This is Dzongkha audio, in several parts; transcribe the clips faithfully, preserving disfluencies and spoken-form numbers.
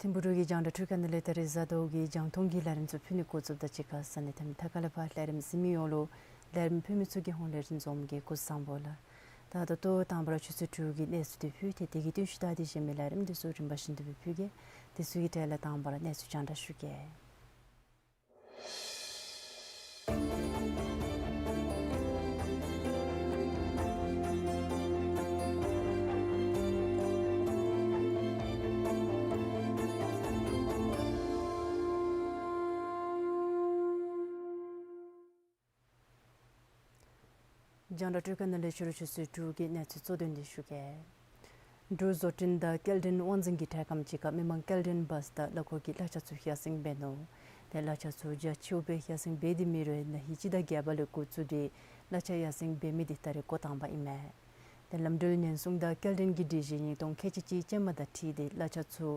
ཐིམ་ཕུག་འབྲུག་གི་རྒྱང་བསྒྲགས་འཕྲུལ་ཁང་ནང་ལས་ད་རིས་གཟའ་ཟླཝ་གི་རྒྱང་མཐོང་གི་ལས་རིམ་ཚུ་ཕུལ་ནི་འགོ་བཙུགསཔ་ད་གཅིག་ཁར་ས་གནས་མཐའ་དག་ལས་ཕར་ལས་རིམ་གཟིགས་མི་ཡོངས་ལུ་ལས་རིམ་ཕུལ་མི་ཚུ་གི་ཧོངས་ལས་རིན་འཛོམས་ཀྱི་སྐུ་གཟུགས་བཟང་པོ་ལགས། ད་ད་ལྟོ་དང་པ་ར་ཆུ་ཚོད་དྲུག་གི་གནས་ཚུལ་དེ་ཕུལ་ཏེ་དེ་གི་བརྟུལ་ཞུགས་ད་དེ་གཞན་མི་ལས་རིམ་དེ་ཚུ་རིམ་པ་བཞིན་དུ་སྦེ་ཕུལ་གེ། དེ་ཚུ་གི་གྲས་ལས་དང་པ་ར་གནས་ཚུལ་རྒྱང་བསྒྲགས་ཞུ་གེ། རྒྱང་བསྒྲགས་འཕྲུལ་ཁང་ནང་ལས་ཕྱི་རུ་ཆུ་ཚོད་དྲུག་གི་གནས་ཚུལ་གཙོ་དོན་འདི་ཞུ་གེ། འབྲུག་བཟོ་སྐྲུན་དང་སྐྱེལ་འདྲེན་དབང་འཛིན་གྱིས་དྲལ་ཁམས་ཅིག་ཁར་མི་མང་སྐྱེལ་འདྲེན་བཱས་དང་གླ་འཁོར་གྱི་གླ་ཆ་ཚུ་ཡར་སེང་འབད་ནུག། ཏེ་གླ་ཆ་ཚུ་རྒྱ་ཆེཝ་སྦེ་ཡར་སེང་འབད་དེ་མེད་རུང་ན་ཧིང་སྤྱི་ཟླ་བརྒྱད་པ་ལས་འགོ་བཙུགས་ཏེ་གླ་ཆ་ཡར་སེང་འབད་མི་འདི་ད་རེས་འགོ་དང་པ་ཨིན་མས། ཏེ་ལམ་འགྲུལ་ཉེན་སྲུང་དང་སྐྱེལ་འདྲེན་གྱི་སྒྲིག་གཞི་ཉིས་སྟོང་ཁལ་གཅིག་གཅིག་ཅན་མ་དང་འཁྲིལ་ཏེ་གླ་ཆ་ཚུ་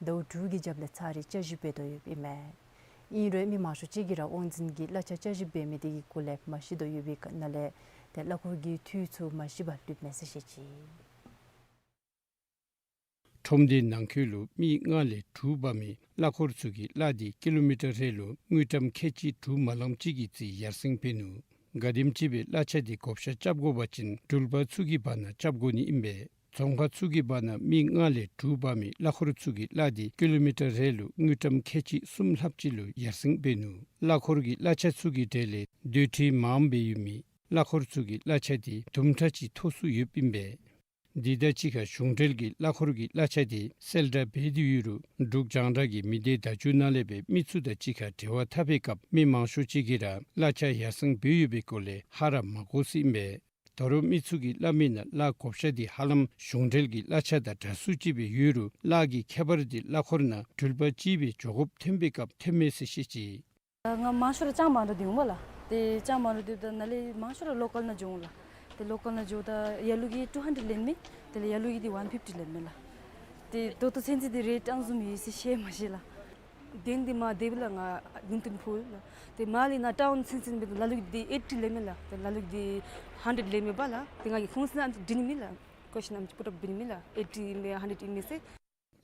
ཟླཝ་དྲུག་གི་རྒྱབ་ལས་ཚར་རེ་བསྐྱར་ཞིབ་འབད་དོ་ཡོདཔ་ཨིན་མས། ཨིན་རུང་མི་མང་ཤོས་ཅིག་གིས་ར་དབང་འཛིན་གྱིས་གླ་ཆ་བསྐྱར་ཞིབ་འབད་མི་དེ་གི་སྐོར་ལས་མ་ཤེས་དོ་ཡོད་པའི་ནང་ལས་ཏེ་གླ་འཁོར་གྱི་འཐུས་ཚུ་མ་ཤེས་པར་ལུསཔ་མས་ཟེར་བཤད་ཅི། ཁྲོམ་སྡེའི་ནང་འཁོད་ལུ་མི་ལྔ་ལས་དྲུག་འབག་མི་གླ་འཁོར་ཚུ་གིས་གླ་དེ་ཀི་ལོ་མི་ཊར་རེ་ལུ་དངུལ་ཀྲམ་ཁལ་གཅིག་དྲུག་མ་ལངམ་ཅིག་གི་རྩིས་ཡར་སེང་འབད་ནུག། ག་དེམ་ཅིག་སྦེ་གླ་ཆ་དེ་བགོ་བཤའ་རྐྱབ་དགོ་པ་ཅིན་འགྲུལ་པ་ཚུ་གི་བར་ན་རྐྱབ་དགོ་ནི་ཨིན་པས། རྫོང་ཁག་ཚུ་གི་བར་ན་མི་ལྔ་ལས་དྲུག་འབག་མི་གླ་འཁོར་ཚུ་གིས་གླ་དེ་ཀི་ལོ་མི་ཊར་རེ་ལུ་དངུལ་ཀྲམ་ཁལ་གཅིག་གསུམ་ལྷགཔ་ཅིག་ལུ་ཡར་སེང་འབད་ནུག། གླ་འཁོར་གྱི་གླ་ཆ་ཚུ་གི་གྲས་ལས་སྡོད་ཁྲལ་མངམ་སྦེ་ཡོད་མི་གླ་འཁོར་ཚུ་གི་གླ་ཆ་དེ་དུམ་གྲ་ཅིག་མཐོ་སུ་ཡོདཔ་ཨིན་པས། འདི་དང་གཅིག་ཁར་གཞུང་འབྲེལ་གྱི་གླ་འཁོར་གྱི་གླ་ཆ་དེ་གསལ་བསྒྲགས་འབད་དེ་ཡོད་རུང་འབྲུག་རྒྱང་བསྒྲགས་ཀྱི་མི་སྡེ་བརྡ་བརྒྱུད་ནང་ལས་སྦེ་མི་ཚུ་དང་གཅིག་ཁར་འབྲེལ་བ་འཐབ་པའི་སྐབས་མི་མང་ཤོས་ཅིག་གིས་ར་གླ་ཆ་ཡར་སེང་འབད་ཡོད་པའི་སྐོར་ལས་ཧ་ར་མ་གོ་ཟེར་ཨིན་པས། ད་རུང་མི་ཚུ་གིས་སླབ་མི་ནང་གླ་བགོ་བཤའ་དེ་ཧ་ལམ་གཞུང་འབྲེལ་གྱི་གླ་ཆ་དང་འདྲ་སུ་ཅིག་སྦེ་ཡོད་རུང་གླ་གི་ཁྱད་པར་དེ་གླ་འཁོར་ནང་འགྲུལ་པ་གཅིག་སྦེ་འགྱོ་དགོཔ་ཐོན་པའི་སྐབས་ཐོན་མས་ཟེར་བཤད་ཅི། ང་མང་ཤོས་ར་ལྕང་མ་འདྲཝ་འདི་འོང་པ་ལགས། ཏེ་ལྕང་མ་འདྲཝ་འདི་ད་ནཱ་ལས་མང་ཤོས་ར་ལོ་ཀཱལ་ནང་འགྱོ་འོང་ལགས། ཏེ་ལོ་ཀཱལ་ནང་འགྱོཝ་ད་ཡ་ལུ་གིས་ཊུ་ཧན་ཌེཌ་ལེན་མས། དེ་ལས་ཡ་ལུ་གིས་འདི་ཝན་ཕིཕ་ཊི་ལེན་མས་ལགས། ཏེ་ད་ལྟོ་ཚུན་ཚོད་འདི་རེཊ་ག་དེམ་བཟུམ་ཡོད་ཟེར་ཤེས་མ་ཤེས་ལགས། གདན་འདི་མར་དེ་སྦེ་ལགས་ང་ལུང་བསྟན་ཕུལ་ལགས། ཏེ་མར་ལས་ནཱ་ཊའུན་ཚུན་ཚོད་འབདཝ་ད་ལ་ལུ་གིས་འདི་ཨེ་ཊི་ལེན་མས་ལགས། ཏེ་ལ་ལུ་གིས་འདི་ཧན་ཌེཌ་ལེན་མས་པ་ལགས། ཏེ་ང་གིས་ཁོང་ཚུ་ནང་དྲི་ནི་མས་ལགས། ཀོ་ཤིན་ཨམ་ཅིག་པུཊ་ཨཔ་འབད་ནི་མས་ལགས། ཨེ་ཊི་ཨིན་མས་ཧན་ཌེཌ་ཨིན་མས་ཟེར།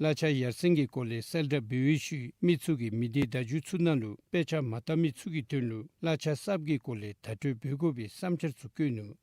གླ་ཆ་ཡར་སེང་གི་སྐོར་ལས་གསལ་བསྒྲགས་འབད་བའི་ཤུལ་མི་ཚུ་གིས་མི་སྡེ་བརྡ་བརྒྱུད་ཚུ་ནང་ལུ་དཔེ་ཆ་མ་བལྟ་མི་ཚུ་གི་དོན་ལུ་གླ་ཆ་གསརཔ་གི་སྐོར་ལས་བརྡ་སྤྲོད་འབད་དགོ་པའི་བསམ་འཆར་ཚུ་བཀོད་ནུག།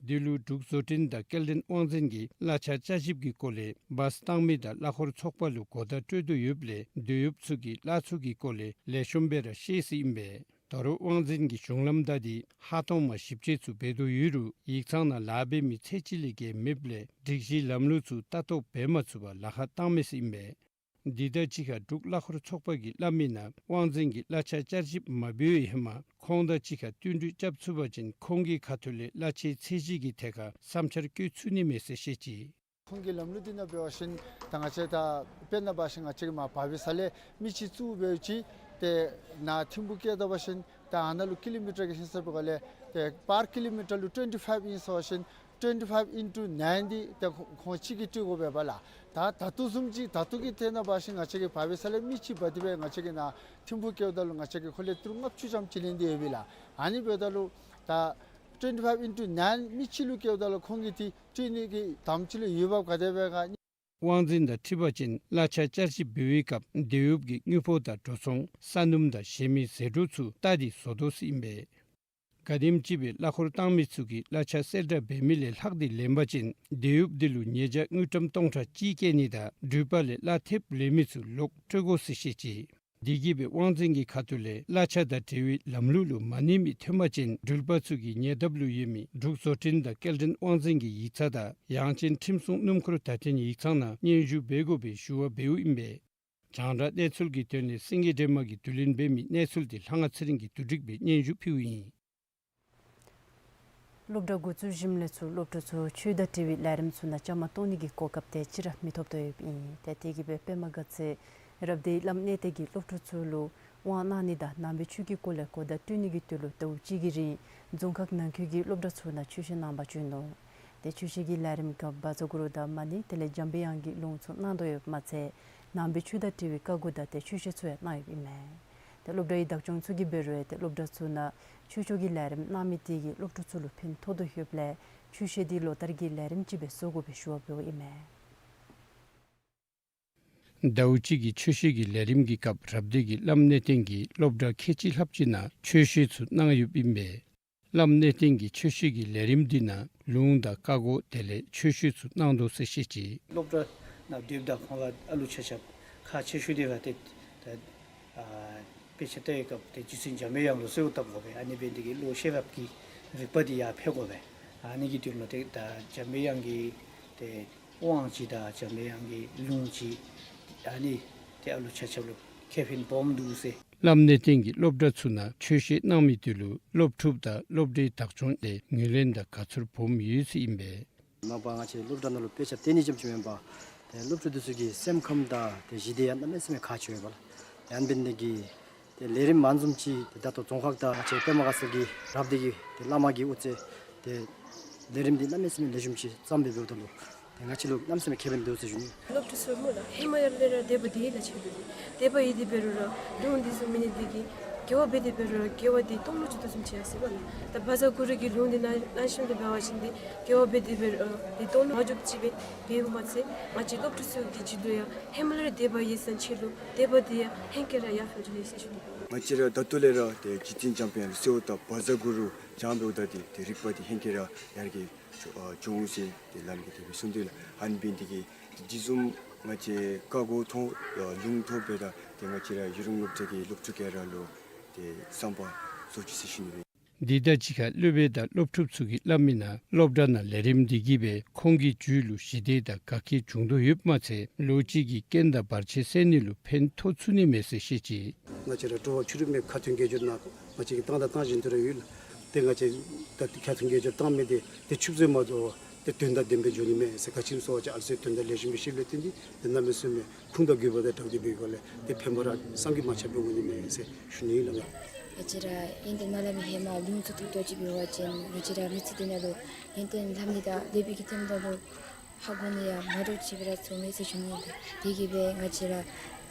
དེ་ལུ་འབྲུག་བཟོ་སྐྲུན་དང་སྐྱེལ་འདྲེན་དབང་འཛིན་གྱིས་གླ་ཆ་བསྐྱར་ཞིབ་ཀྱི་སྐོར་ལས་བཱས་བཏང་མི་དང་གླ་འཁོར་ཚོགས་པ་ལུ་གོ་བརྡ་སྤྲོད་དོ་ཡོདཔ་ལས་སྡོད་ཡོདཔ་ཚུ་གིས་གླ་ཚུ་གི་སྐོར་ལས་ལེགས་ཤོམ་སྦེ་ར་ཤེས་ཟེར་ཨིན་པས། ད་རུང་དབང་འཛིན་གྱི་གཞུང་ལམ་བརྡ་དེ་ཧ་གཏོང་མ་ཞིབ་དཔྱད་ཚུ་འབད་དོ་ཡོད་རུང་ཡིག་ཚང་ནང་ལཱ་འབད་མི་ཚད་ཅིག་ལས་བརྒལ་མེདཔ་ལས་སྒྲིག་གཞི་ལམ་ལུགས་ཚུ་ལྟ་རྟོག་འབད་མ་ཚུགས་པར་ལཱ་ཁག་བཏང་མས་ཟེར་ཨིན་པས། འདི་དང་གཅིག་ཁར་འབྲུག་གླ་འཁོར་ཚོགས་པ་གིས་སླབ་མི་ནང་དབང་འཛིན་གྱིས་གླ་ཆ་བསྐྱར་ཞིབ་མ་འབད་བའི་ཧེ་མ་ཁོང་དང་གཅིག་ཁར་བསྟུན་གྲོས་རྐྱབ་ཚུགས་པ་ཅིན་ཁོང་གི་ཁ་ཐུག་ལས་གླ་ཆའི་ཚད་གཞི་གི་ཐད་ཁར་བསམ་འཆར་བཀོད་ཚུགས་ནི་མས་ཟེར་བཤད་ཅི། ཁོང་གི་ལམ་ལུགས་འདི་ནང་འབད་བ་ཅིན་ད་ང་བཅས་ད་དཔེར་ན་འབད་བ་ཅིན་ང་བཅས་ཀྱིས་མར་བར་བའི་ས་ལས་མི་ཅིག་བཙུགས་འབད་ཅི། ཏེ་ནཱ་ཐིམ་ཕུག་བསྐྱལ་ད་པ་ཅིན་ད་ཨ་ནཱ་ལུ་ཀི་ལོ་མི་ཊར་གྱི་ཧིང་སངས་པའི་སྒང་ལས་ཏེ་པར་ཀི་ལོ་མི་ཊར་ལུ་ཊུ་ཝེན་ཊི་ཕའིབ་ཨིན་ཟེར་བ་ཅིན་ཊུ་ཝེན་ཊི་ཕའིབ་ཨིན་ཊུ་ནའིན་འདི་ཏེ་ཁོང་ཁོང་གཅིག་གིས་སྤྲོད་དགོ་པས་པ་ལགས། ད་ད་ལྟོ་བཟུམ་ཅིག་ད་ལྟོ་གི་ཐད་ནང་འབད་བ་ཅིན་ང་བཅས་ཀྱིས་བར་བའི་ས་ལས་མི་ཅིག་འབག་སྟེ་སྦེ་ང་བཅས་ཀྱིས་ནཱ་ཐིམ་ཕུག་བསྐྱལཝ་ད་ལུ་ང་བཅས་ཀྱིས་ཁོ་ལས་ཏི་རུ་ལྔ་བཅུ་ཙམ་ཅིག་ལེན་ཏེ་ཡོད་པས་ལགས། ཨ་ནི་འབདཝ་ད་ལུ་ད་ཊུ་ཝེན་ཊི་ཕའིབ་ཨིན་ཊུ་ནའིན་མི་གཅིག་ལུ་བསྐྱལཝ་ད་ལུ་ཁོང་གིས་འདི་སྤྲོད་ནི་གི་དམ་ཚིག་ལུ་འོས་འབབ་ག་དེ་སྦེ་ག། དབང་འཛིན་དང་འཁྲིལ་བ་ཅིན་གླ་ཆ་བསྐྱར་ཞིབ་འབད་བའི་སྐབས་སྡོད་ཡོདཔ་གི་དངུལ་ཕོགས་དང་འགྲོ་སོང་ས་སྣུམ་དང་གཞན་མི་ཟད་འགྲོ་ཚུ་ལྟ་སྟེ་བཟོ་དོ་ཟེར་ཨིན་པས། ག་དེམ་ཅིག་སྦེ་གླ་འཁོར་བཏང་མི་ཚུ་གིས་གླ་ཆ་གསལ་བསྒྲགས་འབད་མི་ལས་ལྷག་སྟེ་ལེན་པ་ཅིན་སྡོད་ཡོདཔ་འདི་ལུ་ཉེས་བྱ་དངུལ་ཀྲམ་སྟོང་ཕྲག་གཅིག་བཀལ་ནི་དང་འགྲུལ་པ་ལས་གླ་ཐེབས་ལེན་མི་ཚུ་ལོག་སྤྲོད་དགོ་ཟེར་བཤད་ཅི། དེ་གིས་སྦེ་དབང་འཛིན་གྱི་ཁ་ཐུག་ལས་གླ་ཆ་དང་འབྲེལ་བའི་ལམ་ལུགས་ལུ་མ་གནས་མི་ཐོན་པ་ཅིན་འགྲུལ་པ་ཚུ་གིས་ཉེ་འདབས་ལུ་ཡོད་མི་འབྲུག་བཟོ་སྐྲུན་དང་སྐྱེལ་འདྲེན་དབང་འཛིན་གྱི་ཡིག་ཚང་དང་ཡང་ཅིན་ཁྲིམས་སྲུང་སྣུམ་འཁོར་བརྡ་འཕྲིན་ཡིག་ཚང་ནང་སྙན་ཞུ་འབད་དགོ་པའི་ཞུ་བ་འབདཝ་ཨིན་པས། རྒྱང་བསྒྲགས་གནས་ཚུལ་གྱི་དོན་ལས་སེང་གེ་སྒྲོལ་མ་གིས་བསྡུ་ལེན་འབད་མི་གནས་ཚུལ་འདི་ལྷ་དབང་ཚེ་རིང་གིས་བསྡུ་སྒྲིག་འབད་སྙན་ཞུ་ཕུལཝ་ཨིན། སློབ་གྲྭ་འགོ་བཙུགས་ཞིནམ་ལས་ཚུར་སློབ་ཕྲུག་ཚུ་ཆོས་དང་འབྲེལ་བའི་ལས་རིམ་ཚུ་ནང་བཅའ་མར་གཏོགས་ནི་གི་གོ་སྐབས་དེ་ཅིག་ར་མི་ཐོབ་དོ་ཡོདཔ་ཨིན། ཏེ་དེ་གིས་སྦེ་པདྨ་དགའ་ཚལ་རབ་སྡེའི་བླམ་གནས་བརྟན་གྱིས་སློབ་ཕྲུག་ཚུ་ལུ་དབང་གནང་ནི་དང་ནང་པའི་ཆོས་ཀྱི་སྐོར་ལས་གོ་བརྡ་སྤྲོད་ནི་གི་དོན་ལུ་ཟླཝ་གཅིག་གི་རིང་རྫོང་ཁག་ནང་འཁོད་ཀྱི་སློབ་གྲྭ་ཚུ་ནང་ཆོས་བཤད་གནང་པར་བྱོན་ནུག། ཏེ་ཆོས་བཤད་ཀྱི་ལས་རིམ་སྐབས་བཛྲ་གུ་རུ་དང་མ་ཎི་དེ་ལས་འཇམ་པའི་དབྱངས་ཀྱི་ལུང་ཚུ་གནང་དོ་ཡོདཔ་མ་ཚད་ནང་པའི་ཆོས་དང་འབྲེལ་བའི་བཀའ་བསྒོ་དང་ཏེ་ཆོས་བཤད་ཚུ་ཡང་གནང་ཡོདཔ་ཨིན་མས། ཏེ་སློབ་གྲྭའི་བདག་སྐྱོང་ཚུ་གིས་འབད་རུང་ཏེ་སློབ་གྲྭ་ཚུ་ནང་ཆོས་ཕྱོགས་ཀྱི་ལས་རིམ་གནང་མི་དེ་གིས་སློབ་ཕྲུག་ཚུ་ལུ་ཕན་ཐོགས་དོ་ཡོདཔ་ལས་ཆོས་བཤད་འདི་ལོ་ལྟར་གྱི་ལས་རིམ་ཅིག་སྦེ་བཟོ་དགོ་པའི་ཞུ་བ་འབདཝ་ཨིན་མས། ཟླཝ་གཅིག་གི་ཆོས་བཤད་ཀྱི་ལས་རིམ་གྱི་སྐབས་རབ་སྡེ་གི་བླམ་གནས་བརྟན་གྱིས་སློབ་གྲྭ་ཁལ་གཅིག་ལྷགཔ་ཅིག་ནང་ཆོས་བཤད་ཚུ་གནང་ཡོདཔ་ཨིན་པས། བླམ་གནས་བརྟན་གྱིས་ཆོས་བཤད་ཀྱི་ལས་རིམ་འདི་ནང་ལུང་དང་བཀའ་བསྒོ་དེ་ལས་ཆོས་བཤད་ཚུ་གནང་དོ་ཟེར་བཤད་ཅི། སློབ་གྲྭ་ནང་སྡོདཔ་ད་ཁོང་ལུ་ཨ་ལུ་ཆ་ཁྱབ་ཁག་ཆེ་ཤོས་དེ་ར་ཏེ་ད་ཨ་དཔེ་ཆ་ལྟ་བའི་སྐབས་ཏེ་རྗེ་བཙུན་འཇམ་པའི་དབྱངས་ལུ་གསོལཝ་བཏབ་དགོ་པས། ཨ་ནི་འབད་ནི་དེ་གིས་བློ་ཤེས་རབ་ཀྱི་རིག་པ་འདི་ཡར་འཕེལ་དགོ་པས། ཨ་ནི་གི་དོན་ལུ་ཏེ་ད་འཇམ་པའི་དབྱངས་ཀྱི་ཏེ་དབང་ཅིག་དང་འཇམ་པའི་དབྱངས་ཀྱི་ལུང་ཅིག་ཨ་ནི་ཏེ་ཨ་ལུ་ཆ་ཁྱབ་ལུ་ཁེ་ཕན་སྦོམ་འདུག་ཟེར། བླམ་གནས་བརྟན་གྱིས་སློབ་གྲྭ་ཚུ་ནང་ཆོས་བཤད་གནང་མི་དེ་ལུ་སློབ་ཕྲུག་དང་སློབ་གྲྭའི་བདག་སྐྱོང་ལས་ངོས་ལེན་དང་དགའ་ཚོར་སྦོམ་ཡོད་ཟེར་ཨིན་པས། མ་པ་ང་བཅས་སློབ་གྲྭ་ནང་ལུ་དཔེ་ཆ་གཏན་ནི་ཙམ་ཅིག་མེན་པར་ཏེ་སློབ་ཕྲུག་དེ་ཚུ་གི་སེམས་ཁམས་དང་ཏེ་གཞི་དེ་ཡང་གནམ་མེད་ས་མེད་ཁག་ཆེ་བས་ལགས། ཡང་འབད་ནི་དེ་གིས་ཏེ་ལས་རིམ་མང་ཙམ་ཅིག་ཏེ་ད་ལྟོ་རྫོང་ཁག་དང་ང་བཅས་པདྨ་དགའ་ཚལ་གྱི་རབ་སྡེ་གི་ཏེ་བླ་མ་གིས་དབུ་རྩེ་ཏེ་ལས་རིམ་འདི་གནམ་མེད་ས་མེད་ལེགས་ཤོམ་ཅིག་བརྩམས་སྦེ་འབདཝ་ད་ལུ་ཏེ་ང་བཅས་ལུ་གནམ་མེད་ས་མེད་ཁེ་ཕན་འདུག་ཟེར་ཞུ་ནི། སློབ་ཕྲུག་ཚུ་སྨོ་ལགས་ཧེ་མ་ཡར་ལས་ར་དད་པ་དེ་ལས་ཆེ་འདུག། དད་པ་ཡོད་དེ་འབད་རུང་ར་ལུང་འདི་ཚུ་མེད་ནི་དེ་གིས་དགེ་བ་འབད་དེ་འབད་རུང་ར་དགེ་བ་དེ་སྟོང་ལུ་ཅིག་ཏོ་བཟུམ་ཅིག་ཡར་སོ་ཡི་པ་ལགས། ད་བཛྲ་གུ་རུ་གི་ལུང་འདི་ནང་གནང་ཞིནམ་དེ་འབད་བ་ཅིན་དེ་དགེ་བ་འབད་དེ་འབད་རུང་ར་དེ་སྟོང་ལུ་མ་འཇུགཔ་ཅིག་སྦེ་འབདཝ་མ་ཚད་ང་བཅས་སློབ་ཕྲུག་ཚུ་གི་རྒྱུད་ལུ་ཡང་ཧེ་མ་ལས་ར་དད་པ་ཡོད་ས་ཅིག་ལུ་དད་པ་དེ་ཡང་ཧེང་སྐལ་ར་ཡར་འཕེལ་འགྱོ་ནི་ཟེར་ཞུ་ནི། ང་བཅས་ར་ད་ལྟོ་ལས་ར་ཏེ་རྗེ་བཙུན་འཇམ་དཔལ་དབྱངས་ལུ་གསོལཝ་བཏབ་བཛྲ་གུ་རུ་བགྱངས་འབདཝ་ད་དེ་ཏེ་རིག་པ་དེ་ཧེང་སྐལ་ར་ཡར་རྒྱས་འགྱོ་ཨ་འགྱོ་འོང་ཟེར་ཏེ་བླམ་གིས་དེ་སྦེ་གསུངས་ཏེ་ལགས། ཨ་ནི་འབད་ནི་དེ་གིས་དེ་བཟུམ་ང་བཅས་བཀའ་བསྒོ་ཐོབ་ཨ་ལུང་ཐོབ་འབདཝ་ད་ཏེ་ང་བཅས་ར་ཡུན་རིང་སློབ་གྲྭ་གི་སློབ་ཕྲུག་ག་ར་ལུ་ཏེ་བསམ་པ་རྫོགས་ཅི་ཟེར་ཞུ་ནི་ཨིན། དེ་དང་གཅིག་ཁར་སློབ་དཔོན་དང་སློབ་ཕྲུག་ཚུ་གིས་སླབ་མི་ནང་སློབ་གྲྭ་ནང་ལས་རིམ་འདི་གིས་སྦེ་ཁོང་གི་རྒྱུད་ལུ་ཞི་བདེ་དང་དགའ་སྐྱིད་འབྱུང་དོ་ཡོདཔ་མ་ཚད་ལོ་གཅིག་གི་རྐྱེན་དང་བར་ཆད་སེལ་ནི་ལུ་ཕན་ཐོགས་ཚུགས་ནི་མས་ཟེར་བཤད་ཅི། ང་བཅས་ར་དྲོ་པ་ཕྱི་རུ་མེད་ཁ་ཐུན་དགེ་སྦྱོར་ནང་ང་བཅས་ཀྱིས་བཏང་དང་བཏང་བཞིན་དུ་ར་ཡོད་ལགས། ཏེ་ང་བཅས་ད་ཁ་ཐུན་དགེ་སྦྱོར་བཏང་མི་དེ་ཏེ་ཆུད་ཟོས་མ་བཟོ་བར་ཏེ་དོན་དང་ལྡནམ་སྦེ་འགྱོ་ནི་མས་ཟེར། ག་ཅི་སྨོ་ཟེར་བ་ཅིན་ཨ་ལུ་ཚུ་དོན་དག་ལེགས་ཤོམ་སྦེ་ཤེས་ལུགས་བསྟན་ཏེ་ཏེ་གནམ་མེད་ས་མེད་ཁུངས་དང་དགོས་པ་དང་སྦྲགས་ཏེ་འབད་དགོཔ་ལས་ཏེ་ཕན་པ་ར་བསམ་གྱིས་མ་ཁྱབ་པ་འོང་ནི་མས་ཟེར་ཞུ་ནི་ཨིན་ལགས། ང་བཅས་ར་ཡོན་ཏན་མ་ལྷབ་མི་ཧེ་མ་ལུང་ཚུ་ཐོབ་ཐོབ་ཅིག་འབད་བ་ཅིན་ང་བཅས་ར་མི་ཚེ་འདི་ནང་ལུ་ཡོན་ཏན་ལྷབ་ནི་དང་དད་པའི་གི་ཐེམ་དང་ལུ་ཧ་གོ་ནི་ཡང་མ་འདྲཝ་ཅིག་སྦེ་ར་ཚོར་མས་ཟེར་ཞུ་ནི་ཨིན། དེ་གིས་སྦེ་ང་བཅས་ར་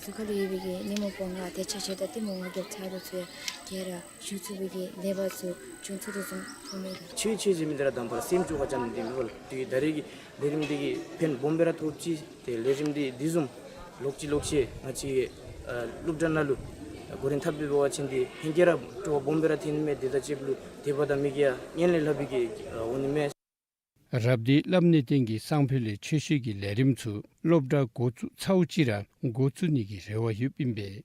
གཟུགས་ཁ་ལུ་ཡོད་པའི་གི་ཉོན་མོངས་པ་ལྔ་དེ་ཆ་ཁྱབ་དང་གཏི་མུག་ལྔ་རྒྱབ་ཚར་དོ་ཚུ་ཡང་ག་ར་ཞི་ཚུགས་པའི་གི་ལེགས་པ་ཚུ་འབྱུང་ཚུགས་དོ་བཟུམ་མཐོང་མས་ལགས། ཆོས་ཆོས་ཟེར་མི་འདི་ར་དང་པ་ར་སེམས་བཅོས་ཁ་རྐྱབ་ནི་འདི་མས་ལགས། དེ་ད་རེས་ཀྱི་ལས་རིམ་འདི་གིས་ཕན་སྦོམ་སྦེ་ར་ཐོགས་ཅི། ཏེ་ལས་རིམ་འདི་དེ་བཟུམ་ལོག་ཅི་ལོག་ཅི་ང་བཅས་ཨ་སློབ་གྲྭ་ནང་ལུ་འགོ་འདྲེན་འཐབ་སྦེ་འབད་བ་ཅིན་ཏེ་ཧེང་སྐལ་ར་སྤྲོ་བ་སྦོམ་སྦེ་ར་ཐོན་ནི་མས། དེ་དང་གཅིག་ལུ་དད་པ་དང་མོས་གུས་ཡང་སྔོན་ལས་ལྷག་པའི་གི་ཨ་འོང་ནི་མས། རབ་སྡེའི་བླམ་གནས་བརྟན་གྱིས་སང་ཕོད་ལས་ཆོས་བཤད་ཀྱི་ལས་རིམ་ཚུ་སློབ་གྲྭ་འགོ་བཙུགས་ཚརཝ་ཅིག་ར་འགོ་བཙུགས་ནི་གི་རེ་བ་ཡོདཔ་ཨིན་པས།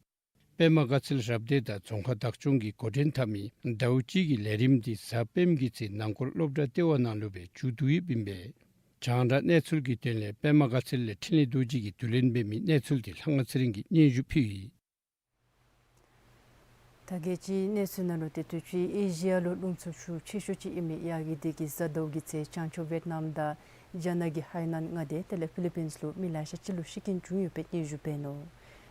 པདྨ་དགའ་ཚལ་རབ་སྡེ་དང་རྫོང་ཁག་བདག་སྐྱོང་གིས་འགོ་འདྲེན་འཐབ་མི་ཟླཝ་གཅིག་གི་ལས་རིམ་འདི་གཟའ་སྤེནམ་གྱི་ཚེ་ནང་འཁོད་སློབ་གྲྭ་ལྟེ་བ་ནང་ལུ་སྦེ་མཇུག་བསྡུ་ཡོདཔ་ཨིན་པས། རྒྱང་བསྒྲགས་གནས་ཚུལ་གྱི་དོན་ལས་པདྨ་དགའ་ཚལ་ལས་འཕྲིན་ལས་རྡོ་རྗེ་གིས་བསྡུ་ལེན་འབད་མི་གནས་ཚུལ་འདི་ལྷ་དབང་ཚེ་རིང་གིས་སྙན་ཞུ་ཕུལ་ཡི། ད་རྒྱལ་སྤྱིའི་གནས་ཚུལ་ནང་ལུ་ཏེ་དུས་ཅི་ཨེ་ཤི་ཡ་ལུ་རླུང་འཚུབ་ཤུགས་ཆེ་ཤོས་ཅིག་ཨིན་མི་ཡ་གི་སྡེ་གིས་གཟའ་ཟླཝ་གི་ཚེ་བྱང་ཕྱོགས་ཝེཊ་ནམ་དང་རྒྱ་ནག་གི་ཧའེ་ནན་མངའ་སྡེ་དེ་ལས་ཕི་ལི་པིནས་ལུ་མི་ལེ་ཤ་ཅིག་ལུ་ཤི་རྐྱེན་བྱུང་ཡོད་པའི་སྙན་ཞུ་འབད་ནུག།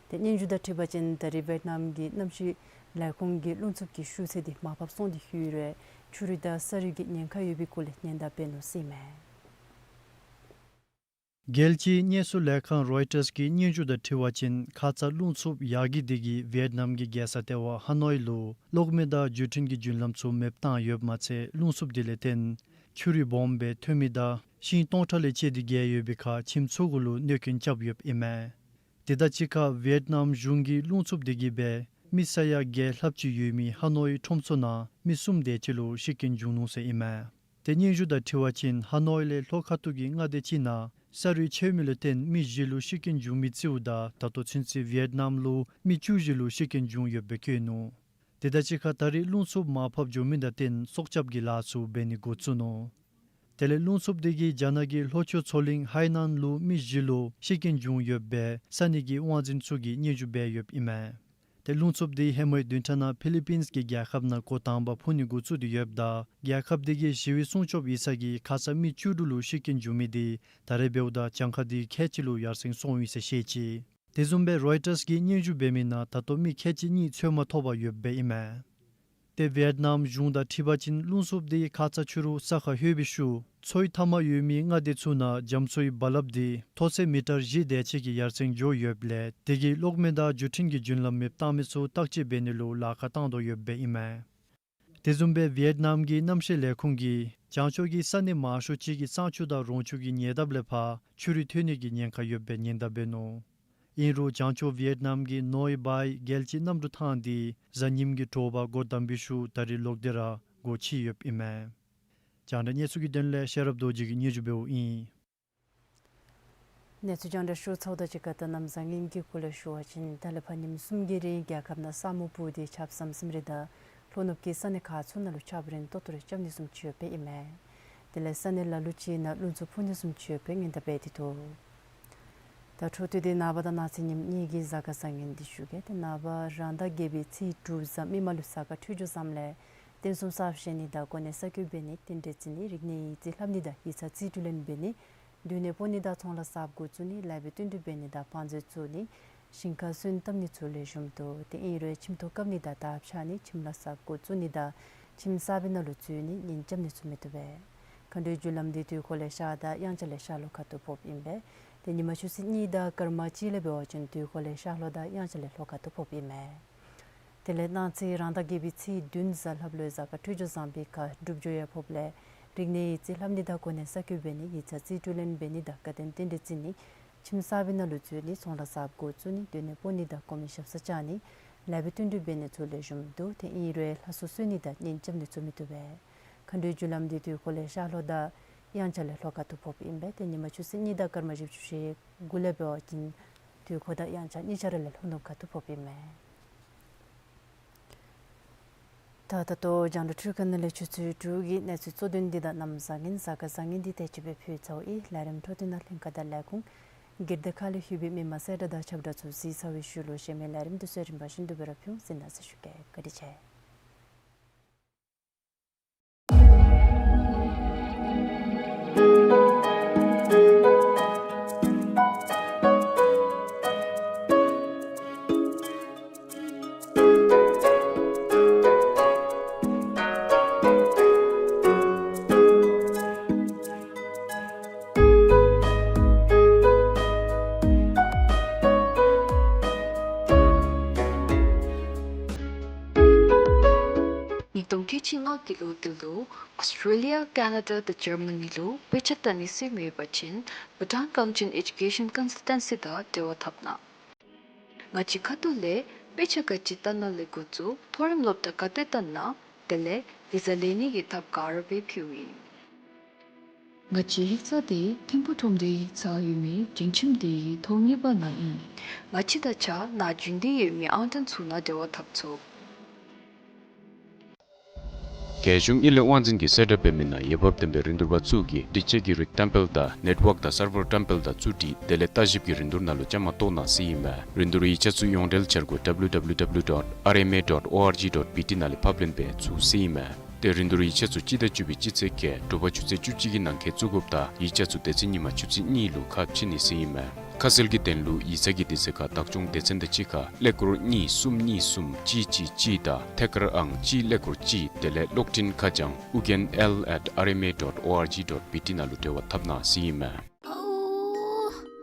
ཏེ་སྙན་ཞུ་དང་འཁྲིལ་བ་ཅིན་ད་རེས་ཝེཊ་ནམ་གྱི་གནམ་གཤིས་ལས་ཁུངས་ཀྱིས་རླུང་འཚུབ་ཀྱི་ཤུགས་ཚད་འདི་མར་ཕབ་སོང་སྟེ་ཡོད་རུང་ཆུ་རུད་དང་ས་རུད་ཀྱི་ཉེན་ཁ་ཡོད་པའི་སྐོར་ལས་སྙན་དར་འབད་ནུག་ཟེར་ཨིན་མས། རྒྱལ་སྤྱིའི་གནས་ཚུལ་ལས་ཁང་རོའི་ཊརས་ཀྱི་སྙན་ཞུ་དང་འཁྲིལ་བ་ཅིན་ཁ་ཙ་རླུང་འཚུབ་ཡ་གི་སྡེ་གིས་ཝེཊ་ནམ་གྱི་རྒྱལ་ས་ལྟེ་བ་ཧ་ནོའི་ལུ་གློག་མེ་དང་བརྒྱུད་འཕྲིན་གྱི་རྒྱུན་ལམ་ཚུ་མེདཔ་བཏང་ཡོདཔ་མ་ཚད་རླུང་འཚུབ་དེ་ལས་བརྟེན་ཆུ་རུད་སྦོམ་སྦེ་ཐོན་མི་དང་ཤིང་སྟོང་ཕྲག་ལས་བཅད་དེ་བརྒལ་ཡོད་པའི་ཁར་ཁྱིམ་ཚུ་གུ་ལུ་གནོད་སྐྱོན་རྐྱབ་ཡོདཔ་ཨིན་མས། དེ་དང་གཅིག་ཁར་ཝེཊ་ནམ་གཞུང་གི་རླུང་འཚུབ་དེ་གིས་སྦེ་མི་ས་ཡ་བརྒྱད་ལྷགཔ་ཅིག་ཡོད་མི་ཧ་ནོའི་ཁྲོམ་ཚུ་ནང་མི་གསུམ་དེ་ཅིག་ལུ་ཤི་རྐྱེན་བྱུང་ནུག་ཟེར་ཨིན་མས། ཏེ་སྙན་ཞུ་དང་འཁྲིལ་བ་ཅིན་ཧ་ནོའི་ལས་ལྷོ་ཁ་ཐུག་གི་མངའ་སྡེ་ཅིག་ནང་ ས་རུད་ཆེ་མི་ལུ་བརྟེན་མི་བཞི་ལུ་ཤི་རྐྱེན་བྱུང་མི་རྩིཝ་ད་ད་ལྟོ་ཚུན་ཚོད་ཝི་ཡེཊ་ནམ་ལུ་མི་བཅུ་བཞི་ལུ་ཤི་རྐྱེན་བྱུང་ཡོདཔ་སྦེ་བཀོད་ནུག། དེ་དང་གཅིག་ཁར་ད་རེས་རླུང་འཚུབ་མར་ཕབ་འགྱོ་མི་དང་བརྟེན་སྲོག་སྐྱབས་ཀྱི་ལཱ་ཚུ་འབད་ནི་འགོ་བཙུགས་ནུག། དེ་ལས་རླུང་འཚུབ་དེ་གིས་རྒྱ་ནག་གི་ལྷོ་ཕྱོགས་མཚོ་གླིང་ཧའེ་ནན་ལུ་མི་བཞི་ལུ་ཤི་རྐྱེན་བྱུང་ཡོདཔ་སྦེ་ས་གནས་ཀྱི་དབང་འཛིན་ཚུ་གིས་སྙན་ཞུ་འབད་ཡོདཔ་ཨིན་མས། ཏེ་རླུང་འཚུབ་དེ་ཧེ་མའི་བདུན་ཕྲག་ནང་ཕི་ལི་པིནས་ཀྱི་རྒྱལ་ཁབ་ནང་འགོ་དང་པ་ཕུ་ནི་འགོ་བཙུགས་ཏེ་ཡོདཔ་ད་རྒྱལ་ཁབ་དེ་གི་ཞི་བའི་སྲུང་སྐྱོབ་ཡིག་ཚང་གིས་ཁ་ཙ་མི་བཅུ་དྲུག་ལུ་ཤི་རྐྱེན་བྱུང་མི་དེ་ད་རེས་འབདཝ་ད་གྱངས་ཁ་དེ་ཁལ་གཅིག་ལུ་ཡར་སེང་སོང་ཡི་ཟེར་བཤད་ཅི། དེ་བཟུམ་སྦེ་རོའི་ཊརས་ཀྱིས་སྙན་ཞུ་འབད་མི་ནང་ད་ལྟོ་མི་ཁལ་གཅིག་གཉིས་འཚོལ་མ་ཐོབ་པར་ཡོདཔ་ཨིན་མས། ཏེ་ཝི་ཡེཊ་ནམ་གཞུང་དང་འཁྲིལ་བ་ཅིན་རླུང་འཚུབ་དེ་ཁ་ཙ་ཕྱི་རུ་ས་ཁར་ལྷོད་པའི་ཤུལ་མཚོའི་མཐའ་མར་ཡོད་མི་མངའ་སྡེ་ཚུ་ནང་རྒྱ་མཚོའི་རྦ་རླབས་དེ་མཐོ་ཚད་མི་ཊར་བཞི་དེ་ཅིག་གི་ཡར་སེང་འགྱོ་ཡོདཔ་ལས་དེ་གིས་གློག་མེ་དང་བརྒྱུད་འཕྲིན་གྱི་རྒྱུན་ལམ་མེདཔ་བཏང་མི་ཚུ་བརྟག་དཔྱད་འབད་ནི་ལུ་ལཱ་ཁག་བཏང་དོ་ཡོདཔ་ཨིན་མས། དེ་བཟུམ་སྦེ་ཝི་ཡེཊ་ནམ་གྱི་གནམ་གཤིས་ལས་ཁུངས་ཀྱིས་བྱང་ཕྱོགས་ཀྱི་ས་གནས་མང་ཤོས་ཅིག་གི་གཙང་ཆུ་དང་རོང་ཆུ་གི་ཉེ་འདབས་ལས་ཕར་ཆུ་རུད་ཐོན་ནི་གི་ཉེན་ཁ་ཡོདཔ་སྦེ་ཉེན་བརྡ་འབད་ནུག། ཨིན་རུང་བྱང་ཕྱོགས་ཝི་ཡེཊ་ནམ་གྱི་ནོའི་བའི་རྒྱལ་སྤྱིའི་གནམ་གྲུ་ཐང་དེ་གཟའ་ཉིམ་གྱི་དྲོ་པ་སྒོ་བསྡམས་པའི་ཤུལ་ད་རེས་ལོག་སྟེ་ར་སྒོ་ཕྱེ་ཡོདཔ་ཨིན་མས། རྒྱང་བསྒྲགས་གནས་ཚུལ་གྱི་དོན་ལས་ཤེས་རབ་རྡོ་རྗེ་གིས་སྙན་ཞུ་འབདཝ་ཨིན། གནས་ཚུལ་རྒྱང་བསྒྲགས་ཞུ་ཚརཝ་དང་གཅིག་ཁར་ད་གནམ་བཟང་ངན་གྱི་སྐོར་ལས་ཞུ་བ་ཅིན་ད་ལས་ཕར་ཉིནམ་གསུམ་གྱི་རིང་རྒྱལ་ཁབ་ནང་ས་སྨུག་སྤུབས་ཏེ་ཆརཔ་ཟམ་ཟིམ་རེ་དང་ལྷོ་ནུབ་ཀྱི་ས་གནས་ཁག་ཚུ་ནང་ལུ་ཆརཔ་རན་ཏོག་ཏོ་རེ་རྐྱབ་ནི་བཟུམ་ཅིག་ཡོདཔ་ཨིན་མས། དེ་ལས་ས་གནས་ལ་ལུ་ཅིག་ནང་རླུང་འཚུབ་འཕུ་ནི་བཟུམ་ཅིག་ཡོདཔ་ངན་བརྡ་འབད་དེ་འདུག། ད་འཕྲོ་མཐུད་དེ་ནངས་པ་དང་གནངས་ཚེ་ཉིནམ་གཉིས་ཀྱི་གཟའ་སྐར་བཟང་ངན་འདི་ཞུ་གེ། ཏེ་ནངས་པ་རང་ཟླ་བརྒྱད་པའི་ཚེས་དྲུག་གཟའ་མིག་དམར་ལུ་གཟའ་སྐར་འཕྲོད་སྦྱོར་བཟངམ་ལས་རྟེན་གསུམ་གསརཔ་བཞེངས་ནི་དང་གོ་གནས་གསར་བསྐོ་འབད་ནི་རྟེན་འབྲེལ་བརྩི་ནི་རིག་གནས་ཡིག་རྩིས་ལྷབ་ནི་དང་ཡིག་ཚང་རྩིས་སྤྲོད་ལེན་འབད་ནི་སྡོད་གནས་སྤོ་ནི་དང་ཚོང་ལཱ་གསརཔ་འགོ་བཙུགས་ནི་ལེགས་པའི་བསྟུན་གྲོས་འབད་ནི་དང་བང་མཛོད་བཙུགས་ནི་ཞིང་ཁ་སོན་བཏབ་ནི་ཚུ་ལེགས་ཤོམ་འདུག། ཏེ་ཨིན་རུང་ཁྱིམ་ཐོག་བཀབ་ནི་དང་དར་འཕྱར་ནི་ཁྱིམ་ལཱ་གསརཔ་འགོ་བཙུགས་ནི་དང་ཁྱིམ་གསར་པའི་ནང་ལུ་འཛུལ་ནི་གཉེན་རྐྱབ་ནི་ཚུ་མི་བཏུབ་པས། མཁའ་འགྲོའི་རྒྱུ་ལམ་འདི་དུས་འཁོར་ལས་ཤར་དང་དབྱངས་འཆར་ལས་ཤར་ལྷོ་ཁ་ཐུག་ཕོགཔ་ཨིན་པས། ཏེ་ཉིན་མ་ཆུ་ཚོད་གཉིས་དང་སྐར་མ་གཅིག་ལས་འབད་བ་ཅིན་དུས་འཁོར་ལས་ཤར་ལྷོ་དང་དབྱངས་འཆར་ལས་ལྷོ་ཁ་ཐུག་ཕོགཔ་ཨིན་མས། དེ་ལས་གནངས་ཚེ་རང་ཟླ་བརྒྱད་པའི་ཚེས་བདུན་གཟའ་ལྷགཔ་ལུ་གཟའ་སྐར་འཕྲོད་སྦྱོར་བཟང་པའི་ཁར་སྒྲུབ་སྦྱོར་ཡང་ཕོགཔ་ལས་རིག་གནས་ཡིག་རྩིས་ལྷབ་ནི་དང་གོ་གནས་གསར་བསྐོ་འབད་ནི་ཡིག་ཚང་རྩིས་སྤྲོད་ལེན་འབད་ནི་དང་དགའ་སྟོན་རྟེན་འབྲེལ་བརྩི་ནི་ཁྱིམ་གསར་པའི་ནང་ལུ་འཛུལ་ནི་ཚོང་ལཱ་གསརཔ་འགོ་བཙུགས་ནི་སྡོད་གནས་སྤོ་ནི་དང་གོང་མའི་ཞབས་སར་བཅར་ནི་ལེགས་པའི་བསྟུན་གྲོས་འབད་ནི་ཚུ་ལེགས་ཤོམ་འདུག། ཏེ་ཨིན་རུང་ལྷ་སྲུང་གསོལ་ནི་དང་གཉེན་རྐྱབ་ནི་ཚུ་མི་བཏུབ་པས། མཁའ་འགྲོའི་རྒྱུ་ལམ་འདི་དུས་འཁོར་ལས་ཤར་ལྷོ་དང་དབྱངས་འཆར་ལས་ལྷོ་ཁ་ཐུག་ཕོགཔ་ཨིན་པས། ཏེ་ཉིན་མ་ཆུ་ཚོད་གཉིས་དང་སྐར་མ་བཞི་བཅུ་ཞེ་དགུ་ལས་འབད་བ་ཅིན་དུས་འཁོར་དང་དབྱངས་འཆར་གཉིས་ཆ་ར་ལས་ལྷོ་ནུབ་ཁ་ཐུག་ཕོགཔ་ཨིན་མས། ད་ད་ལྟོ་རྒྱང་བསྒྲགས་འཕྲུལ་ཁང་ནང་ལས་ཆུ་ཚོད་དྲུག་གི་གནས་ཚུལ་གཙོ་དོན་འདི་དང་གནམ་བཟང་ངན་གཟའ་སྐར་བཟང་ངན་འདི་དེ་ཅིག་སྦེ་ཕུལ་ཚརཝ་ཨིན། ལས་རིམ་འཕྲོ་མཐུད་ནང་ལྷན་ཁག་དང་ལས་ཁུངས་སྒེར་སྡེ་ཁག་ལས་ལྷོད་པའི་མི་མང་གསལ་བསྒྲགས་དང་ཁྱབ་བསྒྲགས་ཚུ་གཟིགས་ཚར་བའི་ཤུལ་ལུ་གཞན་མི་ལས་རིམ་འདི་ཚུ་རིམ་པ་བཞིན་དུ་སྦེ་ར་ཕུལ་འོང་གཟིགས་གནང་ཟེར་ཞུ་གེ། བཀའ་དྲིན་ཆེ། ཉིས་སྟོང་ཁལ་གཅིག་ལྔ་གི་ལོ་འདི་ལུ་ཨོསི་ཊེ་ལི་ཡ་ཀེ་ན་ཌ་དང་ཇར་མ་ནི་ལུ་དཔེ་ཆ་ལྟ་ནི་སྲོལ་མེད་པ་ཅིན་བྷུ་ཊཱན་ཀམ་ཅཱན་ཨེ་ཌུ་ཀེ་ཤཱན་ཀོན་སཱལ་ཊན་སི་དང་འབྲེལ་བ་འཐབ་གནང་། ང་བཅས་ཁ་ཐུག་ལས་དཔེ་ཆ་ག་ཅི་ལྟ་ནི་ལས་འགོ་བཙུགས་མཐོ་རིམ་སློབ་གྲྭ་ག་ཏེ་ལྟ་ནི་དེ་ལས་བི་ཟ་ལེན་ནི་གི་ཐབས་ག་ར་སྦེ་ཕུལཝ་ཨིན། ང་བཅས་ཡིག་ཚང་འདི་ཐིམ་ཕུག་ཁྲོམ་སྡེའི་ཡིག་ཚང་ཡོད་མི་སྒྲིང་ཁྱིམ་སྡེའི་ཐོག་གཉིས་པ་ནང་ཨིན། ང་བཅས་དང་གཅིག་ཁར་ནཱ་རྒྱུན་ལྡན་ཡོད་མི་ཨང་གྲངས་ཚུ་ནང་འབྲེལ་བ་འཐབ་ཚུགས། རྒྱལ་གཞུང་དབྱི་ལིང་དབང་འཛིན་གྱིས་གསལ་བསྒྲགས་འབད་མི་ནང་འོས་འབབ་ལྡན་པའི་རིན་བསྡུར་པ་ཚུ་གིས་སྒྲིག་ཆས་ཀྱི་རིགས་བཀྲམ་སྤེལ་དང་ནེཊ་ཝརཀ་དང་སར་བར་བཀྲམ་སྤེལ་དང་རྩིས་སྤྲོད་དེ་ལས་ལྟ་ཞིབ་ཀྱི་རིན་བསྡུར་ནང་ལུ་བཅའ་མར་གཏོགས་གནང་ཟེར་ཨིན་མས། རིན་བསྡུར་ཡིག་ཆ་ཚུ་ཡོངས་འབྲེལ་འཆར་སྒོ་W W W dot R M A dot O R G dot B T ནང་ལས་ཕབ་ལེན་འབད་ཚུགས་ཟེར་ཨིན་མས། ཏེ་རིན་བསྡུར་ཡིག་ཆ་ཚུ་སྤྱི་ཟླ་བཅུ་པའི་སྤྱི་ཚེས་བརྒྱད་དྲོ་པ་ཆུ་ཚོད་བཅུ་གཅིག་གི་ནང་འཁོད་བཙུགས་དགོཔ་དང་ཡིག་ཆ་ཚུ་དེ་ཚེ་ཉིན་མ་ཆུ་ཚོད་གཉིས་ལུ་ཁ་ཕྱེ་ནི་ཟེར་ཨིན་མས། ཁ་གསལ་གྱི་དོན་ལུ་ཡིག་ཚང་གི་དུས་ཚོད་ཁར་བདག་སྐྱོང་སྡེ་ཚན་དང་གཅིག་ཁར་ཀླད་ཀོར་གཉིས་གསུམ་གཉིས་གསུམ་གཅིག་གཅིག་གཅིག་དང་ཐད་ཀར་ཨང་གཅིག་ཀླད་ཀོར་གཅིག་དེ་ལས་གློག་འཕྲིན་ཁ་བྱང་ཨུ་རྒྱན་L at R M A dot O R G dot B T ནང་ལུ་འབྲེལ་བ་འཐབ་གནང་ཟེར་ཨིན་མས། ཨའོ།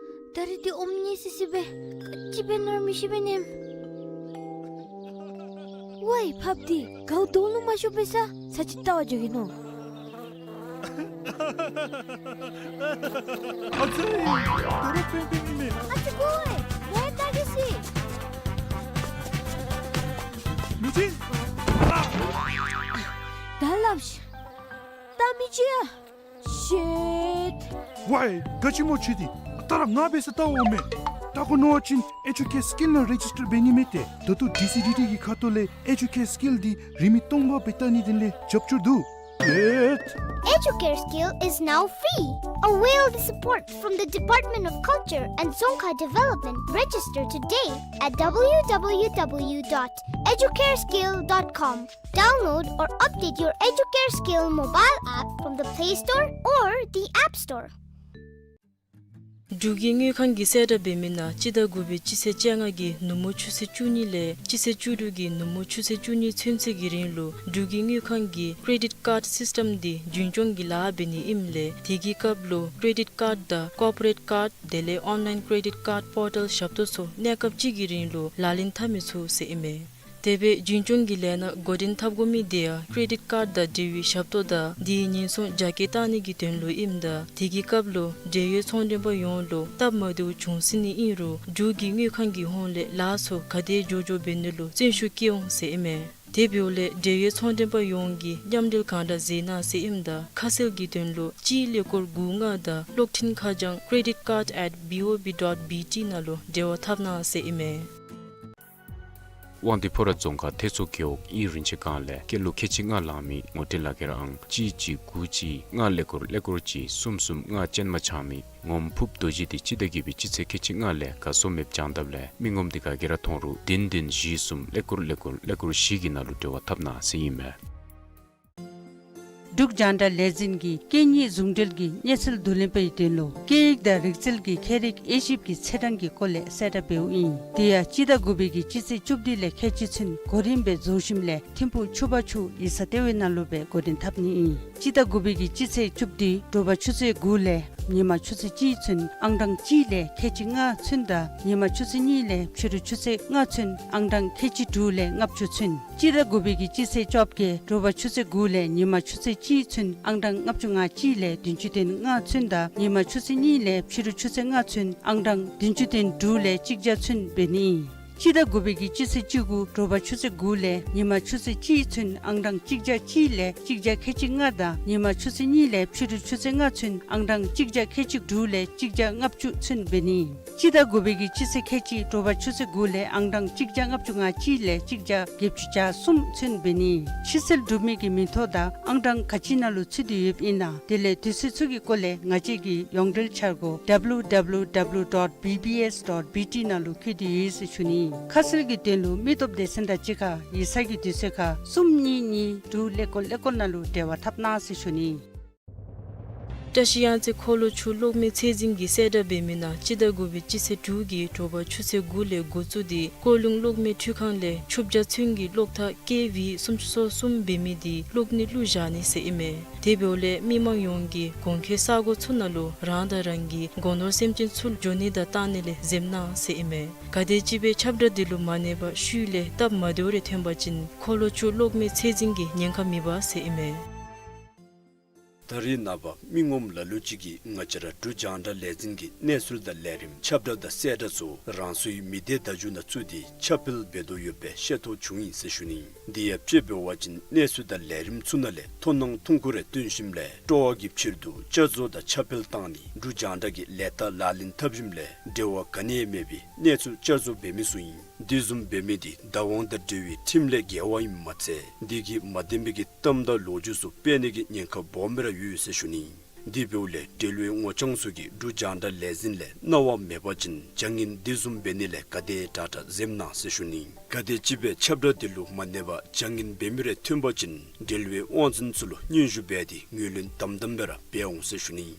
ད་རིས་འདི་ཨོམ་ནི་སི་སི་སྦེ་ག་ཅི་འབད་ནི་ར་མི་ཤེས་པས་ནམ། ཝའི་ཕགཔ་འདི་གའུ་དོང་ལུ་མ་ཤོར་པས་ས་ཅིག་ལྟ་བར་འགྱོ་གེ་ནོ། ཨ་ཙི། ད་རུང་ཕན་ཕན་ཨིན་མས། ཨ་ཙི་ཀོ་ཝའི་ད་གེ་སི། མི་ཅིག། ད་སླབ་ཤིག། ད་མི་ཅིག་ཡ། Shit། པའི་ག་ཅི་སྨོ་ཁྱོད་འདི། ད་ར་ང་འབད་ས་ལྟ་འོང་མས། ལྟ་དགོ་མནོ་བ་ཅིན་ཨེ་ཇུ་ཀེར་སི་ཀིལ་ནང་རེ་ཇིས་ཊར་འབད་ནི་མས་ཏེ། ད་ལྟོ་ཌི་སི་ཌི་ཊི་གི་ཁ་ཐུག་ལས་ཨེ་ཇུ་ཀེར་སི་ཀིལ་འདི་རིན་མེད་སྟོང་པ་སྦེ་བལྟ་ནི་དེ་ལས་རྒྱབ་སྐྱོར་འདུག། ཨེ་ཇུ་ཀེར་སི་ཀིལ is now free. Avail the support from the Department of Culture and Dzongkha Development. Register today at w w w dot educareskill dot com. Download or update your Educare Skill mobile app from the Play Store or the App Store. འབྲུག་གི་དངུལ་ཁང་གིས་གསལ་བསྒྲགས་འབད་མི་ནང་སྤྱི་ཟླ་དགུ་པའི་སྤྱི་ཚེས་བཅོ་ལྔ་གི་ནུབ་མོ་ཆུ་ཚོད་བཅུ་གཉིས་ལས་སྤྱི་ཚེས་བཅུ་དྲུག་གི་ནུབ་མོ་ཆུ་ཚོད་བཅུ་གཉིས་ཚུན་ཚོད་ཀྱི་རིང་ལུ་འབྲུག་གི་དངུལ་ཁང་གི་ཀེ་རེ་ཌིཊ་ཀཱརཌ་སིསི་ཊམ་འདི་རྒྱུན་སྐྱོང་གི་ལཱ་འབད་ནི་ཨིནམ་ལས་དེ་གི་སྐབས་ལུ་ཀེ་རེ་ཌིཊ་ཀཱརཌ་དང་ཀོར་པོ་རེཊ་ཀཱརཌ་དེ་ལས་ཨོན་ལའིན་ཀེ་རེ་ཌིཊ་ཀཱརཌ་པོར་ཊལ་ཞབས་ཏོག་ཚུ་གནས་སྐབས་ཅིག་གི་རིང་ལུ་ལག་ལེན་འཐབ་མི་ཚུགས་ཟེར་ཨིན་མས། དེ་སྦེ་རྒྱུན་སྐྱོང་གི་ལས་སྣ་འགོ་འདྲེན་འཐབ་དགོ་མི་དེ་ཡང་ཀེ་རེ་ཌིཊ་ཀཱརཌ་དང་འབྲེལ་བའི་ཞབས་ཏོག་དང་དེའི་ཉེན་སྲུང་རྒྱ་སྐྱེད་བཏང་ནི་གི་དོན་ལུ་ཨིནམ་ད་དེ་གི་སྐབས་ལུ་འབྲེལ་ཡོད་ཚོང་མགྲོན་པ་ཡོངས་ལུ་སྟབས་མ་བདེཝ་བྱུང་སྲིད་ནི་ཨིན་རུང་འབྲུག་གི་དངུལ་ཁང་གི་ཧོངས་ལས་ལཱ་ཚུ་ག་དེ་མགྱོགས་མགྱོགས་འབད་ནི་ལུ་བརྩོན་ཤུགས་བསྐྱེད་འོང་ཟེར་ཨིན་མས། དེ་འབདཝ་ལས་འབྲེལ་ཡོད་ཚོང་མགྲོན་པ་ཡོངས་ཀྱིས་མཉམ་འབྲེལ་གང་དྲག་མཛད་གནང་ཟེར་ཨིནམ་ད་ཁ་གསལ་གྱི་དོན་ལུ་གཅིག་ཀླད་ཀོར་དགུ་ལྔ་དང་གློག་འཕྲིན་ཁ་བྱང་credit card at B O B dot B T ནང་ལུ་འབྲེལ་བ་འཐབ་གནང་ཟེར་ཨིན་མས། དབང་འདུས་ཕོ་བྲང་རྫོང་ཁག་ཐེད་ཚོ་རྒེད་འོག་ཨིན་རིན་ཆེན་སྒང་ལས་སྐྱེས་ལོ་ཁལ་གཅིག་ལྔ་ལང་མི་ངོ་སྤྲོད་ལག་ཁྱེར་ཨང་གཅིག་གཅིག་དགུ་གཅིག་ལྔ་ཀླད་ཀོར་ཀླད་ཀོར་གཅིག་གསུམ་གསུམ་ལྔ་ཅན་མ་ཆགས་མི་ངོམ་ཕུབ་རྡོ་རྗེ་འདི་སྤྱི་ཟླ་བརྒྱད་པའི་སྤྱི་ཚེས་ཁལ་གཅིག་ལྔ་ལས་ག་སོང་མེདཔ་བྱང་དཔ་ལས་མི་ངོམ་འདི་ག་གིས་ར་མཐོང་རུང་བདུན་བདུན་བཞི་གསུམ་ཀླད་ཀོར་ཀླད་ཀོར་ཀླད་ཀོར་བཞི་གི་ནང་ལུ་འབྲེལ་བ་འཐབ་གནང་ཟེར་ཨིན་མས། འབྲུག་རྒྱང་བསྒྲགས་ལས་འཛིན་གྱིས་སྐད་གཉིས་ཟུང་འབྲེལ་གྱི་གནས་ཚུལ་བསྡུ་ལེན་པའི་དོན་ལུ་སྐད་ཡིག་དང་རིག་རྩལ་གྱི་ཁྱད་རིག་དབྱེ་ཞིབ་ཀྱི་ཚེས་གྲངས་ཀྱི་སྐོར་ལས་གསལ་བསྒྲགས་འབདཝ་ཨིན། དེ་ཡང་སྤྱི་ཟླ་དགུ་པའི་གི་སྤྱི་ཚེས་བཅུ་བདུན་ལས་ཁལ་གཅིག་ཚུན་གོ་རིམ་སྦེ་རྫོགས་ཞིནམ་ལས་ཐིམ་ཕུག་ཆུ་བར་ཆུ་ཡིག་ཚང་ལྟེ་བའི་ནང་ལུ་སྦེ་འགོ་འདྲེན་འཐབ་ནི་ཨིན། སྤྱི་ཟླ་དགུ་པའི་གི་སྤྱི་ཚེས་བཅུ་བདུན་དྲོ་པ་ཆུ་ཚོད་དགུ་ལས་ཉིན་མ་ཆུ་ཚོད་གཅིག་ཚུན་ཨང་གྲངས་གཅིག་ལས་ཁལ་གཅིག་ལྔ་ཚུན་དང་ཉིན་མ་ཆུ་ཚོད་གཉིས་ལས་ཕྱི་རུ་ཆུ་ཚོད་ལྔ་ཚུན་ཨང་གྲངས་ཁལ་གཅིག་དྲུག་ལས་ལྔ་བཅུ་ཚུན། སྤྱི་ཟླ་དགུ་པའི་གི་སྤྱི་ཚེས་བཅོ་བརྒྱད་དྲོ་པ་ཆུ་ཚོད་དགུ་ལས་ཉིན་མ་ཆུ་ཚོད་གཅིག་ཚུན་ཨང་གྲངས་ལྔ་བཅུ་ང་གཅིག་ལས་བདུན་ཅུ་དོན་ལྔ་ཚུན་དང་ཉིན་མ་ཆུ་ཚོད་གཉིས་ལས་ཕྱི་རུ་ཆུ་ཚོད་ལྔ་ཚུན་ཨང་གྲངས་བདུན་ཅུ་དོན་དྲུག་ལས་གཅིག་བརྒྱ་ཚུན་འབད་ནི་ཨིན། སྤྱི་ཟླ་དགུ་པའི་གི་སྤྱི་ཚེས་བཅུ་དགུ་དྲོ་པ་ཆུ་ཚོད་དགུ་ལས་ཉིན་མ་ཆུ་ཚོད་གཅིག་ཚུན་ཨང་གྲངས་གཅིག་བརྒྱ་གཅིག་ལས་གཅིག་བརྒྱ་ཁལ་གཅིག་ལྔ་དང་ཉིན་མ་ཆུ་ཚོད་གཉིས་ལས་ཕྱི་རུ་ཆུ་ཚོད་ལྔ་ཚུན་ཨང་གྲངས་གཅིག་བརྒྱ་ཁལ་གཅིག་དྲུག་ལས་གཅིག་བརྒྱ་ལྔ་བཅུ་ཚུན་འབད་ནི་ཨིན། སྤྱི་ཟླ་དགུ་པའི་གི་སྤྱི་ཚེས་ཁལ་གཅིག་དྲོ་པ་ཆུ་ཚོད་དགུ་ལས་ཨང་གྲངས་གཅིག་བརྒྱ་ལྔ་བཅུ་ང་གཅིག་ལས་གཅིག་བརྒྱ་བརྒྱད་ཅུ་གྱ་གསུམ་ཚུན་འབད་ནི་ཨིན། ཕྱི་སེལ་གྲུབ་མི་གི་མིང་ཐོ་དང་ཨང་གྲངས་ག་ཅི་ནང་ལུ་ཚུད་དེ་ཡོདཔ་ཨིན་ན་དེ་ལས་དུས་ཚོད་ཚུ་གི་སྐོར་ལས་ང་བཅས་ཀྱི་ཡོངས་འབྲེལ་འཆར་སྒོ་W W W dot B B S dot B T ནང་ལུ་བཀོད་དེ་ཡོད་ཟེར་ཞུ་ནི། ཁ་གསལ་གྱི་དོན་ལུ་མི་སྟོབས་སྡེ་ཚན་དང་གཅིག་ཁར་ཡིག་ཚང་གི་དུས་ཚོད་ཁར་གསུམ་གཉིས་གཉིས་དྲུག་ཀླད་ཀོར་ཀླད་ཀོར་ནང་ལུ་འབྲེལ་བ་འཐབ་གནང་ཟེར་ཞུ་ནི། བཀྲ་ཤིས་གཡང་རྩེ་འཁོར་ལོ་ཆུ་གློག་མེ་ཚད་འཛིན་གྱིས་གསལ་བསྒྲགས་འབད་མི་ནང་སྤྱི་ཟླ་དགུ་པའི་སྤྱི་ཚེས་དྲུག་གི་དྲོ་པ་ཆུ་ཚོད་དགུ་ལས་འགོ་བཙུགས་ཏེ་ཀོ་ལུང་གློག་མེ་འཕྲུལ་ཁང་ལས་ཆུ་བརྒྱ་ཚུན་གྱི་གློག་ཐག་ཀེ་ཝི་སུམ་ཅུ་སོ་གསུམ་འབད་མི་དེ་གློག་ནད་བླུག་བཞག་ནི་ཟེར་ཨིན་མས། དེ་འབདཝ་ལས་མི་མང་ཡོངས་ཀྱིས་གོང་འཁོད་ས་གོ་ཚུ་ནང་ལུ་རང་དང་རང་གི་སྒོ་ནོར་སེམས་ཅན་ཚུ་འགྱོ་ནི་དང་བཏང་ནི་ལས་འཛེམ་གནང་ཟེར་ཨིན་མས། ག་དེམ་ཅིག་སྦེ་ཁྱབ་བསྒྲགས་དེ་ལུ་མ་གནས་པར་ཤུལ་ལས་སྟབས་མ་བདེཝ་རེ་ཐོན་པ་ཅིན་འཁོར་ལོ་ཆུ་གློག་མེ་ཚད་འཛིན་གྱིས་ཉེན་ཁ་མི་འབག་ཟེར་ཨིན་མས། ད་རེས་ནངས་པ་མི་ངོམ་ལ་ལུ་ཅིག་གིས་ང་བཅས་ར་འབྲུག་རྒྱང་བསྒྲགས་ལས་འཛིན་གྱི་གནས་ཚུལ་དང་ལས་རིམ་ཁྱབ་བསྒྲགས་དང་གསལ་བསྒྲགས་ཚུ་རང་སོའི་མི་སྡེ་བརྡ་བརྒྱུད་ནང་བཙུགས་ཏེ་ཁྱབ་སྤེལ་འབད་དོ་ཡོདཔ་སྦེ་ཤེས་རྟོགས་བྱུང་ཡི་ཟེར་ཞུ་ནི། དེ་ཡང་དཔྱེ་འབད་བ་ཅིན་གནས་ཚུལ་དང་ལས་རིམ་ཚུ་ནང་ལས་མཐོང་སྣང་ཐུང་ཀུ་རེ་བཏོན་ཞིནམ་ལས་སྤྲོ་བ་གི་ཕྱིར་དུ་བསྐྱར་བཟོ་དང་ཁྱབ་སྤེལ་བཏང་ནི་འབྲུག་རྒྱང་བསྒྲགས་ཀྱི་ལས་རྟགས་ལག་ལེན་འཐབ་ཞིནམ་ལས་འབྲེལ་བ་ག་ནི་ཡང་མེད་པའི་གནས་ཚུལ་བསྐྱར་བཟོ་འབད་མི་ཚུ་ཨིན། དེ་བཟུམ་འབད་མི་དེ་བདག་དབང་དང་འབྲེལ་བའི་ཁྲིམས་ལས་འགལ་བ་ཨིནམ་མ་ཚད་དེ་གིས་མ་བདེན་པའི་གི་གཏམ་དང་ལོ་རྒྱུས་ཚུ་སྤེལ་ནི་གི་ཉེན་ཁ་སྦོམ་སྦེ་ར་ཡོད་ཟེར་ཞུ་ནི། དེ་འབདཝ་ལས་འབྲེལ་བའི་ངོ་རྐྱང་ཚུ་གིས་འབྲུག་རྒྱང་བསྒྲགས་ལས་འཛིན་ལས་གནང་བ་མེད་པ་ཅིན་བྱ་ངན་དེ་བཟུམ་འབད་ནི་ལས་ག་དེ་དྲག་དྲག་འཛེམ་གནང་ཟེར་ཞུ་ནི། ག་དེམ་ཅིག་སྦེ་ཁྱབ་བསྒྲགས་དེ་ལུ་མ་གནས་པར་བྱ་ངན་འབད་མི་རེ་ཐོན་པ་ཅིན་འབྲེལ་བའི་དབང་འཛིན་ཚུ་ལུ་སྙན་ཞུ་འབད་དེ་ངོས་ལེན་དམ་དམ་སྦེ་ར་འབད་འོང་ཟེར་ཞུ་ནི།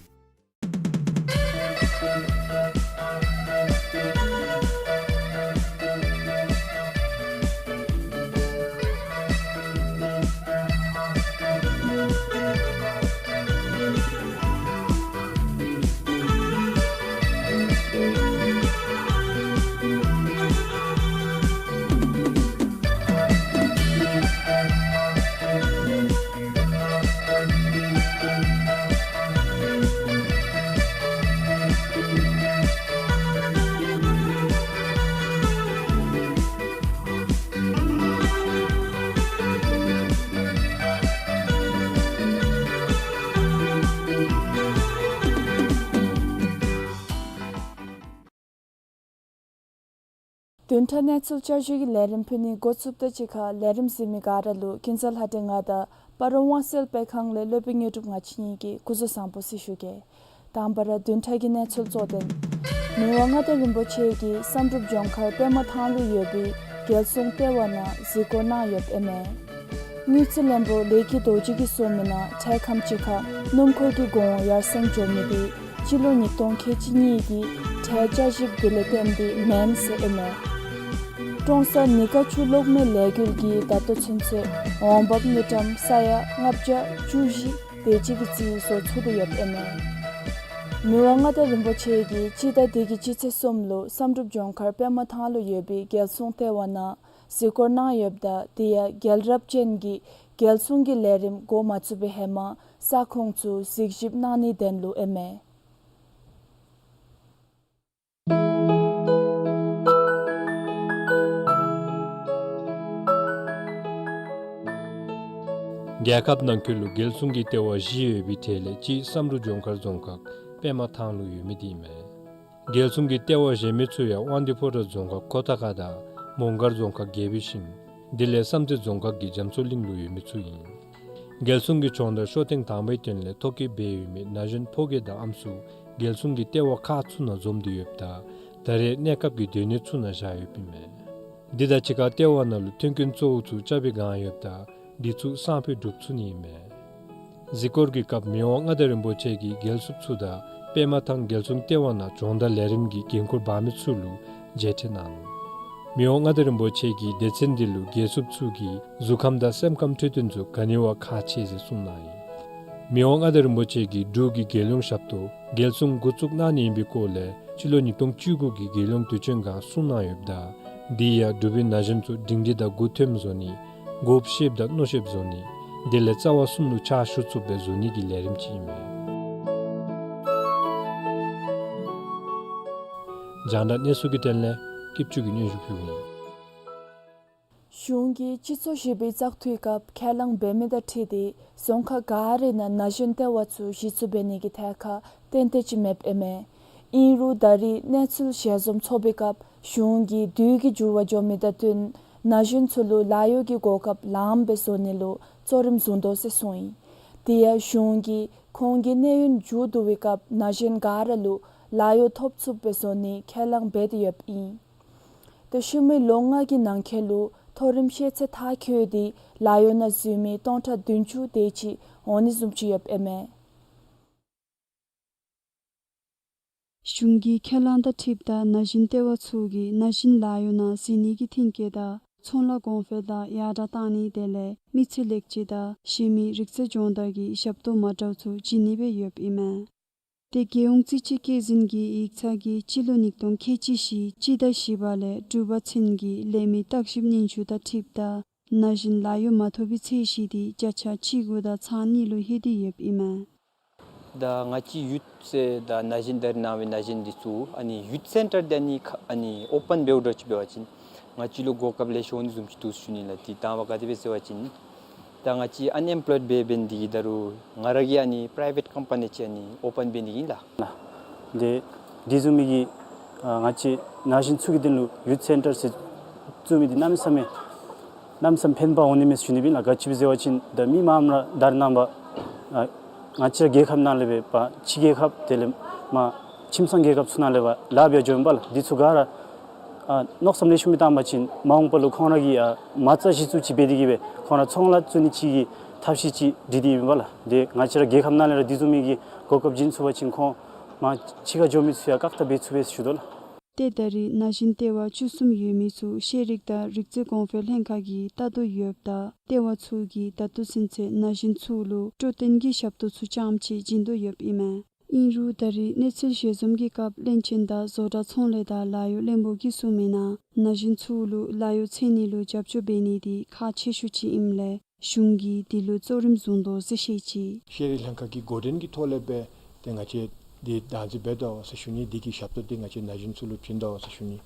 བདུན་ཕྲག་གནས་ཚུལ་བསྐྱར་ཞུའི་ལས་རིམ་ཕུལ་ནི་འགོ་བཙུགསཔ་ད་གཅིག་ཁར་ལས་རིམ་གཟིགས་མི་ག་ར་ལུ་ཀུན་བཟང་ལྷ་སྒྲོན་ང་དང་སྤ་རོ་དབང་གསལ་དཔེ་ཁང་ལས་སློབ་དཔོན་དངོས་གྲུབ་ང་བཅས་གཉིས་ཀྱིས་སྐུ་གཟུགས་བཟང་པོ་ཟེར་ཞུ་གེ། དང་པ་ར་བདུན་ཕྲག་གི་གནས་ཚུལ་གཙོ་དོན། མི་དབང་མངའ་བདག་རིན་པོ་ཆེ་གིས་བསམ་གྲུབ་ལྗོངས་མཁར་པདྨ་ཐང་ལུ་ཡོད་པའི་རྒྱལ་སྲུང་ལྟེ་བ་ནང་གཟིགས་སྐོར་གནང་ཡོདཔ་ཨིན་མས། དངུལ་རྩིས་བློན་པོ་ལས་ཀྱི་རྡོ་རྗེ་གིས་གསུངས་མི་ནང་འཕྲལ་ཁམས་ཅིག་ཁར་སྣུམ་འཁོར་གྱི་གོང་ཡར་སེང་འགྱོ་མི་དེ་སྤྱི་ལོ་ཉིས་སྟོང་ཁལ་གཅིག་གཉིས་ཀྱི་ཁྲལ་བཅའ་ཞིབ་དེ་ལས་བརྟེན་ཏེ་མེན་ཟེར་ཨིན་མས། ཀྲོང་གསར་ནི་ཀ་ཆུ་གློག་མེ་ལས་འགུལ་གྱིས་ད་ལྟོ་ཚུན་ཚོད་འོང་འབབ་དངུལ་ཀྲམ་ས་ཡ་ལྔ་བརྒྱ་བཅུ་བཞི་དེ་ཅིག་གི་རྩིས་བཟོ་ཚུགས་ཏེ་ཡོདཔ་ཨིན་མས། མི་དབང་མངའ་བདག་རིན་པོ་ཆེ་གིས་སྤྱི་ཟླ་འདི་གི་སྤྱི་ཚེས་གསུམ་ལུ་བསམ་གྲུབ་ལྗོངས་མཁར་པདྨ་ཐང་ལུ་ཡོད་པའི་རྒྱལ་སྲུང་ལྟེ་བ་ནང་གཟིགས་སྐོར་གནང་ཡོདཔ་ད་དེ་ཡང་རྒྱལ་རབས་ཅན་གྱི་རྒྱལ་སྲུང་གི་ལས་རིམ་འགོ་མ་བཙུགས་པའི་ཧེ་མ་ས་ཁོངས་ཚུ་གཟིགས་ཞིབ་གནང་ནིའི་དོན་ལུ་ཨིན་མས། རྒྱལ་ཁབ་ནང་འཁོད་ལུ་རྒྱལ་སྲུང་གི་ལྟེ་བ་བཞི་ཡོད་པའི་གྲས་ལས་གཅིག་བསམ་གྲུབ་ལྗོངས་མཁར་རྫོང་ཁག་པདྨ་ཐང་ལུ་ཡོད་མི་དེ་ཨིན་མས། རྒྱལ་སྲུང་གི་ལྟེ་བ་གཞན་མི་ཚུ་ཡང་དབང་འདུས་ཕོ་བྲང་རྫོང་ཁག་ཁོ་ཐང་ཁ་དང་མོང་སྒར་རྫོང་ཁག་དགེ་བའི་ཤིང་དེ་ལས་བསམ་རྩེ་རྫོང་ཁག་གི་རྒྱ་མཚོ་གླིང་ལུ་ཡོད་མི་ཚུ་ཨིན། རྒྱལ་སྲུང་གི་སྦྱོང་བརྡར་ཤོ་ཐེངས་དང་པའི་དོན་ལས་ཐོ་བཀོད་འབད་ཡོད་མི་ན་གཞོན་ཕོ་སྐྱེས་དང་ཨམ་སྲུ་རྒྱལ་སྲུང་གི་ལྟེ་བ་ཁག་ཚུ་ནང་འཛོམས་ཏེ་ཡོདཔ་ད་ད་རེས་གནས་སྐབས་ཀྱི་སྡོད་གནས་ཚུ་ནང་བཞག་ཡོདཔ་ཨིན་མས། འདི་དང་གཅིག་ཁར་ལྟེ་བ་ནང་ལུ་མཐུན་རྐྱེན་གཙོ་བོ་ཚུ་རྐྱབ་པའི་སྒང་ཡོདཔ་ད་འདི་ཚུ་སང་ཕོད་གྲུབ་ཚུགས་ནི་ཨིན་མས། གཟིགས་སྐོར་གྱི་སྐབས་མི་དབང་མངའ་བདག་རིན་པོ་ཆེ་གིས་རྒྱལ་སྲུངཔ་ཚུ་དང་པདྨ་ཐང་རྒྱལ་སྲུང་ལྟེ་བ་ནང་སྦྱོང་བརྡར་ལས་རིམ་གྱི་འགན་ཁུར་འབག་མི་ཚུ་ལུ་མཇལ་འཕྲད་གནང་ནུག། མི་དབང་མངའ་བདག་རིན་པོ་ཆེ་གིས་སྡེ་ཚན་འདི་ལུ་རྒྱལ་སྲུངཔ་ཚུ་གི་གཟུགས་ཁམས་དང་སེམས་ཁམས་འཕྲོད་བསྟེན་ཚུ་ག་ནི་བ་ཁག་ཆེ་ཟེར་གསུངས་གནང་ཡི། མི་དབང་མངའ་བདག་རིན་པོ་ཆེ་གིས་འབྲུག་གི་རྒྱལ་ཡོངས་ཞབས་ཏོག་རྒྱལ་སྲུང་འགོ་བཙུགས་གནང་ནི་ཨིན་པའི་སྐོར་ལས་སྤྱི་ལོ་ཉིས་སྟོང་བཅུ་དགུ་གི་རྒྱལ་ཡོངས་དུས་ཆེན་སྒང་གསུངས་གནང་ཡོདཔ་ད་འདི་ཡང་འབྲུག་པའི་ན་གཞོན་ཚུ་སྒྲིང་སྒྲི་དང་མགུ་འཐོམ་བཟོ་ནི། དགོཔ་ཤེསཔ་དང་མནོ་ཤེསཔ་བཟོ་ནི། དེ་ལས་རྩ་བ་གསུམ་ལུ་ཕྱག་ཞུ་ཚུགསཔ་སྦེ་བཟོ་ནི་གི་ལས་རིམ་ཅིག་ཨིན་མས། རྒྱང་བསྒྲགས་གནས་ཚུལ་གྱི་དོན་ལས་སྐྱིདཔ་ཆོས་ཀྱིས་སྙན་ཞུ་ཕུལཝ་ཨིན། གཞུང་གིས་སྤྱི་ཚོགས་བཞི་པའི་བཙག་འཐུའི་སྐབས་ཁས་བླངས་འབད་མི་དང་འཁྲིལ་ཏེ་རྫོང་ཁག་ག་རའི་ནང་ན་གཞོན་ལྟེ་བ་ཚུ་གཞི་བཙུགས་འབད་ནི་གི་ཐད་ཁར་ཏན་ཏན་ཅིག་མེདཔ་ཨིན་མས། ཨིན་རུང་ད་རེས་གནས་ཚུལ་ཞལ་འཛོམས་ཚོགས་པའི་སྐབས་གཞུང་གིས་དུས་ཀྱི་འགྱུར་བ་འགྱོ་མི་དང་བསྟུན་ན་གཞོན་ཚུ་ལུ་ལཱ་གཡོག་གི་གོ་སྐབས་ལངམ་སྦེ་བཟོ་ནི་ལུ་གཙོ་རིམ་བཟུང་དོ་ཟེར་གསུངས་ཡི། དེ་ཡང་གཞུང་གིས་ཁོང་གི་གནས་ཡུན་མཇུག་བསྡུ་བའི་སྐབས་ན་གཞོན་ག་ར་ལུ་ལཱ་གཡོག་ཐོབ་ཚུགསཔ་སྦེ་བཟོ་ནི་ཁས་བླངས་འབད་དེ་ཡོདཔ་ཨིན། ཏེ་ཤུལ་མའི་ལོ་ལྔ་གི་ནང་འཁོད་ལུ་མཐོ་རིམ་ཤེས་ཚད་མཐར་འཁྱོལ་ཏེ་ལཱ་གཡོག་ནང་འཛུལ་མི་སྟོང་ཕྲག་བདུན་ཅུ་དེ་ཅིག་འོང་ནི་བཟུམ་ཅིག་ཡོདཔ་ཨིན་མས། གཞུང་གི་ཁས་བླངས་དང་འཁྲིལཝ་ད་ན་གཞོན་ལྟེ་བ་ཚུ་གིས་ན་གཞོན་ལཱ་གཡོག་ནང་འཛུལ་ནི་གི་མཐུན་རྐྱེན་དང་ཚོང་ལཱ་གོང་འཕེལ་དང་ཡར་དྲག་གཏང་ནི་དེ་ལས་མི་ཚེ་ལེགས་བཅོས་དང་གཞན་མི་རིག་རྩལ་སྦྱོང་བརྡར་གྱི་ཞབས་ཏོག་མ་འདྲཝ་ཚུ་བྱིན་ནི་སྦེ་ཡོདཔ་ཨིན་མས། ཏེ་རྒྱལ་ཡོངས་རྩིས་དཔྱད་བཀོད་འཛིན་གྱི་ཡིག་ཚང་གིས་སྤྱི་ལོ་ཉིས་སྟོང་ཁལ་གཅིག་བཞི་སྤྱི་ཟླ་བཞི་པ་ལས་དྲུག་པ་ཚུན་གྱི་ལས་མི་བརྟག་ཞིབ་སྙན་ཞུ་དང་འཁྲིལཝ་ད་ན་གཞོན་ལཱ་གཡོག་མ་ཐོབ་པའི་ཚད་གཞི་དེ་བརྒྱ་ཆ་བཅུ་དགུ་དང་ཚག་གཉིས་ལུ་ལྷོད་དེ་ཡོདཔ་ཨིན་མས། ད་ང་བཅས་ཡུཐ་ཟེར་ད་ན་གཞོན་ད་རེས་ནངས་པའི་ན་གཞོན་འདི་ཚུ་ཨ་ནི་ཡུཐ་སེན་ཊར་འདི་ཨ་ནི་ཁ་ཨ་ནི་ཨོ་པཱན་འབདཝ་འདྲཝ་ཅིག་འབད་བ་ཅིན་ང་བཅས་ལུ་གོ་སྐབས་ལེ་ཤ་འོང་ནི་བཟུམ་ཅིག་འདུག་ཟེར་ཞུ་ནི་ལགས། དེ་དང་པ་ག་དེ་སྦེ་ཟེར་བ་ཅིན་ད་ང་བཅས་ཨན་ཨེམ་པློའིཌ་སྦེ་འབད་ནི་འདི་གིས་ད་རུང་ང་ར་གིས་ཨ་ནི་པ་རའི་ཝེཊ་ཀམ་པ་ནི་ཅིག་ཨ་ནི་ཨོ་པཱན་འབད་ནི་ཨིན་ལགས། ཏེ་དེ་བཟུམ་མའི་གི་ཨ་ང་བཅས་ན་གཞོན་ཚུ་གི་དོན་ལུ་ཡུཐ་སེན་ཊར་ཟེར་བཙུགས་མི་འདི་གནམ་མེད་ས་མེད་གནམ་མེད་ས་མེད་ཕན་པ་འོང་ནི་མས་ཟེར་ཞུ་ནི་ཨིན་ལགས། ག་ཅི་སྦེ་ཟེར་བ་ཅིན་ད་མི་མངམ་ར་ད་རེས་ནངས་པ་ཨ་ང་བཅས་ར་རྒྱལ་ཁབ་ནང་ལས་སྦེ་ཕྱི་རྒྱལ་ཁབ་དེ་ལས་མར་ཁྱིམ་ཚང་རྒྱལ་ཁབ་ཚུ་ནང་ལས་སྦེ་ལཱ་འབད་འགྱོཝ་ཨིན་པས་ལགས། འདི་ཚུ་ག་ར་ཨ་མནོ་བསམ་ལེགས་ཤོམ་སྦེ་བཏང་པ་ཅིན་མ་འོངས་པ་ལུ་ཁོང་ར་གིས་ཨ་མ་རྩ་གཞི་བཙུགས་ཅིག་འབད་དེ་གིས་སྦེ་ཁོང་ར་ཚོང་ལཱ་བཙུགས་ནི་ཅིག་གི་ཐབས་ཤེས་ཅིག་སྒྲིག་སྟེ་ཨིན་པས་ལགས། ཏེ་ང་བཅས་ར་རྒྱལ་ཁབ་ནང་ལས་ར་དེ་བཟུམ་མའི་གི་གོ་སྐབས་བྱིན་ཚུགས་པ་ཅིན་ཁོང་མར་ཕྱི་ཁར་འགྱོ་མི་ཚུ་ཡང་བཀག་ཐབས་འབད་ཚུགས་པས་ཟེར་ཞུ་དོ་ལགས། ཏེ་ད་རེས་ན་གཞོན་ལྟེ་བ་བཅུ་གསུམ་ཡོད་མི་ཚུ་ཤེས་རིག་དང་རིག་རྩལ་གོང་འཕེལ་ལྷན་ཁག་གིས་ལྟ་རྟོག་ཡོདཔ་ད་ལྟེ་བ་ཚུ་གིས་ད་ལྟོ་ཚུན་ཚོད་ན་གཞོན་ཚུ་ལུ་སྤྲོ་སྟོན་གྱི་ཞབས་ཏོག་ཚུ་རྐྱངམ་ཅིག་བྱིན་དོ་ཡོདཔ་ཨིན་མས། ཨིན་རུང་ད་རེས་གནས་ཚུལ་ཞལ་འཛོམས་ཀྱི་སྐབས་བློན་ཆེན་དང་བཟོ་གྲྭ་ཚོང་ལས་དང་ལཱ་གཡོག་བློན་པོ་གིས་གསུངས་མི་ནང་ན་གཞོན་ཚུ་ལུ་ལཱ་གཡོག་འཚོལ་ནི་ལུ་རྒྱབ་སྐྱོར་འབད་ནི་འདི་ཁག་ཆེ་ཤོས་ཅིག་ཨིནམ་ལས་གཞུང་གིས་འདི་ལུ་གཙོ་རིམ་བཟུང་དོ་ཟེར་བཤད་ཅི། ཤེས་རིག་ལྷན་ཁག་གི་འགོ་འདྲེན་གྱི་ཐོག་ལས་སྦེ་ཏེ་ང་བཅས་འདི་བདག་འཛིན་འབད་དོ་ཟེར་ཞུ་ནི། འདི་གི་ཞབས་ཏོག་འདི་ང་བཅས་ན་གཞོན་ཚུ་ལུ་བྱིན་དོ་ཟེར་ཞུ་ནི།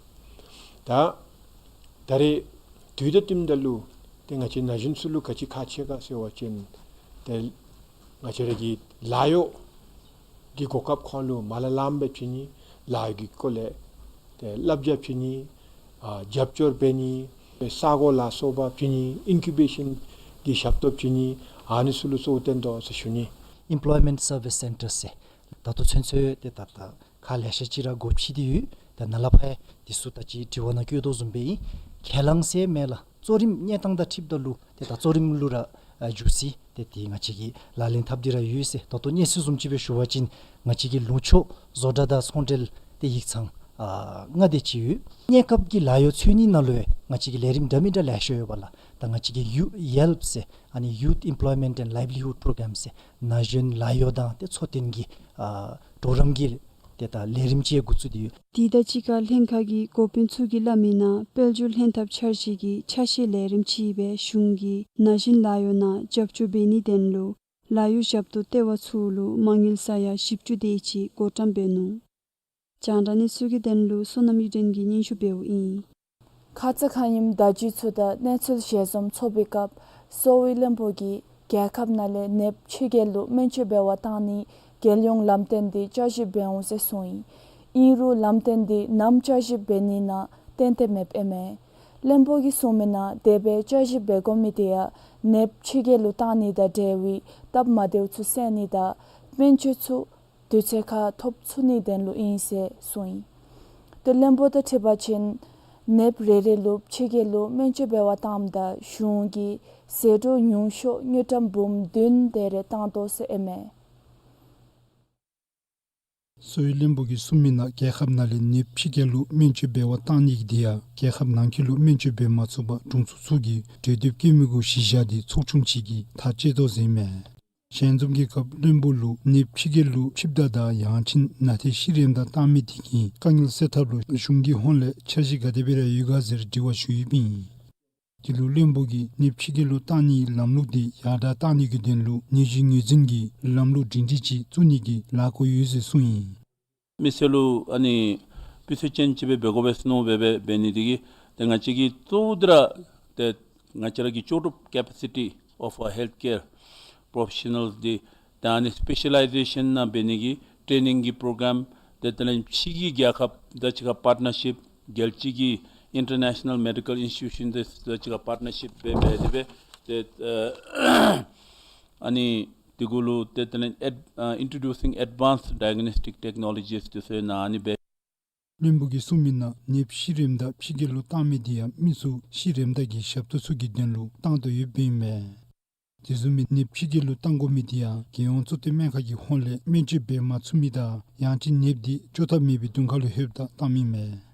ད་ད་རེས་དུས་དང་བསྟུནམ་ད་ལུ་ཏེ་ང་བཅས་ན་གཞོན་ཚུ་ལུ་ག་ཅི་ཁག་ཆེ་ག་ཟེར་བ་ཅིན་ཏེ་ང་བཅས་ར་གི་ལཱ་གཡོག་གི་གོ་སྐབས་ཁོང་ལུ་མ་ལང་ལངམ་སྦེ་བྱིན་ནི། ལཱ་གཡོག་གི་སྐོར་ལས་ཏེ་བསླབ་བྱ་བྱིན་ནི། ཨ་རྒྱབ་སྐྱོར་འབད་ནི་ས་གོ་ལ་སོགས་པ་བྱིན་ནི་ཨིན་ཀུ་བེ་ཤཱན་གྱི་ཞབས་ཏོག་བྱིན་ནི་ཨ་ནི་ཚུ་ལུ་གཙོ་བོ་བཏོན་དོ་ཟེར་ཞུ་ནི། Employment Service Centre ཟེར་ད་ལྟོ་ཚུན་ཚོད་ཏེ་ད་ད་ཁག་ལེ་ཤ་ཅིག་ར་སྒོ་ཕྱེ་སྟེ་ཡོད། ད་ནཱ་ལས་ཕར་འདི་ཚུ་ད་ཅི་དྲི་བ་ནང་བཀོད་དོ་བཟུམ་སྦེ་ཨིན། ཁས་བླངས་ཟེར་མེན་ལགས། གཙོ་རིམ་གནས་སྟངས་དང་འཁྲིལཝ་ད་ལུ་ཏེ་ད་གཙོ་རིམ་ལུ་ར་ཨ་འགྱོ་སྲིད། ཏེ་འདི་ང་བཅས་ཀྱིས་ལག་ལེན་འཐབ་སྟེ་ར་ཡོད་ཟེར། ད་ལྟོ་གནས་ཚུལ་བཟུམ་ཅིག་སྦེ་ཞུ་བ་ཅིན་ང་བཅས་ཀྱི་ལུང་ཕྱོགས་བཟོ་གྲྭ་དང་ཚོང་འབྲེལ་ཏེ་ཡིག་ཚང་ཨ་ལྔ་དེ་ཅིག་ཡོད། གནས་སྐབས་ཀྱི་ལཱ་གཡོག་འཚོལ་ནི་ནང་ལུ་ཡང་ང་བཅས་ཀྱི་ལས་རིམ་འདྲ་མིན་འདྲ་ལེ་ཤ་ཡོད་པ་ལགས། ད་ང་བཅས་ཀྱི་ཡུ་ཡེལཔ་ཟེར་ཨ་ནི་Youth Employment and Livelihood Program ཟེར་ན་གཞོན་ལཱ་གཡོག་དང་ཏེ་འཚོ་རྟེན་གྱི་ཨ་གྲོགས་རམ་གྱི་ཏེ་ད་ལས་རིམ་ཅིག་འགོ་བཙུགས་ཏེ་ཡོད། དེ་དང་གཅིག་ཁར་ལྷན་ཁག་གི་འགོ་དཔོན་ཚུ་གིས་སླབ་མི་ནང་དཔལ་འབྱོར་ལྷན་ཐབས་འཆར་གཞི་གི་ཆ་ཤས་ལས་རིམ་ཅིག་སྦེ་གཞུང་གིས་ན་གཞོན་ལཱ་གཡོག་ནང་རྒྱབ་སྐྱོར་འབད་ནིའི་དོན་ལུ་ལཱ་གཡོག་ཞབས་ཏོག་སྟེར་བ་ཚུ་ལུ་མ་དངུལ་ས་ཡ་བཞི་བཅུ་དེ་ཅིག་བགོ་བཀྲམ་འབད་ནུག། རྒྱང་བསྒྲགས་གནས་ཚུལ་གྱི་དོན་ལུ་བསོད་ནམས་གཡུ་སྒྲོན་གྱིས་སྙན་ཞུ་འབདཝ་ཨིན། ཁ་ཙ་ཁ་ཉིནམ་བརྡ་བརྒྱུད་ཚུ་དང་གནས་ཚུལ་ཞལ་འཛོམས་ཚོགས་པའི་སྐབས་གསོ་བའི་བློན་པོ་གིས་རྒྱལ་ཁབ་ནང་ལས་ནདཔ་ཕྱི་རྒྱལ་ལུ་སྨན་བཅོས་འབད་བར་བཏང་ནིའི་རྒྱལ་ཡོངས་ལམ་སྟོན་འདི་བསྐྱར་ཞིབ་འབད་འོང་ཟེར་གསུངས་ཡི། ཨིན་རུང་ལམ་སྟོན་འདི་ནམ་བསྐྱར་ཞིབ་འབད་ནི་ནང་གཏན་གཏན་མེདཔ་ཨིན་མས། བློན་པོ་གིས་གསུངས་མི་ནང་དེ་སྦེ་བསྐྱར་ཞིབ་འབད་དགོ་མི་དེ་ཡང་ནདཔ་ཕྱི་རྒྱལ་ལུ་བཏང་ནི་དང་འབྲེལ་བའི་སྟབས་མ་བདེཝ་ཚུ་སེལ་ནི་དང་སྨན་བཅོས་ཚུ་དུས་ཚོད་ཁར་ཐོབ་ཚུགས་ནིའི་དོན་ལུ་ཨིན་ཟེར་གསུངས་ཡི། ཏེ་བློན་པོ་དང་འཁྲིལ་བ་ཅིན་ནདཔ་རེ་རེ་ལུ་ཕྱི་རྒྱལ་ལུ་སྨན་བཅོས་འབད་བར་བཏངམ་ད་གཞུང་གིས་ཟད་འགྲོ་ཉུང་ཤོས་དངུལ་ཀྲམ་འབུམ་བདུན་དེ་རེ་བཏང་དོ་ཟེར་ཨིན་མས། གསོ་བའི་བློན་པོ་གིས་གསུངས་མི་ནང་རྒྱལ་ཁབ་ནང་ལས་ནདཔ་ཕྱི་རྒྱལ་ལུ་སྨན་བཅོས་འབད་བར་བཏང་ནི་གི་དེ་ཡང་རྒྱལ་ཁབ་ནང་འཁོད་ལུ་སྨན་བཅོས་འབད་མ་ཚུགས་པར་དྲུང་འཚོ་ཚུ་གིས་གྲོས་འདེབས་བཀོད་མི་གུ་གཞི་བཞག་སྟེ་ཚོགས་ཆུང་ཅིག་གིས་ཐག་བཅད་དོ་ཟེར་ཨིན་མས། ཞལ་འཛོམས་ཀྱི་སྐབས་བློན་པོ་ལུ་ནདཔ་ཕྱི་རྒྱལ་ལུ་ཕྱིསཝ་ད་དང་ཡང་ཅིན་ན་ཐེ་ཤི་རནམ་ད་བཏང་མི་དེ་གི་དཀའ་ངལ་སེལ་ཐབས་ལུ་གཞུང་གི་ཧོངས་ལས་འཆར་གཞི་ག་དེ་སྦེ་ར་ཡོད་ག་ཟེར་དྲི་བ་ཞུ་ཡོདཔ་ཨིན། དེ་ལུ་བློན་པོ་གིས་ནདཔ་ཕྱི་རྒྱལ་ལུ་བཏང་ནིའི་ལམ་ལུགས་དེ་ཡར་དྲག་བཏང་ནི་གི་དོན་ལུ་ནད་གཞི་ངོས་འཛིན་གྱི་ལམ་ལུགས་སྒྲིང་སྒྲིང་ཅིག་བཙུགས་ནི་གི་ལཱ་འགོ་ཡོད་ཟེར་གསུངས་ཡི། མི་སེར་ལུ་ཨ་ནི་སྤུས་ཚད་ཅན་ཅིག་སྦེ་འབད་དགོ་པས་ཟེར་མནོ་སྦེ་འབད་འབད་ནི་དེ་གིས་ཏེ་ང་བཅས་ཀྱིས་གཙོ་བོ་དེ་ར་ཏེ་ང་བཅས་ར་གི་ལྕོགས་གྲུབ་capacity of our healthcare professionals འདི་ད་ཨ་ནི་སི་པེ་ཤ་ལའི་ཟེ་ཤཱན་ནང་འབད་ནི་གི་ཊེ་ནིང་གི་པྲོ་གརམ་ཏེ་དེ་ལས་ཕྱི་གི་རྒྱལ་ཁབ་དང་གཅིག་ཁར་པར་ཊ་ནར་ཤིཔ་རྒྱལ་སྤྱི་གི་ཨིན་ཊར་ནེ་ཤ་ནཱལ་མེ་ཌི་ཀཱལ་ཨིན་སི་ཊི་ཊུ་ཤཱན་དང་གཅིག་ཁར་པར་ཊ་ནར་ཤིཔ་འབད་འབད་དེ་སྦེ་ཏེ་ཨ་ཨ་ནི་དེ་གུ་ལུ་ཏེ་དེ་ལས་ཨེཌ་ཨ་Introducing Advanced Diagnostic Technologies དེ་ཚུ་ནང་ཨ་ནི་སྦེ། བློན་པོ་གིས་གསུངས་མི་ནང་ནདཔ་ཤི་རནམ་ད་ཕྱི་རྒྱལ་ལུ་བཏང་མི་དེ་ཡང་མི་ཚུ་ཤི་རནམ་ད་གི་ཞབས་ཏོག་ཚུ་གི་དོན་ལུ་བཏང་དོ་ཡོདཔ་ཨིན་མས། དེ་བཟུམ་སྦེ་ནདཔ་ཕྱི་རྒྱལ་ལུ་བཏང་དགོ་མི་དེ་ཡང་རྒྱལ་ཡོངས་གཙོ་བསྟེན་སྨན་ཁང་གི་ཧོངས་ལས་སྨན་བཅོས་འབད་མ་ཚུགས་མི་དང་ཡང་ཅིན་ནདཔ་དེ་བཅོས་ཐབས་མེད་པའི་གདོང་ཁ་ལུ་ལྷོདཔ་ད་བཏངམ་ཨིན་མས།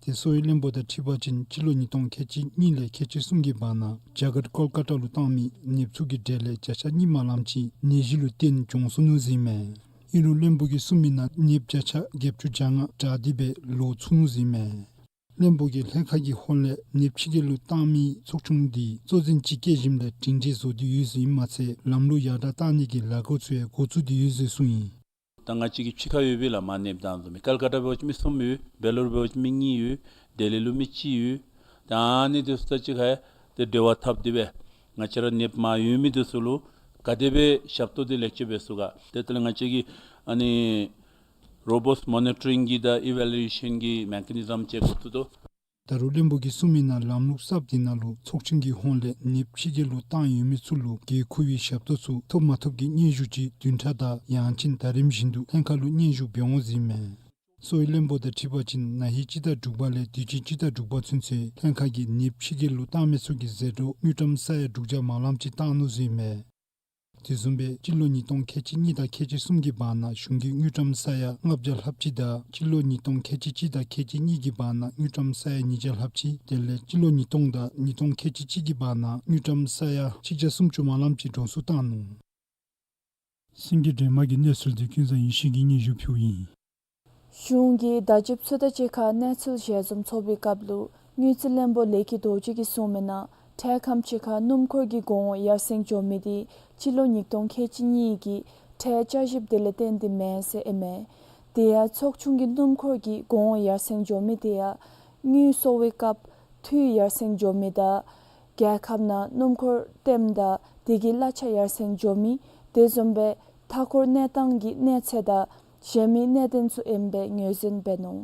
ཏེ་གསོ་བའི་བློན་པོ་དང་འཁྲིལ་བ་ཅིན་སྤྱི་ལོ་ཉིས་སྟོང་ཁལ་གཅིག་གཉིས་ལས་ཁལ་གཅིག་གསུམ་གྱི་བར་ན་རྒྱ་གར་ཀོལ་ཀ་ཊ་ལུ་བཏང་མི་ནདཔ་ཚུ་གི་གྲས་ལས་བརྒྱ་ཆ་གཉིས་མ་ལངམ་ཅིག་ནད་གཞི་ལུ་བརྟེན་གྱོངས་སོ་ནུག་ཟེར་ཨིན་མས། ཨིན་རུང་བློན་པོ་གིས་གསུངས་མི་ནང་ནདཔ་བརྒྱ་ཆ་བརྒྱད་ཅུ་གྱ་ལྔ་དྲག་སྟེ་སྦེ་ལོག་ཚུགས་ནུག་ཟེར་ཨིན་མས། བློན་པོ་གིས་ལྷན་ཁག་གི་ཧོངས་ལས་ནདཔ་ཕྱི་རྒྱལ་ལུ་བཏང་མི་ཚོགས་ཆུང་འདི་གཙོ་འཛིན་ཅིག་བསྐྱལ་ཞིནམ་ལས་སྒྲིང་སྒྲིང་བཟོ་སྟེ་ཡོད་ཟེར་ཨིནམ་མ་ཚད་ལམ་ལུགས་ཡར་དྲག་བཏང་ནི་གི་ལཱ་འགོ་ཚུ་ཡང་འགོ་བཙུགས་ཏེ་ཡོད་ཟེར་གསུངས་ཡི། ད་ང་བཅས་ཀྱི་ཕྱི་ཁར་ཡོད་པའི་ལས་མ་ནདཔ་བཏང་བཟུམ་མི་ཀལ་ཀ་ཏ་འབད་བ་ཅིན་མི་གསུམ་ཡོད། བེ་ལོར་འབད་བ་ཅིན་མི་གཉིས་ཡོད། ལྡི་ལི་ལུ་མི་གཅིག་ཡོད། ད་ཨ་ནི་དེ་ཚུ་ད་ཅིག་ཁར་ཏེ་འབྲེལ་བ་འཐབ་སྟེ་སྦེ་ང་བཅས་ར་ནདཔ་མ་ཡོད་མི་དེ་ཚུ་ལུ་ག་དེ་སྦེ་ཞབས་ཏོག་འདི་ལེགས་བཅོས་འབད་ཚུགས་ག། ཏེ་དེ་ལས་ང་བཅས་ཀྱིས་ཨ་ནི་རོ་བཱསཊ་མོ་ནི་ཊ་རིང་གི་དང་ཨི་ཝེ་ལུ་ཨེ་ཤཱན་གྱི་མེ་ཀ་ནི་ཛམ་ཅིག་འགོ་བཙུགས་དོ། ད་རུང་བློན་པོ་གིས་གསུངས་མི་ནང་ལམ་ལུགས་གསརཔ་དེ་ནང་ལུ་ཚོགས་ཆུང་གི་ཧོངས་ལས་ནདཔ་ཕྱི་རྒྱལ་ལུ་བཏང་ཡོད་མི་ཚུ་ལུ་དགོས་མཁོ་བའི་ཞབས་ཏོག་ཚུ་ཐོབ་མ་ཐོབ་ཀྱི་སྙན་ཞུ་ཅིག་བདུན་ཕྲག་དང་ཡང་ཅིན་ཟླ་རིམ་བཞིན་དུ་ལྷན་ཁག་ལུ་སྙན་ཞུ་འབད་འོང་ཟེར་ཨིན་མས། གསོ་བའི་བློན་པོ་དང་འཁྲིལ་བ་ཅིན་ན་ཧིང་སྤྱི་ཟླ་དྲུག་པ་ལས་དུས་ཅི་སྤྱི་ཟླ་དྲུག་པ་ཚུན་ཚོད་ལྷན་ཁག་གིས་ནདཔ་ཕྱི་རྒྱལ་ལུ་བཏང་མི་ཚུ་གི་ཟད་འགྲོ་དངུལ་ཀྲམ་ས་ཡ་དྲུག་བརྒྱ་མ་ལངམ་ཅིག་བཏང་ནུག་ཟེར་ཨིན་མས། དེ་བཟུམ་སྦེ་སྤྱི་ལོ་ཉིས་སྟོང་ཁལ་གཅིག་གཉིས་དང་ཁལ་གཅིག་གསུམ་གྱི་བར་ན་གཞུང་གིས་དངུལ་ཀྲམ་ས་ཡ་ལྔ་བརྒྱ་ལྷགཔ་ཅིག་དང་སྤྱི་ལོ་ཉིས་སྟོང་ཁལ་གཅིག་གཅིག་དང་ཁལ་གཅིག་གཉིས་ཀྱི་བར་ན་དངུལ་ཀྲམ་ས་ཡ་ཉིས་བརྒྱ་ལྷགཔ་ཅིག་དེ་ལས་སྤྱི་ལོ་ཉིས་སྟོང་དང་ཉིས་སྟོང་ཁལ་གཅིག་གཅིག་གི་བར་ན་དངུལ་ཀྲམ་ས་ཡ་ཆིག་བརྒྱ་སུམ་ཅུ་མ་ལངམ་ཅིག་གྱོངས་སོ་བཏང་ནུག། སེང་གེ་སྒྲོལ་མ་གིས་གནས་ཚུལ་འདི་ཀུན་བཟང་ཡེ་ཤེས་ཀྱིས་སྙན་ཞུ་ཕུལཝ་ཨིན། གཞུང་གིས་ཟླཝ་བཅུ་པ་ཚུ་དང་གཅིག་ཁར་གནས་ཚུལ་ཞལ་འཛོམས་ཚོགས་པའི་སྐབས་ལུ་དངུལ་རྩིས་བློན་པོ་ལས་ཀྱི་རྡོ་རྗེ་གིས་གསུངས་མི་ནང་འཕྲལ་ཁམས་ཅིག་ཁར་སྣུམ་འཁོར་གྱི་གོང་འོག་ཡར་སེང་འགྱོ་མི་དེ་སྤྱི་ལོ་ཉིས་སྟོང་ཁལ་གཅིག་གཉིས་ཀྱི་འཕྲལ་བསྐྱར་ཞིབ་དེ་ལས་བརྟེན་ཏེ་མེན་ཟེར་ཨིན་མས། དེ་ཡང་ཚོགས་ཆུང་གིས་སྣུམ་འཁོར་གྱི་གོང་འོག་ཡར་སེང་འགྱོ་མི་དེ་ཡང་དངུལ་གསོག་པའི་སྐབས་འཐུས་ཡར་སེང་འགྱོ་མི་དང་རྒྱལ་ཁབ་ནང་སྣུམ་འཁོར་ལྟེམ་དང་དེ་གི་གླ་ཆ་ཡར་སེང་འགྱོ་མི་དེ་བཟུམ་སྦེ་མཐའ་འཁོར་གནས་སྟངས་ཀྱི་གནས་ཚད་དང་གཞན་མི་གནད་དོན་ཚུ་ཨིནམ་སྦེ་ངོས་འཛིན་འབད་ནུག།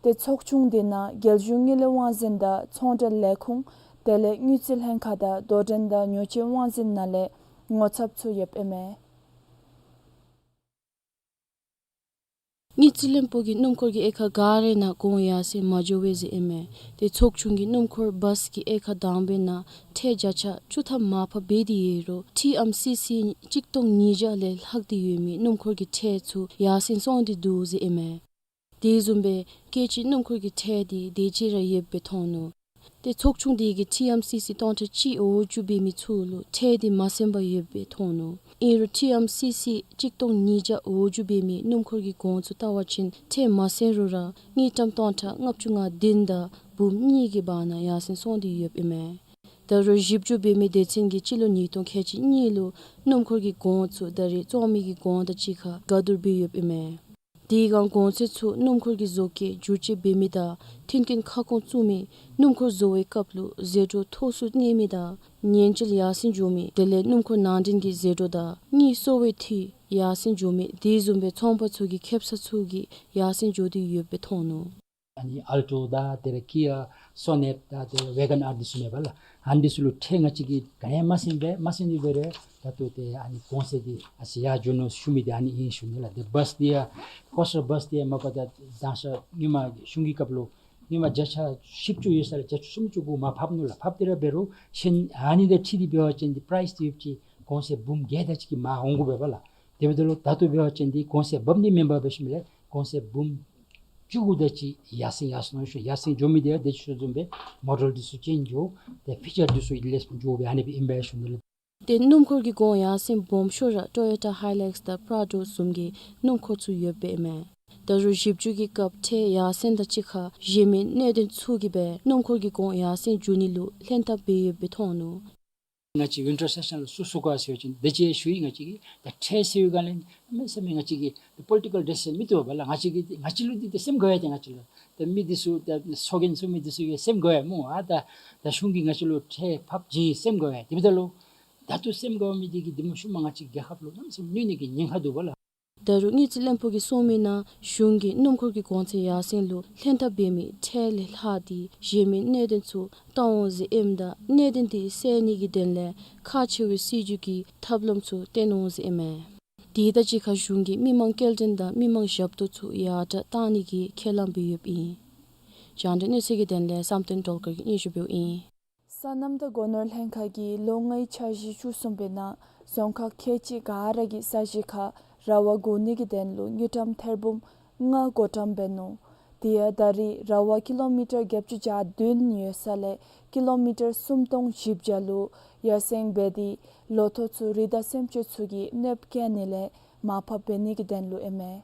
ཏེ་ཚོགས་ཆུང་འདི་ནང་རྒྱལ་གཞུང་དངུལ་ལས་དབང་འཛིན་དང་ཚོང་འབྲེལ་ལས་ཁུངས་དེ་ལས་དངུལ་རྩིས་ལྷན་ཁག་དང་དོ་འགྲན་དང་ཉོ་སྤྱོད་དབང་འཛིན་ནང་ལས་ངོ་ཚབ་ཚུ་ཡོདཔ་ཨིན་མས། དངུལ་རྩིས་བློན་པོ་གིས་སྣུམ་འཁོར་གྱི་དབྱེ་ཁག་ག་ར་ནང་གོང་ཡར་སེང་མ་འགྱོ་བས་ཟེར་ཨིན་མས། ཏེ་ཚོགས་ཆུང་གིས་སྣུམ་འཁོར་བཱས་ཀྱི་དབྱེ་ཁག་དང་པའི་ནང་ཁྲལ་བརྒྱ་ཆ་བཅུ་ཐམ་མར་ཕབ་འབད་དེ་ཡོད་རུང་ཊི་ཨེམ་སི་སི་གཅིག་སྟོང་ཉིས་བརྒྱ་ལས་ལྷག་སྟེ་ཡོད་མི་སྣུམ་འཁོར་གྱི་ཁྲལ་ཚུ་ཡར་སེང་སོང་སྟེ་འདུག་ཟེར་ཨིན་མས། དེ་བཟུམ་སྦེ་སྐད་ཅིག་སྣུམ་འཁོར་གྱི་ཁྲལ་འདི་དེ་ཅིག་ར་ཡོདཔ་སྦེ་མཐོང་ནུག། ཏེ་ཚོགས་ཆུང་དེ་གིས་ཊི་ཨེམ་སི་སི་སྟོང་ཕྲག་གཅིག་འོག་འགྱོ་བའི་མི་ཚུ་ལུ་ཁྲལ་འདི་མ་སེང་པར་ཡོདཔ་སྦེ་མཐོང་ནུག། ཨིན་རུང་ཊི་ཨེམ་སི་སི་གཅིག་སྟོང་ཉིས་བརྒྱ་འོག་འགྱོ་བའི་མི་སྣུམ་འཁོར་གྱི་གོང་ཚུ་བལྟ་བ་ཅིན་ཁྲལ་མ་སེང་རུང་ར་དངུལ་ཀྲམ་སྟོང་ཕྲག་ལྔ་བཅུ་ང་བདུན་དང་འབུམ་གཉིས་ཀྱི་བར་ན་ཡར་སེང་སོང་སྟེ་ཡོདཔ་ཨིན་མས། ད་རུང་ཞིབ་འཇུག་འབད་མི་སྡེ་ཚན་གྱིས་སྤྱི་ལོ་ཉིས་སྟོང་ཁལ་གཅིག་གཉིས་ལུ་སྣུམ་འཁོར་གྱི་གོང་ཚུ་ད་རེས་བཙོང་མི་གི་གོང་དང་གཅིག་ཁར་འགལ་འདུ་འབད་ཡོདཔ་ཨིན་མས། དེ་སྒང་གོང་ཚད་ཚུ་སྣུམ་འཁོར་གྱི་བཟོ་བཀོད་བསྒྱུར་བཅོས་འབད་མི་དང་མཐུན་རྐྱེན་ཁ་སྐོང་བཙུགས་མི་སྣུམ་འཁོར་བཟོ་བའི་སྐབས་ལུ་ཟད་འགྲོ་མཐོ་སུ་གནས་མི་དང་ཉེན་བཅོལ་ཡར་སེང་འགྱོ་མི་དེ་ལས་སྣུམ་འཁོར་ནང་འདྲེན་གྱི་ཟད་འགྲོ་དང་དངུལ་གསོག་པའི་འཐུས་ཡར་སེང་འགྱོ་མི་དེ་བཟུམ་སྦེ་ཚོང་པ་ཚུ་གི་ཁེབ་ས་ཚུ་གི་ཡར་སེང་འགྱོ་སྟེ་ཡོདཔ་སྦེ་མཐོང་ནུག། ཨ་ནི་ཨལ་ཊོ་དང་དེ་ལས་ཀི་ཡ་སོ་ནེཊ་དང་དེ་ལས་ཝེ་གཱན་ཨར་འདི་ཚུ་མེན་པ་ལགས། ཨ་ནི་འདི་ཚུ་ལུ་ཁྲལ་ང་བཅས་ཀྱིས་ག་ནི་ཡང་མ་སེང་པས། མ་སེང་ནི་འབད་རུང་ད་ལྟོ་ཏེ་ཨ་ནི་གོང་ཚད་འདི་ཨ་ཙི་ཡར་འགྱོ་ནུག་ཞུ་མི་འདི་ཨ་ནི་ཨིན་ཞུ་ནི་ལགས། ཏེ་བཱས་འདི་ཡང་ཀོ་སི་ཊི་བཱས་འདི་ཡང་མ་པ་ད་དང་ཤ་སྔོན་མ་གཞུང་གི་སྐབས་ལུ་སྔོན་མ་བརྒྱ་ཆ་བཞི་བཅུ་ཡོད་ས་ལས་བརྒྱ་ཆ་སུམ་ཅུ་གུ་མར་ཕབ་ནུག་ལགས། ཕབ་སྟེ་ར་འབད་རུང་ཤིན་ཨ་ནི་དང་འཁྲིལ་ཏེ་འབད་བ་ཅིན་འདི་པ་རའིསི་འདི་ཡོདཔ་ཅིག་གོང་ཚད་འབུམ་བརྒྱད་དེ་ཅིག་གི་མར་འོང་དགོ་པས་པ་ལགས། དེ་འབདཝ་ད་ལུ་ད་ལྟོ་འབད་བ་ཅིན་འདི་གོང་ཚད་འབབ་ནི་མེན་པར་འབད་ཞིནམ་ལས་གོང་ཚད་འབུམ་བཅུ་དགུ་དེ་ཅིག་ཡར་སེང་ཡར་སོང་ཡོད་ཞུ། ཡར་སེང་འགྱོ་མི་འདི་ཡང་དེ་ཅིག་ཞུ་བཟུམ་སྦེ་མོ་ཌེལ་འདི་ཚུ་ཅེནཇི་འགྱོ། ཏེ་ཕི་ཅར་འདི་ཚུ་ཡང་ལེགས་འགྱོ་སྦེ་ཨ་ནི་སྦེ་ཨིན་པས་ཞུ་ནི་ལགས། ཏེ་སྣུམ་འཁོར་གྱི་གོང་ཡར་སེང་སྦོམ་ཤོས་ར་ཊོ་ཡོ་ཊ་ཧའི་ལེགསི་དང་པྲ་ཌོ་བཟུམ་གྱི་སྣུམ་འཁོར་ཚུ་ཡོདཔ་ཨིན་མས། ད་རུང་ཞིབ་འཇུག་གི་སྐབས་ཁྲལ་ཡར་སེང་དང་གཅིག་ཁར་གཞན་མི་གནད་དོན་ཚུ་གིས་སྦེ་སྣུམ་འཁོར་གྱི་གོང་ཡར་སེང་འགྱོ་ནི་ལུ་ལྷན་ཐབས་འབད་ཡོདཔ་སྦེ་མཐོང་ནུག། ང་བཅས་ཝིན་ཊར་སེ་ཤཱན་ལུ་སུ་ཚུད་ག་ཟེར་བ་ཅིན་དེ་ཅིག་ཞུ་ཡི། ང་བཅས་ཀྱིས་ད་ཁྲལ་ཟེར་བའི་སྒང་ལས་གནམ་མེད་ས་མེད་ང་བཅས་ཀྱིས་ད་པོ་ལི་ཊི་ཀལ་ཌི་སི་ཤཱན་མི་བཏུབ་པས་ལགས། ང་བཅས་ཀྱིས་ང་བཅས་ལུ་འདི་ད་སེམས་དགའ་ཡི། ཏེ་ང་བཅས་ལུ་ད་མི་འདི་ཚུ་ད་ཚོགས་རྒྱན་ཚུ་མི་འདི་ཚུ་གིས་སེམས་དགའ་ཡི་སྨོ། ཨ་ད་ད་གཞུང་གིས་ང་བཅས་ལུ་ཁྲལ་ཕབ་བྱིན་ཡི་སེམས་དགའ་ཡི། དེ་འབདཝ་ད་ལུ་ད་ལྟོ་སེམས་དགའ་མི་འདི་གིས་འདི་མ་ཤུལ་མ་ང་བཅས་རྒྱལ་ཁབ་ལུ་གནམ་མེད་ས་མེད་གནོད་ནི་གི་ཉེན་ཁ་འདུག་པ་ལགས། ད་རུང་དངུལ་རྩིས་བློན་པོ་གིས་གསུངས་མི་ནང་གཞུང་གིས་སྣུམ་འཁོར་གྱི་གོང་ཚད་ཡར་སེང་ལུ་ལྷན་ཐབས་འབད་མི་ཁྲལ་ལས་ལྷག་སྟེ་གཞན་མི་གནད་དོན་ཚུ་བཏང་འོང་ཟེར་ཨིནམ་ད་གནད་དོན་དེ་སེལ་ནི་གི་དོན་ལས་ཁག་ཆེ་བའི་སྲིད་བྱུས་ཀྱི་ཐབས་ལམ་ཚུ་བཏོན་འོང་ཟེར་ཨིན་མས། དེ་དང་གཅིག་ཁར་གཞུང་གིས་མི་མང་སྐྱེལ་འདྲེན་དང་མི་མང་ཞབས་ཏོག་ཚུ་ཡར་དྲག་གཏང་ནི་གི་ཁས་བླངས་འབད་ཡོདཔ་ཨིན། རྒྱང་བསྒྲགས་གནས་ཚུལ་གྱི་དོན་ལས་བསམ་གཏན་སྒྲོལ་དཀར་གྱིས་སྙན་ཞུ་འབདཝ་ཨིན། སོ་ནམ་དང་སྒོ་ནོར་ལྷན་ཁག་གིས་ལོ་ལྔའི་འཆར་གཞི་བཅུ་གསུམ་པའི་ནང་རྫོང་ཁག་ཁལ་གཅིག་ག་ར་གི་ས་གཞི་ཁར་ར་བ་བསྒོར་ནི་གི་དོན་ལུ་དངུལ་ཀྲམ་ཐེར་འབུམ་ལྔ་བགོ་བཀྲམ་འབད་ནུག། དེ་ཡང་ད་རེས་ར་བ་ཀི་ལོ་མི་ཊར་བརྒྱད་ཅུ་གྱ་བདུན་ཡོད་ས་ལས་ཀི་ལོ་མི་ཊར་སུམ་སྟོང་བཞི་བརྒྱ་ལུ་ཡར་སེང་འབད་དེ་ལོ་ཐོག་ཚུ་རི་དྭགས་སེམས་ཅན་ཚུ་གིས་གནོདཔ་བཀལ་ནི་ལས་མར་ཕབ་འབད་ནི་གི་དོན་ལུ་ཨིན་མས།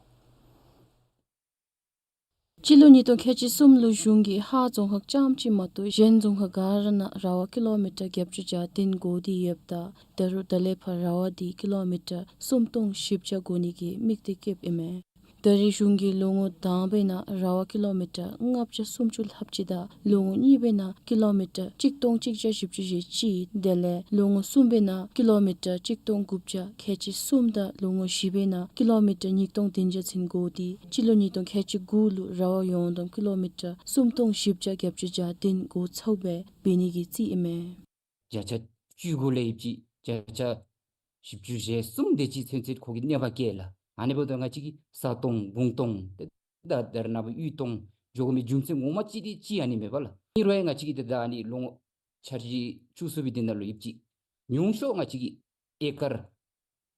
སྤྱི་ལོ་ཉིས་སྟོང་ཁལ་གཅིག་གསུམ་ལུ་གཞུང་གིས་ཧཱ་རྫོང་ཁག་རྐྱངམ་ཅིག་མ་གཏོགས་གཞན་རྫོང་ཁག་ག་ར་ནང་ར་བ་ཀི་ལོ་མི་ཊར་བརྒྱད་ཅུ་གྱ་བདུན་བགོ་སྟེ་ཡོདཔ་ད་ད་རུང་ད་ལས་ཕར་ར་བ་དེ་ཀི་ལོ་མི་ཊར་སུམ་སྟོང་བཞི་བརྒྱ་བགོ་ནི་གི་དམིགས་གཏད་བསྐྱེདཔ་ཨིན་མས། ད་རེས་གཞུང་གིས་ལོ་ངོ་དང་པའི་ནང་ར་བ་ཀི་ལོ་མི་ཊར་ལྔ་བརྒྱ་སུམ་ཅུ་ལྷགཔ་ཅིག་དང་ལོ་ངོ་གཉིས་པའི་ནང་ཀི་ལོ་མི་ཊར་གཅིག་སྟོང་གཅིག་བརྒྱ་བཞི་བཅུ་ཞེ་གཅིག་དེ་ལས་ལོ་ངོ་གསུམ་པའི་ནང་ཀི་ལོ་མི་ཊར་གཅིག་སྟོང་དགུ་བརྒྱ་ཁལ་གཅིག་གསུམ་དང་ལོ་ངོ་བཞི་པའི་ནང་ཀི་ལོ་མི་ཊར་ཉིས་སྟོང་བདུན་བརྒྱ་ཚུན་བགོ་སྟེ་སྤྱི་ལོ་ཉིས་སྟོང་ཁལ་གཅིག་དགུ་ལུ་ར་བ་ཡོངས་བསྡོམས་ཀི་ལོ་མི་ཊར་སུམ་སྟོང་བཞི་བརྒྱ་བརྒྱད་ཅུ་གྱ་བདུན་བགོ་ཚུགསཔ་སྦེ་འབད་ནི་གི་རྩིས་ཨིན་མས། བརྒྱ་ཆ་བཅུ་དགུ་ལས་ཡོདཔ་ཅིག་བརྒྱ་ཆ་བཞི་བཅུ་ཞེ་གསུམ་དེ་ཅིག་ཚུན་ཚོད་ཁོ་གིས་གནོད་པ་བཀལ་ལགས། ཨ་ནི་འབདཝ་ད་ང་བཅས་ཀྱི་ས་སྟོང་འབུངས་སྟོང་ཏེ་ད་ད་རེས་ནངས་པ་གཡུས་སྟོང་འགྱོ་དགོ་མི་རྒྱུ་མཚན་ངོ་མ་ཅིག་དེ་ཅིག་ཨ་ནི་མས་པ་ལགས། ཨིན་རུང་ཡང་ང་བཅས་ཀྱིས་ཏེ་ད་ཨ་ནི་ལོ་ངོ་འཆར་གཞི་བཅུ་གསུམ་པའི་དེ་ནང་ལུ་ཡོདཔ་ཅིག་ཉུང་ཤོས་ང་བཅས་ཀྱིས་ཨེ་ཀར་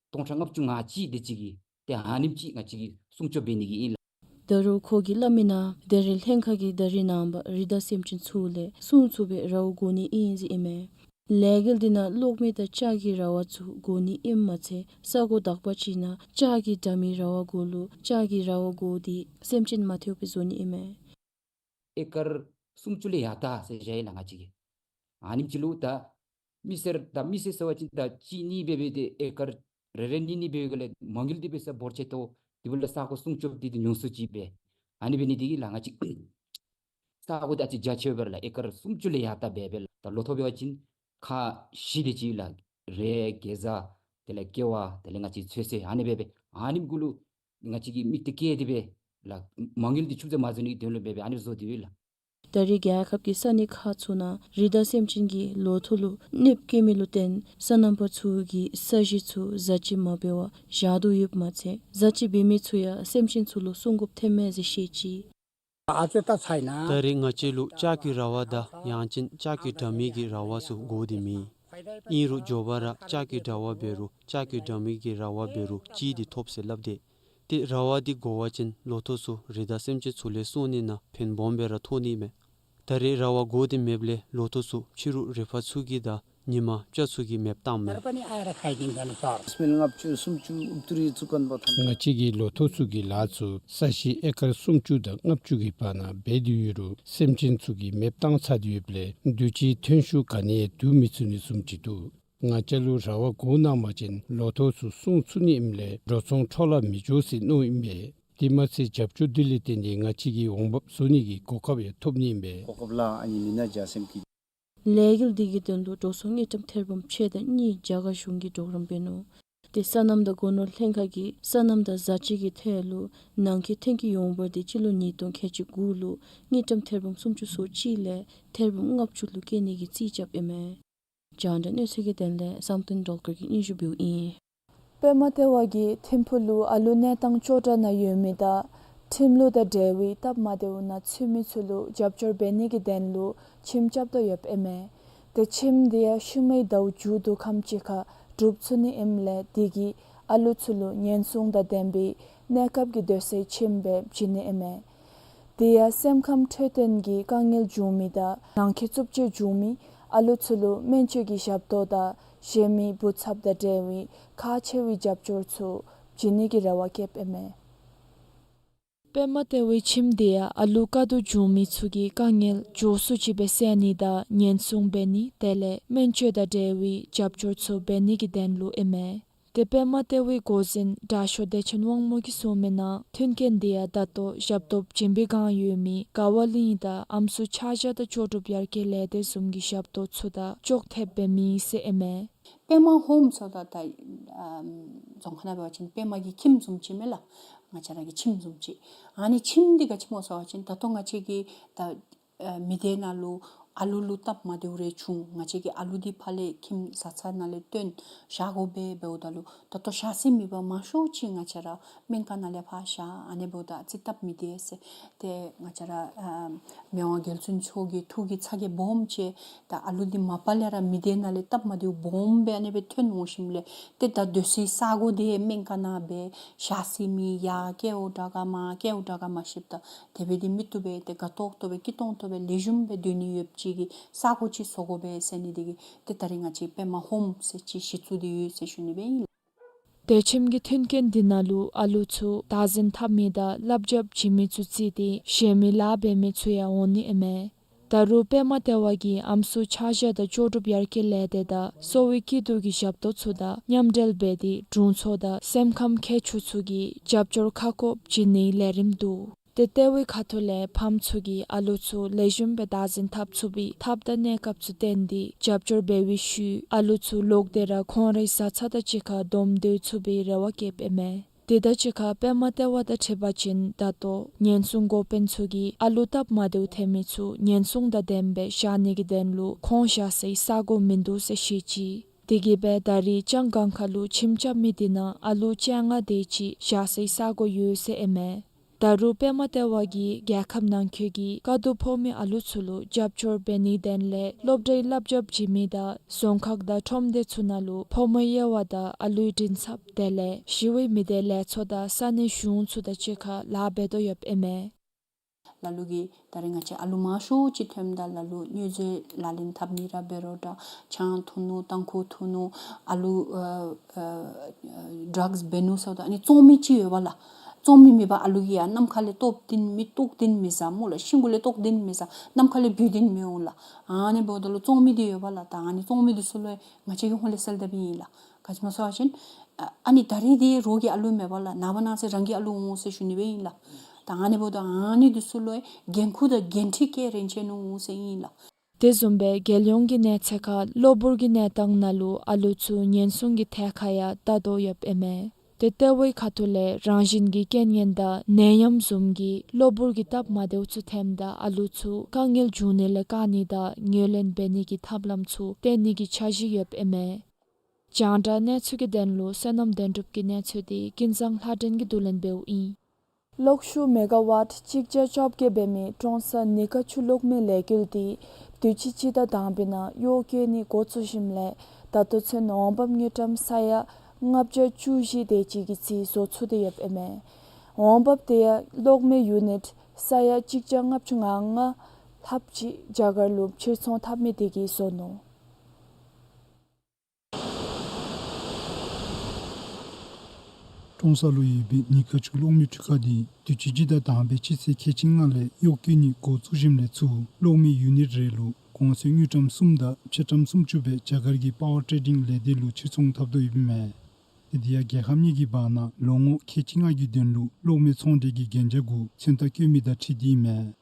སྟོང་ཕྲག་ལྔ་བཅུ་ང་གཅིག་དེ་ཅིག་གི་ཏེ་ཨ་ནེམ་ཅིག་ང་བཅས་ཀྱིས་སྲུང་སྐྱོབ་འབད་ནི་གི་ཨིན་ལགས། ད་རུང་ཁོ་གིས་སླབ་མི་ནང་ད་རེས་ལྷན་ཁག་གིས་ད་རེས་ནངས་པ་རི་དྭགས་སེམས་ཅན་ཚུ་ལས་སྲུང་ཚུགས་པའི་ར་བ་བགོ་ནི་ཨིན་ཟེར་ཨིན་མས། ལས་འགུལ་འདི་ནང་གློག་མེ་དང་ལྕགས་ཀྱི་ར་བ་ཚུ་བགོ་ནི་ཨིནམ་མ་ཚད་ས་གོ་དག་པ་ཅིག་ནང་ལྕགས་ཀྱི་དྲ་མིག་ར་བ་གུ་ལུ་ལྕགས་ཀྱི་ར་བ་བགོ་སྟེ་སེམས་ཅན་མ་ཐེབས་པའི་བཟོ་ནི་ཨིན་མས། ཨེ་ཀར་སུམ་ཅུ་ལས་ཡར་ལྟ་ཟེར་བཞག་ཡི་ལགས་ང་བཅས་ཀྱིས། ཨ་ནེམ་ཅིག་ལུ་ད་མི་སེར་ད་མི་སེར་ཟེར་བ་ཅིན་ད་གཅིག་གཉིས་འབད་འབད་དེ་ཨེ་ཀར་རེ་རེ་གཉིས་གཉིས་འབད་བའི་སྒང་ལས་མ་དངུལ་འདི་འབད་ས་འབོར་ཆེ་ཏོག་ཏོ་འདི་འབདཝ་ལས་ས་གོ་སྲུང་སྐྱོབ་འདི་ཏེ་ཉུང་སུ་ཅིག་འབད། ཨ་ནི་འབད་ནི་འདི་གིས་ལགས་ང་བཅས་ས་གོ་འདི་ཨ་ཙི་རྒྱ་ཆེ་བས་ལགས། ཨེ་ཀར་སུམ་ཅུ་ལས་ཡར་ལྟ་འབད་འབད་ལགས། ད་ལོ་ཐོག་འབད་བ་ཅིན་ཁག་བཞི་དེ་ཅིག་ལགས། རེད་གེ་ཛ་དེ་ལས་ཀེ་བ་དེ་ལས་ང་བཅས་ཚོད་བསྲེ་ཨ་ནི་འབད་འབད་ཨ་ནི་གུ་ལུ་ང་བཅས་ཀྱིས་དམིགས་གཏད་བསྐྱེད་དེ་འབད་ ལགས། མ་དངུལ་འདི་ཆུད་ཟོས་མ་བཟོ་ནི་གི་དོན་ལུ་འབད་སྦེ་ཨ་ནི་བཟོ་སྟེ་ཡོད་ལགས། ད་རེས་རྒྱལ་ཁབ་ཀྱི་ས་གནས་ཁག་ཚུ་ནང་རི་དྭགས་སེམས་ཅན་གྱི་ལོ་ཐོག་ལུ་གནོདཔ་བཀལ་མི་ལུ་བརྟེན་སོ་ནམ་པ་ཚུ་གིས་ས་གཞི་ཚུ་བཟའ་བཅའ་མ་འབད་བར་བཞག་དོ་ཡོདཔ་མ་ཚད་བཟའ་བཅའ་འབད་མི་ཚུ་ཡང་སེམས་ཅན་ཚུ་ལུ་སྲུང་དགོཔ་ཐོནམ་མས་ཟེར་བཤད་ཅི། ད་རེས་ང་བཅས་ལུ་ལྕགས་ཀྱི་ར་བ་དང་ཡང་ཅིན་ལྕགས་ཀྱི་དྲ་མིག་གི་ར་བ་ཚུ་དགོ་སྟེ་མེད། ཨིན་རུང་མགྱོགས་པ་ར་ལྕགས་ཀྱི་དྲ་བ་འབད་རུང་ལྕགས་ཀྱི་དྲ་མིག་གི་ར་བ་འབད་རུང་ཅིག་འདི་ཐོབ་ཟེར་སླབ་སྟེ། ཏེ་ར་བ་འདི་དགོ་པ་ཅིན་ལོ་ཐོག་ཚུ་རི་དྭགས་སེམས་ཅན་ཚུ་ལས་སྲུང་ནི་ནང་ཕན་སྦོམ་སྦེ་ར་ཐོགས་ནི་མས། ད་རེས་ར་བ་དགོ་སྟེ་མེདཔ་ལས་ལོ་ཐོག་ཚུ་ཕྱི་རུ་རི་ཕག་ཚུ་གིས་དང་ཉི་མ་སྤྱ་ཚུ་གིས་མེདཔ་བཏངམ་མས། ང་བཅས་ཀྱི་ལོ་ཐོག་ཚུ་གི་ལཱ་ཚུ་ས་གཞི་ཨེ་ཀར་སུམ་ཅུ་དང་ལྔ་བཅུ་གི་བར་ན་འབད་དེ་ཡོད་རུང་སེམས་ཅན་ཚུ་གིས་མེདཔ་བཏང་ཚར་ཏེ་ཡོདཔ་ལས་དུས་ཅི་ཐོན་ཤུགས་ག་ནི་ཡང་བསྡུ་མི་ཚུགས་ནི་བཟུམ་ཅིག་འདུག། ང་བཅས་ལུ་ར་བ་དགོ་གནང་པ་ཅིན་ལོ་ཐོག་ཚུ་སྲུང་ཚུགས་ནི་ཨིནམ་ལས་འགྲོ་སོང་འཕྲོ་བརླག་མི་འགྱོ་ཟེར་མནོཝ་ཨིན་པས། དེ་མ་ཚད་རྒྱབ་སྐྱོར་འདི་ལས་བརྟེན་ཏེ་ང་བཅས་ཀྱིས་འོང་འབབ་བཟོ་ནི་གི་གོ་སྐབས་ཡང་ཐོབ་ནི་ཨིན་པས། གོ་སྐབས་ལགས། ཨ་ནི་མི་ནག་འཇའ་ཚོན་གྱི་ལས་འགུལ་འདི་གི་དོན་ལུ་འགྲོ་སོང་དངུལ་ཀྲམ་ཐེར་འབུམ་ཕྱེད་དང་གཉིས་རྒྱ་གར་གཞུང་གིས་གྲོགས་རམ་འབད་ནུག། ཏེ་སོ་ནམ་དང་སྒོ་ནོར་ལྷན་ཁག་གིས་སོ་ནམ་དང་བཟའ་བཅའ་གི་ཐད་ལུ་ནང་འཁོད་ཐོན་སྐྱེད་ཡོངས་འབོར་འདི་སྤྱི་ལོ་ཉིས་སྟོང་ཁལ་གཅིག་དགུ་ལུ་དངུལ་ཀྲམ་ཐེར་འབུམ་སུམ་ཅུ་སོ་གཅིག་ལས་ཐེར་འབུམ་ལྔ་བཅུ་ལུ་བསྐྱེད་ནི་གི་རྩིས་རྐྱབ་ཨིན་མས། རྒྱང་བསྒྲགས་གནས་ཚུལ་གྱི་དོན་ལས་བསམ་གཏན་སྒྲོལ་དཀར་གྱིས་སྙན་ཞུ་འབདཝ་ཨིན། པདྨ་ལྟེ་བ་གིས་ཐིམ་ཕུག་ལུ་ཨ་ལུ་གནས་སྟངས་སྐྱོ་དྲགས་ནང་ཡོད་མི་དང་ཁྲིམས་ལུགས་དང་འབྲེལ་བའི་སྟབས་མ་བདེཝ་ནང་ཚུད་མི་ཚུ་ལུ་རྒྱབ་སྐྱོར་འབད་ནི་གི་དོན་ལུ་ཁྱིམ་རྐྱབ་དོ་ཡོདཔ་ཨིན་མས། ཏེ་ཁྱིམ་འདི་ཡང་ཤུལ་མའི་ཟླཝ་མཇུག་བསྡུ་ཁམས་ཅིག་ཁར་གྲུབ་ཚུགས་ནི་ཨིནམ་ལས་དེ་གིས་ཨ་ལུ་ཚུ་ལུ་ཉེན་སྲུང་དང་ལྡན་པའི་གནས་སྐབས་ཀྱི་སྡོད་སའི་ཁྱིམ་སྦེ་བྱིན་ནི་ཨིན་མས། དེ་ཡང་སེམས་ཁམས་འཕྲོད་བསྟེན་གྱི་དཀའ་ངལ་བྱུང་མི་དང་ནང་འཁོད་རྩུབ་སྤྱོད་བྱུང་མི་ཨ་ལུ་ཚུ་ལུ་སྨན་བཅོས་ཀྱི་ཞབས་ཏོག་དང་གཞན་མི་བུ་ཚབ་དང་འབྲེལ་བའི་ཁག་ཆེ་བའི་རྒྱབ་སྐྱོར་ཚུ་བྱིན་ནི་གི་རེ་བ་བསྐྱེདཔ་ཨིན་མས། པདྨ་ལྟེ་བའི་ཁྱིམ་འདི་ཡང་ཨ་ལུ་དཀའ་སྡུག་བྱུང་མི་ཚུ་གི་དཀའ་ངལ་མགྱོགས་སུ་ཅིག་སྦེ་སེལ་ནི་དང་ཉེན་སྲུང་འབད་ནི་དེ་ལས་སྨན་བཅོས་དང་འབྲེལ་བའི་རྒྱབ་སྐྱོར་ཚུ་འབད་ནི་གི་དོན་ལུ་ཨིན་མས། ཏེ་པདྨ་ལྟེ་བའི་འགོ་འཛིན་དྲག་ཤོས་བདེ་ཆེན་དབང་མོ་གིས་གསུངས་མིའི་ནང་མཐུན་རྐྱེན་འདི་ཡང་ད་ལྟོ་ཞབས་ཏོག་བྱིན་པའི་བསྒང་ཡོད་མི་དགའ་བ་གླིང་དང་ཨམ་སྲུ་ཆ་བཞག་དང་ལྕོགས་གྲུབ་ཡར་རྒྱས་ལས་སྡེ་བཟུམ་གྱི་ཞབས་ཏོག་ཚུ་དང་ཅོག་འཐདཔ་སྦེ་མེད་ཟེར་ཨིན་མས། པདྨ་ཧོམ་ཟེརཝ་ད་ད་ཨམ་རྫོང་ཁ་ནང་འབད་བ་ཅིན་པདྨ་གི་ཁྱིམ་བཟུམ་ཅིག་མས་ལགས། ང་བཅས་ར་གི་ཁྱིམ་བཟུམ་ཅིག། ཨ་ནི་ཁྱིམ་འདི་ག་ཅི་སྨོ་ཟེར་བ་ཅིན་ད་ལྟོ་ང་བཅས་ཀྱི་ད་ཨ་མི་སྡེ་ནང་ལུ་ཨ་ལུ་ལུ་སྟབས་མ་བདེཝ་རེ་བྱུང་ང་བཅས་ཀྱིས་ཨ་ལུ་འདི་ཕར་ལས་ཁྱིམ་བཟའ་ཚང་ནང་ལས་བཏོན་བཞག་དགོ་པས། འབདཝ་ད་ལུ་ད་ལྟོ་བཞག་སའི་མེད་པར་མང་ཤོས་ཅིག་ང་བཅས་ར་སྨན་ཁང་ནང་ལས་ཕར་བཞག། ཨ་ནི་འབདཝ་ད་ཨ་ཙི་སྟབས་མི་བདེ་ཟེར། ཏེ་ང་བཅས་ར་ཨ་མི་དབང་རྒྱལ་བཙུན་མཆོག་གི་ཐུགས་ཀྱི་ཚ་གྱང་སྦོམ་ཅིག། ད་ཨ་ལུ་འདི་མ་པ་ལས་ར་མི་སྡེ་ནང་ལས་སྟབས་མ་བདེཝ་སྦོམ་སྦེ་ཨ་ནི་སྦེ་ཐོན་འོང་ཞིནམ་ལས་ཏེ་ད་སྡོད་སའི་ས་གོ་འདི་སྨན་ཁང་ནང་སྦེ་བཞག་སའི་མེད། ཡར་སྐྱེལཝ་དྲག་ག་མར་སྐྱེལཝ་དྲག་ག་མ་ཤེསཔ་ད་དེ་སྦེ་འདི་མི་བཏུབ་པས། ཏེ་དགའ་ཏོག་ཏོ་སྦེ་སྐྱིད་ཏོང་ཏོ་སྦེ་ལེགས་ཤོམ་སྦེ་སྡོད་ནི་ཡོདཔ་ཅིག་གི་ས་གོ་ཅིག་བཟོ་དགོ་པས་ཟེར་ནི་འདི་གིས་ཏེ་ད་རེས་ང་བཅས་པདྨ་ཧོམ་ཟེར་ཅིག་གཞི་བཙུགས་ཏེ་ཡོད་ཟེར་ཞུ་ནི་སྦེ་ཨིན། དེ་ཁྱིམ་གྱི་མཐུན་རྐྱེན་འདི་ནང་ལུ་ཨ་ལུ་ཚུ་བདག་འཛིན་འཐབ་མི་དང་བསླབ་བྱ་བྱིན་མི་ཚུ་བརྩིས་ཏེ་གཞན་མི་ལཱ་འབད་མི་ཚུ་ཡང་འོང་ནི་ཨིན་མས། ད་རུང་པདྨ་ལྟེ་བ་གིས་ཨམ་སྲུ་ཆ་བཞག་དང་ལྕོགས་གྲུབ་ཡར་རྒྱས་ལས་སྡེ་དང་གསོ་བའི་སྐྱིད་སྡུག་གི་ཞབས་ཏོག་ཚུ་དང་མཉམ་འབྲེལ་འབད་དེ་དྲུང་འཚོ་དང་སེམས་ཁམས་མཁས་མཆོག་ཚུ་གི་རྒྱབ་སྐྱོར་ཁ་སྐོང་བྱིན་ནིའི་ལས་རིམ་འདུག། ཏེ་ལྟེ་བའི་ཁ་ཐུག་ལས་ཕམ་ཚུ་གིས་ཨ་ལུ་ཚུ་ལེགས་ཤོམ་སྦེ་བདག་འཛིན་འཐབ་ཚུགས་པའི་ཐབས་དང་གནས་སྐབས་ཚུ་བསྟན་ཏེ་རྒྱབ་སྐྱོར་འབད་བའི་ཤུལ་ཨ་ལུ་ཚུ་ལོག་སྟེ་ར་ཁོང་རའི་བཟའ་ཚང་དང་གཅིག་ཁར་སྡོམ་སྡོད་ཚུགས་པའི་རེ་བ་བསྐྱེདཔ་ཨིན་མས། དེ་དང་གཅིག་ཁར་པདྨ་ལྟེ་བ་དང་འཁྲིལ་བ་ཅིན་ད་ལྟོ་ཉེན་སྲུང་འགོ་དཔོན་ཚུ་གིས་ཨ་ལུ་སྟབས་མ་བདེཝ་ཐོན་མི་ཚུ་ཉེན་སྲུང་དང་ལྡནམ་སྦེ་བཞག་ནི་གི་དོན་ལུ་ཁོང་བཞག་སའི་ས་གོ་མིན་འདུག་ཟེར་བཤད་ཅི། དེ་གིས་སྦེ་ད་རེས་ལྕང་སྒང་ཁ་ལུ་ཁྱིམ་རྐྱབ་མི་འདི་ནང་ཨ་ལུ་བཅོ་ལྔ་དེ་ཅིག་བཞག་སའི་ས་གོ་ཡོད་ཟེར་ཨིན་མས། ད་རུང་པདྨ་ལྟེ་བ་གིས་རྒྱལ་ཁབ་ནང་འཁོད་ཀྱི་དཀའ་སྡུག་ཕོག་མི་ཨ་ལུ་ཚུ་ལུ་རྒྱབ་སྐྱོར་འབད་ནིའི་དོན་ལས་སློབ་གྲྭའི་བསླབ་བྱ་བྱིན་མི་དང་རྫོང་ཁག་དང་ཁྲོམ་སྡེ་ཚུ་ནང་ལུ་ཕོ་མོའི་དབྱེ་བ་དང་ཨ་ལུའི་མགྲིན་ཚབ་དེ་ལས་ཞི་གཡོག་མི་སྡེ་ལས་ཚོགས་དང་ས་གནས་གཞུང་ཚུ་དང་གཅིག་ཁར་ལཱ་འབད་དོ་ཡོདཔ་ཨིན་མས། ལ་ལུ་གིས་ད་རེས་ང་བཅས་ཨ་ལུ་མང་ཤོས་ཅིག་ཐོནམ་ད་ལ་ལུ་དངུལ་རྩིས་ལག་ལེན་འཐབ་ནི་ར་འབད་རུང་འདྲ་ཆང་འཐུང་ནུག་ཏམ་ཁུ་འཐུང་ནུག་ཨ་ལུ་ཨ་ཨ་ཨ་ཌྲགསི་འབད་ནུག་ཟེརཝ་ད་ཨ་ནི་བཙོང་མི་ཅིག་ཡོདཔ་ལགས། བཙོང་མི་མེད་པར་ཨ་ལུ་གིས་ཡང་ནམ་མཁའ་ལས་ལྟོགས་ཏེ་མི་ལྟོགས་ཏེ་མི་ཟ་སྨོ་ལགས། ཤིང་གུ་ལས་ལྟོགས་ཏེ་མི་ཟ། ནམ་མཁའ་ལས་བུད་དེ་མི་འོང་ལགས། ཨ་ནི་འབདཝ་ད་ལུ་བཙོང་མི་འདི་ཡོདཔ་ལགས། ད་ཨ་ནི་བཙོང་མི་འདི་ཚུ་ལུ་ཡང་ང་བཅས་ཀྱིས་ཧོན་ལས་སེལ་དཔ་ཨིན་ལགས། ག་ཅི་སྨོ་ཟེར་བ་ཅིན་ཨ་ཨ་ནི་ད་རེས་འདི་རོགས་ཀྱི་ཨ་ལུ་མེདཔ་ལགས། ནངས་པ་གནངས་ཚེ་རང་གི་ཨ་ལུ་འོང་ཟེར་ཞུ་ནི་སྦེ་ཨིན་ལགས། ད་ཨ་ནི་འབདཝ་ད་ཨ་ནི་འདི་ཚུ་ལུ་ཡང་འགན་ཁུར་དང་འགན་འཁྲི་བཀལ་རན་ཆི་ནུག་ཟེར་ཨིན་ལགས། དེ་བཟུམ་སྦེ་རྒྱལ་ཡོངས་ཀྱི་གནས་ཚད་ཁར་གློ་བུར་གྱི་གནས་སྟངས་ནང་ལུ་ཨ་ལུ་ཚུ་ཉེན་སྲུང་གི་ཐད་ཁར་ཡང་བལྟ་དོ་ཡོདཔ་ཨིན་མས། ཏེ་ལྟེ་བའི་ཁ་ཐུག་ལས་རང་བཞིན་གྱི་རྐྱེན་ངན་དང་ནད་ཡམས་བཟུམ་གྱི་གློ་བུར་གྱི་སྟབས་མ་བདེཝ་ཚུ་ཐོནམ་ད་ཨ་ལུ་ཚུ་དཀའ་ངལ་འབྱུང་ནི་ལས་བཀག་ནི་དང་ངོས་ལེན་འབད་ནི་གི་ཐབས་ལམ་ཚུ་བསྟེན་ནི་གི་འཆར་གཞི་ཡོདཔ་ཨིན་མས། རྒྱང་བསྒྲགས་གནས་ཚུལ་གྱི་དོན་ལུ་བསོད་ནམས་དོན་གྲུབ་ཀྱི་གནས་ཚུལ་འདི་ཀུན་བཟང་ལྷ་སྒྲོན་གྱིས་བསྡུ་ལེན་འབདཝ་ཨིན། གློག་ཤུགས་མེ་ག་ཝཊ་གཅིག་བརྒྱ་བཅོ་བརྒྱད་འབད་མི་ཀྲོང་གསར་ནི་ཀ་ཆུ་གློག་མེ་ལས་འགུལ་འདི་དུས་ཅི་སྤྱི་ཟླ་དང་པའི་ནང་གཡོག་བཀོལ་ནི་འགོ་བཙུགས་ཞིནམ་ལས་ད་ལྟོ་ཚུན་འོང་འབབ་དངུལ་ཀྲམ་ས་ཡ་ལྔ་བརྒྱ་བཅུ་བཞི་དེ་ཅིག་གི་རྩིས་བཟོ་ཚུགས་ཏེ་ཡོདཔ་ཨིན་མས། འོང་འབབ་དེ་ཡང་གློག་མེ་ཡུ་ནིཊ་ས་ཡ་གཅིག་བརྒྱ་ལྔ་བཅུ་ང་ལྔ་ལྷགཔ་ཅིག་རྒྱ་གར་ལུ་ཕྱིར་ཚོང་འཐབ་མི་དེ་གིས་བཟོ་ནུག། ཀྲོང་གསར་ལུ་ཡོད་པའི་ནི་ཀ་ཆུ་གློག་མེ་འཕྲུལ་ཁང་འདི་དུས་ཅི་སྤྱི་ཟླ་དང་པའི་སྤྱི་ཚེས་ཁལ་གཅིག་ལྔ་ལས་གཡོག་བཀོལ་ནི་འགོ་བཙུགས་ཞིནམ་ལས་ཚུར་གློག་མེ་ཡུ་ནིཊ་རེ་ལུ་གོང་ཚད་དངུལ་ཀྲམ་གསུམ་དང་ཕྱེད་ཀྲམ་སུམ་ཅུ་སྦེ་རྒྱ་གར་གྱི་པ་ཝར་ཊེ་ཌིང་ལས་སྡེ་ལུ་ཕྱིར་ཚོང་འཐབ་དོ་ཡོདཔ་ཨིན་མས། ཏེ་དེ་ཡང་རྒྱལ་ཁབ་གཉིས་ཀྱི་བར་ན་ལོ་ངོ་ཁལ་གཅིག་ལྔ་གི་དོན་ལུ་གློག་མེ་ཚོང་འབྲེལ་གྱི་གན་རྒྱ་གུ་མཚན་རྟགས་བཀོད་མི་དང་འཁྲིལ་ཏེ་ཨིན་མས།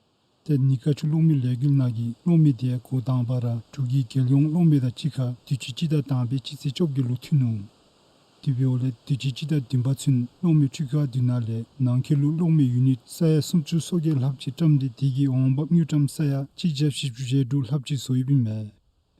ཏེ་ནི་ཀ་ཆུ་གློག་མེ་ལས་འགུལ་ནང་གི་གློག་མེ་དེ་འགོ་དང་པ་ར་འབྲུག་གི་རྒྱལ་ཡོངས་གློག་མེ་དང་གཅིག་ཁར་དུས་ཅི་སྤྱི་ཟླ་དང་པའི་སྤྱི་ཚེས་བཅོ་བརྒྱད་ལུ་མཐུད་ནུག། དེ་འབདཝ་ལས་དུས་ཅི་སྤྱི་ཟླ་བདུན་པ་ཚུན་གློག་མེ་འཕྲུལ་ཁང་དེ་ནང་ལས་ནང་འཁོད་ལུ་གློག་མེ་ཡུ་ནིཊ་ས་ཡ་སུམ་ཅུ་སོ་བརྒྱད་ལྷགཔ་ཅིག་བཀྲམ་སྟེ་དེ་གི་འོང་འབབ་དངུལ་ཀྲམ་ས་ཡ་གཅིག་བརྒྱ་བཞི་བཅུ་ཞེ་དྲུག་ལྷགཔ་ཅིག་བཟོ་ཡོདཔ་ཨིན་མས།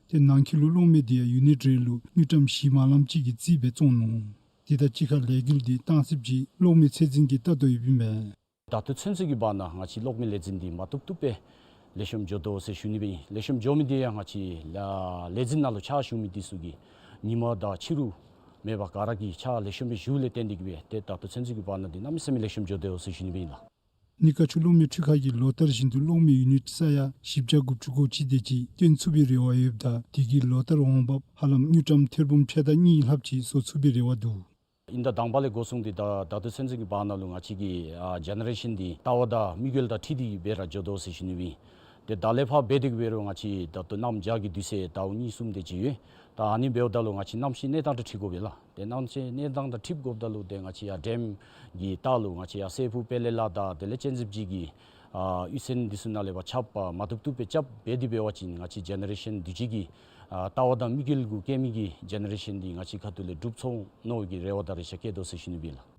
ཏེ་ནང་འཁོད་ལུ་གློག་མེ་དེ་ཡང་ཡུ་ནིཊ་རེ་ལུ་དངུལ་ཀྲམ་བཞི་མ་ལངམ་ཅིག་གི་རྩིས་སྦེ་བཙོང་ནུག། དེ་དང་གཅིག་ཁར་ལས་འགུལ་འདི་གཏང་ཚིགཔ་ཅིག་གློག་མེ་ཚད་འཛིན་གྱིས་བལྟ་དོ་ཡོདཔ་ཨིན་མས། ད་ལྟོ་ཚུན་ཚོད་ཀྱི་བར་ན་ང་བཅས་གློག་མེ་ལས་འཛིན་འདི་མ་བཏུབ་བཏུབ་སྦེ་ལེགས་ཤོམ་འགྱོ་དོ་ཟེར་ཞུ་ནི་སྦེ་ཨིན། ལེགས་ཤོམ་འགྱོ་མི་འདི་ཡང་ང་བཅས་ལ་ལས་འཛིན་ནང་ལུ་ཕྱག་ཞུ་མི་འདི་ཚུ་གིས་ཉིན་མ་དང་ཕྱི་རུ་མེད་པར་ག་ར་གིས་ཕྱག་ལེགས་ཤོམ་སྦེ་ཞུཝ་ལས་བརྟེན་ཏེ་གིས་སྦེ་ཏེ་ད་ལྟོ་ཚུན་ཚོད་ཀྱི་བར་ན་འདི་གནམ་མེད་ས་མེད་ལེགས་ཤོམ་འགྱོ་དོ་ཟེར་ཞུ་ནི་སྦེ་ཨིན་ལགས། ནི་ཀ་ཆུ་གློག་མེ་འཕྲུལ་ཁང་གིས་ལོ་ལྟར་བཞིན་དུ་གློག་མེ་ཡུ་ནིཊ་ས་ཡ་བཞི་བརྒྱ་དགུ་བཅུ་གོ་གཅིག་དེ་ཅིག་བཏོན་ཚུགས་པའི་རེ་བ་ཡོདཔ་ད་དེ་གིས་ལོ་ལྟར་འོང་འབབ་ཧ་ལམ་དངུལ་ཀྲམ་ཐེར་འབུམ་ཕྱེད་དང་གཉིས་ལྷགཔ་ཅིག་བཟོ་ཚུགས་པའི་རེ་བ་འདུག། ཨིན་ད་དང་པ་ལས་འགོ་བཟུང་སྟེ་ད་ད་ལྟོ་ཚུན་ཚོད་ཀྱི་བར་ན་ལུ་ང་བཅས་ཀྱི་ཨ་ཇེ་ནེ་རེ་ཤཱན་འདི་ལྟ་བ་དང་དམིགས་ཡུལ་དང་འཁྲིལ་ཏེ་སྦེ་ར་འགྱོ་དོ་ཟེར་ཞུ་ནི་སྦེ་ཨིན། ཏེ་ད་ལས་ཕར་འབད་དེ་གིས་འབད་རུང་ང་བཅས་ད་ལྟོ་གནམ་བྱཱར་གྱི་དུས་ཚོད་ཟླཝ་གཉིས་གསུམ་དེ་ཅིག་ཡོད། ད་ཨ་ནི་འབདཝ་ད་ལུ་ང་བཅས་གནམ་གཤིས་གནས་སྟངས་དང་འཁྲིལ་དགོ་པས་ལགས། ཏེ་གནམ་གཤིས་གནས་སྟངས་དང་འཁྲིལ་དགོཔ་ད་ལུ་ཏེ་ང་བཅས་ཡར་ཌེམ་གྱི་ལྟག་ལུ་ང་བཅས་ཡར་སྲས་པུ་དཔལ་ལེ་ལ་དང་དེ་ལས་སྤྱན་གཟིགས་སྦྱིས་ཀྱི་ཨ་གཡུས་ཚན་འདི་ཚུ་ནང་ལས་ཕར་ཁྱབ་པ་མ་བཏུབ་བཏུབ་སྦེ་རྐྱབ་འབད་དེ་འབད་བ་ཅིན་ང་བཅས་ཇེ་ནེ་རེ་ཤཱན་དུས་ཅི་གི་ཨ་ལྟ་བ་དང་དམིགས་ཡུལ་གུ་བསྐྱེད་མི་གི་ཇེ་ནེ་རེ་ཤཱན་འདི་ང་བཅས་ཁ་ཐུག་ལས་སྒྲུབ་ཚུགས་ནིའི་རེ་བ་དང་རེ་ཆ་བསྐྱེད་དོ་ཟེར་ཞུ་ནི་སྦེ་ཨིན་ལགས།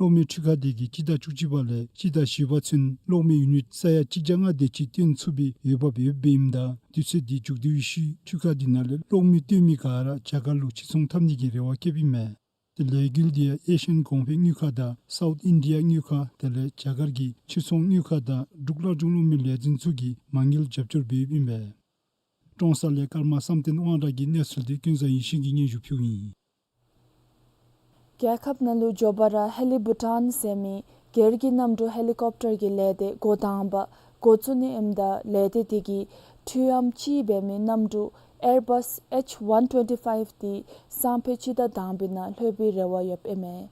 གློག་མེ་འཕྲུལ་ཁང་དེ་གིས་སྤྱི་ཟླ་བཅུ་གཅིག་པ་ལས་སྤྱི་ཟླ་བཞི་པ་ཚུན་གློག་མེ་ཡུ་ནིཊ་ས་ཡ་གཅིག་བརྒྱ་ལྔ་དེ་ཅིག་བཏོན་ཚུགས་པའི་འོས་འབབ་ཡོདཔ་ཨིནམ་ད་དུས་ཚོད་འདི་མཇུག་བསྡུ་བའི་ཤུལ་འཕྲུལ་ཁང་དེ་ནང་ལས་གློག་མེ་བཏོན་མི་ག་ར་རྒྱ་གར་ལུ་ཕྱིར་ཚོང་འཐབ་ནི་གི་རེ་བ་བསྐྱེདཔ་ཨིན་མས། ཏེ་ལས་འགུལ་འདི་ཡང་ཨེ་ཤི་ཡཱན་གོང་འཕེལ་དངུལ་ཁང་དང་སའུཐ་ཨིན་ཌི་ཡ་དངུལ་ཁང་དེ་ལས་རྒྱ་གར་གྱི་ཕྱིར་ཚོང་དངུལ་ཁང་དང་འབྲུག་གློག་འབྱུང་གློག་མེ་ལས་འཛིན་ཚུ་གིས་མ་དངུལ་རྒྱབ་སྐྱོར་འབདཝ་ཨིན་པས། ཀྲོང་གསར་ལས་ཀརྨ་བསམ་གཏན་དབང་གྲགས་ཀྱི་གནས་ཚུལ་འདི་ཀུན་བཟང་ཡེ་ཤེས་ཀྱིས་སྙན་ཞུ་ཕུལཝ་ཨིན། རྒྱལ་ཁབ་ནང་ལུ་མགྱོགས་པ་ར་ཧེ་ལི་བྷུ་ཊཱན་ཟེར་མི་སྒེར་གྱི་གནམ་གྲུ་ཧེ་ལི་ཀོབ་ཊར་གྱི་ལས་སྡེ་འགོ་དང་པ་འགོ་བཙུགས་ནི་ཨིནམ་ད་ལས་སྡེ་དེ་གིས་འཕྲུལ་ཨམ་ཅིག་འབད་མི་གནམ་གྲུ་ཨེར་བཱསི་ཨེཆ་ཝན་ཊུ་ཝེན་ཊི་ཕའིབ་དེ་སང་ཕོད་སྤྱི་ཟླ་དང་པའི་ནང་ལྷོད་པའི་རེ་བ་ཡོདཔ་ཨིན་མས།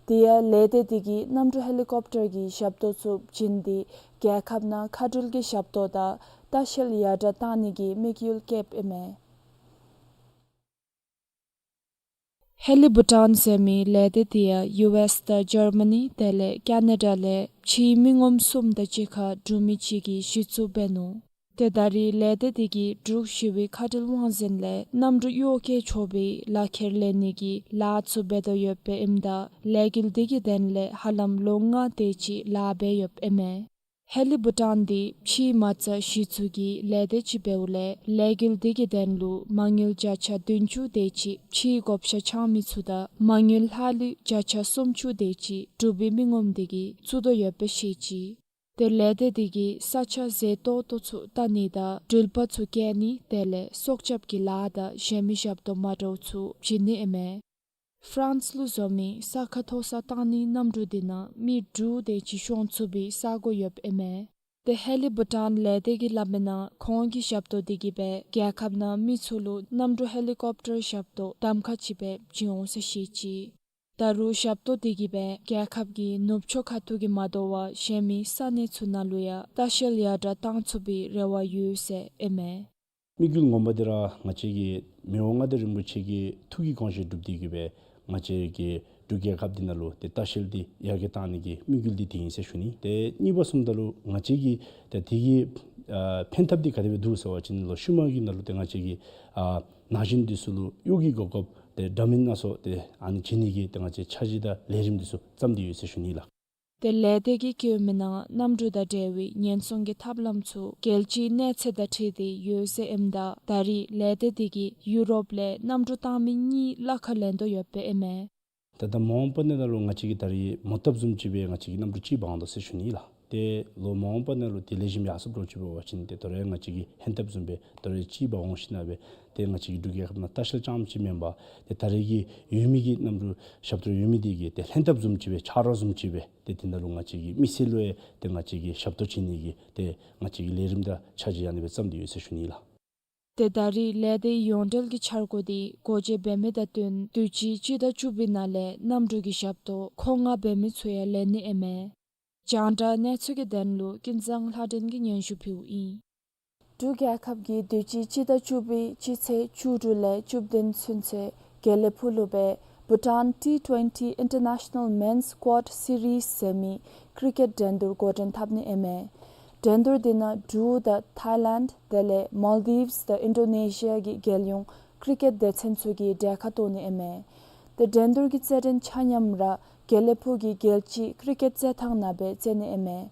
དེ་ཡང་ལས་སྡེ་དེ་གིས་གནམ་གྲུ་ཧེ་ལི་ཀོབ་ཊར་གྱི་ཞབས་ཏོག་ཚུ་བྱིན་ཏེ་རྒྱལ་ཁབ་ནང་མཁའ་འགྲུལ་གྱི་ཞབས་ཏོག་དང་ལྟ་བཤལ་ཡར་དྲགས་བཏང་ནི་གི་དམིགས་ཡུལ་བསྐྱེདཔ་ཨིན་མས། ཧེ་ལི་བྷུ་ཊཱན་ཟེར་མི་ལས་སྡེ་དེ་ཡང་ཡུ་ཨེསི་དང་ཇར་མ་ནི་དེ་ལས་ཀ་ན་ཌ་ལས་ཕྱིའི་མི་ངོམ་གསུམ་དང་གཅིག་ཁར་འབྲུག་མི་གཅིག་གིས་གཞི་བཙུགས་འབད་ནུག། ཏེ་ད་རེས་ལས་སྡེ་དེ་གིས་འབྲུག་ཞི་བའི་མཁའ་འགྲུལ་དབང་འཛིན་ལས་གནམ་གྲུ་གཡོག་བཀོལ་ཆོག་པའི་ལག་ཁྱེར་ལེན་ནི་གི་ལཱ་ཚུ་འབད་དོ་ཡོདཔ་ཨིནམ་ད་ལས་འགུལ་དེ་གི་དོན་ལས་ཧ་ལམ་ལོ་ལྔ་དེ་ཅིག་ལཱ་འབད་ཡོདཔ་ཨིན་མས། ཧེ་ལི་བྷུ་ཊཱན་འདི་ཕྱིའི་མ་རྩ་གཞི་བཙུགས་ཀྱི་ལས་སྡེ་ཅིག་འབདཝ་ལས་ལས་འགུལ་དེ་གི་དོན་ལུ་མ་དངུལ་བརྒྱ་ཆ་བདུན་ཅུ་དེ་ཅིག་ཕྱིའི་བགོ་བཤའ་འཆང་མི་ཚུ་དང་མ་དངུལ་ལྷག་ལུས་བརྒྱ་ཆ་སུམ་ཅུ་དེ་ཅིག་འབྲུག་པའི་མི་ངོམ་དེ་གིས་བཙུགས་དོ་ཡོདཔ་སྦེ་བཤད་ཅི། ཏེ་ལས་སྡེ་དེ་གིས་ས་ཆ་མཛེས་ཏོག་ཏོ་ཚུ་བལྟ་ནི་དང་འགྲུལ་པ་ཚུ་བསྐྱལ་ནི་དེ་ལས་སྲོག་སྐྱབས་ཀྱི་ལཱ་དང་གཞན་མི་ཞབས་ཏོག་མ་འདྲཝ་ཚུ་བྱིན་ནི་ཨིན་མས། ཧྥ་རན་སི་ལུ་བཟོ་མི་ས་ཁ་མཐོ་ས་བཏང་ནི་གནམ་གྲུ་དེ་ནང་མི་དྲུག་དེ་ཅིག་ཤོང་ཚུགས་པའི་ས་སྒོ་ཡོདཔ་ཨིན་མས། ཏེ་ཧེ་ལི་བྷུ་ཊཱན་ལས་སྡེ་གིས་སླབ་མིའི་ནང་ཁོང་གི་ཞབས་ཏོག་དེ་གིས་སྦེ་རྒྱལ་ཁབ་ནང་མི་ཚུ་ལུ་གནམ་གྲུ་ཧེ་ལི་ཀོབ་ཊར་ཞབས་ཏོག་གདམ་ཁ་ཅིག་སྦེ་བྱིན་འོང་ཟེར་བཤད་ཅི། ད་རུང་ཞབས་ཏོག་དེ་གིས་སྦེ་རྒྱལ་ཁབ་ཀྱི་ནུབ་ཕྱོགས་ཁ་ཐུག་གི་མ་དོ་བར་གཞན་མི་ས་གནས་ཚུ་ནང་ལུ་ཡང་ལྟ་བཤལ་ཡར་དྲགས་བཏང་ཚུགས་པའི་རེ་བ་ཡོད་ཟེར་ཨིན་མས། དམིགས་ཡུལ་ངོ་མ་འདི་ར་ང་བཅས་ཀྱི་མི་དབང་མངའ་བདག་རིན་པོ་ཆེ་གི་ཐུགས་ཀྱི་དགོངས་བཞེད་སྒྲུབ་སྟེ་གིས་སྦེ་ང་བཅས་ཀྱི་འབྲུག་རྒྱལ་ཁབ་འདི་ནང་ལུ་ཏེ་ལྟ་བཤལ་འདི་ཡར་རྒྱས་བཏང་ནི་གི་དམིགས་ཡུལ་འདི་དེ་ཨིན་ཟེར་ཞུ་ནི། ཏེ་གཉིས་པ་བཟུམ་ད་ལུ་ང་བཅས་ཀྱི་ཏེ་དེ་གི་ཨ་ཕན་ཐབས་འདི་ག་དེ་སྦེ་འདུག་ཟེར་བ་ཅིན་ལོ་ཤུལ་མ་གི་ནང་ལུ་ཏེ་ང་བཅས་ཀྱི་ཨ་ན་གཞོན་འདི་ཚུ་ལུ་གཡོག་གི་གོ་སྐབས་ ཏེ་འདྲ་མིན་སྣ་ཚོགས་ཏེ་ཨ་ནི་བྱིན་ནི་གི་ཏེ་ང་བཅས་འཆར་གཞི་དང་ལས་རིམ་འདི་ཚུ་བརྩམས་ཏེ་ཡོད་ཟེར་ཞུ་ནི་ལགས། ཏེ་ལས་སྡེ་གིས་བཀོད་མི་ནང་གནམ་གྲུ་དང་འབྲེལ་བའི་ཉེན་སྲུང་གི་ཐབས་ལམ་ཚུ་རྒྱལ་སྤྱིའི་གནས་ཚད་དང་འཁྲིལ་ཏེ་ཡོད་ཟེར་ཨིནམ་ད་ད་རེས་ལས་སྡེ་འདི་གིས་ཡུ་རོབ་ལས་གནམ་གྲུ་བཏང་མི་གཉིས་གླ་ཁར་ལེན་དོ་ཡོདཔ་ཨིན་མས། ད་ལྟོ་མ་འོངས་པ་ནང་ལུ་ང་བཅས་ཀྱིས་ད་རེས་མོ་བཏབ་བཟུམ་ཅིག་སྦེ་ང་བཅས་ཀྱིས་གནམ་གྲུ་གཅིག་འབག་འོང་དོ་ཟེར་ཞུ་ནི་ལགས། ཏེ་ལོ་མ་འོངས་པ་ནང་ལུ་ཏེ་ལེགས་ཤོམ་ཡར་སོངམ་འདྲཝ་ཅིག་འབད་བ་ཅིན་ཏེ་དོ་རུང་ང་བཅས་ཀྱིས་ཧེང་སྟབས་བཟུམ་སྦེ་དོ་རུང་གཅིག་འབག་འོང་ཞིནམ་སྦེ་ཏེ་ང་བཅས་ཀྱི་འབྲུག་རྒྱལ་ཁབ་ནང་ལྟ་བཤལ་རྐྱངམ་ཅིག་མེན་པར་ཏེ་ད་རེས་ཀྱི་ཡོད་མི་གི་གནམ་གྲུ་ཞབས་ཏོག་ཡོད་མི་འདི་གིས་ཏེ་ཧེང་སྟབས་བཟུམ་ཅིག་སྦེ་ཆ་རོགས་བཟུམ་ཅིག་སྦེ་ཏེ་དེ་ནང་ལུ་ང་བཅས་ཀྱི་མི་སེར་ལུ་ཡང་ཏེ་ང་བཅས་ཀྱིས་ཞབས་ཏོག་བྱིན་ནི་གི་ཏེ་ང་བཅས་ཀྱི་ལས་རིམ་དང་འཆར་གཞི་ཨ་ནི་སྦེ་བརྩམས་ཏེ་ཡོད་ཟེར་ཞུ་ནི་ལགས། ཏེ་ད་རེས་ལས་སྡེའི་ཡོངས་འབྲེལ་གྱི་འཆར་སྒོ་འདི་སྒོ་འབྱེད་འབད་མི་དང་བསྟུན་དུས་ཅི་སྤྱི་ཟླ་བཅུ་པའི་ནང་ལས་གནམ་གྲུ་གི་ཞབས་ཏོག་ཁོ་ནང་འབད་མི་ཚུ་ཡང་ལེན་ནི་ཨིན་མས། རྒྱང་བསྒྲགས་གནས་ཚུལ་གྱི་དོན་ལུ་ཀུན་བཟང་ལྷ་སྒྲོན་གྱིས་སྙན་ཞུ་ཕུལཝ་ཨིན། འབྲུག་རྒྱལ་ཁབ་ཀྱིས་དུས་ཅི་སྤྱི་ཟླ་བཅུ་པའི་སྤྱི་ཚེས་བཅུ་དྲུག་ལས་བཅུ་བདུན་ཚུན་ཚོད་དགེ་ལེགས་ཕུག་ལུ་སྦེ་Bhutan T twenty International Men's Quad Series ཟེར་མི་ཀི་རི་ཀེཊ་འགྲན་བསྡུར་འགོ་འདྲེན་འཐབ་ནི་ཨིན་མས། འགྲན་བསྡུར་འདི་ནང་འབྲུག་དང་ཐཱའི་ལེནཌ་དེ་ལས་མཱལ་ཌིབས་དང་ཨིན་ཌོ་ནེ་ཤི་ཡ་གི་རྒྱལ་ཡོངས་ཀི་རི་ཀེཊ་སྡེ་ཚན་ཚུ་གིས་གྲལ་ཁར་གཏོགས་ནི་ཨིན་མས། ཏེ་འགྲན་བསྡུར་གྱི་རྩེད་འགྲན་ཆ་མཉམ་ར་དགེ་ལེགས་ཕུག་གི་རྒྱལ་སྤྱིའི་ཀི་རི་ཀེཊ་རྩེད་ཐང་ནང་སྦེ་རྩེ་ནི་ཨིན་མས།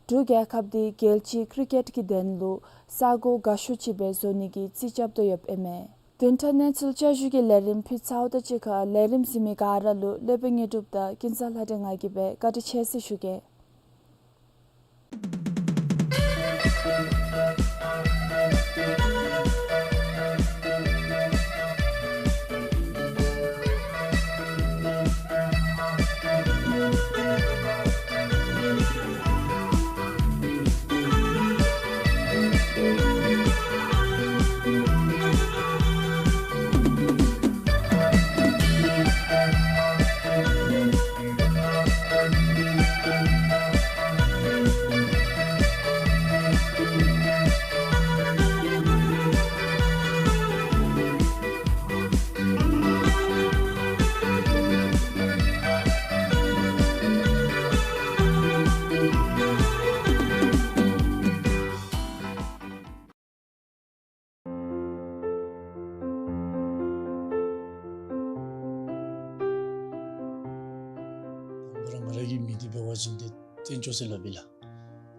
འབྲུག་རྒྱལ་ཁབ་འདི་རྒྱལ་སྤྱིའི་ཀི་རི་ཀེཊ་ཀྱི་དོན་ལུ་ས་གོ་དགའ་ཤོས་ཅིག་སྦེ་བཟོ་ནི་གི་རྩིས་རྐྱབ་དོ་ཡོདཔ་ཨིན་མས། བདུན་ཕྲག་གནས་ཚུལ་བསྐྱར་ཞུ་གི་ལས་རིམ་ཕུལ་ཚརཝ་དང་གཅིག་ཁར་ལས་རིམ་གཟིགས་མི་ག་ར་ལུ་སློབ་དཔོན་དངོས་གྲུབ་དང་ཀུན་བཟང་ལྷ་སྒྲོན་ང་གིས་སྦེ་བཀའ་དྲིན་ཆེ་ཟེར་ཞུ་གེ། ང་ར་གི་མིང་འདི་འབད་བ་ཅིན་ཏེ་བསྟན་སྐྱོང་ཟེར་སླབ་ཨིན་ལགས།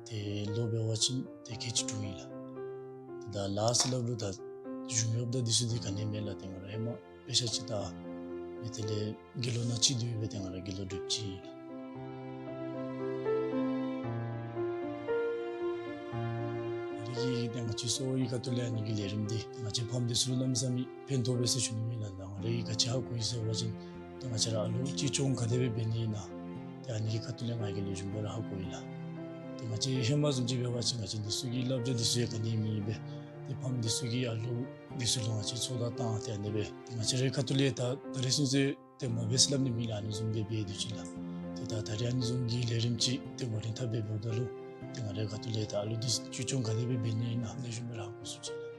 ཏེ་ལོ་འབད་བ་ཅིན་ཏེ་ཁལ་གཅིག་དྲུག་ཨིན་ལགས། ཏེ་ད་ལཱ་ཟེར་སླབ་རུང་ད་གཞུང་གཡོགཔ་དང་འདི་ཚུ་འདི་ག་ནི་མེད་ལགས། ཏེ་ང་ར་ཧེ་མ་དཔེ་ཆ་ཅིག་ལྟ་མི་དེ་ལས་དགེ་སློང་ནང་གཅིག་སྡོད་སྦེ་ཏེ་ང་ར་དགེ་སློང་སྒྲུབ་ཅི་ལགས། ང་རའི་གི་ཏེ་ང་བཅས་གསོ་བའི་ཁ་ཐུག་ལས་ཨ་ནི་གི་ལས་རིམ་འདི་ང་བཅས་ཕམ་འདི་ཚུ་ལུ་གནམ་མེད་ས་མེད་ཕན་ཐོགས་པས་ཟེར་ཞུ་ནི་མེན་ལགས། ང་ར་གིས་ག་ཅི་ཧ་གོ་ཡི་ཟེར་བ་ཅིན་ཏེ་ང་བཅས་ར་ཨ་ལུ་གཅེས་སྐྱོང་ག་དེ་སྦེ་འབད་ནི་ཨིན་ན་ཏེ་ཨ་ནི་གི་ཁ་ཐུག་ལས་ང་གིས་ལེགས་ཤོམ་སྦེ་ར་ཧ་གོ་ཡི་ལགས། ཏེ་ང་བཅས་ཧེ་མ་བཟུམ་ཅིག་འབད་བ་ཅིན་ང་བཅས་འདི་ཚུ་གི་བསླབ་བྱ་འདི་ཚུ་ཡང་ག་ནི་མེད་པས། ཏེ་ཕམ་འདི་ཚུ་གིས་ཨ་ལུ་འདི་ཚུ་ལུ་ང་བཅས་ཚོད་ལྟ་བཏང་སྟེ་ཨ་ནི་སྦེ་ཏེ་ང་བཅས་རའི་ཁ་ཐུག་ལས་ད་ད་རེས་ཚུན་ཚོད་ཏེ་མ་འབད་ཟེར་སླབ་ནི་མེད་ལགས། ཨ་ནི་བཟུམ་སྦེ་འབད་དེ་ཅིག་ལགས། ཏེ་ད་ད་རེས་ཨ་ནི་བཟུམ་གྱི་ལས་རིམ་ཅིག་ཏེ་འགོ་འདྲེན་འཐབ་སྦེ་འབདཝ་ད་ལུ་ཏེ་ང་རའི་ཁ་ཐུག་ལས་ད་ཨ་ལུ་འདི་གཅེས་སྐྱོང་ག་དེ་སྦེ་འབད་ནི་ཨིན་ན་ལེགས་ཤོམ་སྦེ་ར་ཧ་གོ་ཚུགས་ཅི་ལགས།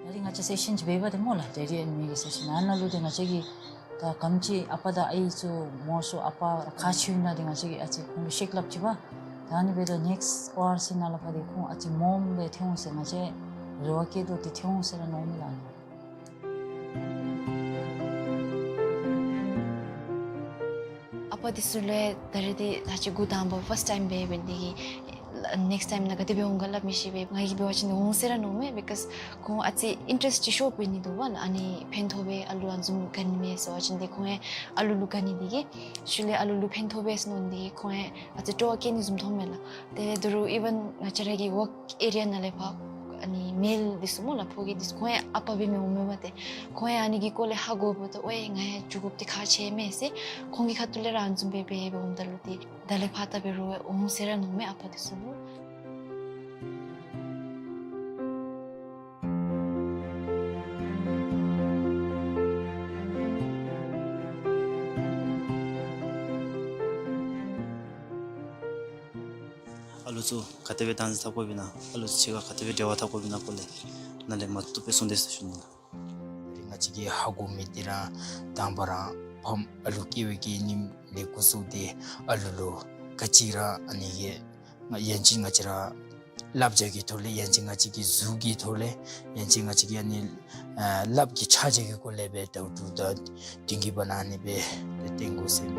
ད་རིས་ང་བཅས་སེ་ཤཱན་ཅིག་འབད་བ་ཏེ་སྨོ་ལགས། ཏེ་རིས་ཨ་ནི་མི་གི་སེ་ཤཱན་ཨ་ནཱ་ལུ་ཏེ་ང་བཅས་ཀྱིས་ད་ག་དེམ་ཅིག་ཨ་པ་དང་ཨའི་ཚུ་མོ་སོ་ཨ་པ་ར་ཁག་ཆེཝ་ཨིན་ན་ཏེ་ང་བཅས་ཀྱིས་ཨ་ཙི་ཁོང་ལུ་བཤད་སླབ་ཅི་པ། ད་ཨ་ནི་འབདཝ་ད་ནེགསཊ་ཨོ་ཨར་སི་ནང་ལས་ཕར་ཏེ་ཁོང་ཨ་ཙི་མངམ་སྦེ་ཐོན་འོང་ཟེར་ང་བཅས་རེ་བ་བསྐྱེད་དོ། ཏེ་ཐོན་འོང་ཟེར་ར་མནོཝ་མས་ལགས། ཨ་པ་འདི་ཚུ་ལུ་ད་རེས་འདི་ད་ཅི་འགོ་དང་པ་ཕཱསཊ་ཊའིམ་སྦེ་འབད་ནི་དེ་གིས་ནེགསཊ་ཊའིམ་ནང་ག་དེ་སྦེ་འོང་ག་སླབ་མི་ཤེས་པས། ང་གིས་འབད་བ་ཅིན་འོང་ཟེར་ར་མནོཝ་མས། བི་ཀོསི་ཁོང་ཨ་ཙི་ཨིན་ཊེ་རེསཊ་ཅིག་ཤོར་འབད་ནི་འདུག་པ་ལགས། ཨ་ནི་ཕན་ཐོགས་པས་ཨ་ལུ་ཨ་ནི་བཟུམ་དགའ་ནི་མས་ཟེར་བ་ཅིན་ཏེ་ཁོང་ཡང་ཨ་ལུ་ལུ་དགའ་ནི་དེ་གིས་ཤུལ་ལས་ཨ་ལུ་ལུ་ཕན་ཐོགས་པས་ཟེར་མནོ་ནི་དེ་གིས་ཁོང་ཡང་ཨ་ཙི་སྤྲོ་བ་བསྐྱེད་ནི་བཟུམ་མཐོངམ་མས་ལགས། ཏེ་ད་རུང་ཨི་ཝན་ང་བཅས་ར་གི་ཝརཀ་ཨེ་རི་ཡ་ནང་ལས་ཕར་ཨ་ནི་མེལ་འདི་ཚུ་སྨོ་ལགས། ཕོ་སྐྱེས་འདི་ཚུ་ཁོང་ཡང་ཨ་པ་འབད་མི་འོངམ་མས་པ། ཏེ་ཁོང་ཡང་ཨ་ནི་གི་སྐོར་ལས་ཧ་གོཝ་ད་ཨོའི་ང་ཡང་འགྱོ་དགོཔ་འདི་ཁག་ཆེ་མས་ཟེར་ཁོང་གི་ཁ་ཐུག་ལས་ར་ཨ་ནི་བཟུམ་སྦེ་འབད་འབདཝ་ད་ལུ་ཏེ་ད་ལས་ཕར་ད་འབད་རུང་འོང་ཟེར་ར་མནོཝ་མས་ཨ་པ་འདི་ཚུ་ལུ། ཨ་ལུ་ཚུ་ག་དེ་སྦེ་དང་འཛིང་འཐབ་དགོཔ་ཨིན་ན་ཨ་ལུ་ཚུ་གཅིག་ཁར་ག་དེ་སྦེ་འབྲེལ་བ་འཐབ་དགོཔ་ཨིན་ན་སྐོར་ལས་ནཱ་ལས་མར་བསྡུ་སྦེ་གསུངས་ཏེ་ཟེར་ཞུ་ནི་ལགས། ད་རིས་ང་བཅས་ཀྱིས་ཧ་གོ་མི་འདི་ར་དང་པ་ར་ ཕམ་ཨ་ལུ་སྐྱེ་བའི་གི་ཉིནམ་ལས་འགོ་བཙུགས་ཏེ་ཨ་ལུ་ལུ་ག་ཅི་ར་ཨ་ནི་གི་ཡན་ཅིན་ང་བཅས་ར་བསླབ་བྱ་གི་ཐོག་ལས་ཡན་ཅིན་ང་བཅས་ཀྱི་གཟུགས་ཀྱི་ཐོག་ལས་ཡན་ཅིན་ང་བཅས་ཀྱི་ཨ་ནི་ཨ་ལགཔ་གི་ཆ་བྱད་ཀྱི་སྐོར་ལས་སྦེ་ད་ལྟོ་ད་དེང་གི་བར་ན་ཨ་ནི་སྦེ་ཏེ་བསྟན་དགོ་ཟེར།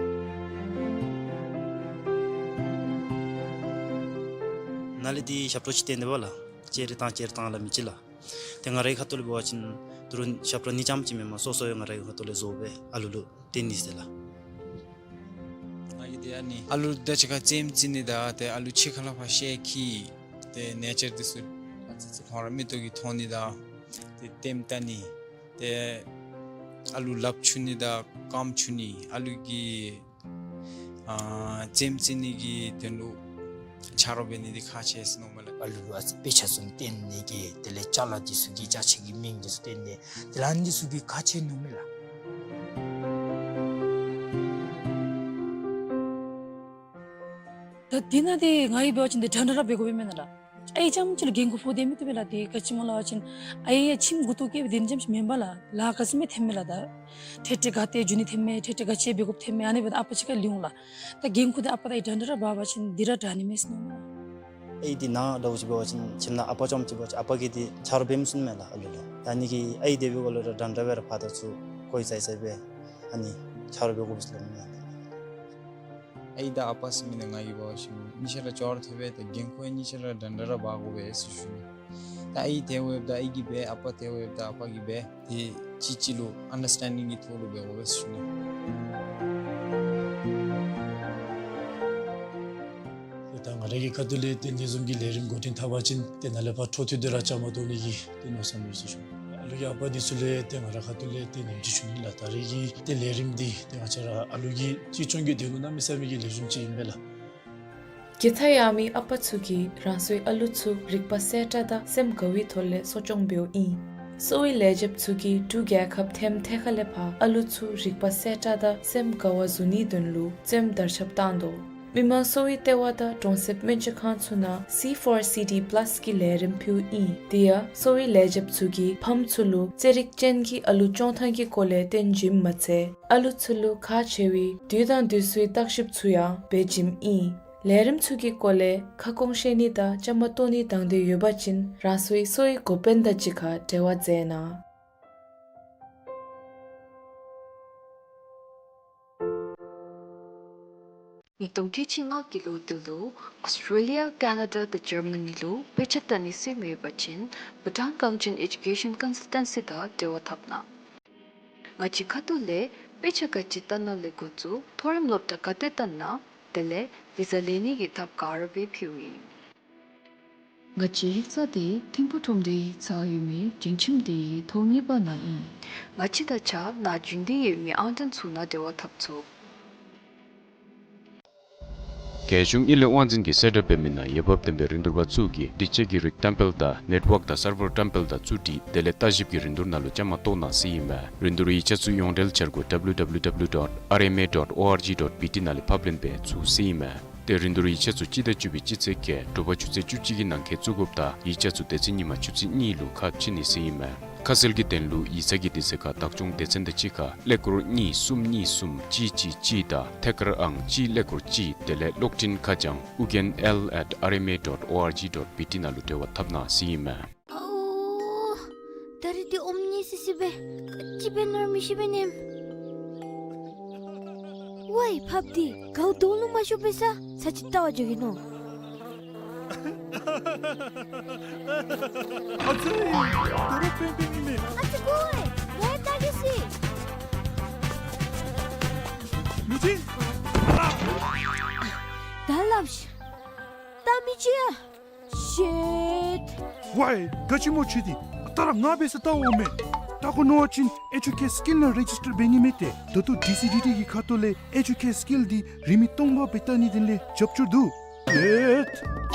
ནཱ་ལས་འདི་ཞབས་བྲོ་ཅིག་བསྟན་ཏེ་འབདཝ་ལགས། ཅེ་རེ་བཏང་ཅེ་རེ་བཏང་ལ་མི་ཅིག་ལགས། ཏེ་ང་རའི་ཁ་ཐུག་ལས་འབད་བ་ཅིན་ད་རུང་ཞབས་བྲོ་གཉིས་ཙམ་ཅིག་མེན་པར་སོ་སོ་ཡང་ང་རའི་ཁ་ཐུག་ལས་བཟོ་སྦེ་ཨ་ལུ་ལུ་བསྟན་ནི་ཟེར་ལགས། ང་གིས་ཏེ་ཨ་ནི་ཨ་ལུ་དང་གཅིག་ཁར་རྩེདམོ་རྩེ་ནི་དང་ཏེ་ཨ་ལུ་ཕྱི་ཁ་ལས་ཕར་ཤེལ་འཁྱིད་ཏེ་ནེ་ཅར་འདི་ཚུ་ཨ་ཙི་ཙི་ཁོང་ར་མིག་ཏོ་གིས་མཐོང་ནི་དང་ཏེ་ལྟདམོ་བལྟ་ནི་ཏེ་ཨ་ལུ་ལགཔ་འཁྱུ་ནི་དང་རྐངམ་འཁྱུ་ནི་ཨ་ལུ་གི་ཨ་རྩེདམོ་རྩེ་ནི་གི་དོན་ལུ་ཆ་རོགས་འབད་ནི་འདི་ཁག་ཆེ་ཟེར་མནོཝ་མས་ལགས། ཨ་ལུ་ལུ་ཨ་ཙི་དཔེ་ཆ་ཚུ་བསྟན་ནི་གི་དེ་ལས་ཅ་ལ་འདི་ཚུ་གི་ཅ་ཆས་ཀྱི་མིང་འདི་ཚུ་བསྟན་ནི་དེ་ལས་ཨ་ནི་འདི་ཚུ་གི་ཁག་ཆེ་མནོཝ་མས་ལགས། ད་འདི་ནང་འདི་ང་གིས་འབད་བ་ཅིན་འདི་འདྲ་འདྲ་ར་འབད་དགོཔ་མེན་ན་ལགས། ཨའི་རྐྱངམ་ཅིག་ལུ་འགན་ཁུར་ཕོག་སྟེ་མི་བཏུབ་པས་ལགས། འདི་ག་ཅི་སྨོ་ལབ་པ་ཅིན་ཨའི་ཡང་ཁྱིམ་འགོ་ཐོག་སྐྱེས་པའི་འདི་རྐྱངམ་ཅིག་མེན་པས་ལགས། ལཱ་ག་ཅི་མེད་ཐོནམ་མས་ལགས། ད་ཏེ་ཏེ་ག་ཏེ་འགྱོ་ནི་ཐོནམ་མས། ཏེ་ཏེ་ག་ཅི་འབད་དགོཔ་ཐོནམ་མས། ཨ་ནི་འབདཝ་ད་ཨ་པ་ཅིག་ཁར་ལུས་འོང་ལགས། ད་འགན་ཁུར་འདི་ཨ་པ་དང་ཨའི་འདྲ་འདྲ་ར་འབད་བ་ཅིན་འདི་ར་དྲག་ནི་མས་ཟེར་མནོཝ་མས། ཨའི་འདི་ནཱ་ལྟ་བུ་ཅིག་འབད་བ་ཅིན་ཁྱིམ་ནང་ཨ་པ་རྐྱངམ་ཅིག་འབད་བ་ཅིན་ཨ་པ་གིས་འདི་ཆ་རོགས་འབད་མི་ཚུགས་མས་ལགས་ཨ་ལུ་ལུ། ད་ཨ་ནི་གིས་ཨའི་འདི་འབདཝ་ལས་ར་འདྲ་འདྲ་སྦེ་ར་ཕར་དང་ཚུར་ཁོ་གིས་ཚར་ཚར་སྦེ་ཨ་ནི་ཆ་རོགས་འབད་དགོ་ཟེར་སླབ་མས། ཨའི་དང་ཨ་པ་ཟེར་མི་འདི་ང་གིས་འབད་བ་ཅིན་གཉིས་ཆ་ར་ཅོག་ར་འཐདཔ་སྦེ་ད་འགན་ཁུར་གཉིས་ཆ་ར་འདྲ་འདྲ་ར་འབག་དགོ་པས་ཟེར་ཞུ་ནི། ད་ཨའི་དེ་འབདཝ་ད་ཨའི་གིས་འབད་ཨ་པ་དེ་འབདཝ་ད་ཨ་པ་གིས་འབད། ཏེ་གཅིག་གཅིག་ལུ་ཨན་ཌར་སི་ཊེན་ཌིང་གི་ཐོག་ལུ་འབད་དགོ་པས་ཟེར་ཞུ་ནི། ད་ང་རའི་གི་ཁ་ཐུག་ལས་ཏེ་འདི་བཟུམ་གྱི་ལས་རིམ་འགོ་འདྲེན་འཐབ་པ་ཅིན་ཏེ་ནཱ་ལས་ཕར་འཕྲོ་མཐུད་དེ་ར་བཅའ་མར་གཏོགས་ནི་གི་ཏེ་མནོ་བསམ་ཡོད་ཟེར་ཞུ་ནི། ཨ་ལུ་གི་ཨ་པ་འདི་ཚུ་ལས་ཏེ་ང་རའི་ཁ་ཐུག་ལས་ཏེ་ནེམ་ཅིག་ཞུ་ནི་ལགས། ད་རེས་ཀྱི་ཏེ་ལས་རིམ་འདི་ཏེ་ང་བཅས་ར་ཨ་ལུ་གི་གཅེས་སྐྱོང་གི་དོན་ལུ་གནམ་མེད་ས་མེད་ཀྱི་ལེགས་ཤོམ་ཅིག་ཨིན་པས་ལགས། དགེ་རྩ་ཡོད་མི་ཨ་པ་ཚུ་གིས་རང་སོའི་ཨ་ལུ་ཚུ་རིག་པ་གསལ་དྲགས་དང་སེམས་དགའ་བའི་ཐོག་ལས་གསོ་སྐྱོང་འབདཝ་ཨིན། གསོ་བའི་ལས་བྱེདཔ་ཚུ་གིས་འབྲུག་རྒྱལ་ཁབ་ཐེམ་ཐེ་ཁ་ལས་ཕར་ཨ་ལུ་ཚུ་རིག་པ་གསལ་དྲགས་དང་སེམས་དགའ་བ་བཟོ་ནིའི་དོན་ལུ་རྩེདམོ་དར་ཁྱབ་བཏང་དོ། མི་དམངས་གསོ་བའི་ལྟེ་བ་དང་གྲོང་གསེབ་སྨན་བཅོས་ཁང་ཚུ་ནང་སི་ཕོར་སི་ཌི་པ་ལཱས་ཀྱི་ལས་རིམ་ཕུལཝ་ཨིན། དེ་ཡང་གསོ་བའི་ལས་བྱེདཔ་ཚུ་གིས་ཕམ་ཚུ་ལུ་རྩེད་རིགས་ཅན་གྱི་ཨ་ལུ་སྐྱོང་ཐངས་ཀྱི་སྐོར་ལས་སྟོན་བྱིནམ་མ་ཚད་ཨ་ལུ་ཚུ་ལུ་ཁག་ཆེ་བའི་དུས་དང་དུས་སུའི་བརྟག་ཞིབ་ཚུ་ཡང་འབད་བྱིནམ་ཨིན། ལས་རིམ་ཚུ་གི་སྐོར་ལས་ཁ་སྐོང་ཤེས་ནི་དང་བཅའ་མར་གཏོགས་ནི་དང་འདོད་ཡོད་པ་ཅིན་རང་སོའི་གསོ་བའི་འགོ་དཔོན་དང་གཅིག་ཁར་འབྲེལ་བ་མཛད་གནང་། ཉིས་སྟོང་ཁལ་གཅིག་ལྔ་གི་ལོ་འདི་ལུ་ཨོསི་ཊེ་ལི་ཡ་ཀེ་ན་ཌ་དང་ཇར་མ་ནི་ལུ་དཔེ་ཆ་ལྟ་ནི་སྲོལ་མེད་པ་ཅིན་བྷུ་ཊཱན་ཀའུན་ཊིང་ཨེ་ཌུ་ཀེ་ཤཱན་ཀོན་སཱལ་ཊེན་སི་དང་འབྲེལ་བ་འཐབ་གནང་། ང་བཅས་ཁ་ཐུག་ལས་དཔེ་ཆ་ག་ཅི་ལྟ་ནི་ལས་འགོ་བཙུགས་མཐོ་རིམ་སློབ་གྲྭ་ག་ཏེ་ལྟ་ནི་དེ་ལས་བི་ཟ་ལེན་ནི་གི་ཐབས་ག་ར་སྦེ་ཕུལཝ་ཨིན། ང་བཅས་ཡིག་ཚང་འདི་ཐིམ་ཕུག་ཁྲོམ་སྡེའི་ཡིག་ཚང་ཡོད་མི་འབྲིང་ཁྱིམ་སྡེའི་ཐོག་གཉིས་པ་ནང་ཨིན། ང་བཅས་དང་གཅིག་ཁར་རྒྱུན་ལྡན་ཡོད་མི་ཨང་གྲངས་ཚུ་ནང་འབྲེལ་བ་འཐབ་ཚུགས། རྒྱལ་གཞུང་ཨིན་ལས་དབང་འཛིན་གྱིས་གསལ་བསྒྲགས་འབད་མི་ནང་འོས་འབབ་ལྡན་པའི་རིན་བསྡུར་པ་ཚུ་གིས་སྒྲིག་ཆས་ཀྱི་རིགས་བཀྲམ་སྤེལ་དང་ནེཊ་ཝརཀ་དང་སར་བར་བཀྲམ་སྤེལ་དང་བཙུགས་སྒྲིག་དེ་ལས་ལྟ་ཞིབ་ཀྱི་རིན་བསྡུར་ནང་ལུ་བཅའ་མར་གཏོགས་གནང་ཟེར་ཨིན་མས། རིན་བསྡུར་ཡིག་ཆ་ཚུ་ཡོངས་འབྲེལ་འཆར་སྒོ་ཌབ་ལུ་ཌབ་ལུ་ཌབ་ལུ་ཌོཊ་ཨར་ཨེམ་ཨེ་ཌོཊ་ཨོ་ཨར་ཇི་ཌོཊ་བི་ཊི་ནང་ལས་ཕབ་ལེན་འབད་ཚུགས་ཟེར་ཨིན་མས། ཏེ་རིན་བསྡུར་ཡིག་ཆ་ཚུ་སྤྱི་ཟླ་བཅུ་པའི་སྤྱི་ཚེས་བརྒྱད་དྲོ་པ་ཆུ་ཚོད་བཅུ་གཅིག་གི་ནང་འཁོད་བཙུགས་དགོཔ་དང་ཡིག་ཆ་ཚུ་དེ་ཚེ་ཉིན་མ་ཆུ་ཚོད་གཉིས་ལུ་ཁ་ཕྱེ་ནི་ཟེར་ཨིན་མས། ཁ་གསལ་གྱི་དོན་ལུ་ཡིག་ཚང་གི་དུས་ཚོད་ཁར་བདག་སྐྱོང་སྡེ་ཚན་དང་གཅིག་ཁར་ཀླད་ཀོར་གཉིས་གསུམ་གཉིས་གསུམ་གཅིག་གཅིག་གཅིག་དང་ཐད་ཀར་ཨང་གཅིག་ཀླད་ཀོར་གཅིག་དེ་ལས་གློག་འཕྲིན་ཁ་བྱང་ཨུ་རྒྱན་ཨེལ་ཨེཊ་ཨར་ཨེམ་ཨེ་ཌོཊ་ཨོ་ཨར་ཇི་ཌོཊ་བི་ཊི་ནང་ལུ་འབྲེལ་བ་འཐབ་གནང་ཟེར་ཨིན་མས། ཨའོ། ད་རིས་འདི་ཨོམ་ནི་སི་སི་སྦེ་ཅིག་འབད་ནི་ར་མི་ཤེས་པས་ནི། ཝའི་ཕགཔ་འདི་གའུ་དོང་ལུ་མ་ཤོར་བའི་ས་ས་ཅིག་བལྟ་བར་འགྱོ་གེ་ནོ། ཨ་ཙི། ད་རུང་པེན་པེན་ཨིན་མས། ཨ་ཙི་ཀོ་ཝའི་ང་ཡང་བལྟ་གེ་ཟེར། ལུ་ཅིན། ད་སླབ་ཤིག། བལྟ་མི་བྱེད་ཡ། ཤིཊ། ཝའི་ག་ཅི་སྨོ་ཁྱོད་འདི། ད་རུང་ང་འབད་སར་བལྟ་འོང་མས། བལྟ་དགོ་མནོ་བ་ཅིན་ཨེ་ཌུ་ཀེར་སི་ཀིལ་ནང་རེ་ཇིས་ཊར་འབད་ནི་མས་ཏེ། ད་ལྟོ་ཌི་སི་ཌི་ཌི་གི་ཁ་ཐུག་ལས་ཨེ་ཌུ་ཀེར་སི་ཀིལ་འདི་རིན་མེད་སྟོང་པ་སྦེ་བལྟ་ནིའི་དོན་ལས་རྒྱབ་སྐྱོར་འདུག། ཤིཊ།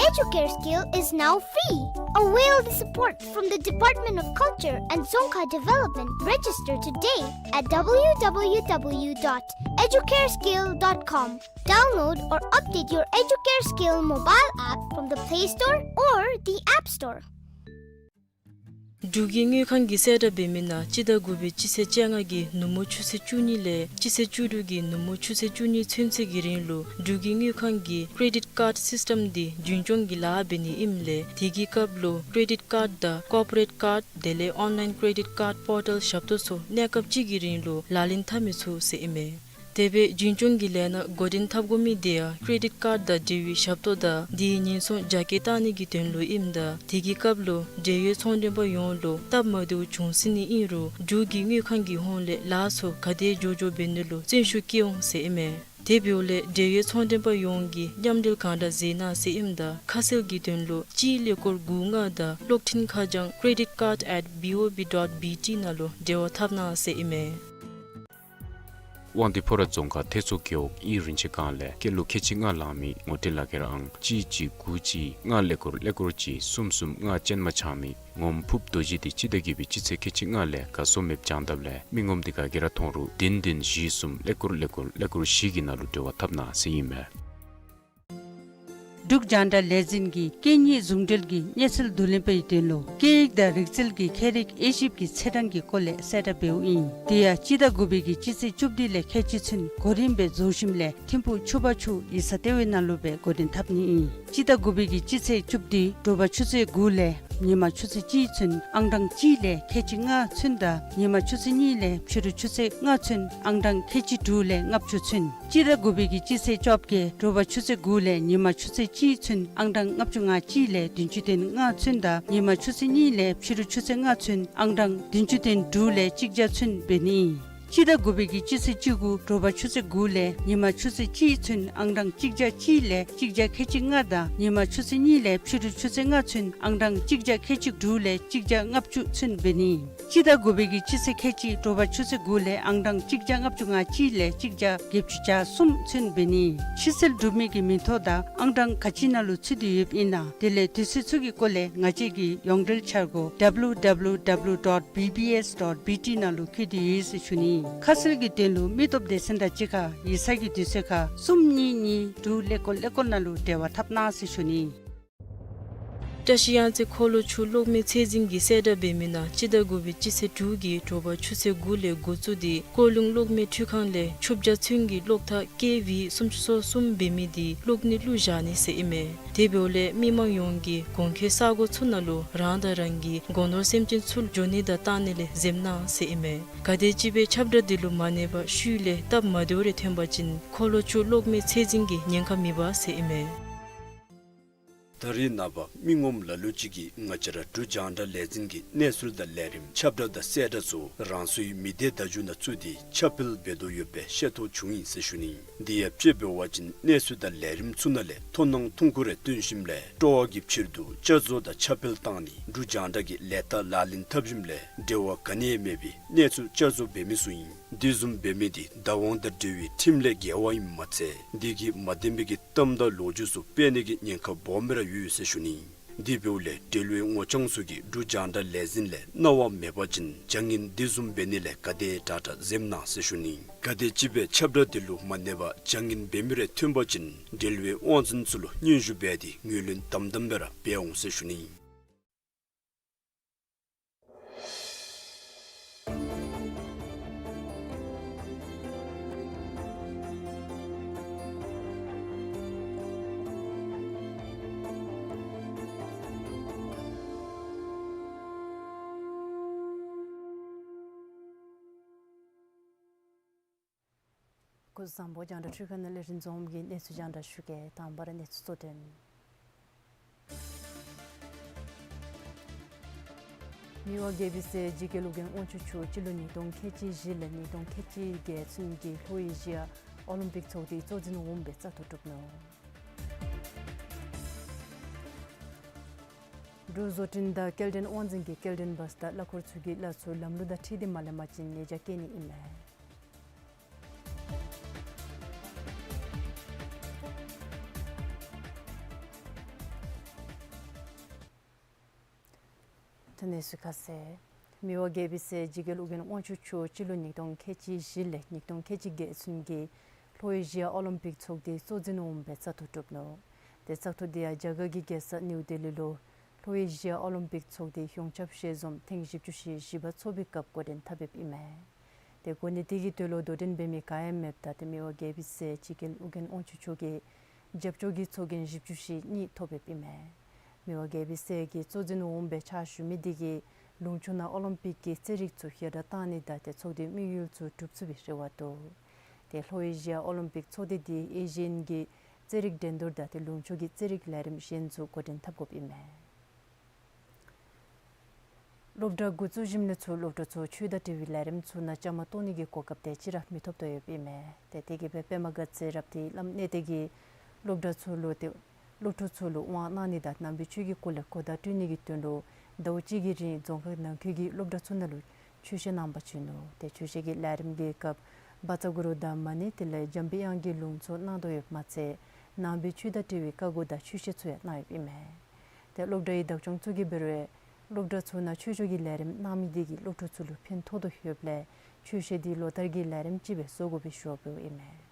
Educare Skill is now free. Avail the support from the Department of Culture and Dzongkha Development. Register today at w w w dot educare skill dot com. Download or update your Educare Skill mobile app from the Play Store or the App Store. འབྲུག་གི་དངུལ་ཁང་གིས་གསལ་བསྒྲགས་འབད་མི་ནང་སྤྱི་ཟླ་དགུ་པའི་སྤྱི་ཚེས་བཅོ་ལྔ་གི་ནུབ་མོ་ཆུ་ཚོད་བཅུ་གཉིས་ལས་སྤྱི་ཚེས་བཅུ་དྲུག་གི་ནུབ་མོ་ཆུ་ཚོད་བཅུ་གཉིས་ཚུན་ཚོད་ཀྱི་རིང་ལུ་འབྲུག་གི་དངུལ་ཁང་གི་ཀེ་རེ་ཌིཊ་ཀཱརཌ་སིསི་ཊམ་འདི་རྒྱུན་སྐྱོང་གི་ལཱ་འབད་ནི་ཨིནམ་ལས་དེ་གི་སྐབས་ལུ་ཀེ་རེ་ཌིཊ་ཀཱརཌ་དང་ཀོར་པོ་རེཊ་ཀཱརཌ་དེ་ལས་ཨོན་ལཱའིན་ཀེ་རེ་ཌིཊ་ཀཱརཌ་པོར་ཊལ་ཞབས་ཏོག་ཚུ་གནས་སྐབས་ཅིག་གི་རིང་ལུ་ལག་ལེན་འཐབ་མི་ཚུགས་ཟེར་ཨིན་མས། དེ་སྦེ་རྒྱུན་སྐྱོང་གི་ལས་སྣ་འགོ་འདྲེན་འཐབ་དགོ་མི་དེ་ཡང་ཀེ་རེ་ཌིཊ་ཀཱརཌ་དང་འབྲེལ་བའི་ཞབས་ཏོག་དང་དེའི་ཉེན་སྲུང་རྒྱ་སྐྱེད་བཏང་ནི་གི་དོན་ལུ་ཨིནམ་ད་དེ་གི་སྐབས་ལུ་འབྲེལ་ཡོད་ཚོང་མགྲོན་པ་ཡོངས་ལུ་སྟབས་མ་བདེཝ་བྱུང་སྲིད་ནི་ཨིན་རུང་འབྲུག་གི་དངུལ་ཁང་གི་ཧོངས་ལས་ལཱ་ཚུ་ག་དེ་མགྱོགས་མགྱོགས་འབད་ནི་ལུ་བརྩོན་ཤུགས་བསྐྱེད་འོང་ཟེར་ཨིན་མས། དེ་འབདཝ་ལས་འབྲེལ་ཡོད་ཚོང་མགྲོན་པ་ཡོངས་ཀྱིས་མཉམ་འབྲེལ་གང་དྲག་མཛད་གནང་ཟེར་ཨིནམ་ད་ཁ་གསལ་གྱི་དོན་ལུ་སྤྱི་ཀླད་ཀོར་དགུ་ལྔ་དང་གློག་འཕྲིན་ཁ་བྱང་credit card at B O B dot B T ནང་ལུ་འབྲེལ་བ་འཐབ་གནང་ཟེར་ཨིན་མས། དབང་འདུས་ཕོ་བྲང་རྫོང་ཁག་ཐེད་ཚོ་རྒེད་འོག་ཨིན་རིན་ཆེན་སྒང་ལས་སྐྱེས་ལོ་ཁལ་གཅིག་ལྔ་ལང་མི་ངོ་སྤྲོད་ལག་ཁྱེར་ཨང་གཅིག་གཅིག་དགུ་གཅིག་ལྔ་ཀླད་ཀོར་ཀླད་ཀོར་གཅིག་གསུམ་གསུམ་ལྔ་ཅན་མ་ཆགས་མི་ངོམ་ཕུབ་རྡོ་རྗེ་འདི་སྤྱི་ཟླ་བརྒྱད་པའི་སྤྱི་ཚེས་ཁལ་གཅིག་ལྔ་ལས་ག་སོང་མེདཔ་སྦྱང་དགོཔ་ལས་མི་ངོམ་འདི་ག་གིས་ར་མཐོང་རུང་བདུན་བདུན་བཞི་གསུམ་ཀླད་ཀོར་ཀླད་ཀོར་ཀླད་ཀོར་བཞི་གི་ནང་ལུ་འབྲེལ་བ་འཐབ་གནང་ཟེར་ཨིན་མས། འབྲུག་རྒྱང་བསྒྲགས་ལས་འཛིན་གྱིས་སྐད་གཉིས་ཟུང་འབྲེལ་གྱི་གནས་ཚུལ་བསྡུ་ལེན་པའི་དོན་ལུ་སྐད་ཡིག་དང་རིག་རྩལ་གྱི་ཁྱད་རིག་དབྱེ་ཞིབ་ཀྱི་ཚད་གྲངས་ཀྱི་སྐོར་ལས་གསལ་བསྒྲགས་འབདཝ་ཨིན། དེ་ཡང་སྤྱི་ཟླ་དགུ་པའི་གི་སྤྱི་ཚེས་བཅུ་བདུན་ལས་ཁལ་གཅིག་ཚུན་གོ་རིམ་སྦེ་རྫོགས་ཞིནམ་ལས་ཐིམ་ཕུག་ཆུ་བར་ཆུ་ཡིག་ཚང་ལྟེ་བའི་ནང་ལུ་སྦེ་འགོ་འདྲེན་འཐབ་ནི་ཨིན། སྤྱི་ཟླ་དགུ་པའི་གི་སྤྱི་ཚེས་བཅུ་བདུན་དྲོ་པ་ཆུ་ཚོད་དགུ་ལས་ཉིན་མ་ཆུ་ཚོད་གཅིག་ཚུན་ཨང་གྲངས་གཅིག་ལས་ཁལ་གཅིག་ལྔ་ཚུན་དང་ཉིན་མ་ཆུ་ཚོད་གཉིས་ལས་ཕྱི་རུ་ཆུ་ཚོད་ལྔ་ཚུན་ཨང་གྲངས་ཁལ་གཅིག་དྲུག་ལས་ལྔ་བཅུ་ཚུན། སྤྱི་ཟླ་དགུ་པའི་གི་སྤྱི་ཚེས་བཅོ་བརྒྱད་དྲོ་པ་ཆུ་ཚོད་དགུ་ལས་ཉིན་མ་ཆུ་ཚོད་གཅིག་ཚུན་ཨང་གྲངས་ལྔ་བཅུ་ང་གཅིག་ལས་བདུན་ཅུ་དོན་ལྔ་ཚུན་དང་ཉིན་མ་ཆུ་ཚོད་གཉིས་ལས་ཕྱི་རུ་ཆུ་ཚོད་ལྔ་ཚུན་ཨང་གྲངས་བདུན་ཅུ་དོན་དྲུག་ལས་གཅིག་བརྒྱ་ཚུན་འབད་ནི་ཨིན། སྤྱི་ཟླ་དགུ་པའི་གི་སྤྱི་ཚེས་བཅུ་དགུ་དྲོ་པ་ཆུ་ཚོད་དགུ་ལས་ཉིན་མ་ཆུ་ཚོད་གཅིག་ཚུན་ཨང་གྲངས་གཅིག་བརྒྱ་གཅིག་ལས་གཅིག་བརྒྱ་ཁལ་གཅིག་ལྔ་དང་ཉིན་མ་ཆུ་ཚོད་གཉིས་ལས་ཕྱི་རུ་ཆུ་ཚོད་ལྔ་ཚུན་ཨང་གྲངས་གཅིག་བརྒྱ་ཁལ་གཅིག་དྲུག་ལས་གཅིག་བརྒྱ་ལྔ་བཅུ་ཚུན་འབད་ནི། སྤྱི་ཟླ་དགུ་པའི་གི་སྤྱི་ཚེས་ཁལ་གཅིག་དྲོ་པ་ཆུ་ཚོད་དགུ་ལས་ཨང་གྲངས་གཅིག་བརྒྱ་ལྔ་བཅུ་ང་གཅིག་ལས་གཅིག་བརྒྱ་བརྒྱད་ཅུ་གྱ་གསུམ་ཚུན་འབད་ནི། ཕྱི་སེལ་གྲུབ་མི་གི་མིང་ཐོ་དང་ཨང་གྲངས་ག་ཅི་ནང་ལུ་ཚུད་དེ་ཡོདཔ་ཨིན་ན་དེ་ལས་དུས་ཚོད་ཚུ་གི་སྐོར་ལས་ང་བཅས་ཀྱི་ཡོངས་འབྲེལ་འཆར་སྒོ་W W W dot B B S dot B T ནང་ལུ་བཀོད་དེ་ཡོད་ཟེར་ཞུ་ནི། ཁ་གསལ་གྱི་དོན་ལུ་མི་སྟོབས་སྡེ་ཚན་དང་གཅིག་ཁར་ཡིག་ཚང་གི་དུས་ཚོད་ཁར་གསུམ་གཉིས་གཉིས་དྲུག་ཀླད་ཀོར་ཀླད་ཀོར་ནང་ལུ་འབྲེལ་བ་འཐབ་གནང་ཟེར་ཞུ་ནི། བཀྲ་ཤིས་གཡང་རྩེ་འཁོར་ལོ་ཆུ་གློག་མེ་ཚད་འཛིན་གྱིས་གསལ་བསྒྲགས་འབད་མི་ནང་སྤྱི་ཟླ་དགུ་པའི་སྤྱི་ཚེས་དྲུག་གི་དྲོ་པ་ཆུ་ཚོད་དགུ་ལས་འགོ་བཙུགས་ཏེ་ཀོ་ལུང་གློག་མེ་འཕྲུལ་ཁང་ལས་ཆུ་བརྒྱ་ཚུན་གྱི་གློག་ཐག་ཀེ་ཝི་སུམ་ཅུ་སོ་གསུམ་འབད་མི་དེ་གློག་ནད་བླུགས་བཞག་ནི་ཟེར་ཨིན་མས། དེ་འབདཝ་ལས་མི་མང་ཡོངས་ཀྱིས་གོང་འཁོད་ས་གོ་ཚུ་ནང་ལུ་རང་དང་རང་གི་སྒོ་ནོར་སེམས་ཅན་ཚུ་འགྱོ་ནི་དང་བཏང་ནི་ལས་འཛེམ་གནང་ཟེར་ཨིན་མས། ག་དེམ་ཅིག་སྦེ་ཁྱབ་བསྒྲགས་འདི་ལུ་མ་གནས་པར་ཤུལ་ལས་སྟབས་མ་བདེཝ་རེ་ཐོན་པ་ཅིན་འཁོར་ལོ་ཆུ་གློག་མེ་ཚད་འཛིན་གྱིས་ཉེན་ཁ་མི་འབག་ཟེར་ཨིན་མས། ད་རེས་ནངས་པ་མི་ངོམ་ལ་ལུ་ཅིག་གིས་ང་བཅས་ར་འབྲུག་རྒྱང་བསྒྲགས་ལས་འཛིན་གྱི་གནས་ཚུལ་དང་ལས་རིམ་ཁྱབ་བསྒྲགས་དང་གསལ་བསྒྲགས་ཚུ་རང་སོའི་མི་སྡེ་བརྡ་བརྒྱུད་ནང་བཙུགས་ཏེ་ཁྱབ་སྤེལ་འབད་དོ་ཡོདཔ་སྦེ་ཤེས་རྟོགས་བྱུང་ཡི་ཟེར་ཞུ་ནི། དེ་ཡང་དཔྱེ་འབད་བ་ཅིན་གནས་ཚུལ་དང་ལས་རིམ་ཚུ་ནང་ལས་མཐོང་སྣང་ཐུང་ཀུ་རེ་བཏོན་ཞིནམ་ལས་སྤྲོ་བ་གི་ཕྱིར་དུ་བསྐྱར་བཟོ་དང་ཁྱབ་སྤེལ་བཏང་ནི་འབྲུག་རྒྱང་བསྒྲགས་ཀྱི་ལས་རྟགས་ལག་ལེན་འཐབ་ཞིནམ་ལས་འབྲེལ་བ་ག་ནི་ཡང་མེད་པའི་གནས་ཚུལ་བསྐྱར་བཟོ་འབད་མི་ཚུ་ཨིན། དེ་བཟུམ་འབད་མི་དེ་བདག་དབང་དང་འབྲེལ་བའི་ཁྲིམས་ལས་འགལ་བ་ཨིནམ་མ་ཚད་དེ་གིས་མ་བདེན་པའི་གི་གཏམ་དང་ལོ་རྒྱུས་ཚུ་སྤེལ་ནི་གི་ཉེན་ཁ་སྦོམ་སྦེ་ར་ཡོད་ཟེར་ཞུ་ནི། དེ་འབདཝ་ལས་འབྲེལ་བའི་ངོ་རྐྱང་ཚུ་གིས་འབྲུག་རྒྱང་བསྒྲགས་ལས་འཛིན་ལས་གནང་བ་མེད་པ་ཅིན་བྱ་ངན་དེ་བཟུམ་འབད་ནི་ལས་ག་དེ་དྲག་དྲག་འཛེམ་གནང་ཟེར་ཞུ་ནི། ག་དེམ་ཅིག་སྦེ་ཁྱབ་བསྒྲགས་དེ་ལུ་མ་གནས་པར་བྱ་ངན་འབད་མི་རེ་ཐོན་པ་ཅིན་འབྲེལ་བའི་དབང་འཛིན་ཚུ་ལུ་སྙན་ཞུ་འབད་དེ་ངོས་ལེན་དམ་དམ་སྦེ་ར་འབད་འོང་ཟེར་ཞུ་ནི། སྐུ་གཟུགས་བཟང་པོ། རྒྱང་བསྒྲགས་འཕྲུལ་ཁང་ནང་ལས་རིན་འཛོམས་ཀྱིས་གནས་ཚུལ་རྒྱང་བསྒྲགས་ཞུ་གེ། དང་པ་ར་གནས་ཚུལ་གཙོ་དོན། མི་དབང་རྒྱལ་པོའི་སྲས་འཇིགས་བརྒྱད་ཨོ་རྒྱན་དབང་ཕྱུག་མཆོག་སྤྱི་ལོ་ཉིས་སྟོང་ཁལ་གཅིག་བཞི་ལས་ཉིས་སྟོང་ཁལ་གཅིག་བརྒྱད་ཚུན་གྱི་ལྷོ་ཨེ་ཤི་ཡ་ཨོ་ལིམ་པིག་ཚོགས་སྡེའི་གཙོ་འཛིན་འོགམ་སྦེ་བཙག་འཐུ་གྲུབ་ནུག། འབྲུག་བཟོ་སྐྲུན་དང་སྐྱེལ་འདྲེན་དབང་འཛིན་གྱི་སྐྱེལ་འདྲེན་བཱས་དང་གླ་འཁོར་ཚུ་གི་གླ་ཚུ་ལམ་ལུགས་དང་འཁྲིལ་ཏེ་མ་ལེན་པ་ཅིན་ཉེས་བྱ་བཀལ་ནི་ཨིན་མས། ད་གནས་ཚུལ་ཁ་གསལ། མི་དབང་རྒྱལ་པོའི་སྲས་འཇིགས་བརྒྱད་ཨོ་རྒྱན་དབང་ཕྱུག་མཆོག་སྤྱི་ལོ་ཉིས་སྟོང་ཁལ་གཅིག་བཞི་ལས་ཉིས་སྟོང་ཁལ་གཅིག་བརྒྱད་ཚུན་གྱི་ལྷོ་ཨེ་ཤི་ཡ་ཨོ་ལིམ་པིག་ཚོགས་སྡེའི་གཙོ་འཛིན་འོགམ་སྦེ་བཙག་འཐུ་གྲུབ་ནུག། དེ་བཙག་འཐུ་དེ་ཡང་རྒྱ་གར་གྱི་རྒྱལ་ས་ནིའུ་ལྡི་ལི་ལུ་ ལྷོ་ཨེ་ཤི་ཡ་ཨོ་ལིམ་པིག་ཚོགས་སྡེ་ཡོངས་ཁྱབ་ཞལ་འཛོམས་ཐེངས་བཞི་བཅུ་ཞེ་བཞི་པ་ཚོགས་པའི་སྐབས་འགོ་འདྲེན་འཐབ་ཡོདཔ་ཨིན་མས། ཏེ་གོ་གནས་དེ་གི་དོན་ལུ་དོ་འགྲན་འབད་མི་ག་ཡང་མེདཔ་ད་ཏེ་མི་དབང་རྒྱལ་པོའི་སྲས་སྤྱི་རྒྱལ་ཨོ་རྒྱན་དབང་ཕྱུག་མཆོག་གི་རྒྱབ་སྐྱོར་གྱི་ཚོགས་རྒྱན་བཞི་བཅུ་ཞེ་གཉིས་ཐོབ་ཡོདཔ་ཨིན་མས། མི་དབང་རྒྱལ་པོའི་སྲས་ཀྱི་གཙོ་འཛིན་འོགམ་སྦེ་ཕྱག་ཞུ་མི་དེ་གིས་ལུང་ཕྱོགས་ནང་ཨོ་ལིམ་པིག་གི་རྩེད་རིགས་ཚུ་ཡར་དྲག་བཏང་ནི་དང་ཏེ་ཚོགས་སྡེའི་དམིགས་ཡུལ་ཚུ་འགྲུབ་ཚུགས་པའི་རེ་བ་འདུག། ཏེ་ལྷོ་ཨེ་ཤི་ཡ་ཨོ་ལིམ་པིག་ཚོགས་སྡེ་དེ་ཨེ་ཤི་ཡན་གྱི་རྩེད་རིགས་འགྲན་བསྡུར་དང་ཏེ་ལུང་ཕྱོགས་ཀྱི་རྩེད་རིགས་ལས་རིམ་གཞན་ཚུ་འགོ་འདྲེན་འཐབ་དགོཔ་ཨིན་མས། སློབ་གྲྭ་འགོ་བཙུགས་ཞིནམ་ལས་ཚུར་སློབ་ཕྲུག་ཚུ་ཆོས་དང་འབྲེལ་བའི་ལས་རིམ་ཚུ་ནང་བཅའ་མར་གཏོགས་ནི་གི་གོ་སྐབས་དེ་ཅིག་ར་མི་ཐོབ་དོ་ཡོདཔ་ཨིན་མས། ཏེ་དེ་གིས་སྦེ་པདྨ་དགའ་ཚལ་རབ་སྡེའི་བླམ་གནས་བརྟན་གྱིས་སློབ་གྲྭ་ཚུ་ལུ་ཏེ་སློབ་ཕྲུག་ཚུ་ལུ་དབང་གནང་ནི་དང་ནང་པའི་ཆོས་ཀྱི་སྐོར་ལས་གོ་བརྡ་སྤྲོད་ནི་གི་དོན་ལུ་ཟླཝ་གཅིག་གི་རིང་རྫོང་ཁག་ནང་འཁོད་ཀྱི་སློབ་གྲྭ་ཚུ་ནང་ལུ་ཆོས་བཤད་གནང་པར་བྱོན་ནུག། ཏེ་ཆོས་བཤད་ཀྱི་ལས་རིམ་གྱི་སྐབས་བཛྲ་གུ་རུ་དང་མ་ཎི་དེ་ལས་འཇམ་པའི་དབྱངས་ཀྱི་ལུང་ཚུ་གནང་དོ་ཡོདཔ་མ་ཚད་ནང་པའི་ཆོས་དང་འབྲེལ་བའི་བཀའ་བསྒོ་དང་ཆོས་བཤད་ཚུ་ཡང་གནང་ཡོདཔ་ཨིན་མས། ཏེ་སློབ་གྲྭའི་བདག་སྐྱོང་ཚུ་གིས་འབད་རུང་སློབ་གྲྭ་ཚུ་ནང་ཆོས་ཕྱོགས་ཀྱི་ལས་རིམ་གནང་མི་དེ་གིས་སློབ་ཕྲུག་ཚུ་ལུ་ཕན་ཐོགས་དོ་ཡོདཔ་ལས་ཆོས་བཤད་དེ་ལོ་ལྟར་གྱི་ལས་རིམ་ཅིག་སྦེ་བཟོ་དགོ་པའི་ཞུ་བ་འབདཝ་ཨིན་མས།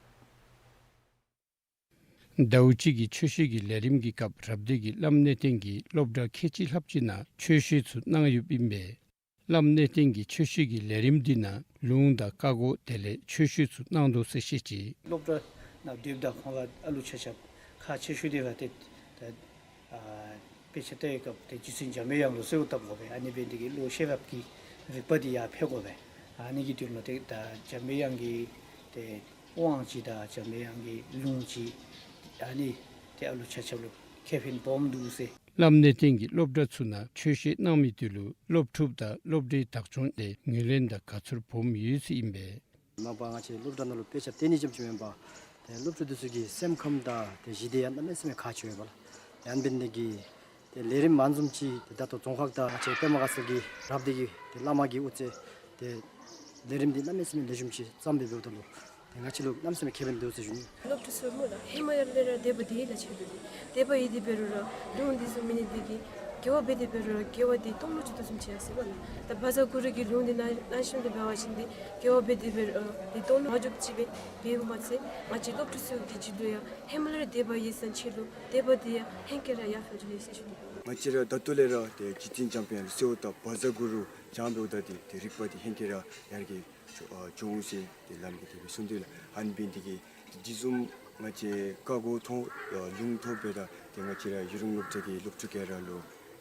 ཟླཝ་གཅིག་གི་ཆོས་བཤད་ཀྱི་ལས་རིམ་གྱི་སྐབས་རབ་སྡེ་གི་བླམ་གནས་བརྟན་གྱིས་སློབ་གྲྭ་ཁལ་གཅིག་ལྷགཔ་ཅིག་ནང་ཆོས་བཤད་ཚུ་གནང་ཡོདཔ་ཨིན་པས། བླམ་གནས་བརྟན་གྱིས་ཆོས་བཤད་ཀྱི་ལས་རིམ་འདི་ནང་ལུང་དང་བཀའ་བསྒོ་དེ་ལས་ཆོས་བཤད་ཚུ་གནང་དོ་ཟེར་བཤད་ཅི། སློབ་གྲྭ་ནང་སྡོདཔ་ད་ཁོང་ལུ་ཨ་ལུ་ཆ་ཁྱབ་ཁག་ཆེ་ཤོས་དེ་ལུ་ཏེ་ད་ཨ་དཔེ་ཆ་ལྟ་བའི་སྐབས་ཏེ་རྗེ་བཙུན་འཇམ་པའི་དབྱངས་ལུ་གསོལཝ་བཏབ་དགོ་པས། ཨ་ནི་འབད་ནི་དེ་གིས་བློ་ཤེས་རབ་ཀྱི་རིག་པ་འདི་ཡར་འཕེལ་དགོ་པས། ཨ་ནི་གི་དོན་ལུ་ཏེ་ད་འཇམ་པའི་དབྱངས་ཀྱི་ཏེ་དབང་ཅིག་དང་འཇམ་པའི་དབྱངས་ཀྱི་ལུང་ཅིག་ཨ་ནི་ཏེ་ཨ་ལུ་ཆ་ཁྱབ་ལུ་ཁེ་ཕན་སྦོམ་འདུག་ཟེར། བླམ་གནས་བརྟན་གྱིས་སློབ་གྲྭ་ཚུ་ནང་ཆོས་བཤད་གནང་མི་དེ་ལུ་སློབ་ཕྲུག་དང་སློབ་གྲྭའི་བདག་སྐྱོང་ལས་ངོས་ལེན་དང་དགའ་ཚོར་སྦོམ་ཡོད་ཟེར་ཨིན་པས། མ་པ་ང་བཅས་སློབ་གྲྭ་ནང་ལུ་དཔེ་ཆ་སྟོན་ནི་ཙམ་ཅིག་མེན་པར་ཏེ་སློབ་ཕྲུག་དེ་ཚུ་གི་སེམས་ཁམས་དང་ཏེ་ཞི་བདེ་ཡང་གནམ་མེད་ས་མེད་ཁག་ཆེ་བས་ལགས། ཡང་འབད་ནི་དེ་གིས་ཏེ་ལས་རིམ་མང་ཙམ་ཅིག་ཏེ་ད་ལྟོ་རྫོང་ཁག་དང་ང་བཅས་པདྨ་དགའ་ཚལ་གྱི་རབ་སྡེ་གི་ཏེ་བླ་མ་གིས་དབུ་བྱས་ཏེ་ལས་རིམ་འདི་གནམ་མེད་ས་མེད་ལེགས་ཤོམ་ཅིག་བརྩམས་སྦེ་འབདཝ་ད་ལུ་ཏེ་ང་བཅས་ལུ་གནམ་མེད་ས་མེད་ཁེ་ཕན་འདུག་ཟེར་ཞུ་ནི། སློབ་ཕྲུག་ཚུ་སྨོ་ལགས་ཧེ་མ་ཡར་ལས་ར་དད་པ་དེ་ལས་ཆེ་འདུག་ཟེར། དད་པ་ཡོད་དེ་འབད་རུང་ར་ལུང་འདི་ཚུ་མེད་ནི་དེ་གིས་དགེ་བ་འབད་དེ་འབད་རུང་ར་དགེ་བ་དེ་སྟོང་ལོག་ཅིག་འདུག་བཟུམ་ཅིག་ཡར་སོ་ཡི་ལགས། ད་བཛྲ་གུ་རུ་གི་ལུང་འདི་ནང་གནང་ཞིནམ་དེ་འབད་བ་ཅིན་དེ་དགེ་བ་འབད་དེ་འབད་རུང་ར་དེ་སྟོང་ལོག་མ་འགྱོཝ་ཅིག་སྦེ་འབདཝ་མ་ཚད་ང་བཅས་སློབ་ཕྲུག་ཚུ་གི་རྒྱུད་ལུ་ཡང་ཧེ་མ་ལས་ར་དད་པ་ཡོད་ས་ཅིན་ལུ་དད་པ་དེ་ཡང་ཧེང་སྐལ་ར་ཡར་འཕེལ་འགྱོ་ནི་ཟེར་ཞུ་ནི། ང་བཅས་ར་ད་ལྟོ་ལས་ར་ཏེ་རྗེ་བཙུན་འཇམ་དཔལ་དབྱངས་ལུ་གསོལཝ་བཏབ་བཛྲ་གུ་རུ་བགྱངམ་ད་ཏེ་ཏེ་རིག་པ་འདི་ཧེང་སྐལ་ར་ཡར་རྒྱས་འགྱོ་ཨ་འགྱོ་འོང་ཟེར་ཏེ་བླམ་གིས་དེ་སྦེ་གསུངས་ཏེ་ལགས། ཨ་ནི་འབད་ནི་དེ་གིས་ཏེ་དེ་བཟུམ་ང་བཅས་བཀའ་བསྒོ་ཐོབ་ཨ་ལུང་ཐོབ་པའི་ད་ཏེ་ང་བཅས་ར་ཡུན་རིང་སློབ་གྲྭ་གི་སློབ་ཕྲུག་ག་ར་ལུ་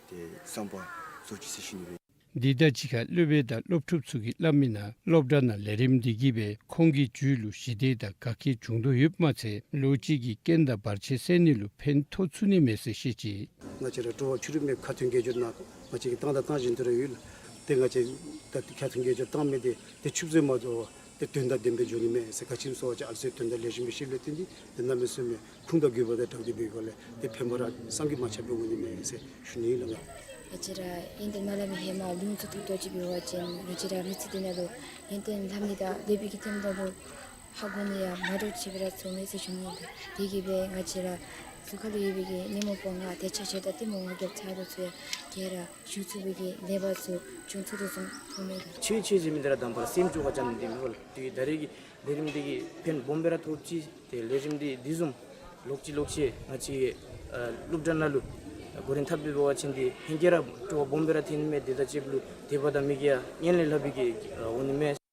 ཏེ་བསམ་པ་རྫོགས་ཅི་ཟེར་ཞུ་ནི་ཨིན། འདི་དང་གཅིག་ཁར་སློབ་དཔོན་དང་སློབ་ཕྲུག་ཚུ་གིས་སླབ་མི་ནང་སློབ་གྲྭ་ནང་ལས་རིམ་འདི་གིས་སྦེ་ཁོང་གི་རྒྱུད་ལུ་ཞི་བདེ་དང་དགའ་སྐྱིད་འབྱུང་དོ་ཡོདཔ་མ་ཚད་ལོ་གཅིག་གི་རྐྱེན་དང་བར་ཆད་སེལ་ནི་ལུ་ཕན་ཐོགས་ཚུགས་ནི་མས་ཟེར་བཤད་ཅི། ང་བཅས་ར་སྤྲོ་བ་ཕྱི་རུ་མེད། ཁ་ཐུན་དགེ་སྦྱོར་ནང་ང་བཅས་ཀྱིས་བཏང་དང་བཏང་བཞིན་དུ་ར་ཡོད་ལགས། ཏེ་ང་བཅས་ད་ཁ་ཐུན་དགེ་སྦྱོར་བཏང་མི་དེ་ཏེ་ཆུད་ཟོས་མ་གཏོགས་ཏེ་དོན་དང་ལྡནམ་སྦེ་འགྱོ་ནི་མེད་ཟེར། ག་ཅི་སྨོ་ཟེར་བ་ཅིན་ཨ་ལུ་ཚུ་དོན་དག་ལེགས་ཤོམ་སྦེ་ཤེས་ལུགས་བསྟན་ཏེ་ཏེ་གནམ་མེད་ས་མེད་ཁུངས་དང་དགོས་པ་དང་བསྒྲགས་ཏེ་འབད་དགོཔ་ལས་ཏེ་ཕན་པ་ར་བསམ་གྱིས་མ་ཁྱབ་སྦེ་འོང་ནི་མས་ཟེར་ཞུ་ནི་ཨིན་ལགས། ང་བཅས་ར་ཡོན་ཏན་མ་ལྷབ་མི་ཧེ་མ་ལུང་ཚུ་ཐོབ་ཐོབ་ཅིག་འབད་བ་ཅིན་ང་བཅས་ར་མི་ཚེ་འདི་ནང་ལུ་ཡོན་ཏན་ལྷབ་ནི་དང་ལེགས་པའི་གི་ཐོན་དང་ལུ་ཧ་གོ་ནི་ཡང་མ་འདྲཝ་ཅིག་སྦེ་ར་ཚོར་མས་ཟེར་ཞུ་ནི་ཨིན། དེ་གིས་སྦེ་ང་བཅས་ར་གཟུགས་ཁ་ལུ་ཡོད་པའི་གི་ཉོན་མོངས་པ་ལྔ་འདོད་ཆགས་ཞེ་སྡང་གཏི་མུག་ང་རྒྱལ་ཚ་དྲགས་ཚུ་ཡང་ག་ར་ཞི་ཚུགས་པའི་གི་ནུས་པ་ཚུ་འབྱུང་ཚུགས་དོ་བཟུམ་མཐོང་མས་ལགས། ཆོས་ཆོས་ཅིག་མི་འདི་ར་དང་པ་ར་སེམས་བཅོས་ཁ་རྐྱབ་ནི་འདི་མས་ལགས། དེ་ད་རེས་ཀྱི་ལས་རིམ་འདི་གིས་ཕན་སྦོམ་སྦེ་ར་ཐོགས་ཅི། ཏེ་ལས་རིམ་འདི་དེ་བཟུམ་ལོག་ཅི་ལོག་ཅི་ང་བཅས་ཨ་སློབ་གྲྭ་ནང་ལུ་ཨ་འགོ་འདྲེན་འཐབ་སྦེ་འབད་བ་ཅིན་ཏེ་ཧེང་སྐལ་ར་སྤྲོ་བ་སྦོམ་སྦེ་ར་ཐོན་ནི་མས། དེ་དང་གཅིག་ལུ་དེ་འབདཝ་ད་མི་གིས་ཡང་སྙན་ལས་ལྷག་པའི་གི་ཨ་འོང་ནི་མས།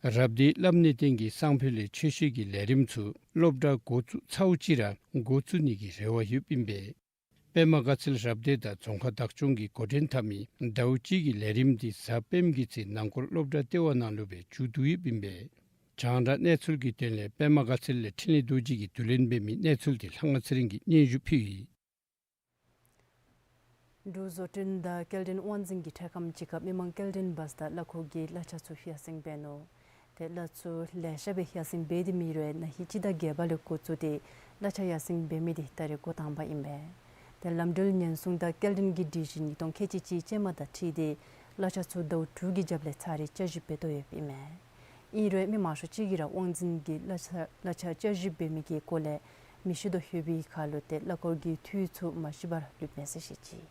རབ་སྡེའི་བླམ་གནས་བརྟན་གྱིས་སང་ཕོད་ལས་ཆོས་བཤད་ཀྱི་ལས་རིམ་ཚུ་སློབ་གྲྭ་འགོ་བཙུགས་ཚརཝ་ཅིག་ར་འགོ་བཙུགས་ནི་གི་རེ་བ་ཡོདཔ་ཨིན་པས། པདྨ་དགའ་ཚལ་རབ་སྡེ་དང་རྫོང་ཁག་བདག་སྐྱོང་གིས་འགོ་འདྲེན་འཐབ་མི་ཟླཝ་གཅིག་གི་ལས་རིམ་འདི་གཟའ་སྤེནམ་གྱི་ཚེ་ནང་འཁོར་སློབ་གྲྭ་ལྟེ་བ་ནང་ལུ་སྦེ་མཇུག་བསྡུ་ཡོདཔ་ཨིན་པས། རྒྱང་བསྒྲགས་གནས་ཚུལ་གྱི་དོན་ལས་པདྨ་དགའ་ཚལ་ལས་འཕྲིན་ལས་རྡོ་རྗེ་གིས་བསྡུ་ལེན་འབད་མི་གནས་ཚུལ་འདི་ལྷ་དབང་ཚེ་རིང་གིས་སྙན་ཞུ་ཕུལ་ཡི། འབྲུག་བཟོ་སྐྲུན་དང་སྐྱེལ་འདྲེན་དབང་འཛིན་གྱི་འཕྲལ་ཁམས་གཅིག་ཁར་མི་མང་སྐྱེལ་འདྲེན་བཱས་དང་གླ་འཁོར་གྱི་གླ་ཆ་ཚུ་ཡར་སེང་འབད་ནུག། ཏེ་གླ་ཚུ་ལེ་ཤ་སྦེ་ཡར་སེང་འབད་དེ་མེད་རུང་ན་ཧིང་སྤྱི་ཟླ་བརྒྱད་པ་ལས་འགོ་བཙུགས་ཏེ་གླ་ཆ་ཡར་སེང་འབད་མི་འདི་ད་རེས་འགོ་དང་པ་ཨིན་པས། ཏེ་ལམ་འགྲུལ་ཉེན་སྲུང་དང་སྐྱེལ་འདྲེན་གྱི་སྒྲིག་གཞི་ཉིས་སྟོང་ཁལ་གཅིག་གཅིག་ཅན་མ་དང་འཁྲིལ་ཏེ་གླ་ཆ་ཚུ་ཟླཝ་དྲུག་གི་རྒྱབ་ལས་ཚར་རེ་བསྐྱར་ཞིབ་འབད་དོ་ཡོདཔ་ཨིན་མས། ཨིན་རུང་མི་མང་ཤོས་ཅིག་གིས་ར་དབང་འཛིན་གྱིས་གླ་ཆ་གླ་ཆ་བསྐྱར་ཞིབ་འབད་མི་གི་སྐོར་ལས་མི་ཤེས་དོ་ཡོད་པའི་ཁར་ལུ་ཏེ་གླ་འཁོར་གྱི་འཐུས་ཚུ་མ་ཤེས་པར་ལུས་མས་ཟེར་བཤད་ཅི།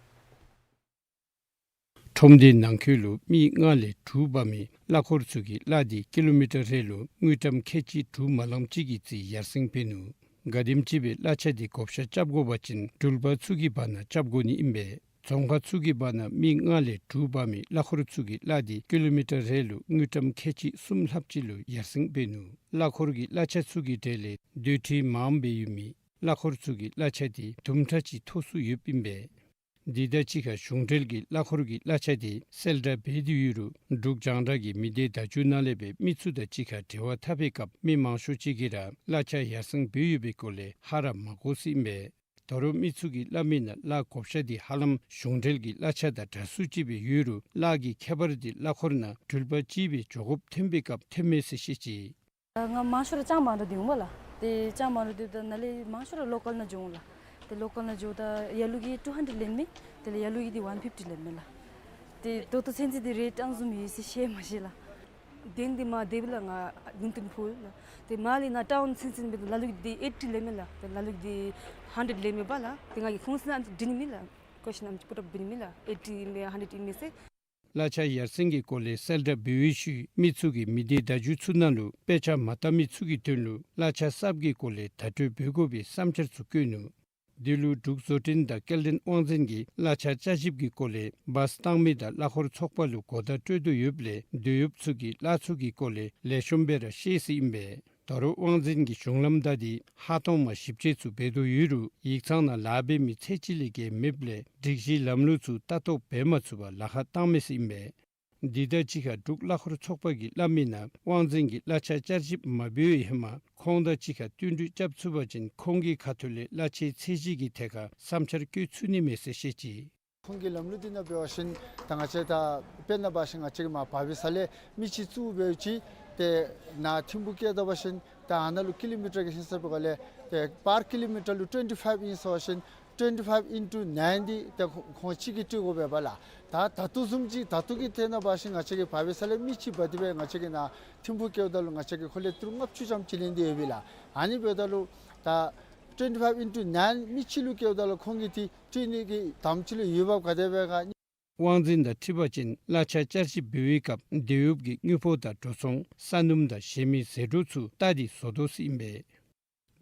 ཁྲོམ་སྡེའི་ནང་འཁོད་ལུ་མི་ལྔ་ལས་དྲུག་འབག་མི་གླ་འཁོར་ཚུ་གིས་གླ་འདི་ཀི་ལོ་མི་ཊར་རེ་ལུ་དངུལ་ཀྲམ་ཁལ་གཅིག་དྲུག་མ་ལངམ་ཅིག་གི་རྩིས་ཡར་སེང་འབད་ནུག། ག་དེམ་ཅིག་སྦེ་གླ་ཆ་འདི་བགོ་བཤའ་རྐྱབ་དགོ་པ་ཅིན་འགྲུལ་པ་ཚུ་གི་བར་ན་རྐྱབ་དགོ་ནི་ཨིན་པས། རྫོང་ཁག་ཚུ་གི་བར་ན་མི་ལྔ་ལས་དྲུག་འབག་མི་གླ་འཁོར་ཚུ་གིས་གླ་དེ་ཀི་ལོ་མི་ཊར་རེ་ལུ་དངུལ་ཀྲམ་ཁལ་གཅིག་གསུམ་ལྷགཔ་ཅིག་ལུ་ཡར་སེང་འབད་ནུག། གླ་འཁོར་གྱི་གླ་ཆ་ཚུ་གི་གྲས་ལས་སྡོད་ཁྲི་མངམ་སྦེ་ཡོད་མི་གླ་འཁོར་ཚུ་གི་གླ་ཆ་དེ་དུམ་གྲ་ཅིག་མཐོ་སུ་ཡོདཔ་ཨིན་པས། འདི་དང་གཅིག་ཁར་གཞུང་འབྲེལ་གྱི་གླ་འཁོར་གྱི་གླ་ཆ་དེ་གསལ་བསྒྲགས་འབད་དེ་ཡོད་རུང་འབྲུག་རྒྱང་བསྒྲགས་ཀྱི་མི་སྡེ་བརྡ་བརྒྱུད་ནང་ལས་སྦེ་མི་ཚུ་དང་གཅིག་ཁར་འབྲེལ་བ་འཐབ་པའི་སྐབས་མི་མང་ཤོས་ཅིག་གིས་ར་གླ་ཆ་ཡར་སེང་འབད་ཡོད་པའི་སྐོར་ལས་ཧ་ར་མ་གོ་ཟེར་ཨིན་པས། ད་རུང་མི་ཚུ་གིས་སླབ་མི་ནང་གླ་བགོ་བཤའ་དེ་ཧ་ལམ་གཞུང་འབྲེལ་གྱི་གླ་ཆ་དང་འདྲ་སུ་ཅིག་སྦེ་ཡོད་རུང་གླ་གི་ཁྱད་པར་དེ་གླ་འཁོར་ནང་འགྲུལ་པ་ཅིག་སྦེ་འགྱོ་དགོཔ་ཐོན་པའི་སྐབས་ཐོན་མས་ཟེར་བཤད་ཅི། ང་མང་ཤོས་ར་ལྕང་མ་ར་འདི་འོང་པ་ལགས། ཏེ་ལྕང་མ་ར་འདི་ད་ནཱ་ལས་མང་ཤོས་ར་ལོ་ཀཱལ་ནང་འགྱོ་འོང་ལགས། ཏེ་ལོ་ཀཱལ་ནང་འགྱོཝ་ད་ཡར་ལུ་གིས་ཊུ་ཧན་ཌེཌ་ལེན་མས། དེ་ལས་ཡར་ལུ་གིས་འདི་ཝན་ཕིཕ་ཊི་ལེན་མས་ལགས། ཏེ་ད་ལྟོ་ཚུན་ཚོད་འདི་རེཊ་ག་ཙམ་ཡོད་ཟེར་ཤེས་མ་ཤེས་ལགས། གདན་འདི་མར་དེ་སྦེ་ལགས། ང་ལུང་བསྟན་ཕུལ་ལགས། ཏེ་མར་ལས་ནཱ་ཊའུན་ཚུན་ཚོད་འབད་དོ་ལ་ལུ་གིས་འདི་ཨེ་ཊི་ལེན་མས་ལགས། ཏེ་ལ་ལུ་གིས་འདི་ཧན་ཌེཌ་ལེན་མས་པ་ལགས། ཏེ་ང་གིས་ཁོང་ཚུ་ནང་དྲི་ནི་མེད་ལགས། ཀོ་ཤིན་ཨམ་ཅིག་པུཊ་ཨཔ་འབད་ནི་མེད་ལགས། ཨེ་ཊི་ཨིན་མས་ཧན་ཌེཌ་ཨིན་མས་ཟེར། གླ་ཆ་ཡར་སེང་གི་སྐོར་ལས་གསལ་བསྒྲགས་འབད་བའི་ཤུལ་མི་ཚུ་གིས་མི་སྡེ་བརྡ་བརྒྱུད་ཚུ་ནང་ལུ་དཔེ་ཆ་མ་བལྟ་མི་ཚུ་གི་དོན་ལུ་གླ་ཆ་གསརཔ་གི་སྐོར་ལས་བརྡ་སྤྲོད་འབད་དགོ་པའི་བསམ་འཆར་ཚུ་བཀོད་ནུག། དེ་ལུ་འབྲུག་བཟོ་སྐྲུན་དང་སྐྱེལ་འདྲེན་དབང་འཛིན་གྱིས་གླ་ཆ་བསྐྱར་ཞིབ་ཀྱི་སྐོར་ལས་བཱས་བཏང་མི་དང་གླ་འཁོར་ཚོགས་པ་ལུ་གོ་བརྡ་སྤྲོད་དོ་ཡོདཔ་ལས་སྡོད་ཡོདཔ་ཚུ་གིས་གླ་ཚུ་གི་སྐོར་ལས་ལེགས་ཤོམ་སྦེ་ར་ཤེས་ཟེར་ཨིན་པས། ད་རུང་དབང་འཛིན་གྱིས་གཞུང་ལམ་བདའ་སྟེ་ཧ་ཏོང་མ་ཞིབ་དཔྱད་ཚུ་འབད་དོ་ཡོད་རུང་ཡིག་ཚང་ནང་ལཱ་འབད་མི་ཚད་ཅིག་ལས་བརྒལ་མེདཔ་ལས་སྒྲིག་གཞི་ལམ་ལུགས་ཚུ་ལྟ་རྟོག་འབད་མ་ཚུགས་པར་ལཱ་ཁག་བཏང་མས་ཟེར་ཨིན་པས། འདི་དང་གཅིག་ཁར་འབྲུག་གླ་འཁོར་ཚོགས་པ་གིས་སླབ་མི་ནང་དབང་འཛིན་གྱིས་གླ་ཆ་བསྐྱར་ཞིབ་མ་འབད་བའི་ཧེ་མ་ཁོང་དང་གཅིག་ཁར་བསྟུན་གྲོས་རྐྱབ་ཚུགས་པ་ཅིན་ཁོང་གི་ཁ་ཐུག་ལས་གླ་ཆའི་ཚད་གཞི་གི་ཐད་ཁར་བསམ་འཆར་བཀོད་ཚུགས་ནི་མས་ཟེར་བཤད་ཅི། ཁོང་གི་ལམ་ལུགས་འདི་ནང་འབད་བ་ཅིན་ད་ང་བཅས་ད་དཔེར་ན་འབད་བ་ཅིན་ང་བཅས་ཀྱིས་མར་འབག་པའི་ས་ལས་མི་ཅིག་བཙུགས་འབད་ཅི། ཏེ་ནཱ་ཐིམ་ཕུག་བསྐྱལ་ད་པ་ཅིན་ད་ཨ་ནཱ་ལུ་ཀི་ལོ་མི་ཊར་གྱི་ཧིང་སངས་པའི་སྒང་ལས་ཏེ་པར་ཀི་ལོ་མི་ཊར་ལུ་ཊུ་ཝེན་ཊི་ཕའིབ་ཨིན་ཟེར་བ་ཅིན་ཊུ་ཝེན་ཊི་ཕའིབ་ཨིན་ཊུ་ནའིན་འདི་ཏེ་ཁོང་ཁོང་གཅིག་གིས་སྤྲོད་དགོ་པས་པ་ལགས། ད་ད་ལྟོ་བཟུམ་ཅིག་ད་ལྟོ་གི་ཐད་ནང་འབད་བ་ཅིན་ང་བཅས་ཀྱིས་འབག་པའི་ས་ལས་མི་ཅིག་འབག་སྟེ་སྦེ་ང་བཅས་ཀྱིས་ནཱ་ཐིམ་ཕུག་བསྐྱལཝ་ད་ལུ་ང་བཅས་ཀྱིས་ཁོ་ལས་ཏི་རུ་ལྔ་བཅུ་ཙམ་ཅིག་ལེན་ཏེ་ཡོད་པས་ལགས། ཨ་ནི་འབདཝ་ད་ལུ་ད་ཊུ་ཝེན་ཊི་ཕའིབ་ཨིན་ཊུ་ནའིན་མི་གཅིག་ལུ་བསྐྱལཝ་ད་ལུ་ཁོང་གིས་འདི་སྤྲོད་ནི་གི་དམ་ཚིག་ལུ་འོས་འབབ་ག་དེ་སྦེ་ག། དབང་འཛིན་དང་འཁྲིལ་བ་ཅིན་གླ་ཆ་བསྐྱར་ཞིབ་འབད་བའི་སྐབས་སྡོད་ཡོདཔ་ཀྱི་དངུལ་ཕོགས་དང་འགྲོ་སོང་ས་སྣུམ་དང་གཞན་མི་ཟད་འགྲོ་ཚུ་ལྟ་སྟེ་བཟོ་དོ་ཟེར་ཨིན་པས།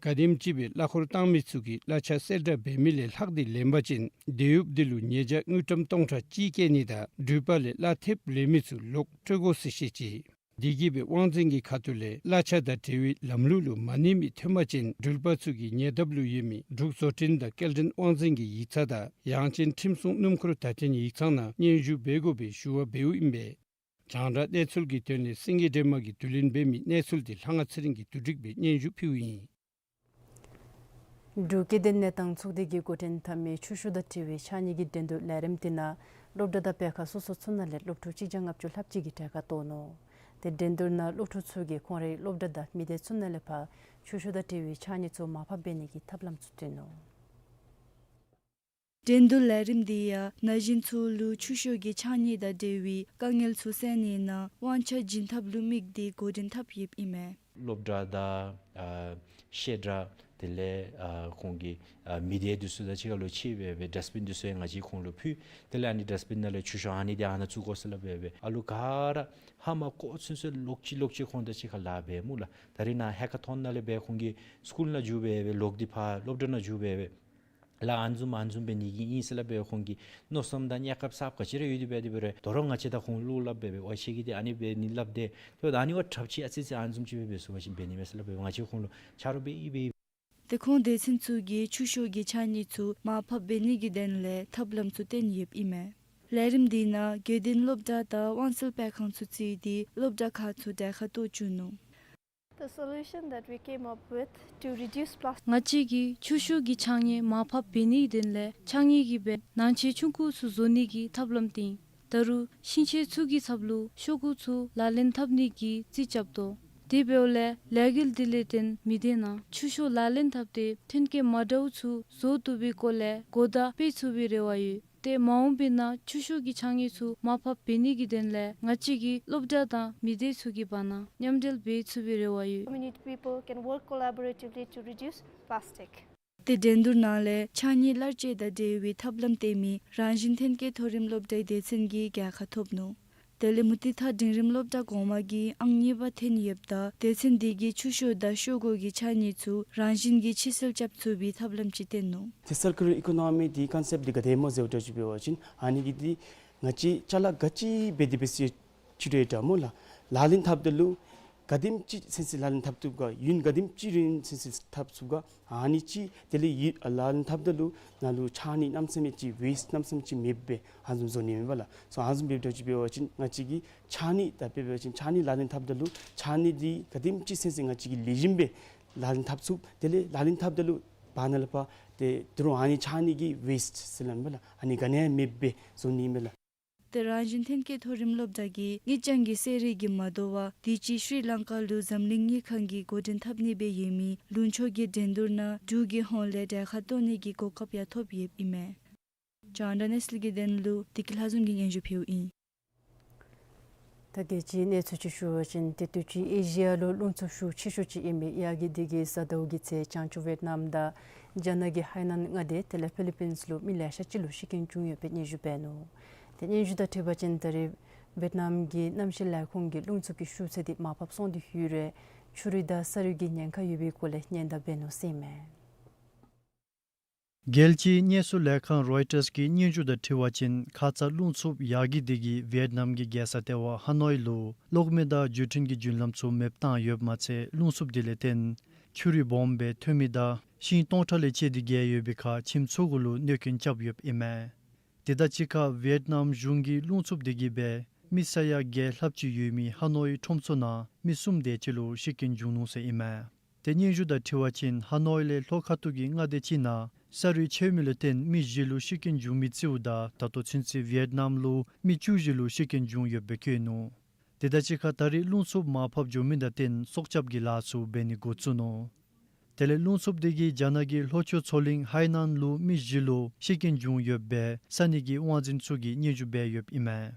ག་དེམ་ཅིག་སྦེ་གླ་འཁོར་བཏང་མི་ཚུ་གིས་གླ་ཆ་གསལ་བསྒྲགས་འབད་མི་ལས་ལྷག་སྟེ་ལེན་པ་ཅིན་སྡོད་ཡོདཔ་དེ་ལུ་ཉེས་བྱ་དངུལ་ཀྲམ་སྟོང་ཕྲག་གཅིག་བཀལ་ནི་དང་འགྲུལ་པ་ལས་གླ་ཐེབས་ལེན་མི་ཚུ་ལོག་སྤྲོད་དགོ་ཟེར་བཤད་ཅི། དེ་གིས་སྦེ་དབང་འཛིན་གྱི་ཁ་ཐུག་ལས་གླ་ཆ་དང་འབྲེལ་བའི་ལམ་ལུགས་ལུ་མ་གནས་མི་ཐོན་པ་ཅིན་འགྲུལ་པ་ཚུ་གིས་ཉེ་འདབས་ལུ་ཡོད་མི་འབྲུག་བཟོ་སྐྲུན་དང་སྐྱེལ་འདྲེན་དབང་འཛིན་གྱི་ཡིག་ཚང་དང་ཡང་ཅིན་ཁྲིམས་སྲུང་སྣུམ་འཁོར་བརྡ་འཕྲིན་ཡིག་ཚང་ནང་སྙན་ཞུ་འབད་དགོ་པའི་ཞུ་བ་འབདཝ་ཨིན་པས། རྒྱང་བསྒྲགས་གནས་ཚུལ་གྱི་དོན་ལས་སེང་གེ་སྒྲོལ་མ་གིས་བསྡུ་ལེན་འབད་མི་གནས་ཚུལ་འདི་ལྷ་དབང་ཚེ་རིང་གིས་བསྡུ་སྒྲིག་འབད་སྙན་ཞུ་ཕུལཝ་ཨིན། འབྲུག་སྐྱེ་ལྡན་གནས་སྟངས་ཚོགས་སྡེ་གིས་འགོ་འདྲེན་འཐབ་མི་ཆུ་ཤུགས་དང་འབྲེལ་བའི་ཕྱགས་སྙིགས་ཀྱི་འགྲན་བསྡུར་ལས་རིམ་དེ་ནང་སློབ་གྲྭ་དང་སྦེལ་ཁབ་སོ་སོ་ཚུ་ནང་ལས་སློབ་ཕྲུག་གཅིག་བརྒྱ་ལྔ་བཅུ་ལྷགཔ་ཅིག་གིས་གྲལ་ཁར་གཏོགས་ནུག། ཏེ་འགྲན་བསྡུར་ནང་སློབ་ཕྲུག་ཚུ་གིས་ཁོང་རའི་སློབ་གྲྭ་དང་མི་སྡེ་ཚུ་ནང་ལས་ཕར་ཆུ་ཤུགས་དང་འབྲེལ་བའི་ཕྱགས་སྙིགས་ཚུ་མར་ཕབ་འབད་ནི་གི་ཐབས་ལམ་ཚུ་སྟོན་ནུག། འགྲན་བསྡུར་ལས་རིམ་འདི་ཡང་ན་གཞོན་ཚུ་ལུ་ཆུ་ཤུགས་ཀྱི་ཕྱགས་སྙིགས་དང་འབྲེལ་བའི་དཀའ་ངལ་ཚུ་སེལ་ནི་ནང་དབང་ཆ་བྱིན་ཐབས་ལུ་དམིགས་ཏེ་འགོ་འདྲེན་འཐབ་ཡོདཔ་ཨིན་མས། སློབ་གྲྭ་དང་ཨ་བཤད་གྲྭ་དེ་ལས་ཨ་ཁོང་གི་ཨ་མི་སྡེ་འདི་ཚུ་དང་གཅིག་ཁར་ལུ་ཕྱད་སྦེ་སྦེ་ཌསཊ་བིན་འདི་ཚུ་ཡང་ང་བཅས་ཁོང་ལུ་ཕུལ། དེ་ལས་ཨ་ནི་ཌསཊ་བིན་ནང་ལས་ཆུ་ཤུགས་ཨ་ནི་འདི་ཨ་ནཱ་བཙུགས་དགོ་ཟེར་སླབ་སྦེ་སྦེ་ཨ་ལུ་ག་ར་ཧ་མ་གོ་ཚུན་ཚོད་ལོག་ཅི་ལོག་ཅི་ཁོང་དང་གཅིག་ཁར་ལཱ་འབད་མུག་ལགས། ད་རིས་ནཱ་ཧེ་ཀ་ཐོན་ནང་ལས་སྦེ་ཁོང་གི་སི་ཀུལ་ནང་འགྱོ་སྦེ་སྦེ་ལོག་སྟེ་ཕར་སློབ་གྲྭ་ནང་འགྱོ་སྦེ་སྦེ་ལཱ་ཨ་ནི་བཟུམ་ཨ་ནི་བཟུམ་འབད་ནི་གི་ཨིན་ཟེར་སླབ་སྦེ་ཁོང་གི་མནོ་བསམ་དང་གནས་སྐབས་གསརཔ་ག་ཅི་ར་ཡོད་དེ་འབད་དེ་འབད་རུང་ད་རུང་ང་བཅས་དང་ཁོང་ལུ་སླབ་སྦེ་སྦེ་ཝའི་ཁྱེད་ཀྱིས་འདི་ཨ་ནི་འབད་ནི་སླབ་སྟེ་ཏེ་ད་ཨ་ནི་བ་དྲགཔ་ཅིག་ཨ་ཙི་ཙི་ཨ་ནི་བཟུམ་ཅིག་སྦེ་འབད་ཚུགས་པ་ཅིན་འབད་ནི་མས་ཟེར་སླབ་སྦེ་ང་བཅས་ཁོང་ལུ་ཆ་རོགས་འབད་ཡི་འབད་ཡི། ཏེ་ཁོང་སྡེ་ཚན་ཚུ་གིས་ཆུ་ཤུགས་ཀྱི་ཕྱགས་སྙིགས་ཚུ་མར་ཕབ་འབད་ནི་གི་དོན་ལས་ཐབས་ལམ་ཚུ་སྟོན་ཡོདཔ་ཨིན་མས། ལས་རིམ་འདི་ནང་དགེ་ལྡན་སློབ་གྲྭ་དང་དབང་སེལ་སྤེལ་ཁང་ཚུ་བརྩིས་ཏེ་སློབ་གྲྭ་ཁག་ཚུ་གྲལ་ཁར་གཏོགས་བཅུག་ནུག། The solution that we came up with to reduce plastic. ང་བཅས་ཀྱིས་ཆུ་ཤུགས་ཀྱི་ཕྱགས་སྙིགས་མར་ཕབ་འབད་ནིའི་དོན་ལས་ཕྱགས་སྙིགས་ཀྱིས་འབད་ནང་ཆས་ཆུང་ཀུ་ཚུ་བཟོ་ནི་གི་ཐབས་ལམ་བཏོན། ད་རུང་ཤིང་ཆས་ཚུ་གི་ཚབ་ལུ་ཤོག་ཀུ་ཚུ་ལག་ལེན་འཐབ་ནི་གི་རྩིས་རྐྱབ་དོ། དེ་འབདཝ་ལས་ལས་འགུལ་འདི་ལས་བརྟེན་མི་སྡེ་ནང་ཆུ་ཤུགས་ལག་ལེན་འཐབ་སྟེ་ཐོན་སྐྱེད་མ་འདྲཝ་ཚུ་བཟོ་བཏུབ་པའི་སྐོར་ལས་གོ་བརྡ་སྤེལ་ཚུགས་པའི་རེ་བ་ཡོད། ཏེ་མ་འོངས་པའི་ནང་ཆུ་ཤུགས་ཀྱི་ཕྱགས་སྙིགས་ཚུ་མར་ཕབ་འབད་ནི་གི་དོན་ལས་ང་བཅས་ཀྱིས་སློབ་གྲྭ་དང་མི་སྡེ་ཚུ་གི་བར་ན་མཉམ་འབྲེལ་འབད་ཚུགས་པའི་རེ་བ་ཡོད། Community people can work collaboratively to reduce plastic. ཏེ་འགྲན་བསྡུར་ནང་ལས་ཕྱགས་སྙིགས་གླར་སྤྱོད་དང་འབྲེལ་བའི་ཐབས་ལམ་སྟོན་མི་རང་བཞིན་ཐོན་སྐྱེད་མཐོ་རིམ་སློབ་གྲྭའི་སྡེ་ཚན་གྱིས་རྒྱལ་ཁ་ཐོབ་ནུག། དེ་ལས་མུ་ཏིག་ཐང་འབྲིང་རིམ་སློབ་གྲྭ་གོང་མ་གིས་ཨང་གཉིས་པ་ཐོན་ཡོདཔ་ད་སྡེ་ཚན་འདི་གིས་ཆུ་ཤོག་དང་ཤོག་གུ་གི་ཕྱགས་སྙིགས་ཚུ་རང་བཞིན་གྱིས་ཕྱིར་སེལ་རྐྱབ་ཚུགས་པའི་ཐབས་ལམ་ཅིག་བཏོན་ནུག། དེ་སར་ཀུ་ལར་ཨི་ཀོ་ནོ་མི་འདི་ཀོན་སེཔཊ་འདི་ག་དེ་སྨོ་ཟེར་བ་ཅིན་འབད་བ་ཅིན་ཨ་ནི་གི་འདི་ང་བཅས་ཅ་ལ་ག་ཅི་འབད་དེ་འབད་ས་ཅིག་ར་འདྲ་སྨོ་ལགས། ལག་ལེན་འཐབ་ད་ལུ་ག་དེམ་ཅིག་ཚུན་ཚོད་ལག་ལེན་འཐབ་ཚུགས་ག། ཡུན་ག་དེམ་ཅིག་རིང་ཚུན་ཚོད་འཐབ་ཚུགས་ག། ཨ་ནི་ཅིག་དེ་ལས་ཡུན་ལག་ལེན་འཐབ་ད་ལུ་ནང་ལུ་ཕྱགས་སྙིགས་གནམ་མེད་ས་མེད་ཅིག་ཝེསཊ་གནམ་མེད་ས་མེད་ཅིག་མེདཔ་སྦེ་ཨ་ནི་བཟུམ་བཟོ་ནི་ཨིན་པས་ལགས། སོ་ཨ་ནི་བཟུམ་འབདཝ་ད་ཅིག་འབད་བ་ཅིན་ང་བཅས་ཀྱིས་ཕྱགས་སྙིགས་ད་འབད་བ་ཅིན་ཕྱགས་སྙིགས་ལག་ལེན་འཐབ་ད་ལུ་ཕྱགས་སྙིགས་འདི་ག་དེམ་ཅིག་ཚུན་ཚོད་ང་བཅས་ཀྱིས་ལེགས་ཤོམ་སྦེ་ལག་ལེན་འཐབ་ཚུགས། དེ་ལས་ལག་ལེན་འཐབ་ད་ལུ་བར་ན་ལས་ཕར་ཏེ་ད་རུང་ཨ་ནི་ཕྱགས་སྙིགས་ཀྱི་ཝེསཊ་ཟེར་སླབ་ཨིན་པས་ལགས། ཨ་ནི་ག་ནི་ཡང་མེདཔ་སྦེ་བཟོ་ནི་ཨིན་པས་ལགས། ཏེ་རང་བཞིན་ཐོན་སྐྱེད་མཐོ་རིམ་སློབ་གྲྭ་གིས་དངུལ་རྐྱང་གི་གསོལ་རས་ཀྱིས་མ་དོ་བར་དུས་ཅི་ཤྲི་ལང་ཀ་ལུ་འཛམ་གླིང་དངུལ་ཁང་གི་འགོ་འདྲེན་འཐབ་ནི་སྦེ་ཡོད་མི་ལུང་ཕྱོགས་ཀྱི་འགྲན་བསྡུར་ནང་འབྲུག་གི་ཧོངས་ལས་གྲལ་ཁར་གཏོགས་ནི་གི་གོ་སྐབས་ཡང་ཐོབ་ཡོདཔ་ཨིན་མས། རྒྱང་བསྒྲགས་གནས་ཚུལ་གྱི་དོན་ལུ་བདེ་སྐྱིད་ལྷ་འཛོམས་ཀྱིས་སྙན་ཞུ་ཕུལཝ་ཨིན། ད་རྒྱལ་སྤྱིའི་གནས་ཚུལ་ཅིག་ཞུ་བ་ཅིན་ཏེ་དུས་ཅི་ཨེ་ཤི་ཡ་ལུ་རླུང་འཚུབ་ཤུགས་ཆེ་ཤོས་ཅིག་ཨིན་པའི་ཡ་གི་དི་གི་གཟའ་ཟླཝ་གི་ཚེ་བྱང་ཕྱོགས་ཝེཊ་ནམ་དང་རྒྱ་ནག་གི་ཧའེ་ནན་མངའ་སྡེ་དེ་ལས་ཕི་ལི་པིནས་ལུ་མི་ལེ་ཤ་ཅིག་ལུ་ཤི་རྐྱེན་བྱུང་ཡོད་པའི་སྙན་ཞུ་འབད་ནུག། ཏེ་སྙན་ཞུ་དང་འཁྲིལ་བ་ཅིན་ད་རེས་ཝེཊ་ནམ་གྱི་གནམ་གཤིས་ལས་ཁུངས་ཀྱིས་རླུང་འཚུབ་ཀྱི་ཤུགས་ཚད་འདི་མར་ཕབ་སོང་སྟེ་ཡོད་རུང་ཆུ་རུད་དང་ས་རུད་ཀྱི་ཉེན་ཁ་ཡོད་པའི་སྐོར་ལས་སྙན་དར་འབད་ནུག་ཟེར་ཨིན་མས། རྒྱལ་སྤྱིའི་གནས་ཚུལ་ལས་ཁང་རོའི་ཊརས་ཀྱི་སྙན་ཞུ་དང་འཁྲིལ་བ་ཅིན་ཁ་ཙ་རླུང་འཚུབ་ཡ་གི་དི་གིས་ཝེཊ་ནམ་གྱི་རྒྱལ་ས་ལྟེ་བ་ཧ་ནོའི་ལུ་གློག་མེ་དང་བརྒྱུད་འཕྲིན་གྱི་རྒྱུན་ལམ་ཚུ་མེདཔ་བཏང་ཡོདཔ་མ་ཚད་རླུང་འཚུབ་དེ་ལས་བརྟེན་ཆུ་རུད་སྦོམ་སྦེ་ཐོན་མི་དང་ཤིང་སྟོང་ཕྲག་ལས་བཅད་དེ་བརྒལ་ཡོད་པའི་ཁར་ཁྱིམ་ཚུ་གུ་ལུ་གནོད་སྐྱོན་རྐྱབ་ཡོདཔ་ཨིན་མས། དེ་དང་གཅིག་ཁར་ཝེཊ་ནམ་གཞུང་གིས་རླུང་འཚུབ་དེ་གིས་སྦེ་མི་ས་ཡ་བརྒྱད་ལྷགཔ་ཅིག་ཡོད་མི་ཧ་ནོའི་ཁྲོམ་ཚུ་ནང་མི་གསུམ་དེ་ཅིག་ལུ་ཤི་རྐྱེན་བྱུང་ནུག་ཟེར་ཨིན་མས། ཏེ་སྙན་ཞུ་དང་འཁྲིལ་བ་ཅིན་ཧ་ནོའི་ལས་ལྷོ་ཁ་ཐུག་གི་མངའ་སྡེ་ཅིག་ནང་ས་རུད་ཆེ་མི་ལུ་བརྟེན་མི་བཞི་ལུ་ཤི་རྐྱེན་བྱུང་མི་རྩིསཝ་ད་ད་ལྟོ་ཚུན་ཚོད་ཝེཊ་ནམ་ལུ་མི་བཅུ་བཞི་ལུ་ཤི་རྐྱེན་བྱུང་ཡོདཔ་སྦེ་བཀོད་ནུག། དེ་དང་གཅིག་ཁར་ད་རེས་རླུང་འཚུབ་མར་ཕབ་འགྱོ་མི་དང་བརྟེན་སྲོག་སྐྱབས་ཀྱི་ལཱ་ཚུ་འབད་ནི་འགོ་བཙུགས་ནུག། དེ་ལས་རླུང་འཚུབ་དེ་གིས་རྒྱ་ནག་གི་ལྷོ་ཕྱོགས་མཚོ་གླིང་ཧའེ་ནན་ལུ་མི་བཞི་ལུ་ཤི་རྐྱེན་བྱུང་ཡོདཔ་སྦེ་ས་གནས་ཀྱི་དབང་འཛིན་ཚུ་གིས་སྙན་ཞུ་འབད་ཡོདཔ་ཨིན་མས།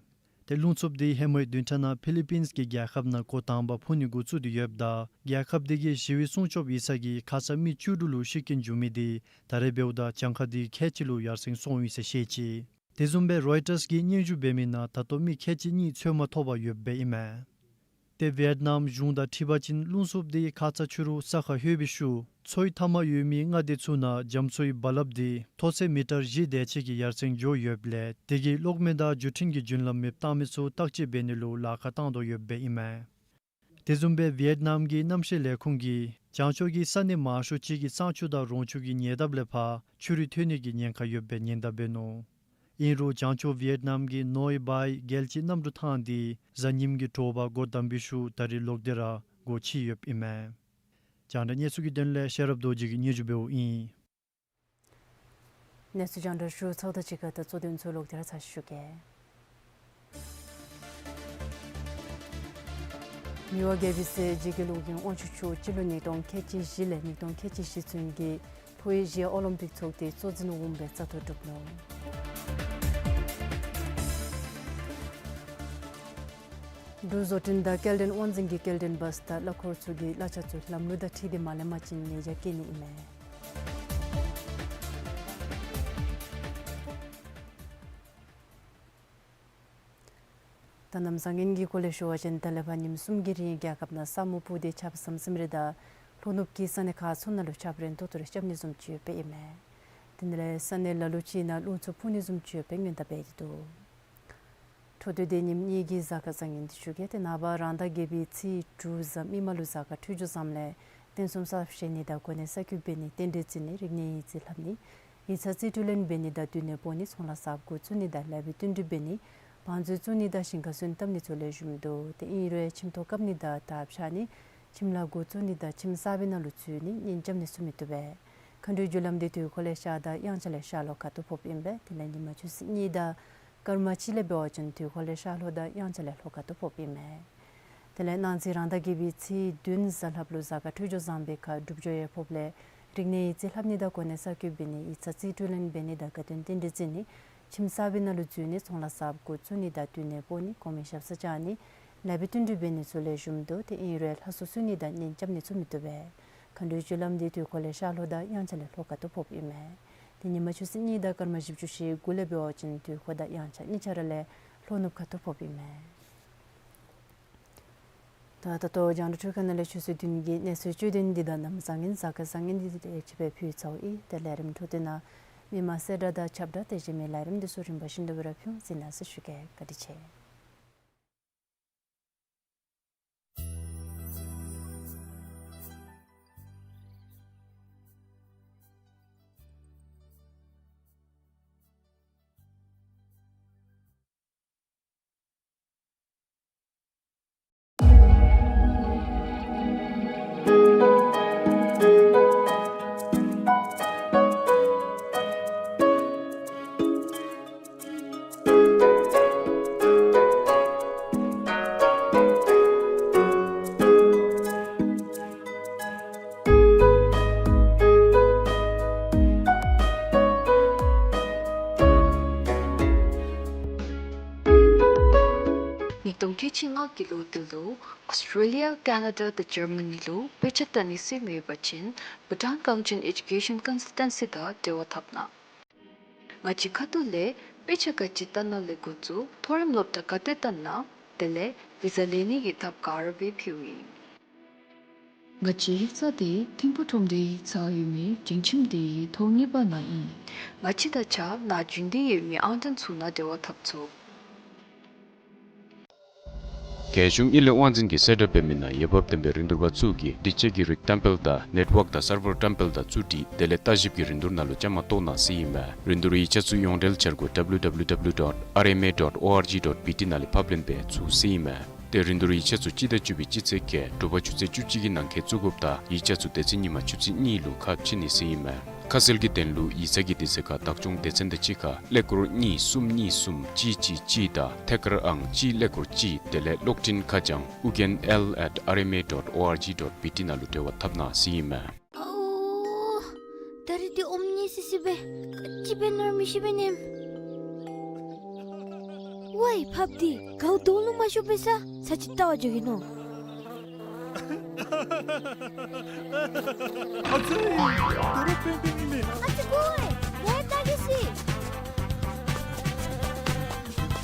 ཏེ་རླུང་འཚུབ་དེ་ཧེ་མའི་བདུན་ཕྲག་ནང་ཕི་ལི་པིནས་ཀྱི་རྒྱལ་ཁབ་ནང་འགོ་དང་པ་ཕོག་ནི་འགོ་བཙུགས་ཏེ་ཡོདཔ་ད་རྒྱལ་ཁབ་དེ་གི་ཞི་བའི་སྲུང་སྐྱོབ་ཡིག་ཚང་གིས་ཁ་ཙ་མི་བཅུ་དྲུག་ལུ་ཤི་རྐྱེན་བྱུང་མི་དེ་ད་རེས་འབདཝ་ད་གྱངས་ཁ་དེ་ཁལ་གཅིག་ལུ་ཡར་སེང་སོང་ཡི་ཟེར་བཤད་ཅི། དེ་བཟུམ་སྦེ་རོའི་ཊརས་ཀྱིས་སྙན་ཞུ་འབད་མི་ནང་ད་ལྟོ་མི་ཁལ་གཅིག་གཉིས་འཚོལ་མ་ཐོབ་པར་ཡོདཔ་སྦེ་ཨིན་མས། ཏེ་ཝེཊ་ནམ་གཞུང་དང་འཁྲིལ་བ་ཅིན་རླུང་འཚུབ་དེ་ཁ་ཙ་ཕྱི་རུ་ས་ཁར་ལྷོད་པའི་ཤུལ་མཚོའི་མཐའ་མར་ཡོད་མི་མངའ་སྡེ་ཚུ་ནང་རྒྱ་མཚོའི་རྦ་རླབས་དེ་མཐོ་ཚད་མི་ཊར་བཞི་དེ་ཅིག་གི་ཡར་སེང་འགྱོ་ཡོདཔ་ལས་དེ་གིས་གློག་མེ་དང་བརྒྱུད་འཕྲིན་གྱི་རྒྱུན་ལམ་མེདཔ་བཏང་མི་ཚུ་བརྟག་དཔྱད་འབད་ནི་ལུ་ལཱ་ཁག་བཏང་དོ་ཡོདཔ་སྦེ་ཨིན་མས། དེ་བཟུམ་སྦེ་ཝེཊ་ནམ་གྱི་གནམ་གཤིས་ལས་ཁུངས་ཀྱིས་བྱང་ཕྱོགས་ཀྱི་ས་གནས་མང་ཤོས་ཅིག་གི་གཙང་ཆུ་དང་རོང་ཆུ་གི་ཉེ་འདབས་ལས་ཕར་ཆུ་རུད་ཐོན་ནི་གི་ཉེན་ཁ་ཡོདཔ་སྦེ་སྙན་དར་འབད་ནུག། ཨིན་རུང་བྱང་ཕྱོགས་ཝེཊ་ནམ་གྱི་ནོའི་བཱའི་རྒྱལ་སྤྱིའི་གནམ་གྲུ་ཐང་དེ་གཟའ་ཉིམ་གྱི་དྲོ་པ་སྒོ་བསྡམས་པའི་ཤུལ་ད་རེས་ལོག་སྟེ་ར་སྒོ་ཕྱེ་ཡོདཔ་ཨིན་མས། རྒྱང་བསྒྲགས་གནས་ཚུལ་གྱི་དོན་ལས་ཤེས་རབ་རྡོ་རྗེ་གིས་སྙན་ཞུ་འབདཝ་ཨིན། གནས་ཚུལ་རྒྱང་བསྒྲགས་ཞུ་ཚརཝ་དང་གཅིག་ཁར་ད་གཙོ་དོན་ཚུ་ལོག་སྟེ་ར་ཚར་ཞུ་གེ། མི་དབང་རྒྱལ་པོའི་སྲས་འཇིགས་བརྒྱད་གློག་འོད་དབང་ཕྱུག་མཆོག་སྤྱི་ལོ་ཉིས་སྟོང་ཁལ་གཅིག་བཞི་ལས་ཉིས་སྟོང་ཁལ་གཅིག་བཞི་ཚུན་གྱི་ཕུའེ་ཨེ་ཤི་ཡ་ཨོ་ལིམ་པིག་ཚོགས་སྡེའི་གཙོ་འཛིན་འོགམ་སྦེ་བཙག་འཐུ་གྲུབ་ནུག། འབྲུག་བཟོ་སྐྲུན་དང་སྐྱེལ་འདྲེན་དབང་འཛིན་གྱིས་སྐྱེལ་འདྲེན་བཱས་དང་གླ་འཁོར་ཚུ་གི་གླ་ཆ་ཚུ་ལམ་ལུགས་དང་འཁྲིལ་ཏེ་མ་ལེན་པ་ཅིན་ཉེས་བྱ་བཀལ་ནི་ཨིན་མས། ད་གནམ་བཟང་ངན་གྱི་སྐོར་ལས་ཞུ་བ་ཅིན་ད་ལས་ཕར་ཉིནམ་གསུམ་གྱི་རིང་རྒྱལ་ཁབ་ནང་ས་སྨུག་སྤུབས་ཏེ་ཆརཔ་ཟམ་ཟིམ་རེ་དང་ལྷོ་ནུབ་ཀྱི་ས་གནས་ཁག་ཚུ་ནང་ལུ་ཆརཔ་རན་ཏོག་ཏོ་རེ་རྐྱབ་ནི་བཟུམ་ཅིག་ཡོདཔ་སྦེ་ཨིན་མས། དེ་ནང་ལས་ས་གནས་ལ་ལུ་ཅིག་ནང་རླུང་འཚུབ་འཕུ་ནི་བཟུམ་ཅིག་ཡོདཔ་སྦེ་སྔོན་བརྡ་འབད་དེ་འདུག། འཕྲོ་མཐུད་དེ་ཉིནམ་གཉིས་ཀྱི་གཟའ་སྐར་བཟང་ངན་འདི་ཞུ་གེ། ཏེ་ནངས་པ་རང་ཟླ་བརྒྱད་པའི་ཚེས་དྲུག་གཟའ་མིག་དམར་ལུ་གཟའ་སྐར་འཕྲོད་སྦྱོར་བཟངམ་ལས་རྟེན་གསུམ་གསར་བཞེངས་ནི་དང་གོ་གནས་གསར་བསྐོ་འབད་ནི་རྟེན་འབྲེལ་བརྩི་ནི་རིག་གནས་ཡིག་རྩིས་ལྷབ་ནི་ཡིག་ཚང་རྩིས་སྤྲོད་ལེན་འབད་ནི་དང་བསྟུན་ནས་སྤོ་ནི་ཚོང་ལཱ་གསརཔ་འགོ་བཙུགས་ནི་དང་ལེགས་པའི་བསྟུན་གྲོས་འབད་ནི་བང་མཛོད་བཙུགས་ནི་དང་ཞིང་ཁ་སོན་བཏབ་ནི་ཚུ་ལེགས་ཤོམ་འདུག། ཏེ་ཨིན་རུང་ཁྱིམ་ཐོག་བཀབ་ནི་དང་དར་བཤལ་ནི་ཁྱིམ་ལཱ་འགོ་བཙུགས་ནི་དང་ཁྱིམ་གསར་པའི་ནང་ལུ་འཛུལ་ནི་གཉེན་རྐྱབ་ནི་ཚུ་མི་བཏུབ་པས། མཁའ་འགྲོའི་རྒྱུ་ལམ་འདི་དུས་འཁོར་ལས་ཤར་དང་དབྱངས་འཆར་ལས་ཤར་ལྷོ་ཁ་ཐུག་ཕོགཔ་ཨིན་པས། དེ་ལས་ཉིན་མ་ཆུ་ཚོད་གཉིས་དང་སྐར་མ་གཅིག་ལས་འབད་བ་ཅིན་དུས་འཁོར་ལས་ཤར་ལྷོ་དང་དབྱངས་འཆར་ལས་ལྷོ་ཁ་ཐུག་ཕོགཔ་ཨིན་མས། དེ་ལས་གནངས་ཚེ་རང་ཟླ་བརྒྱད་པའི་ཚེས་བདུན་གཟའ་ལྷགཔ་ལུ་གཟའ་སྐར་འཕྲོད་སྦྱོར་བཟང་པའི་ཁར་སྒྲུབ་སྦྱོར་ཡང་ཕོགཔ་ལས་རིག་གནས་ཡིག་རྩིས་ལྷབ་ནི་དང་གོ་གནས་གསར་བསྐོ་འབད་ནི་ཡིག་ཚང་རྩིས་སྤྲོད་ལེན་འབད་ནི་དང་དགའ་སྟོན་རྟེན་འབྲེལ་བརྩི་ནི་ཁྱིམ་གསར་པའི་ནང་ལུ་འཛུལ་ནི་ཚོང་ལཱ་གསརཔ་འགོ་བཙུགས་ནི་དང་བསྟུན་ནས་སྤོ་ནི་གོང་མའི་ཞབས་སར་བཅར་ནི་ལེགས་པའི་བསྟུན་གྲོས་འབད་ནི་ཚུ་ལེགས་ཤོམ་འདུག། ཏེ་ཨིན་རུང་ལྷ་གསོལ་གསོལ་ནི་དང་གཉེན་རྐྱབ་ནི་ཚུ་མི་བཏུབ་པས། མཁའ་འགྲོའི་རྒྱུ་ལམ་འདི་དུས་འཁོར་ལས་ཤར་ལྷོ་དང་དབྱངས་འཆར་ལས་ལྷོ་ཁ་ཐུག་ཕོགཔ་ཨིན་མས། ཏེ་ཉིན་མ་ཆུ་ཚོད་གཉིས་དང་སྐར་མ་བཞི་བཅུ་ཞེ་དགུ་ལས་འབད་བ་ཅིན་དུས་འཁོར་དང་དབྱངས་འཆར་གཉིས་ཆ་ར་ལས་ལྷོ་ནུབ་ཁ་ཐུག་ཕོགཔ་ཨིན་མས། ད་ད་ལྟོ་རྒྱང་བསྒྲགས་འཕྲུལ་ཁང་ནང་ལས་ཆུ་ཚོད་བདུན་གྱི་གནས་ཚུལ་བཅུད་དོན་འདི་དང་གནམ་མེད་ས་མེད་བཟང་ངན་གཟའ་སྐར་བཟང་ངན་འདི་དེ་ཅིག་སྦེ་ཕུལ་ཚརཝ་ཨིན། ཏེ་ལས་རིམ་འཕྲོ་མཐུད་ནང་མི་མང་གསལ་བསྒྲགས་དང་ཁྱབ་བསྒྲགས་དེ་བཞིན་མི་ལས་རིམ་འདི་ཚུ་རིམ་པ་བཞིན་དུ་སྦེ་ར་ཕུལ་འོང་གཟིགས་གནང་ཟེར་ཞུ་གེ། བཀའ་དྲིན་ཆེ། ཉིས་སྟོང་ཁལ་གཅིག་ལྔ་གི་ལོ་འདི་ལུ་ཨོསི་ཊེ་ལི་ཡ་ཀེ་ན་ཌ་དང་ཇར་མ་ནི་ལུ་དཔེ་ཆ་ལྟ་ནི་ཟེར་མི་ཡོད་པ་ཅིན་བྷུ་ཊཱན་ཀའུན་ཊི་ཨེ་ཌུ་ཀེ་ཤཱན་ཀོན་སཱལ་ཊན་སི་དང་འབྲེལ་བ་འཐབ་གནང་། ང་བཅས་ཁ་ཐུག་ལས་དཔེ་ཆ་ག་ཅི་ལྟ་ནི་ལས་འགོ་བཙུགས་མཐོ་རིམ་སློབ་གྲྭ་ག་ཏེ་ལྟ་ནི་དེ་ལས་བི་ཟ་ལེན་ནི་གི་ཐབས་ག་ར་སྦེ་ཕུལཝ་ཨིན། ང་བཅས་ཡིག་ཚང་འདི་ཐིམ་ཕུག་ཁྲོམ་སྡེ་ཡིག་ཚང་ཡོད་མི་སྒྲིང་ཁྱིམ་སྡེའི་ཐོག་གཉིས་པ་ནང་ཨིན། ང་བཅས་དང་གཅིག་ཁར་ནཱ་རྒྱུན་གཏན་ཡོད་མི་ཨང་གྲངས་ཚུ་ནང་འབྲེལ་བ་འཐབ་ཚུགས། རྒྱལ་གཞུང་དབྱི་ལིང་དབང་འཛིན་གྱིས་གསལ་བསྒྲགས་འབད་མི་ནང་འོས་འབབ་ལྡན་པའི་རིན་བསྡུར་པ་ཚུ་གིས་སྒྲིག་ཆས་ཀྱི་རིགས་བཀྲམ་སྤེལ་དང་ནེཊ་ཝརཀ་དང་སར་བར་བཀྲམ་སྤེལ་དང་བཙུགས་སྒྲིག་དེ་ལས་ལྟ་ཞིབ་ཀྱི་རིན་བསྡུར་ནང་ལུ་བཅའ་མར་གཏོགས་གནང་ཟེར་ཨིན་མས། རིན་བསྡུར་ཡིག་ཆ་ཚུ་ཡོངས་འབྲེལ་འཆར་སྒོ་ཌབ་ལིའུ་ཌབ་ལིའུ་ཌབ་ལིའུ་ཌོཊ་ཨར་ཨེམ་ཨེ་ཌོཊ་ཨོ་ཨར་ཇི་ཌོཊ་བི་ཊི་ནང་ལས་ཕབ་ལེན་འབད་ཚུགས་ཟེར་ཨིན་མས། ཏེ་རིན་བསྡུར་ཡིག་ཆ་ཚུ་སྤྱི་ཟླ་བཅུ་པའི་སྤྱི་ཚེས་བརྒྱད་དྲོ་པ་ཆུ་ཚོད་བཅུ་གཅིག་གི་ནང་འཁོད་བཙུགས་དགོཔ་དང་ཡིག་ཆ་ཚུ་དེ་ཚེ་ཉིན་མ་ཆུ་ཚོད་གཉིས་ལུ་ཁ་ཕྱེ་ནི་ཟེར་ཨིན་མས། ཁ་གསལ་གྱི་དོན་ལུ་ཡིག་ཚང་གི་དུས་ཚོད་ཁར་བདག་སྐྱོང་སྡེ་ཚན་དང་གཅིག་ཁར་ཀླད་ཀོར་གཉིས་གསུམ་གཉིས་གསུམ་གཅིག་གཅིག་གཅིག་དང་ཐད་ཀར་ཨང་གཅིག་ཀླད་ཀོར་གཅིག་དེ་ལས་གློག་འཕྲིན་ཁ་བྱང་ཨུ་རྒྱན་ཨེལ་ཨེཊ་ཨར་ཨེམ་ཨེ་ཌོཊ་ཨོ་ཨར་ཇི་ཌོཊ་བི་ཊི་ནང་ལུ་འབྲེལ་བ་འཐབ་གནང་ཟེར་ཨིན་མས། ཨའོ། ད་རིས་འདི་ཨོམ་ནི་སི་སི་སྦེ་ག་ཅི་འབད་ནི་ར་མི་ཤེས་པས་ནམ། ཝའི་ཕགཔ་འདི་གའུ་དོང་ལུ་མ་ཤོར་བར་ས་ས་ཅིག་བལྟ་བར་འགྱོ་གེ་ནོ། ཨ་ཙི། ད་རུང་པེན་པེན་ཨིན་མས། ཨ་ཙི་ཀོ་ཝའི་ད་གི་སི།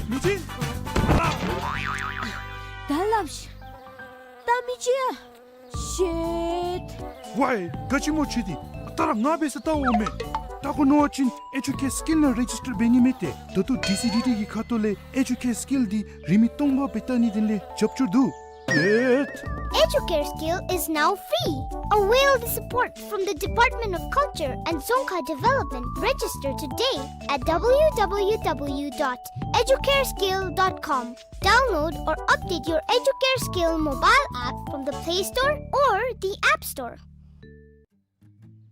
མི་ཅིག། ད་ལམ་ཤ། ད་མི་ཅིག་ཡ། ཤིཊ། ཝའི་ག་ཅི་སྨོ་ཁྱོད་འདི། ད་ར་ང་འབད་ས་བལྟ་འོང་མས། བལྟ་དགོ་མནོ་བ་ཅིན་ཨེ་ཇུ་ཀེར་སི་ཀིལ་ནང་རེ་ཇིས་ཊར་འབད་ནི་མས་ཏེ། ད་ལྟོ་ཌི་སི་ཌི་ཊི་གི་ཁ་ཐུག་ལས་ཨེ་ཇུ་ཀེར་སི་ཀིལ་འདི་རིན་མེད་སྟོང་པ་སྦེ་བལྟ་ནི་དེ་ལས་རྒྱབ་སྐྱོར་འདུག། ཨེ། Educare Skill is now free. Avail the support from the Department of Culture and Dzongkha Development. Register today at w w w dot educare skill dot com. Download or update your Educare Skill mobile app from the Play Store or the App Store.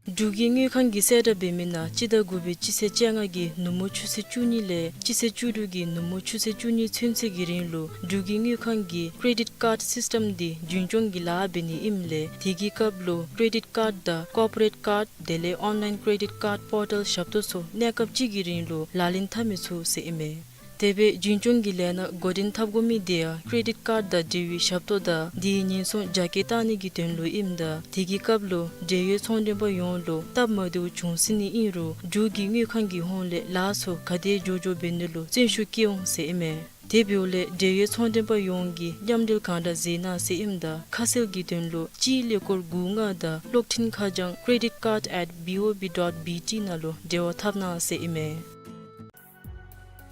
འབྲུག་གི་དངུལ་ཁང་གིས་གསལ་བསྒྲགས་འབད་མི་ནང་སྤྱི་ཟླ་དགུ་པའི་སྤྱི་ཚེས་བཅོ་ལྔ་གི་ནུབ་མོ་ཆུ་ཚོད་བཅུ་གཉིས་ལས་སྤྱི་ཚེས་བཅུ་དྲུག་གི་ནུབ་མོ་ཆུ་ཚོད་བཅུ་གཉིས་ཚུན་ཚོད་ཀྱི་རིང་ལུ་འབྲུག་གི་དངུལ་ཁང་གིས་ཀེ་རེ་ཌིཊ་ཀཱཌ་སིསི་ཊམ་འདི་རྒྱུན་སྐྱོང་གི་ལཱ་འབད་ནི་ཨིནམ་ལས་དེ་གི་སྐབས་ལུ་ཀེ་རེ་ཌིཊ་ཀཱཌ་དང་ཀོར་པོ་རེཊ་ཀཱཌ་དེ་ལས་ཨོན་ལའིན་ཀེ་རེ་ཌིཊ་ཀཱཌ་པོར་ཊལ་ཞབས་ཏོག་ཚུ་གནས་སྐབས་གཅིག་གི་རིང་ལུ་ལག་ལེན་འཐབ་མི་ཚུགས་ཟེར་ཨིན་མས། དེ་སྦེ་རྒྱུན་སྐྱོང་གི་ལས་སྣ་འགོ་འདྲེན་འཐབ་དགོ་མི་དེ་ཡང་ཀེ་རེ་ཌིཊ་ཀཱཌ་དང་འབྲེལ་བའི་ཞབས་ཏོག་དང་དེའི་ཉེན་སྲུང་རྒྱ་སྐྱེད་གཏང་ནི་གི་དོན་ལུ་ཨིནམ་ད་དེ་གི་སྐབས་ལུ་འབྲེལ་ཡོད་ཚོང་མགྲོན་པ་ཡོངས་ལུ་སྟབས་མ་བདེཝ་བྱུང་སྲིད་ནི་ཨིན་རུང་འབྲུག་གི་དངུལ་ཁང་གི་ཧོངས་ལས་ལཱ་ཚུ་ག་དེ་མགྱོགས་མགྱོགས་འབད་ནི་ལུ་བརྩོན་ཤུགས་བསྐྱེད་འོང་ཟེར་ཨིན་མས། དེ་འབདཝ་ལས་འབྲེལ་ཡོད་ཚོང་མགྲོན་པ་ཡོངས་ཀྱིས་མཉམ་འབྲེལ་གང་དྲག་མཛད་གནང་ཟེར་ཨིནམ་ད་ཁ་གསལ་གྱི་དོན་ལུ་གཅིག་ཀླད་ཀོར་དགུ་ལྔ་དང་གློག་འཕྲིན་ཁ་བྱང་credit card at B O B dot B T ནང་ལུ་འབྲེལ་བ་འཐབ་གནང་ཟེར་ཨིན་མས།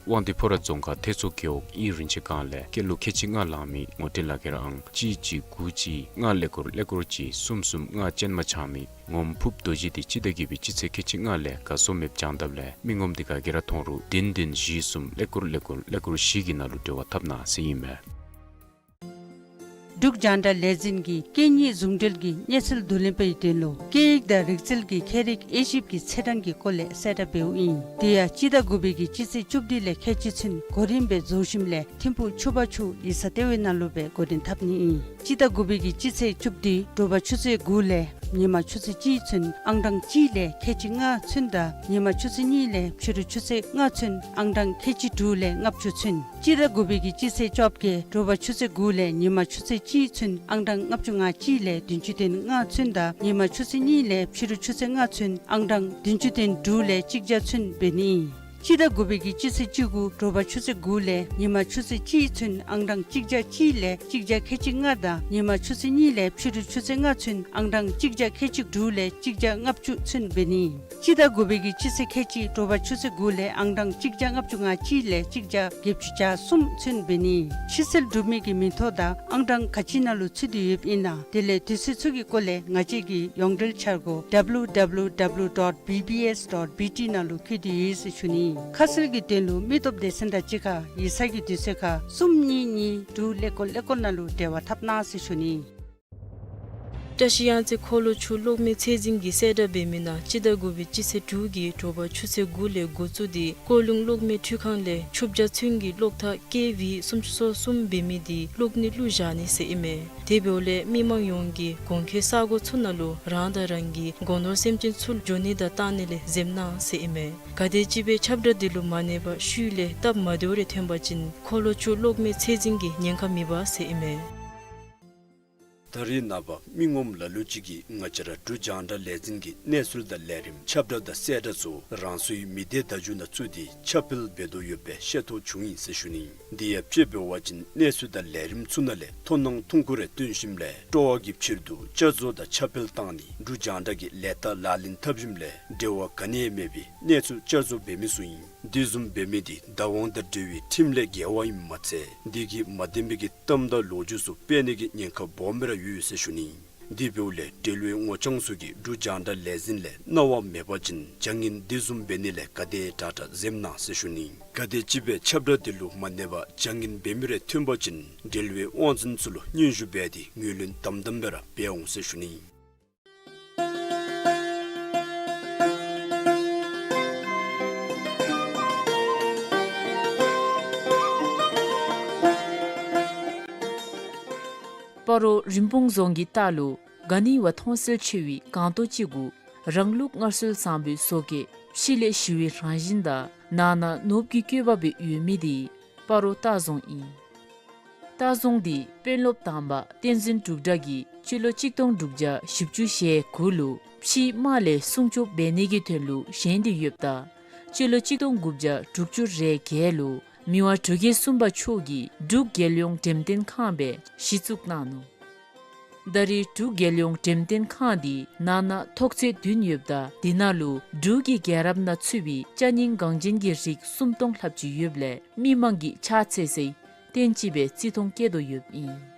དབང་འདུས་ཕོ་བྲང་རྫོང་ཁག་ཐེད་ཚོ་རྒེད་འོག་དབྱིན་རིན་ཆེན་སྒང་ལས་སྐྱེས་ལོ་ཁལ་གཅིག་ལྔ་ལང་མི་ངོ་སྤྲོད་ལག་ཁྱེར་ཨང་གཅིག་གཅིག་དགུ་གཅིག་ལྔ་ཀླད་ཀོར་ཀླད་ཀོར་གཅིག་གསུམ་གསུམ་ལྔ་ཅན་མ་འཆང་མི་ངོམ་ཕུབ་རྡོ་རྗེ་འདི་སྤྱི་ཟླ་བརྒྱད་པའི་སྤྱི་ཚེས་ཁལ་གཅིག་ལྔ་ལས་ག་སོང་མེདཔ་བྱང་དཔ་ལས་མི་ངོམ་འདི་ག་གིས་ར་མཐོང་རུང་བདུན་བདུན་བཞི་གསུམ་ཀླད་ཀོར་ཀླད་ཀོར་བཞི་གི་ནང་ལུ་འབྲེལ་བ་འཐབ་གནང་ཟེར་ཨིན་མས། འབྲུག་རྒྱང་བསྒྲགས་ལས་འཛིན་གྱིས་སྐད་གཉིས་ཟུང་འབྲེལ་གྱི་གནས་ཚུལ་བསྡུ་ལེན་པའི་དོན་ལུ་སྐད་ཡིག་དང་རིག་རྩལ་གྱི་མཁས་རིག་དབྱེ་ཞིབ་ཀྱི་ཚེས་གྲངས་ཀྱི་སྐོར་ལས་གསལ་བསྒྲགས་འབདཝ་ཨིན། དེ་ཡང་སྤྱི་ཟླ་དགུ་པའི་གི་སྤྱི་ཚེས་བཅུ་བདུན་ལས་ཁལ་གཅིག་ཚུན་གོ་རིམ་སྦེ་རྫོགས་ཞིནམ་ལས་ཐིམ་ཕུག་ཆུ་བར་ཆུ་ཡིག་ཚང་ལྟེ་བའི་ནང་ལུ་སྦེ་འགོ་འདྲེན་འཐབ་ནི་ཨིན། སྤྱི་ཟླ་དགུ་པའི་གི་སྤྱི་ཚེས་བཅུ་བདུན་དྲོ་པ་ཆུ་ཚོད་དགུ་ལས་ཉིན་མ་ཆུ་ཚོད་གཅིག་ཚུན་ཨང་གྲངས་གཅིག་ལས་ཁལ་གཅིག་ལྔ་ཚུན་དང་ཉིན་མ་ཆུ་ཚོད་གཉིས་ལས་ཕྱི་རུ་ཆུ་ཚོད་ལྔ་ཚུན་ཨང་གྲངས་ཁལ་གཅིག་དྲུག་ལས་ལྔ་བཅུ་ཚུན། སྤྱི་ཟླ་དགུ་པའི་གི་སྤྱི་ཚེས་བཅོ་བརྒྱད་དྲོ་པ་ཆུ་ཚོད་དགུ་ལས་ཉིན་མ་ཆུ་ཚོད་གཅིག་ཚུན་ཨང་གྲངས་ལྔ་བཅུ་ང་གཅིག་ལས་བདུན་ཅུ་དོན་ལྔ་ཚུན་དང་ཉིན་མ་ཆུ་ཚོད་གཉིས་ལས་ཕྱི་རུ་ཆུ་ཚོད་ལྔ་ཚུན་ཨང་གྲངས་བདུན་ཅུ་དོན་དྲུག་ལས་གཅིག་བརྒྱ་ཚུན་འབད་ནི་ཨིན། སྤྱི་ཟླ་དགུ་པའི་གི་སྤྱི་ཚེས་བཅུ་དགུ་དྲོ་པ་ཆུ་ཚོད་དགུ་ལས་ཉིན་མ་ཆུ་ཚོད་གཅིག་ཚུན་ཨང་གྲངས་གཅིག་བརྒྱ་གཅིག་ལས་གཅིག་བརྒྱ་ཁལ་གཅིག་ལྔ་དང་ཉིན་མ་ཆུ་ཚོད་གཉིས་ལས་ཕྱི་རུ་ཆུ་ཚོད་ལྔ་ཚུན་ཨང་གྲངས་གཅིག་བརྒྱ་ཁལ་གཅིག་དྲུག་ལས་གཅིག་བརྒྱ་ལྔ་བཅུ་ཚུན་འབད་ནི། སྤྱི་ཟླ་དགུ་པའི་གི་སྤྱི་ཚེས་ཁལ་གཅིག་དྲོ་པ་ཆུ་ཚོད་དགུ་ལས་ཨང་གྲངས་གཅིག་བརྒྱ་ལྔ་བཅུ་ང་གཅིག་ལས་གཅིག་བརྒྱ་བརྒྱད་ཅུ་གྱ་གསུམ་ཚུན་འབད་ནི། ཕྱི་སེལ་གྲུབ་མི་གི་མིང་ཐོ་དང་ཨང་གྲངས་ག་ཅི་ནང་ལུ་ཚུད་དེ་ཡོདཔ་ཨིན་ན། དེ་ལས་དུས་ཚོད་ཚུ་གི་སྐོར་ལས་ང་བཅས་ཀྱི་ཡོངས་འབྲེལ་འཆར་སྒོ་W W W dot B B S dot B T ནང་ལུ་བཀོད་དེ་ཡོད་ཟེར་ཞུ་ནི། ཁ་གསལ་གྱི་དོན་ལུ་མི་སྟོབས་སྡེ་ཚན་དང་གཅིག་ཁར་ཡིག་ཚང་གི་དུས་ཚོད་ཁར་གསུམ་གཉིས་གཉིས་དྲུག་ཀླད་ཀོར་ཀླད་ཀོར་ནང་ལུ་འབྲེལ་བ་འཐབ་གནང་ཟེར་ཞུ་ནི། བཀྲ་ཤིས་གཡང་རྩེ་འཁོར་ལོ་ཆུ་གློག་མེ་ཚད་འཛིན་གྱི་གསལ་བསྒྲགས་འབད་མི་ནང་སྤྱི་ཟླ་དགུ་པའི་སྤྱི་ཚེས་དྲུག་གི་དྲོ་པ་ཆུ་ཚོད་དགུ་ལས་འགོ་བཙུགས་ཏེ་ཀོ་ལུང་གློག་མེ་འཕྲུལ་ཁང་ལས་ཆུ་བརྒྱ་ཚུན་གྱི་གློག་ཐག་ཀེ་ཝི་སུམ་ཅུ་སོ་གསུམ་འབད་མི་དེ་གློག་ནི་བླུག་བཞག་ནི་ཟེར་ཨིན་མས། དེ་འབདཝ་ལས་མི་མང་ཡོངས་ཀྱིས་གོང་འཁོད་ས་གོ་ཚུ་ནང་ལུ་རང་དང་རང་གི་སྒོ་ནོར་སེམས་ཅན་ཚུ་འགྱོ་ནི་དང་བཏང་ནི་ལས་འཛེམ་གནང་ཟེར་ཨིན་མས། ག་དེམ་ཅིག་སྦེ་ཁྱབ་བསྒྲགས་དེ་ལུ་མ་གནས་པར་ཤུལ་ལས་སྟབས་མ་བདེཝ་རེ་ཐོན་པ་ཅིན་འཁོར་ལོ་ཆུ་གློག་མེ་ཚད་འཛིན་གྱི་ཉེན་ཁ་མེད་པ་ཟེར་ཨིན་མས། ད་རེས་ནངས་པ་མི་ངོམ་ལ་ལུ་ཅིག་གིས་ང་བཅས་ར་འབྲུག་རྒྱང་བསྒྲགས་ལས་འཛིན་གྱི་གནས་ཚུལ་དང་ལས་རིམ་ཁྱབ་བསྒྲགས་དང་གསལ་བསྒྲགས་ཚུ་རང་སོའི་མི་སྡེ་བརྡ་བརྒྱུད་ནང་བཙུགས་ཏེ་ཁྱབ་སྤེལ་འབད་དོ་ཡོདཔ་སྦེ་ཤེས་རྟོགས་བྱུང་ཡི་ཟེར་ཞུ་ནི། དེ་ཡང་དཔྱེ་འབད་བ་ཅིན་གནས་ཚུལ་དང་ལས་རིམ་ཚུ་ནང་ལས་མཐོང་སྣང་ཐུང་ཀུ་རེ་བཏོན་ཞིནམ་ལས་སྤྲོ་བ་གི་ཕྱིར་དུ་བསྐྱར་བཟོ་དང་ཁྱབ་སྤེལ་བཏང་ནི་འབྲུག་རྒྱང་བསྒྲགས་ཀྱི་ལས་རྟགས་ལག་ལེན་འཐབ་ཞིནམ་ལས་འབྲེལ་བ་ག་ནི་ཡང་མེད་པའི་གནས་ཚུལ་བསྐྱར་བཟོ་འབད་མི་ཚུ་ཨིན། དེ་བཟུམ་འབད་མི་དེ་བདག་དབང་དང་འབྲེལ་བའི་ཁྲིམས་ལས་འགལ་བ་ཨིནམ་མ་ཚད་དེ་གིས་མ་བདེན་པའི་གི་གཏམ་དང་ལོ་རྒྱུས་ཚུ་སྤེལ་ནི་གི་ཉེན་ཁ་སྦོམ་སྦེ་ར་ཡོད་ཟེར་ཞུ་ནི། དེ་འབདཝ་ལས་འབྲེལ་བའི་ངོ་རྐྱང་ཚུ་གིས་འབྲུག་རྒྱང་བསྒྲགས་ལས་འཛིན་ལས་གནང་བ་མེད་པ་ཅིན་བྱ་ངན་དེ་བཟུམ་འབད་ནི་ལས་ག་དེ་དྲག་དྲག་འཛེམ་གནང་ཟེར་ཞུ་ནི། ག་དེམ་ཅིག་སྦེ་ཁྱབ་བསྒྲགས་དེ་ལུ་མ་གནས་པར་བྱ་ངན་འབད་མི་རེ་ཐོན་པ་ཅིན་འབྲེལ་བའི་དབང་འཛིན་ཚུ་ལུ་སྙན་ཞུ་འབད་དེ་ངོས་ལེན་དམ་དམ་སྦེ་ར་འབད་འོང་ཟེར་ཞུ་ནི། སྤ་རོ་རིན་སྤུངས་རྫོང་གི་ལྟག་ལུ་ག་ནི་བ་མཐོང་གསལ་ཆེ་བའི་སྒང་ཏོག་ཅིག་གུ་རང་ལུགས་སྔར་སྲོལ་བཟང་པོའི་བཟོ་བཀོད་ཕྱི་ལས་ཞི་བའི་རང་བཞིན་དང་ནང་ན་ནོར་བུ་གི་བཀོད་པ་སྦེ་ཡོད་མི་དེ་སྤ་རོ་ལྟ་རྫོང་ཨིན། ལྟ་རྫོང་འདི་དཔོན་སློབ་དང་པ་བསྟན་འཛིན་འབྲུག་གྲགས་ཀྱིས་སྤྱི་ལོ་གཅིག་སྟོང་དྲུག་བརྒྱ་བཞི་བཅུ་ཞེ་དགུ་ལུ་ཕྱིའི་དམག་ལས་སྲུང་སྐྱོབ་འབད་ནི་གི་དོན་ལུ་བཞེངས་ཏེ་ཡོདཔ་ད་སྤྱི་ལོ་གཅིག་སྟོང་དགུ་བརྒྱ་དྲུག་ཅུ་རེ་བརྒྱད་ལུ་མི་དབང་འབྲུག་རྒྱལ་གསུམ་པ་མཆོག་གིས་འབྲུག་རྒྱལ་ཡོངས་འགྲེམས་སྟོན་ཁང་སྦེ་གཞི་བཙུགས་གནང་ནུག། ད་རེས་འབྲུག་རྒྱལ་ཡོངས་འགྲེམས་སྟོན་ཁང་འདི་ནང་ན་ཐོག་ཚད་བདུན་ཡོདཔ་ད་དེ་ནང་ལུ་འབྲུག་གི་རྒྱལ་རབས་ནང་ཚུད་པའི་ཅ་རྙིང་འགངས་ཅན་གྱི་རིགས་སུམ་སྟོང་ལྷགཔ་ཅིག་ཡོདཔ་ལས་མི་མང་གིས་ཕྱག་འཚལ་སའི་རྟེན་ཅིག་སྦེ་བརྩི་མཐོང་བསྐྱེད་དོ་ཡོདཔ་ཨིན།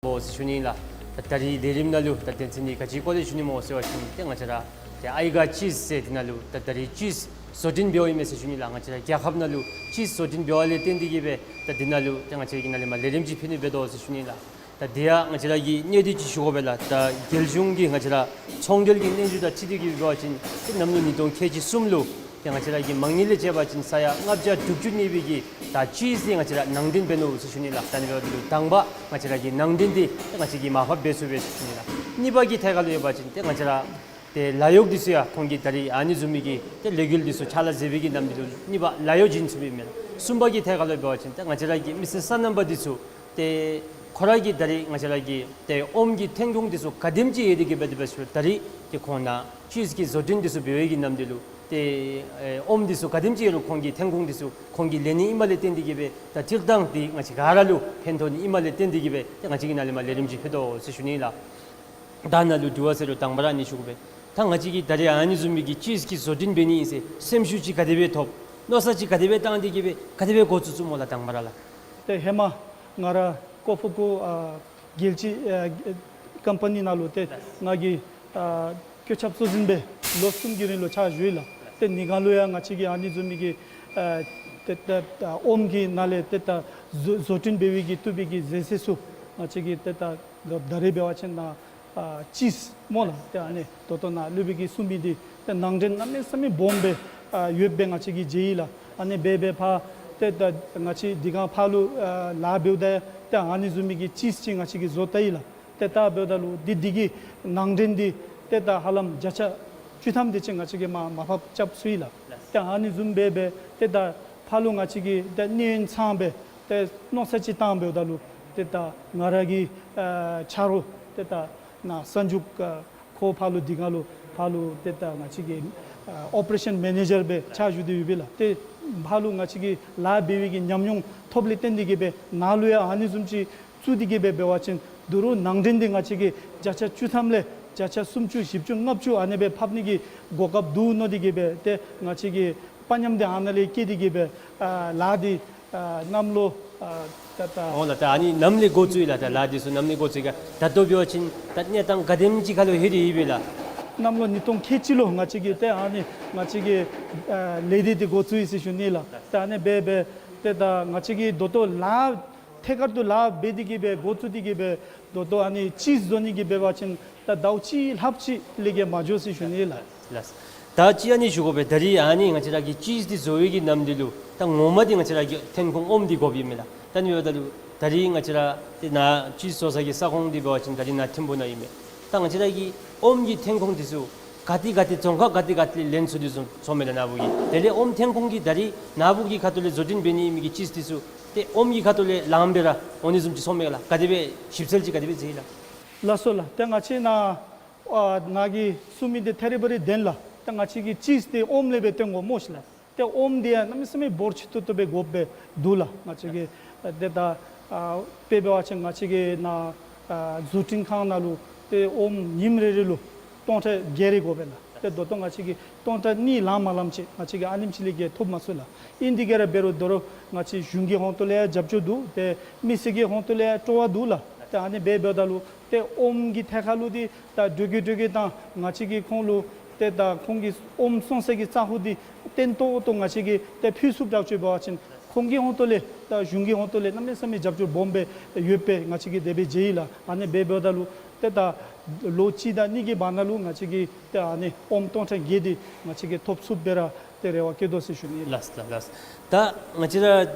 འོ་ཟེར་ཞུ་ནི་ལགས། ད་ད་རིས་ལས་རིམ་ནང་ལུ་ད་དོན་ཚན་འདི་ག་ཅི་སྐོར་ལས་ཞུ་ནི་སྨོ་ཟེར་བ་ཅིན་ཏེ་ང་བཅས་ར་ཏེ་ཨའི་ག་ཅིས་ཟེར་འདི་ནང་ལུ་ད་ད་རིས་ཅིས་བཟོ་སྐྲུན་འབདཝ་ཨིན་མས་ཟེར་ཞུ་ནི་ལགས། ང་བཅས་ར་རྒྱལ་ཁབ་ནང་ལུ་ཅིས་བཟོ་སྐྲུན་འབདཝ་ལས་བརྟེན་ཏེ་གིས་སྦེ་ད་འདི་ནང་ལུ་ཏེ་ང་བཅས་ཀྱི་ནང་ལས་མར་ལས་རིམ་ཅིག་ཕུལ་ནི་འབད་དོ་ཟེར་ཞུ་ནི་ལགས། ད་དེ་ཡང་ང་བཅས་ར་གིས་གནད་བསྡུས་ཅིག་ཞུ་དགོ་པས་ལགས། ད་རྒྱལ་གཞུང་གི་ང་བཅས་ར་ཚོང་འབྲེལ་གྱི་སྙན་ཞུ་དང་འཁྲིལ་ཏེ་གིས་འབད་བ་ཅིན་ཏེ་གནམ་ལོ་ཉིས་སྟོང་ཁལ་གཅིག་གསུམ་ལུ་ ཏེ་ང་བཅས་ར་གི་མ་དངུལ་ལས་བྱས་པ་ཅིན་ས་ཡ་ལྔ་བརྒྱ་དྲུག་ཅུ་གནས་པའི་གི་ད་ཅིསི་འདི་ང་བཅས་ར་ནང་འདྲེན་འབད་ནུག་ཟེར་ཞུ་ནི་ལགས། ད་ཨ་ནི་འབདཝ་ད་ལུ་དང་པ་ང་བཅས་ར་གི་ནང་འདྲེན་འདི་ང་བཅས་ཀྱིས་མར་ཕབ་འབད་ཚུགས་པས་ཟེར་ཞུ་ནི་ལགས། གཉིས་པ་གི་ཐད་ཁར་ལུ་ཡོད་པ་ཅིན་ཏེ་ང་བཅས་ར་ཏེ་ལཱ་གཡོག་འདི་ཚུ་ཡང་ཁོང་གིས་ད་རིས་ཨ་ནི་བཟུམ་མའི་གི་ཏེ་ལས་འགུལ་འདི་ཚུ་ཕྱག་ལཱ་མཛད་པའི་གི་ནམ་དུས་ལུ་གཉིས་པ་ལཱ་གཡོག་བྱིན་ཚུགས་པས་མེན་ན། གསུམ་པ་གི་ཐད་ཁར་ལུ་འབད་བ་ཅིན་ཏེ་ང་བཅས་ར་གི་མི་སེར་སོ་ནམ་པ་འདི་ཚུ་ཏེ་ཁོ་ར་གིས་ད་རིས་ང་བཅས་ར་གི་ཏེ་ཨོམ་གྱི་ཐོན་ཁུངས་འདི་ཚུ་ག་དེམ་ཅིག་ཡོད་དེ་གི་སྦེ་དེ་སྦེ་ཞུ་ད་རིས་ཏེ་ཁོང་ནཱ་ཅིསི་གི་བཟོ་སྐྲུན་འདི་ཚུ་འབད་བའི་གི་ནམ་དུས་ལུ་ཏེ་ཨེ་ཨོམ་འདི་ཚུ་ག་དེམ་ཅིག་ཡོད་རུང་ཁོང་གི་ཐོན་ཁུངས་འདི་ཚུ་ཁོང་གིས་ལེན་ནི་ཨིནམ་ལས་བརྟེན་ཏེ་གི་སྦེ་ད་སྤྱིར་བཏང་འདི་ང་བཅས་ག་ར་ལུ་ཕན་ཐོགས་ནི་ཨིནམ་ལས་བརྟེན་ཏེ་གི་སྦེ་ཏེ་ང་བཅས་ཀྱིས་ནཱ་ལས་མར་ལས་རིམ་ཅིག་ཕུལ་དོ་ཟེར་ཞུ་ནི་ལགས། ད་ནཱ་ལུ་དྲི་བ་ཟེར་རུང་དང་པ་ར་ཨ་ནི་ཞུ་དགོ་པས། ད་ང་བཅས་ཀྱིས་ད་རིས་ཨ་ནི་བཟུམ་མའི་གི་ཅིསི་གི་བཟོ་སྐྲུན་འབད་ནི་ཨིན་ཟེར་སེམས་ཤུགས་ཅིག་ག་དེ་སྦེ་ཐོབ། མནོ་བསམ་ཅིག་ག་དེ་སྦེ་བཏང་སྟེ་གི་སྦེ་ག་དེ་སྦེ་འགོ་བཙུགས་བཙུགསཔ་སྨོ་ལགས་དང་པ་ར་ལགས། ཏེ་ཧེ་མ་ང་ར་ཀོ་ཕུ་ཀུ་ཨ་རྒྱལ་སྤྱི་ཨ་ཀམ་པ་ནི་ནང་ལུ་ཏེ་ང་གིས་ཨ་བཀོད་ཁྱབ་གཙོ་འཛིན་སྦེ་ལོ་གསུམ་གྱི་རིང་ལུ་ཕྱག་ཞུ་ཡི་ལགས། ཏེ་དེ་ནང་ལུ་ཡང་ང་བཅས་ཀྱིས་ཨ་ནི་བཟུམ་མའི་གི་ཨ་ཏེ་ད་ཨོམ་གྱི་ནང་ལས་ཏེ་ད་བཟོ་བཟོ་སྐྲུན་འབད་བའི་གི་བཏུབ་པའི་གི་ཟས་ཟས་ཚུ་ང་བཅས་ཀྱིས་ཏེ་ད་ད་རིས་འབད་བ་ཅིན་ནཱ་ཨ་ཅིསི་སྨོ་ལགས། ཏེ་ཨ་ནི་ད་ལྟོ་ནཱ་སློབ་དཔོན་གྱིས་གསུངས་མི་འདི་ཏེ་ནང་འདྲེན་གནམ་མེད་ས་མེད་སྦོམ་སྦེ་ཨ་ཡོདཔ་སྦེ་ང་བཅས་ཀྱིས་མཇལ་ཡི་ལགས། ཨ་ནི་འབད་འབད་ཕར་ཏེ་ད་ང་བཅས་འདི་ག་ཕར་ལུ་ཨ་ལཱ་འབདཝ་ད་ཏེ་ཨ་ནི་བཟུམ་མའི་གི་ཅིསི་ཅིག་ང་བཅས་ཀྱིས་བཟོ་བལྟ་ཡི་ལགས། ཏེ་ད་འབདཝ་ད་ལུ་འདི་འདི་གི་ནང་འདྲེན་འདི་ཏེ་ད་ཧ་ལམ་བརྒྱ་ཆ་བཅུ་ཐམ་དེ་ཅིག་ང་བཅས་ཀྱིས་མར་མར་ཕབ་རྐྱབ་ཚུགས་ཡི་ལགས། ཏེ་ཨ་ནི་བཟུམ་སྦེ་འབད་ཏེ་ད་ཕར་ལུ་ང་བཅས་ཀྱིས་ཏེ་གནས་ཡུན་ཚངམ་སྦེ་ཏེ་མནོ་བསམ་ཅིག་བཏང་འབདཝ་ད་ལུ་ཏེ་ད་ང་ར་གི་ཨ་ཆ་རོགས་ཏེ་ད་ནཱ་གསར་འཇུག་ཨ་ཁོ་ཕར་ལུ་འདི་ག་ལུ་ཕར་ལུ་ཏེ་ད་ང་བཅས་ཀྱི་ཨ་ཨོ་པ་རེ་ཤཱན་མེ་ནེ་ཇར་སྦེ་ཕྱག་ཞུ་སྟེ་ཡོད་པས་ལགས། ཏེ་ཕར་ལུ་ང་བཅས་ཀྱིས་ལཱ་འབད་བའི་གི་ཉམས་མྱོང་ཐོབ་ལས་བརྟེན་ཏེ་གི་སྦེ་ནཱ་ལུ་ཡང་ཨ་ནི་བཟུམ་ཅིག་བཙུགས་ཏེ་གི་སྦེ་འབད་བ་ཅིན་ད་རུང་ནང་འདྲེན་འདི་ང་བཅས་ཀྱིས་བརྒྱ་ཆ་བཅུ་ཐམ་ལས་བརྒྱ་ཆ་སུམ་ཅུ་བཞི་བཅུ་ལྔ་བཅུ་ཨ་ནི་སྦེ་ཕབ་ནི་གི་གོ་སྐབས་འདུག་མནོ་སྟེ་གི་སྦེ་ཏེ་ང་བཅས་ཀྱིས་དཔའ་ཉམས་འདི་ཨ་ནཱ་ལས་བསྐྱེད་དེ་གི་སྦེ་ཨ་ལཱ་འདི་ཨ་གནམ་ལོ་ཨ་ད་ད་འོང་ལགས། ད་ཨ་ནི་ནམ་ལས་འགོ་བཙུགས་ཡི་ལགས། ད་ལཱ་འདི་ཚུ་ནམ་ལས་འགོ་བཙུགས་ཡི་ག། ད་ལྟོ་འབད་བ་ཅིན་ད་གནས་སྟངས་ག་དེམ་ཅིག་ཁར་ལུ་ལྷོད་དེ་ཡོད་པས་ལགས། གནམ་ལོ་ཉིས་སྟོང་ཁལ་གཅིག་ལུ་ང་བཅས་ཀྱིས་ཏེ་ཨ་ནི་ང་བཅས་ཀྱི་ཨ་ལས་སྡེ་འདི་འགོ་བཙུགས་ཡི་ཟེར་ཞུ་ནི་ལགས། ཏེ་ཨ་ནི་འབད་འབད་ཏེ་ད་ང་བཅས་ཀྱིས་ད་ལྟོ་ལཱ་ཐད་ཀར་དུ་ལཱ་འབད་དེ་གི་སྦེ་འགོ་བཙུགས་ཏེ་གི་སྦེ་ད་ལྟོ་ཨ་ནི་ཅིསི་བཟོ་ནི་གི་འབད་བ་ཅིན་ད་ཟླཝ་གཅིག་ལྷགཔ་ཅིག་ལས་བརྒལ་མ་འགྱོ་ཟེར་ཞུ་ནི་ལགས། ལགས། ད་ཅི་ཨ་ནི་ཞུ་དགོ་པས། ད་རིས་ཨ་ནི་ང་བཅས་ར་གིས་ཅིསི་འདི་བཟོ་བའི་གི་ནམ་དུས་ལུ་ད་ངོ་མ་འདི་ང་བཅས་ར་གི་ཐོན་ཁུངས་ཨོམ་འདི་དགོཔ་ཨིན་མས་ལགས། ད་ཨ་ནི་འབདཝ་ད་ལུ་ད་རིས་ང་བཅས་ར་ཏེ་ནཱ་ཅིསི་བཟོ་ས་གི་ས་ཁོངས་འདི་འབད་བ་ཅིན་ད་རིས་ནཱ་ཐིམ་ཕུ་ནང་ཨིན་མས། ད་ང་བཅས་ར་གི་ཨོམ་གྱི་ཐོན་ཁུངས་འདི་ཚུ་ག་ཏེ་ག་ཏེ་རྫོང་ཁག་ག་ཏེ་ག་ཏེ་ལེན་ཚུགས་ཏེ་སོང་སོངམ་མས་ལགས་ནཱ་བུ་གིས། དེ་ལས་ཨོམ་ཐོན་ཁུངས་ཀྱི་ད་རིས་ནཱ་བུ་གི་ཁ་ཐུག་ལས་བཟོ་སྐྲུན་འབད་ནི་ཨིན་མི་གི་ཅིསི་འདི་ཚུ་ཏེ་ཨོམ་གྱི་ཁ་ཐུག་ལས་ལངམ་སྦེ་ར་འོང་ནི་བཟུམ་ཅིག་སོངམ་མས་ལགས། ག་དེ་སྦེ་ཞིབ་འཚོལ་ཅིག་ག་དེ་སྦེ་མཛད་ཡི་ལགས། ལགས་སོ་ལགས། ཏེ་ང་བཅས་ནཱ་ཨ་ནཱ་གིས་གསུངས་མི་འདི་ཐད་རི་བ་རི་བདེན་ལགས། ཏེ་ང་བཅས་ཀྱིས་ཅིསི་འདི་ཨོམ་ལས་སྦེ་ཐོན་དགོཔ་སྨོ་ཤིག་ལགས། ཏེ་ཨོམ་འདི་ཡང་གནམ་མེད་ས་མེད་འབོར་ཆེ་ཏོག་ཏོ་སྦེ་དགོཔ་སྦེ་འདུག་ལགས། ང་བཅས་ཀྱི་ཨ་ཏེ་ད་ཨ་དཔེ་འབད་བ་ཅིན་ང་བཅས་ཀྱི་ནཱ་ཨ་བཟོ་སྐྲུན་ཁང་ནང་ལུ་ཏེ་ཨོམ་ཉིནམ་རེ་རེ་ལུ་སྟོང་ཕྲག་བརྒྱད་རེ་དགོ་པས་ལགས། ཏེ་ད་ལྟོ་ང་བཅས་ཀྱིས་སྟོང་ཕྲག་གཉིས་ལང་མ་ལངམ་ཅིག་ང་བཅས་ཀྱིས་ཨ་ནེམ་ཅིག་ལས་བརྒལ་ཐོབ་མ་ཚུགས་ལགས། ཨིན་དེ་གིས་ར་འབད་རུང་ད་རུང་ང་བཅས་གཞུང་གི་ཧོང་ཏོ་ལས་ཡང་རྒྱབ་སྐྱོར་འདུག། ཏེ་མི་སེར་གྱི་ཧོང་ཏོ་ལས་ཡང་སྤྲོ་བ་འདུག་ལགས། ཏེ་ཨ་ནི་འབད་འབདཝ་ད་ལུ་ཏེ་ཨོམ་གྱི་ཐད་ཁར་ལུ་འདི་ད་འགྲོ་གི་འགྲོ་གི་དང་ང་བཅས་ཀྱིས་ཁོང་ལུ་ཏེ་ད་ཁོང་གི་ཨོམ་སོང་ས་གི་ས་ཁོངས་འདི་བརྟན་ཏོག་ཏོ་ང་བཅས་ཀྱིས་ཏེ་ཕུལ་ཚུགསཔ་དྲག་ཅིག་འབད་བ་ཅིན་ཁོང་གི་ཧོང་ཏོ་ལས་ད་གཞུང་གི་ཧོང་ཏོ་ལས་གནམ་མེད་ས་མེད་རྒྱབ་སྐྱོར་སྦོམ་སྦེ་ཡོདཔ་སྦེ་ང་བཅས་ཀྱིས་དེ་སྦེ་མཇལ་ཡི་ལགས། ཨ་ནི་འབད་འབདཝ་ད་ལུ་ཏེ་ད་ལོ་གཅིག་དང་གཉིས་ཀྱི་བར་ན་ལུ་ང་བཅས་ཀྱིས་ཏེ་ཨ་ནི་ཨོམ་སྟོང་ཕྲག་བརྒྱད་འདི་ང་བཅས་ཀྱིས་ཐོབ་ཚུགསཔ་སྦེ་ར་ཏེ་རེ་བ་བསྐྱེད་དོ་ཟེར་ཞུ་ནི་ལགས། ལགས་ལགས་ལགས། ད་ང་བཅས་ར་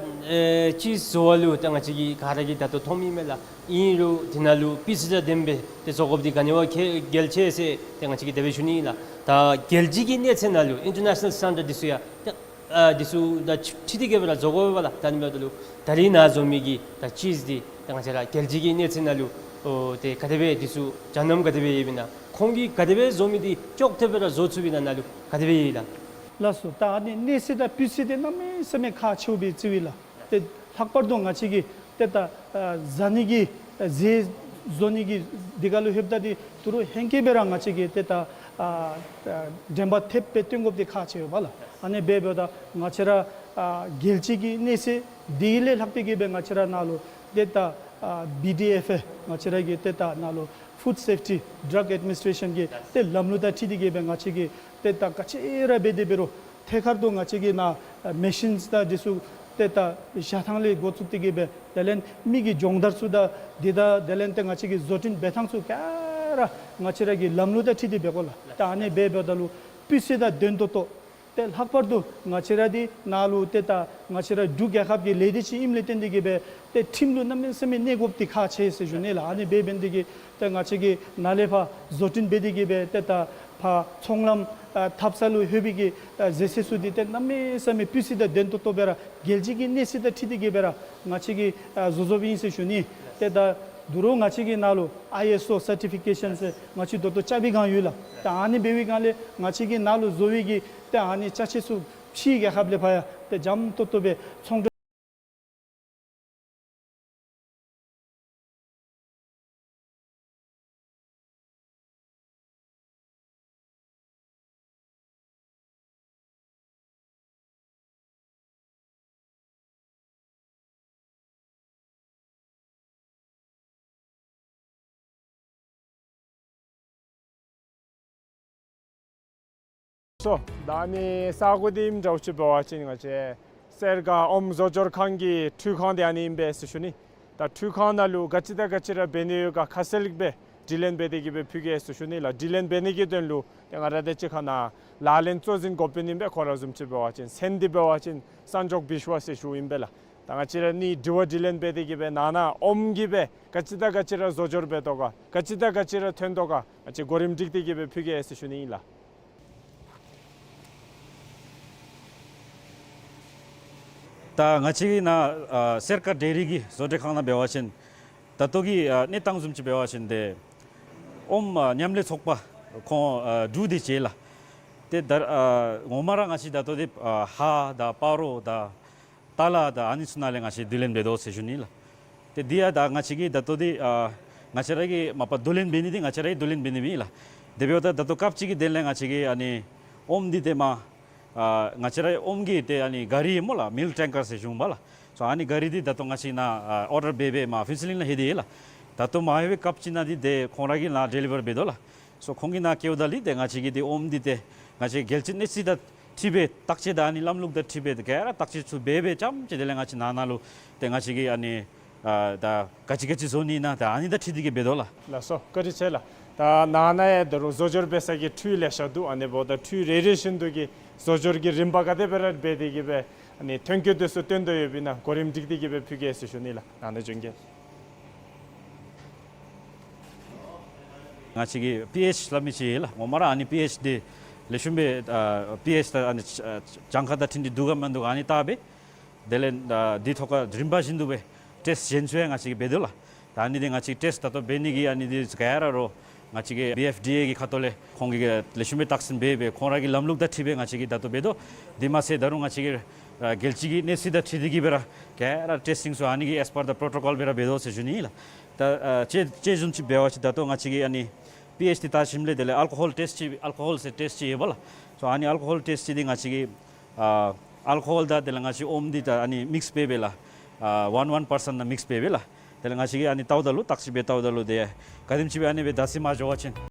ཨེ་ཅིསི་བཟོ་བ་ལུ་ད་ང་བཅས་ཀྱིས་ག་ར་གིས་ད་ལྟོ་མཐོངམ་ཨིན་མས་ལགས། ཨིན་རུང་དེ་ནང་ལུ་སྤུས་ཚད་དང་ལྡནམ་སྦེ་ཏེ་བཟོ་དགོཔ་འདི་ག་ནི་བ་གལ་གལ་ཆེ་ཟེར་ཏེ་ང་བཅས་ཀྱིས་དེ་སྦེ་ཞུ་ནི་ཨིན་ལགས། ད་རྒྱལ་སྤྱི་གི་གནས་ཚད་ནང་ལུ་ཨིན་ཊར་ནེ་ཤ་ནཱལ་སི་ཊེན་ཌརཌ་འདི་ཚུ་ཡང་ཏེ་ཨ་འདི་ཚུ་དང་འཁྲིལ་ཏེ་གི་སྦེ་ར་བཟོ་དགོ་པས་ལགས། ད་ཨ་ནི་འབདཝ་ད་ལུ་ད་རིས་ནཱ་བཟོ་མི་གི་ད་ཅིསི་འདི་ད་ང་བཅས་ར་རྒྱལ་སྤྱི་གི་གནས་ཚད་ནང་ལུ་ཨོ་ཏེ་ག་དེ་སྦེ་འདི་ཚུ་སྦྱང་གནམ་ག་དེ་སྦེ་ཡོདཔ་ཨིན་ན། ཁོང་གིས་ག་དེ་སྦེ་བཟོ་མི་འདི་ཅོག་འཐདཔ་སྦེ་ར་བཟོ་ཚུགསཔ་ཨིན་ན་ནཱ་ལུ་ག་དེ་སྦེ་ཡོད་ལགས། ལགས་སོ། ད་ཨ་ནི་གནས་ཚད་དང་སྤུས་ཚད་འདི་གནམ་མེད་ས་མེད་ཁག་ཆེཝ་སྦེ་བརྩིཝ་ཨིན་ལགས། ཏེ་ལྷག་པར་དུ་ང་བཅས་ཀྱིས་ཏེ་ད་ཨ་བཟའ་ནི་གི་ཨ་ཟས་བཟོ་ནི་གི་འདི་ག་ལུ་ལྷོདཔ་ད་འདི་ད་རུང་ཧེང་སྐལ་སྦེ་ར་ང་བཅས་ཀྱིས་ཏེ་ད་ཨ་ཨ་དྲན་པ་ཐེབས་སྦེ་སྟོན་དགོཔ་འདི་ཁག་ཆེ་བས་ལགས། ཨ་ནི་འབད་འབདཝ་ད་ང་བཅས་ར་ཨ་རྒྱལ་སྤྱི་གི་གནས་ཚད་འདི་ལས་ལྷག་སྟེ་གི་སྦེ་ང་བཅས་ར་ནཱ་ལུ་ཏེ་ད་ཨ་བི་ཌི་ཨེཕ་ཨེ་ང་བཅས་ར་གི་ཏེ་ད་ནཱ་ལུ་ཕུཌ་སེཕ་ཊི་ཌྲག་ཨེཌ་མི་ནིསི་ཊེ་ཤཱན་གྱི་ཏེ་ལམ་ལུགས་དང་འཁྲིལ་ཏེ་གི་སྦེ་ང་བཅས་ཀྱིས་ཏེ་ད་ག་ཅི་ར་འབད་དེ་འབད་རུང་ཐད་ཀར་དུ་ང་བཅས་ཀྱིས་ནཱ་ཨ་མེ་ཤིནསི་དང་འདི་ཚུ་ཏེ་ད་བཞག་ཐངས་ལས་འགོ་བཙུགས་ཏེ་གི་སྦེ་དེ་ལས་མི་གི་སྦྱོང་བརྡར་ཚུ་དང་འདི་དང་དེ་ལས་ཏེ་ང་བཅས་ཀྱི་བཟོ་སྐྲུན་འབད་ཐངས་ཚུ་ག་ར་ང་བཅས་ར་གི་ལམ་ལུགས་དང་འཁྲིལ་ཏེ་འབད་དགོ་ལགས། ད་ཨ་ནི་འབད་འབདཝ་ད་ལུ་སྤུས་ཚད་དང་ལྡན་ཏོག་ཏོ་ ཏེ་ལྷག་པར་དུ་ང་བཅས་ར་འདི་ནང་ལུ་ཏེ་ད་ང་བཅས་ར་འབྲུག་རྒྱལ་ཁབ་ཀྱི་ལས་སྡེ་ཅིག་ཨིནམ་ལས་བརྟེན་ཏེ་གིས་སྦེ་ཏེ་ཁྲིམས་ལུ་གནམ་མེད་ས་མེད་གནས་དགོཔ་འདི་ཁག་ཆེ་ཟེར་ཞུ་ནི་ལགས། ཨ་ནི་འབད་འབད་ནི་དེ་གིས་ཏེ་ང་བཅས་ཀྱིས་ནཱ་ལས་ཕར་བཟོ་སྐྲུན་འབད་དེ་གིས་སྦེ་ཏེ་ད་ཕར་ཚོང་ལམ་ཨ་འཐབ་ས་ལུ་ལྷོད་པའི་གི་ཨ་ཟད་ཚད་ཚུ་འདི་ཏེ་གནམ་མེད་ས་མེད་སྤུས་ཚད་དང་ལྡན་ཏོག་ཏོ་སྦེ་ར་རྒྱལ་སྤྱི་གི་གནས་ཚད་དང་འཁྲིལ་ཏེ་གིས་སྦེ་ར་ང་བཅས་ཀྱིས་ཨ་བཟོ་བཟོཝ་ཨིན་ཟེར་ཞུ་ནི། ཏེ་ད་དོ་རུང་ང་བཅས་ཀྱི་ནང་ལུ་ཨའི་ཨེསི་ཨོ་སར་ཊི་ཕི་ཀེ་ཤཱན་ཟེར་ང་བཅས་ད་ལྟོ་རྐྱབ་པའི་སྒང་ཡོད་ལགས། ཏེ་ཨ་ནི་འབད་བའི་སྒང་ལས་ང་བཅས་ཀྱི་ནང་ལུ་བཟོ་བའི་གི་ཏེ་ཨ་ནི་ཅ་ཆས་ཚུ་ཕྱིའི་རྒྱལ་ཁབ་ལས་ཕར་ཡང་ཏེ་འཇམ་ཏོག་ཏོ་སྦེ་ཚོང་འབྲེལ། སོ། ད་ཨ་ནི་ས་གོ་འདི་ཨིནམ་འདྲཝ་ཅིག་འབད་བ་ཅིན་ང་བཅས་སེར་སྒ་ཨོམ་བཟོ་སྦྱོར་ཁང་གི་འཕྲུལ་ཁང་འདི་ཨ་ནི་ཨིན་པས་ཟེར་ཞུ་ནི། ད་འཕྲུལ་ཁང་ནང་ལུ་ག་ཅི་དང་ག་ཅི་ར་འབད་ནི་ཡོད་ག་ཁ་གསལ་སྦེ་དྲི་ལན་འབད་དེ་གིས་སྦེ་ཕུལ་གེ་ཟེར་ཞུ་ནི་ལགས། དྲི་ལན་འབད་ནི་གི་དོན་ལུ་ཏེ་ང་ར་དང་གཅིག་ཁར་ནཱ་ལག་ལེན་གཙོ་འཛིན་འགོ་དཔོན་ཨིན་པས། ཁོ་ར་བཟུམ་ཅིག་འབད་བ་ཅིན་མཚན་འདི་འབད་བ་ཅིན་སན་ཇོག་བིཤ་ཝ་ཟེར་ཞུཝ་ཨིན་པས་ལགས། ད་ང་བཅས་ར་ནི་དྲི་བ་དྲི་ལན་འབད་དེ་གིས་སྦེ་ནང་ན་ཨོམ་གྱིས་སྦེ་ག་ཅི་དང་ག་ཅི་ར་བཟོ་སྦྱོར་འབད་དོ་ག་ག་ཅི་དང་ག་ཅི་ར་ཐོན་དོ་ག་ང་བཅས་གོ་རིམ་སྒྲིག་སྟེ་གིས་སྦེ་ཕུལ་གེ་ཟེར་ཞུ་ནི་ཨིན་ལགས། ད་ང་བཅས་ཀྱི་ནཱ་ཨ་སེར་སྒ་ཌེ་རི་གི་བཟོ་གྲྭ་ཁང་ནང་འབད་བ་ཅིན་ད་ལྟོ་གི་ཨ་གནས་སྟངས་བཟུམ་ཅིག་འབད་བ་ཅིན་ཏེ་ཨོམ་ཨ་མཉམ་ལས་ཚོགས་པ་ཁོང་ཨ་དྲུག་དེ་ཅིག་ལགས། ཏེ་ད་ཨ་ངོ་མ་ར་ང་བཅས་ད་ལྟོ་འདི་ཨ་ཧཱ་དང་སྤ་རོ་དང་ཏ་ལ་དང་ཨ་ནི་ཚུ་ནང་ལས་ང་བཅས་བསྡུ་ལེན་འབད་དོ་ཟེར་ཞུ་ནི་ལགས། ཏེ་འདི་ཡང་ད་ང་བཅས་ཀྱིས་ད་ལྟོ་འདི་ཨ་ང་བཅས་ར་གིས་མ་པ་བསྡུ་ལེན་འབད་ནི་འདི་ང་བཅས་ར་གིས་བསྡུ་ལེན་འབད་ནི་མེན་ལགས། དེ་འབདཝ་ད་ད་ལྟོ་སྐབས་ཅིག་གི་དོན་ལས་ང་བཅས་ཀྱིས་ཨ་ནི་ཨོམ་འདི་ཏེ་མ་ཨ་ང་བཅས་ར་ཨོམ་གྱི་ཏེ་ཨ་ནི་ག་རི་སྨོ་ལགས། མིལཀ་ཊེང་ཀར་ཟེར་ཞུཝ་མས་ལགས། སོ་ཨ་ནི་ག་རི་འདི་ད་ལྟོ་ང་བཅས་ནཱ་ཨ་ཨོར་ཌར་འབད་འབད་མར་ཕུན་ཚོགས་གླིང་ལུ་ལྷོད་དེ་ཡོད་ལགས། ད་ལྟོ་མ་ལྷོད་པའི་སྐབས་ཅིག་ནང་འདི་ཏེ་ཁོང་ར་གིས་ནཱ་ཌེ་ལི་བར་འབད་དོ་ལགས། སོ་ཁོང་གིས་ནཱ་བསྐྱལཝ་ད་ལུ་ཏེ་ང་བཅས་ཀྱིས་ཏེ་ཨོམ་འདི་ཏེ་ང་བཅས་རྒྱལ་སྤྱི་གནས་ཚད་དང་འཁྲིལ་སྦེ་བརྟག་དཔྱད་དང་ཨ་ནི་ལམ་ལུགས་དང་འཁྲིལ་སྦེ་ཏེ་ག་ར་བརྟག་དཔྱད་ཚུ་འབད་འབད་རྐྱངམ་ཅིག་དེ་ལས་ང་བཅས་ནང་ན་ལུ་ཏེ་ང་བཅས་ཀྱིས་ཨ་ནི་ཨ་ད་ག་ཅི་ག་ཅི་བཟོ་ནི་ཨིན་ན་ད་ཨ་ནི་དང་འཁྲིལ་ཏེ་གིས་འབད་དོ་ལགས། ལགས་སོ། བཀའ་དྲིན་ཆེ་ལགས། ད་ནང་ན་ཡང་ད་རུང་བཟོ་སྦྱོར་འབད་ས་གི་འཕྲུལ་ལེ་ཤ་འདུག། ཨ་ནི་འབདཝ་ད་འཕྲུལ་རེ་རེ་བཞིན་དུ་གི་བཟོ་སྦྱོར་གྱི་རིམ་པ་ག་དེ་སྦེ་ར་འབད་དེ་གིས་སྦེ་ཨ་ནི་ཐོན་སྐྱེད་དེ་ཚུ་བཏོན་དོ་ཡོདཔ་ཨིན་ན་གོ་རིམ་སྒྲིག་སྟེ་གིས་སྦེ་ཕུལ་གེ་ཟེར་ཞུ་ནི་ལགས། ནང་ན་བྱོན་གེ། ང་བཅས་ཀྱི་པི་ཨེཆ་སླབ་མི་ཅིག་ཡོད་ལགས། ངོ་མ་ར་ཨ་ནི་པི་ཨེཆ་འདི་ལེགས་ཤོམ་སྦེ་ཨ་པི་ཨེཆ་ད་ཨ་ནི་ཨ་གྱངས་ཁ་དང་འཁྲིལ་ཏེ་འདུག་ག་མིན་འདུག་ག་ཨ་ནི་བལྟ་སྦེ་དེ་ལས་ཨ་འདི་ཐོག་ཁར་རིམ་པ་བཞིན་དུ་སྦེ་ཊེསཊ་གཞན་ཚུ་ཡང་ང་བཅས་ཀྱིས་འབད་དོ་ལགས། ད་ཨ་ནི་འདི་ང་བཅས་ཊེསཊ་ད་ལྟོ་འབད་ནི་གི་ཨ་ནི་འདི་ག་ར་རོགས་ང་བཅས་ཀྱི་བི་ཨེཕ་ཌི་ཨེ་གི་ཁ་ཐུག་ལས་ཁོང་གིས་ལེགས་ཤོམ་སྦེ་བརྟག་ཞིབ་འབད་འབད་ཁོང་ར་གི་ལམ་ལུགས་དང་འཁྲིལ་སྦེ་ང་བཅས་ཀྱིས་ད་ལྟོ་འབད་དོ། དེ་མ་ཚད་ད་རུང་ང་བཅས་ཀྱི་ཨ་རྒྱལ་སྤྱི་གི་གནས་ཚད་དང་འཁྲིལ་ཏེ་གིས་སྦེ་ར་ག་ར་ཊེསི་ཊིང་ཚུ་ཨ་ནི་གི་ཨེས་པར་ད་པྲོ་ཊོ་ཀོལ་སྦེ་ར་འབད་དོ་ཟེར་ཞུ་ནི་ཨིན་ལགས། ད་ཨ་དཔྱེ་དཔྱེ་བཟུམ་ཅིག་འབད་བ་ཅིན་ད་ལྟོ་ང་བཅས་ཀྱིས་ཨ་ནི་པི་ཨེཆ་འདི་བལྟ་ཞིནམ་ལས་དེ་ལས་ཨལ་ཀོ་ཧོལ་ཊེསཊ་ཅིག་ཨལ་ཀོ་ཧོལ་ཟེར་ཊེསཊ་ཅིག་ཡོད་པ་ལགས། སོ་ཨ་ནི་ཨལ་ཀོ་ཧོལ་ཊེསཊ་ཅིག་འདི་ང་བཅས་ཀྱིས་ཨ་ཨལ་ཀོ་ཧོལ་དང་དེ་ལས་ང་བཅས་ཨོམ་འདི་ད་ཨ་ནི་མིགསི་འབད་འབད་ལགས། ཨ་ཝན་ཝན་པར་སེནཊ་ནང་མིགསི་འབད་འབད་ལགས། དེ་ལས་ང་བཅས་ཀྱིས་ཨ་ནི་བལྟཝ་ད་ལུ་བརྟག་ཞིབ་འབད་བལྟཝ་ད་ལུ་ཏེ་ག་དེམ་ཅིག་སྦེ་ཨ་ནི་སྦེ་ད་ཟེར་མ་འགྱོ་བ་ཅིན།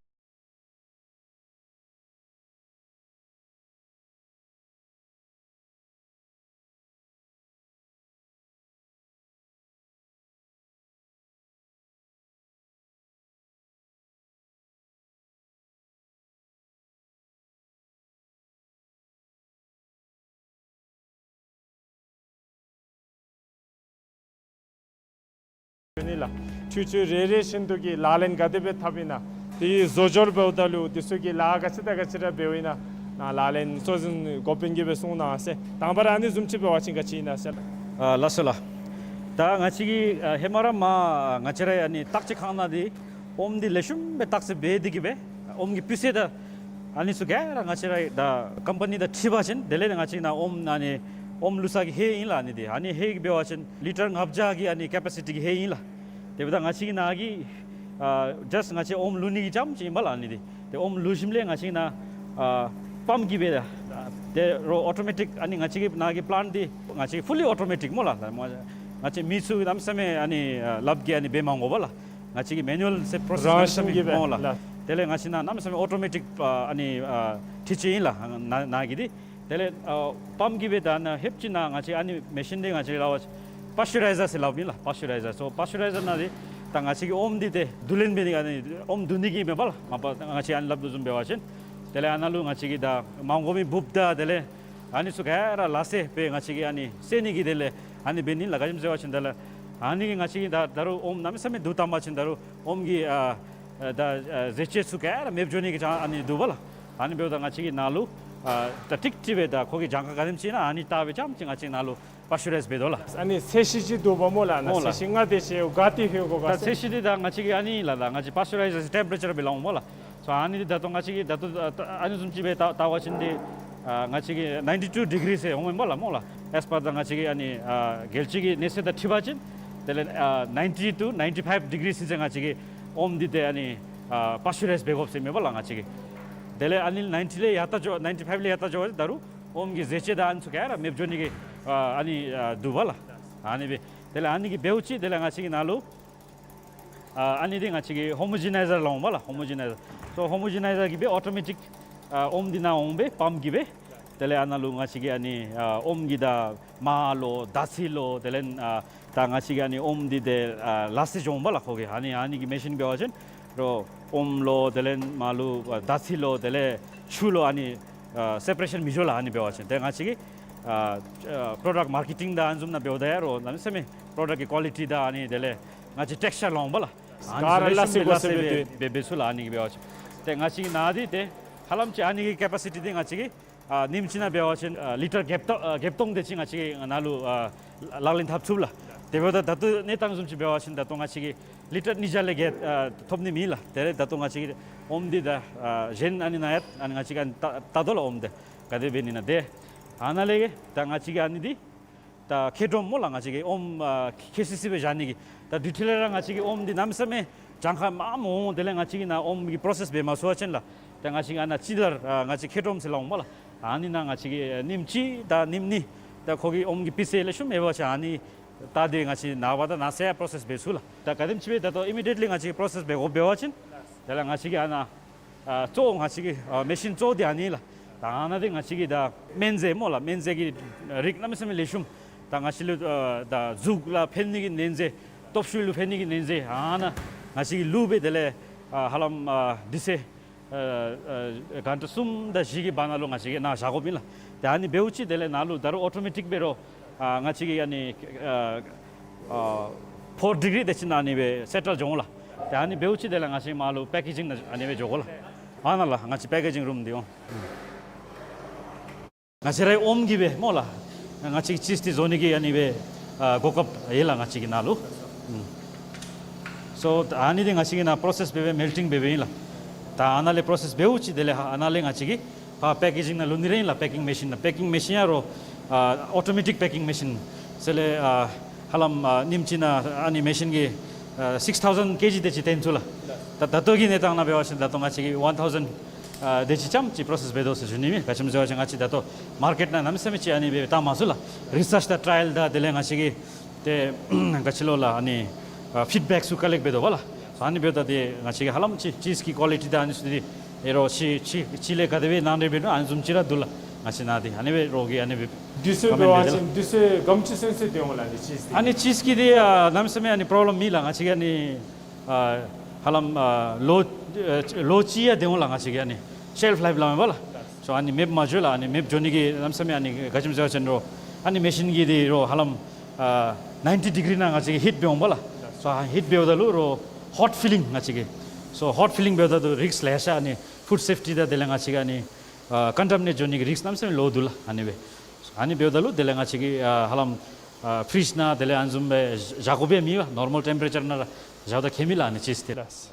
ནི་ལགས། འཕྲུལ་ཆས་རེ་རེ་བཞིན་དུ་གི་ལག་ལེན་ག་དེ་སྦེ་འཐབ་ཨིན་ན། དེ་བཟོ་སྦྱོར་འབདཝ་ད་ལུ་དེ་ཚུ་གི་ལཱ་ག་ཅི་དང་ག་ཅི་ར་འབདཝ་ཨིན་ན། ནཱ་ལག་ལེན་གཙོ་འཛིན་འགོ་དཔོན་གྱིས་སྦེ་གསུང་གནང་ཟེར། དང་པ་ར་ཨ་ནི་བཟུམ་ཅིག་འབད་བ་ཅིན་ག་ཅི་ཨིན་ན་ཟེར་ལགས། ཨ་ལགས་སོ་ལགས། ད་ང་བཅས་ཀྱིས་ཨ་ཧེ་མ་ར་མར་ང་བཅས་ར་ཨ་ནི་བརྟག་དཔྱད་ཁང་ནང་འདི་ཨོམ་འདི་ལེགས་ཤོམ་སྦེ་བརྟག་དཔྱད་འབད་དེ་གིས་སྦེ་ཨོམ་གྱི་སྤུས་ཚད་དང་ཨ་ནི་ཚུ་ག་ར་ང་བཅས་ར་ད་ཀམ་པ་ནི་དང་འཁྲིལ་བ་ཅིན་དེ་ལས་ང་བཅས་ནཱ་ཨོམ་ཨ་ནི་ཨོམ་བླུག་ས་གི་ཧེ་ཨིན་ལགས། ཨ་ནི་འདི་ཨ་ནི་ཧེ་གིས་འབད་བ་ཅིན་ལི་ཊར་ལྔ་བརྒྱ་གི་ཨ་ནི་ཀེ་པ་སི་ཊི་གི་ཧེ་ཨིན་ལགས། དེ་འབདཝ་ད་ང་བཅས་ཀྱི་ནཱ་གི་ཨ་ཇཱསཊ་ང་བཅས་ཨོམ་བླུག་ནི་གི་རྐྱངམ་ཅིག་ཨིན་པས་ལགས། ཨ་ནི་འདི་ཏེ་ཨོམ་བླུག་ཞིནམ་ལས་ང་བཅས་ཀྱི་ནཱ་ཨ་པམཔ་གིས་སྦེ་ད་དེ་རོགས་ཨོ་ཊོ་མེ་ཊིཀ་ཨ་ནི་ང་བཅས་ཀྱི་ནཱ་གི་པི་ལེནཊ་འདི་ང་བཅས་ཀྱི་ཕུ་ལི་ཨོ་ཊོ་མེ་ཊིཀ་སྨོ་ལགས། ང་བཅས་མི་ཚུ་གནམ་མེད་ས་མེད་ཨ་ནི་ཨ་ལགཔ་གིས་ཨ་ནི་འབད་མ་དགོ་པས་ལགས། ང་བཅས་ཀྱི་མེ་ནུ་ཨལ་ཟེར་པྲོ་སེསི་རང་བཞིན་གྱིས་སྦེ་འོང་ལགས། ལགས། དེ་ལས་ང་བཅས་ནཱ་གནམ་མེད་ས་མེད་ཨོ་ཊོ་མེ་ཊིཀ་ཨ་ནི་ཨ་འཕྲུལ་ཆས་ཨིན་ལགས། ནཱ་ནཱ་གི་འདི་དེ་ལས་ཨ་པམཔ་གིས་སྦེ་ད་ནཱ་ཧེབ་ཅིག་ནཱ་ང་བཅས་ཨ་ནི་མེ་ཤིན་འདི་ང་བཅས་ལགས་པར་ཅུ་རའི་ཛར་ཟེར་སླབ་ཨིན་ལགས། པར་ཅུ་རའི་ཛར། སོ་པར་ཅུ་རའི་ཛར་ནང་འདི་ད་ང་བཅས་ཀྱི་ཨོམ་འདི་ཏེ་བསྡུ་ལེན་འབད་ནི་ཨ་ནི་ཨོམ་བསྡུ་ནི་གི་མེན་པས་ལགས། མ་པ་ང་བཅས་ཨ་ནི་སླབ་དོ་བཟུམ་འབད་བ་ཅིན་ དེ་ལས་ཨ་ནཱ་ལུ་ང་བཅས་ཀྱིས་ད་མ་དགོ་མི་འབུཔ་དང་དེ་ལས་ཨ་ནི་ཚུ་ག་ར་ལ་སེ་སྦེ་ང་བཅས་ཀྱིས་ཨ་ནི་བསལ་ནི་གི་དེ་ལས་ཨ་ནི་འབད་ནི་ལགས། ག་ཅི་སྨོ་ཟེར་བ་ཅིན་དེ་ལས་ཨ་ནི་གིས་ང་བཅས་ཀྱིས་ད་ད་རུང་ཨོམ་གནམ་མེད་ས་མེད་བསྡུ་བཏང་པ་ཅིན་ད་རུང་ཨོམ་གྱི་ཨ་ཨ་ད་ཨ་ཟད་བཅོས་ཚུ་ག་ར་མེདཔ་འགྱོ་ནི་གི་ཅང་ཨ་ནི་འདུག་པ་ལགས། ཨ་ནི་འབདཝ་ད་ང་བཅས་ཀྱིས་ནཱ་ལུ་ཨ་ད་ཀྲིག་ཀྲི་སྦེ་ད་ཁོ་གི་གྱངས་ཁ་ག་དེམ་ཅིག་ཨིན་ན་ཨ་ནི་བལྟ་སྦེ་རྐྱངམ་ཅིག་ང་བཅས་ནཱ་ལུ་པཱས་ཅུ་རའིཛ་འབད་དོ་ལགས། ཨ་ནི་ཚད་གཞི་ཅིག་འདུག་པ་སྨོ་ལགས། ཨ་ནི་སྨོ་ལགས། ཚད་གཞི་ལྔ་དེ་ཅིག་ག་ཏེ་ལྷོད་དགོ་ག་ད་ཟེར། ཚད་གཞི་འདི་ད་ང་བཅས་ཀྱིས་ཨ་ནི་ལགས་ད་ང་བཅས་པཱས་ཅུ་རའིཛ་ཊེམ་པེ་རེ་ཅར་སྦེ་སླབ་འོང་སྨོ་ལགས། སོ་ཨ་ནི་འདི་ད་ལྟོ་ང་བཅས་ཀྱིས་ད་ལྟོ་ཨ་ཨ་ནི་བཟུམ་ཅིག་སྦེ་བལྟ་བལྟ་བ་ཅིན་འདི་ཨ་ང་བཅས་ཀྱིས་ནའིན་ཊི་ཊུ་ཌི་གི་རི་ཟེར་འོང་སྨོ་ལགས་སྨོ་ལགས། ཨེས་པར་ད་ང་བཅས་ཀྱི་ཨ་ནི་ཨ་རྒྱལ་སྤྱི་གི་གནས་ཚད་དང་འཁྲིལ་བ་ཅིན་དེ་ལས་ཨ་ནའིན་ཊི་ཊུ་ནའིན་ཊི་ཕའིབ་ཌི་གི་རི་ཟེར་ང་བཅས་ཀྱིས་ཨོམ་འདི་ཏེ་ཨ་ནི་ཨ་པཱས་ཅུ་རའིཛ་འབད་དགོཔ་ཟེར་མས་པ་ལགས་ང་བཅས་ཀྱིས། དེ་ལས་ཨ་ནི་ནའིན་ཊི་ལས་ཡར་ལྟ་འགྱོ་ནའིན་ཊི་ཕའིབ་ལས་ཡར་ལྟ་འགྱོ་བ་ཅིན་ད་རུང་ཨོམ་གྱི་ཟད་བཅོས་དང་ཨ་ནི་ཚུ་ག་ར་མེདཔ་འགྱོ་ནི་གི་ཨ་ཨ་ནི་ཨ་འདུག་པ་ལགས། ཨ་ནི་སྦེ་དེ་ལས་ཨ་ནི་གིས་འབདཝ་ཅིག་དེ་ལས་ང་བཅས་ཀྱིས་ནཱ་ལུ་ཨ་ཨ་ནི་འདི་ང་བཅས་ཀྱིས་ཧོ་མོ་ཇི་ནའི་ཛར་སླབ་འོང་པ་ལགས། ཧོ་མོ་ཇི་ནའི་ཛར། སོ་ཧོ་མོ་ཇི་ནའི་ཛར་གྱིས་སྦེ་ཨོ་ཊོ་མེ་ཊིཀ་ཨ་ཨོམ་འདི་ནཱ་འོང་སྦེ་པམཔ་གིས་སྦེ་དེ་ལས་ཨ་ནཱ་ལུ་ང་བཅས་ཀྱིས་ཨ་ནི་ཨ་ཨོམ་གྱི་ད་མར་ལོ་དར་ཚིལ་ལོ་དེ་ལས་ཨ་ད་ང་བཅས་ཀྱིས་ཨ་ནི་ཨོམ་འདི་ཏེ་ཨ་ལ་སེ་འགྱོ་འོང་པ་ལགས་ཁོ་གིས། ཨ་ནི་ཨ་ནི་གི་མེ་ཤིན་འབད་བ་ཅིན་རོགས་ཨོམ་ལོ་དེ་ལས་མར་ལུ་ཨ་དར་ཚིལ་ལོ་དེ་ལས་ཆུ་ལོ་ཨ་ནི་ཨ་སེ་པ་རེ་ཤཱན་མི་འགྱོ་ལགས། ཨ་ནི་འབད་བ་ཅིན་ཏེ་ང་བཅས་ཀྱིས་ཨ་ཨ་པྲོ་ཌག་མར་ཀེ་ཊིང་དང་ཨ་ནི་བཟུམ་ནང་འབདཝ་ད་ཡང་རོགས་གནམ་མེད་ས་མེད་པྲོ་ཌག་གི་ཀོ་ལི་ཊི་དང་ཨ་ནི་དེ་ལས་ང་བཅས་ཊེགས་ཅར་སླབ་འོང་པ་ལགས། ཨ་ནི་ག་ར་ཚུ་ལེགས་ཤོམ་སྦེ་ལ་སེ་སྦེ་འབད་འབད་ཚུགས་ལགས། ཨ་ནི་གིས་འབད་བ་ཅིན་ཏེ་ང་བཅས་ཀྱིས་ནཱ་འདི་ཏེ་ཧ་ལམ་ཅིག་ཨ་ནི་གི་ཀེ་པ་སི་ཊི་འདི་ང་བཅས་ཀྱིས་ཨ་ཉིནམ་གཅིག་ནང་འབད་བ་ཅིན་ཨ་ལི་ཊར་བརྒྱད་སྟོང་ཨ་བརྒྱད་སྟོང་དེ་ཅིག་ང་བཅས་ཀྱིས་ནཱ་ལུ་ཨ་ལག་ལེན་འཐབ་ཚུགས་ལགས། དེ་འབདཝ་ད་ད་ལྟོ་གནས་སྟངས་བཟུམ་ཅིག་འབད་བ་ཅིན་ད་ལྟོ་ང་བཅས་ཀྱིས་ལི་ཊར་ཉིས་བརྒྱ་ལས་བརྒལ་ཨ་ཐོབ་ནི་མེད་ལགས། དེ་ལས་ད་ལྟོ་ང་བཅས་ཀྱིས་ཨོམ་འདི་ད་ཨ་གཞན་ཨ་ནི་ནང་ཡང་ཨ་ནི་ང་བཅས་ཀྱིས་ཨ་ནི་བལྟ་བལྟ་དོ་ལགས། ཨོམ་འདི་ག་དེ་འབད་ནི་ཨིན་ན་ཏེ་ཨ་ནཱ་ལས་ད་ང་བཅས་ཀྱིས་ཨ་ནི་འདི་ད་ཁེ་ཌོམ་སྨོ་ལགས། ང་བཅས་ཀྱིས་ཨོམ་ཨ་ཁེ་སི་སི་སྦེ་བཞག་ནི་གི་ད་དུས་ཚོད་ལས་ར་ང་བཅས་ཀྱིས་ཨོམ་འདི་གནམ་མེད་ས་མེད་གྱངས་ཁ་མངམ་འོང་། དེ་ལས་ང་བཅས་ཀྱིས་ནཱ་ཨོམ་གྱི་པྲོ་སེསི་འབད་མ་ཚུགས་པ་ཅིན་ལགས་ད་ང་བཅས་ཀྱིས་ཨ་ནཱ་ཅི་དར་ཨ་ང་བཅས་ཁེ་ཌོམ་ཟེར་སླབ་འོང་པ་ལགས། ཨ་ནི་ནང་ང་བཅས་ཀྱིས་ཉིནམ་གཅིག་དང་ཉིནམ་གཉིས་ད་ཁོ་གི་ཨོམ་གྱི་སྤུས་ཚད་ལེགས་ཤོམ་མེད་པ་ཅིན་ཨ་ནི་བལྟ་སྟེ་ང་བཅས་ནངས་པ་དང་གནངས་ཚེ་ཡང་པྲོ་སེསི་འབད་ཚུགས་ལགས། ད་ག་དེམ་ཅིག་སྦེ་ད་ལྟོ་ཨི་མི་ཌི་ཡེཊ་ལི་ང་བཅས་ཀྱིས་པྲོ་སེསི་འབད་དགོཔ་འབད་བ་ཅིན་དེ་ལས་ང་བཅས་ཀྱིས་ཨ་ནཱ་ཨ་གཙོ་བོ་ང་བཅས་ཀྱི་ཨ་མེ་ཤིན་གཙོ་བོ་འདི་ཨ་ནི་ལགས། ད་ཨ་ནཱ་འདི་ང་བཅས་ཀྱི་ད་སྨན་རྫས་སྨོ་ལགས། སྨན་རྫས་ཀྱི་རིགས་གནམ་མེད་ས་མེད་ལེགས་ཤོམ། ད་ང་བཅས་ལུ་ཨ་ད་གཟུགས་ལུ་ཕན་ནི་གི་སྨན་རྫས་སྟོབས་ཤུགས་ལུ་ཕན་ནི་གི་སྨན་རྫས་ཨ་ནཱ་ང་བཅས་ཀྱིས་བླུགས་སྦེ་དེ་ལས་ཨ་ཧ་ལམ་ཨ་དུས་ཚོད་ཨ་ཨ་གྷན་ཊ་གསུམ་དང་བཞི་གི་བར་ན་ལུ་ང་བཅས་ཀྱིས་ནཱ་བཞག་དགོཔ་ཨིན་ལགས། ཏེ་ཨ་ནི་འབདཝ་ཅིག་དེ་ལས་ནཱ་ལུ་ད་རུང་ཨོ་ཊོ་མེ་ཊིཀ་འབད་རུང་ཨ་ང་བཅས་ཀྱིས་ཨ་ནི་ཨ་ཨ་ཕོར་ཌི་གི་རི་དེ་ཅིག་ནང་ཨ་ནི་སྦེ་སེ་ཊལ་འགྱོ་འོང་ལགས། ཏེ་ཨ་ནི་འབདཝ་ཅིག་དེ་ལས་ང་བཅས་མར་ལུ་པེ་ཀེ་ཇིང་ནང་ཨ་ནི་སྦེ་འགྱོ་དགོ་ལགས། ཨ་ནཱ་ལགས་ང་བཅས་པེ་ཀེ་ཇིང་རུམ་འདི་འོང་། ང་བཅས་རའི་ཨོམ་གྱིས་སྦེ་སྨོ་ལགས། ང་བཅས་ཀྱིས་ཅིསི་འདི་བཟོ་ནི་གི་ཨ་ནི་སྦེ་ཨ་གོ་སྐབས་ཡོད་ལགས་ང་བཅས་ཀྱི་ནང་ལུ། ཨུམ། སོ་ཨ་ནི་འདི་ང་བཅས་ཀྱིས་ནཱ་པྲོ་སེསི་འབད་སྦེ་མེལ་ཊིང་འབད་སྦེ་ཨིན་ལགས། ད་ཨ་ནཱ་ལས་པྲོ་སེསི་འབདཝ་ཅིག་དེ་ལས་ཨ་ནཱ་ལས་ང་བཅས་ཀྱིས་ཕར་པེ་ཀེ་ཇིང་ནང་བླུག་ནི་ར་ཨིན་ལགས། པེ་ཀིང་མེ་ཤིན་ནང་པེ་ཀིང་མེ་ཤིན་ཡང་རོགས་ཨ་ཨོ་ཊོ་མེ་ཊིཀ་པེ་ཀིང་མེ་ཤིན་ཟེར་ལས་ཨ་ཧ་ལམ་ཨ་ཉིནམ་གཅིག་ནང་ཨ་ནི་མེ་ཤིན་གྱིས་ཨ་སིགསི་ཐའུ་ཟེན་ཀེ་ཇི་དེ་ཅིག་བཏོན་ཚུགས་ལགས། ད་ད་ལྟོ་གི་གནས་སྟངས་ནང་འབད་བ་ཅིན་ད་ལྟོ་ང་བཅས་ཀྱིས་ཝན་ཐའུ་ཟེན་ཨ་དེ་ཅིག་ཙམ་ཅིག་པྲོ་སེསི་འབད་དོ་ཟེར་ཞུ་ནི་ཨིན། ག་ཅི་སྨོ་ཟེར་བ་ཅིན་ང་བཅས་ད་ལྟོ་མར་ཀེཊ་ནང་གནམ་མེད་ས་མེད་ཅིག་ཨ་ནི་སྦེ་བཏང་མ་ཚུགས་ལགས། རི་སརཆ་དང་ཊ་རའི་ཡལ་དང་དེ་ལས་ང་བཅས་ཀྱིས་ཏེ་ག་ཅི་ལོ་ལགས་ཨ་ནི་ཨ་ཕིཌ་བེཀ་ཚུ་ཀ་ལེཀཊ་འབད་དོ་བ་ལགས། ཨ་ནི་འབདཝ་ད་ཏེ་ང་བཅས་ཀྱིས་ཧ་ལམ་ཅིག་ཅིསི་གི་ཀོ་ལི་ཊི་དང་ཨ་ནི་ཚུ་འདི་ཨེ་རོགས་ཅིག་ཅིག་ཅིག་ལས་ག་དེ་སྦེ་ནང་འདྲེན་འབད་ནུག་ཨ་ནི་བཟུམ་ཅིག་ར་འདུག་ལགས། ང་བཅས་ནཱ་འདི་ཨ་ནི་སྦེ་རོགས་ཀྱིས་ཨ་ནི་སྦེ་དུས་ཚོད་འབད་བ་ཅིན་དུས་ཚོད་ག་དེམ་ཅིག་ཚུན་ཚོད་སྡོད་འོང་ལགས་ཨ་ནི་ཅིསི་འདི། ཨ་ནི་ཅིསི་གི་འདི་ཨ་གནམ་མེད་ས་མེད་ཨ་ནི་པྲོབ་ལེམ་མེད་ལགས། ང་བཅས་ཀྱིས་ཨ་ནི་ཨ་ཧ་ལམ་ཨ་ལོ་ཨ་ལོ་གཅིག་ཡང་སྡོད་འོང་ལགས། ང་བཅས་ཀྱིས་ཨ་ནི་ཤེལཕ་ལའིཕ་སླབ་མས་པ་ལགས། སོ་ཨ་ནི་མེདཔ་མ་འགྱོ་ལགས། ཨ་ནི་མེདཔ་འགྱོ་ནི་གི་གནམ་མེད་ས་མེད་ཨ་ནི་ག་ཅི་སྨོ་ཟེར་བ་ཅིན་རོགས་ཨ་ནི་མེ་ཤིན་གྱིས་འདི་རོགས་ཧ་ལམ་ཨ་ནའིན་ཊི་ཌི་གི་རི་ནང་ང་བཅས་ཀྱིས་ཧིཊ་འབད་འོང་པ་ལགས། སོ་ཨ་ཧིཊ་འབདཝ་ད་ལུ་རོགས་ཧོཊ་ཕི་ལིང་ང་བཅས་ཀྱིས་སོ་ཧོཊ་ཕི་ལིང་འབདཝ་ད་ལུ་རིསཀ་ལེ་ཤ་ཨ་ནི་ཕུཌ་སེཕ་ཊི་དང་དེ་ལས་ང་བཅས་ཀྱིས་ཨ་ནི་ཨ་ཀོན་ཊ་མི་ནེཊ་འགྱོ་ནི་གི་རིསཀ་གནམ་མེད་ས་མེད་ལོ་འདུག་ལགས། ཨ་ནི་སྦེ་ཨ་ནི་འབདཝ་ད་ལུ་དེ་ལས་ང་བཅས་ཀྱིས་ཨ་ཧ་ལམ་ཨ་ཕི་རིཇ་ནང་དེ་ལས་ཨ་ནི་བཟུམ་སྦེ་བཞག་དགོཔ་ཡང་མེད་པ། ནོར་མཱལ་ཊེམ་པེ་རེ་ཅར་ནང་ར་བཞགཔ་ད་ཁྱད་མེད་ལགས་ཨ་ནི་ཅིསི་འདི་ལགས།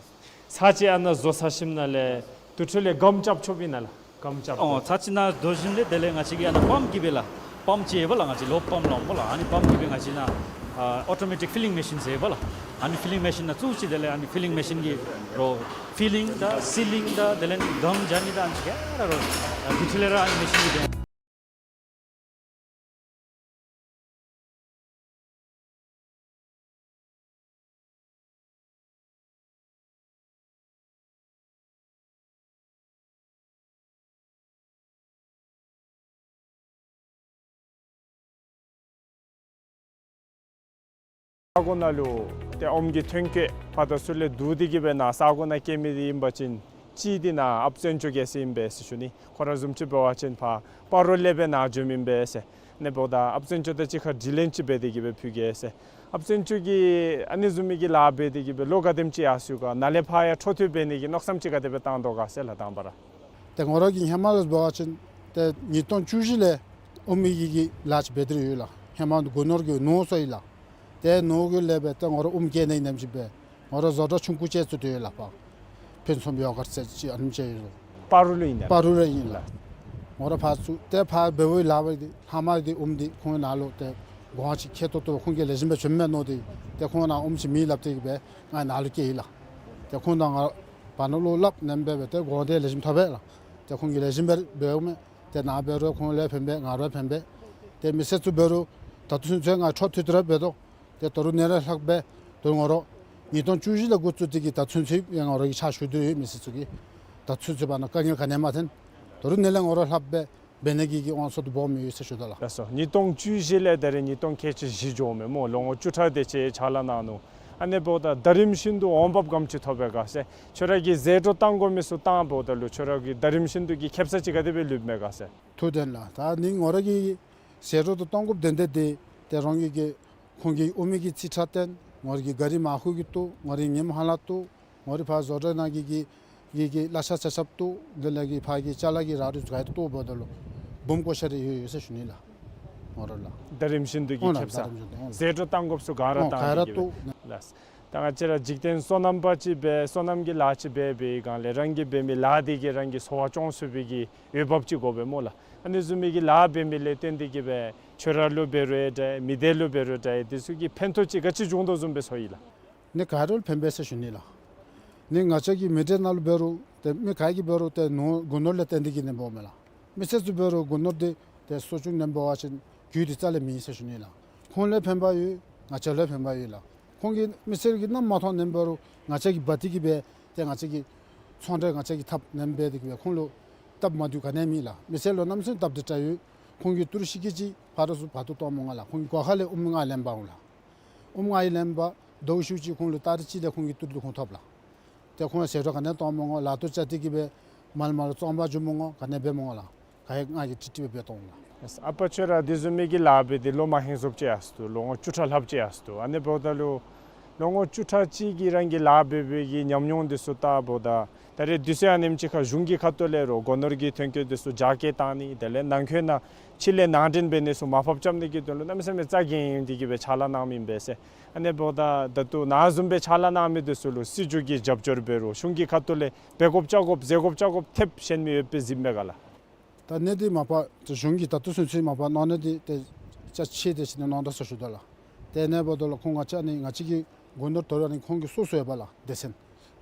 ཚར་གཅིག་ཨ་ནཱ་བཟོ་ཚར་ཞིནམ་ལས་དེ་འཕྲོ་ལས་སྒམ་རྐྱབ་ཆོགཔ་ཨིན་ན་ལགས། སྒམ་རྐྱབ། ཨོ་ཚར་གཅིག་ནཱ་བཟོ་ཞིནམ་ལས་དེ་ལས་ང་བཅས་ཀྱིས་ཨ་ནཱ་པམཔ་གིས་སྦེ་ལགས། པམཔ་ཅིག་ཡོད་པ་ལགས། ང་བཅས་ལོག་པམཔ་སླབ་འོང་པ་ལགས། ཨ་ནི་པམཔ་གིས་སྦེ་ང་བཅས་ནཱ་ཨ་ཨོ་ཊོ་མེ་ཊིཀ་ཕི་ལིང་མེ་ཤིན་ཟེར་ཡོད་པ་ལགས། ཨ་ནི་ཕི་ལིང་མེ་ཤིན་ནང་བཙུགས་ཅི། དེ་ལས་ཨ་ནི་ཕི་ལིང་མེ་ཤིན་གྱིས་རོགས་ཕི་ལིང་དང་སི་ལིང་དང་དེ་ལས་གམ་རྐྱབ་ནི་དང་ཨ་ནི་ཚུ་ག་ར་རོགས་ཨ་དེ་འཕྲོ་ལས་ར་ཨ་ནི་མེ་ཤིན་གྱིས་སྦེ། ས་གོ་ནང་ལུ་ཏེ་ཨོམ་གྱི་ཐོན་སྐྱེད་ཕར་དང་ཚུར་ལས་བསྡུ་སྟེ་གིས་སྦེ་ནཱ་ས་གོ་ནང་སྐྱེལ་མི་འདི་ཨིན་པ་ཅིན་ གཅིག་འདི་ནཱ་ཨཔ་བཙན་སྐྱོག་རྒྱལ་མཚན་ཨིན་པས་ཟེར་ཞུ་ནི། ཁོ་ར་བཟུམ་ཅིག་འབད་བ་ཅིན་ཕར་སྤ་རོ་ལས་སྦེ་ནཱ་འབྱོནམ་ཨིན་པས་ཟེར། ཨ་ནི་འབདཝ་ད་ཨཔ་བཙན་སྐྱོག་དང་གཅིག་ཁར་དྲི་ལན་ཅིག་འབད་དེ་གི་སྦེ་ཕུལ་གེ་ཟེར། ཨཔ་བཙན་སྐྱོག་གིས་ཨ་ནི་བཟུམ་མའི་གི་ལཱ་འབད་དེ་གི་སྦེ་ལོ་ག་དེམ་ཅིག་ཡར་སོ་ཡི་ག། ནཱ་ལས་ཕར་ཡང་འཕྲོ་མཐུད་འབད་ནི་གི་མནོ་བསམ་ཅིག་ག་དེ་སྦེ་བཏང་དོ་ག་ཟེར་ལགས། དང་པ་ར་ཏེ་ང་ར་གི་ཧེ་མ་ལས་འབད་བ་ཅིན་ཏེ་ཉིས་སྟོང་བཅུ་བཞི་ལས་ཨོམ་གྱི་གི་ལཱ་ཅིག་འབད་དེ་ར་ཡོད་ལགས། ཧེ་མ་སྒོ་ནོར་གྱི་ནོར་སོང་ཡི་ལགས། ཏེ་ནོར་གྱི་ལས་སྦེ་ཏེ་ང་ར་ཨོམ་སྐྱེ་ནི་ནེམ་ཅིག་སྦེ་ང་ར་བཟོ་གྲྭ་ཆུང་ཀུ་ཅིག་བཙུགས་ཏེ་ཡོད་ལགས། ཕར་ཕུན་སུམ་ཡོ་གར་ཟེར་ཅིག་ཨ་ནེམ་ཅིག་ཡོད་ལགས། སྤ་རོ་ལུ་ཨིན་ན། སྤ་རོ་ལུ་ཨིན་ལགས། ང་ར་ཕར་བཙུགས་ཏེ་ཕར་འབད་བའི་ལཱ་འབད་དེ་ལྷག་མ་འདི་ཨོམ་འདི་ཁོང་ནཱ་ལུ་ཏེ་གོང་ཅིག་ཁེ་ཏོག་ཏོ་ཁོང་གིས་ལེགས་ཤོམ་སྦེ་བྱིནམ་མས་མནོ་སྟེ་ཏེ་ཁོང་ནཱ་ཨོམ་ཅིག་མེད་སླབ་སྟེ་གི་སྦེ་ང་ནཱ་ལུ་བསྐྱལ་ཡི་ལགས། ཏེ་ཁོང་དང་ང་བར་ན་ལུ་སླབ་ནེམ་སྦེ་སྦེ་ཏེ་གོང་འདི་ལེགས་ཤོམ་ཐོབ་པས་ལགས། ཏེ་ཁོང་གིས་ལེགས་ཤོམ་སྦེ་འབདཝ་མས། ཏེ་ནཱ་འབད་རུང་ཁོང་ལུ་ཕན་པས་ང་ར་ཕན་པས། ཏེ་མི་སེར་ཚུ་འབད་རུང་ད་ལྟོ་ཚུན་ཚོད་ང་འཕྲོ་མཐུད་དེ་ར་འབད་དོ། ཏེ་ད་རུང་ཨ་ནི་ལས་ལྷག་སྦེ་ད་རུང་ང་ར་ཉིས་སྟོང་བཅུ་བཞི་ལས་འགོ་བཙུགས་ཏེ་གི་ད་ལྟོ་ཚུན་ཚོད་ཡང་ང་ར་གིས་ཕྱག་ཞུ་དོ་ཡོད་མི་སེར་ཚུ་གི། ད་ལྟོ་ཚུན་ཚོད་བར་ན་དཀའ་ངལ་ག་ནི་ཡང་མ་ཐོན། ད་རུང་ཨ་ནི་ལས་ང་ར་ལྷག་སྦེ་འབད་ནི་གི་གི་དབང་ཚད་དུ་སྦོམ་ཡོད་ཟེར་ཞུ་དོ་ལགས། ལགས་སོ། ཉིས་སྟོང་བཅུ་བཞི་ལས་ད་རེས་ཉིས་སྟོང་ཁལ་གཅིག་བཞི་འགྱོཝ་མས་སྨོ། ལོ་ངོ་བཅུ་ཕྲག་དེ་ཅིག་ཕྱག་ལཱ་གནང་ནུག། ཨ་ནི་འབདཝ་ད་ད་རིམ་བཞིན་དུ་འོང་འབབ་ག་དེམ་ཅིག་ཐོབ་པས་ག་ཟེར། ཁྱོད་ར་གིས་ཟད་འགྲོ་བཏང་དགོ་མི་ཚུ་བཏངམ་ད་ལུ་ཁྱོད་ར་གི་ད་རིམ་བཞིན་དུ་གི་ཁེ་སང་ཅིག་ག་དེ་སྦེ་ལུསཔ་མས་ག་ཟེར། ཐུགས་བདེན་ལགས། ད་ནི་ང་ར་གིས་ཟད་འགྲོ་དེ་གཏང་དགོཔ་དོན་དག་འདི་ཏེ་རང་གི་གི་ཁོང་གི་ཨོམ་གྱི་རྩིས་ཁྲ་བཏོན། ང་ར་གི་ག་རི་མར་ཁུ་གི་བཏོག། ང་ར་གི་ཉིམ་ཧ་ལ་བཏོག། ང་ར་ཕར་བཟོ་གྲྭ་ནང་གི་གི་གི་གི་གླ་ཆ་ཆ་ཁྱབ་བཏོག། དེ་ལས་གི་ཕར་གི་ཅ་ལ་གི་ར་རུ་ག་ཡི་བཏོགཔ་ད་ལུ་འབུམ་ཀོ་ཤ་རེ་ཡོད་ཡོད་ཟེར་ཞུ་ནི་ལགས། ང་ར་ལགས། ད་རིམ་བཞིན་དུ་གི་ཨོ་ལགས། ཁེ་སང་ད་རིམ་བཞིན་དུ་ཨོ་ཟད་འགྲོ་བཏང་དགོཔ་ཚུ་ག་ར་ཨོ་བཏང་ག་ར་སྟེ་གི་སྦེ་བཏོག་ལགས། ད་ང་བཅས་ར་འཇིག་རྟེན་སོ་ནམ་པ་ཅིག་སྦེ་སོ་ནམ་གྱི་ལཱ་ཅིག་འབད་བའི་སྒང་ལས་རང་གིས་འབད་མི་ལཱ་འདི་གིས་རང་གི་འཚོ་བ་སྐྱོང་ཚུགས་པའི་གི་འོས་འབབ་ཅིག་དགོ་པས་སྨོ་ལགས། ཨ་ནི་བཟུམ་མའི་གི་ལཱ་འབད་མི་ལས་བརྟེན་ཏེ་གི་སྦེ་ཁྱོད་ར་ལུ་འབད་རུང་འདྲ་མི་སྡེ་ལུ་འབད་རུང་འདྲ་དེ་ཚུ་གི་ཕན་ཐོགས་ཅིག་ག་ཅི་བྱུང་དོ་བཟུམ་སྦེ་ཚོར་ཡི་ལགས། ནི་ག་ར་ལུ་ཕན་པས་ཟེར་ཞུ་ནི་ལགས། ནི་ང་བཅས་ཀྱི་མི་སྡེ་ནང་ལུ་འབད་རུང་ཏེ་མི་ག་གིས་འབད་རུང་ཏེ་ནོར་སྒོ་ནོར་ལས་བརྟེན་ཏེ་གི་ནི་འབདཝ་མས་ལགས། མི་སེར་ཚུ་འབད་རུང་སྒོ་ནོར་འདི་ཏེ་གསོ་སྐྱོང་ནི་འབད་བ་ཅིན་རྒྱུ་འདི་རྩ་ལས་མེད་ཟེར་ཞུ་ནི་ལགས། ཁོང་ལུ་ཕན་པ་ཡོད། ང་བཅས་ལུ་ཕན་པ་ཡོད་ལགས། ཁོང་གིས་མི་སེར་གྱིས་གནམ་མ་མཐོང་ནི་འབད་རུང་ང་བཅས་ཀྱིས་འབག་སྟེ་གི་སྦེ་ཏེ་ང་བཅས་ཀྱི་ཚོང་འབྲེལ་ང་བཅས་ཀྱིས་འཐབ་ནི་འབད་དེ་གི་སྦེ་ཁོང་ལུ་སྟབས་མ་བདེཝ་ག་ནི་ཡང་མེད་ལགས། མི་སེར་ལུ་གནམ་མེད་ས་མེད་སྟབས་བདེ་དྲགས་ཡོད། ཁོང་གིས་ཏི་རུ་ཤི་ཀི་ཅིག་ཕར་རུ་ཚུར་འབག་ཏུ་གཏང་མི་འོང་ལགས། ཁོང་གི་སྒོ་ཁ་ལས་ཨོམ་ལྔ་ལེན་འབག་འོང་ལགས། ཨོམ་ལྔ་ཡི་ལེན་འབག་ཟླཝ་ཤུལ་ཅིག་ཁོང་ལུ་ཏ་རིག་གཅིག་ལས་ཁོང་གི་ཏི་རུ་འདི་ཁོང་ཐོབ་ལགས། ཏེ་ཁོང་ཟད་འགྲོ་ག་ནི་ཡང་གཏང་མི་འོང་། ལཱ་ཐོག་བཅར་ཏེ་གི་སྦེ་མ་ལས་མར་ལུ་བཙོང་པར་འགྱོ་མི་འོང་། ག་ནི་ཡང་འབད་མི་འོང་ལགས། ག་ཡང་ང་གིས་ཀྲིག་ཀྲི་སྦེ་འབད་གཏང་འོང་ལགས། ཨ་པ་ཁྱོད་ར་དེ་བཟུམ་མའི་གི་ལཱ་འབད་དེ་ལོ་མ་ཧེང་སུབ་ཅིག་ཡར་སོ་ལོ་ངོ་བཅུ་ཕྲག་ལྷགཔ་ཅིག་ཡར་སོ། ཨ་ནི་འབདཝ་ད་ལུ་ལོ་ངོ་བཅུ་ཕྲག་གཅིག་གི་རང་གི་ལཱ་འབད་བའི་གི་ཉམས་མྱོང་དེ་ཚུ་བལྟཝ་ད་ད་རེས་དུས་ཚོད་ཨ་ནེམ་ཅིག་ཁར་གཞུང་གི་ཁ་ཐུག་ལས་རོགས་སྒོ་ནོར་གྱི་ཐོན་སྐྱེད་དེ་ཚུ་རྒྱ་སྐྱེད་བཏང་ནི་དེ་ལས་ནང་འཁོད་ནང་ཕྱི་ལས་ནང་འདྲེན་འབད་ནི་ཚུ་མར་ཕབ་རྐྱབ་ནི་གི་དོན་ལུ་གནམ་མེད་ས་མེད་རྩ་འགེངས་ཏེ་གི་སྦེ་ཕྱག་ལཱ་གནངམ་ཨིན་པས་ཟེར། ཨ་ནི་འབདཝ་ད་ད་ལྟོ་ནཱ་བཟུམ་སྦེ་ཕྱག་ལཱ་གནང་མི་དེ་ཚུ་ལུ་སྲིད་བྱུས་ཀྱི་རྒྱབ་སྐྱོར་འབད་རུང་གཞུང་གི་ཁ་ཐུག་ལས་འབད་དགོཔ་བཅའ་དགོཔ་ཟེར་དགོཔ་བཅའ་དགོཔ་ཐེབས་ཤེས་མི་ཡོད་པས་གཟིགསཔ་མས་ག་ལགས། ད་ཨ་ནི་འདི་མ་པ་ཏེ་གཞུང་གིས་ད་ལྟོ་ཚུན་ཚོད་མ་པ་གནང་ནི་འདི་ཏེ་ཅ་ཆས་དེ་ཅིག་ནི་གནང་དོ་ཟེར་ཞུ་དོ་ལགས། ཏེ་ཨ་ནི་འབདཝ་ད་ལུ་ཁོང་ང་བཅས་ནི་ང་བཅས་ཀྱི་སྒོ་ནོར་དོ་རུང་ཨ་ནི་ཁོང་གི་སོ་སོ་ཡོད་པ་ལགས། སྡེ་ཚན་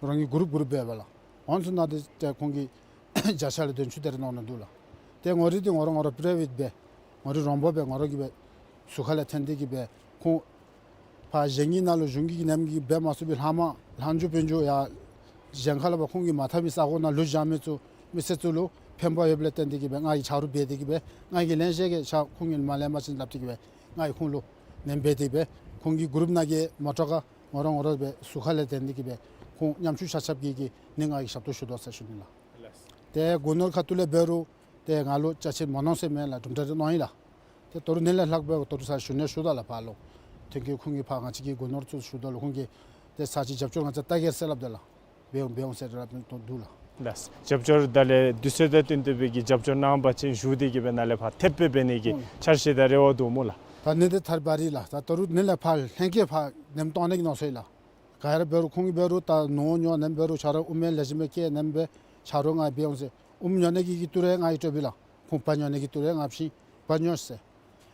རང་གི་གུ་རུབ་གུ་རུབ་ཡོད་པ་ལགས། ཨོ་ཚུ་ནང་འདི་ཏེ་ཁོང་གིས་བརྒྱ་ཆ་ལས་བདུན་ཅུ་དེ་རེ་གནང་ནི་འདུག་ལགས། ཏེ་ང་རའི་འདི་ང་ར་ང་ར་པ་རའི་ཝེཊ་སྦེ་ང་རའི་རོང་པ་སྦེ་ང་ར་གིས་སྦེ་ཟུར་ཁ་ལས་འཐེན་ཏེ་གི་སྦེ་ཁོང་ཕར་གཞན་གྱི་ནང་ལུ་གཞུང་གི་ནེམ་གི་འབད་མ་ཚུགས་པའི་ལྷག་མ་ལྷག་འགྱོ་དཔོན་འགྱོ་ཡར་གཞན་ཁ་ལས་ཕར་ཁོང་གིས་མ་འཐབ་མི་ས་གོ་ནང་ལུ་བཞག་མི་ཚུ་མི་སེར་ཚུ་ལུ་ཕན་པ་ཡོདཔ་ལས་བརྟེན་ཏེ་གི་སྦེ་ང་གིས་ཆ་རོགས་འབད་དེ་གི་སྦེ་ང་གིས་ལེན་ཤེས་གི་ཆ་ཁོང་གིས་མ་ལེན་པ་ཅིན་སླབ་སྟེ་གི་སྦེ་ང་གིས་ཁོང་ལུ་ནེམ་འབད་དེ་སྦེ་ཁོང་གི་གུ་རུབ་ནང་གི་མོ་ཊ་ཁར་ང་ར་ང་ར་སྦེ་ཟུར་ཁ་ལས་འཐེན་ཏེ་གི་སྦེ་ཁོང་ཉམ་ཆུང་ཆ་ཁྱབ་ཀྱི་གི་ནི་ང་གིས་ཞབས་ཏོག་ཞུ་དོ་ཟེར་ཞུ་ནི་ལགས། ཏེ་སྒོ་ནོར་ཁ་ཐུག་ལས་འབད་རུང་ཏེ་ང་ལུ་ཅ་ཆས་མ་གནང་ཟེར་མེད་ལགས། གྲུབ་འབྲས་རེ་གནང་ཡི་ལགས། ཏེ་ད་རུང་ཨ་ནི་ལས་ལྷག་སྦེ་ད་རུང་ཚར་ཞུ་ནི་ཞུ་དོ་ལགས། ཕར་ལུ་ཐོན་སྐྱེད་ཁོང་གིས་ཕར་ང་བཅས་ཀྱི་སྒོ་ནོར་ཚུ་ཞུ་དོ་ལགས། ཁོང་གིས་ཏེ་ཚར་ཅིག་རྒྱབ་སྐྱོར་ང་བཅས་བལྟ་གེ་ཟེར་སླབ་དོ་ལགས། འབད་འོང་འབད་འོང་ཟེར་སླབ་ནི་འདུག་ལགས། ལགས། རྒྱབ་སྐྱོར་ད་ལས་དུས་ཚོད་དང་བསྟུན་ཏེ་སྦེ་གི་རྒྱབ་སྐྱོར་གནང་པ་ཅིན་ཞུ་སྟེ་གི་སྦེ་ནཱ་ལས་ཕར་ཐེབས་སྦེ་འབད་ནི་གི་ཨོ་འཆར་གཞི་དང་རེ་བ་འདུག་སྨོ་ལགས། ད་ཨ་ནི་འདི་ཐར་པ་རེ་ལགས། ད་ད་རུང་ཨ་ནི་ལས་ཕར་ལྷན་རྒྱས་ཕར་ནེམ་གཏང་ནི་གི་མནོ་སོང་ཡི་ལགས། ག་ར་འབད་རུང་ཁོང་གིས་འབད་རུང་ད་ནོར་ཉོ་ནེམ་འབད་རུང་ཆ་རོགས་ཨོམ་ལེན་ལེགས་ཤོམ་སྦེ་སྐྱེ་ནེམ་སྦེ་ཆ་རོགས་ང་འབད་འོང་ཟེར། ཨོམ་ཉོ་ནི་གི་གི་ཏི་རུ་ང་གིས་སྤྲོད་པས་ལགས། ཁོང་བལ་ཉོ་ནི་གི་ཏི་རུ་ང་བྱིན་བལ་ཉོ་ཟེར།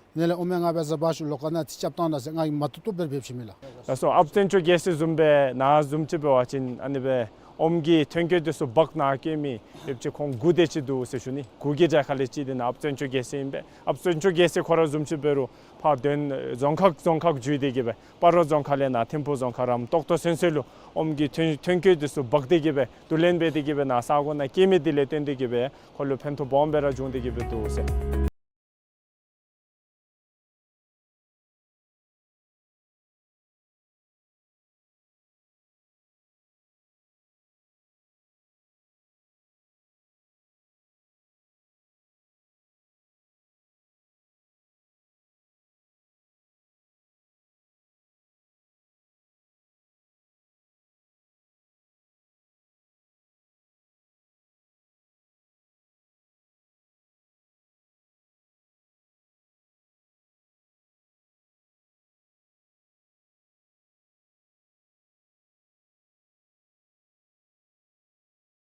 ཨ་ནི་ལས་ཨོམ་ང་འབད་ཟ་བ་ཤུལ་ལོག་ཁ་ནང་ཏེ་རྐྱབ་བཏང་ད་ཟེར་ང་གིས་མ་བཏུབ་བཏུབ་སྦེ་འབད་བྱིན་མས་ལགས། ལགས་སོ། ཨཔ་བཙན་སྐྱོག་རྒྱལ་མཚན་བཟུམ་སྦེ་ནཱ་བཟུམ་ཅིག་འབད་བ་ཅིན་ཨ་ནི་སྦེ་ཨོམ་གྱི་ཐོན་སྐྱེད་དེ་ཚུ་འབག་ནཱ་བསྐྱལ་མི་ཡོདཔ་ཅིག་ཁོང་དགུ་དེ་ཅིག་འདུག་ཟེར་ཞུ་ནི། དགུ་གི་གྲས་ཁ་ལས་གཅིག་འདི་ནཱ་ཨཔ་བཙན་སྐྱོག་རྒྱལ་མཚན་ཨིན་པས། ཨཔ་བཙན་སྐྱོག་རྒྱལ་མཚན་ཁོ་ར་བཟུམ་ཅིག་འབད་རུང་ཕར་དོན་རྫོང་ཁག་རྫོང་ཁག་བརྒྱུད་དེ་གི་སྦེ་སྤ་རོ་རྫོང་ཁག་ལས་ནཱ་ཐིམ་ཕུ་རྫོང་ཁག་རམ་ཏོག་ཏོ་ཚུན་ཚོད་ལུ་ཨོམ་གྱི་ཐོན་ཐོན་སྐྱེད་དེ་ཚུ་འབག་སྟེ་གི་སྦེ་བསྡུ་ལེན་འབད་དེ་གི་སྦེ་ནཱ་ས་གོ་ནང་བསྐྱལ་མི་དེ་ལས་བརྟེན་ཏེ་གི་སྦེ་ཁོ་ལུ་ཕན་ཐོགས་སྦོམ་སྦེ་ར་བྱུང་སྟེ་གི་སྦེ་འདུག་ཟེར།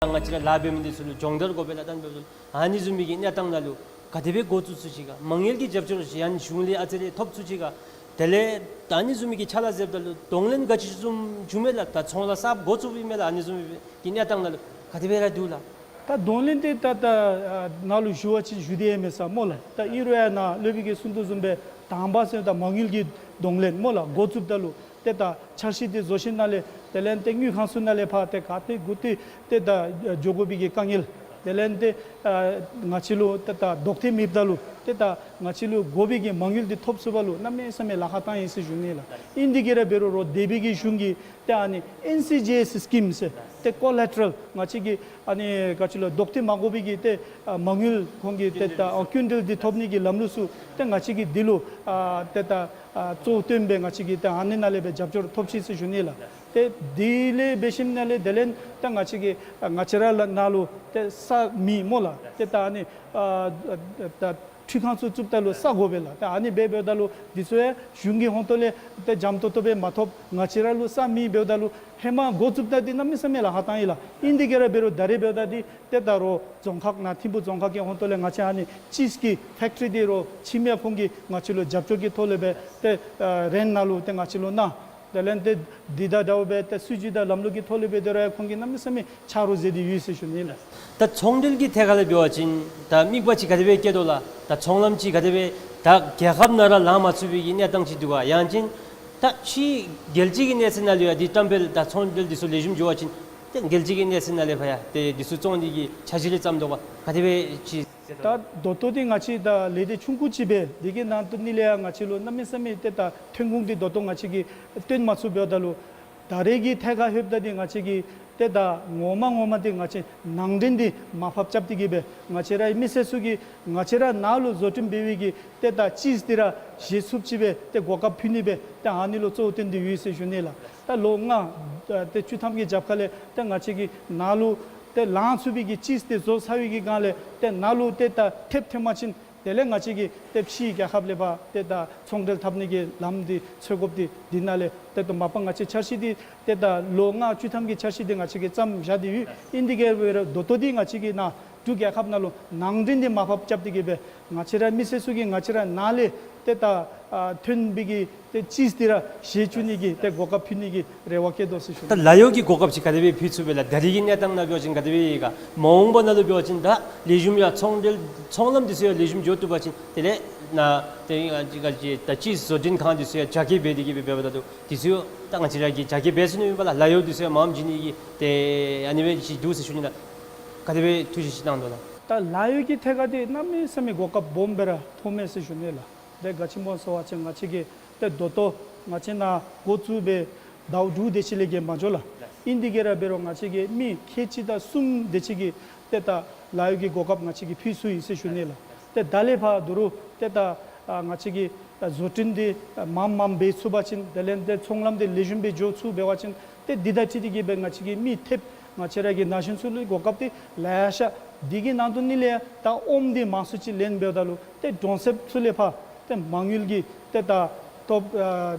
ང་བཅས་ར་ལཱ་འབད་མི་འདི་ཚུ་ལུ་སྦྱོང་བརྡར་དགོ་པས་ལགས། ད་ཨ་ནི་བཟུམ་མའི་གི་གནས་སྟངས་ནང་ལུ་ག་དེ་སྦེ་འགོ་བཙུགས་ཚུགས་ཅི་ག། མ་དངུལ་གྱི་རྒྱབ་སྐྱོར་ཅིག་ཡང་གཞུང་ལས་ཨ་ཙི་རེ་ཐོབ་ཚུགས་ཅི་ག། དེ་ལས་ད་ཨ་ནི་བཟུམ་མའི་གི་ཕྱག་ལཱ་མཛདཔ་ད་ལུ་གདོང་ལེན་ག་ཅི་བཟུམ་བྱུངམ་མས་ལགས། ད་ཚོང་ལཱ་གསརཔ་འགོ་བཙུགསཔ་ཨིན་མས་ལགས། ཨ་ནི་བཟུམ་མའི་གི་གནས་སྟངས་ནང་ལུ་ག་དེ་སྦེ་ར་འདུག་ལགས། ད་གདོང་ལེན་འདི་ད་ད་ཨ་ནཱ་ལུ་ཞུ་བ་ཅིན་ཞུ་སྟེ་ཡང་མེད་ས་སྨོ་ལགས། ད་ཨིན་རུང་ཡང་ནཱ་སློབ་དཔོན་གྱིས་གསུང་དོ་བཟུམ་སྦེ་དང་པ་ཟེར་ད་མ་དངུལ་གྱི་གདོང་ལེན་སྨོ་ལགས། འགོ་བཙུགསཔ་ད་ལུ་ཏེ་ད་འཆར་གཞི་འདི་བཟོ་ཞིནམ་ལས་དེ་ལས་ཏེ་དངུལ་ཁང་ཚུ་ནང་ལས་ཕར་ཏེ་ག་ཏེ་གུ་ཏེ་ཏེ་ད་འགྱོ་དགོ་པའི་གི་དཀའ་ངལ། དེ་ལས་ཏེ་ཨ་ང་བཅས་ལུ་ཏེ་ད་ལྡོག་ཐེངས་མེདཔ་ད་ལུ་ཏེ་ད་ང་བཅས་ལུ་དགོ་པའི་གི་མ་དངུལ་འདི་ཐོབ་ཚུགས་པ་ལུ་གནམ་མེད་ས་མེད་ལཱ་ཁག་བཏང་ཡི་ཟེར་ཞུ་ནི་ལགས། ཨིན་དེ་གིས་ར་འབད་རུང་རོགས་འདས་པའི་གི་གཞུང་གིས་ཏེ་ཨ་ནི་ཨེན་སི་ཇི་ཨེསི་སི་ཀིམ་ཟེར་ཏེ་ཀོ་ལེ་ཊ་རཱལ་ང་བཅས་ཀྱི་ཨ་ནི་ག་ཅི་ལོ་ལྡོག་ཐེངས་མ་དགོ་པའི་གི་ཏེ་ཨ་མ་དངུལ་ཁོང་གིས་ཏེ་ད་ཨ་ཀུན་འདྲེན་འདི་ཐོབ་ནི་གི་ལམ་ལུགས་ཚུ་ཏེ་ང་བཅས་ཀྱིས་འདི་ལུ་ཨ་ཏེ་ད་ཨ་གཙོ་བོ་བཏོན་སྦེ་ང་བཅས་ཀྱིས་ཏེ་ཨ་ནི་ནང་ལས་སྦེ་རྒྱབ་སྐྱོར་ཐོབ་ཅི་ཟེར་ཞུ་ནི་ལགས། ཏེ་དེ་ལས་འབད་ཞིནམ་ལས་དེ་ལས་ད་ང་བཅས་ཀྱིས་ང་བཅས་ར་ལུ་ནཱ་ལུ་ཏེ་ས་མེད་སྨོ་ལགས། ཏེ་ད་ཨ་ནི་ཨ་ད་འཕྲུལ་ཁང་ཚུ་བཙུགསཔ་ད་ལུ་ས་དགོ་པས་ལགས། ཏེ་ཨ་ནི་སྦེ་འབདཝ་ད་ལུ་འདི་ཚུ་ཡང་གཞུང་གི་ཧོངས་ཏོ་ལས་ཏེ་འཇམ་ཏོག་ཏོ་སྦེ་མ་ཐོབ། ང་བཅས་ར་ལུ་ས་མེད་འབདཝ་ད་ལུ་ཧེ་མ་འགོ་བཙུགསཔ་ད་འདི་གནམ་མེད་ས་མེད་ལཱ་ཁག་བཏང་ཡི་ལགས། ཨིན་དེ་གིས་ར་འབད་རུང་ད་རེས་འབདཝ་ད་འདི་ཏེ་ད་རོགས་རྫོང་ཁག་ནཱ་ཐིམ་ཕུ་རྫོང་ཁག་གི་ཧོངས་ཏོ་ལས་ང་བཅས་ཨ་ནི་ཅིསི་གི་ཕེཀ་ཊི་རི་འདི་རོགས་ཁྱིམ་ཡང་ཁོང་གིས་ང་བཅས་ལུ་རྒྱབ་སྐྱོར་གྱི་ཐོག་ལས་སྦེ་ཏེ་ཨ་རེནཊ་ནང་ལུ་ཏེ་ང་བཅས་ལུ་གནང་། དེ་ལས་ཏེ་འདི་དང་འདྲཝ་སྦེ་ཏེ་སྲིད་བྱུས་དང་ལམ་ལུགས་ཀྱི་ཐོག་ལས་སྦེ་དེ་ར་ཡང་ཁོང་གིས་གནམ་མེད་ས་མེད་ཆ་རོགས་མཛད་དེ་ཡོད་ཟེར་ཞུ་ནི་ལགས། ད་ཚོང་འབྲེལ་གྱི་ཐད་ཁར་ལས་འབད་བ་ཅིན་ད་དམིགས་པ་ཅིག་ག་དེ་སྦེ་བསྐྱེད་དོ་ལགས། ད་ཚོང་ལམ་ཅིག་ག་དེ་སྦེ་ད་རྒྱལ་ཁབ་ནང་ར་ལང་མ་ཚུགས་པའི་གི་གནས་སྟངས་ཅིག་འདུག་ག། ཡང་ཅིན་ད་ཕྱི་རྒྱལ་སྤྱི་གི་གནས་ཚད་ནང་ལུ་ཡང་འདི་བཀྲམ་སྤེལ་དང་ཚོང་འབྲེལ་འདི་ཚུ་ལེགས་ཤོམ་འགྱོ་བ་ཅིན་ཏེ་རྒྱལ་སྤྱི་གི་གནས་ཚད་ནང་ལས་ཕར་ཡང་ཏེ་འདི་ཚུ་བཙོང་ནི་གི་འཆར་གཞི་རེ་བརྩམས་དོ་ག། ག་དེ་སྦེ་ཅིག་ད་ད་ལྟོ་འདི་ང་བཅས་ད་ལས་སྡེ་ཆུང་ཀུ་ཅིག་སྦེ་འདི་གི་ནང་དོན་ནི་ལས་ཡང་ང་བཅས་ལུ་གནམ་མེད་ས་མེད་ཏེ་ད་ཐོན་ཁུངས་འདི་ད་ལྟོ་ང་བཅས་ཀྱིས་བཏོན་མ་ཚུགས་འབདཝ་ད་ལུ་ད་རེས་ཀྱི་ཐད་ཁར་ལྷོདཔ་ད་འདི་ང་བཅས་ཀྱིས་ཏེ་ད་ངོ་མ་ངོ་མ་འདི་ང་བཅས་ནང་འདྲེན་འདི་མར་ཕབ་རྐྱབ་སྟེ་གི་སྦེ་ང་བཅས་རའི་མི་སེར་ཚུ་གིས་ང་བཅས་ར་ནཱ་ལུ་བཟོ་སྐྲུན་འབད་བའི་གི་ཏེ་ད་ཅིསི་འདི་ར་བཞེས་ཚུགསཔ་ཅིག་སྦེ་ཏེ་གོ་སྐབས་ཕུལ་ནི་སྦེ་ཏེ་ཨ་ནི་ལུ་གཙོ་བོ་བཏོན་ཏེ་ཡོད་ཟེར་ཞུ་ནི་ལགས། ད་ལོ་ལྔ་ཏེ་བཅུ་ཐམ་གྱི་རྒྱབ་ཁ་ལས་ཏེ་ང་བཅས་ཀྱིས་ནཱ་ལུ་ཏེ་ལང་ཚུགས་པའི་གི་ཅིསི་འདི་བཟོ་ཚར་བའི་གི་སྒང་ལས་ཏེ་ནཱ་ལུ་ཏེ་ད་ཐེབས་ཐོན་པ་ཅིན་དེ་ལས་ང་བཅས་ཀྱིས་ཏེ་ཕྱི་རྒྱལ་ཁབ་ལས་ཕར་ཏེ་ད་ཚོང་འབྲེལ་འཐབ་ནི་གི་ལམ་འདི་འཚོལ་དགོཔ་འདི་འདི་ནང་ལས་ཏེ་ད་མ་པ་ང་བཅས་འཆར་གཞི་འདི་ཏེ་ད་ལོ་ལྔ་བཅུ་ཐམ་གྱི་འཆར་གཞི་འདི་ང་བཅས་ཀྱིས་བརྩམས་བཞག་སྟེ་ཡོད། ཨིན་དེ་གིས་འབད་རུང་ད་ལྟོ་འདི་ང་བཅས་ཀྱིས་ནཱ་འབྲུག་རྒྱལ་ཁབ་ནང་ལུ་ནང་འདྲེན་འདི་མར་ཕབ་རྐྱབ་སྟེ་གི་སྦེ་ང་བཅས་ར་མི་སེར་ཚུ་གིས་ང་བཅས་ར་ནཱ་ལས་ཏེ་ད་ཨ་ཐོན་པའི་གི་ཏེ་ཅིསི་འདི་ར་བཞེས་བཅུག་ནི་གི་ཏེ་གོ་སྐབས་ཕུལ་ནི་གི་རེ་བ་བསྐྱེད་དོ་ཟེར་ཞུ་ནི། ད་ལཱ་གཡོག་གི་གོ་སྐབས་ཅིག་ག་དེ་སྦེ་ཕུལ་ཚུགས་པས་ལགས། ད་རེས་ཀྱི་གནས་སྟངས་ནང་འབད་བ་ཅིན་ག་དེ་སྦེ་ཡོད་ག། མ་འོངས་པ་ནང་ལུ་འབད་བ་ཅིན་ད་ལེགས་ཤོམ་ཡང་ཚོང་འབྲེལ་ཚོང་ལམ་འདི་ཚུ་ཡང་ལེགས་ཤོམ་འགྱོ་བཏུབ་པ་ཅིན་དེ་ལས་ནཱ་ཏེ་ཨ་ཅི་ག་ཅི་ད་ཅིསི་བཟོ་སྐྲུན་ཁང་འདི་ཚུ་ཡང་རྒྱ་སྐྱེད་འབད་དེ་གི་སྦེ་འབདཝ་ད་ལུ་འདི་ཚུ་ཡང་ད་ང་བཅས་ར་གིས་རྒྱ་སྐྱེད་འབད་ཚུགས་ནི་མས་པ་ལགས། ལཱ་གཡོག་འདི་ཚུ་ཡང་མངམ་བྱིན་ནི་གི་ཏེ་ཨ་ནི་སྦེ་ཅིག་འདུག་ཟེར་ཞུ་ནི་ལགས། ག་དེ་སྦེ་ཐུགས་བཞེད་ཅིག་གནང་དོ་ལགས། ད་ལཱ་གཡོག་གི་ཐད་ཁར་འདི་གནམ་མེད་ས་མེད་གོ་སྐབས་སྦོམ་སྦེ་ར་མཐོངམ་མས་ཟེར་ཞུ་ནི་ལགས། ཏེ་ག་ཅི་སྨོ་ཟེར་བ་ཅིན་ང་བཅས་ཀྱིས་ཏེ་ད་ལྟོ་ང་བཅས་ནཱ་འགོ་བཙུགས་སྦེ་ཟླཝ་དྲུག་དེ་ཅིག་ལས་བརྒལ་མ་འགྱོ་ལགས། ཨིན་དེ་གིས་ར་འབད་རུང་ང་བཅས་ཀྱིས་མི་ཁལ་གཅིག་དང་གསུམ་དེ་ཅིག་གི་ཏེ་ད་ལཱ་གཡོག་གི་གོ་སྐབས་ང་བཅས་ཀྱིས་ཕུལ་ཚུགས་ཡི་ཟེར་ཞུ་ནི་ལགས། ཏེ་ད་ལས་ཕར་ད་རུང་ཏེ་ད་ཨ་ང་བཅས་ཀྱིས་ཨ་བཟོ་སྐྲུན་འདི་ཨ་མངམ་མངམ་འབད་ཚུགས་པ་ཅིན་དེ་ལས་ཏེ་ཚོང་ལམ་འདི་ལེགས་ཤོམ་སྦེ་འགྱོ་ཚུགས་འབད་བ་ཅིན་ཏེ་འདི་དང་འཁྲིལ་ཏེ་གི་སྦེ་ང་བཅས་ཀྱིས་མི་ཐེབས་ང་བཅས་ར་གི་ན་གཞོན་ཚུ་ལུ་གོ་སྐབས་འདི་ལེ་ཤ། འདི་གི་ནང་དོན་ནི་ལས་ད་ཨོམ་འདི་མང་སུ་ཅིག་ལེན་འབདཝ་ད་ལུ་ཏེ་གྲོང་གསེབ་ཚུ་ལས་ཕར་ཏེ་མ་དངུལ་གྱི་ཏེ་ད་ཐོབ་ཨ་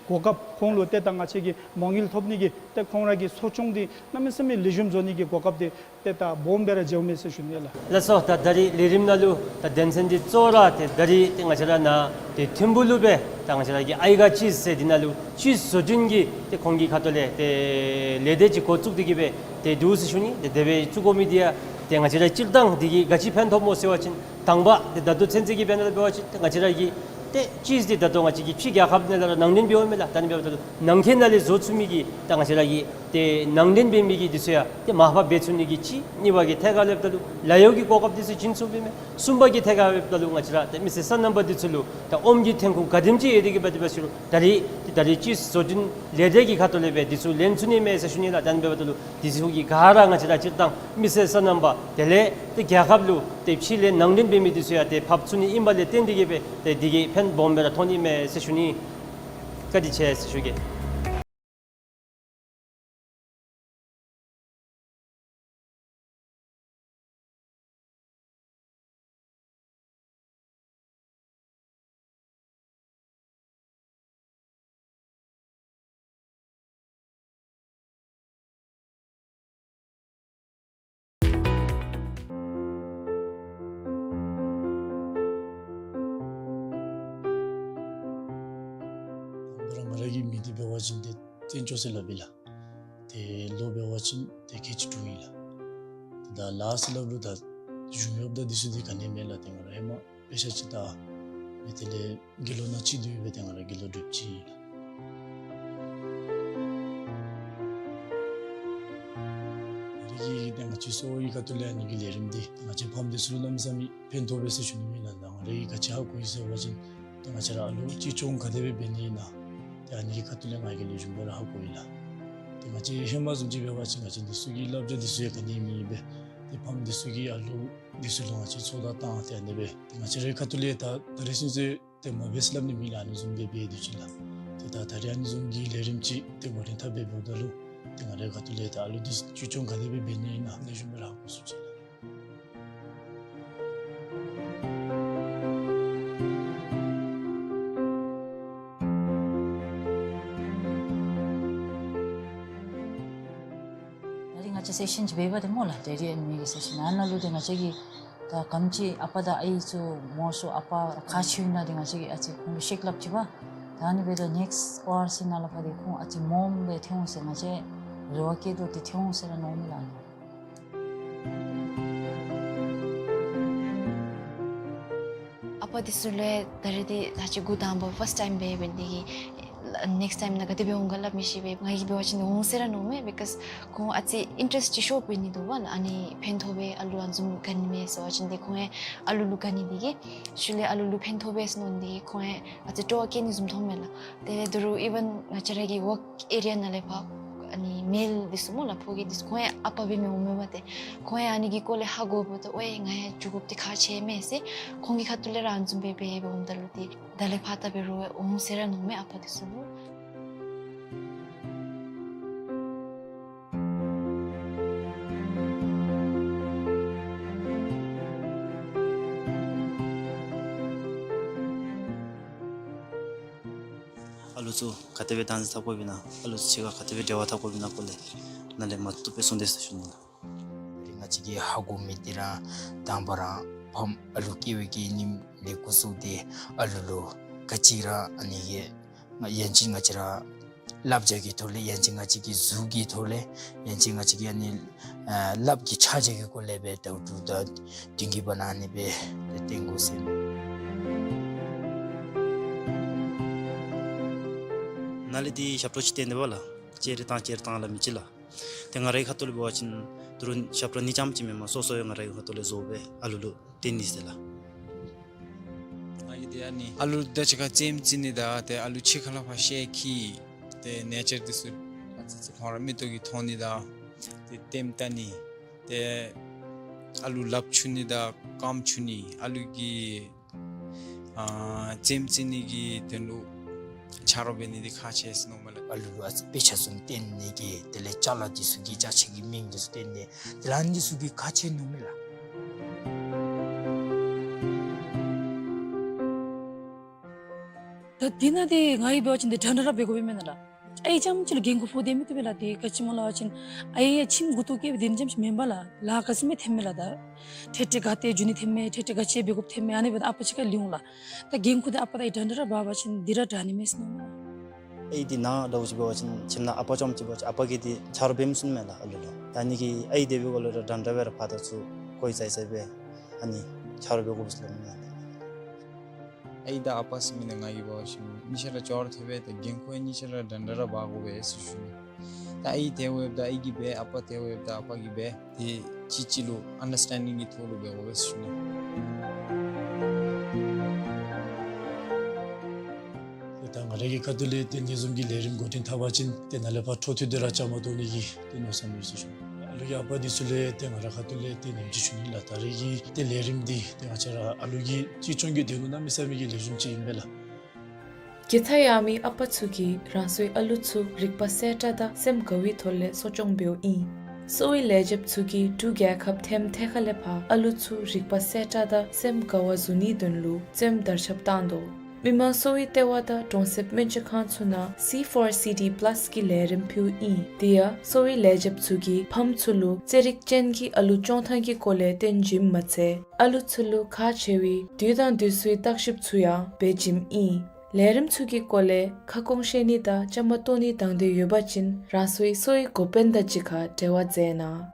གོ་སྐབས་ཁོང་ལུ་ཏེ་ད་ང་བཅས་ཀྱིས་མ་དངུལ་ཐོབ་ནི་གི་ཏེ་ཁོང་ར་གི་གསོ་སྐྱོང་འདི་གནམ་མེད་ས་མེད་ལེགས་ཤོམ་བཟོ་ནི་གི་གོ་སྐབས་འདི་ཏེ་ད་སྦོམ་སྦེ་ར་འགྱོཝ་མས་ཟེར་ཞུ་ནི་ལགས། ལགས་སོ། ད་ད་རིས་ལས་རིམ་ནང་ལུ་ད་དོན་ཚན་འདི་གཙོ་བོ་ར་ཏེ་ད་རིས་ཏེ་ང་བཅས་ར་ནཱ་ཏེ་ཐིམ་ཕུ་ལུ་སྦེ་ད་ང་བཅས་ར་གི་ཨའི་ག་ཅིསི་ཟེར་འདི་ནང་ལུ་ཅིསི་བཟོ་སྐྲུན་གྱི་ཏེ་ཁོང་གི་ཁ་ཐུག་ལས་ཏེ་ལས་སྡེ་ཅིག་འགོ་བཙུགས་ཏེ་གི་སྦེ་ཏེ་འདུག་ཟེར་ཞུ་ནི། ཏེ་དེ་སྦེ་བཙུགས་དགོ་མི་འདི་ཡང་ཏེ་ང་བཅས་ར་སྤྱིར་བཏང་འདི་གིས་ག་ཅི་ཕན་ཐོགས་སྨོ་ཟེར་བ་ཅིན་དང་པ་ཏེ་ད་ལྟོ་ཚུན་ཚོད་ཀྱི་དཔེར་ན་འབད་བ་ཅིན་ཏེ་ང་བཅས་ར་གི་ཏེ་ཅིསི་འདི་ད་ལྟོ་ང་བཅས་ཀྱི་ཕྱི་རྒྱལ་ཁབ་ནང་ལས་ར་ནང་འདྲེན་འབདཝ་མས་ལགས། ད་ཨ་ནི་འབདཝ་ད་ལུ་ནང་འཁོད་ནང་ལས་བཟོ་ཚུགས་མི་གི་ད་ང་བཅས་ར་གི་ཏེ་ནང་འདྲེན་འབད་མི་གི་འདི་ཚུ་ཡང་ཏེ་མར་ཕབ་འབད་ཚུགས་ནི་གི་གཅིག། གཉིས་པ་གི་ཐད་ཁར་ལྷོདཔ་ད་ལུ་ལཱ་གཡོག་གི་གོ་སྐབས་འདི་ཚུ་བྱིན་ཚུགས་པས་མས། གསུམ་པ་གི་ཐད་ཁར་ལྷོདཔ་ད་ལུ་ང་བཅས་ར་ཏེ་མི་སེར་སོ་ནམ་པ་འདི་ཚུ་ལུ་ད་ཨོམ་གྱི་ཐོན་ཁུངས་ག་དེམ་ཅིག་ཡོད་དེ་གི་སྦེ་དེ་སྦེ་ཞུ་རུང་ད་རིས་ཏེ་ད་རིས་ཅིསི་བཟོ་སྐྲུན་ལས་སྡེ་གི་ཁ་ཐུག་ལས་སྦེ་འདི་ཚུ་ལེན་ཚུགས་ནི་མས་ཟེར་ཞུ་ནི་ལགས། ད་ཨ་ནི་འབདཝ་ད་ལུ་འདི་ཚུ་གི་ག་ར་ང་བཅས་ར་སྤྱིར་བཏང་མི་སེར་སོ་ནམ་པ་དེ་ལས་ཏེ་རྒྱལ་ཁབ་ལུ་ཏེ་ཕྱི་ལས་ནང་འདྲེན་འབད་མི་འདི་ཚུ་ཡང་ཏེ་ཕབ་ཚུགས་ནི་ཨིན་པ་ལས་བརྟེན་ཏེ་གི་སྦེ་ཏེ་འདི་གིས་ཕན་སྦོམ་སྦེ་ར་ཐོགས་ནི་མས་ཟེར་ཞུ་ནི། བཀའ་དྲིན་ཆེ་ཟེར་ཞུ་གེ། བཟུམ་ཏེ་བཙན་སྐྱོགས་ཟེར་སླབ་ཨིན་ལགས། ཏེ་ལོ་འབད་བ་ཅིན་ཏེ་ཁལ་གཅིག་དྲུག་ཨིན་ལགས། ཏེ་ད་ལཱ་ཟེར་སླབ་རུང་ད་གཞུང་གཡོགཔ་དང་འདི་ཚུ་འདི་ག་ནི་མེད་ལགས། ཏེ་ང་ར་ཧེ་མ་དཔེ་ཆ་ཅིག་ལྟ་མི་དེ་ལས་དགེ་སློང་ནང་གཅིག་སྡོད་སྦེ་ཏེ་ང་ར་དགེ་སློང་སྒྲུབ་ཅི་ཨིན་ལགས། ང་ར་གི་ཏེ་ང་བཅས་གསོ་བའི་ཁ་ཐུག་ལས་ཨ་ནི་གི་ལས་རིམ་འདི་ང་བཅས་ཕམ་འདི་ཚུ་ལུ་གནམ་མེད་ས་མེད་ཕན་ཐོགས་པས་ཟེར་ཞུ་ནི་ཨིན་ལགས། ད་ང་ར་གིས་ག་ཅི་ཧ་གོ་ཡི་ཟེར་བ་ཅིན་ཏེ་ང་བཅས་ར་ཨ་ལུ་གཅེས་སྐྱོང་ག་དེ་སྦེ་འབད་ནི་ཨིན་ན། ཏེ་ཨ་ནི་གི་ཁ་ཐུག་ལས་ང་གིས་ལེགས་ཤོམ་སྦེ་ར་ཧ་གོ་ཡི་ལགས། ཏེ་ང་བཅས་ཧེ་མ་བཟུམ་ཅིག་འབད་བ་ཅིན་ང་བཅས་འདི་ཚུ་གི་བསླབ་བྱ་འདི་ཚུ་ཡང་ག་ནི་མེད་པས། ཏེ་ཕམ་འདི་ཚུ་གིས་ཨ་ལུ་འདི་ཚུ་ལུ་ང་བཅས་ཚོད་ལྟ་བཏང་སྟེ་ཨ་ནི་སྦེ་ཏེ་ང་བཅས་རའི་ཁ་ཐུག་ལས་ད་ད་རེས་ཚུན་ཚོད་ཏེ་མ་འབད་ཟེར་སླབ་ནི་མེད་ལགས། ཨ་ནི་བཟུམ་སྦེ་འབད་དེ་ཅིག་ལགས། ཏེ་ད་ད་རེས་ཨ་ནི་བཟུམ་གྱི་ལས་རིམ་ཅིག་ཏེ་འགོ་འདྲེན་འཐབ་སྦེ་འབདཝ་ད་ལུ་ཏེ་ང་རའི་ཁ་ཐུག་ལས་ད་ཨ་ལུ་འདི་གཅེས་སྐྱོང་ག་དེ་སྦེ་འབད་ནི་ཨིན་ན་ལེགས་ཤོམ་སྦེ་ར་ཧ་གོ་ཚུགས་ཅི་ལགས། ད་རིས་ང་བཅས་སེ་ཤཱན་ཅིག་འབད་བ་ཏེ་སྨོ་ལགས། ཌེ་ཌི་ཨེན་མི་གི་སེ་ཤཱན་ཨ་ནཱ་ལུ་ཏེ་ང་བཅས་ཀྱིས་ད་ག་དེམ་ཅིག་ཨ་པ་དང་ཨའི་ཚུ་མང་སུ་ཨ་པ་ཁག་ཆེཝ་ཨིན་ན་ཏེ་ང་བཅས་ཀྱིས་ཨ་ཙི་ཁོང་ལུ་བཤད་སླབ་ཅི་པ། ད་ཨ་ནི་འབདཝ་ད་ནེགསཊ་ཨོ་ཨར་སི་ནང་ལས་ཕར་ཏེ་ཁོང་ཨ་ཙི་མངམ་སྦེ་ཐོན་འོང་ཟེར་ང་བཅས་རེ་བ་བསྐྱེད་དོ། ཏེ་ཐོན་འོང་ཟེར་ར་མནོཝ་མས་ལགས། ཨ་པ་འདི་ཚུ་ལུ་ད་རེས་འདི་ད་ཅི་འགོ་དང་པ་ཕཱསཊ་ཊའིམ་འབད་འབད་ནི་འདི་གིས་ནེགསཊ་ཊའིམ་ནང་ག་དེ་སྦེ་འོང་ག་སླབ་མི་ཤེས་པས། ང་གིས་འབད་བ་ཅིན་འོང་ཟེར་ར་མནོཝ་མས། བི་ཀོསི་ཁོང་ཨ་ཙི་ཨིན་ཊ་རེསཊ་ཅིག་ཤོར་འབད་ནི་འདུག་པ་ལགས། ཨ་ནི་ཕན་ཐོགས་པས་ཨ་ལུ་ཨ་ནི་བཟུམ་ག་ནི་མས་ཟེར་བ་ཅིན་ཏེ་ཁོང་ཡང་ཨ་ལུ་ལུ་ག་ནི་འདི་གིས་ཤུལ་ལས་ཨ་ལུ་ལུ་ཕན་ཐོགས་པས་ཟེར་མནོ་ནི་འདི་གིས་ཁོང་ཡང་ཨ་ཙི་སྤྲོ་བ་བསྐྱེད་ནི་བཟུམ་མཐོངམ་མས་ལགས། དེ་ལས་ད་རུང་ཨི་ཝན་ང་བཅས་ར་གི་ཝརཀ་ཨེ་རི་ཡ་ནང་ལས་ཕར་ཨ་ནི་མེལ་འདི་ཚུ་སྨོ་ལགས། ཕོ་རྒས་འདི་ཚུ་ཁོང་ཡང་ཨ་པ་འབད་མི་འོང་མས་པ། ཏེ་ཁོང་ཡང་ཨ་ནི་གི་སྐོར་ལས་ཧ་གོ་འབདཝ་ད་ཨོའི་ང་ཡང་འགྱོ་དགོཔ་འདི་ཁག་ཆེ་མས་ཟེར་ཁོང་གི་ཁ་ཐུག་ལས་ར་ཨ་ནི་བཟུམ་སྦེ་འབད་འབད་འོངམ་ད་ལུ་ཏེ་ད་ལས་ཕར་ད་འབད་རུང་འོང་ཟེར་ར་མནོཝ་མས་ཨ་པ་འདི་ཚུ་ལུ། ཨ་ལུ་ཚུ་ག་དེ་སྦེ་བདག་འཛིན་འཐབ་དགོཔ་ཨིན་ན་ཨ་ལུ་ཚུ་གཅིག་ཁར་ག་དེ་སྦེ་འབྲེལ་བ་འཐབ་དགོཔ་ཨིན་ན་སྐོར་ལས་ནཱ་ལས་མར་བསྡུ་སྦེ་གསུངས་ཏེ་ཟེར་ཞུ་ནི་ལགས། ད་རིས་ང་བཅས་ཀྱིས་ཧ་གོ་མི་འདི་ར་དང་པ་ར་ཕམ་ཨ་ལུ་སྐྱེ་བའི་གི་ཉིནམ་ལས་འགོ་བཙུགས་ཏེ་ཨ་ལུ་ལུ་ག་ཅི་ར་ཨ་ནི་གི་ང་ཡང་ཅིན་ང་བཅས་ར་བསླབ་བྱ་གི་ཐོག་ལས་ཡང་ཅིན་ང་བཅས་ཀྱི་གཟུགས་ཀྱི་ཐོག་ལས་ཡང་ཅིན་ང་བཅས་ཀྱི་ཨ་ནི་ཨ་ལགཔ་གི་ཆ་བྱད་ཀྱི་སྐོར་ལས་སྦེ་ད་ལྟོ་ད་དེ་གི་བར་ན་ཨ་ནི་སྦེ་ཏེ་བསྟན་དགོ་ཟེར། ནཱ་ལས་འདི་ཞབས་ཏོག་ཅིག་བསྟན་ཏེ་འབདཝ་ལགས། ཅེ་རེ་བཏང་ཅེ་རེ་བཏང་སླབ་མི་ཅིག་ལགས། ཏེ་ང་རའི་ཁ་ཐུག་ལས་འབད་བ་ཅིན་ད་རུང་ཞབས་ཏོག་ནི་རྐྱངམ་ཅིག་མེན་པར་སོ་སོ་ཡང་ང་རའི་ཁ་ཐུག་ལས་བཟོ་སྦེ་ཨ་ལུ་ལུ་བསྟན་ནི་ཟེར་ལགས། ང་གིས་ཏེ་ཨ་ནི་ཨ་ལུ་དང་གཅིག་ཁར་རྩེདམོ་རྩེ་ནི་དང་ཏེ་ཨ་ལུ་ཕྱི་ཁ་ལས་ཕར་བཤལ་འཁྱིད་ཏེ་ནེ་ཅར་འདི་ཚུ་ཨ་ཙི་ཙི་ཁོང་ར་མིག་ཏོ་གིས་མཐོང་ནི་དང་ཏེ་ལྟདམོ་བལྟ་ནི་ཏེ་ཨ་ལུ་ལགཔ་འཁྱུ་ནི་དང་རྐངམ་འཁྱུ་ནི་ཨ་ལུ་གི་ཨ་རྩེདམོ་རྩེ་ནི་གི་དོན་ལུ་ཆ་རོགས་འབད་ནི་འདི་ཁག་ཆེ་ཟེར་མནོཝ་མས་ལགས། ཨ་ལུ་ལུ་ཨ་ཙི་དཔེ་ཆ་བཟུམ་བསྟན་ནི་གི་དེ་ལས་ཅ་ལ་འདི་ཚུ་གི་ཅ་ཆས་ཀྱི་མིང་འདི་ཚུ་བསྟན་ནི་དེ་ལས་ཨ་ནི་འདི་ཚུ་གི་ཁག་ཆེ་མནོཝ་མས་ལགས། ད་འདི་ནང་འདི་ང་གིས་འབད་བ་ཅིན་འདི་འདྲ་འདྲ་ར་འབད་དགོཔ་མེན་ན་ལགས། ཨའི་རྐྱངམ་ཅིག་ལུ་འགན་ཁུར་ཕོག་སྟེ་མི་བཏུབ་པས་ལགས། འདི་ག་ཅི་སྨོ་ལབ་པ་ཅིན་ཨའི་ཡང་ཁྱིམ་འགོ་བཙུགས་སྐྱེས་པའི་འདི་རྐྱངམ་ཅིག་མེན་པས་ལགས། ལཱ་ག་ཅི་མེད་ཐོནམ་མས་ལགས། ད་ཏེ་ཏེ་ག་ཏེ་འགྱོ་ནི་ཐོནམ་མས། ཏེ་ཏེ་ག་ཅི་འབད་དགོཔ་ཐོནམ་མས། ཨ་ནི་འབདཝ་ད་ཨ་པ་གཅིག་ཁར་ལུས་འོང་ལགས། ད་འགན་ཁུར་འདི་ཨ་པ་དང་ཨའི་འདྲ་འདྲ་ར་འབག་པ་ཅིན་འདི་ར་དྲག་ནི་མས་ཟེར་མནོཝ་མས། ཨའི་འདི་ནཱ་ལྟ་བུ་ཅིག་འབད་བ་ཅིན་ཁྱིམ་ནང་ཨ་པ་རྐྱངམ་ཅིག་འབད་བ་ཅིན་ཨ་པ་གིས་འདི་ཆ་རོགས་འབད་མི་ཚུགས་མས་ལགས་ཨ་ལུ་ལུ། ད་ཨ་ནི་གིས་ཨའི་དེ་སྦེ་གོ་ལོ་ར་འདྲ་འདྲ་སྦེ་ར་ཕར་དང་ཚུར་གོ་ཡི་ཟེར་ཟེར་སྦེ་ཨ་ནི་ཆ་རོགས་འབད་དགོ་པས་ཟེར་སླབ་མས། ཨའི་དང་ཨ་པ་ཟེར་མི་འདི་ང་གིས་འབད་བ་ཅིན་གཉིས་ཆ་ར་ཅོག་ར་འཐདཔ་སྦེ་ད་འགན་ཁུར་གཉིས་ཆ་ར་འདྲ་འདྲ་ར་འབག་དགོ་པས་ཟེར་ཞུ་ནི། ད་ཨའི་དེ་འབདཝ་ད་ཨའི་གིས་འབད། ཨ་པ་དེ་འབདཝ་ད་ཨ་པ་གིས་འབད། ཏེ་གཅིག་གཅིག་ལུ་ཨན་ཌར་སི་ཊེན་ཌིང་གི་ཐོག་ལུ་འབད་དགོ་པས་ཟེར་ཞུ་ནི། ཏེ་ད་ང་རའི་གི་ཁ་ཐུག་ལས་ཏེ་འདི་བཟུམ་གྱི་ལས་རིམ་འགོ་འདྲེན་འཐབ་པ་ཅིན་ཏེ་ནཱ་ལས་ཕར་འཕྲོ་མཐུད་དེ་ར་བཅའ་མར་གཏོགས་ནི་གི་ཏེ་མནོ་བསམ་ཡོད་ཟེར་ཞུ་ནི། ཨ་ལུ་གི་ཨ་པ་འདི་ཚུ་ལུ་ཏེ་ང་རའི་ཁ་ཐུག་ལས་ཏེ་ནེམ་ཅིག་ཞུ་ནི་ལགས། ད་རེས་ཀྱི་ཏེ་ལས་རིམ་འདི་ཏེ་ང་བཅས་ར་ཨ་ལུ་གི་གཅེས་སྐྱོང་གི་དོན་ལུ་གནམ་མེད་ས་མེད་ཀྱི་ལེགས་ཤོམ་ཅིག་ཨིན་པས་ལགས། དགེ་རྩ་ཡོད་མི་ཨ་པ་ཚུ་གིས་རང་སོའི་ཨ་ལུ་ཚུ་རིག་པ་གསལ་དྲགས་དང་སེམས་དགའ་བའི་ཐོག་ལས་གསོ་སྐྱོང་འབདཝ་ཨིན། གསོ་བའི་ལས་བྱེདཔ་ཚུ་གིས་འབྲུག་རྒྱལ་ཁབ་ཐེམ་ཐེ་ཁ་ལས་ཕར་ཨ་ལུ་ཚུ་རིག་པ་གསལ་དྲགས་དང་སེམས་དགའ་བ་བཟོ་ནིའི་དོན་ལུ་རྩེདམོ་དར་ཁྱབ་བཏང་དོ། མི་དམངས་གསོ་བའི་ལྟེ་བ་དང་གྲོང་གསེབ་སྨན་བཅོས་ཁང་ཚུ་ནང་སི་ཕོར་སི་ཌི་པ་ལཱས་ཀྱི་ལས་རིམ་ཕུལཝ་ཨིན། དེ་ཡང་གསོ་བའི་ལས་བྱེདཔ་ཚུ་གིས་ཕམ་ཚུ་ལུ་རྩེད་རིགས་ཅན་གྱི་ཨ་ལུ་སྐྱོང་ཐངས་ཀྱི་སྐོར་ལས་སྟོན་བྱིནམ་མ་ཚད་ཨ་ལུ་ཚུ་ལུ་ཁག་ཆེ་བའི་དུས་དང་དུས་སུའི་བརྟག་ཞིབ་ཚུ་ཡང་འབད་བྱིནམ་ཨིན། ལས་རིམ་ཚུ་གི་སྐོར་ལས་ཁ་སྐོང་བཤད་ནི་དང་བཅའ་མར་གཏོགས་ནི་དང་འདོད་ཡོད་པ་ཅིན་རང་སོའི་གསོ་བའི་འགོ་དཔོན་དང་གཅིག་ཁར་འབྲེལ་བ་མཛད་གནང་།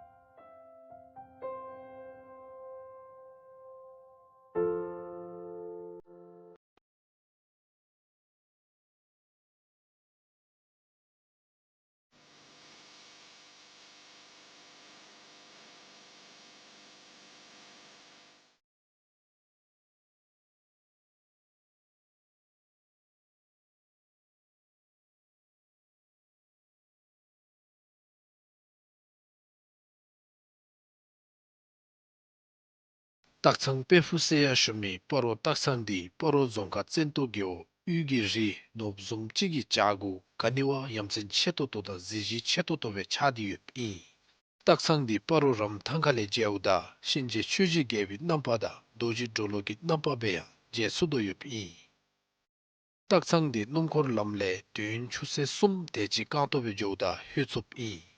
སྟག་ཚང་དཔལ་ཕུག་ཟེར་ཡང་ཞུ་མི་སྤ་རོ་སྟག་ཚང་འདི་སྤ་རོ་རྫོང་ཁག་བཙན་ཏོ་རྒེད་འོག་དབུས་ཀྱི་རི་ནོར་བུ་བཟུམ་ཅིག་གི་བྱག་གུ་ག་ནི་བ་ཡ་མཚན་ཆེ་ཏོག་ཏོ་དང་གཟི་བརྗིད་ཆེ་ཏོག་ཏོ་སྦེ་ཆགས་ཏེ་ཡོདཔ་ཨིན། སྟག་ཚང་འདི་སྤ་རོ་རམ་ཐང་ཁ་ལས་མཇལཝ་ད་གཤིན་རྗེ་ཆོས་ཀྱི་རྒྱལ་པོའི་རྣམ་པ་དང་རྡོ་རྗེ་གྲོ་ལོད་ཀྱི་རྣམ་པ་སྦེ་ཡང་མཇལ་ཚུགས་དོ་ཡོདཔ་ཨིན། སྟག་ཚང་འདི་སྣུམ་འཁོར་ལམ་ལས་དུས་ཡུན་ཆུ་ཚོད་གསུམ་དེ་ཅིག་རྐང་སྟོང་སྦེ་འགྱོཝ་ད་ལྷོད་ཚུགསཔ་ཨིན།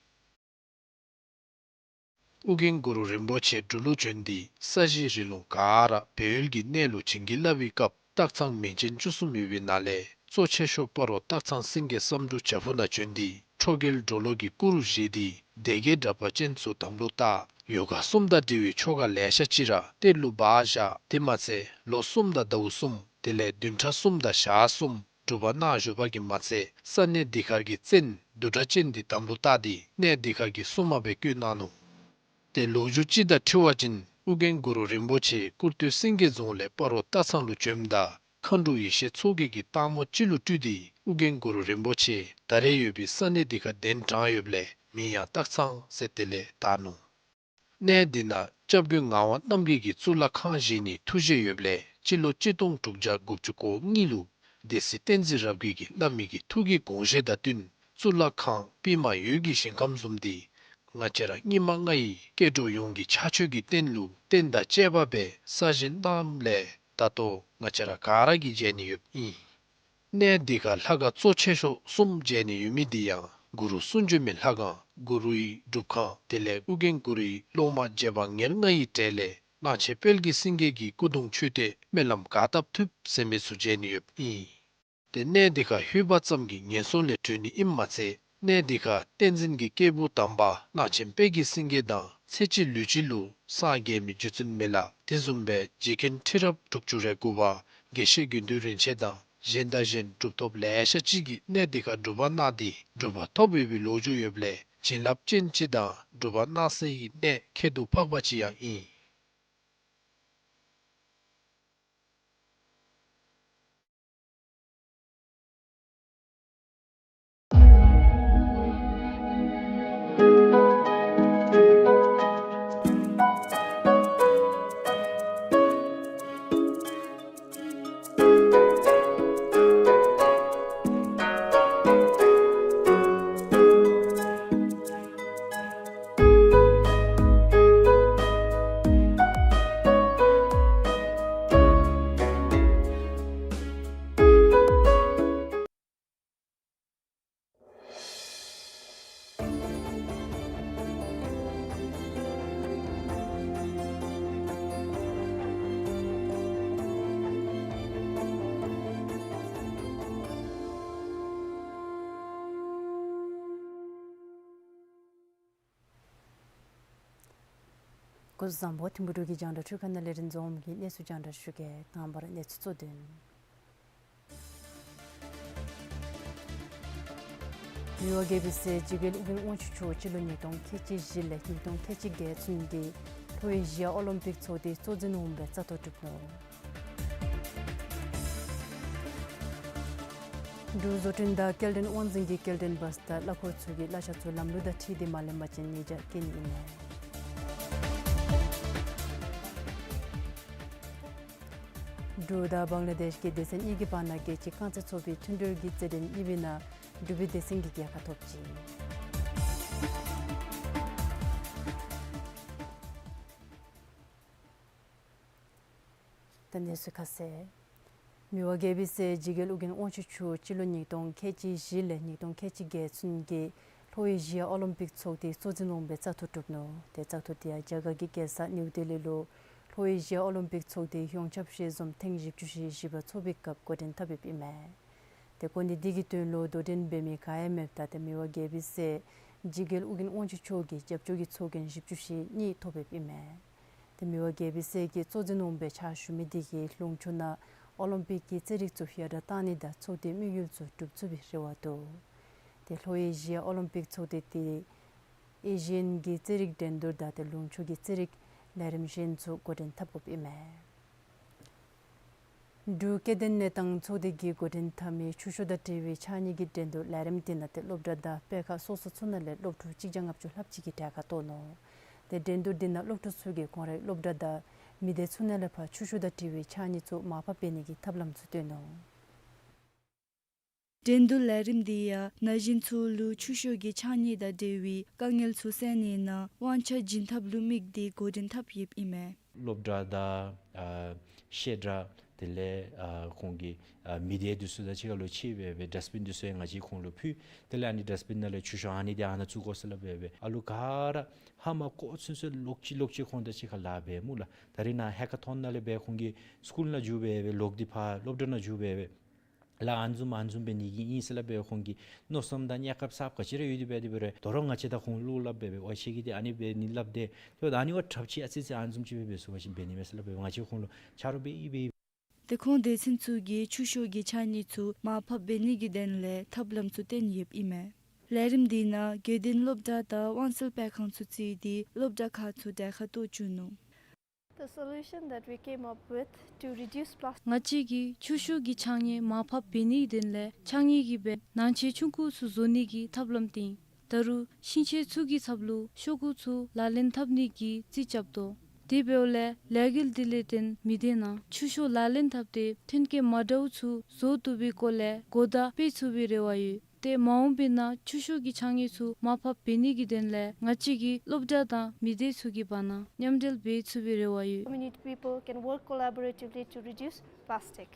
ཨོ་རྒྱན་གུ་རུ་རིན་པོ་ཆེ་འབྲུག་ལུ་བྱོན་ཏེ་ས་གཞི་རི་ལུང་ག་ར་སྦས་ཡུལ་གྱི་གནས་ལུ་བྱིན་གྱིས་བརླབས་པའི་སྐབས་སྟག་ཚང་མིང་ཅན་བཅུ་གསུམ་ཡོད་པའི་ནང་ལས་གཙོ་ཆེ་ཤོས་སྤ་རོ་སྟག་ཚང་སེང་གེ་བསམ་འགྲུབ་བྱག་ཕུག་ནང་བྱོན་ཏེ་ཁྲོ་རྒྱལ་གྲོ་ལོད་ཀྱི་སྐུ་རུ་བཞེངས་ཏེ་སྡེ་བརྒྱད་དྲེགས་པ་ཅན་ཚུ་དམ་ལུ་བཏགས། ཡོ་ག་གསུམ་དང་འབྲེལ་བའི་ཆོ་ག་ལེ་ཤ་ཅིག་ར་གཏེར་ལུ་སྦ་བཞག། དེ་མ་ཚད་ལོ་གསུམ་དང་ཟླཝ་གསུམ་དེ་ལས་བདུན་ཕྲག་གསུམ་དང་ཞག་གསུམ་སྒྲུབ་པ་གནང་བཞུགས་པ་གིས་མ་ཚད་ས་གནས་འདི་ཁར་གྱི་བཙན་བདུད་དྲེགས་ཅན་འདི་དམ་ལུ་བཏགས་ཏེ་གནས་འདི་ཁར་གྱི་སྲུང་མ་སྦེ་བསྐོས་གནང་ནུག། ཏེ་ལོ་རྒྱུས་ཅིག་དང་འཁྲིལ་བ་ཅིན་ཨོ་རྒྱན་གུ་རུ་རིན་པོ་ཆེ་སྐུར་སྟོད་སེང་གེ་རྫོང་ལས་སྤ་རོ་སྟག་ཚང་ལུ་བྱོནམ་ད་མཁའ་འགྲོ་ཡེ་ཤེས་མཚོ་རྒྱལ་གྱིས་སྟག་མོ་ཅིག་ལུ་སྤྲུལ་ཏེ་ཨོ་རྒྱན་གུ་རུ་རིན་པོ་ཆེ་ད་རེས་ཡོད་པའི་ས་གནས་འདི་ཁར་གདན་དྲངས་ཡོདཔ་ལས་མིང་ཡང་སྟག་ཚང་ཟེར་དེ་ལས་བཏགས་ནུག། གནས་འདི་ནང་སྐྱབས་མགོན་ངག་དབང་རྣམ་རྒྱལ་གྱིས་གཙུག་ལག་ཁང་བཞེངས་ནིའི་ཐུགས་བཞེད་ཡོདཔ་ལས་སྤྱི་ལོ་གཅིག་སྟོང་དྲུག་བརྒྱ་དགུ་བཅུ་གོ་གཉིས་ལུ་སྡེ་སྲིད་བསྟན་འཛིན་རབ་རྒྱས་ཀྱིས་བླ་མའི་གི་ཐུགས་ཀྱི་དགོངས་བཞེད་དང་བསྟུན་གཙུག་ལག་ཁང་པདྨ་འོད་ཀྱི་ཞིང་ཁམས་བཟུམ་འདི་ང་བཅས་ར་སྙིགས་མ་ལྔ་ཡི་སྐྱེ་འགྲོ་ཡོངས་ཀྱི་ཕྱག་མཆོད་ཀྱི་རྟེན་ལུ་རྟེན་དང་བཅས་པ་སྦེ་གསར་བཞེངས་གནངམ་ལས་ད་ལྟོ་ང་བཅས་ར་ག་ར་གིས་མཇལ་ནི་ཡོདཔ་ཨིན། གནས་འདི་ཁར་ལྷ་ཁང་གཙོ་ཆེ་ཤོས་གསུམ་མཇལ་ནི་ཡོད་མི་འདི་ཡང་གུ་རུ་གསུང་བྱོན་མའི་ལྷ་ཁང་གུ་རུའི་སྒྲུབ་ཁང་དེ་ལས་ཨོ་རྒྱན་གུ་རུའི་སློབ་མ་རྗེ་འབངས་ཉེར་ལྔ་ཡི་གྲས་ལས་གླང་ཆེན་དཔལ་གྱི་སེང་གེ་གི་སྐུ་གདུང་མཆོད་རྟེན་སྨོན་ལམ་ག་བཏབ་ཐུབ་ཟེར་མི་ཚུ་མཇལ་ནི་ཡོདཔ་ཨིན། ཏེ་གནས་འདི་ཁར་ལྷོད་པ་ཙམ་གྱིས་ངན་སོང་ལས་གྲོལ་ནི་ཨིནམ་མ་ཚད་གནས་འདི་ཁར་བསྟན་འཛིན་གྱི་སྐྱེས་བུ་དམ་པ་གླང་ཆེན་དཔལ་གྱི་སེང་གེ་དང་ཚེ་གཅིག་ལུས་གཅིག་ལུ་སངས་རྒྱས་མི་རྗེ་བཙུན་མི་ལ་དེ་བཟུམ་སྦེ་རྗེ་མཁན་ཁྲི་རབས་དྲུག་ཅུ་རེ་དགུ་པ་དགེ་བཤེས་དགེ་འདུན་རིན་ཆེན་དང་གཞན་དང་གཞན་གྲུབ་ཐོབ་ལེ་ཤ་ཅིག་གིས་གནས་འདི་ཁར་སྒྲུབ་པ་གནང་སྟེ་གྲུབ་པ་ཐོབ་ཡོད་པའི་ལོ་རྒྱུས་ཡོདཔ་ལས་བྱིན་རླབས་ཅན་ཅིག་དང་སྒྲུབ་པ་གནང་སའི་གནས་ཁྱད་དུ་འཕགས་པ་ཅིག་ཡང་ཨིན། སྐུ་གཟུགས་བཟང་པོ། ཐིམ་ཕུ་འབྲུག་གི་རྒྱང་བསྒྲགས་འཕྲུལ་ཁང་ནང་ལས་རིན་འཛོམས་ཀྱིས་གནས་ཚུལ་རྒྱང་བསྒྲགས་ཞུ་གེ། དང་པ་ར་གནས་ཚུལ་གཙོ་དོན། མི་དབང་རྒྱལ་པོའི་སྲས་འཇིགས་རྒྱལ་ཨོ་རྒྱན་དབང་ཕྱུག་མཆོག་སྤྱི་ལོ་ཉིས་སྟོང་ཁལ་གཅིག་བཞི་ལས་ཉིས་སྟོང་ཁལ་གཅིག་བརྒྱད་ཚུན་གྱི་ལྷོ་ཨེ་ཤི་ཡ་ཨོ་ལིམ་པིག་ཚོགས་སྡེའི་གཙོ་འཛིན་འོགམ་སྦེ་བཙག་འཐུ་གྲུབ་ནུག། འབྲུག་བཟོ་སྐྲུན་དང་སྐྱེལ་འདྲེན་དབང་འཛིན་གྱིས་སྐྱེལ་འདྲེན་བཱས་དང་གླ་འཁོར་ཚུ་གི་གླ་ཆ་ཚུ་ལམ་ལུགས་དང་འཁྲིལ་ཏེ་མ་ལེན་པ་ཅིན་ཉེས་བྱ་བཀལ་ནི་ཨིན་མས། འབྲུག་དང་བང་ལ་དེཤ་གི་སྡེ་ཚན་གཉིས་ཀྱི་བར་ན་རྒྱལ་སྤྱིའི་རྐང་རྩེད་ཚོགས་པའི་མཐུན་གྲོས་ཀྱི་རྩེད་འགྲན་གཉིས་པའི་ནང་འབྲུག་པའི་སྡེ་ཚན་གྱིས་རྒྱལ་ཁ་ཐོབ་ཅི། ད་གནས་ཚུལ་ཁ་གསལ། མི་དབང་རྒྱལ་པོའི་སྲས་འཇིགས་རྒྱལ་ཨོ་རྒྱན་དབང་ཕྱུག་མཆོག་སྤྱི་ལོ་ཉིས་སྟོང་ཁལ་གཅིག་བཞི་ལས་ཉིས་སྟོང་ཁལ་གཅིག་བརྒྱད་ཚུན་གྱི་ལྷོ་ཨེ་ཤི་ཡ་ཨོ་ལིམ་པིག་ཚོགས་སྡེའི་གཙོ་འཛིན་འོགམ་སྦེ་བཙག་འཐུ་གྲུབ་ནུག། ཏེ་བཙག་འཐུ་དེ་ཡང་རྒྱ་གར་གྱི་རྒྱལ་ས་ནིའུ་ལྡི་ལི་ལུ་ ལྷོ་ཨེ་ཤི་ཡ་ཨོ་ལིམ་པིག་ཚོགས་སྡེ་ཡོངས་ཁྱབ་ཞལ་འཛོམས་ཐེངས་བཞི་བཅུ་ཞེ་བཞི་པ་ཚོགས་པའི་སྐབས་འགོ་འདྲེན་འཐབ་ཡོདཔ་ཨིན་མས། ཏེ་གོ་གནས་འདི་གི་དོན་ལུ་དོ་འགྲན་འབད་མི་ག་ཡང་མེདཔ་ད་ཏེ་མི་དབང་རྒྱལ་པོའི་སྲས་འཇིགས་རྒྱལ་ཨོ་རྒྱན་དབང་ཕྱུག་མཆོག་གི་རྒྱབ་སྐྱོར་གྱི་ཚོགས་རྒྱན་བཞི་བཅུ་ཞེ་གཉིས་ཐོབ་ཡོདཔ་ཨིན་མས། ཏེ་མི་དབང་རྒྱལ་པོའི་སྲས་ཀྱིས་གཙོ་འཛིན་འོགམ་སྦེ་ཕྱག་ཞུ་མི་འདི་གིས་ལུང་ཕྱོགས་ནང་ཨོ་ལིམ་པིག་གི་རྩེད་རིགས་ཚུ་ཡར་དྲག་གཏང་ནི་དང་ཚོགས་སྡེའི་དམིགས་ཡུལ་ཚུ་འགྲུབ་ཚུགས་པའི་རེ་བ་འདུག། ཏེ་ལྷོ་ཨེ་ཤི་ཡ་ཨོ་ལིམ་པིག་ཚོགས་སྡེ་འདི་ཨེ་ཤི་ཡན་གྱི་རྩེད་རིགས་འགྲན་བསྡུར་དང་ཏེ་ལུང་ཕྱོགས་ཀྱི་རྩེད་རིགས་ལས་རིམ་གཞན་ཚུ་འགོ་འདྲེན་འཐབ་དགོཔ་ཨིན་མས། འབྲུག་སྐྱེ་ལྡན་གནས་སྟངས་ཚོགས་སྡེ་གིས་འགོ་འདྲེན་འཐབ་མི་ཆུ་ཤོག་དང་འབྲེལ་བའི་ཕྱགས་སྙིགས་ཀྱི་འགྲན་བསྡུར་ལས་རིམ་འདི་ནང་ཏེ་སློབ་གྲྭ་དང་སྤེལ་ཁང་སོ་སོ་ཚུ་ནང་ལས་སློབ་ཕྲུག་གཅིག་བརྒྱ་ལྔ་བཅུ་ལྷགཔ་ཅིག་གིས་གྲལ་ཁར་གཏོགས་ནུག། ཏེ་འགྲན་བསྡུར་འདི་ནང་སློབ་ཕྲུག་ཚུ་གིས་ཁོང་རའི་སློབ་གྲྭ་དང་མི་སྡེ་ཚུ་ནང་ལས་ཕར་ཆུ་ཤོག་དང་འབྲེལ་བའི་ཕྱགས་སྙིགས་ཚུ་མར་ཕབ་འབད་ནི་གི་ཐབས་ལམ་ཚུ་སྟོན་ནུག། འགྲན་བསྡུར་ལས་རིམ་འདི་ཡང་ན་གཞོན་ཚུ་ལུ་ཆུ་ཤོག་གི་ཕྱགས་སྙིགས་དང་འབྲེལ་བའི་དཀའ་ངལ་ཚུ་སེལ་ནི་ནང་དབང་ཆ་བྱིན་ཐབས་ལུ་དམིགས་ཏེ་འགོ་འདྲེན་འཐབ་ཡོདཔ་ཨིན་མས། སློབ་གྲྭ་དང་ཨ་བཤད་གྲྭ་དེ་ལས་ཨ་ཁོང་གི་ཨ་མི་སྡེ་འདི་ཚུ་དང་གཅིག་ཁར་ལུ་ཕྱད་སྦེ་སྦེ་ཌསཊ་བིན་འདི་ཚུ་ཡང་ང་བཅས་ཁོང་ལུ་ཕུལ། དེ་ལས་ཨ་ནི་ཌསཊ་བིན་ནང་ལས་ཆུ་ཤོག་ཨ་ནི་འདི་ཨ་ནཱ་བཙུགས་དགོ་ཟེར་སླབ་སྦེ་སྦེ་ཨ་ལུ་ག་ར་ཧ་མ་གོ་ཚུན་ཚོད་ལོག་ཅི་ལོག་ཅི་ཁོང་དང་གཅིག་ཁར་ལཱ་འབད་སྨོ་ལགས། ད་རིས་ནཱ་ཧེ་ཀ་ཐོན་ནང་ལས་སྦེ་ཁོང་གིས་སི་ཀུལ་ནང་འགྱོ་སྦེ་སྦེ་ལོག་སྟེ་ཕར་སློབ་གྲྭ་ནང་འགྱོ་སྦེ་སྦེ་ལཱ་ཨ་ནི་བཟུམ་ཨ་ནི་བཟུམ་འབད་ནི་གི་ཨིན་ཟེར་སླབ་སྦེ་ཁོང་གི་མནོ་བསམ་དང་དམྱལ་ཁམས་གསརཔ་ག་ཅི་ར་ཡོད་དེ་འབད་དེ་འབད་རུང་དོ་རུང་ང་བཅས་དང་ཁོང་ལུ་སླབ་སྦེ་སྦེ་ཝའི་ཁྱོད་ཀྱིས་འདི་ཨ་ནི་འབད་ནི་སླབ་དེས། ཁྱོད་ཨ་ནི་བ་དྲགཔ་ཅིག་ཨ་ཙི་ཙི་ཨ་ནི་བཟུམ་ཅིག་སྦེ་འབད་ཟེར་བ་ཅིན་འབད་ནི་མས་ཟེར་སླབ་སྦེ་ང་བཅས་ཁོང་ལུ་ཆ་རོགས་འབད་ཡི་འབད་ཡི། ཏེ་ཁོང་སྡེ་ཚན་ཚུ་གིས་ཆུ་ཤོག་གི་ཕྱགས་སྙིགས་ཚུ་མར་ཕབ་འབད་ནི་གི་དོན་ལས་ཐབས་ལམ་ཚུ་སྟོན་ཡོདཔ་ཨིན་མས། ལས་རིམ་འདི་ནང་དགེ་ལྡན་སློབ་གྲྭ་དང་དབང་གསལ་སྤེལ་ཁང་ཚུ་བརྩིས་ཏེ་སློབ་གྲྭ་ཁག་ཚུ་གྲལ་ཁར་གཏོགས་བཅུག་ནུག། The solution that we came up with to reduce plastic. ང་བཅས་ཀྱིས་ཆུ་ཤོག་གི་ཕྱགས་སྙིགས་མར་ཕབ་འབད་ནིའི་དོན་ལས་ཕྱགས་སྙིགས་ཀྱིས་འབད་ནང་ཆས་ཆུང་ཀུ་ཚུ་བཟོ་ནི་གི་ཐབས་ལམ་བཏིང་། ད་རུང་ཤིང་ཆས་ཚུ་གི་ཚབ་ལུ་ཤོག་གུ་ཚུ་ལག་ལེན་འཐབ་ནི་གི་རྩིས་རྐྱབ་དོ། དེ་འབདཝ་ལས་ལས་འགུལ་འདི་ལས་བརྟེན་མི་སྡེ་ནང་ཆུ་ཤོག་ལག་ལེན་འཐབ་སྟེ་ཐོན་སྐྱེད་མ་འདྲཝ་ཚུ་བཟོ་བཏུབ་པའི་སྐོར་ལས་གོ་བརྡ་སྤེལ་ཚུགས་པའི་རེ་བ་ཡོད། ཏེ་མ་འོངས་པའི་ནང་ཆུ་ཤོག་གི་ཕྱགས་སྙིགས་ཚུ་མར་ཕབ་འབད་ནི་གི་དོན་ལས་ང་བཅས་ཀྱིས་སློབ་གྲྭ་དང་མི་སྡེ་ཚུ་གི་བར་ན་མཉམ་འབྲེལ་འབད་ཚུགས་པའི་རེ་བ་ཡོད། Community people can work collaboratively to reduce plastic.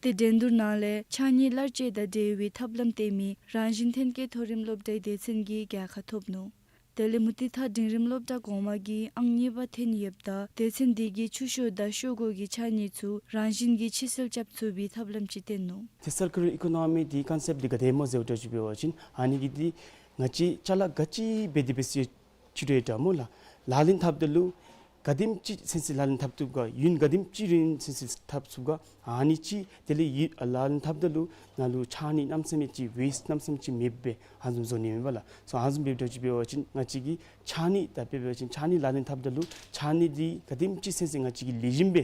ཏེ་འགྲན་བསྡུར་ནང་ལས་ཕྱགས་སྙིགས་གླར་སྤྱོད་དང་འབྲེལ་བའི་ཐབས་ལམ་སྟོན་མི་རང་བཞིན་ཐོན་སྐྱེད་མཐོ་རིམ་སློབ་གྲྭའི་སྡེ་ཚན་གྱིས་རྒྱལ་ཁ་ཐོབ་ནུག། དེ་ལས་མུ་ཏིག་ཐང་འབྲིང་རིམ་སློབ་གྲྭ་གོང་མ་གིས་ཨང་གཉིས་པ་ཐོན་ཡོདཔ་ད་སྡེ་ཚན་འདི་གིས་ཆུ་ཤོག་དང་ཤོག་གུ་གི་ཕྱགས་སྙིགས་ཚུ་རང་བཞིན་གྱིས་ཕྱིར་སེལ་རྐྱབ་ཚུགས་པའི་ཐབས་ལམ་ཅིག་སྟོན་ནུག། ཏེ་སར་ཀུ་ལར་ཨི་ཀོ་ནོ་མི་འདི་ཀོན་སེཔཊ་འདི་ག་དེ་སྨོ་ཟེར་བ་ཅིན་འབད་བ་ཅིན་ཨ་ནི་གི་འདི་ང་བཅས་ཅ་ལ་ག་ཅི་འབད་དེ་འབད་ཟེར་ཅིག་རེ་འདྲ་སྨོ་ལགས། ལག་ལེན་འཐབ་ད་ལུ་ག་དེམ་ཅིག་ཚུན་ཚོད་ལག་ལེན་འཐབ་བཏུབ་ག་ཡུན་ག་དེམ་ཅིག་རིང་ཚུན་ཚོད་འཐབ་ཚུགས་ག་ཨ་ནི་ཅིག་དེ་ལས་ཡུན་ལག་ལེན་འཐབ་ད་ལུ་ནང་ལུ་ཕྱགས་སྙིགས་གནམ་མེད་ས་མེད་ཅིག་ཝེསཊ་གནམ་མེད་ས་མེད་ཅིག་མེདཔ་སྦེ་ཨ་ནི་བཟུམ་བཟོ་ནི་ཨིན་པས་ལགས། སོ་ཨ་ནི་བཟུམ་འབདཝ་ད་ཅིག་འབད་བ་ཅིན་ང་བཅས་ཀྱིས་ཕྱགས་སྙིགས་ད་འབད་བ་ཅིན་ཕྱགས་སྙིགས་ལག་ལེན་འཐབ་ད་ལུ་ཕྱགས་སྙིགས་འདི་ག་དེམ་ཅིག་ཚུན་ཚོད་ང་བཅས་ཀྱིས་ལེགས་ཤོམ་སྦེ་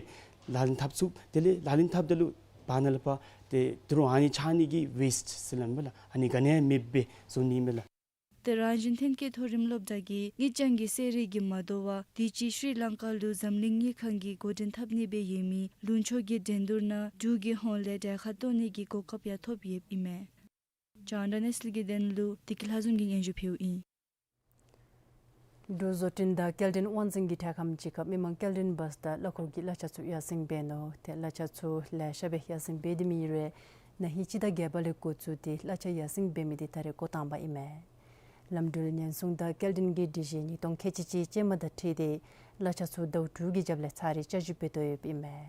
ལག་ལེན་འཐབ་ཚུགས། དེ་ལས་ལག་ལེན་འཐབ་ད་ལུ་བར་ན་ལས་ཕར་ཏེ་ད་རུང་ཨ་ནི་ཕྱགས་སྙིགས་ཀྱི་ཝེསཊ་ཟེར་སླབ་ཨིན་པས་ལགས། ཨ་ནི་ག་ནི་ཡང་མེདཔ་སྦེ་བཟོ་ནི་ཨིན་པས་ལགས། ཏེ་རང་བཞིན་ཐོན་སྐྱེད་མཐོ་རིམ་སློབ་གྲྭ་གིས་སྔོ་ལྗང་གི་གསེར་རི་གི་མ་དོ་བར་དུས་ཅི་ཤྲི་ལང་ཀ་ལུ་འཛམ་གླིང་དངུལ་ཁང་གིས་འགོ་འདྲེན་འཐབ་ནི་སྦེ་ཡོད་མི་ལུང་ཕྱོགས་ཀྱི་འགྲན་བསྡུར་ནང་འབྲུག་གི་ཧོངས་ལས་གྲལ་ཁར་གཏོགས་ནི་གི་གོ་སྐབས་ཡང་ཐོབ་ཡོདཔ་ཨིན་མས། ཇོན་ཌ་ནེསི་ལི་གི་དོན་ལུ་བདེ་སྐྱིད་ལྷ་འཛོམས་ཀྱིས་སྙན་ཞུ་ཕུལཝ་ཨིན། འབྲུག་བཟོ་སྐྲུན་དང་སྐྱེལ་འདྲེན་དབང་འཛིན་གྱི་འཕྲལ་ཁམས་ཅིག་ཁར་མི་མང་སྐྱེལ་འདྲེན་བཱསི་དང་གླ་འཁོར་གྱི་གླ་ཆ་ཚུ་ཡར་སེང་འབད་ནུག། ཏེ་གླ་ཆ་ཚུ་ལེ་ཤ་སྦེ་ཡར་སེང་འབད་དེ་མེད་རུང་ན་ཧིང་སྤྱི་ཟླ་བརྒྱད་པ་ལས་འགོ་བཙུགས་ཏེ་གླ་ཆ་ཡར་སེང་འབད་མི་འདི་ད་རེས་འགོ་དང་པ་ཨིན་མས། ལམ་འགྲུལ་ཉེན་སྲུང་དང་སྐྱེལ་འདྲེན་གྱི་སྒྲིག་གཞི་ཉིས་སྟོང་ཁལ་གཅིག་གཅིག་ཅན་མ་དང་འཁྲིལ་ཏེ་གླ་ཆ་ཚུ་ཟླཝ་དྲུག་གི་རྒྱབ་ལས་ཚར་རེ་བསྐྱར་ཞིབ་འབད་དོ་ཡོདཔ་ཨིན་མས།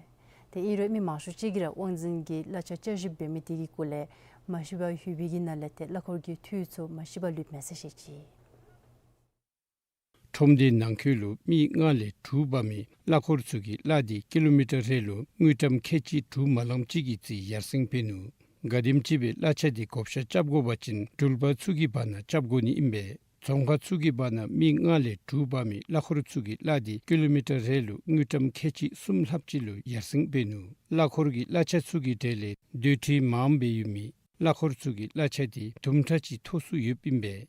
ཏེ་ཨིན་རུང་མི་མང་ཤོས་ཅིག་གིས་ར་དབང་འཛིན་གྱིས་གླ་ཆ་བསྐྱར་ཞིབ་འབད་མི་དེ་གི་གུ་ལས་མ་ཤི་བར་ལུས་པའི་གི་ནང་ལས་ཏེ་གླ་འཁོར་གྱི་འཐུས་ཚུ་མ་ཤི་བར་ལུསཔ་མས་ཟེར་བཤད་ཅི། ཁྲོམ་སྡེའི་ནང་འཁོད་ལུ་མི་ལྔ་ལས་དྲུག་འབག་མི་གླ་འཁོར་ཚུ་གིས་གླ་འདི་ཀི་ལོ་མི་ཊར་རེ་ལུ་དངུལ་ཀྲམ་ཁལ་གཅིག་དྲུག་མ་ལངམ་ཅིག་གི་རྩིས་ཡར་སེང་འབད་ནུག། ག་དེམ་ཅིག་སྦེ་གླ་ཆ་འདི་བགོ་བཤའ་རྐྱབ་དགོ་པ་ཅིན་འགྲུལ་པ་ཚུ་གི་བར་ན་རྐྱབ་དགོ་ནི་ཨིན་པས། རྫོང་ཁག་ཚུ་གི་བར་ན་མི་ལྔ་ལས་དྲུག་འབག་མི་གླ་འཁོར་ཚུ་གིས་གླ་འདི་ཀི་ལོ་མི་ཊར་རེ་ལུ་དངུལ་ཀྲམ་ཁལ་གཅིག་གསུམ་ལྷགཔ་ཅིག་ལུ་ཡར་སེང་འབད་ནུག། གླ་འཁོར་གྱི་གླ་ཆ་ཚུ་གི་གྲས་ལས་སྡོད་ཁྲལ་མངམ་སྦེ་ཡོད་མི་གླ་འཁོར་ཚུ་གི་གླ་ཆ་འདི་དུམ་གྲ་ཅིག་མཐོ་སུ་ཡོདཔ་ཨིན་པས།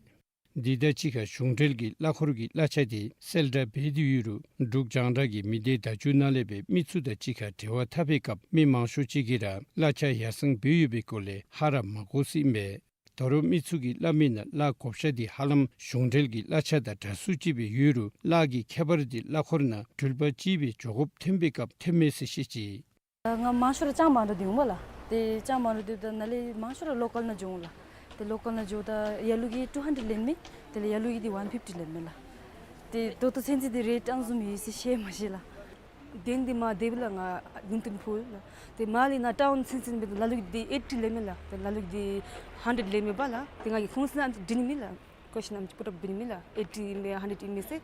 འདི་དང་གཅིག་ཁར་གཞུང་འབྲེལ་གྱི་གླ་འཁོར་གྱི་གླ་ཆ་འདི་གསལ་བསྒྲགས་འབད་དེ་ཡོད་རུང་འབྲུག་རྒྱང་བསྒྲགས་ཀྱི་མི་སྡེ་བརྡ་བརྒྱུད་ནང་ལས་སྦེ་མི་ཚུ་དང་གཅིག་ཁར་འབྲེལ་བ་འཐབ་པའི་སྐབས་མི་མང་ཤོས་ཅིག་གིས་ར་གླ་ཆ་ཡར་སེང་འབད་ཡོད་པའི་སྐོར་ལས་ཧ་ར་མ་གོ་ཟེར་ཨིན་པས། ད་རུང་མི་ཚུ་གིས་སླབ་མི་ནང་གླ་བགོ་བཤའ་འདི་ཧ་ལམ་གཞུང་འབྲེལ་གྱི་གླ་ཆ་དང་འདྲ་སུ་ཅིག་སྦེ་ཡོད་རུང་གླ་གི་ཁྱད་པར་འདི་གླ་འཁོར་ནང་འགྲུལ་པ་ཅིག་སྦེ་འགྱོ་དགོཔ་ཐོན་པའི་སྐབས་ཐོན་མས་ཟེར་བཤད་ཅི། ང་མང་ཤོས་ར་ལྕང་མང་ར་སྡོད་འོང་པ་ལགས། ཏེ་ལྕང་མང་ར་སྡོདཔ་ད་ནཱ་ལས་མང་ཤོས་ར་ལོ་ཀཱལ་ནང་འགྱོ་འོང་ལགས། ཏེ་ལོ་ཀཱལ་ནང་འགྱོཝ་ད་ཡར་ལུ་གིས་ཊུ་ཧན་ཌེཌ་ལེན་མས། དེ་ལས་ཡར་ལུ་གིས་འདི་ཝན་ཕིཕ་ཊི་ལེན་མས་ལགས། ཏེ་ད་ལྟོ་ཚུན་ཚོད་འདི་རེཊ་ག་དེ་བཟུམ་ཡོད་ཟེར་ཤེས་མ་ཤེས་ལགས། གདན་འདི་མར་དེ་སྦེ་ལགས། ང་ལུང་བསྟན་ཕུག་ལགས། ཏེ་མར་ལས་ནཱ་ཊའུན་ཚུན་ཚོད་འབདཝ་ད་ལ་ལུག་འདི་ཨེ་ཊི་ལེན་མས་ལགས། ཏེ་ལ་ལུག་འདི་ཧན་ཌེཌ་ལེན་མས་པ་ལགས། ཏེ་ང་གིས་ཁོང་ཚུ་ནང་འདྲི་ནི་མེད་ལགས། ཀོ་ཤཱན་ཨམ་ཅིག་པུཊ་ཨཔ་འབད་ནི་མེད་ལགས། ཨེ་ཊི་ཨིན་མས་ཧན་ཌེཌ་ཨིན་མས་ཟེར།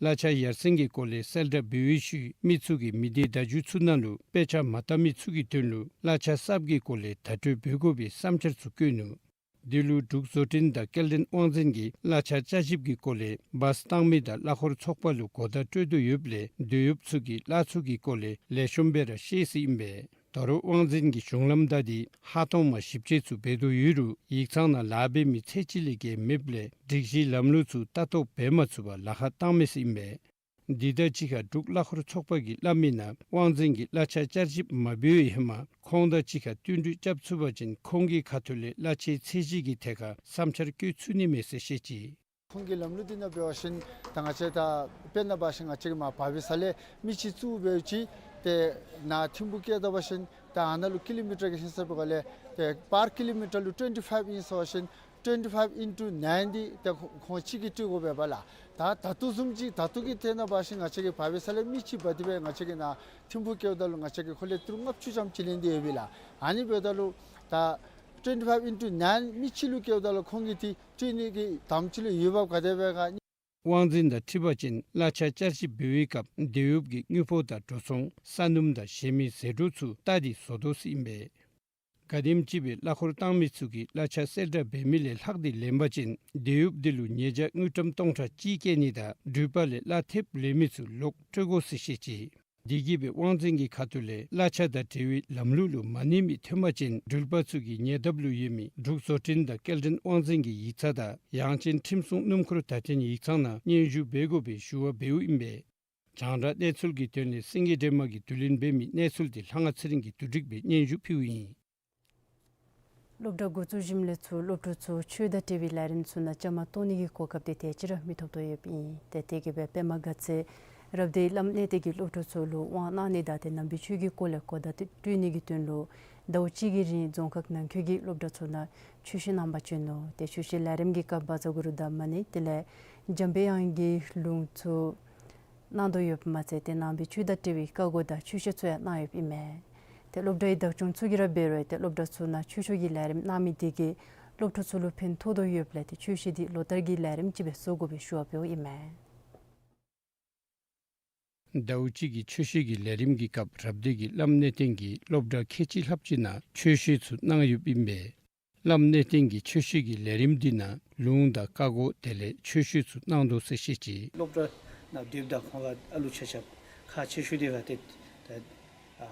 གླ་ཆ་ཡར་སེང་གི་སྐོར་ལས་གསལ་བསྒྲགས་འབད་བའི་ཤུལ་མི་ཚུ་གིས་མི་སྡེ་བརྡ་བརྒྱུད་ཚུ་ནང་ལུ་དཔེ་ཆ་མ་བལྟ་མི་ཚུ་གི་དོན་ལུ་གླ་ཆ་གསརཔ་གི་སྐོར་ལས་བརྡ་སྤྲོད་འབད་དགོ་པའི་བསམ་འཆར་ཚུ་བཀོད་ནུག། དེ་ལུ་འབྲུག་བཟོ་སྐྲུན་དང་སྐྱེལ་འདྲེན་དབང་འཛིན་གྱིས་གླ་ཆ་བསྐྱར་ཞིབ་ཀྱི་སྐོར་ལས་བཱས་བཏང་མི་དང་གླ་འཁོར་ཚོགས་པ་ལུ་གོ་བརྡ་སྤྲོད་དོ་ཡོདཔ་ལས་འདོད་ཡོདཔ་ཚུ་གིས་གླ་ཚུ་གི་སྐོར་ལས་ལེགས་ཤོམ་སྦེ་ར་ཤེས་ཟེར་ཨིན་པས། ད་རུང་དབང་འཛིན་གྱི་གཞུང་ལམ་བརྡ་དེ་ཧ་ཏོང་མ་ཞིབ་དཔྱད་ཚུ་འབད་དོ་ཡོད་རུང་ཡིག་ཚང་ནང་ལཱ་འབད་མི་ཚད་ཅིག་ལས་བརྒལ་མེདཔ་ལས་སྒྲིག་གཞི་ལམ་ལུགས་ཚུ་ལྟ་རྟོག་འབད་མ་ཚུགས་པར་ལཱ་ཁག་བཏང་མས་ཟེར་ཨིན་པས། འདི་དང་གཅིག་ཁར་འབྲུག་གླ་འཁོར་ཚོགས་པ་གིས་སླབ་མི་ནང་དབང་འཛིན་གྱིས་གླ་ཆ་བསྐྱར་ཞིབ་མ་འབད་བའི་ཧེ་མ་ཁོང་དང་གཅིག་ཁར་བསྟུན་གྲོས་རྐྱབ་ཚུགས་པ་ཅིན་ཁོང་གི་ཁ་ཐུག་ལས་གླ་ཆའི་ཚད་གཞི་གི་ཐད་ཁར་བསམ་འཆར་བཀོད་ཚུགས་ནི་མས་ཟེར་བཤད་ཅི། ཁོང་གི་ལམ་ལུགས་འདི་ནང་འབད་བ་ཅིན་ད་ང་བཅས་ད་དཔེར་ན་འབད་བ་ཅིན་ང་བཅས་ཀྱིས་མར་བར་བའི་ས་ལས་མི་ཅིག་བཙུགས་འབད་ཅི། ཏེ་ནཱ་ཐིམ་ཕུག་བསྐྱལ་ད་འབད་བ་ཅིན་ད་ཨ་ནཱ་ལུ་ཀི་ལོ་མི་ཊར་གྱི་ཧིང་སངས་པའི་སྒང་ལས་ཏེ་པར་ཀི་ལོ་མི་ཊར་ལུ་ཊུ་ཝེན་ཊི་ཕའིབ་ཨིན་ཟེར་བ་ཅིན་ཊུ་ཝེན་ཊི་ཕའིབ་ཨིན་ཊུ་ནའིན་འདི་ཏེ་ཁོང་གཅིག་གིས་སྤྲོད་དགོ་པས་པ་ལགས། ད་ད་ལྟོ་བཟུམ་ཅིག་ད་ལྟོ་གི་ཐད་ནང་འབད་བ་ཅིན་ང་བཅས་ཀྱིས་བར་བའི་ས་ལས་མི་ཅིག་འབག་སྟེ་སྦེ་ང་བཅས་ཀྱིས་ནཱ་ཐིམ་ཕུག་བསྐྱལཝ་ད་ལུ་ང་བཅས་ཀྱིས་ཁོ་ལས་ཏི་རུ་ལྔ་བཅུ་ཙམ་ཅིག་ལེན་ཏེ་ཡོད་པས་ལགས། ཨ་ནི་འབདཝ་ད་ལུ་ད་ཊུ་ཝེན་ཊི་ཕའིབ་ཨིན་ཊུ་ནའིན་མི་གཅིག་ལུ་བསྐྱལཝ་ད་ལུ་ཁོང་གིས་འདི་སྤྲོད་ནི་གི་དམ་ཅིག་ལུ་འོས་འབབ་ག་དེ་སྦེ་ག་ནི། དབང་འཛིན་དང་འཁྲིལ་བ་ཅིན་གླ་ཆ་བསྐྱར་ཞིབ་འབད་བའི་སྐབས་འདོད་ཡོདཔ་གི་དངུལ་ཕོགས་དང་འགྲོ་སོང་ས་སྣུམ་དང་གཞན་མི་ཟད་འགྲོ་ཚུ་བལྟ་སྟེ་བཟོ་དོ་ཟེར་ཨིན་པས། ག་དེམ་ཅིག་སྦེ་གླ་འཁོར་བཏང་མི་ཚུ་གིས་གླ་ཆ་གསལ་བསྒྲགས་འབད་མི་ལས་ལྷག་སྟེ་ལེན་པ་ཅིན་འདོད་ཡོདཔ་དེ་ལུ་ཉེས་བྱ་དངུལ་ཀྲམ་སྟོང་ཕྲག་གཅིག་བཀལ་ནི་དང་འགྲུལ་པ་ལས་གླ་ཐེབས་ལེན་མི་ཚུ་ལོག་སྤྲོད་དགོ་ཟེར་བཤད་ཅི། དེ་གིས་སྦེ་དབང་འཛིན་གྱི་ཁ་ཐུག་ལས་གླ་ཆ་དང་འབྲེལ་བའི་ལམ་ལུགས་ལུ་མ་གནས་མི་ཐོན་པ་ཅིན་འགྲུལ་པ་ཚུ་གིས་ཉེ་འདབས་ལུ་ཡོད་མི་འབྲུག་བཟོ་སྐྲུན་དང་སྐྱེལ་འདྲེན་དབང་འཛིན་གྱི་ཡིག་ཚང་དང་ཡང་ཅིན་ཁྲིམས་སྲུང་སྣུམ་འཁོར་བརྡ་འཕྲིན་ཡིག་ཚང་ནང་སྙན་ཞུ་འབད་དགོ་པའི་ཞུ་བ་འབདཝ་ཨིན་པས། རྒྱང་བསྒྲགས་གནས་ཚུལ་གྱི་དོན་ལས་སེང་གེ་སྒྲོལ་མ་གིས་བསྡུ་ལེན་འབད་མི་གནས་ཚུལ་འདི་ལྷ་དབང་ཚེ་རིང་གིས་བསྡུ་སྒྲིག་འབད་སྙན་ཞུ་ཕུལཝ་ཨིན། སློབ་གྲྭ་འགོ་བཙུགས་ཞིནམ་ལས་ཚུར་སློབ་ཕྲུག་ཚུ་ཆོས་དང་འབྲེལ་བའི་ལས་རིམ་ཚུ་ནང་བཅའ་མར་གཏོགས་ནི་གི་གོ་སྐབས་འདི་དེ་ཅིག་ར་མི་ཐོབ་དོ་ཡོདཔ་ཨིན། ཏེ་དེ་གིས་སྦེ་པདྨ་དགའ་ཚལ་རབ་སྡེའི་བླམ་གནས་བརྟན་གྱིས་སློབ་ཕྲུག་ཚུ་ལུ་དབང་གནང་ནི་དང་ཏེ་ནང་པའི་ཆོས་ཀྱི་སྐོར་ལས་གོ་བརྡ་སྤྲོད་ནི་གི་དོན་ལུ་ཟླཝ་གཅིག་གི་རིང་རྫོང་ཁག་ནང་འཁོད་ཀྱི་སློབ་གྲྭ་ཚུ་ནང་ཆོས་བཤད་གནང་པར་བྱོན་ནུག། ཏེ་ཆོས་བཤད་ལས་རིམ་གྱི་སྐབས་བཛྲ་གུ་རུ་དང་མ་ཎི་དེ་ལས་འཇམ་པའི་དབྱངས་ཀྱི་ལུང་ཚུ་གནང་དོ་ཡོདཔ་མ་ཚད་ཏེ་ནང་པའི་ཆོས་དང་འབྲེལ་བའི་བཀའ་བསྒོ་དང་ཆོས་བཤད་ཚུ་ཡང་གནང་ཡོདཔ་ཨིན་མས། ཏེ་སློབ་གྲྭའི་བདག་སྐྱོང་ཚུ་གིས་ར་འབད་རུང་ཏེ་སློབ་གྲྭ་ཚུ་ནང་ཆོས་ཕྱོགས་ཀྱི་ལས་རིམ་གནང་མི་དེ་གིས་སློབ་ཕྲུག་ཚུ་ལུ་ཕན་ཐོགས་དོ་ཡོདཔ་ལས་ཏེ་ཆོས་བཤད་འདི་ལོ་ལྟར་གྱི་ལས་རིམ་ཅིག་སྦེ་བཟོ་དགོ་པའི་ཞུ་བ་འབདཝ་ཨིན་མས། ཟླཝ་གཅིག་གི་ཆོས་བཤད་ཀྱི་ལས་རིམ་གྱི་སྐབས་རབ་སྡེ་གི་བླམ་གནས་བརྟན་གྱིས་སློབ་གྲྭ་ཁལ་གཅིག་ལྷགཔ་ཅིག་ནང་ཆོས་བཤད་ཚུ་གནང་ཡོདཔ་ཨིན་པས། བླམ་གནས་བརྟན་གྱིས་ཆོས་བཤད་ཀྱི་ལས་རིམ་འདི་ནང་ལུང་དང་བཀའ་བསྒོ་དེ་ལས་ཆོས་བཤད་ཚུ་གནང་དོ་ཟེར་བཤད་ཅི། སློབ་གྲྭ་ནང་སྡོདཔ་ད་ཁོང་ལུ་ཨ་ལུ་ཆ་ཁྱབ་ཁག་ཆེ་ཤོས་དེ་ག་ཏེ་ད་ཨ་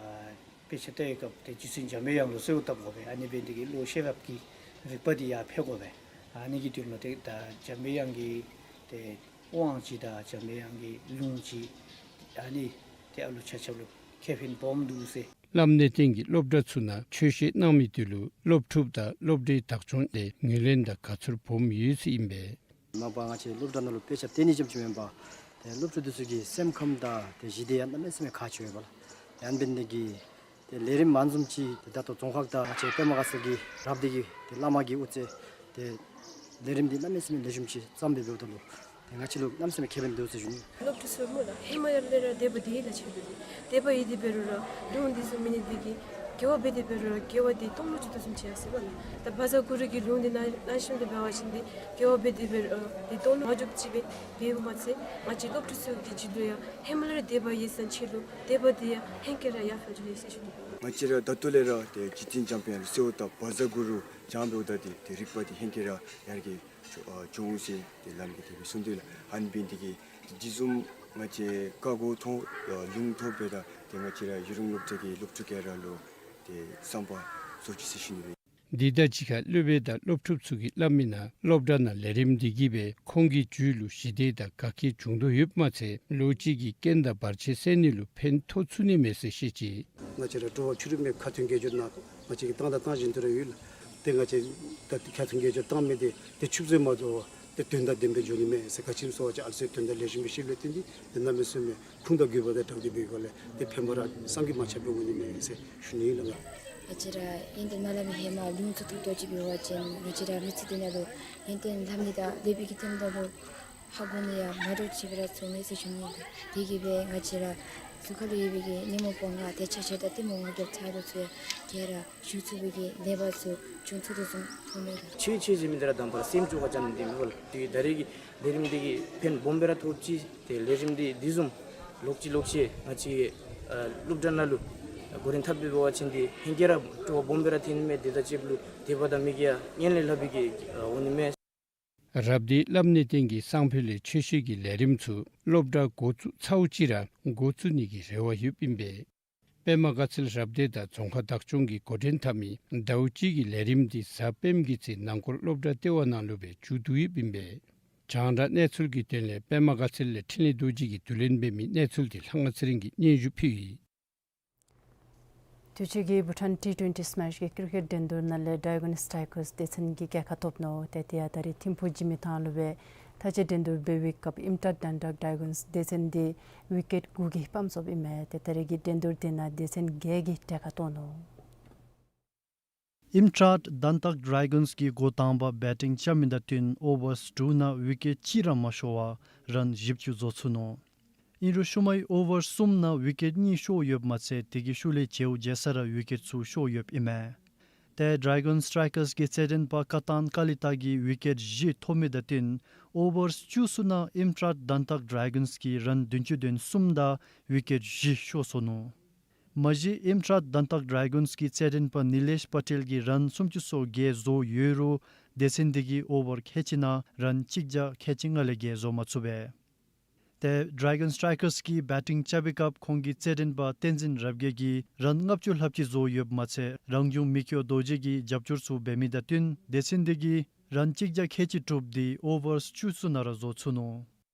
དཔེ་ཆ་ལྟ་བའི་སྐབས་ཏེ་རྗེ་བཙུན་འཇམ་པའི་དབྱངས་ལུ་གསོལཝ་བཏབ་དགོ་པས། ཨ་ནི་འབད་ནི་དེ་གིས་བློ་ཤེས་རབ་ཀྱི་རིག་པ་འདི་ཡར་འཕེལ་དགོ་པས། ཨ་ནི་གི་དོན་ལུ་ཏེ་ད་འཇམ་པའི་དབྱངས་ཀྱི་ཏེ་དབང་ཅིག་དང་འཇམ་པའི་དབྱངས་ཀྱི་ལུང་ཅིག་ཨ་ནི་ཏེ་ཨ་ལུ་ཆ་ཁྱབ་ལུ་ཁེ་ཕན་སྦོམ་འདུག་ཟེར། བླམ་གནས་བརྟན་གྱིས་སློབ་གྲྭ་ཚུ་ནང་ཆོས་བཤད་གནང་མི་དེ་ལུ་སློབ་ཕྲུག་དང་སློབ་གྲྭའི་བདག་སྐྱོང་ལས་ངོས་ལེན་དང་དགའ་ཚོར་སྦོམ་ཡོད་ཟེར་ཨིན་པས། མ་པ་ང་བཅས་སློབ་གྲྭ་ནང་ལུ་དཔེ་ཆ་སྟོན་ནི་ཙམ་ཅིག་མེན་པར་ཏེ་སློབ་ཕྲུག་འདི་ཚུ་གི་སེམས་ཁམས་དང་ཏེ་གཞི་དེ་ཡང་གནམ་མེད་ས་མེད་ཁག་ཆེ་བས་པ་ལགས། ཏེ་ཨ་ནི་འབད་ནི་དེ་གིས་ཏེ་ལས་རིམ་མང་ཙམ་ཅིག་ཏེ་ད་ལྟོ་རྫོང་ཁག་དང་ང་བཅས་པདྨ་དགའ་ཚལ་གྱི་རབ་སྡེ་གི་ཏེ་བླ་མ་གིས་དབུ་རྩེ་ཏེ་ལས་རིམ་འདི་གནམ་མེད་ས་མེད་ལེགས་ཤོམ་ཅིག་བརྩམས་སྦེ་འབདཝ་ད་ལུ་ཏེ་ང་བཅས་ལུ་གནམ་མེད་ས་མེད་ཁེ་ཕན་འདུག་ཟེར་ཞུ་ནི། སློབ་ཕྲུག་ཚུ་སྨོ་ལགས་ཧེ་མ་ཡར་ལས་ར་དད་པ་འདི་ལཱ་ཆེ་འདུག། དད་པ་ཡོད་དེ་འབད་རུང་ར་ལུང་འདི་ཚུ་མེད་ནི་དེ་གིས་དགེ་བ་འབད་དེ་འབད་རུང་ར་དགེ་བ་འདི་སྟོང་ལུ་འཇུག་དོ་བཟུམ་ཅིག་ཡར་སོ་ཡི་པ་ལགས། ད་བཛྲ་གུ་རུ་གི་ལུང་འདི་ནང་གནང་ཞིནམ་ལས་འབད་བ་ཅིན་འདི་དགེ་བ་འབད་དེ་འབད་རུང་འདི་སྟོང་ལུ་མ་འཇུགཔ་ཅིག་སྦེ་འབདཝ་མ་ཚད་ང་བཅས་སློབ་ཕྲུག་ཚུ་གི་རྒྱུད་ལུ་ཡང་ཧེ་མ་ལས་ར་དད་པ་ཡོད་ས་ཅིག་ལུ་དད་པ་འདི་ཡང་ཧེང་སྐལ་ར་ཡར་འཕེལ་འགྱོ་ནི་ཟེར་ཞུ་ནི། ང་བཅས་ར་ད་ལྟོ་ལས་ར་ཏེ་རྗེ་བཙུན་འཇམ་པའི་དབྱངས་ལུ་གསོལཝ་བཏབ་བཛྲ་གུ་རུ་བགྱངས་འབདཝ་ད་ཏེ་ཏེ་རིག་པ་འདི་ཧེང་སྐལ་ར་ཡར་རྒྱས་འགྱོ་འོང་ཟེར་ཏེ་བླམ་གིས་དེ་སྦེ་གསུངས་དོ་ལགས། ཨ་ནི་འབད་ནི་དེ་གིས་ཏེ་དེ་བཟུམ་ང་བཅས་བཀའ་བསྒོ་ཐོབ་ལུང་ཐོབ་པའི་ད་ཏེ་ང་བཅས་ར་ཡུན་རིང་སློབ་གྲྭ་གི་སློབ་ཕྲུག་ག་ར་ལུ་ཏེ་བསམ་པ་རྫོགས་ཅི་ཟེར་ཞུ་ནི་ཨིན། འདི་དང་གཅིག་ཁར་སློབ་དཔོན་དང་སློབ་ཕྲུག་ཚུ་གིས་སླབ་མི་ནང་སློབ་གྲྭ་ནང་ལས་རིམ་འདི་གིས་སྦེ་ཁོང་གི་རྒྱུད་ལུ་ཞི་བདེ་དང་དགའ་སྐྱིད་འབྱུང་དོ་ཡོདཔ་མ་ཚད་ལོ་གཅིག་གི་རྐྱེན་དང་བར་ཆད་སེལ་ནི་ལུ་ཕན་ཐོགས་ཚུགས་ནི་མས་ཟེར་བཤད་ཅི། ང་བཅས་ར་དྲོ་པ་ཕྱི་རུ་མི་ཁ་ཐུན་དགེ་སྦྱོར་ནང་ང་བཅས་ཀྱིས་བཏང་དང་བཏང་བཞིན་དུ་ར་ཡོད་ལགས། ཏེ་ང་བཅས་ད་ཁ་ཐུན་དགེ་སྦྱོར་བཏང་མི་འདི་ཏེ་ཆུ་ཚོད་མ་རྫོགས་པར་ཏེ་དོན་དང་ལྡནམ་སྦེ་འགྱོ་ནི་མས་ཟེར། ག་ཅི་སྨོ་ཟེར་བ་ཅིན་ཨ་ལུ་ཚུ་དོན་དག་ལེགས་ཤོམ་སྦེ་ཤེས་ལས་བརྟེན་ཏེ་ཏེ་གནམ་མེད་ས་མེད་ཕུང་དང་རྒོད་པ་དང་སྦྲགས་ཏེ་འབད་བའི་སྒང་ལས་ཏེ་ཕན་པ་ར་བསམ་གྱིས་མ་ཁྱབ་པ་འོང་ནི་མས་ཟེར་ཞུ་ནི་ཨིན་ལགས། ང་བཅས་ར་ཨིན་ཏེ་ནཱ་ལས་མི་ཧེ་མ་ལུང་ཚུ་ཐོབ་ཐོབ་ཅིག་འབད་བ་ཅིན་ང་བཅས་ར་མི་ཚེ་འདི་ནང་ལུ་ཨིན་ཏེ་ལྷབ་ནི་དང་ལེགས་པའི་གི་དོན་དག་ལུ་ཧ་གོ་ནི་ཡང་མ་འདྲཝ་ཅིག་སྦེ་ར་ཚོར་ནི་ཟེར་ཞུ་ནི་ཨིན་ལགས། དེ་གིས་སྦེ་ང་བཅས་ར་ གཟུགས་ཁ་ལུ་ཡོད་པའི་གི་ནད་མུག་སྦོམ་ར་དེ་ཆ་ཤས་དང་གཏི་མུག་ངང་རྒྱབ་ཚ་དྲོད་ཚུ་ཡང་ག་ར་ཞུ་ཚུགས་པའི་གི་ནད་པ་ཚུ་བྱུང་ཚུགས་དོ་བཟུམ་མཐོང་མས་ལགས། ཆོས་ཆོས་ཟེར་མི་འདི་ར་དང་པ་ར་སེམས་བཅོས་ཁ་རྐྱབ་ནི་འདི་མེན་པ་ལགས། དེ་ད་རེས་ཀྱི་ལས་རིམ་འདི་གིས་ཕན་སྦོམ་སྦེ་ར་ཐོབ་ཅི། ཏེ་ལས་རིམ་འདི་འདི་བཟུམ་ལོག་ཅི་ལོག་ཅི་ང་བཅས་ཨ་སློབ་གྲྭ་ནང་ལུ་འགོ་འདྲེན་འཐབ་སྦེ་འབད་བ་ཅིན་འདི་ཧེང་སྐལ་ར་སྤྲོ་བ་སྦོམ་སྦེ་ར་ཐོན་ནི་མས། དེ་དང་གཅིག་ལུ་དད་པ་དང་མོས་གུས་ཡང་ངན་ལས་ལྷག་པའི་གི་ཨ་འོང་ནི་མས། རབ་སྡེའི་བསླབ་གནས་སྟེང་གི་སང་ཕོད་ལས་ཆོས་བཤད་ཀྱི་ལས་རིམ་ཚུ་སློབ་གྲྭ་འགོ་བཙུགས་ཚརཝ་ཅིག་ར་འགོ་བཙུགས་ནི་གི་རེ་བ་ཡོདཔ་ཨིན་པས། པདྨ་དགའ་ཚལ་རབ་སྡེ་དང་རྫོང་ཁག་བདག་སྐྱོང་གིས་འགོ་འདྲེན་འཐབ་མི་ཟླཝ་གཅིག་གི་ལས་རིམ་འདི་གཟའ་སྤེནམ་གྱི་ཚེ་ནང་འཁོད་སློབ་གྲྭ་ལྟེ་བ་ནང་ལུ་སྦེ་མཇུག་བསྡུ་ཡོདཔ་ཨིན་པས། རྒྱང་བསྒྲགས་གནས་ཚུལ་གྱི་དོན་ལས་པདྨ་དགའ་ཚལ་ལས་འཕྲིན་ལས་རྡོ་རྗེ་གིས་བསྡུ་ལེན་འབད་མི་གནས་ཚུལ་འདི་ལྷ་དབང་ཚེ་རིང་གིས་སྙན་ཞུ་ཕུལ་ཡི། དུས་ཅི་གི་བྷུ་ཊཱན་ཊི་ཊུ་ཝེན་ཊི་སི་མེཆ་གི་ཀིར་ཀེཊ་འགྲན་བསྡུར་ནང་ལས་ཌེ་གཱོན་སི་ཊའི་གར་སི་སྡེ་ཚན་གྱིས་རྒྱལ་ཁ་ཐོབ་ནུག། ཏེ་དེ་ཡང་ད་རེས་ཐིམ་ཕུག་འཇིགས་མེད་ཐང་ལུ་སྦེ་མཐའ་དཔྱད་འགྲན་བསྡུར་འབད་བའི་སྐབས་ཨིམ་ཊཱཊ་དཱན་ཊག་ཌེ་གཱོན་སི་སྡེ་ཚན་འདི་ཝི་ཀེཊ་དགུ་གིས་དཔངམ་སོཔ་ཨིན་མས། ཏེ་ད་རེས་ཀྱི་འགྲན་བསྡུར་འདི་ནང་སྡེ་ཚན་བརྒྱད་ཀྱིས་གྲལ་ཁར་གཏོགས་ནུག། ཨིམ་ཊཱཊ་དཱན་ཊག་ཌེ་གཱོན་སི་གིས་འགོ་དང་པ་བེ་ཊིང་རྐྱབ་མི་དང་བསྟུན་ཨོ་ཝརསི་དྲུག་ནང་ཝི་ཀེཊ་གཅིག་ར་མ་ཤོར་བར་རཱན་བཞི་བཅུ་བཟོ་ཚུགས་ནུག། ཨིན་རུང་ཤུལ་མའི་ཨོ་ཝར་གསུམ་ནང་ཝི་ཀེཊ་གཉིས་ཤོར་ཡོདཔ་མ་ཚད་དེ་གི་ཤུལ་ལས་བྱེལཝ་བྱེལ་ས་ར་ཝི་ཀེཊ་ཚུ་ཤོར་ཡོདཔ་ཨིན་མས། ཏེ་ཌེ་གཱོན་སི་ཊའི་ཀར་སི་གི་རྩེད་འགྲན་པ་ཀ་ཏཱན་ཀ་ལི་ཏ་གིས་ཝི་ཀེཊ་བཞི་ཐོབ་མི་དང་བསྟུན་ཨོ་ཝར་བཅུ་གསུམ་ནང་ཨིམ་ཊཱཊ་དཱན་ཊག་ཌེ་གཱོན་སི་གིས་རཱན་བདུན་ཅུ་དོན་གསུམ་དང་ཝི་ཀེཊ་བཞི་ཤོར་སོ་ནུག། མ་གཞི་ཨིམ་ཊཱཊ་དཱན་ཊག་ཌེ་གཱོན་སི་གི་རྩེད་འགྲན་པ་ནི་ལེཤ་པ་ཊེལ་གྱིས་རཱན་སུམ་ཅུ་སོ་བརྒྱད་བཟོ་ཡོད་རུང་སྡེ་ཚན་འདི་གིས་ཨོ་ཝར་ཁལ་གཅིག་ནང་རཱན་གཅིག་བརྒྱ་ཁལ་གཅིག་ལྔ་ལས་བརྒལ་བཟོ་མ་ཚུགས་པས། ཏེ་ཌེ་གཱོན་སི་ཊའི་ཀར་སི་གིས་བེ་ཊིང་རྐྱབ་པའི་སྐབས་ཁོང་གི་རྩེད་འགྲན་པ་བསྟན་འཛིན་རབ་རྒྱས་ཀྱིས་རཱན་ལྔ་བཅུ་ལྷགཔ་ཅིག་བཟོ་ཡོདཔ་མ་ཚད་རང་བྱུང་མི་སྐྱོ་རྡོ་རྗེ་གིས་རྒྱབ་སྐྱོར་ཚུ་འབད་མི་དང་བསྟུན་སྡེ་ཚན་འདི་གིས་རཱན་གཅིག་བརྒྱ་ཁལ་གཅིག་དྲུག་འདི་ཨོ་ཝར་བཅུ་གསུམ་ནང་ར་བཟོ་ཚུགས་ནུག།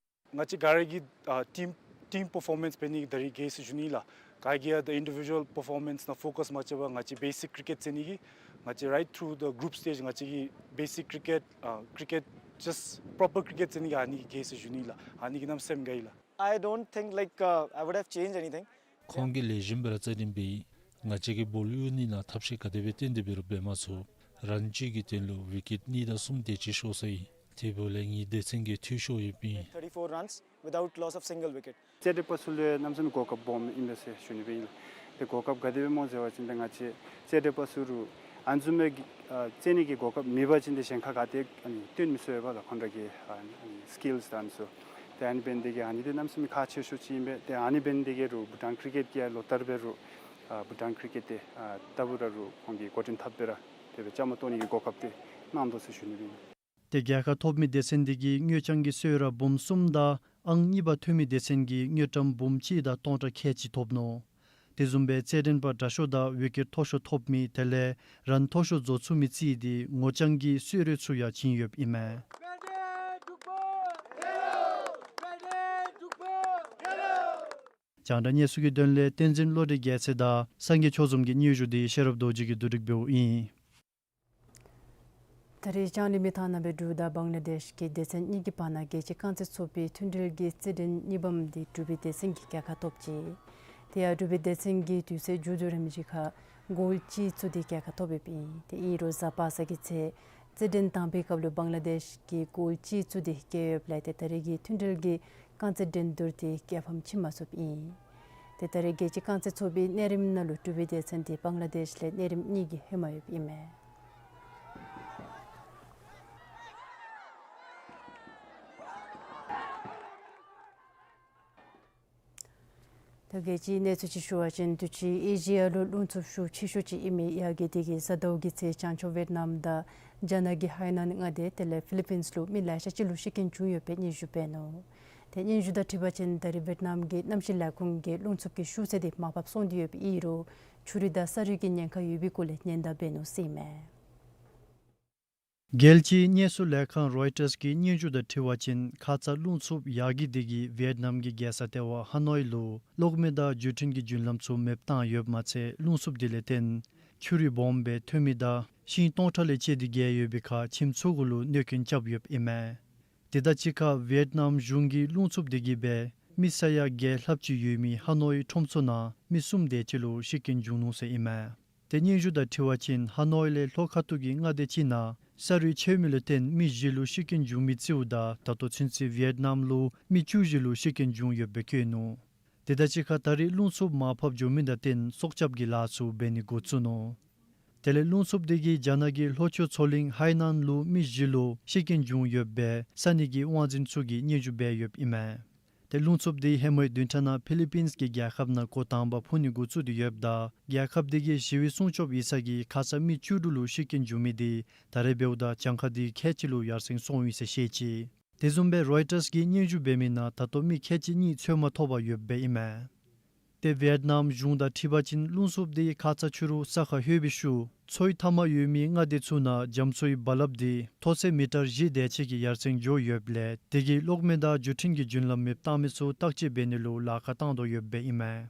ང་བཅས་ག་ར་གིས་ཨ་ཊིམ་ཊིམ་པར་ཕོར་མེནསི་འབད་ནི་གི་ད་རིས་གེ་སར་ཞུ་ནི་ལགས། ག་ར་གིས་ཨ་ད་ཨིན་ཌི་བི་ཇུ་ཝལ་པར་ཕོར་མེནསི་ནང་ཕོ་ཀསི་མ་རྐྱབ་པར་ང་བཅས་བེ་སིཀ་ཀིརི་ཀེཊ་རྩེད་ནི་གི་ང་བཅས་རའིཊ་ཐུརུ་ད་གུ་རུཔ་སི་ཊེཇ་ང་བཅས་ཀྱིས་བེ་སིཀ་ཀིརི་ཀེཊ་ཨ་ཀིརི་ཀེཊ་ཇཱསཊ་པོ་རོ་པར་ཀིརི་ཀེཊ་རྩེད་ནི་གི་ཨ་ནི་གི་གེ་སར་ཞུ་ནི་ལགས། ཨ་ནི་གི་གནམ་མེད་ས་མེད་དགའ་ཡི་ལགས། I don't think, like, uh, I would have changed anything. ཁོང་གིས་ལེགས་ཤོམ་སྦེ་ར་རྩེད་འགྲན་འབད་ཡི། ང་བཅས་ཀྱིས་བོལ་གཡུག་ནི་ནང་ཐབས་ཤེས་ག་དེ་སྦེ་བཏོན་ཏེ་འབད་རུང་འབད་མ་ཚུགས། རཱན་གཅིག་གི་དོན་ལུ་ཝི་ཀེཊ་གཉིས་དང་གསུམ་དེ་ཅིག་ཤོར་སོ་ཡི། དེ་འབདཝ་ལས་ངེའི་སྡེ་ཚན་གྱིས་འཐུས་ཤོར་ཡོདཔ་ཨིན། Thirty-four runs without loss of single wicket. རྩེད་འགྲན་པ་ཚུ་ལུ་གནམ་མེད་ས་མེད་གོ་སྐབས་སྦོམ་ཨིན་པས་ཟེར་ཞུ་ནི་སྦེ་ཨིན། ཏེ་གོ་སྐབས་ག་དེ་སྦེ་སྨོ་ཟེར་བ་ཅིན་ཏེ་ང་བཅས་རྩེད་འགྲན་པ་ཚུ་རུ་ཨ་ནི་བཟུམ་མའི་ཨ་རྩེད་ནི་གི་གོ་སྐབས་མེད་པ་ཅིན་ཏེ་གཞན་ཁར་ག་ཏེ་ཨ་ནི་བཏོན་མི་ཚུགས་པས་ལགས། ཁོང་ར་གི་ཨ་ནི་སི་ཀིལསི་དང་ཨ་ནི་ཚུ། ཏེ་ཨ་ནི་འབད་ནི་དེ་གིས་ཨ་ནི་འདི་གནམ་མེད་ས་མེད་ཁག་ཆེ་ཤོས་ཅིག་ཨིན་པས། ཏེ་ཨ་ནི་འབད་ནི་དེ་གིས་རུང་བྷུ་ཊཱན་ཀིརི་ཀེཊ་ཀྱིས་ལོ་ལྟར་འབད་རུང་ཨ་བྷུ་ཊཱན་ཀིརི་ཀེཊ་ཏེ་ཨ་ལྟ་བུ་ར་རུང་ཁོང་གིས་འགོ་འདྲེན་འཐབ་སྦེ་ར་དེ་སྦེ་བཅའ་མར་གཏོགས་ནི་གི་གོ་སྐབས་དེ་གནང་དོ་ཟེར་ཞུ་ནི་སྦེ་ཨིན། ཏེ་རྒྱལ་ཁ་ཐོབ་མི་སྡེ་ཚན་འདི་གིས་དངུལ་རྐྱང་གི་གསོལ་རས་འབུམ་གསུམ་དང་ཨང་གཉིས་པ་ཐོན་མི་སྡེ་ཚན་གྱིས་དངུལ་ཀྲམ་འབུམ་གཅིག་དང་སྟོང་ཕྲག་ཁལ་གཅིག་ཐོབ་ནུག། དེ་བཟུམ་སྦེ་རྩེད་འགྲན་པ་དྲག་ཤོས་དང་ཝི་ཀེཊ་མཐོ་ཤོས་ཐོབ་མི་དེ་ལས་རཱན་མཐོ་ཤོས་བཟོ་ཚུགས་མི་རྩིས་ཏེ་ངོ་རྐྱང་གི་གསོལ་རས་ཚུ་ཡང་བྱིན་ཡོདཔ་ཨིན་མས། རྒྱང་བསྒྲགས་གནས་ཚུལ་གྱི་དོན་ལས་བསྟན་འཛིན་བློ་གྲོས་རྒྱལ་མཚན་དང་སངས་རྒྱས་ཆོས་འཛོམས་ཀྱི་སྙན་ཞུ་འདི་ཤེས་རབ་རྡོ་རྗེ་གིས་བསྡུ་སྒྲིག་འབདཝ་ཨིན། ད་རེས་ལྕང་གླིང་མི་ཐང་ནང་སྦེ་འབྲུག་དང་བང་ལ་དེཤ་གི་སྡེ་ཚན་གཉིས་ཀྱི་བར་ན་རྒྱལ་སྤྱི་རྐང་རྩེད་ཚོགས་པའི་མཐུན་སྒྲིལ་གྱི་རྩེད་འགྲན་གཉིས་པམ་འདི་འབྲུག་པའི་སྡེ་ཚན་གྱིས་རྒྱལ་ཁ་ཐོབ་ཅི། དེ་ཡང་འབྲུག་པའི་སྡེ་ཚན་གྱིས་དུས་ཚོད་མཇུག་བསྡུ་རནམ་ཅིག་ཁར་གོལ་གཅིག་བཙུགས་ཏེ་རྒྱལ་ཁ་ཐོབ་ཡོདཔ་ཨིན། དེ་ཨིན་རུང་གཟའ་པ་སངས་ཀྱི་ཚེ་རྩེད་འགྲན་དང་པའི་སྐབས་ལུ་བང་ལ་དེཤ་གིས་གོལ་གཅིག་བཙུགས་ཏེ་རྒྱལ་ཡོདཔ་ལས་ཏེ་ད་རེས་ཀྱི་མཐུན་སྒྲིལ་གྱི་རྐང་རྩེད་འགྲན་བསྡུར་དེ་རྒྱལ་ཕམ་ཕྱིན་མ་ཚུགསཔ་ཨིན། ཏེ་ད་རེས་རྒྱལ་སྤྱི་རྐང་རྩེད་ཚོགས་པའི་གནས་རིམ་ནང་ལུ་འབྲུག་པའི་སྡེ་ཚན་འདི་བང་ལ་དེཤ་ལས་གནས་རིམ་གཉིས་ཀྱིས་ཧེ་མ་ཡོདཔ་ཨིན་མས། ད་རྒྱལ་སྤྱིའི་གནས་ཚུལ་ཅིག་ཞུ་བ་ཅིན་དུས་ཅི་ཨེ་ཤི་ཡ་ལུ་རླུང་འཚུབ་ཤུགས་ཆེ་ཤོས་ཅིག་ཨིན་མི་ཡར་རྒྱས་འདི་གིས་གཟའ་ཟླཝ་གི་ཚེ་བྱང་ཕྱོགས་ཝེཊ་ནམ་དང་རྒྱ་ནག་གི་ཧའེ་ནན་མངའ་སྡེ་དེ་ལས་ཕི་ལི་པིནསི་ལུ་མི་ལེ་ཤ་ཅིག་ལུ་ཤི་རྐྱེན་བྱུང་ཡོད་པའི་སྙན་ཞུ་འབད་ནུག། ཏེ་སྙན་ཞུ་དང་འཁྲིལ་བ་ཅིན་ད་རེས་ཝེཊ་ནམ་གྱི་གནམ་གཤིས་ལས་ཁུངས་ཀྱིས་རླུང་འཚུབ་ཀྱི་ཤུགས་ཚད་འདི་མར་ཕབ་སོང་སྟེ་ཡོདཔ་ཨིན་རུང་ཆུ་རུད་དང་ས་རུད་ཀྱི་ཉེན་ཁ་ཡོད་པའི་སྐོར་ལས་ཉེན་བརྡ་འབད་ནུག་ཟེར་ཨིན་མས། རྒྱལ་སྤྱིའི་གནས་ཚུལ་ལས་ཁང་རོའི་ཊརསི་གི་སྙན་ཞུ་དང་འཁྲིལ་བ་ཅིན་ཁ་ཙ་རླུང་འཚུབ་ཡར་རྒྱས་འདི་གིས་ཝེཊ་ནམ་གྱི་རྒྱལ་ས་ལྟེ་བ་ཧ་ནོའི་ལུ་གློག་མེ་དང་བརྒྱུད་འཕྲིན་གྱི་རྒྱུན་ལམ་ཚུ་མེདཔ་བཏང་ཡོདཔ་མ་ཚད་རླུང་འཚུབ་འདི་ལས་བརྟེན་ཆུ་རུད་སྦོམ་སྦེ་ཐོན་མི་དང་ཤིང་སྟོང་ཕྲག་ལས་བཅད་དེ་བརྒལ་ཡོད་པའི་ཁར་ཁྱིམ་ཚུ་གུ་ལུ་གནོད་སྐྱོན་རྐྱབ་ཡོདཔ་ཨིན་མས། དེ་དང་གཅིག་ཁར་ཝེཊ་ནམ་གཞུང་གིས་རླུང་འཚུབ་འདི་གིས་སྦེ་མི་ས་ཡ་བརྒྱད་ལྷགཔ་ཅིག་ཡོད་མི་ཧ་ནོའི་ཁྲོམ་ཚུ་ནང་མི་གསུམ་དེ་ཅིག་ལུ་ཤི་རྐྱེན་བྱུང་ནུག་ཟེར་ཨིན་མས། ཏེ་སྙན་ཞུ་དང་འཁྲིལ་བ་ཅིན་ཧ་ནོའི་ལས་ལྷོ་ཁ་ཐུག་གི་མངའ་སྡེ་ཅིག་ནང་ས་རུད་ཆེ་མི་ལུ་བརྟེན་མི་བཞི་ལུ་ཤི་རྐྱེན་བྱུང་མི་རྩིསཝ་ད་ད་ལྟོ་ཚུན་ཚོད་ཝེཊ་ནམ་ལུ་མི་བཅུ་བཞི་ལུ་ཤི་རྐྱེན་བྱུང་ཡོདཔ་སྦེ་བཀོད་ནུག། དེ་དང་གཅིག་ཁར་ད་རེས་རླུང་འཚུབ་མར་ཕབ་འགྱོ་མི་དང་བསྟུན་སྲོག་སྐྱབས་ཀྱི་ལཱ་ཚུ་འབད་ནི་འགོ་བཙུགས་ནུག། དེ་ལས་རླུང་འཚུབ་དེ་གིས་རྒྱ་ནག་གི་ལྷོ་ཕྱོགས་མཚོ་གླིང་ཧའེ་ནན་ལུ་མི་བཞི་ལུ་ཤི་རྐྱེན་བྱུང་ཡོདཔ་སྦེ་ས་གནས་ཀྱི་དབང་འཛིན་ཚུ་གིས་སྙན་ཞུ་འབད་ཡོདཔ་ཨིན་མས། ཏེ་རླུང་འཚུབ་དེ་ཧེ་མའི་བདུན་ཕྲག་ནང་ཕི་ལི་པིནས་ཀྱི་རྒྱལ་ཁབ་ནང་འགོ་དང་པ་འཕུ་ནི་འགོ་བཙུགས་ཏེ་ཡོདཔ་ད་རྒྱལ་ཁབ་དེ་གི་ཞི་བའི་སྲུང་སྐྱོབ་ཡིག་ཚང་གིས་ཁ་ཙ་མི་བཅུ་དྲུག་ལུ་ཤི་རྐྱེན་བྱུང་མི་དེ་ད་རེས་འབདཝ་ད་གྱངས་ཁ་དེ་ཁལ་གཅིག་ལུ་ཡར་སེང་སོང་ཡི་ཟེར་བཤད་ཅི། དེ་བཟུམ་སྦེ་རོའི་ཊརས་ཀྱིས་སྙན་ཞུ་འབད་མི་ནང་ད་ལྟོ་མི་ཁལ་གཅིག་གཉིས་འཚོལ་མ་ཐོབ་པར་ཡོདཔ་ཨིན་མས། ཏེ་ཝི་ཡེཊ་ནམ་གཞུང་དང་འཁྲིལ་བ་ཅིན་རླུང་འཚུབ་དེ་ཁ་ཙ་ཕྱི་རུ་ས་ཁར་ལྷོད་པའི་ཤུལ་མཚོའི་མཐའ་མར་ཡོད་མི་མངའ་སྡེ་ཚུ་ནང་རྒྱ་མཚོའི་རྦ་རླབས་དེ་མཐོ་ཚད་མི་ཊར་བཞི་དེ་ཅིག་གི་ཡར་སེང་འགྱོ་ཡོདཔ་ལས་དེ་གིས་གློག་མེ་དང་བརྒྱུད་འཕྲིན་གྱི་རྒྱུན་ལམ་མེདཔ་བཏང་མི་ཚུ་བརྟག་དཔྱད་འབད་ནི་ལུ་ལཱ་ཁག་བཏང་དོ་ཡོདཔ་ཨིན་མས།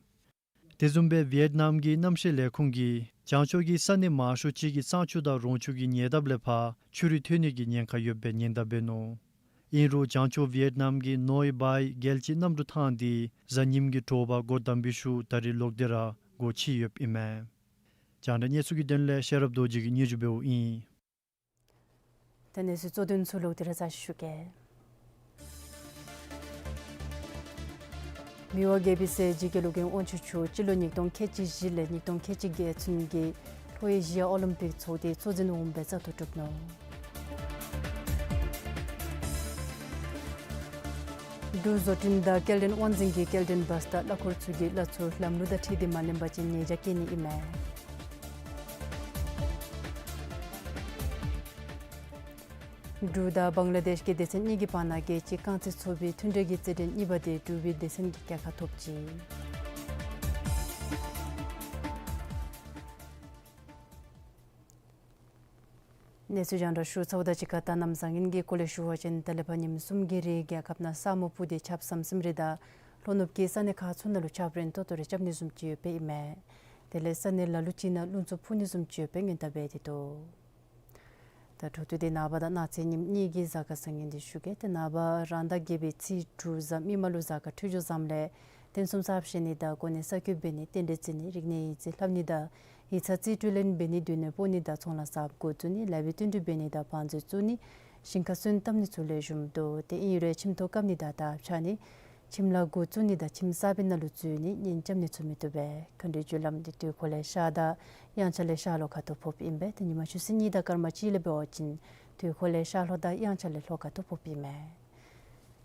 དེ་བཟུམ་སྦེ་ཝི་ཡེཊ་ནམ་གྱི་གནམ་གཤིས་ལས་ཁུངས་ཀྱིས་བྱང་ཕྱོགས་ཀྱི་ས་གནས་མང་ཤོས་ཅིག་གི་གཙང་ཆུ་དང་རོང་ཆུ་གི་ཉེ་འདབས་ལས་ཕར་ཆུ་རུད་ཐོན་ནི་གི་ཉེན་ཁ་ཡོདཔ་སྦེ་ཉེན་བརྡ་འབད་ནུག། ཨིན་རུང་བྱང་ཕྱོགས་ཝི་ཡེཊ་ནམ་གྱི་ནོའི་བའི་རྒྱལ་སྤྱིའི་གནམ་གྲུ་ཐང་དེ་གཟའ་ཉིམ་གྱི་དྲོ་པ་སྒོ་བསྡམས་པའི་ཤུལ་ད་རེས་ལོག་སྟེ་ར་སྒོ་ཕྱེ་ཡོདཔ་ཨིན་མས། རྒྱང་བསྒྲགས་གནས་ཚུལ་གྱི་དོན་ལས་ཤེས་རབ་རྡོ་རྗེ་གིས་སྙན་ཞུ་འབདཝ་ཨིན། ད་གནས་ཚུལ་གཙོ་དོན་ཚུ་ལོག་སྟེ་ར་ཞུ་གེ། མི་དབང་རྒྱལ་པོའི་སྲས་ཇི་གེ་ལུ་རྒན་དབང་ཕྱུག་མཆོག་སྤྱི་ལོ་ཉིས་སྟོང་ཁལ་གཅིག་བཞི་ལས་ཉིས་སྟོང་ཁལ་གཅིག་བརྒྱད་ཚུན་གྱི་ལྷོ་ཨེ་ཤི་ཡ་ཨོ་ལིམ་པིག་ཚོགས་སྡེའི་གཙོ་འཛིན་འོགམ་སྦེ་བཙག་འཐུ་གྲུབ་ནུག། འབྲུག་བཟོ་སྐྲུན་དང་སྐྱེལ་འདྲེན་དབང་འཛིན་གྱིས་སྐྱེལ་འདྲེན་བཱས་དང་གླ་འཁོར་ཚུ་གིས་གླ་ཚུ་ལམ་ལུགས་དང་འཁྲིལ་ཏེ་མ་ལེན་པ་ཅིན་ཉེས་བྱ་བཀལ་ནི་ཨིན་མས། འབྲུག་དང་བང་ལ་དེཤ་གི་སྡེ་ཚན་གཉིས་ཀྱི་བར་ན་རྒྱལ་སྤྱིའི་རྐང་རྩེད་ཚོགས་པའི་མཐུན་འབྲེལ་གྱི་རྩེད་འགྲན་གཉིས་པ་དེ་འབྲུག་པའི་སྡེ་ཚན་གྱིས་རྒྱལ་ཁ་ཐོབ་ཅི། གནས་ཚུལ་རྒྱང་བསྒྲགས་ཞུ་ཚརཝ་དང་གཅིག་ཁར་ད་གནམ་བཟང་ངན་གྱི་སྐོར་ལས་ཞུ་བ་ཅིན་ད་ལས་ཕར་ཉིནམ་གསུམ་གྱི་རིང་རྒྱལ་ཁབ་ནང་ས་སྨུག་སྤུབས་ཏེ་ཆརཔ་ཟམ་ཟིམ་རེ་དང་ལྷོ་ནུབ་ཀྱི་ས་གནས་ཁག་ཚུ་ནང་ལུ་ཆརཔ་རན་ཏོག་ཏོ་རེ་རྐྱབ་ནི་བཟུམ་ཅིག་ཡོདཔ་ཨིན་མས། དེ་ལས་ས་གནས་ལ་ལུ་ཅིག་ནང་རླུང་འཚུབ་འཕུ་ནི་བཟུམ་ཅིག་ཡོདཔ་སྦེ་སྔོན་བརྡ་འབད་དེ་འདུག། ད་འཕྲོ་མཐུད་དེ་ནངས་པ་དང་གནངས་ཚེ་ཉིནམ་གཉིས་ཀྱི་གཟའ་སྐར་བཟང་ངན་འདི་ཞུ་གེ། ཏེ་ནངས་པ་རང་ཟླ་བརྒྱད་པའི་ཚེས་དྲུག་གཟའ་མིག་དམར་ལུ་གཟའ་སྐར་འཕྲོད་སྦྱོར་བཟངམ་ལས་རྟེན་གསུམ་གསརཔ་བཞེངས་ནི་དང་གོ་གནས་གསར་བསྐོ་འབད་ནི་རྟེན་འབྲེལ་བརྩི་ནི་རིག་གནས་ཡིག་རྩིས་ལྷབ་ནི་དང་ཡིག་ཚང་རྩིས་སྤྲོད་ལེན་འབད་ནི་སྡོད་གནས་སྤོ་ནི་དང་ཚོང་ལཱ་གསརཔ་འགོ་བཙུགས་ནི་ལཱ་འབད་བསྟུན་གྲོས་འབད་ནི་དང་བང་མཛོད་བཙུགས་ནི་ཞིང་ཁ་སོན་བཏབ་ནི་ཚུ་ལེགས་ཤོམ་འདུག། ཏེ་ཨིན་རུང་ཁྱིམ་ཐོག་བཀབ་ནི་དང་དར་ཕྱར་ནི་ཁྱིམ་ལཱ་འགོ་བཙུགས་ནི་དང་ཁྱིམ་གསར་པའི་ནང་ལུ་འཛུལ་ནི་གཉེན་རྐྱབ་ནི་ཚུ་མི་བཏུབ་པས། མཁའ་འགྲོའི་རྒྱུ་ལམ་འདི་དུས་འཁོར་ལས་ཤར་དང་དབྱངས་འཆར་ལས་ཤར་ལྷོ་ཁ་ཐུག་ཕོགཔ་ཨིན་པས། ཏེ་ཉིན་མ་ཆུ་ཚོད་གཉིས་དང་སྐར་མ་གཅིག་ལས་འབད་བ་ཅིན་དུས་འཁོར་ལས་ཤར་ལྷོ་དང་དབྱངས་འཆར་ལས་ལྷོ་ཁ་ཐུག་ཕོགཔ་ཨིན་མས།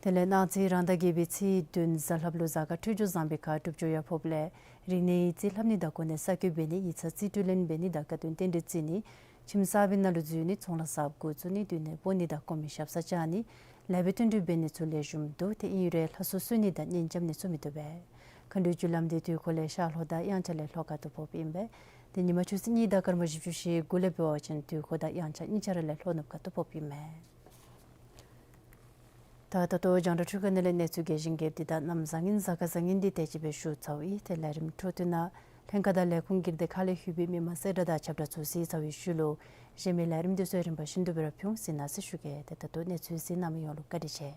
དེ་ལས་གནངས་ཚེ་རང་ཟླ་བརྒྱད་པའི་ཚེས་བདུན་གཟའ་ལྷགཔ་ལུ་གཟའ་སྐར་འཕྲོད་སྦྱོར་བཟང་པའི་ཁར་སྒྲུབ་སྦྱོར་ཡང་ཕོགཔ་ལས་རིག་གནས་ཡིག་རྩིས་ལྷབ་ནི་དང་གོ་གནས་གསར་བསྐོ་འབད་ནི་ཡིག་ཚང་རྩིས་སྤྲོད་ལེན་འབད་ནི་དང་དཀའ་སྡུག་རྟེན་འབྲེལ་བརྩི་ནི་ཁྱིམ་གསར་པའི་ནང་ལུ་འཛུལ་ནི་ཚོང་ལཱ་གསརཔ་འགོ་བཙུགས་ནི་སྡོད་གནས་སྤོ་ནི་དང་ཀོ་མི་ཞབས་སར་བཅར་ནི་ལཱ་འབད་བསྟུན་གྲོས་འབད་ནི་ཚུ་ལེགས་ཤོམ་འདུག། ཏེ་ཨིན་རུང་ལྷ་གསོལ་གསོལ་ནི་དང་གཉེན་རྐྱབ་ནི་ཚུ་མི་བཏུབ་པས། མཁའ་འགྲོའི་རྒྱུ་ལམ་འདི་དུས་འཁོར་ལས་ཤར་ལྷོ་དང་དབྱངས་འཆར་ལས་ལྷོ་ཁ་ཐུག་ཕོགཔ་ཨིན་པས། ཏེ་ཉིན་མ་ཆུ་ཚོད་གཉིས་དང་སྐར་མ་བཞི་བཅུ་ཞེ་དགུ་ལས་འབད་བ་ཅིན་དུས་འཁོར་དང་དབྱངས་འཆར་གཉིས་ཆ་ར་ལས་ལྷོ་ནུབ་ཁ་ཐུག་ཕོགཔ་ཨིན་མས། ད་ད་ལྟོ་རྒྱང་བསྒྲགས་འཕྲུལ་ཁང་ནང་ལས་གནས་ཚུལ་རྒྱས་ཤིང་རྒྱསཔ་འདི་དང་གནམ་བཟང་ངན་གཟའ་སྐར་བཟང་ངན་འདི་དེ་ཅིག་སྦེ་ཞུ་ཚརཝ་ཨིན། ཏེ་ལས་རིམ་འཕྲོ་མཐུད་ནང་ལྷན་ཁག་དང་ལས་ཁུངས་ཀྱི་སྡེ་ཁག་ལས་ལྷོད་པའི་མི་མང་གསལ་བསྒྲགས་དང་ཁྱབ་བསྒྲགས་ཚུ་གཟིགས་ཚར་བའི་ཤུལ་ལུ་གཞན་མི་ལས་རིམ་འདི་ཚུ་རིམ་པ་བཞིན་དུ་སྦེ་ར་ཕུལ་འོང་། གཟིགས་གནང་ཟེར་ཞུ་གེ། ཏེ་ད་ལྟོ་གནས་ཚུལ་གཟིགས་གནང་མི་ཡོངས་ལུ་བཀའ་དྲིན་ཆེ།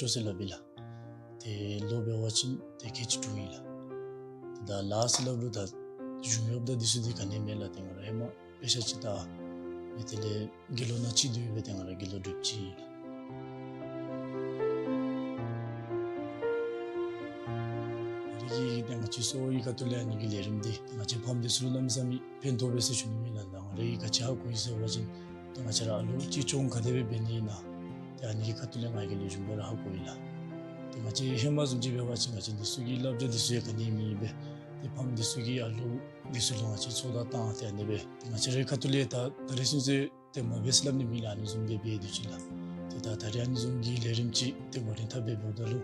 ཤོག་ཟེར་སླབ་ཨིན་ལགས། ཏེ་ལོ་འབད་བ་ཅིན་ཏེ་ཁལ་གཅིག་དྲུག་ཨིན་ལགས། ཏེ་ད་ལཱ་ཟེར་སླབ་རུང་ད་གཞུང་གཡོགཔ་དང་འདི་ཚུ་འདི་ག་ནི་མེད་ལགས། ཏེ་ང་ར་ཧེ་མ་དཔེ་ཆ་ཅིག་ལྟ་མི་དེ་ལས་དགེ་སློང་ནང་གཅིག་སྡོད་སྦེ་ཏེ་ང་ར་དགེ་སློང་སྒྲུབ་ཅི་ཨིན་ལགས། ང་རའི་གི་ཏེ་ང་བཅས་གསོ་བའི་ཁ་ཐུག་ལས་ཨ་ནི་གི་ལས་རིམ་འདི་ཏེ་ང་བཅས་ཕམ་འདི་ཚུ་ལུ་གནམ་མེད་ས་མེད་ཕན་ཐོགས་པས་ཟེར་ཞུ་ནི་ཨིན་ལགས། ད་ང་ར་གིས་ག་ཅི་ཧ་གོ་ཡི་ཟེར་བ་ཅིན་ཏེ་ང་བཅས་ར་ཨ་ལུ་གཅིག་སྐྱོང་ག་དེ་སྦེ་འབད་ནི་ཨིན་ན་ཏེ་ཨ་ནི་གི་ཁ་ཐུག་ལས་ང་གིས་ལེགས་ཤོམ་སྦེ་ར་ཧ་གོ་ཡི་ལགས། ཏེ་ང་བཅས་ཧེ་མ་བཟུམ་ཅིག་འབད་བ་ཅིན་ང་བཅས་འདི་ཚུ་གི་བསླབ་བྱ་འདི་ཚུ་ཡང་ག་ནི་མེད་པས། ཏེ་ཕམ་འདི་ཚུ་གིས་ཨ་ལུ་འདི་ཚུ་ལུ་ང་བཅས་ཚོད་ལྟ་བཏང་སྟེ་ཨ་ནི་སྦེ་ཏེ་ང་བཅས་རའི་ཁ་ཐུག་ལས་ད་ད་རེས་ཚུན་ཚོད་ཏེ་མ་འབད་ཟེར་སླབ་ནི་མེད་ལགས། ཨ་ནི་བཟུམ་སྦེ་འབད་དེ་ཅིག་ལགས། ཏེ་ད་ད་རེས་ཨ་ནི་བཟུམ་གྱི་ལས་རིམ་ཅིག་ཏེ་འགོ་འདྲེན་འཐབ་སྦེ་འབདཝ་ད་ལུ་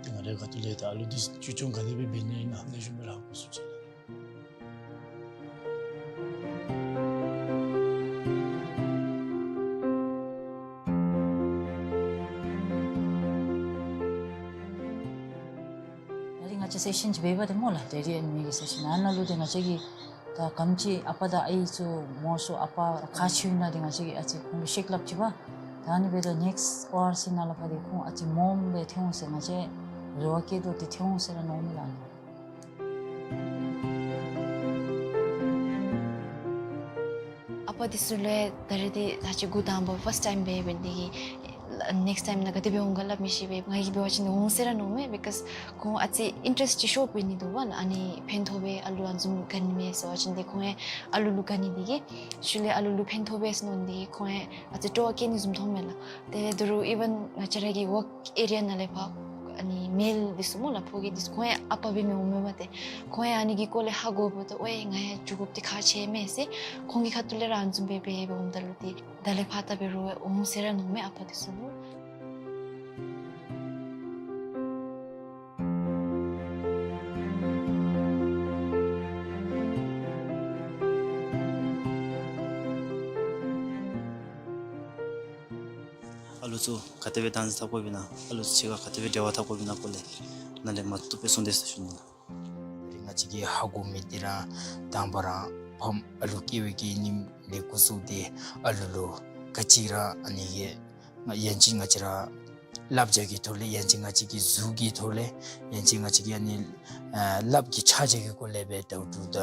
ཏེ་ང་རའི་ཁ་ཐུག་ལས་ད་ཨ་ལུ་འདི་གཅིག་སྐྱོང་ག་དེ་སྦེ་འབད་ནི་ཨིན་ན་ལེགས་ཤོམ་སྦེ་ར་ཧ་གོ་ཚུགས་ཅི་ལགས། ད་རིས་ང་བཅས་སེ་ཤཱན་ཅིག་འབད་བ་ཏེ་སྨོ་ལགས། ད་རིས་ཨ་ནི་མི་གི་སེ་ཤཱན་ཨ་ནཱ་ལུ་ཏེ་ང་བཅས་ཀྱིས་ད་ག་དེམ་ཅིག་ཨ་པ་དང་ཨའི་ཚུ་མང་སུ་ཨ་པ་ཁག་ཆེཝ་ཨིན་ན་ཏེ་ང་བཅས་ཀྱིས་ཨ་ཙི་ཁོང་ལུ་བཤད་སླབ་ཅི་པ། ད་ཨ་ནི་འབདཝ་ད་ནེགསི་ཝར་ཅིག་ནང་ལས་ཕར་ཏེ་ཁོང་ཨ་ཙི་མངམ་སྦེ་ཐོན་འོང་ཟེར་ང་བཅས་རེ་བ་བསྐྱེད་དོ། ཏེ་ཐོན་འོང་ཟེར་ར་མནོཝ་མས་ལགས། ཨ་པ་འདི་ཚུ་ལུ་ད་རེས་འདི་ད་ཅི་འགོ་དང་པ་ཕཱསཊ་ཊའིམ་འབད་འབད་ནི་འདི་གིས་ནེགསི་ཊའིམ་ནང་ག་དེ་སྦེ་འོང་ག་སླབ་མི་ཤེས་པས། ང་གིས་འབད་བ་ཅིན་འོང་ཟེར་ར་མནོཝ་མས། བི་ཀོསི་ཁོང་ཨ་ཙི་ཨིན་ཊེ་རེསཊ་ཅིག་ཤོར་འབད་ནི་འདུག་པ་ལགས། ཨ་ནི་ཕན་ཐོགས་པས་ཨ་ལུ་ཨ་ནི་བཟུམ་ག་ནི་མས་ཟེར་བ་ཅིན་ཏེ་ཁོང་ཡང་ཨ་ལུ་ལུ་ག་ནི་འདི་གིས་ཤུལ་ལས་ཨ་ལུ་ལུ་ཕན་ཐོགས་པས་ཟེར་མནོ་ནི་འདི་གིས་ཁོང་ཡང་ཨ་ཙི་སྤྲོ་བ་བསྐྱེད་ནི་བཟུམ་མཐོངམ་མས་ལགས། ཏེ་དོ་རུང་ཨི་ཝན་ང་བཅས་ར་གི་ཝརཀ་ཨེ་རི་ཡ་ནང་ལས་ཕར་ཨ་ནི་མེལ་འདི་ཚུ་སྨོ་ལགས། ཕོ་སྐྱེས་འདི་ཚུ་ཁོང་ཡང་ཨ་པ་འབད་མི་འོང་མས་པ། ཏེ་ཁོང་ཡང་ཨ་ནི་གི་སྐོར་ལས་ཧ་གོ་འབདཝ་ད་ཨོའི་ང་ཡང་འགྱོ་དགོཔ་འདི་ཁག་ཆེ་མས་ཟེར་ཁོང་གི་ཁ་ཐུག་ལས་ར་ཨ་ནི་བཟུམ་སྦེ་འབད་འབདཝ་ད་ལུ་ཏེ་ད་ལས་ཕར་ད་འབད་རུང་འོང་ཟེར་ར་མནོཝ་མས་ཨ་པ་འདི་ཚུ་ལུ། ཨ་ལུ་ཚུ་ག་དེ་སྦེ་བདག་འཛིན་འཐབ་དགོཔ་ཨིན་ན་ཨ་ལུ་ཚུ་གཅིག་ཁར་ག་དེ་སྦེ་འབྲེལ་བ་འཐབ་དགོཔ་ཨིན་ན་སྐོར་ལས་ནཱ་ལས་མར་བསྡུ་སྦེ་གསུངས་ཏེ་ཟེར་ཞུ་ནི། ང་བཅས་ཀྱིས་ཧ་གོ་མི་འདི་ར་དང་པ་ར་ཕམ་ཨ་ལུ་སྐྱེ་བའི་གི་ཉིནམ་ལས་འགོ་བཙུགས་ཏེ་ཨ་ལུ་ལུ་ག་ཅི་ར་ཨ་ནི་གི་ཡང་ཅིན་ང་བཅས་ར་བསླབ་བྱ་གི་ཐོག་ལས་ཡང་ཅིན་ང་བཅས་ཀྱི་གཟུགས་ཀྱི་ཐོག་ལས་ཡང་ཅིན་ང་བཅས་ཀྱི་ཨ་ནི་ཨ་ལགཔ་གི་ཕྱག་རྒྱ་གི་སྐོར་ལས་སྦེ་ད་ལྟོ་ད་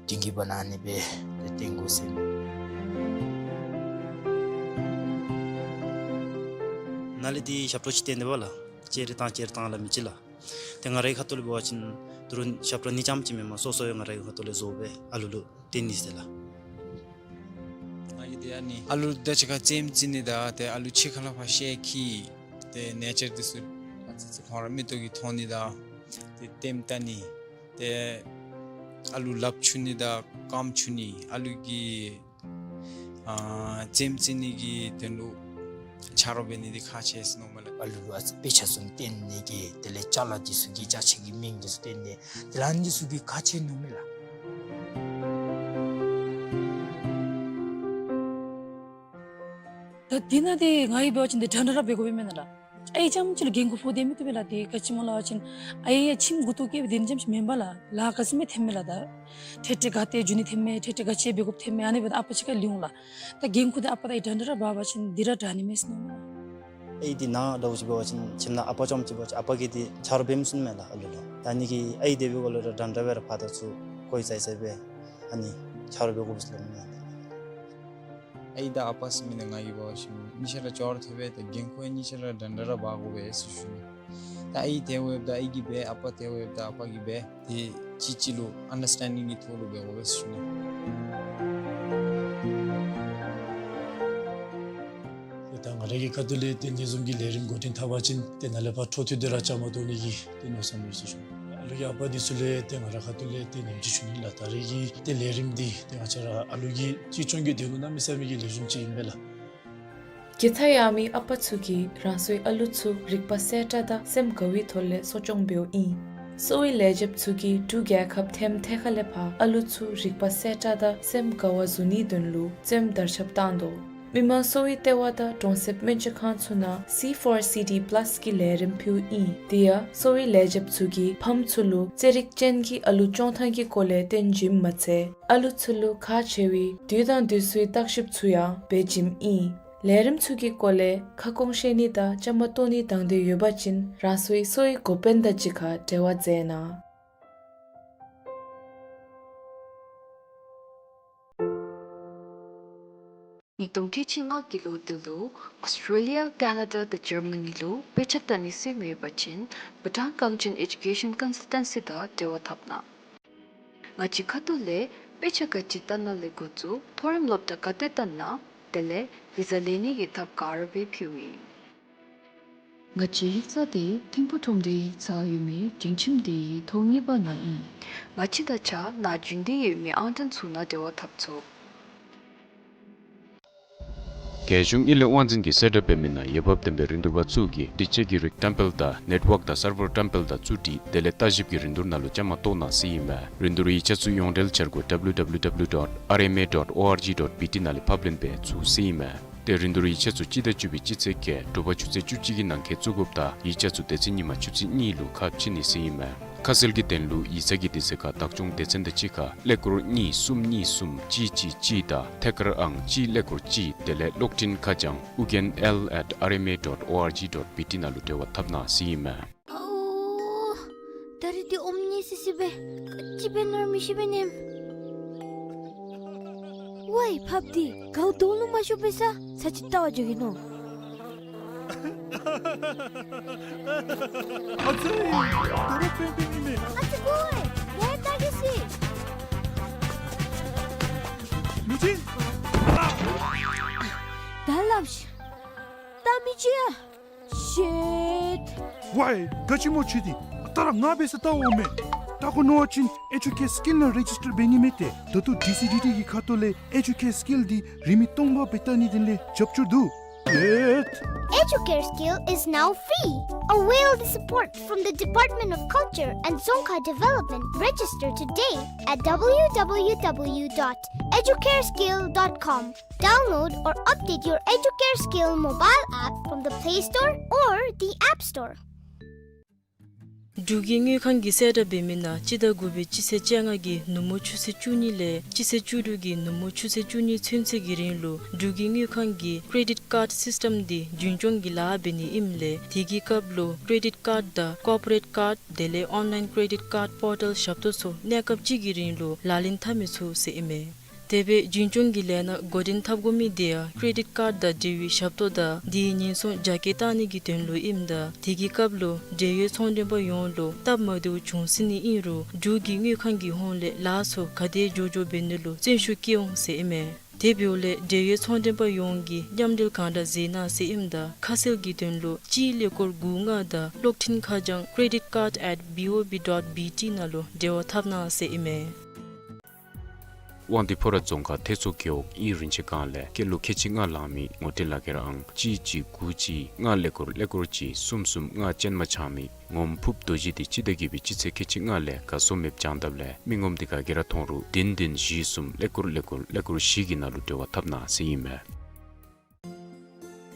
དེང་གི་བར་ན་ཨ་ནི་སྦེ་བསྟེན་དགོ་ཟེར། ནཱ་ལས་འདི་ཞབས་ཏོག་ཅིག་བསྟན་ཏེ་འབདཝ་ལགས། ཅེ་རི་བཏང་ཅེ་རི་བཏང་སླབ་མི་ཅིག་ལགས། ཏེ་ང་རའི་ཁ་ཐུག་ལས་འབད་བ་ཅིན་དོ་རུང་ཞབས་ཏོག་ནི་རྐྱངམ་ཅིག་མེན་པར་སོ་སོ་ཡང་ང་རའི་ཁ་ཐུག་ལས་བཟོ་སྦེ་ཨ་ལུ་ལུ་བསྟན་ནི་ཟེར་ལགས། ང་གིས་ཏེ་ཨ་ནི་ཨ་ལུ་དང་གཅིག་ཁར་རྩེདམོ་རྩེ་ནི་དང་ཏེ་ཨ་ལུ་ཕྱི་ཁ་ལས་ཕར་བཤལ་འཁྱིད་ཏེ་ནེ་ཅར་འདི་ཚུ་ཨ་ཙི་ཙི་ཁོང་ར་མིག་ཏོ་གིས་མཐོང་ནི་དང་ཏེ་ལྟདམོ་བལྟ་ནི་ཏེ་ཨ་ལུ་ལགཔ་འཁྱུ་ནི་དང་རྐངམ་འཁྱུ་ནི་ཨ་ལུ་གི་ཨ་རྩེདམོ་རྩེ་ནི་གི་དོན་ལུ་ཆ་རོགས་འབད་ནི་འདི་ཁག་ཆེ་ཟེར་མནོཝ་མས་ལགས། ཨ་ལུ་ལུ་ཨ་ཙི་དཔེ་ཆ་ཚུ་བསྟན་ནི་གི་དེ་ལས་ཅ་ལ་འདི་ཚུ་གི་ཅ་ཆས་ཀྱི་མིང་འདི་ཚུ་བསྟན་ནི་དེ་ལས་ཨ་ནི་འདི་ཚུ་གི་ཁག་ཆེ་མནོཝ་མས་ལགས། ད་འདི་ནང་འདི་ང་གིས་འབད་བ་ཅིན་འདི་འདྲ་འདྲ་ར་འབད་དགོཔ་མེན་ན་ལགས། ཨའི་རྐྱངམ་ཅིག་ལུ་འགན་ཁུར་ཕོག་སྟེ་མི་བཏུབ་པས་ལགས། འདི་ག་ཅི་སྨོ་སླབ་པ་ཅིན་ཨའི་ཡང་ཁྱིམ་འགོ་ཐོག་བཀལ་བའི་འདི་ནི་རྐྱངམ་ཅིག་མེན་པས་ལགས། ལཱ་ག་ཅི་མེད་ཐོནམ་མས་ལགས། ད་ཏེ་ཏེ་ག་ཏེ་འགྱོ་ནི་ཐོནམ་མས། ཏེ་ཏེ་ག་ཅི་འབད་དགོཔ་ཐོནམ་མས། ཨ་ནི་འབདཝ་ད་ཨ་པ་གཅིག་ཁར་ལུས་འོང་ལགས། ད་འགན་ཁུར་འདི་ཨ་པ་དང་ཨའི་འདྲ་འདྲ་ར་འབག་པ་ཅིན་འདི་ར་དྲག་ནི་མས་ཟེར་མནོཝ་མས་ལགས། ཨའི་འདི་ནཱ་ལྟ་བུ་ཅིག་འབད་བ་ཅིན་ཁྱིམ་ནང་ཨ་པ་རྐྱངམ་ཅིག་འབད་བ་ཅིན་ཨ་པ་གིས་འདི་ཆ་རོགས་འབད་མི་ཚུགས་མས་ལགས་ཨ་ལུ་ལུ། ད་ཨ་ནི་གིས་ཨའི་དེ་སྦེ་འབདཝ་ལས་ར་འདྲ་འདྲ་སྦེ་ར་ཕར་དང་ཚུར་གོ་ཡི་ཚར་ཡི་ཚར་སྦེ་ཨ་ནི་ཆ་རོགས་འབད་དགོ་པས་ཟེར་སླབ་མས་ལགས། ཨའི་དང་ཨ་པ་ཟེར་མི་འདི་ང་གིས་འབད་བ་ཅིན་གཉིས་ཆ་ར་ཅོག་ར་འཐདཔ་སྦེ་ད་འགན་ཁུར་ཡང་གཉིས་ཆ་ར་འདྲ་འདྲ་ར་འབག་དགོ་པས་ཟེར་ཞུ་ནི། ད་ཨའི་དེ་འབདཝ་ད་ཨའི་གིས་འབད། ཨ་པ་དེ་འབདཝ་ད་ཨ་པ་གིས་འབད། ཏེ་གཅིག་གཅིག་ལུ་ཨན་ཌར་སི་ཊེན་ཌིང་གི་ཐོག་ལུ་འབད་དགོ་པས་ཟེར་ཞུ་ནི། ཏེ་ད་ང་རའི་གི་ཁ་ཐུག་ལས་ཏེ་ཨ་ནི་བཟུམ་གྱི་ལས་རིམ་འགོ་འདྲེན་འཐབ་པ་ཅིན་ཏེ་ནཱ་ལས་ཕར་འཕྲོ་མཐུད་དེ་ར་བཅའ་མར་གཏོགས་ནི་གི་ཏེ་མནོ་བསམ་ཡོད་ཟེར་ཞུ་ནི། ཨ་ལུ་གི་ཨ་པ་འདི་ཚུ་ལས་ཏེ་ང་རའི་ཁ་ཐུག་ལས་ཏེ་ནེམ་ཅིག་ཞུ་ནི་ལགས། ད་རེས་ཀྱི་ཏེ་ལས་རིམ་འདི་ཏེ་ང་བཅས་ར་ཨ་ལུ་གི་གཅིག་སྐྱོང་གི་དོན་ལུ་གནམ་མེད་ས་མེད་ཀྱི་ལེགས་ཤོམ་ཅིག་ཨིན་པས་ལགས། དགེ་རྩ་ཡོད་མི་ཨ་པ་ཚུ་གིས་རང་སོའི་ཨ་ལུ་ཚུ་རིག་པ་གསལ་དྲགས་དང་སེམས་དགའ་བའི་ཐོག་ལས་གསོ་སྐྱོང་འབདཝ་ཨིན། གསོ་བའི་ལས་བྱེདཔ་ཚུ་གིས་འབྲུག་རྒྱལ་ཁབ་ཐེམ་ཐེ་ཁ་ལས་ཕར་ཨ་ལུ་ཚུ་རིག་པ་གསལ་དྲགས་དང་སེམས་དགའ་བ་བཟོ་ནིའི་དོན་ལུ་རྩེདམོ་དར་ཁྱབ་བཏང་དོ། མི་དམངས་གསོ་བའི་ལྟེ་བ་དང་གྲོང་གསེབ་སྨན་བཅོས་ཁང་ཚུ་ནང་སི་ཕོར་སི་ཌི་པ་ལཱས་ཀྱི་ལས་རིམ་ཕུལཝ་ཨིན། དེ་ཡང་གསོ་བའི་ལས་བྱེདཔ་ཚུ་གིས་ཕམ་ཚུ་ལུ་རྩེད་རིགས་ཅན་གྱི་ཨ་ལུ་སྐྱོང་ཐངས་ཀྱི་སྐོར་ལས་སྟོན་བྱིནམ་མ་ཚད་ཨ་ལུ་ཚུ་ལུ་ཁག་ཆེ་བའི་དུས་དང་དུས་སུའི་བརྟག་ཞིབ་ཚུ་ཡང་འབད་བྱིནམ་ཨིན། ལས་རིམ་ཚུ་གི་སྐོར་ལས་ཁ་སྐོང་བཤད་ནི་དང་བཅའ་མར་གཏོགས་ནི་དང་འདོད་ཡོད་པ་ཅིན་རང་སོའི་གསོ་བའི་འགོ་དཔོན་དང་གཅིག་ཁར་འབྲེལ་བ་མཛད་གནང་། ཉིས་སྟོང་ཁལ་གཅིག་ལྔ་གི་ལོ་འདི་ལུ་ཨོསི་ཊེ་ལི་ཡ་ཀེ་ན་ཌ་དང་ཇར་མ་ནི་ལུ་དཔེ་ཆ་ལྟ་ནི་སྲིནམོ་ཡོད་པ་ཅིན་བྷུ་ཊཱན་ཀའུན་ཊིང་ཨེ་ཌུ་ཀེ་ཤཱན་ཀོན་སཱལ་ཊེན་སི་དང་འབྲེལ་བ་འཐབ་གནང་། ང་བཅས་ཁ་ཐུག་ལས་དཔེ་ཆ་ག་ཅི་ལྟ་ནི་ལས་འགོ་བཙུགས་མཐོ་རིམ་སློབ་གྲྭ་ག་ཏེ་ལྟ་ནི་དེ་ལས་བི་ཟ་ལེན་ནི་གི་ཐབས་ག་ར་སྦེ་ཕུལཝ་ཨིན། ང་བཅས་ཡིག་ཚང་འདི་ཐིམ་ཕུག་ཁྲོམ་སྡེའི་ཡིག་ཚང་ཡོད་མི་སྒྲིང་ཁྱིམ་སྡེའི་ཐོག་གཉིས་པ་ནང་ཨིན། ང་བཅས་དང་གཅིག་ཁར་ནཱ་བྱོན་འདོད་ཡོད་མི་ཨང་གྲངས་ཚུ་ནང་འབྲེལ་བ་འཐབ་ཚུགས། རྒྱལ་གཞུང་དབྱི་ལས་དབང་འཛིན་གྱིས་གསལ་བསྒྲགས་འབད་མི་ནང་འོས་འབབ་ལྡན་པའི་རིན་བསྡུར་པ་ཚུ་གིས་སྒྲིག་ཆས་ཀྱི་རིགས་བཀྲམ་སྤེལ་དང་ནེཊ་ཝརཀ་དང་སར་བར་བཀྲམ་སྤེལ་དང་བཙུགས་སྒྲིག་དེ་ལས་ལྟ་ཞིབ་ཀྱི་རིན་བསྡུར་ནང་ལུ་བཅའ་མར་གཏོགས་གནང་ཟེར་ཨིན་མས། རིན་བསྡུར་ཡིག་ཆ་ཚུ་ཡོངས་འབྲེལ་འཆར་སྒོ་W W W dot R M A dot O R G dot B T ནང་ལས་ཕབ་ལེན་འབད་ཚུགས་ཟེར་ཨིན་མས། ཏེ་རིན་བསྡུར་ཡིག་ཆ་ཚུ་སྤྱི་ཟླ་བཅུ་པའི་སྤྱི་ཚེས་བརྒྱད་དྲོ་པ་ཆུ་ཚོད་བཅུ་གཅིག་གི་ནང་འཁོད་བཙུགས་དགོཔ་དང་ཡིག་ཆ་ཚུ་སྡེ་ཚན་ཉི་མ་ཆུ་ཚོད་གཉིས་ལུ་ཁ་ཕྱེ་ནི་ཟེར་ཨིན་མས། ཁ་གསལ་གྱི་དོན་ལུ་ཡིག་ཚང་གི་དུས་ཚོད་ཁར་བདག་སྐྱོང་སྡེ་ཚན་དང་གཅིག་ཁར་ཀླད་ཀོར་གཉིས་གསུམ་གཉིས་གསུམ་གཅིག་གཅིག་གཅིག་དང་ཐད་ཀར་ཨང་གཅིག་ཀླད་ཀོར་གཅིག་དེ་ལས་གློག་འཕྲིན་ཁ་བྱང་ཨུ་རྒྱན་L at R M A dot O R G dot B T ནང་ལུ་འབྲེལ་བ་འཐབ་གནང་ཟེར་ཨིན་མས། ཨོ། ད་རིས་འདི་ཨོམ་ཉེ་སི་སི་སྦེ་ག་ཅི་འབད་ནི་ར་མི་ཤེས་པས་ནམ། ཝའི་ཕགཔ་འདི་གའུ་དོང་ལུ་མ་ཤོར་བས་ས་ཚིག་བལྟ་བར་འགྱོ་གེ་ནོ། ཨ་ཙི། དོ་རུང་པེན་པེན་ཨིན་མས། ཨ་ཙི་ཀོ་ཝའི་ལས་བལྟ་གེ་སི། མི་ཅིག་ད་སླབ་ཤིག་ད་མི་ཅིག་ཡ། ཤིཊ། ཝའི་ག་ཅི་སྨོ་ཁྱོད་འདི། ད་ར་ང་འབད་སར་བལྟ་འོང་མས། བལྟ་དགོ་མནོ་བ་ཅིན་ཨེ་ཇུ་ཀེར་སི་ཀིལ་ནང་རེ་ཇིས་ཊར་འབད་ནི་མས་ཏེ། ད་ལྟོ་ཌི་སི་ཌི་ཊི་གི་ཁ་ཐུག་ལས་ཨེ་ཇུ་ཀེར་སི་ཀིལ་འདི་རིན་མེད་སྟོང་པ་སྦེ་བལྟ་ནི་དེ་ལས་རྒྱབ་སྐྱོར་འདུག། ཤིཊ། Educare Skill is now free. Avail the support from the Department of Culture and Dzongkha Development. Register today at W W W dot educareskill dot com. Download or update your Educare Skill mobile app from the Play Store or the App Store. འབྲུག་གི་དངུལ་ཁང་གིས་གསལ་བསྒྲགས་འབད་མི་ནང་སྤྱི་ཟླ་དགུ་པའི་སྤྱི་ཚེས་བཅོ་ལྔ་གི་ནུབ་མོ་ཆུ་ཚོད་བཅུ་གཉིས་ལས་སྤྱི་ཚེས་བཅུ་དྲུག་གི་ནུབ་མོ་ཆུ་ཚོད་བཅུ་གཉིས་ཚུན་ཚོད་ཀྱི་རིང་ལུ་འབྲུག་གི་དངུལ་ཁང་གི་ཀེ་རེ་ཌིཊ་ཀཱརཌ་སིསི་ཊམ་འདི་རྒྱུན་སྐྱོང་གི་ལཱ་འབད་ནི་ཨིནམ་ལས་དེ་གི་སྐབས་ལུ་ཀེ་རེ་ཌིཊ་ཀཱརཌ་དང་ཀོར་པོ་རེཊ་ཀཱརཌ་དེ་ལས་ཨོན་ལའིན་ཀེ་རེ་ཌིཊ་ཀཱརཌ་པོར་ཊལ་ཞབས་ཏོག་ཚུ་གནས་སྐབས་གཅིག་གི་རིང་ལུ་ལག་ལེན་འཐབ་མི་ཚུགས་ཟེར་ཨིན་མས། དེ་སྦེ་རྒྱུན་སྐྱོང་གི་ལས་སྣ་འགོ་འདྲེན་འཐབ་དགོ་མི་དེ་ཡང་ཀེ་རེ་ཌིཊ་ཀཱརཌ་དང་འབྲེལ་བའི་ཞབས་ཏོག་དང་དེའི་ཉེན་སྲུང་རྒྱ་སྐྱེད་བཏང་ནི་གི་དོན་ལུ་ཨིནམ་ད་དེ་གི་སྐབས་ལུ་འབྲེལ་ཡོད་ཚོང་མགྲོན་པ་ཡོངས་ལུ་སྟབས་མ་བདེཝ་བྱུང་སྲིད་ནི་ཨིན་རུང་འབྲུག་གི་དངུལ་ཁང་གི་ཧོངས་ལས་ལཱ་ཚུ་ག་དེ་མགྱོགས་མགྱོགས་འབད་ནི་ལུ་བརྩོན་ཤུགས་བསྐྱེད་འོང་ཟེར་ཨིན་མས། དེ་འབདཝ་ལས་འབྲེལ་ཡོད་ཚོང་མགྲོན་པ་ཡོངས་ཀྱིས་མཉམ་འབྲེལ་གང་དྲག་མཛད་གནང་ཟེར་ཨིནམ་ད་ཁ་གསལ་གྱི་དོན་ལུ་གཅིག་ཀླད་ཀོར་དགུ་ལྔ་དང་གློག་འཕྲིན་ཁ་བྱང་creditcard at B O B dot B T ནང་ལུ་འབྲེལ་བ་འཐབ་གནང་ཟེར་ཨིན་མས། དབང་འདུས་ཕོ་བྲང་རྫོང་ཁག་ཐེད་ཚོ་རྒེད་འོག་དབྱིན་རིན་ཆེན་སྒང་ལས་སྐྱེས་ལོ་ཁལ་གཅིག་ལྔ་ལང་མི་ངོ་སྤྲོད་ལག་ཁྱེར་ཨང་གཅིག་གཅིག་དགུ་གཅིག་ལྔ་ཀླད་ཀོར་ཀླད་ཀོར་གཅིག་གསུམ་གསུམ་ལྔ་ཅན་མ་འཆང་མི་ངོམ་ཕུབ་རྡོ་རྗེ་འདི་སྤྱི་ཟླ་བརྒྱད་པའི་སྤྱི་ཚེས་ཁལ་གཅིག་ལྔ་ལས་ག་སོང་མེདཔ་བྱང་དཔ་ལས་མི་ངོམ་འདི་ག་གིས་ར་མཐོང་རུང་བདུན་བདུན་བཞི་གསུམ་ཀླད་ཀོར་ཀླད་ཀོར་ཀླད་ཀོར་བཞི་གི་ནང་ལུ་འབྲེལ་བ་འཐབ་གནང་ཟེར་ཨིན་མས།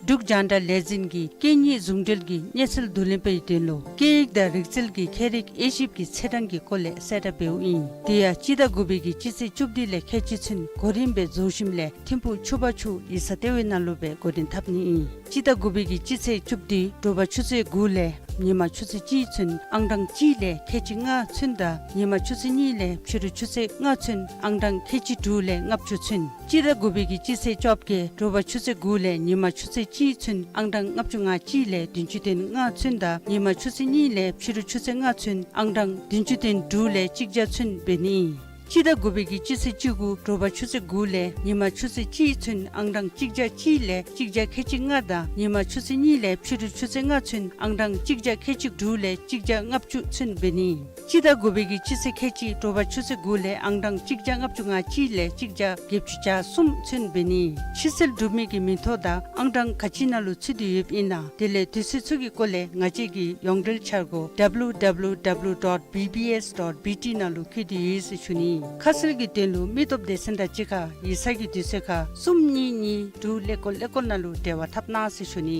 འབྲུག་རྒྱང་བསྒྲགས་ལས་འཛིན་གྱིས་སྐད་གཉིས་ཟུང་འབྲེལ་གྱི་གནས་ཚུལ་བསྡུ་ལེན་པའི་དོན་ལུ་སྐད་ཡིག་དང་རིག་རྩལ་གྱི་ཁྱད་རིག་དབྱེ་ཞིབ་ཀྱི་ཚེས་གྲངས་ཀྱི་སྐོར་ལས་གསལ་བསྒྲགས་འབདཝ་ཨིན། དེ་ཡང་སྤྱི་ཟླ་དགུ་པའི་གི་སྤྱི་ཚེས་བཅུ་བདུན་ལས་ཁལ་གཅིག་ཚུན་གོ་རིམ་སྦེ་རྫོང་གཞིས་ལས་ཐིམ་ཕུག་ཆུ་བར་ཆུ་ཡིག་ཚང་ལྟེ་བའི་ནང་ལུ་སྦེ་འགོ་འདྲེན་འཐབ་ནི་ཨིན། སྤྱི་ཟླ་དགུ་པའི་གི་སྤྱི་ཚེས་བཅུ་བདུན་དྲོ་པ་ཆུ་ཚོད་དགུ་ལས་ཉིན་མ་ཆུ་ཚོད་གཅིག་ཚུན་ཨང་གྲངས་གཅིག་ལས་ཁལ་གཅིག་ལྔ་ཚུན་དང་ཉིན་མ་ཆུ་ཚོད་གཉིས་ལས་ཕྱི་རུ་ཆུ་ཚོད་ལྔ་ཚུན་ཨང་གྲངས་ཁལ་གཅིག་དྲུག་ལས་ལྔ་བཅུ་ཚུན། སྤྱི་ཟླ་དགུ་པའི་གི་སྤྱི་ཚེས་བཅོ་བརྒྱད་དྲོ་པ་ཆུ་ཚོད་དགུ་ལས་ཉིན་མ་ཆུ་ཚོད་གཅིག་ཚུན་ཨང་གྲངས་ལྔ་བཅུ་ང་གཅིག་ལས་བདུན་ཅུ་དོན་ལྔ་ཚུན་དང་ཉིན་མ་ཆུ་ཚོད་གཉིས་ལས་ཕྱི་རུ་ཆུ་ཚོད་ལྔ་ཚུན་ཨང་གྲངས་བདུན་ཅུ་དོན་དྲུག་ལས་གཅིག་བརྒྱ་ཚུན་འབད་ནི་ཨིན། སྤྱི་ཟླ་དགུ་པའི་གི་སྤྱི་ཚེས་བཅུ་དགུ་དྲོ་པ་ཆུ་ཚོད་དགུ་ལས་ཉིན་མ་ཆུ་ཚོད་གཅིག་ཚུན་ཨང་གྲངས་གཅིག་བརྒྱ་གཅིག་ལས་གཅིག་བརྒྱ་ཁལ་གཅིག་ལྔ་དང་ཉིན་མ་ཆུ་ཚོད་གཉིས་ལས་ཕྱི་རུ་ཆུ་ཚོད་ལྔ་ཚུན་ཨང་གྲངས་གཅིག་བརྒྱ་ཁལ་གཅིག་དྲུག་ལས་གཅིག་བརྒྱ་ལྔ་བཅུ་ཚུན་འབད་ནི། སྤྱི་ཟླ་དགུ་པའི་གི་སྤྱི་ཚེས་ཁལ་གཅིག་དྲོ་པ་ཆུ་ཚོད་དགུ་ལས་ཨང་གྲངས་གཅིག་བརྒྱ་ལྔ་བཅུ་ང་གཅིག་ལས་གཅིག་བརྒྱ་བརྒྱད་ཅུ་གྱ་གསུམ་ཚུན་འབད་ནི། ཕྱིར་སེལ་གྲུབ་མི་གི་མིང་ཐོ་དང་ཨང་གྲངས་ག་ཅི་ནང་ལུ་ཚུད་དེ་ཡོདཔ་ཨིན་ན་དེ་ལས་དུས་ཚོད་ཚུ་གི་སྐོར་ལས་ང་བཅས་ཀྱི་ཡོངས་འབྲེལ་འཆར་སྒོ་W W W dot B B S dot B T ནང་ལུ་བཀོད་དེ་ཡོད་ཟེར་ཞུ་ནི། ཁ་གསལ་གྱི་དོན་ལུ་མི་སྟོབས་སྡེ་ཚན་དང་གཅིག་ཁར་ཡིག་ཚང་གི་དུས་ཚོད་ཁར་གསུམ་གཉིས་གཉིས་དྲུག་ཀླད་ཀོར་ཀླད་ཀོར་ནང་ལུ་འབྲེལ་བ་འཐབ་གནང་ཟེར་ཞུ་ནི།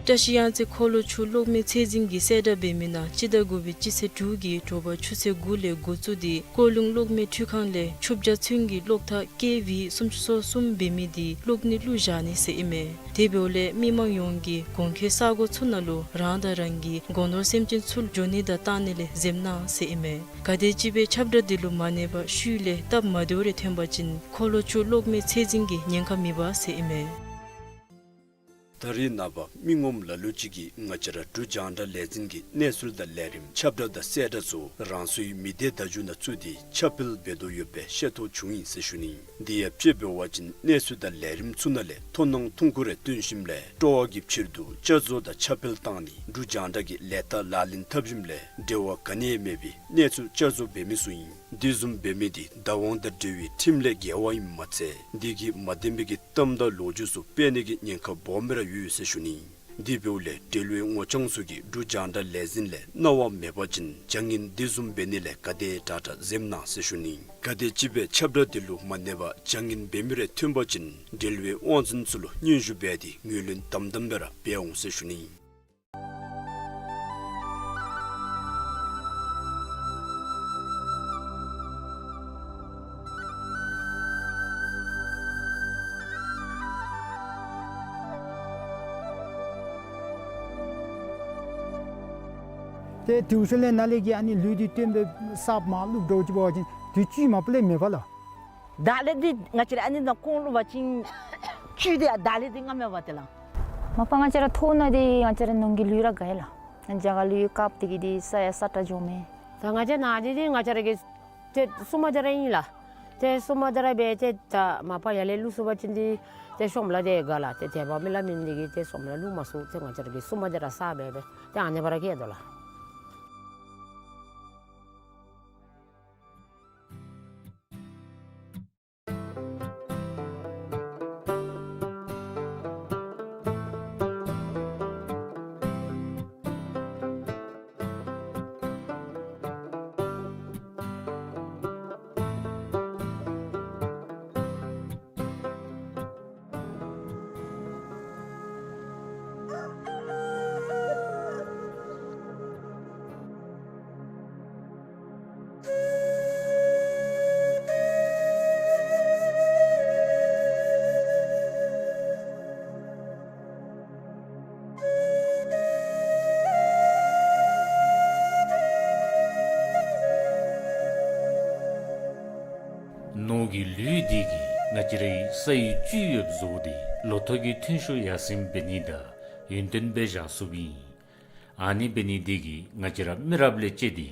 བཀྲ་ཤིས་གཡང་རྩེ་འཁོར་ལོ་ཆུ་གློག་མེ་ཚད་འཛིན་གྱི་གསལ་བསྒྲགས་འབད་མི་ནང་སྤྱི་ཟླ་དགུ་པའི་སྤྱི་ཚེས་དྲུག་གི་དྲོ་པ་ཆུ་ཚོད་དགུ་ལས་འགོ་བཙུགས་ཏེ་ཀོ་ལུང་གློག་མེ་འཕྲུལ་ཁང་ལས་ཆུ་བརྒྱ་ཚུན་གྱི་གློག་ཐག་ཀེ་ཝི་སུམ་ཅུ་སོ་གསུམ་འབད་མི་འདི་གློག་ནི་བླུགས་བཞག་ནི་ཟེར་ཨིན་མས། དེ་འབདཝ་ལས་མི་མང་ཡོངས་ཀྱིས་གོང་འཁོད་ས་གོ་ཚུ་ནང་ལུ་རང་དང་རང་གི་སྒོ་ནོར་སེམས་ཅན་ཚུ་འགྱོ་ནི་དང་བཏང་ནི་ལས་འཛེམ་གནང་ཟེར་ཨིན་མས། ག་དེམ་ཅིག་སྦེ་ཁྱབ་བསྒྲགས་འདི་ལུ་མ་གནས་པར་ཤུལ་ལས་སྟབས་མ་བདེཝ་རེ་ཐོན་པ་ཅིན་འཁོར་ལོ་ཆུ་གློག་མེ་ཚད་འཛིན་གྱི་ཉེན་ཁ་མེད་པ་ཟེར་ཨིན་མས། ད་རེས་ནངས་པ་མི་ངོམ་ལ་ལུ་ཅིག་གིས་ང་བཅས་ར་འབྲུག་རྒྱང་བསྒྲགས་ལས་འཛིན་གྱི་གནས་ཚུལ་དང་ལས་རིམ་ཁྱབ་བསྒྲགས་དང་གསལ་བསྒྲགས་ཚུ་རང་སོའི་མི་སྡེ་བརྡ་བརྒྱུད་ནང་བཙུགས་ཏེ་ཁྱབ་སྤེལ་འབད་དོ་ཡོདཔ་སྦེ་ཤེས་རྟོགས་བྱུང་ཡི་ཟེར་ཞུ་ནི། དེ་ཡང་དཔྱེ་འབད་བ་ཅིན་གནས་ཚུལ་དང་ལས་རིམ་ཚུ་ནང་ལས་མཐོང་སྣང་ཐུང་ཀུ་རེ་བཏོན་ཞིནམ་ལས་སྤྲོ་བ་གི་ཕྱིར་དུ་བསྐྱར་བཟོ་དང་ཁྱབ་སྤེལ་བཏང་ནི་འབྲུག་རྒྱང་བསྒྲགས་ཀྱི་ལས་རྟགས་ལག་ལེན་འཐབ་ཞིནམ་ལས་འབྲེལ་བ་ག་ནི་ཡང་མེད་པའི་གནས་ཚུལ་བསྐྱར་བཟོ་འབད་མི་ཚུ་ཨིན། དེ་བཟུམ་འབད་མི་འདི་བདག་དབང་དང་འབྲེལ་བའི་ཁྲིམས་ལས་འགལ་བ་ཨིནམ་མ་ཚད་དེ་གིས་མ་བདེན་པའི་གི་གཏམ་དང་ལོ་རྒྱུས་ཚུ་སྤེལ་ནི་གི་ཉེན་ཁ་སྦོམ་སྦེ་ར་ཡོད་ཟེར་ཞུ་ནི། དེ་འབདཝ་ལས་འབྲེལ་བའི་ངོ་རྐྱང་ཚུ་གིས་འབྲུག་རྒྱང་བསྒྲགས་ལས་འཛིན་ལས་གནང་བ་མེད་པ་ཅིན་བྱ་ངན་དེ་བཟུམ་འབད་ནི་ལས་ག་དེ་དྲག་དྲག་འཛེམ་གནང་ཟེར་ཞུ་ནི། ག་དེམ་ཅིག་སྦེ་ཁྱབ་བསྒྲགས་འདི་ལུ་མ་གནས་པར་བྱ་ངན་འབད་མི་རེ་ཐོན་པ་ཅིན་འབྲེལ་བའི་དབང་འཛིན་ཚུ་ལུ་སྙན་ཞུ་འབད་དེ་ངོས་ལེན་དམ་དམ་སྦེ་ར་འབད་འོང་ཟེར་ཞུ་ནི། ཏེ་དེའུ་ཤོ་ལས་ནཱ་ལས་ཀྱི་ཨ་ནི་ལུད་འདི་བཏོན་སྦེ་ས་མར་བླུག་འགྱོ་ཅི་འབད་བ་ཅིན་དེ་བཅུད་མ་པ་ལས་མེད་པ་ལགས། ད་ལས་འདི་ང་བཅས་ར་ཨ་ནི་ནང་ཀོང་བླུག་པ་ཅིན་བཅུད་འདི་ད་ལས་འདི་ང་མེད་པ་དེ་ལགས། མ་པ་ང་བཅས་ར་ཐོག་ནང་འདི་ང་བཅས་ར་ནོར་གྱི་ལུད་ར་དགའ་ཡི་ལགས། ང་བཅས་ར་ལུད་བཀབ་སྟེ་གི་འདི་ས་ཡང་ས་ཁྲ་འགྱོ་མས། ད་ང་བཅས་ནཱ་འདི་འདི་ང་བཅས་ར་གི་ཏེ་སྲུང་མ་འདི་ར་ཨིན་ལགས། ཏེ་སྲུང་མ་འདི་ར་འབད་ཏེ་ད་མ་པ་ཡར་ལས་བླུག་ཚུགས་པ་ཅིན་འདི་ཏེ་ཤོམ་ལ་འདི་དགའ་ལགས། ཏེ་དེ་འབདཝ་མས་ལགས། མེན་འདི་གིས་ཏེ་ཤོམ་ལ་བླུག་མ་ཚུགས། ཏེ་ང་བཅས་ར་གི་སྲུང་མ་འདི་ར་ས་འབད་འབད་ཏེ་ཨ་ནི་སྦེ་ར་སྐྱེལ་དོ་ལགས། ནོར་གྱི་ལུད་འདི་གིས་ང་བཅས་རའི་སའི་བཅུད་ཡོདཔ་བཟོ་སྟེ་ལོ་ཐོག་གི་ཐོན་ཤུགས་ཡར་སེང་འབད་ནི་དང་ཡུན་བརྟན་སྦེ་བཞག་ཚུགསཔ་ཨིན། ཨ་ནི་འབད་ནི་འདི་གིས་ང་བཅས་ར་མི་རབས་ལས་བཅད་དེ་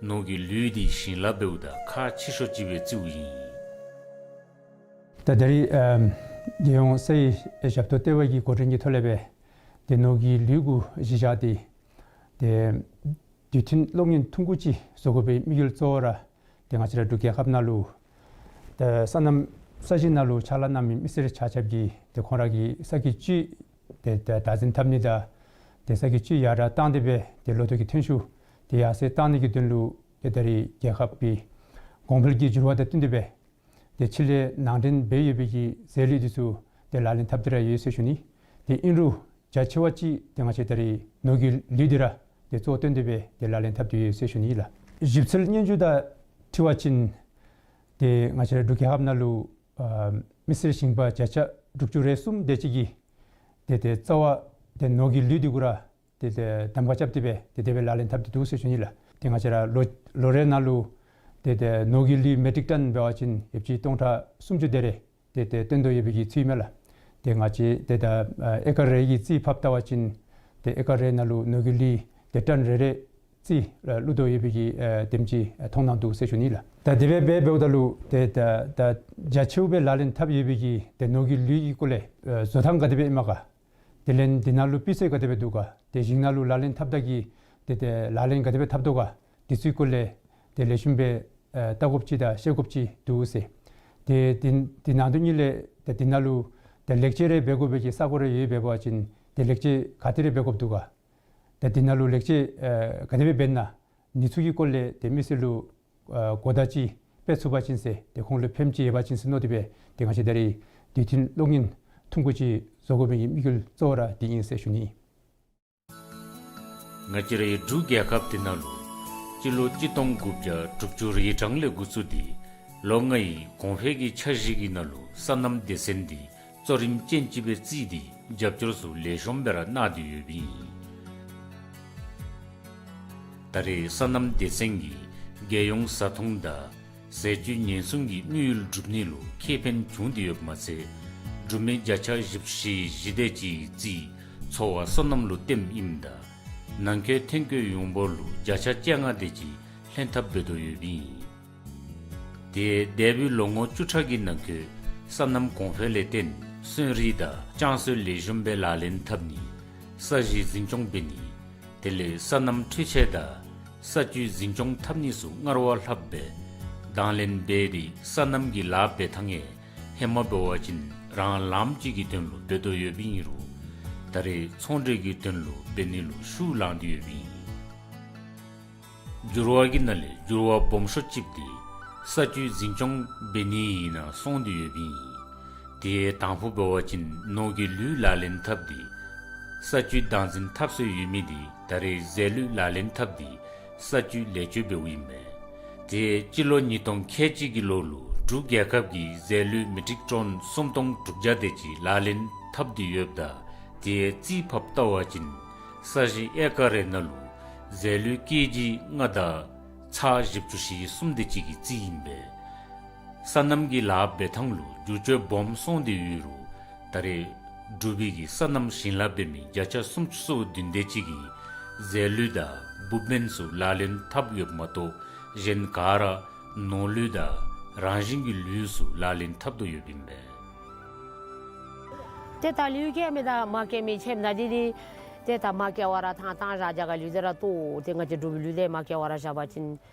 ནོར་གྱི་ལུད་འདི་ཞིང་ལཱ་འབདཝ་ད་ཁག་ཆེ་ཤོས་ཅིག་སྦེ་བརྩིཝ་ཨིན། ད་ད་རེས་ཨམ་རྒྱལ་ཡོངས་སའི་ཞབས་ཏོག་ལྟེ་བ་གི་འགོ་འདྲེན་གྱི་ཐོག་ལས་སྦེ་ཏེ་ནོར་གྱི་ལུད་གུ་གཞི་བཞག་སྟེ་ཏེ་དུས་མཐུན་གློག་བརྙན་ཐུང་ཀུ་ཅིག་བཟོ་དགོ་པའི་དམིགས་ཡུལ་གཙོ་བོ་ར་ཏེ་ང་བཅས་ར་འབྲུག་རྒྱལ་ཁབ་ནང་ལུ་ཏེ་སོ་ནམ་ས་གཞི་ནང་ལུ་ཕྱག་ལཱ་གནང་མི་མི་སེར་ཆ་ཁྱབ་ཀྱིས་ཏེ་ཁོང་ར་གི་ས་གི་བཅུད་ཏེ་ཏེ་བདག་འཛིན་འཐབ་ནི་དང་ཏེ་ས་གི་བཅུད་ཡར་དྲག་བཏང་སྟེ་སྦེ་ཏེ་ལོ་ཐོག་གི་ཐོན་ཤུགས་ཏེ་ཡར་སེང་བཏང་ནི་གི་དོན་ལུ་ཏེ་ད་རེས་རྒྱལ་ཁབ་ཀྱི་གོང་འཕེལ་གྱི་འགྱུར་བ་དང་བསྟུན་ཏེ་སྦེ་ཏེ་ཕྱི་ལས་ནང་འདྲེན་འབད་ཡོད་པའི་གི་རྫས་ལུད་འདི་ཚུ་ཏེ་ལག་ལེན་འཐབ་སྟེ་ར་ཡོད་ཟེར་ཞུ་ནི། ཏེ་ཨིན་རུང་རྒྱ་ཆེ་བ་ཅིག་ཏེ་ང་བཅས་ད་རེས་ནོར་གྱི་ལུད་འདི་ར་ཏེ་གཙོ་བོ་བཏོན་ཏེ་སྦེ་ཏེ་ལག་ལེན་འཐབ་སྟེ་ཡོད་ཟེར་ཞུ་ནི་ལགས། ཞིབ་འཚོལ་སྙན་ཞུ་དང་འཁྲིལ་བ་ཅིན་ཏེ་ང་བཅས་ར་འབྲུག་རྒྱལ་ཁབ་ནང་ལུ་ཨ་མི་སེར་ཞིང་པ་བརྒྱ་ཆ་དྲུག་ཅུ་རེ་གསུམ་དེ་ཅིག་གིས་ཏེ་ཏེ་རྩ་བ་ཏེ་ནོར་གྱི་ལུད་འདི་གུ་ར་ཏེ་ཏེ་གདམ་ཁ་རྐྱབ་སྟེ་སྦེ་ཏེ་དེ་སྦེ་ལག་ལེན་འཐབ་སྟེ་འདུག་ཟེར་ཞུ་ནི་ལགས། ཏེ་ང་བཅས་ར་ལོ་ལོ་རེ་ནང་ལུ་ཏེ་ཏེ་ནོར་གྱི་ལུད་མེ་ཊིག་ཊོན་འབད་བ་ཅིན་ཡོདཔ་ཅིག་སྟོང་ཕྲག་སུམ་ཅུ་དེ་རེ་ཏེ་ཏེ་བཏོན་དོ་ཡོད་པའི་གི་ཚུལ་མས་ལགས། ཏེ་ང་བཅས་ཏེ་ད་ཨེ་ཀར་རེ་གི་རྩིས་ཕབ་བལྟ་བ་ཅིན་ཏེ་ཨེ་ཀར་རེ་ནང་ལུ་ནོར་གྱི་ལུད་ཏེ་ཊོན་རེ་རེ་རྩིས་ཨ་བླུག་དོ་ཡོད་པའི་གི་ཨ་དེམ་ཅིག་ཨ་མཐོང་སྣང་འདུག་ཟེར་ཞུ་ནི་ལགས། ད་དེ་སྦེ་འབད་འབདཝ་ད་ལུ་ཏེ་ད་ད་རྒྱ་ཆེཝ་སྦེ་ལག་ལེན་འཐབ་ཡོད་པའི་གི་ཏེ་ནོར་གྱི་ལུད་ཀྱི་སྐོར་ལས་ཨ་བཟོ་ཐངས་ག་དེ་སྦེ་ཨིན་མས་ག། དེ་ལས་འདི་ནང་ལུ་སྤུས་ཚད་ག་དེ་སྦེ་འདུག་ག། ཏེ་ཞིང་ནང་ལུ་ལག་ལེན་འཐབ་ད་གི་ཏེ་ཏེ་ལག་ལེན་ག་དེ་སྦེ་འཐབ་དོ་ག། དེ་ཚུའི་སྐོར་ལས་ཏེ་ལེགས་ཤོམ་སྦེ་ཨ་བལྟ་དགོཔ་ཅིག་དང་ཤེས་དགོཔ་ཅིག་འདུག་ཟེར། ཏེ་དེ་དེ་ནང་དོན་ཉིད་ལས་ཏེ་དེ་ནང་ལུ་ཏེ་ལེགས་བཅོས་རེ་འབད་དགོ་པའི་གི་ས་གོ་རེ་ཡོད་པ་འབད་བ་ཅིན་ཏེ་ལེགས་བཅོས་ག་ཏེ་རེ་འབད་དགོཔ་འདུག་ག། ཏེ་དེ་ནང་ལུ་ལེགས་བཅོས་ཨ་ག་དེ་སྦེ་འབད་ན་ཨ་ནི་ཚུ་གི་སྐོར་ལས་ཏེ་མི་སེར་ལུ་ཨ་གོ་བརྡ་ཅིག་སྤེལ་ཚུགས་པ་ཅིན་ཟེར་ཏེ་ཁོང་ལུ་ཕན་ཅིག་ཡོད་པ་ཅིན་ཟེར་མནོ་སྟེ་སྦེ་ཏེ་ང་བཅས་ད་རེས་དུས་མཐུན་གློག་བརྙན་ཐུང་ཀུ་ཅིག་བཟོ་དགོ་པའི་གི་དམིགས་ཡུལ་གཙོ་བོ་ར་དེ་ཨིན་ཟེར་ཞུ་ནི། ང་བཅས་རའི་འབྲུག་རྒྱལ་ཁབ་འདི་ནང་ལུ་སྤྱི་ལོ་གཅིག་སྟོང་དགུ་བརྒྱ་དྲུག་ཅུ་རེ་གྲངས་ལས་འགོ་བཙུགས་ཏེ་ལོ་ལྔའི་གོང་འཕེལ་གྱི་འཆར་གཞི་གི་ནང་ལུ་སོ་ནམ་སྡེ་ཚན་འདི་གཙོ་རིམ་ཅན་ཅིག་སྦེ་བརྩིས་ཏེ་རྒྱབ་སྐྱོར་ཚུ་ལེགས་ཤོམ་སྦེ་ར་གནང་སྟེ་ཡོདཔ་ཨིན། ད་རེས་སོ་ནམ་སྡེ་ཚན་གྱིས་རྒྱལ་ཡོངས་བཟའ་འཐུང་དང་ཟས་བཅུད་ཉེན་སྲུང་གི་དམིགས་ཡུལ་སྒྲུབ་ནི་ལུ་ཁེ་ཕན་བྱུང་སྟེ་ཡོདཔ་མ་ཚད་འབྲུག་མི་བརྒྱ་ཆ་བཞི་བཅུ་ཞེ་བཞི་དེ་ཅིག་གི་རྩིས་འཚོ་བ་སོ་ནམ་ལུ་སྟོནམ་ཨིནམ་ད་ནང་འཁོད་ཐོན་སྐྱེད་ཡོངས་འབོར་ལུ་བརྒྱ་ཆ་བཅོ་ལྔ་དེ་ཅིག་ལྷན་ཐབས་འབད་དོ་ཡོདཔ་ཨིན། དེ་འདས་པའི་ལོ་ངོ་བཅུ་ཕྲག་གི་ནང་འཁོད་སོ་ནམ་གོང་འཕེལ་ལས་བརྟེན་སོན་རིགས་དང་ལྕང་གསོས་ལེགས་ཤོམ་སྦེ་ལག་ལེན་འཐབ་ནི། ས་གཞི་འཛིན་སྐྱོང་འབད་ནི། དེ་ལས་སོ་ནམ་འཕྲུལ་ཆས་དང་ས་བཅུད་འཛིན་སྐྱོང་འཐབ་ནི་ཚུ་སྔར་བ་ལྷགཔ་སྦེ་དང་ལེན་འབད་དེ་སོ་ནམ་གྱི་ལཱ་འབད་ཐངས་ཡང་ཧེ་མ་འབད་བ་ཅིན་རང་ལངམ་ཅིག་གི་དོན་ལུ་འབད་དོ་ཡོདཔ་ཨིན་རུང་ད་རེས་ཚོང་འབྲེལ་གྱི་དོན་ལུ་འབད་ནི་ལུ་ཤུགས་ལང་སྟེ་ཡོདཔ་ཨིན། འགྱུར་བ་གི་ནང་ལས་འགྱུར་བ་སྦོམ་ཤོས་ཅིག་འདི་ས་བཅུད་འཛིན་སྐྱོང་འབད་ནི་ཨིན་ན་སོང་སྟེ་ཡོདཔ་ཨིན། དེ་དང་ཕུ་འབད་བ་ཅིན་ནོར་གྱི་ལུད་ལག་ལེན་འཐབ་སྟེ་ས་བཅུད་བདག་འཛིན་འཐབ་སྲོལ་ཡོད་མི་འདི་ད་རེས་རྫས་ལུད་ལག་ལེན་འཐབ་སྟེ་ས་བཅུད་ལེགས་བཅོས་འབདཝ་ཨིན་མས། དེ་སྤྱི་ལོ་ཉིས་སྟོང་ཁལ་གཅིག་གི་ལོ་ལུ་འབྲུག་རྒྱལ་ཁབ་ཀྱིས་རྫས་ལུད་མི་ཊིག་ཊོན་སུམ་སྟོང་དྲུག་བརྒྱ་དེ་ཅིག་ལག་ལེན་འཐབ་སྟེ་ཡོདཔ་ད་དེ་རྩིས་ཕབ་བལྟ་བ་ཅིན་ས་གཞི་ཨེ་ཀར་རེ་ནང་ལུ་རྫས་ལུད་ཀེ་ཇི་ལྔ་དང་ཚག་བཞི་བཅུ་ཞེ་གསུམ་དེ་ཅིག་གི་རྩིས་ཨིན་པས། སོ་ནམ་གྱི་ལཱ་འབད་ཐངས་ལུ་བསྒྱུར་བཅོས་སྦོམ་སོང་སྟེ་ཡོད་རུང་ད་རེས་འབྲུག་པའི་གི་སོ་ནམ་ཞིང་ལཱ་འབད་མི་བརྒྱ་ཆ་སུམ་ཅུ་སོ་བདུན་དེ་ཅིག་གིས་རྫས་ལུད་དང་འབུཔ་སྨན་ཚུ་ལག་ལེན་འཐབ་ཡོདཔ་མ་གཏོགས་གཞན་ག་ར་ནོར་ལུད་དང་རང་བཞིན་གྱི་ལུད་ཚུ་ལག་ལེན་འཐབ་དོ་ཡོདཔ་ཨིན་པས། ཏེ་ད་ལུད་སྐྱེལ་མི་དང་མ་སྐྱེལ་མི་ཕྱདཔ་ད་འདི་འདི་ཏེ་ད་མ་སྐྱེལ་བར་ར་ཐང་བཏང་བཞག་རྒྱ་གར་ལུད་དེ་ར་ལྟོ་ཏེ་ང་བཅས་འབྲུག་པའི་ལུད་དེ་མ་སྐྱེལ་བར་ར་བཞག་པ་ཅིན་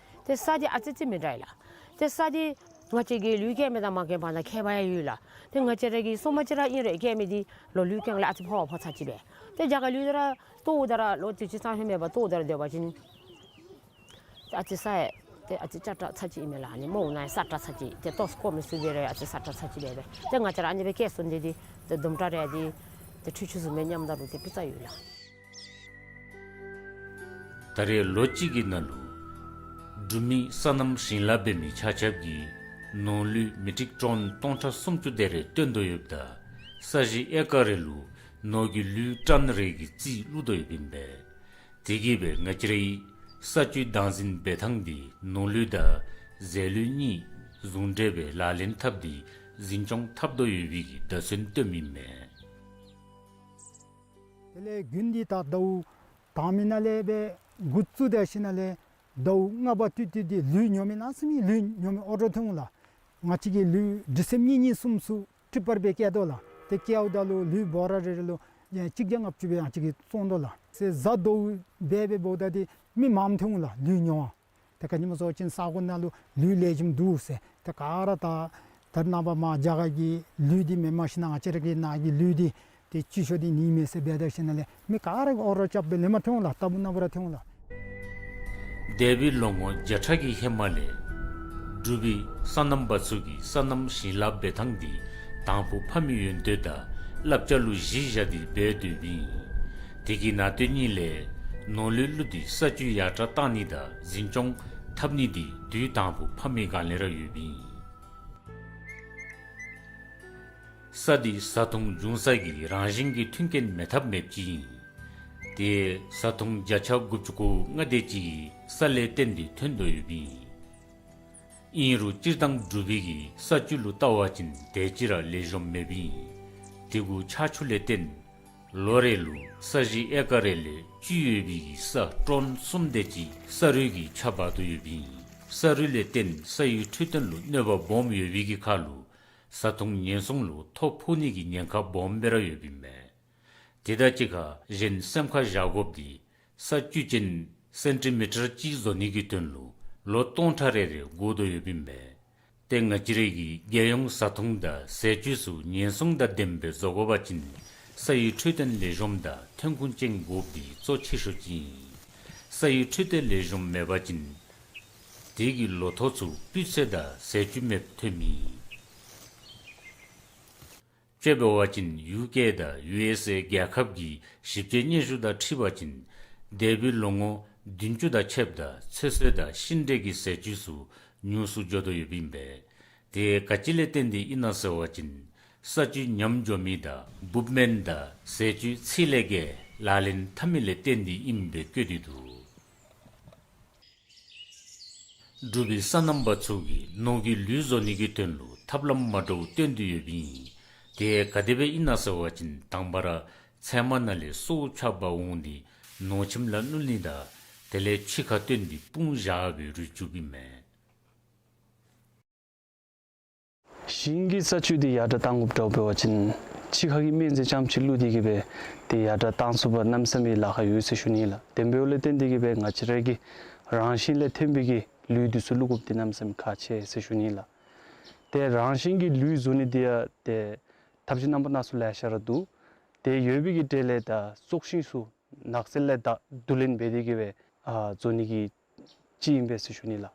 ཏེ་ས་འདི་ཨ་ཙི་ཙི་མི་འདྲ་ལགས། ཏེ་ས་འདི་ང་བཅས་ཀྱི་ལུད་སྐྱེལ་མི་དང་མ་སྐྱེལ་མི་ནང་ཁྱད་པར་ཡང་ཡོད་ལགས། ཏེ་ང་བཅས་ར་གི་སོ་མ་ཅིག་ར་ཨིན་རུང་སྐྱེལ་མི་འདི་ལོ་ལུད་སྐྱེལ་ལས་ཨ་ཙི་ཕོ་བ་ཕོ་ཚར་ཅིག་སྦེ། ཏེ་རྒྱ་གར་ལུད་དེ་ར་ལྟོ་དེ་ར་ལོ་དུས་ཅི་ཙམ་ཧེ་མ་སྦེ་ལྟོ་དེ་ར་སྡོད་པ་ཅིན་ཨ་ཙི་ས་ཡང་ཏེ་ཨ་ཙི་ཅ་དྲག་ཚར་ཅིག་ཨིན་མས་ལགས། ཨ་ནི་མོ་ནང་ཡང་ས་དྲག་ཚར་ཅིག་ཏེ་ལྟོ་སྐོམ་མི་ཚུགས་པའི་ར་ཨ་ཙི་ས་དྲག་ཚར་ཅིག་སྦེ་སྦེ། ཏེ་ང་བཅས་ར་ཨ་ནི་སྦེ་སྐྱེལ་སོང་སྟེ་འདི་ཏེ་དུམ་གྲ་རེ་འདི་ཏེ་འཕྲུལ་ཆས་ཚུ་མེད་སྙམ་ད་རུང་ཏེ་སྤུས་ཚད་ཡོད་ལགས། ད་རེས་ལོ་གཅིག་གི་ནང་ལུ་འབྲུག་མི་སོ་ནམ་ཞིང་ལཱ་འབད་མི་ཆ་ཁྱབ་ཀྱིས་ནོར་ལུད་མི་ཊིག་ཊོན་སྟོང་ཕྲག་སུམ་ཅུ་དེ་རེ་བཏོན་དོ་ཡོདཔ་ད་ས་གཞི་ཨེ་ཀར་རེ་ལུ་ནོར་གྱི་ལུད་ཊོན་རེ་གི་རྩིས་བླུག་དོ་ཡོདཔ་ཨིན་པས། དེ་གིས་སྦེ་ང་བཅས་རའི་ས་བཅུད་བདག་འཛིན་འབད་ཐངས་འདི་ནོར་ལུད་དང་རྫས་ལུད་གཉིས་ཟུང་འབྲེལ་སྦེ་ལག་ལེན་འཐབ་སྟེ་འཛིན་སྐྱོང་འཐབ་དོ་ཡོད་པའི་གི་བརྡ་མཚོན་སྟོནམ་ཨིན་མས། དེ་ལས་དགུན་འདི་ད་ཟླཝ་དང་པའི་ནང་ལས་སྦེ་འགོ་བཙུགས་ཏེ་ཞིནམ་ལས་ཟླཝ་ལྔ་པ་ཏིག་ཏིག་འདི་ལུད་ཉོ་མི་གནམ་མེད་ས་མེད་ལུད་ཉོ་མི་འོང་འགྱོ་འོང་ལགས། ང་བཅས་ཀྱི་ལུད་ཌི་སེམ་ཉིནམ་གཉིས་གསུམ་ཚུ་ཊིཔར་སྦེ་བསྐྱལ་དོ་ལགས། ཏེ་བསྐྱལཝ་ད་ལུ་ལུད་བོ་ར་རེ་རེ་ལུ་ཡ་གཅིག་བརྒྱ་ལྔ་བཅུ་སྦེ་ཡང་གཅིག་གིས་བཙོང་དོ་ལགས། ཟེ་གཟའ་ཟླཝ་འབད་འབདཝ་ད་འདི་མི་མངམ་འོང་འོང་ལགས་ལུད་ཉོ་བར། ཏེ་ག་ནི་སྨོ་ཟེར་བ་ཅིན་ས་གོ་ནང་ལུ་ལུད་ལེགས་ཤོམ་འདུག་ཟེར། ཏེ་ག་ར་ད་ད་རེས་ནངས་པ་མར་རྒྱ་གར་གྱི་ལུད་འདི་མེནམ་ཞིན་ན་ང་བཅས་ར་གི་ནང་གི་ལུད་འདི་ཏེ་སྤྱི་སྤྱོད་འདི་ནི་མེད་ཟེར་འབད་ད་ཞིནམ་ལས་མི་ག་ར་གིས་འོང་རོགས་རྐྱབ་སྦེ་ལེན་པར་འོང་འོང་ལགས། ལྟ་བུ་ནམ་ར་འོང་འོང་ལགས། འདས་པའི་ལོ་ངོ་བརྒྱ་ཕྲག་གི་ཧེ་མ་ལས་འབྲུག་པའི་སོ་ནམ་པ་ཚུ་གིས་སོ་ནམ་ཞིང་ལཱ་འབད་ཐངས་འདི་དང་ཕུ་ཕམ་མི་ཡོན་ཏན་དང་བསླབ་བྱ་ལུ་གཞི་བཞག་སྟེ་འབད་དོ་ཡོདཔ་ཨིན། དེ་གི་ནང་དོན་གཉིས་ལས་ནོར་ལུད་བླུགས་ཏེ་ས་བཅུད་ཡར་དྲག་བཏང་ནི་དང་འཛིན་སྐྱོང་འཐབ་ནི་འདི་དུས་དང་ཕུ་ཕམ་མི་སྒང་ལས་ར་ཡོདཔ་ཨིན། ས་འདི་བཟའ་འཐུང་འབྱུང་ས་གི་རང་བཞིན་གྱི་མཐུན་རྐྱེན་མེད་ཐབས་མེདཔ་ཅིག་ཨིན། དེ་བཟའ་འཐུང་བརྒྱ་ཆ་དགུ་བཅུ་གོ་ལྔ་དེ་ཅིག་གིས་ས་ལས་བརྟེན་ཏེ་ཐོན་དོ་ཡོདཔ་ཨིན། ཨིན་རུང་སྤྱིར་བཏང་འབྲུག་པའི་གི་ས་བཅུད་ལུ་བལྟ་བ་ཅིན་དེ་ཅིག་ར་ལེགས་ཤོམ་མེདཔ་ཨིན། དེ་གུ་ཆར་ཆུ་ལས་བརྟེན་ལོ་རེ་ལུ་ས་གཞི་ཨེ་ཀར་རེ་ལས་བཅུད་ཡོད་པའི་གི་ས་ཊོན་གསུམ་དེ་ཅིག་ས་རུད་ཀྱིས་ཆགས་འབག་དོ་ཡོདཔ་ཨིན། ས་རུད་ལས་བརྟེན་ས་ཡི་འཕྲོད་བསྟེན་ལུ་གནོད་པ་སྦོམ་ཡོད་པའི་གི་ཁར་ལུ་བཟའ་འཐུང་ཉེན་སྲུང་ལུ་ཐོ་ཕོག་ནི་གི་ཉེན་ཁ་སྦོམ་སྦེ་ར་ཡོདཔ་ཨིན་མས། དེ་དང་གཅིག་ཁར་གཞན་སེམས་ཁར་བཞག་དགོཔ་འདི་ས་བཅུད་ཅན་སེན་ཊི་མི་ཊར་གཅིག་བཟོ་ནི་གི་དོན་ལུ་ལོ་སྟོང་ཕྲག་རེ་རེ་འགོར་དོ་ཡོདཔ་ཨིན་པས། ཏེ་ང་བཅས་རའི་གི་རྒྱལ་ཡོངས་བཟའ་འཐུང་དང་ཟས་བཅུད་ཚུ་ཉེན་སྲུང་དང་ལྡནམ་སྦེ་བཟོ་དགོ་པ་ཅིན་ས་ཡི་འཕྲོད་བསྟེན་ལེགས་ཤོམ་དང་ཐོན་ཁུངས་ཅན་དགོཔ་འདི་གཙོ་ཆེ་ཤོས་ཅིག་ཨིན། ས་ཡི་འཕྲོད་བསྟེན་ལེགས་ཤོམ་མེད་པ་ཅིན་དེ་གི་ལོ་ཐོག་ཚུ་སྤུས་ཚད་དང་ཟས་བཅུད་མེདཔ་ཐོནམ་ཨིན། དཔྱེ་འབད་བ་ཅིན་ཡུ་ཀེ་དང་ཡུ་ཨེསི་ཨེ་རྒྱལ་ཁབ་ཀྱི་ཞིབ་དཔྱད་སྙན་ཞུ་དང་འཁྲིལ་བ་ཅིན་ འདས་པའི་ལོ་ངོ་བདུན་ཅུ་དང་ཕྱདཔ་ད་ཚོད་བསྲེ་དང་ཤིང་འབྲས་ཀྱི་ཟས་བཅུད་ཚུ་ཉུང་སུ་འགྱོ་དོ་ཡོདཔ་ཨིན་པས། དེ་ག་ཅི་ལས་བརྟེན་ཏེ་ཨིན་ན་ཟེར་བ་ཅིན་ས་བཅུད་ཉམས་འགྱོ་མི་དང་འབུཔ་སྨན་དང་ཟས་བཅུད་ཚད་ལས་བརྒལ་ལག་ལེན་འཐབ་མི་ལས་བརྟེན་ཏེ་ཨིནམ་སྦེ་བཀོད་དེ་འདུག། འབྲུག་པའི་སོ་ནམ་པ་ཚུ་གིས་ནོར་གྱི་ལུད་བཟོ་ནི་གི་དོན་ལུ་ཐབས་ལམ་མ་འདྲཝ་སྟོན་ཏེ་ཡོདཔ་ཨིན། དེ་ག་དེ་སྦེ་ཨིན་ན་ཟེར་བ་ཅིན་དང་པ་ར་ཚལ་མ་ནང་ལས་སོ་འཁྱགཔ་འོང་སྟེ་ནོར་ཁྱིམ་ལུ་བླུག་ནི་དང་དེ་ལས་ཕྱི་ཁར་བཏོན་ཏེ་སྤུངས་བཞག་སྦེ་རུལ་བཅུགཔ་ཨིན་མས། ཞིང་གི་ས་བཅུད་འདི་ཡར་དྲག་བཏང་དགོཔ་འདྲཝ་འབད་བ་ཅིན་ཕྱི་ཁ་གི་སྨན་རྫས་རྐྱངམ་ཅིག་བླུགས་ཏེ་གི་སྦེ་དེ་ཡར་དྲག་བཏང་ཚུགས་པར་གནམ་མེད་ས་མེད་ལཱ་ཁག་ཡོད་ཟེར་ཞུ་ནི་ལགས། དེ་འབདཝ་ལས་བརྟེན་ཏེ་གི་སྦེ་ང་བཅས་ར་གི་རང་བཞིན་ལས་ཐོན་པའི་གི་ལུད་འདི་ཚུ་བླུགས་དགོཔ་འདི་གནམ་མེད་ས་མེད་ཁག་ཆེ་ཟེར་ཞུ་ནི་ལགས། ཏེ་རང་བཞིན་གྱི་ལུད་བཟོ་ནི་འདི་ཡང་ཏེ་ཐབས་ཤེས་རྣམ་པ་སྣ་ཚོགས་ལེ་ཤ་ར་འདུག། ཏེ་ཡོད་པའི་གི་གྲས་ལས་ད་སྲོག་ཤིང་ཚུ་ནགས་ཚལ་ལས་ད་བསྡུ་ལེན་འབད་དེ་གི་སྦེ་ཨ་བཟོ་ནི་གི་ཅིག་ཨིན་པས་ཟེར་ཞུ་ནི་ལགས།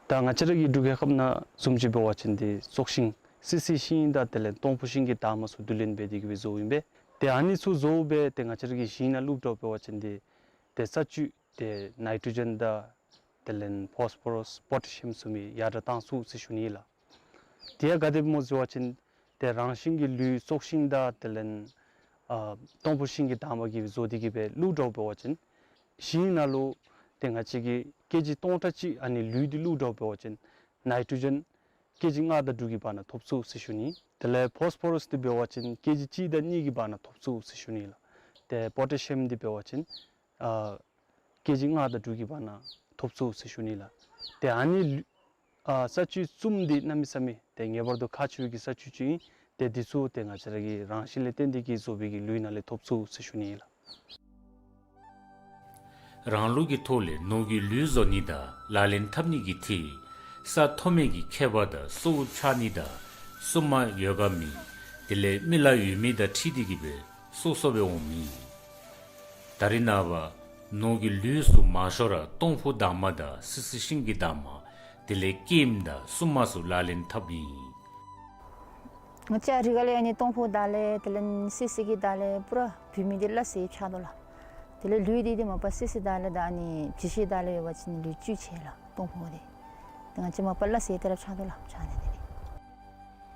ད་ང་བཅས་ར་གི་འབྲུག་རྒྱལ་ཁབ་ནང་བཟུམ་ཅིག་འབད་བ་ཅིན་ཏེ་སྲོག་ཤིང་སི་སི་ཤིང་དང་དེ་ལས་སྟོང་ཕུ་ཤིང་གི་འདབ་མ་ཚུ་བསྡུ་ལེན་འབད་དེ་གི་སྦེ་བཟོཝ་ཨིན་པས། ཏེ་ཨ་ནི་ཚུ་བཟོ་སྦེ་ཏེ་ང་བཅས་ར་གི་ཞིང་ནང་བླུགས་འདྲཝ་འབད་བ་ཅིན་ཏེ་ཏེ་ས་བཅུད་ཏེ་ནའི་ཊྲོ་ཇེན་དང་དེ་ལས་ཕོསི་ཕོ་རསི་པོ་ཊེ་ཤི་ཡམ་ཚུ་མི་ཡར་དྲག་བཏང་ཚུགས་ཟེར་ཞུ་ནི་ལགས། དེ་ཡང་ག་དེ་སྦེ་སྨོ་ཟེར་བ་ཅིན་ཏེ་རང་བཞིན་གྱི་ལུད་སྲོག་ཤིང་དང་དེ་ལས་ཨ་སྟོང་ཕུ་ཤིང་གི་འདབ་མ་གིས་བཟོ་སྟེ་གི་སྦེ་བླུགས་འདྲཝ་འབད་བ་ཅིན་ཞིང་ནང་ལུ་ཏེ་ང་བཅས་ཀྱིས་ཀེ་ཇི་སྟོང་ཕྲག་གཅིག་ཨ་ནི་ལུད་འདི་བླུགས་འདྲཝ་འབད་བ་ཅིན་ནའི་ཊྲོ་ཇེན་ཀེ་ཇི་ལྔ་དང་དྲུག་གི་བར་ན་ཐོབ་ཚུགས་ཟེར་ཞུ་ནི། དེ་ལས་ཕོསི་ཕོ་རསི་འདི་འབད་བ་ཅིན་ཀེ་ཇི་གཅིག་དང་གཉིས་ཀྱི་བར་ན་ཐོབ་ཚུགས་ཟེར་ཞུ་ནི་ལགས། ཏེ་པོ་ཊེ་ཤི་ཡམ་འདི་འབད་བ་ཅིན་ཨ་ཀེ་ཇི་ལྔ་དང་དྲུག་གི་བར་ན་ཐོབ་ཚུགས་ཟེར་ཞུ་ནི་ལགས། ཏེ་ཨ་ནི་ལུད་ཨ་ས་བཅུད་གསུམ་འདི་གནམ་མེད་ས་མེད་ཏེ་ངེས་པར་དུ་ཁག་ཆེ་བའི་གི་ས་བཅུད་ཅིག་ཨིན། ཏེ་འདི་ཚུ་ཏེ་ང་བཅས་ར་གི་རང་བཞིན་ལས་བརྟེན་ཏེ་གི་བཟོ་བའི་གི་ལུད་ནང་ལས་ཐོབ་ཚུགས་ཟེར་ཞུ་ནི་ལགས། རང་ལུགས་ཀྱི་ཐོག་ལས་ནོར་གྱི་ལུད་བཟོ་ནི་དང་ལག་ལེན་འཐབ་ནི་གི་ཐད་ས་མཐོ་དམན་གྱི་ཁྱད་པར་དང་སོ་འཁྱག་ནི་དང་སྲུབ་མ་ཡོད་ག་མེད་དེ་ལས་མི་ལ་ཡོད་མི་དང་འཁྲིལ་ཏེ་གི་སྦེ་སོ་སོ་སྦེ་འོང་མི། ད་རེས་ནངས་པ་ནོར་གྱི་ལུད་ཚུ་མང་ཤོས་ར་སྟོང་ཕུ་འདབ་མ་དང་སི་སི་ཤིང་གི་འདབ་མ་དེ་ལས་སྐྱེམས་དང་སྲུབ་མ་ཚུ་ལག་ལེན་འཐབ་ཨིན། ང་བཅས་ར་ག་ལས་ཨ་ནི་སྟོང་ཕུ་དང་ལས་དེ་ལས་སི་སི་གི་དང་ལས་པུ་ར་བུད་མེད་འདི་སླ་བསྲེ་ཆགས་དོ་ལགས། དེ་ལས་ལུད་འདི་འདི་མ་པ་སི་སི་དང་ལས་དང་ཨ་ནི་བྱི་ཤིང་དང་ལས་ཡོད་པ་ཅིན་ལུད་བཅུད་ཆེ་ལགས་སྟོང་ཕུ་འདི། ཏེ་ང་བཅས་མ་པ་སླ་བསྲེ་དེ་ར་ཆགས་དོ་ལགས་ཆགས་ནི་འདི།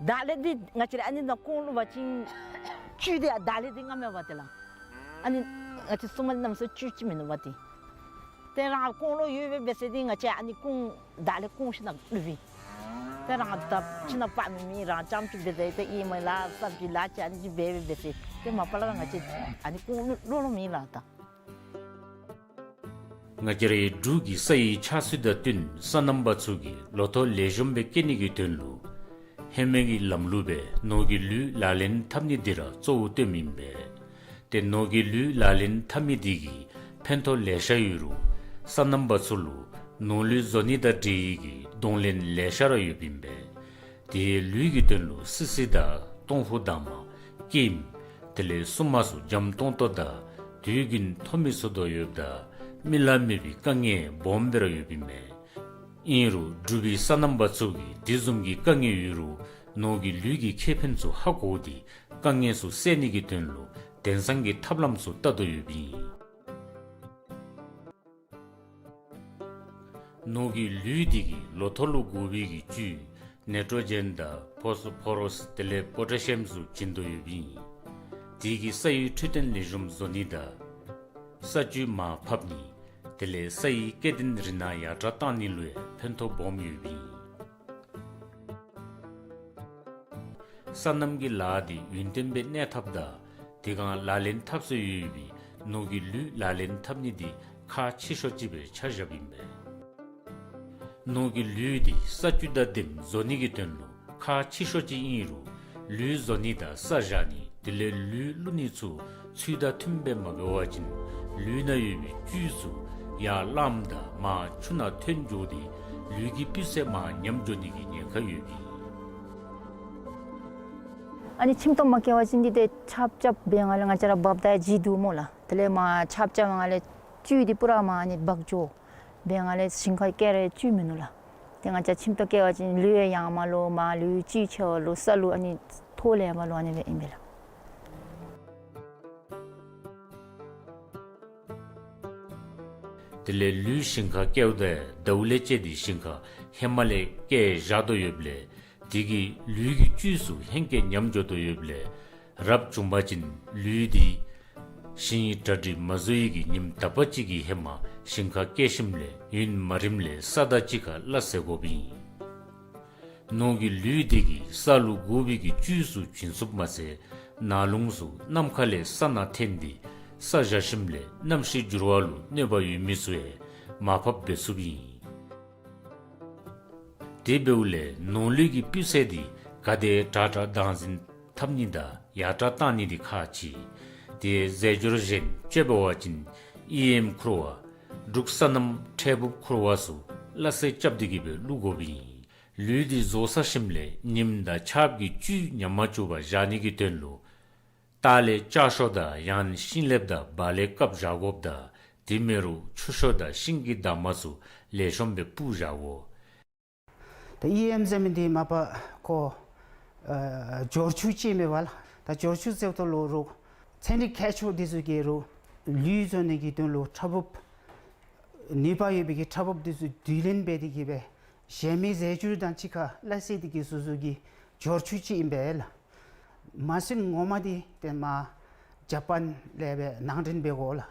དང་ལས་འདི་ང་བཅས་ར་ཨ་ནི་ནང་ཀོང་བླུགས་པ་ཅིན་བཅུད་འདི་དང་ལས་འདི་ངམ་ཡོད་པ་ཏེ་ལགས། ཨ་ནི་ང་བཅས་སྲུབ་མ་གནམ་མེད་ས་མེད་བཅུད་ཅིག་མིན་འདུག་པ་ཏེ། ཏེ་རང་ཀོང་ལུ་ཡོད་པའི་སྦེ་ཟེར་ཏེ་ང་བཅས་ཨ་ནི་ཀོང་དང་ལས་ཀོང་ཤིང་ནང་བླུགས་པས། ཏེ་རང་ད་ཁྱིམ་ནང་པ་མི་མི་རང་རྐྱངམ་ཅིག་སྦེ་ཟེར་ཏེ་ཨིན་མས་ལགས། ས་བཅུད་ལག་ཅིག་ཨ་ནི་ཅིག་འབད་བའི་སྦེ་ཟེར་ཏེ་མ་པ་ལས་ང་བཅས་ཨ་ནི་ཀོང་བླུགས་བླུགས་མི་ལགས་ད། ང་བཅས་རའི་འབྲུག་གི་ས་ཡི་ཆགས་སྲོལ་དང་བསྟུན་སོ་ནམ་པ་ཚུ་གིས་ལོ་ཐོག་ལེགས་ཤོམ་སྦེ་སྐྱེ་ནི་གི་དོན་ལུ་ཧེ་མའི་གི་ལམ་ལུགས་སྦེ་ནོར་གྱི་ལུད་ལག་ལེན་འཐབ་ནི་འདི་ར་གཙོ་བོ་བཏོནམ་ཨིན་པས། ཏེ་ནོར་གྱི་ལུད་ལག་ལེན་འཐབ་མི་འདི་གིས་ཕན་ཐོགས་ལེ་ཤ་ཡོད་རུང་སོ་ནམ་པ་ཚུ་ལུ་ནོར་ལུད་བཟོ་ནི་དང་འབྲེལ་བའི་གི་གདོང་ལེན་ལེ་ཤ་ར་ཡོདཔ་ཨིན་པས། དེའི་ལུད་ཀྱི་དོན་ལུ་སི་སི་དང་སྟོང་ཕུ་འདབ་མ་སྐྱེམས་དེ་ལས་སྲུབ་མ་ཚུ་འཇམ་ཏོང་ཏོ་དང་དུས་རྒྱུན་ཐོབ་མི་ཚུགས་དོ་ཡོདཔ་ད་མི་ལ་མེད་པའི་དཀའ་ངལ་སྦོམ་སྦེ་ར་ཡོདཔ་ཨིན་མས། ཨིན་རུང་འབྲུག་པའི་སོ་ནམ་པ་ཚུ་གིས་དེ་བཟུམ་གྱི་དཀའ་ངལ་ཡོད་རུང་ནོར་གྱི་ལུད་ཀྱི་ཁེ་ཕན་ཚུ་ཧ་གོ་སྟེ་དཀའ་ངལ་ཚུ་སེལ་ནི་གི་དོན་ལུ་དེང་སང་གི་ཐབས་ལམ་ཚུ་བལྟ་དོ་ཡོདཔ་ཨིན། ནོར་གྱི་ལུད་འདི་གིས་ལོ་ཐོག་ལུ་དགོ་པའི་གི་བཅུད་ནའི་ཊྲོ་ཇེན་དང་ཕོསི་ཕོ་རསི་དེ་ལས་པོ་ཊེ་ཤི་ཡམ་ཚུ་བྱིན་དོ་ཡོདཔ་ཨིན། དེ་གིས་ས་ཡི་འཕྲོད་བསྟེན་ལེགས་ཤོམ་བཟོ་ནི་དང་ས་བཅུད་མར་ཕབ་ནི་དེ་ལས་ས་ཡི་སྐྱེ་ལྡན་རིགས་སྣ་ཡར་དྲག་བཏང་ནི་ལུ་ཡང་ཕན་ཐོགས་སྦོམ་ཡོདཔ་ཨིན། སོ་ནམ་གྱི་ལཱ་འདི་ཡུན་བརྟན་སྦེ་གནས་ཐབས་དང་དེ་སྒང་ལག་ལེན་འཐབ་སྲོལ་ཡོད་པའི་ནོར་གྱི་ལུད་ལག་ལེན་འཐབ་ནི་འདི་ཁག་ཆེ་ཤོས་ཅིག་སྦེ་ཆ་བཞགཔ་ཨིན་པས། ནོར་གྱི་ལུད་འདི་ས་བཅུད་དང་ལྡནམ་བཟོ་ནི་གི་དོན་ལུ་ཁག་ཆེ་ཤོས་ཅིག་ཨིན་རུང་ལུད་བཟོ་ནི་དང་ས་བཞག་ནི་དེ་ལས་ལུད་བླུགས་ནི་ཚུ་ཚུལ་དང་མཐུནམ་སྦེ་མ་འབད་བ་ཅིན་ལུད་ནང་ཡོད་པའི་བཅུད་ཚུ་ཡར་རླངསམ་དང་མར་ཆུ་ནང་ཐོན་འགྱོ་སྟེ་ལུད་ཀྱི་སྤུས་ཚད་མར་ཉམས་འགྱོ་ནི་གི་ཉེན་ཁ་ཡོདཔ་ཨིན། ཨ་ནི་ཁྱིམ་ཐོག་མ་སྐྱེ་བ་ཅིན་འདི་ཏེ་ཆརཔ་རྐྱབ་འབད་བའི་སྒང་ལས་ང་བཅས་ར་འབགཔ་ད་ལྗིད་འདུག་སྨོ་ལགས། དེ་ལས་མར་ཆརཔ་རྐྱབ་པའི་སྒང་ལས་བཅུད་འདི་པུ་ར་མར་ཨ་ནི་འབག་འགྱོ། འབད་བའི་སྒང་ལས་ཞིང་ཁར་བསྐྱལ་རུང་བཅུད་མིན་ནུག་ལགས། ཏེ་ང་བཅས་ཁྱིམ་ཐོག་སྐྱེ་བ་ཅིན་ལུད་ཡང་ཡངས་མས་ལོ་མར་ལུད་བཅུད་ཆེ་བས་ལོ་ས་ལུད་ཨ་ནི་ཐོག་ལས་མས་ལོ་ཨ་ནི་སྦེ་ཨིན་པས་ལགས། དེ་ལས་ལུད་ཞིང་ཁར་བསྐྱལཝ་ད་ཟླཝ་ལས་བཅད་དེ་ཞིང་ཁར་ཧེ་མ་ལས་བསྐྱལ་བཞག་དོ་ཡོདཔ་ལས་དེ་གིས་ལུད་ཀྱི་བཅུད་ཚུ་ཧེང་སྐལ་ཉམས་འགྱོ་དོ་ཡོདཔ་ལས་རབ་བྱུང་པ་ཅིན་ལུད་དེ་ཞིང་གྲ་སྒྲིག་མ་བཟོ་བའི་གི་ཉིནམ་དག་པ་ཅིག་གི་ཧེ་མ་ཞིང་ཁར་བསྐྱལ་ཞིནམ་ལས་ཡུན་མ་རིངམ་ལས་ས་དང་གཅིག་ཁར་སླ་བསྲེ་དགོཔ་ཨིན། ནོར་གྱི་ལུད་དེ་གིས་ས་ལུ་དགོ་པའི་གི་བཅུད་ཚུ་བྱིན་ཚུགསཔ་མ་ཚད་ནང་རླུང་ཚུ་ནམ་མཁའ་ལས་ས་ནང་འཐེན་ཏེ་ས་བཞའ་ཞིནམ་ལས་གནམ་གཤིས་འགྱུར་བ་ལུ་གནོད་པ་ཡོད་མི་ཚུ་ཡང་མར་ཕབ་འབད་ཚུགསཔ་ཨིན། དེ་འབདཝ་ལས་ནོར་ལུད་ཀྱི་སྤུས་ཚད་དེ་ག་དེ་དྲག་དྲག་བདག་འཛིན་འཐབ་ནི་དང་ཡར་དྲག་བཏང་ནི་དེ་ཁག་ཆེ། དེ་རྫས་སྦྱོར་གཞན་སྤྱོད་འབད་བ་ཅིན་ཨི་ཨེམ་ཁུར་བ་འབྲུག་སོ་ནམ་ཁྲལ་འབུབ་ཁུར་བ་ཚུ་སླ་བསྲེ་རྐྱབ་སྟེ་གི་སྦེ་བླུག་དགོཔ་ཨིན། ལུད་དེ་བཟོ་ཚར་ཞིནམ་ལས་ཉིམ་དང་ཆརཔ་གིས་བཅུད་ཉམས་མ་བཅུག་པར་བཞག་ནི་གི་དོན་ལུ་ལྟག་ལས་ལྕགས་ཤོག་དང་ཡང་ན་ཤིང་ལེབ་དང་སྦ་ལས་བཀབ་བཞག་དགོཔ་དང་དེ་མེན་རུང་ཆུ་ཤོག་དང་ཤིང་གི་འདབ་མ་ཚུ་ལེགས་ཤོམ་སྦེ་སྤུར་བཞག་དགོ། ད་ཨི་ཨེམ་ཟེར་མི་འདི་མ་པ་ཁོ་ཨ་སྦྱོར་ཆུ་ཅིག་ཨིན་པས་ལགས། ད་སྦྱོར་ཆུ་ཟེརཝ་ད་ལུ་རོགས་ཚན་རིག་མཁས་མཆོག་འདི་ཚུ་གིས་རོགས་ལུད་བཟོ་ནི་གི་དོན་ལུ་ཕྲ་ཕབ་ནུས་པ་ཡོད་པའི་གི་ཕྲ་ཕབ་འདི་ཚུ་བསྡུ་ལེན་འབད་དེ་གི་སྦེ་གཞན་མི་རྫས་སྦྱོར་དང་གཅིག་ཁར་སླ་བསྲེ་དེ་གི་བཟོ་བཟོཝ་གི་སྦྱོར་ཆུ་ཅིག་ཨིན་པས་ལགས། མ་སོན་ངོ་མ་འདི་ཏེ་མར་ཇ་པཱན་ལས་སྦེ་ནང་འདྲེན་འབད་དགོ་ལགས།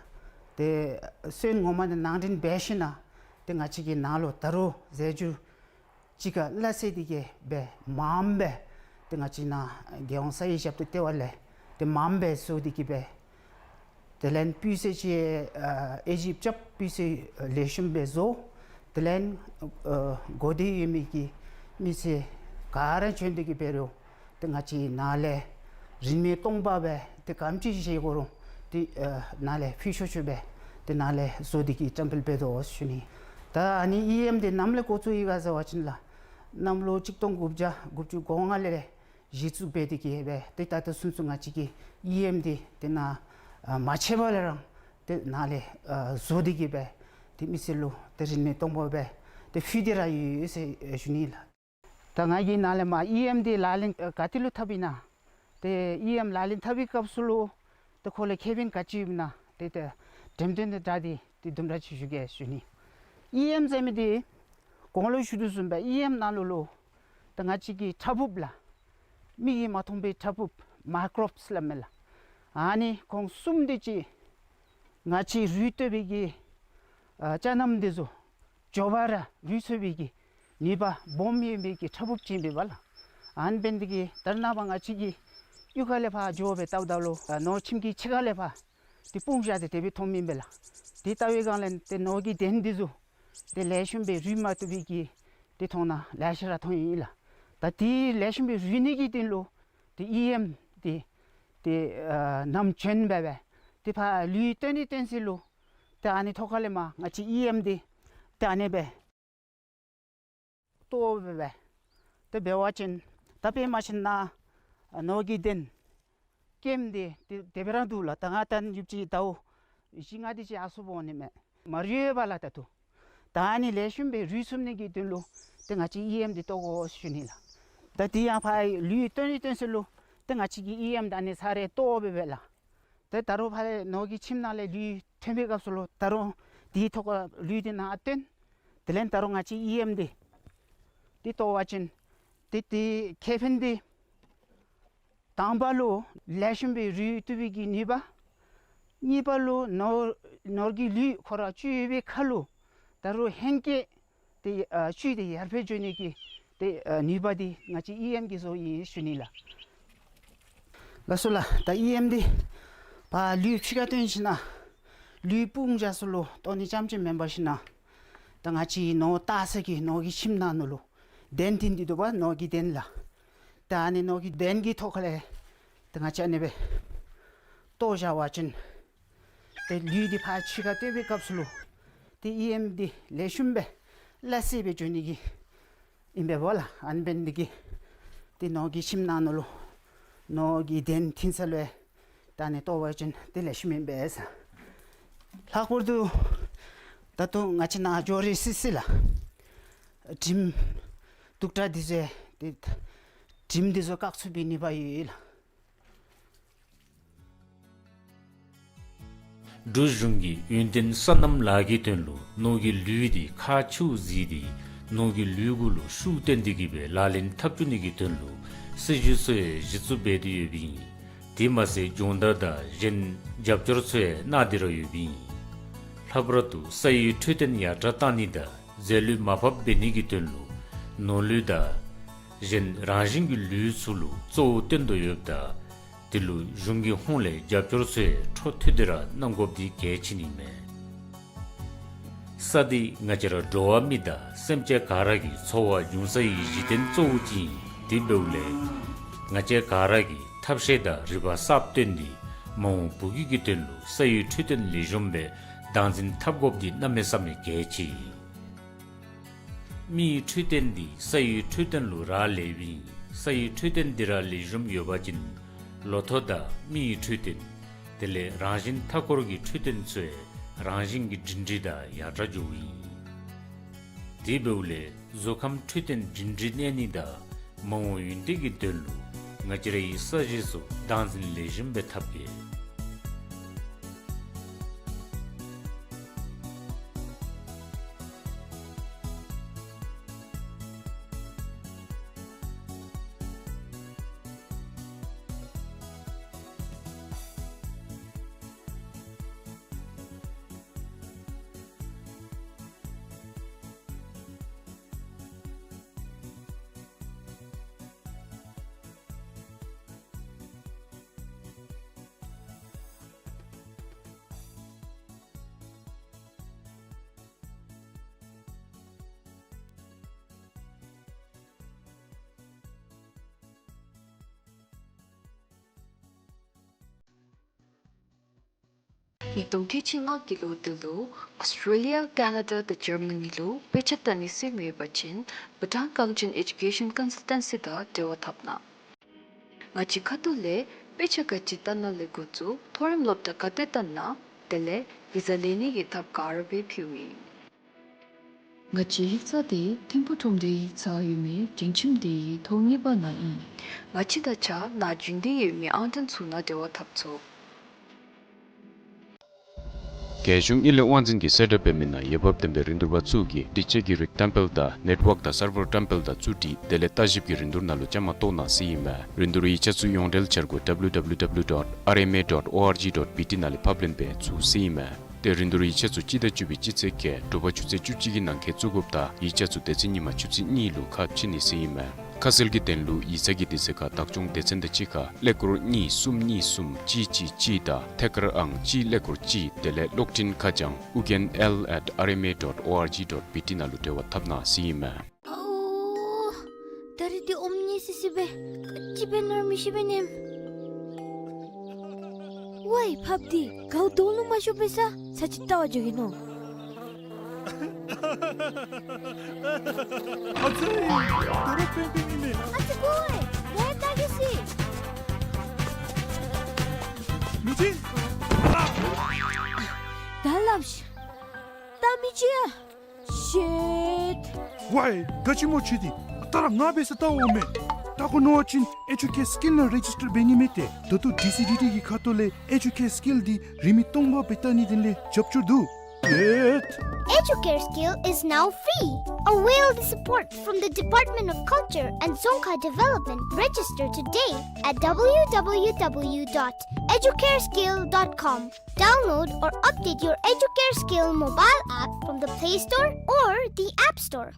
ཏེ་སོན་ངོ་མ་འདི་ནང་འདྲེན་འབད་ཞིནམ་ལས་ཏེ་ང་བཅས་ཀྱིས་ནཱ་ལུ་ད་རུང་རྫས་སྦྱོར་གཅིག་ཁར་སླ་བསྲེ་དེ་གི་སྦེ་མངམ་སྦེ་ཏེ་ང་བཅས་ནཱ་རྒྱལ་ཡོངས་ས་ཡི་ཞབས་ཏོག་ལྟེ་བ་ལས་ཏེ་མངམ་སྦེ་བཟོ་དེ་གི་སྦེ་དེ་ལས་སྤུས་ཚད་ཅིག་ཨ་ཨེ་ཅིག་རྐྱབ། སྤུས་ཚད་ཨ་ལེགས་ཤོམ་སྦེ་བཟོ། དེ་ལས་ཨ་གོ་བདེ་ཡོད་མི་གི་མི་སེར་ག་ར་བྱོན་དེ་གི་འབད་རུང་ཏེ་ང་བཅས་ནཱ་ལས་རིན་མེད་སྟོང་པ་སྦེ་ཏེ་ག་དེམ་ཅིག་བཞེས་དགོ་རུང་ཏེ་ཨ་ནཱ་ལས་ཕུལ་ཆོག་ཆོག་སྦེ་ཏེ་ནཱ་ལས་བཟོ་དེ་གི་བཀྲམ་སྤེལ་འབད་དོ་ཟེར་ཞུ་ནི། ད་ཨ་ནི་ཨི་ཨེམ་འདི་ནམ་ལས་འགོ་བཙུགས་ཡི་ག་ཟེར་བ་ཅིན་ལགས་གནམ་ལོ་གཅིག་སྟོང་དགུ་བརྒྱ་དགུ་བཅུ་གོ་ལྔ་ལས་གཞི་བཙུགས་འབད་དེ་གི་སྦེ་ཏེ་ད་ལྟོ་ཚུན་ཚོད་ང་བཅས་ཀྱིས་ཨི་ཨེམ་འདི་ཏེ་ནཱ་ཨ་མ་ཆད་པ་ལས་ར་ཏེ་ནཱ་ལས་ཨ་བཟོ་དེ་གི་སྦེ་ཏེ་མི་སེར་ལུ་ཏེ་རིན་མེད་སྟོང་པ་སྦེ་ཏེ་ཕུལ་ཏེ་ར་ཡོད་ཟེར་ཞུ་ནི་ལགས། ད་ང་གིས་ནཱ་ལས་མར་ཨི་ཨེམ་འདི་ལག་ལེན་ཨ་ག་ཏེ་ལུ་འཐབ་ཨིན་ན། ཏེ་ཨི་ཨེམ་ལག་ལེན་འཐབ་པའི་སྐབས་སུ་ལུ་ཏེ་ཁོ་ལུ་ཁེ་ཕན་ག་ཅི་ཡོདཔ་ཨིན་ན་ཏེ་ཏེ་འགྲེམས་སྟོན་དང་སྦྲགས་ཏེ་ཏེ་དུམ་གྲ་ཅིག་ཞུ་གེ་ཞུ་ནི། ཨི་ཨེམ་ཟེར་མི་འདི་གོང་ལུ་ཞུ་དོ་བཟུམ་སྦེ་ཨི་ཨེམ་ནང་ལུ་ལུ་ད་ང་བཅས་ཀྱི་ཕྲ་ཕབ་ལགས། མིག་གིས་མ་མཐོང་པའི་ཕྲ་ཕབ་མའི་ཀོརོབསི་སླབ་མས་ལགས། ཨ་ནི་ཁོང་གསུམ་དེ་ཅིག་ང་བཅས་རུས་བཏོད་པའི་གི་ཨ་ཅ་རྣམས་འདི་ཚུ་མགྱོགས་པ་ར་རུས་ཚུགས་པའི་གི་ནུས་པ་སྦོམ་ཡོད་པའི་གི་ཕྲ་ཕབ་ཅིག་ཨིན་པས་ལགས། ཨ་ནི་འབད་ནི་དེ་གིས་ད་རེས་ནངས་པ་ང་བཅས་ཀྱིས་གཡུས་ཁ་ལས་ཕར་འགྱོ་སྦེ་བལྟཝ་ད་ལུ་ཨ་ནོར་ཁྱིམ་གྱི་ཕྱི་ཁ་ལས་ཕར་ཏེ་སྤུངས་བཞག་སྟེ་དེ་སྦེ་མཐོངམ་ཨིན་པས་ལགས། དེ་བལྟ་བའི་སྒང་ལས་ཏེ་ནོར་གྱི་གདན་འདི་ཚུ་ཏེ་ལེགས་ཤོམ་སྦེ་རུས་མ་བཏུབ་པའི་གི་ཏེ་མཐོང་སྣང་ལེ་ཤ་ར་མཐོང་ཡི་ལགས། ད་དེ་ལེགས་ཤོམ་སྦེ་རུས་ནི་གི་དོན་ལུ་ཏེ་ཨི་ཨེམ་འདི་ཏེ་ཨ་ནམ་བྱོན་སྦེ་སྦེ་ཏེ་ཕར་ལུད་བཏོན་ནི་བཏོན་ས་ལུ་ཏེ་ཨ་ནི་ཐོག་ཁ་ལས་མར་ང་བཅས་ཨི་ཨེམ་འདི་ཏེ་ཨ་ནི་སྦེ་གཏོར་སྦེ་སྦེ་ཏེ་འབད་བ་ཅིན་ད་དཔེ་མ་ཤེས་ན་ནོར་གྱི་གདན་སྐྱེམས་འདི་ཏེ་དེ་སྦེ་ར་འདུག་ལགས། ད་ང་ད་ཡུདཔ་ཅིག་ཟླཝ་བཞི་ལྔ་དེ་ཅིག་ཡར་སོང་འོང་ནི་མས། མ་རུས་པས་ལགས་ད་ལྟོ། ད་ཨ་ནི་ལེགས་ཤོམ་སྦེ་རུས་ཚུགས་ནི་གི་དོན་ལུ་ཏེ་ང་བཅས་ཨི་ཨེམ་འདི་གཏོར་དགོ་ཞུ་ནི་ལགས། ད་དེ་ཡང་ཕར་ལུད་བཏོན་ནི་བཏོན་ས་ལུ་ཏེ་ང་བཅས་ཀྱིས་ཨི་ཨེམ་ད་ཨ་ནི་ཚར་རེ་གཏོར་སྦེ་སྦེ་ལགས། ཏེ་ད་རུང་ཕར་ནོར་གྱི་ཁྱིམ་ནང་ལས་ལུད་ཐོན་པའི་སྐབས་སུ་ལུ་ད་རུང་དེའི་ཐོག་ཁར་ལུད་འདི་ནཱ་བཏོན། དེ་ལས་ད་རུང་ང་བཅས་ཨི་ཨེམ་འདི་འདི་གཏོར་བ་ཅིན་ཏེ་དེའི་ཁེ་ཕན་འདི་དང་པ་ལུ་ལེགས་ཤོམ་སྦེ་རུས་བཏུབ་པའི་གི་ནུས་པ། གཉིས་པ་ལུ་ནོར་ནོར་གྱི་ལུད་ཁོ་ར་བཅུད་ཡོད་པའི་ཁར་ལུ་ད་རུང་ཧེང་སྐལ་ཏེ་ཨ་བཅུད་འདི་ཡར་འཕེལ་འགྱོ་ནི་གི་ཏེ་ཨ་ནུས་པ་འདི་ང་བཅས་ཨི་ཨེམ་གྱིས་བཟོ་ཡི་ཞུ་ནི་ལགས། ལགས་སོ་ལགས། ད་ཨི་ཨེམ་འདི་ཕར་ལུད་ཕྱི་ཁར་བཏོན་ཞིནམ་ལས་ལུད་སྤུངས་བཞག་ས་ལུ་གཏོར་ནི་རྐྱངམ་ཅིག་མེན་པར་ཞིནམ་ལས་ད་ང་བཅས་ནོར་བཏགས་ས་གི་ནོར་གྱི་ཁྱིམ་ནང་ན་ལུ་གདན་འདི་འདི་འདུག་པ། ནོར་གྱི་གདན་ལགས། ད་ཨ་ནི་ནོར་གྱི་གདན་གྱི་ཐོག་ཁ་ལས་ད་ང་བཅས་ཨ་ནི་སྦེ་གཏོར་བཞག་པ་ཅིན་ཏེ་ལུད་འདི་ཕར་ཕྱི་ཁར་བཏོན་པའི་སྐབས་སུ་ལུ་ཏེ་ཨི་ཨེམ་འདི་ལེགས་ཤོམ་སྦེ་སླ་བསྲེ་སྦེ་འགྱོ་ནི་གི་ཨིན་པས་ལགས། ཨ་ནི་འབད་ནི་འདི་གིས་ཏེ་ནོར་གྱི་ཁྱིམ་ནང་ན་ལུ་ནོར་གྱི་གདན་བཏིང་ས་ལུ་ད་ཨ་ནི་གཏོར་བ་ཅིན་ཏེ་ལེགས་ཤོམ་ཨིན་པས་ཟེར། ལྷག་པར་དུ་ད་ལྟོ་ང་བཅས་ནཱ་འགྱོ་རིས་སི་སི་ལགས། དྲིམ་དུག་དྲགས་འདི་ཚུ་ཏེ་དྲིམ་འདི་ཚུ་བཀག་ཚུགས་པའི་ནུས་པ་ཡོད་ལགས། འབྲུག་གཞུང་གིས་ཡུན་བརྟན་སོ་ནམ་ལཱ་གི་དོན་ལུ་ནོར་གྱི་ལུད་འདི་ཁག་ཆེཝ་གཟིགས་ཏེ་ནོར་གྱི་ལུད་གུ་ལུ་ཤུགས་བཏོན་ཏེ་གི་སྦེ་ལག་ལེན་འཐབ་བཅུག་ནི་གི་དོན་ལུ་སྲིད་བྱུས་ཚུ་ཡང་གཞི་བཙུགས་འབད་དེ་ཡོདཔ་ཨིན། དེ་མ་ཚད་སྦྱོང་བརྡར་དང་གཞན་རྒྱབ་སྐྱོར་ཚུ་ཡང་གནང་སྟེ་ར་ཡོདཔ་ཨིན། ལྷག་པར་དུ་ས་ཡི་འཕྲོད་བསྟེན་ཡར་དྲག་བཏང་ནི་དང་རྫས་ལུད་མར་ཕབ་འབད་ནི་གི་དོན་ལུ་ནོར་ལུད་དང་གཞན་རང་བཞིན་གྱི་ལུད་ཚུ་ལུ་གཙོ་བོ་བཏོན་དོ་ཡོདཔ་ད་དེ་ལུ་གཞུང་གི་ཧོངས་ལས་རྒྱབ་སྐྱོར་ཚུ་ཡང་འཕྲོ་མཐུད་དེ་ར་གནང་དགོཔ་འདི་གལ་ཆེ་ནི་མས། ས་འདི་ང་བཅས་ར་འགྲོ་བ་མི་དང་སེམས་ཅན་ག་ར་གི་འཚོ་བ་འབྱུང་ས་ཡི་གཞི་རྟེན་གཙོ་བོ་ཅིག་ཨིན། དེ་འབདཝ་ལས་ང་བཅས་ག་ར་གིས་ཐབས་ཤེས་དང་རིག་པ་གསརཔ་བཏོན་ཏེ་མ་འོངས་བུ་གུ་གི་དོན་ལུ་ས་ཡི་འཕྲོད་བསྟེན་ལེགས་ཤོམ་སྦེ་བདག་འཛིན་འཐབ་དགོཔ་འདི་གནམ་མེད་ས་མེད་གལ་ཆེ་ཨིན། མི་ཡི་འཕྲོད་བསྟེན་འདི་ས་ཡི་འཕྲོད་བསྟེན་ལུ་རག་ལསཔ་ཨིན། ས་ཡི་འཕྲོད་བསྟེན་འདི་ར་ལེགས་ཤོམ་ཡོད་པ་ཅིན་ལོ་ཐོག་དང་མི་ཡི་འཕྲོད་བསྟེན་དེ་ལས་རང་བཞིན་མཐའ་འཁོར་གྱི་འཕྲོད་བསྟེན་ཚུ་ཡང་རང་བཞིན་གྱིས་སྒྲིང་སྒྲི་དང་ཡར་དྲག་འགྱོཝ་ཨིན། དེ་འབདཝ་ལས་གཟུགས་ཁམས་འཕྲོད་བསྟེན་སྒྲིང་སྒྲི་གནས་ནི་དང་མ་འོངས་ཡུན་བརྟན་གྱི་དོན་ལུ་ང་བཅས་རའི་ས་གཞི་ཚུ་བདག་འཛིན་ལེགས་ཤོམ་སྦེ་འཐབ་གེ། ཉིས་སྟོང་ཁལ་གཅིག་ལྔ་གི་ལོ་འདི་ལུ་ཨོསི་ཊེ་ལི་ཡ་ཀེ་ན་ཌ་དང་ཇར་མ་ནི་ལུ་དཔེ་ཆ་ལྟ་ནི་སྲིནམོ་ཡོད་པ་ཅིན་བྷུ་ཊཱན་ཀལ་ཅར་ཨེ་ཌུ་ཀེ་ཤཱན་ཀོན་སཱལ་ཊེན་སི་དང་འབྲེལ་བ་འཐབ་གནང་། ང་བཅས་ཁ་ཐུག་ལས་དཔེ་ཆ་ག་ཅི་ལྟ་ནི་ལས་འགོ་བཙུགས་མཐོ་རིམ་སློབ་གྲྭ་ག་ཏེ་ལྟ་ནི་དེ་ལས་བི་ཟ་ལེན་ནི་གི་ཐབས་ག་ར་སྦེ་ཕུལཝ་ཨིན། ང་བཅས་ཡིག་ཚང་འདི་ཐིམ་ཕུག་ཁྲོམ་སྡེའི་ཡིག་ཚང་ཡོད་མི་འབྲིང་ཁྱིམ་དེའི་ཐོག་གཉིས་པ་ནང་ཨིན། ང་བཅས་དང་གཅིག་ཁར་ནཱ་རྒྱུན་ལྡན་ཡོད་མི་ཨང་གྲངས་ཚུ་ནང་འབྲེལ་བ་འཐབ་ཚུགས། རྒྱལ་གཞུང་དངུལ་ལས་དབང་འཛིན་གྱིས་གསལ་བསྒྲགས་འབད་མི་ནང་འོས་འབབ་ལྡན་པའི་རིན་བསྡུར་པ་ཚུ་གིས་སྒྲིག་ཆས་ཀྱི་རིགས་བཀྲམ་སྤེལ་དང་ནེཊ་ཝརཀ་དང་སར་བར་བཀྲམ་སྤེལ་དང་བཙུགས་སྒྲིག་དེ་ལས་ལྟ་ཞིབ་ཀྱི་རིན་བསྡུར་ནང་ལུ་བཅའ་མར་གཏོགས་གནང་ཟེར་ཨིན་མས། རིན་བསྡུར་ཡིག་ཆ་ཚུ་ཡོངས་འབྲེལ་འཆར་སྒོ་W W W dot R M A dot O R G dot B T ནང་ལས་ཕབ་ལེན་འབད་ཚུགས་ཟེར་ཨིན་མས། ཏེ་རིན་བསྡུར་ཡིག་ཆ་ཚུ་སྤྱི་ཟླ་བཅུ་པའི་སྤྱི་ཚེས་བརྒྱད་དྲོ་པ་ཆུ་ཚོད་བཅུ་གཅིག་གི་ནང་འཁོད་བཙུགས་དགོཔ་དང་ཡིག་ཆ་ཚུ་སྡེ་ཚན་ཉིན་མ་ཆུ་ཚོད་གཉིས་ལུ་ཁ་ཕྱེ་ནི་ཟེར་ཨིན་མས། ཁ་གསལ་གྱི་དོན་ལུ་ཡིག་ཚང་གི་དུས་ཚོད་ཁར་བདག་སྐྱོང་སྡེ་ཚན་དང་གཅིག་ཁར་ཀླད་ཀོར་གཉིས་གསུམ་གཉིས་གསུམ་གཅིག་གཅིག་གཅིག་དང་ཐད་ཀར་ཨང་གཅིག་ཀླད་ཀོར་གཅིག་དེ་ལས་གློག་འཕྲིན་ཁ་བྱང་ཨུ་རྒྱན་L at R M A dot O R G dot B T ནང་ལུ་འབྲེལ་བ་འཐབ་གནང་ཟེར་ཨིན་མས། ཨོ། ད་རིས་འདི་ཨོམ་ནི་སི་སི་སྦེ་ཅིག་སྦེ་ནོར་མི་ཤེས་པས་ནམ། ཝའི་ཕགཔ་འདི་གའུ་དོང་ལུ་མ་ཤོར་བའི་ས་ས་ཅིག་བལྟ་བར་འགྱོ་གེ་ནོ། ཨ་ཙི། དོ་རུང་པེན་པེན་ཨིན་མས། ཨ་ཙི་ཀོ་ཨེ། ཡ་ད་གེ་སི། མི་ཅིག། ད་ལབ་ཤིག། ད་མི་ཅིག་ཡ། ཤིཊ། ཝའི་ག་ཅི་སྨོ་ཁྱོད་འདི། ད་ར་ང་འབད་ས་བལྟ་འོང་མས། ད་ཁོ་ནོར་བ་ཅིན་ཨེ་ཇུ་ཀེར་སི་ཀིལ་ནང་རེ་ཇིས་ཊར་འབད་ནི་མས་ཏེ། ད་ལྟོ་ཌི་སི་ཌི་ཌི་གི་ཁ་ཐུག་ལས་ཨེ་ཇུ་ཀེར་སི་ཀིལ་འདི་རིན་མེད་སྟོང་པ་སྦེ་བལྟ་ནི་དོན་ལས་རྒྱབ་སྐྱོར་འདུག། ཤིཊ། Educare Skill is now free, a worthy support from the Department of Culture and Dzongkha Development. Register today at W W W dot educareskill dot com. Download or update your Educare Skill mobile app from the Play Store or the App Store.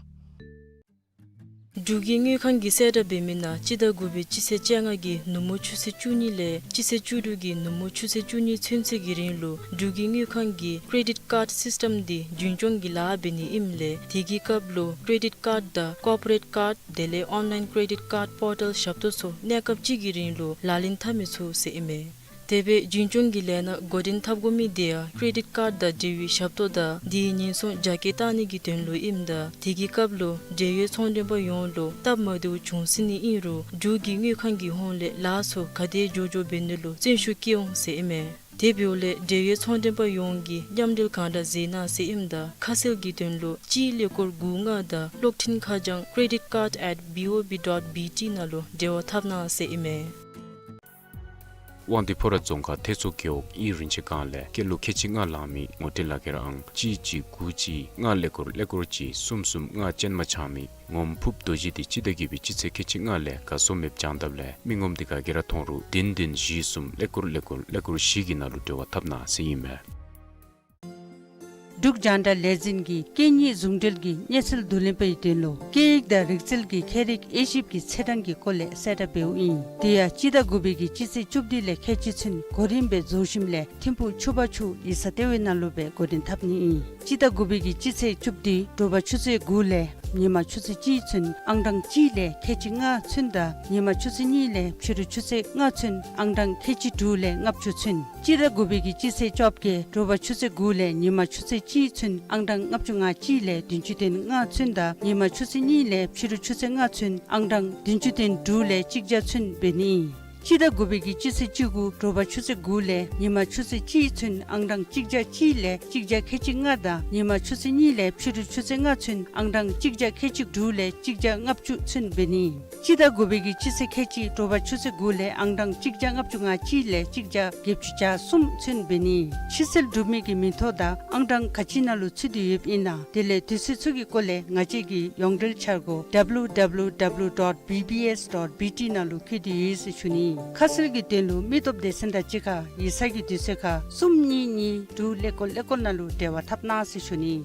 འབྲུག་གི་དངུལ་ཁང་གིས་གསལ་བསྒྲགས་འབད་མི་ནང་སྤྱི་ཟླ་དགུ་པའི་སྤྱི་ཚེས་བཅོ་ལྔ་གི་ནུབ་མོ་ཆུ་ཚོད་བཅུ་གཉིས་ལས་སྤྱི་ཚེས་བཅུ་དྲུག་གི་ནུབ་མོ་ཆུ་ཚོད་བཅུ་གཉིས་ཚུན་ཚོད་ཀྱི་རིང་ལུ་འབྲུག་གི་དངུལ་ཁང་གིས་ཀྲེ་ཌིཊ་ཀཱརཌ་སིསི་ཊམ་འདི་རྒྱུན་སྐྱོང་གི་ལཱ་འབད་ནི་ཨིནམ་ལས་དེ་གི་སྐབས་ལུ་ཀྲེ་ཌིཊ་ཀཱརཌ་དང་ཀོར་པོ་རེཊ་ཀཱརཌ་དེ་ལས་ཨོན་ལའིན་ཀྲེ་ཌིཊ་ཀཱརཌ་པོར་ཊལ་ཞབས་ཏོག་ཚུ་གནས་སྐབས་གཅིག་གི་རིང་ལུ་ལག་ལེན་འཐབ་མི་ཚུགས་ཟེར་ཨིན་མས། དེ་སྦེ་རྒྱུན་སྐྱོང་གི་ལས་སྣ་འགོ་འདྲེན་འཐབ་དགོ་མི་དེ་ཡང་ཀྲེ་ཌིཊ་ཀཱརཌ་དང་འབྲེལ་བའི་ཞབས་ཏོག་དང་དེའི་ཉེན་སྲུང་རྒྱ་སྐྱེད་བཏང་ནི་གི་དོན་ལུ་ཨིནམ་ད་དེ་གི་སྐབས་ལུ་འབྲེལ་ཡོད་ཚོང་མགྲོན་པ་ཡོངས་ལུ་སྟབས་མ་བདེཝ་བྱུང་སྲིད་ནི་ཨིན་རུང་འབྲུག་གི་དངུལ་ཁང་གི་ཧོངས་ལས་ལཱ་ཚུ་ག་དེ་མགྱོགས་མགྱོགས་འབད་ནི་ལུ་བརྩོན་ཤུགས་བསྐྱེད་འོང་ཟེར་ཨིན་མས། དེ་འབདཝ་ལས་འབྲེལ་ཡོད་ཚོང་མགྲོན་པ་ཡོངས་ཀྱིས་མཉམ་འབྲེལ་གང་དྲག་མཛད་གནང་ཟེར་ཨིནམ་ད་ཁ་གསལ་གྱི་དོན་ལུ་གཅིག་ཀླད་ཀོར་དགུ་ལྔ་དང་གློག་འཕྲིན་ཁ་བྱང་credit card at B O B dot B T ནང་ལུ་འབྲེལ་བ་འཐབ་གནང་ཟེར་ཨིན་མས། དབང་འདུས་ཕོ་བྲང་རྫོང་ཁག་ཐེད་ཚོ་རྒེད་འོག་ཨིན་རིན་ཆེན་སྒང་ལས་སྐྱེས་ལོ་ཁལ་གཅིག་ལྔ་ལང་མི་ངོ་སྤྲོད་ལག་ཁྱེར་ཨང་གཅིག་གཅིག་དགུ་གཅིག་ལྔ་ཀླད་ཀོར་ཀླད་ཀོར་གཅིག་གསུམ་གསུམ་ལྔ་ཅན་མ་ཆགས་མི་ངོམ་ཕུགཔ་རྡོ་རྗེ་འདི་སྤྱི་ཟླ་བརྒྱད་པའི་སྤྱི་ཚེས་ཁལ་གཅིག་ལྔ་ལས་ག་སོང་མེདཔ་བྱང་དཔ་ལས་མི་ངོམ་འདི་ག་གིས་ར་མཐོང་རུང་བདུན་བདུན་བཞི་གསུམ་ཀླད་ཀོར་ཀླད་ཀོར་ཀླད་ཀོར་བཞི་གི་ནང་ལུ་འབྲེལ་བ་འཐབ་གནང་ཟེར་ཨིན་མས། འབྲུག་རྒྱང་བསྒྲགས་ལས་འཛིན་གྱིས་སྐད་གཉིས་ཟུང་འབྲེལ་གྱི་གནས་ཚུལ་བསྡུ་ལེན་པའི་དོན་ལུ་སྐད་ཡིག་དང་རིག་རྩལ་གྱི་ཁྱད་རིག་དབྱེ་ཞིབ་ཀྱི་ཚེས་གྲངས་ཀྱི་སྐོར་ལས་གསལ་བསྒྲགས་འབདཝ་ཨིན། དེ་ཡང་སྤྱི་ཟླ་དགུ་པའི་གི་སྤྱི་ཚེས་བཅུ་བདུན་ལས་ཁལ་གཅིག་ཚུན་གོ་རིམ་སྦེ་རྫོགས་ཞིནམ་ལས་ཐིམ་ཕུག་ཆུ་བར་ཆུ་ཡིག་ཚང་ལྟེ་བའི་ནང་ལུ་སྦེ་འགོ་འདྲེན་འཐབ་ནི་ཨིན། སྤྱི་ཟླ་དགུ་པའི་གི་སྤྱི་ཚེས་བཅུ་བདུན་དྲོ་པ་ཆུ་ཚོད་དགུ་ལས་ཉིན་མ་ཆུ་ཚོད་གཅིག་ཚུན་ཨང་གྲངས་གཅིག་ལས་ཁལ་གཅིག་ལྔ་ཚུན་དང་ཉིན་མ་ཆུ་ཚོད་གཉིས་ལས་ཕྱི་རུ་ཆུ་ཚོད་ལྔ་ཚུན་ཨང་གྲངས་ཁལ་གཅིག་དྲུག་ལས་ལྔ་བཅུ་ཚུན། སྤྱི་ཟླ་དགུ་པའི་གི་སྤྱི་ཚེས་བཅོ་བརྒྱད་དྲོ་པ་ཆུ་ཚོད་དགུ་ལས་ཉིན་མ་ཆུ་ཚོད་གཅིག་ཚུན་ཨང་གྲངས་ལྔ་བཅུ་ང་གཅིག་ལས་བདུན་ཅུ་དོན་ལྔ་ཚུན་དང་ཉིན་མ་ཆུ་ཚོད་གཉིས་ལས་ཕྱི་རུ་ཆུ་ཚོད་ལྔ་ཚུན་ཨང་གྲངས་བདུན་ཅུ་དོན་དྲུག་ལས་གཅིག་བརྒྱ་ཚུན་འབད་ནི་ཨིན། སྤྱི་ཟླ་དགུ་པའི་གི་སྤྱི་ཚེས་བཅུ་དགུ་དྲོ་པ་ཆུ་ཚོད་དགུ་ལས་ཉིན་མ་ཆུ་ཚོད་གཅིག་ཚུན་ཨང་གྲངས་གཅིག་བརྒྱ་གཅིག་ལས་གཅིག་བརྒྱ་ཁལ་གཅིག་ལྔ་དང་ཉིན་མ་ཆུ་ཚོད་གཉིས་ལས་ཕྱི་རུ་ཆུ་ཚོད་ལྔ་ཚུན་ཨང་གྲངས་གཅིག་བརྒྱ་ཁལ་གཅིག་དྲུག་ལས་གཅིག་བརྒྱ་ལྔ་བཅུ་ཚུན་འབད་ནི། སྤྱི་ཟླ་དགུ་པའི་གི་སྤྱི་ཚེས་ཁལ་གཅིག་དྲོ་པ་ཆུ་ཚོད་དགུ་ལས་ཨང་གྲངས་གཅིག་བརྒྱ་ལྔ་བཅུ་ང་གཅིག་ལས་གཅིག་བརྒྱ་བརྒྱད་ཅུ་གྱ་གསུམ་ཚུན་འབད་ནི། ཕྱི་སེལ་གྲུབ་མི་གི་མིང་ཐོ་དང་ཨང་གྲངས་ག་ཅི་ནང་ལུ་ཚུད་དེ་ཡོདཔ་ཨིན་ན། དེ་ལས་དུས་ཚོད་ཚུ་གི་སྐོར་ལས་ང་བཅས་ཀྱི་ཡོངས་འབྲེལ་འཆར་སྒོ་W W W dot B B S dot B T ནང་ལུ་བཀོད་དེ་ཡོད་ཟེར་ཞུ་ནི། ཁ་གསལ་གྱི་དོན་ལུ་མི་སྟོབས་སྡེ་ཚན་དང་གཅིག་ཁར་ཡིག་ཚང་གི་དུས་ཚོད་ཁར་གསུམ་གཉིས་གཉིས་དྲུག་ཀླད་ཀོར་ཀླད་ཀོར་ནང་ལུ་འབྲེལ་བ་འཐབ་གནང་ཟེར་ཞུ་ནི།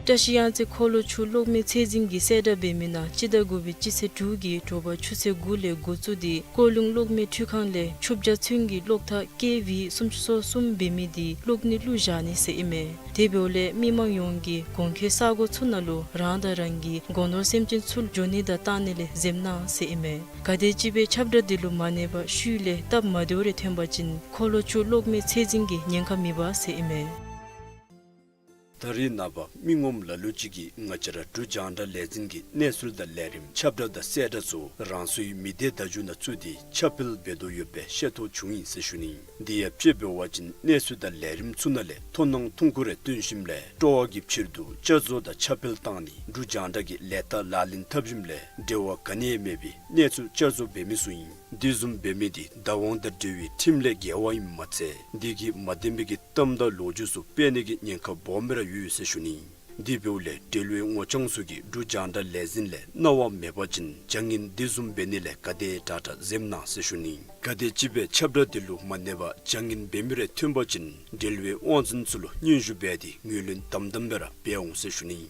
བཀྲ་ཤིས་གཡང་རྩེ་འཁོར་ལོ་ཆུ་གློག་མེ་ཚད་འཛིན་གྱིས་གསལ་བསྒྲགས་འབད་མི་ནང་སྤྱི་ཟླ་དགུ་པའི་སྤྱི་ཚེས་དྲུག་གི་དྲོ་པ་ཆུ་ཚོད་དགུ་ལས་འགོ་བཙུགས་ཏེ་ཀོ་ལུང་གློག་མེ་འཕྲུལ་ཁང་ལས་ཆུ་བརྒྱ་ཚུན་གྱི་གློག་ཐག་ཀེ་ཝི་སུམ་ཅུ་སོ་གསུམ་འབད་མི་འདི་གློག་ནད་བླུག་བཞག་ནི་ཟེར་ཨིན་མས། དེ་འབདཝ་ལས་མི་མང་ཡོངས་ཀྱིས་གོང་འཁོད་ས་གོ་ཚུ་ནང་ལུ་རང་དང་རང་གི་སྒོ་ནོར་སེམས་ཅན་ཚུ་འགྱོ་ནི་དང་བཏང་ནི་ལས་འཛེམ་གནང་ཟེར་ཨིན་མས། ག་དེམ་ཅིག་སྦེ་ཁྱབ་བསྒྲགས་འདི་ལུ་མ་གནས་པར་ཤུལ་ལས་སྟབས་མ་བདེཝ་རེ་ཐོན་པ་ཅིན་འཁོར་ལོ་ཆུ་གློག་མེ་ཚད་འཛིན་གྱིས་ཉེན་ཁ་མི་འབག་ཟེར་ཨིན་མས། ད་རེས་ནངས་པ་མི་ངོམ་ལ་ལུ་ཅིག་གིས་ང་བཅས་ར་འབྲུག་རྒྱང་བསྒྲགས་ལས་འཛིན་གྱི་གནས་ཚུལ་དང་ལས་རིམ་ཁྱབ་བསྒྲགས་དང་གསལ་བསྒྲགས་ཚུ་རང་སོའི་མི་སྡེ་བརྡ་བརྒྱུད་ནང་བཙུགས་ཏེ་ཁྱབ་སྤེལ་འབད་དོ་ཡོདཔ་སྦེ་ཤེས་རྟོགས་བྱུང་ཡི་ཟེར་ཞུ་ནི། དེ་ཡང་དཔྱེ་འབད་བ་ཅིན་གནས་ཚུལ་དང་ལས་རིམ་ཚུ་ནང་ལས་མཐོང་སྣང་ཐོན་ཁུངས་རེ་བཏོན་ཞིནམ་ལས་སྤྲོ་བ་གི་ཕྱིར་དུ་བསྐྱར་བཟོ་དང་ཁྱབ་སྤེལ་བཏང་ནི་འབྲུག་རྒྱང་བསྒྲགས་ཀྱི་ལས་རྟགས་ལག་ལེན་འཐབ་ཞིནམ་ལས་འབྲེལ་བ་ག་ནི་ཡང་མེད་པའི་གནས་ཚུལ་བསྐྱར་བཟོ་འབད་མི་ཚུ་ཨིན། དེ་བཟུམ་འབད་མི་འདི་བདག་དབང་དང་འབྲེལ་བའི་ཁྲིམས་ལས་འགལ་བ་ཨིནམ་མ་ཚད་དེ་གིས་མ་བདེན་པའི་གི་གཏམ་དང་ལོ་རྒྱུས་ཚུ་སྤེལ་ནི་གི་ཉེན་ཁ་སྦོམ་སྦེ་ར་ཡོད་ཟེར་ཞུ་ནི། དེ་འབདཝ་ལས་འབྲེལ་བའི་ངོ་རྐྱང་ཚུ་གིས་འབྲུག་རྒྱང་བསྒྲགས་ལས་འཛིན་ལས་གནང་བ་མེད་པ་ཅིན་བྱ་ངན་དེ་བཟུམ་འབད་ནི་ལས་ག་དེ་དྲག་དྲག་འཛེམ་གནང་ཟེར་ཞུ་ནི། ག་དེམ་ཅིག་སྦེ་ཁྱབ་བསྒྲགས་འདི་ལུ་མ་གནས་པར་བྱ་ངན་འབད་མི་རེ་ཐོན་པ་ཅིན་འབྲེལ་བའི་དབང་འཛིན་ཚུ་ལུ་སྙན་ཞུ་འབད་དེ་ངོས་ལེན་དམ་དམ་སྦེ་ར་འབད་འོང་ཟེར་ཞུ་ནི།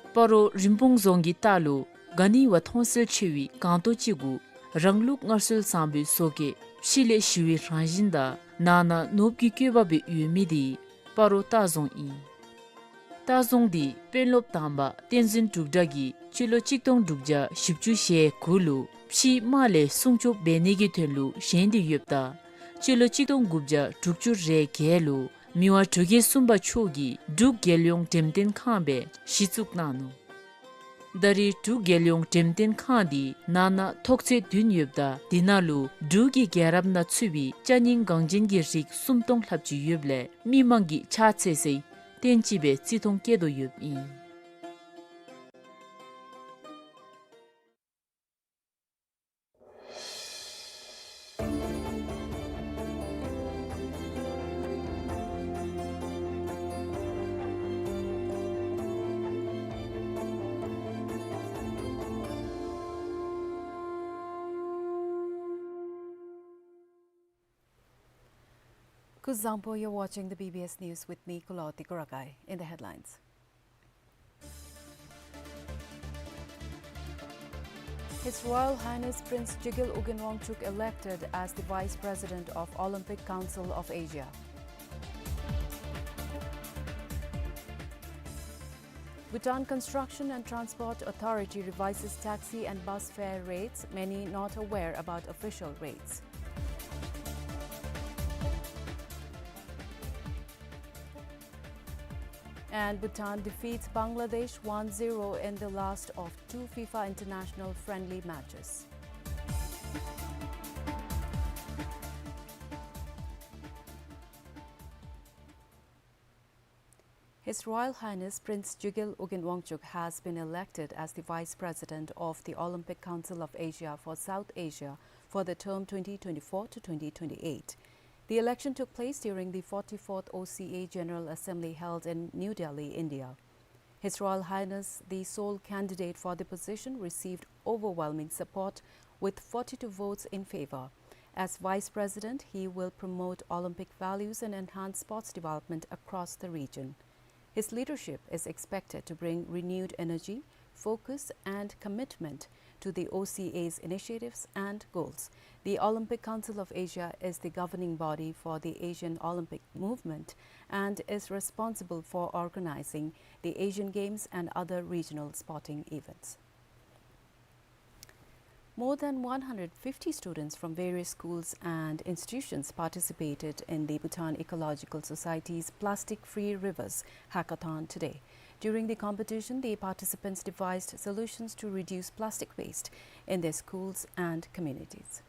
སྤ་རོ་རིན་སྤུངས་རྫོང་གི་ལྟག་ལུ་ག་ནི་བ་མཐོང་གསལ་ཆེ་བའི་སྒང་ཏོ་ཅིག་གུ་རང་ལུགས་སྔར་སྲོལ་བཟང་པོའི་བཟོ་བཀོད་ཕྱི་ལས་ཞི་བའི་རང་བཞིན་དང་ནང་ན་ནོར་བུ་གི་བཀོད་པ་སྦེ་ཡོད་མི་འདི་སྤ་རོ་ལྟ་རྫོང་ཨིན། ལྟ་རྫོང་འདི་དཔོན་སློབ་དང་པ་བསྟན་འཛིན་འབྲུག་གྲགས་ཀྱིས་སྤྱི་ལོ་གཅིག་སྟོང་དྲུག་བརྒྱ་བཞི་བཅུ་ཞེ་དགུ་ལུ་ཕྱིའི་དམག་ལས་སྲུང་སྐྱོབ་འབད་ནི་གི་དོན་ལུ་བཞེངས་ཏེ་ཡོདཔ་ད་སྤྱི་ལོ་གཅིག་སྟོང་དགུ་བརྒྱ་དྲུག་ཅུ་རེ་བརྒྱད་ལུ་མི་དབང་འབྲུག་རྒྱལ་གསུམ་པ་མཆོག་གིས་འབྲུག་རྒྱལ་ཡོངས་འགྲེམས་སྟོན་ཁང་སྦེ་གཞི་བཙུགས་གནང་ནུག། ད་རེས་འབྲུག་རྒྱལ་ཡོངས་འགྲེམས་སྟོན་ཁང་འདི་ནང་ན་ཐོག་ཚད་བདུན་ཡོདཔ་ད་དེ་ནང་ལུ་འབྲུག་གི་རྒྱལ་རབས་ནང་ཚུད་པའི་ཅ་རྙིང་འགངས་ཅན་གྱི་རིགས་སུམ་སྟོང་ལྷགཔ་ཅིག་ཡོདཔ་ལས་མི་མང་གིས་ཕྱག་འཚལ་སའི་རྟེན་ཅིག་སྦེ་བརྩི་མཐོང་བསྐྱེད་དོ་ཡོདཔ་ཨིན། Kuzuzangpo, you're watching the B B S News with me, Kuloti Kurakai. In the headlines. His Royal Highness Prince Jigil Ugyen Wangchuck elected as the Vice President of Olympic Council of Asia. Bhutan Construction and Transport Authority revises taxi and bus fare rates, many not aware about official rates. And Bhutan defeats Bangladesh one zero in the last of two FIFA international friendly matches. His Royal Highness Prince Jigel Ugyen Wangchuck has been elected as the Vice President of the Olympic Council of Asia for South Asia for the term twenty twenty-four to twenty twenty-eight. The election took place during the forty-fourth O C A General Assembly held in New Delhi, India. His Royal Highness, the sole candidate for the position, received overwhelming support with forty-two votes in favor. As Vice President, he will promote Olympic values and enhance sports development across the region. His leadership is expected to bring renewed energy, focus, and commitment to the O C A's initiatives and goals. The Olympic Council of Asia is the governing body for the Asian Olympic movement and is responsible for organizing the Asian Games and other regional sporting events. More than one hundred fifty students from various schools and institutions participated in the Bhutan Ecological Society's Plastic Free Rivers Hackathon today. During the competition, the participants devised solutions to reduce plastic waste in their schools and communities.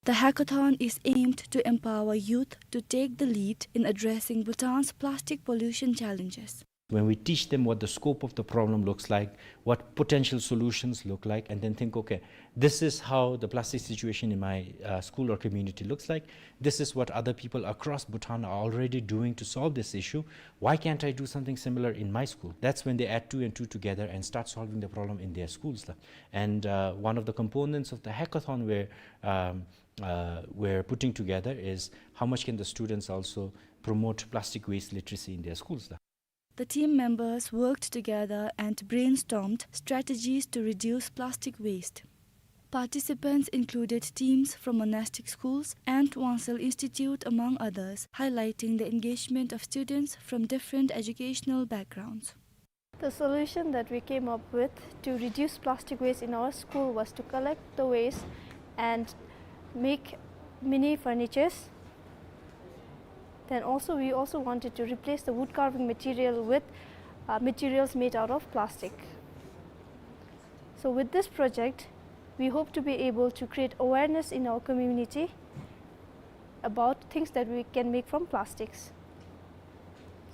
The hackathon is aimed to empower youth to take the lead in addressing Bhutan's plastic pollution challenges. When we teach them what the scope of the problem looks like, what potential solutions look like, and then think, "Okay, this is how the plastic situation in my, uh, school or community looks like. This is what other people across Bhutan are already doing to solve this issue. Why can't I do something similar in my school?" That's when they add two and two together and start solving the problem in their schools. And, uh, one of the components of the hackathon where, um, uh, we're putting together is how much can the students also promote plastic waste literacy in their schools. The team members worked together and brainstormed strategies to reduce plastic waste. Participants included teams from monastic schools and Wansel Institute, among others, highlighting the engagement of students from different educational backgrounds. The solution that we came up with to reduce plastic waste in our school was to collect the waste and make mini furnitures. Then also, we also wanted to replace the wood carving material with, uh, materials made out of plastic. So with this project, we hope to be able to create awareness in our community about things that we can make from plastics.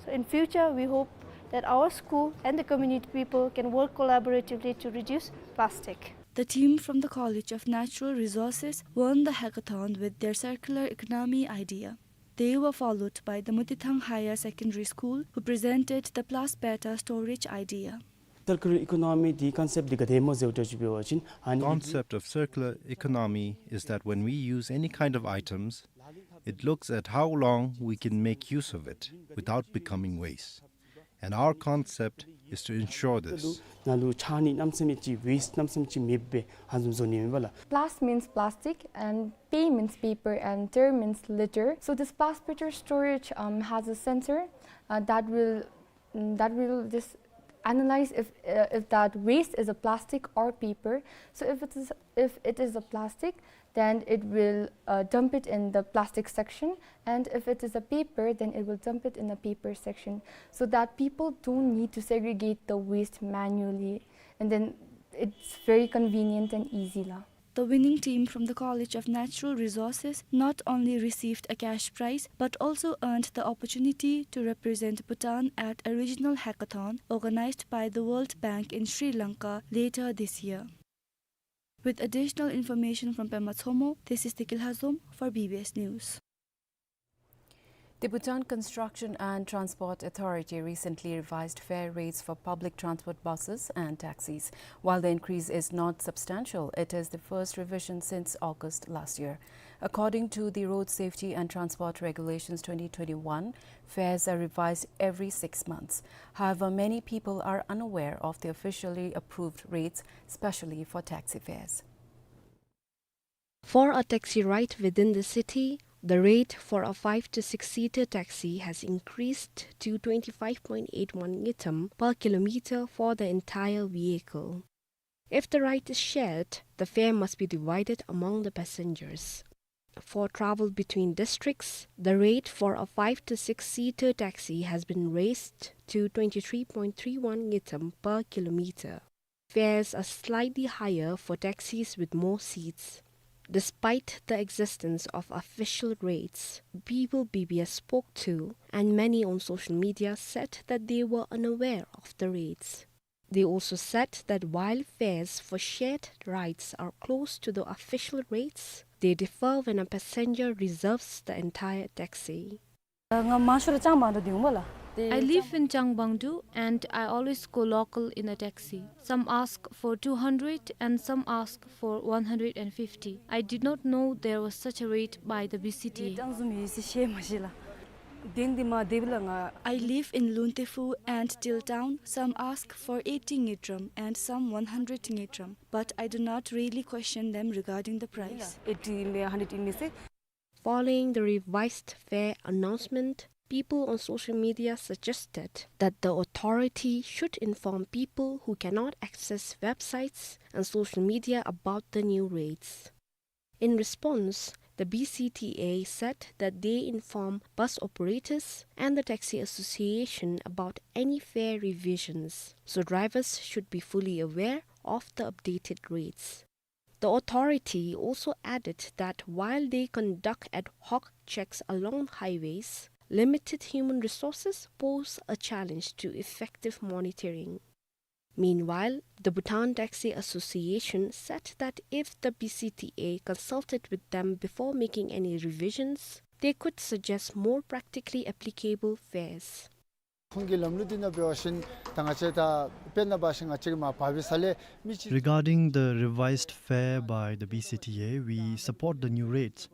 So in future, we hope that our school and the community people can work collaboratively to reduce plastic. The team from the College of Natural Resources won the hackathon with their circular economy idea. They were followed by the Mutithang Higher Secondary School, who presented the Plasbeta storage idea. Circular economy འདི་concept འདི་ག་དེ་སྨོ་ཟེར་བ་ཅིན་ཨ་ནི། Concept of circular economy is that when we use any kind of items, it looks at how long we can make use of it without becoming waste. And our concept is to ensure this. ནང་ལུ་ཆ་ནི་གནམ་མེད་ས་མེད་ཅིག་waste གནམ་མེད་ས་མེད་ཅིག་མེདཔ་སྦེ་ཧ་ཙམ་བཟོ་ནི་ཨིན་པས་ལགས། Plas means plastic and pe means paper and ter means litter. So this Plasbeta storage, um, has a sensor, uh, that will, mm, that will just analyze if, uh, if that waste is a plastic or paper. So if it is, if it is a plastic, then it will, uh, dump it in the plastic section, and if it is a paper, then it will dump it in the paper section, so that people don't need to segregate the waste manually, and then it's very convenient and easy la. The winning team from the College of Natural Resources not only received a cash prize, but also earned the opportunity to represent Bhutan at a regional hackathon organized by the World Bank in Sri Lanka later this year. With additional information from Pema Tshomo, this is Tikil Hazom for B B S News. The Bhutan Construction and Transport Authority recently revised fare rates for public transport buses and taxis. While the increase is not substantial, it is the first revision since August last year. According to the Road Safety and Transport Regulations twenty twenty-one, fares are revised every six months. However, many people are unaware of the officially approved rates, especially for taxi fares. For a taxi ride within the city, the rate for a five to six seater taxi has increased to twenty-five point eight one ngultrum per kilometer for the entire vehicle. If the ride is shared, the fare must be divided among the passengers. For travel between districts, the rate for a five to six seater taxi has been raised to twenty-three point three one ngultrum per kilometer. Fares are slightly higher for taxis with more seats. Despite the existence of official rates, people B B S spoke to and many on social media said that they were unaware of the rates. They also said that while fares for shared rides are close to the official rates, they differ when a passenger reserves the entire taxi. ང་མང་ཤོས་ར་ཅང་བང་དུ་དེ་འོང་བ་ལ། དེ་I live in Changbandu and I always go local in a taxi. Some ask for two hundred and some ask for one hundred and fifty. I did not know there was such a rate by the B C T A. གྲངས་བཟུང་ཡོད་ཟེར་ཤེས་མ་ཤེས་ལ། དེང་འདི་མ་དེ་བི་ལ་ང་། I live in Luntefu and Tiltown. Some ask for eighty ngultrum and some one hundred ngultrum, but I do not really question them regarding the price. eighty ཨིན་མས་hundred ཨིན་མས་ཟེར། Following the revised fare announcement, people on social media suggested that the authority should inform people who cannot access websites and social media about the new rates. In response, the B C T A said that they inform bus operators and the taxi association about any fare revisions, so drivers should be fully aware of the updated rates. The authority also added that while they conduct ad hoc checks along highways, limited human resources pose a challenge to effective monitoring. Meanwhile, the Bhutan Taxi Association said that if the B C T A consulted with them before making any revisions, they could suggest more practically applicable fares. ཁོང་གི་ལམ་ལུགས་འདི་ནང་འབད་བ་ཅིན་ད་ང་བཅས་ད་དཔེར་ན་འབད་བ་ཅིན་ང་བཅས་ཀྱི་མར་བར་བི་ས་ལས་མི་གཅིག Regarding the revised fare by the B C T A, we support the new rates.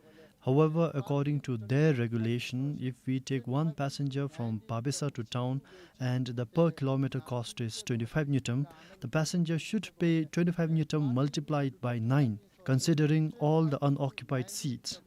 However, according to their regulation, if we take one passenger from Babesa to town and the per kilometer cost is twenty-five ngultrum, the passenger should pay twenty-five ngultrum multiplied by nine, considering all the unoccupied seats.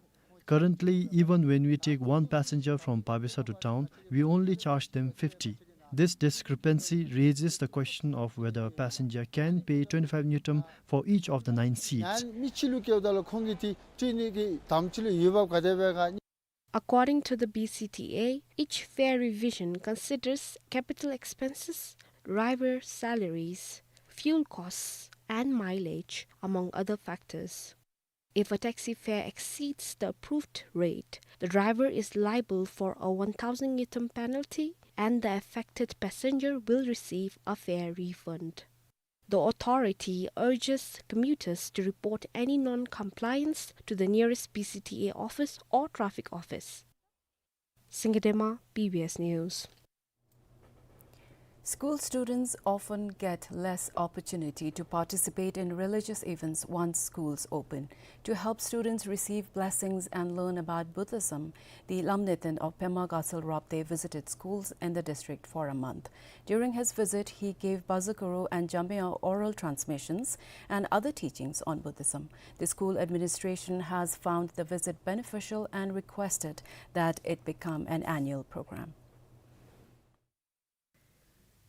Currently, even when we take one passenger from Babesa to town, we only charge them fifty. This discrepancy raises the question of whether a passenger can pay twenty-five ngultrum for each of the nine seats. ཡང་མི་གཅིག་ལུ་བཀལཝ་ད་ལུ་ཁོང་གིས་དེ་སྤྲོད་ནི་གི་དམ་ཅིག་ལུ་འོས་འབབ་ག་དེ་སྦེ་ག། According to the B C T A, each fare revision considers capital expenses, driver salaries, fuel costs, and mileage, among other factors. If a taxi fare exceeds the approved rate, the driver is liable for a one thousand ngultrum penalty and the affected passenger will receive a fare refund. The authority urges commuters to report any non-compliance to the nearest B C T A office or traffic office. Singye Dema, B B S News. School students often get less opportunity to participate in religious events once schools open. To help students receive blessings and learn about Buddhism, the Lamneten of Pema Gatsal Rabde visited schools in the district for a month. During his visit, he gave Bazaguru and Jambeya oral transmissions and other teachings on Buddhism. The school administration has found the visit beneficial and requested that it become an annual program.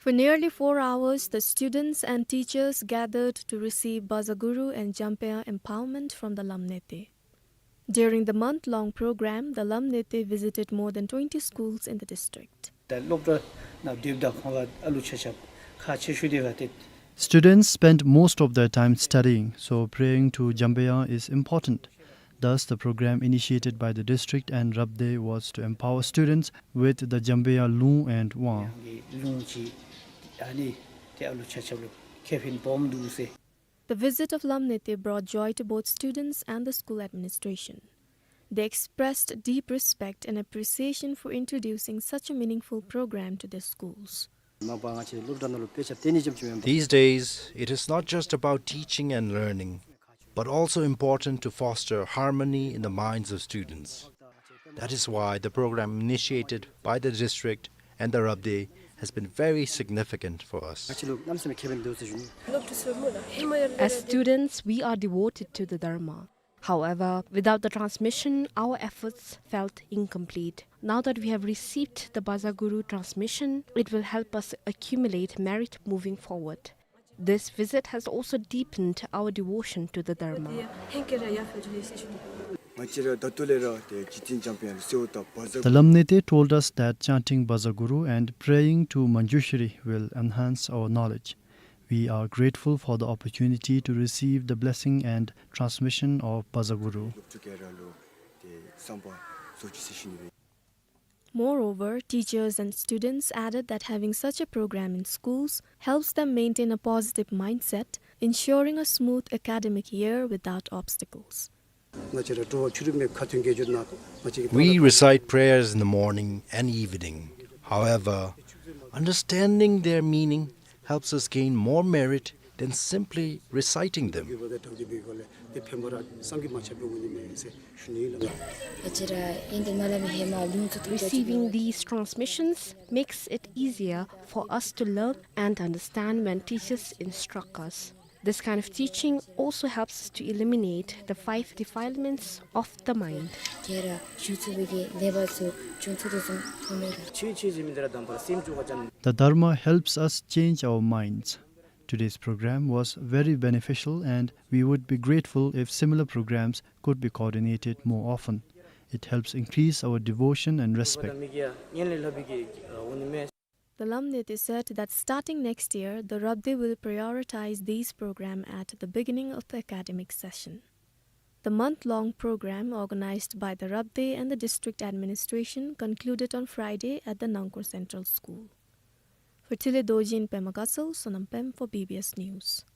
For nearly four hours, the students and teachers gathered to receive Bazaguru and Jampeya empowerment from the Lamnete. During the month-long program, the Lamnete visited more than twenty schools in the district. ད་སློབ་གྲྭ་ནང་སྡོདཔ་ད་ཁོང་ལུ་ཨ་ལུ་ཆ་ཁྱབ་ཁག་ཆེ་ཤོས་འདི་ར་ཏེ། Students spend most of their time studying, so praying to Jambeya is important. Thus, the program initiated by the district and Rabde was to empower students with the Jambeya ལུང་and དབང་། ཡང་གི་ལུང་ཅིག་ཨ་ནི་ཏེ་ཨ་ལུ་ཆ་ཁྱབ་ལུ་ཁེ་ཕན་སྦོམ་འདུག་ཟེར། The visit of Lamnete brought joy to both students and the school administration. They expressed deep respect and appreciation for introducing such a meaningful program to their schools. མ་པ་ང་བཅས་སློབ་གྲྭ་ནང་ལུ་དཔེ་ཆ་སྟོན་ནི་ཙམ་ཅིག་མེན་པར། These days, it is not just about teaching and learning, but also important to foster harmony in the minds of students. That is why the program initiated by the district and the Rabde has been very significant for us. ང་བཅས་ལུ་གནམ་མེད་ས་མེད་ཁེ་ཕན་འདུག་ཟེར་ཞུ་ནི། As students, we are devoted to the Dharma. However, without the transmission, our efforts felt incomplete. Now that we have received the Bazaguru transmission, it will help us accumulate merit moving forward. This visit has also deepened our devotion to the Dharma. ང་བཅས་ར་ད་ལྟོ་ལས་ར་ཏེ་རྗེ་བཙུན་འཇམ་དཔལ་དབྱངས་ལུ་གསོལཝ་བཏབ། བཛྲ་The Lamnete told us that chanting Bazaguru and praying to Manjushri will enhance our knowledge. We are grateful for the opportunity to receive the blessing and transmission of Bazaguru. Moreover, teachers and students added that having such a program in schools helps them maintain a positive mindset, ensuring a smooth academic year without obstacles. We recite prayers in the morning and evening. However, understanding their meaning helps us gain more merit than simply reciting them. Receiving these transmissions makes it easier for us to learn and understand when teachers instruct us. This kind of teaching also helps us to eliminate the five defilements of the mind. The Dharma helps us change our minds. Today's program was very beneficial, and we would be grateful if similar programs could be coordinated more often. It helps increase our devotion and respect. The Lamneti said that starting next year, the Rabdey will prioritize these programs at the beginning of the academic session. The month-long program organized by the Rabdey and the district administration concluded on Friday at the Nangkur Central School. For Tile Dorji in Pema Gatshel, Sonam Pem for B B S News.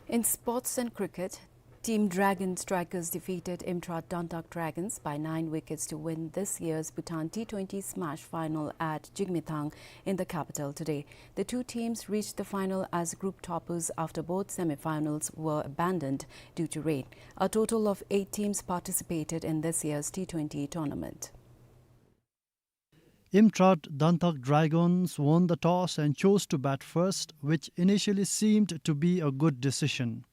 In sports and cricket, Team Dragon Strikers defeated Imtrat Dantak Dragons by nine wickets to win this year's Bhutan T twenty Smash final at Jigmethang in the capital today. The two teams reached the final as group toppers after both semi-finals were abandoned due to rain. A total of eight teams participated in this year's T twenty tournament. Imtrat Dantak Dragons won the toss and chose to bat first, which initially seemed to be a good decision.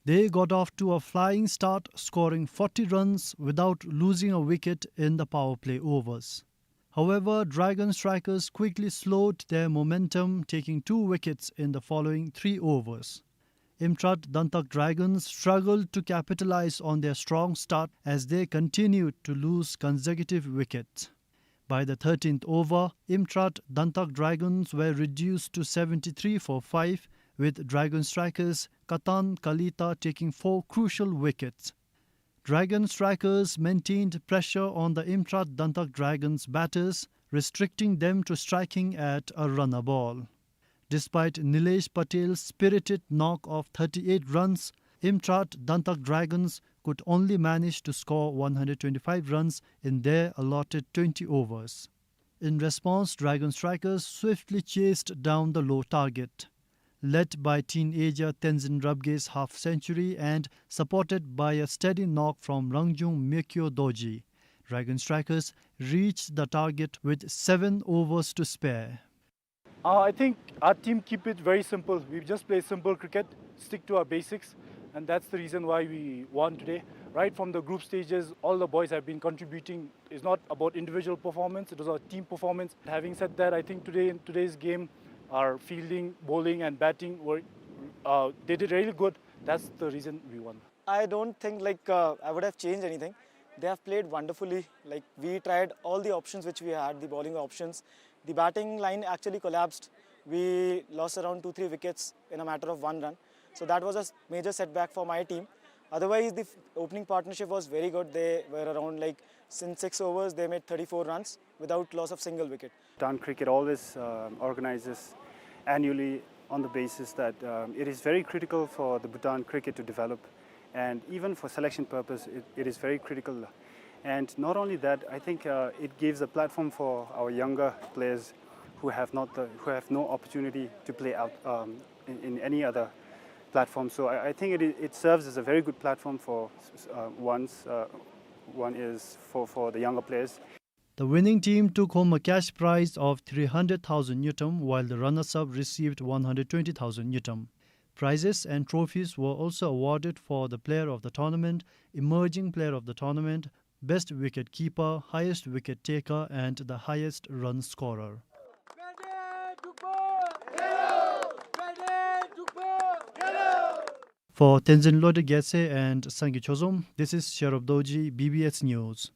They got off to a flying start, scoring forty runs without losing a wicket in the power play overs. However, Dragon Strikers quickly slowed their momentum, taking two wickets in the following three overs. Imtrat Dantak Dragons struggled to capitalize on their strong start as they continued to lose consecutive wickets. By the thirteenth over, Imtrat Dantak Dragons were reduced to seventy-three for five, with Dragon Strikers Katan Kalita taking four crucial wickets. Dragon Strikers maintained pressure on the Imtrat Dantak Dragons batters, restricting them to striking at a run a ball. Despite Nilesh Patel's spirited knock of thirty-eight runs, Imtrat Dantak Dragons could only manage to score one hundred twenty-five runs in their allotted twenty overs. In response, Dragon Strikers swiftly chased down the low target. Led by teenager Tenzin Rabge's half century and supported by a steady knock from Rangjung Mekyo Dorji, Dragon Strikers reached the target with seven overs to spare. Uh, I think our team keep it very simple. We just play simple cricket, stick to our basics, and that's the reason why we won today. Right from the group stages, all the boys have been contributing. It's not about individual performance, it was a team performance. Having said that, I think today, in today's game, our fielding, bowling and batting were, uh, they did really good. That's the reason we won. I don't think, like, uh, I would have changed anything. They have played wonderfully. Like, we tried all the options which we had, the bowling options. The batting line actually collapsed. We lost around two, three wickets in a matter of one run. So that was a s-, major setback for my team. Otherwise, the f-, opening partnership was very good. They were around, like, in six overs, they made thirty-four runs without loss of single wicket. Bhutan Cricket always, um, organizes annually on the basis that, um, it is very critical for the Bhutan cricket to develop, and even for selection purpose, it, it is very critical. And not only that, I think, uh, it gives a platform for our younger players who have not the, who have no opportunity to play out, um, in, in any other platform. So I, I think it, it serves as a very good platform for, uh, one's, uh, one is for, for the younger players. The winning team took home a cash prize of three hundred thousand ngultrum, while the runners-up received one hundred twenty thousand ngultrum. Prizes and trophies were also awarded for the player of the tournament, emerging player of the tournament, best wicket keeper, highest wicket taker, and the highest run scorer. For Tenzin Lode Gyatse and Sangay Chozom, this is Sherub Dorji, B B S News.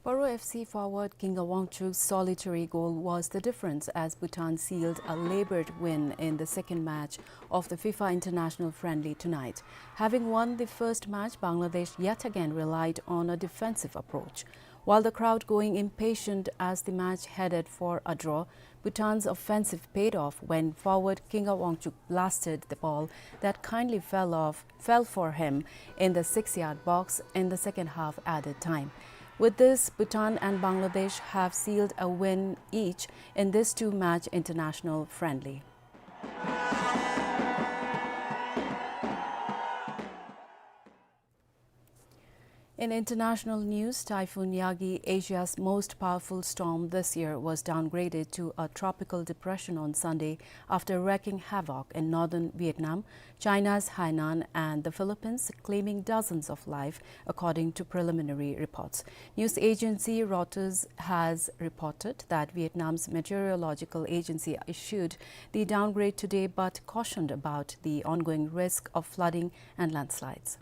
Paro F C forward Kinga Wangchuk's solitary goal was the difference as Bhutan sealed a laboured win in the second match of the FIFA international friendly tonight. Having won the first match, Bangladesh yet again relied on a defensive approach. While the crowd going impatient as the match headed for a draw, Bhutan's offensive paid off when forward Kinga Wangchuk blasted the ball that kindly fell off, fell for him in the six-yard box in the second half added time. With this, Bhutan and Bangladesh have sealed a win each in this two-match international friendly. In international news, Typhoon Yagi, Asia's most powerful storm this year, was downgraded to a tropical depression on Sunday after wreaking havoc in northern Vietnam, China's Hainan, and the Philippines, claiming dozens of life, according to preliminary reports. News agency Reuters has reported that Vietnam's meteorological agency issued the downgrade today, but cautioned about the ongoing risk of flooding and landslides.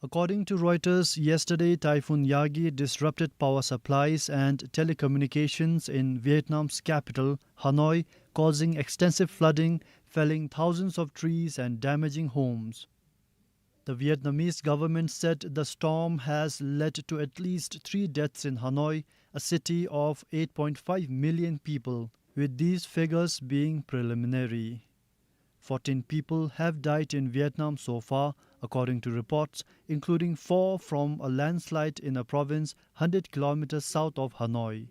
According to Reuters, yesterday, Typhoon Yagi disrupted power supplies and telecommunications in Vietnam's capital, Hanoi, causing extensive flooding, felling thousands of trees and damaging homes. The Vietnamese government said the storm has led to at least three deaths in Hanoi, a city of eight point five million people, with these figures being preliminary. Fourteen people have died in Vietnam so far, according to reports, including four from a landslide in a province hundred kilometers south of Hanoi.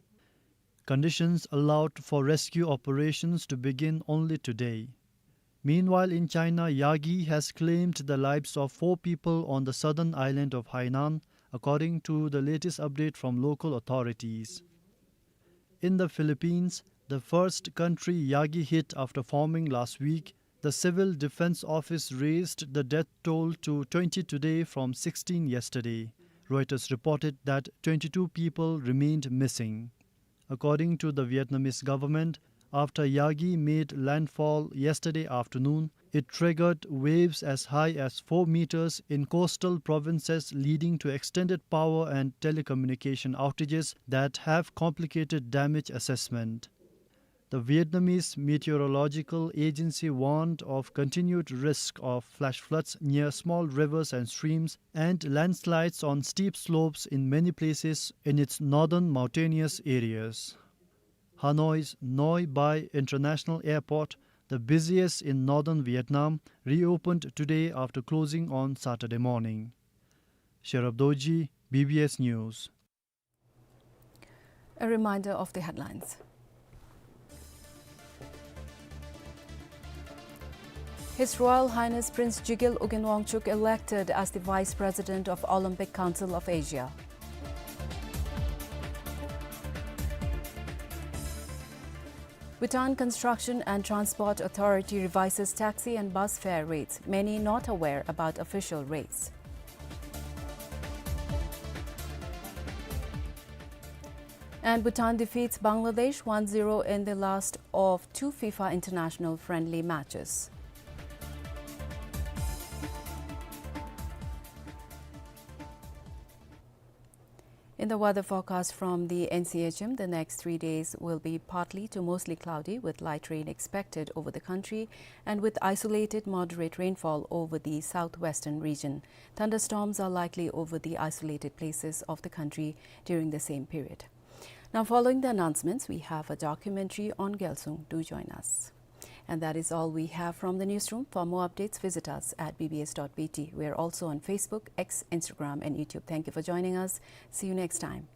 Conditions allowed for rescue operations to begin only today. Meanwhile, in China, Yagi has claimed the lives of four people on the southern island of Hainan, according to the latest update from local authorities. In the Philippines, the first country Yagi hit after forming last week, the Civil Defense Office raised the death toll to twenty today from sixteen yesterday. Reuters reported that twenty-two people remained missing. According to the Vietnamese government, after Yagi made landfall yesterday afternoon, it triggered waves as high as four meters in coastal provinces, leading to extended power and telecommunication outages that have complicated damage assessment. The Vietnamese Meteorological Agency warned of continued risk of flash floods near small rivers and streams and landslides on steep slopes in many places in its northern mountainous areas. Hanoi's Noi Bai International Airport, the busiest in northern Vietnam, reopened today after closing on Saturday morning. Sherab Dorji, B B S News. A reminder of the headlines. His Royal Highness Prince Jigel Ugyen Wangchuck elected as the Vice President of Olympic Council of Asia. Bhutan Construction and Transport Authority revises taxi and bus fare rates, many not aware about official rates. And Bhutan defeats Bangladesh one zero in the last of two FIFA international friendly matches. In the weather forecast from the N C H M, the next three days will be partly to mostly cloudy with light rain expected over the country and with isolated moderate rainfall over the southwestern region. Thunderstorms are likely over the isolated places of the country during the same period. Now, following the announcements, we have a documentary on Gyalsung. Do join us. And that is all we have from the newsroom. For more updates, visit us at B B S dot B T. We are also on Facebook, X, Instagram, and YouTube. Thank you for joining us. See you next time.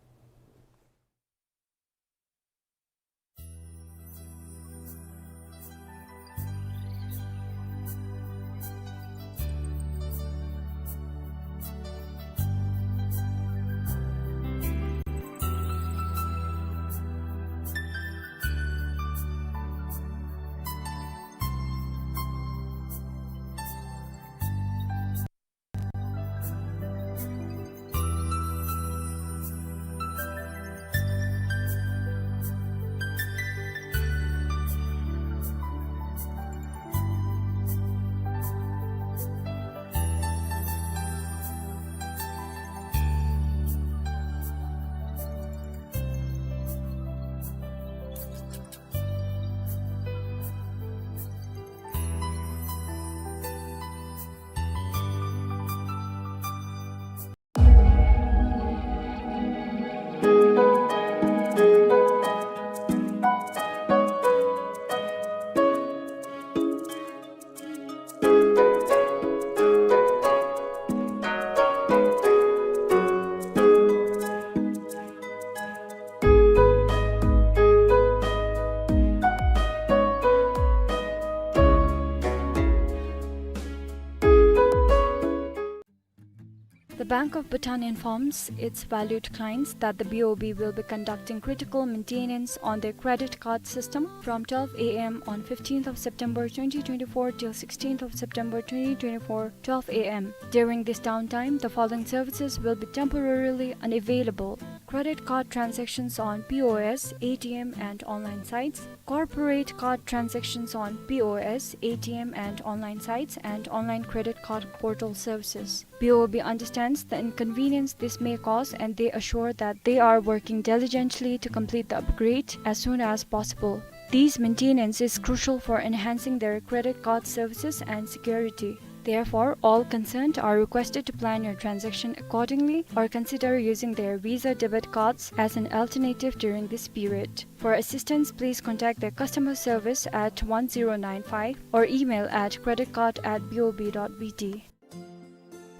Bank of Bhutan informs its valued clients that the B O B will be conducting critical maintenance on their credit card system from twelve A M on fifteenth of September twenty twenty-four till sixteenth of September twenty twenty-four, twelve A M. During this downtime, the following services will be temporarily unavailable: credit card transactions on P O S, A T M, and online sites, corporate card transactions on P O S, A T M, and online sites, and online credit card portal services. B O B understands the inconvenience this may cause, and they assure that they are working diligently to complete the upgrade as soon as possible. This maintenance is crucial for enhancing their credit card services and security. Therefore, all concerned are requested to plan your transaction accordingly or consider using their Visa debit cards as an alternative during this period. For assistance, please contact their customer service at one zero nine five or email at credit card at B O B dot B T.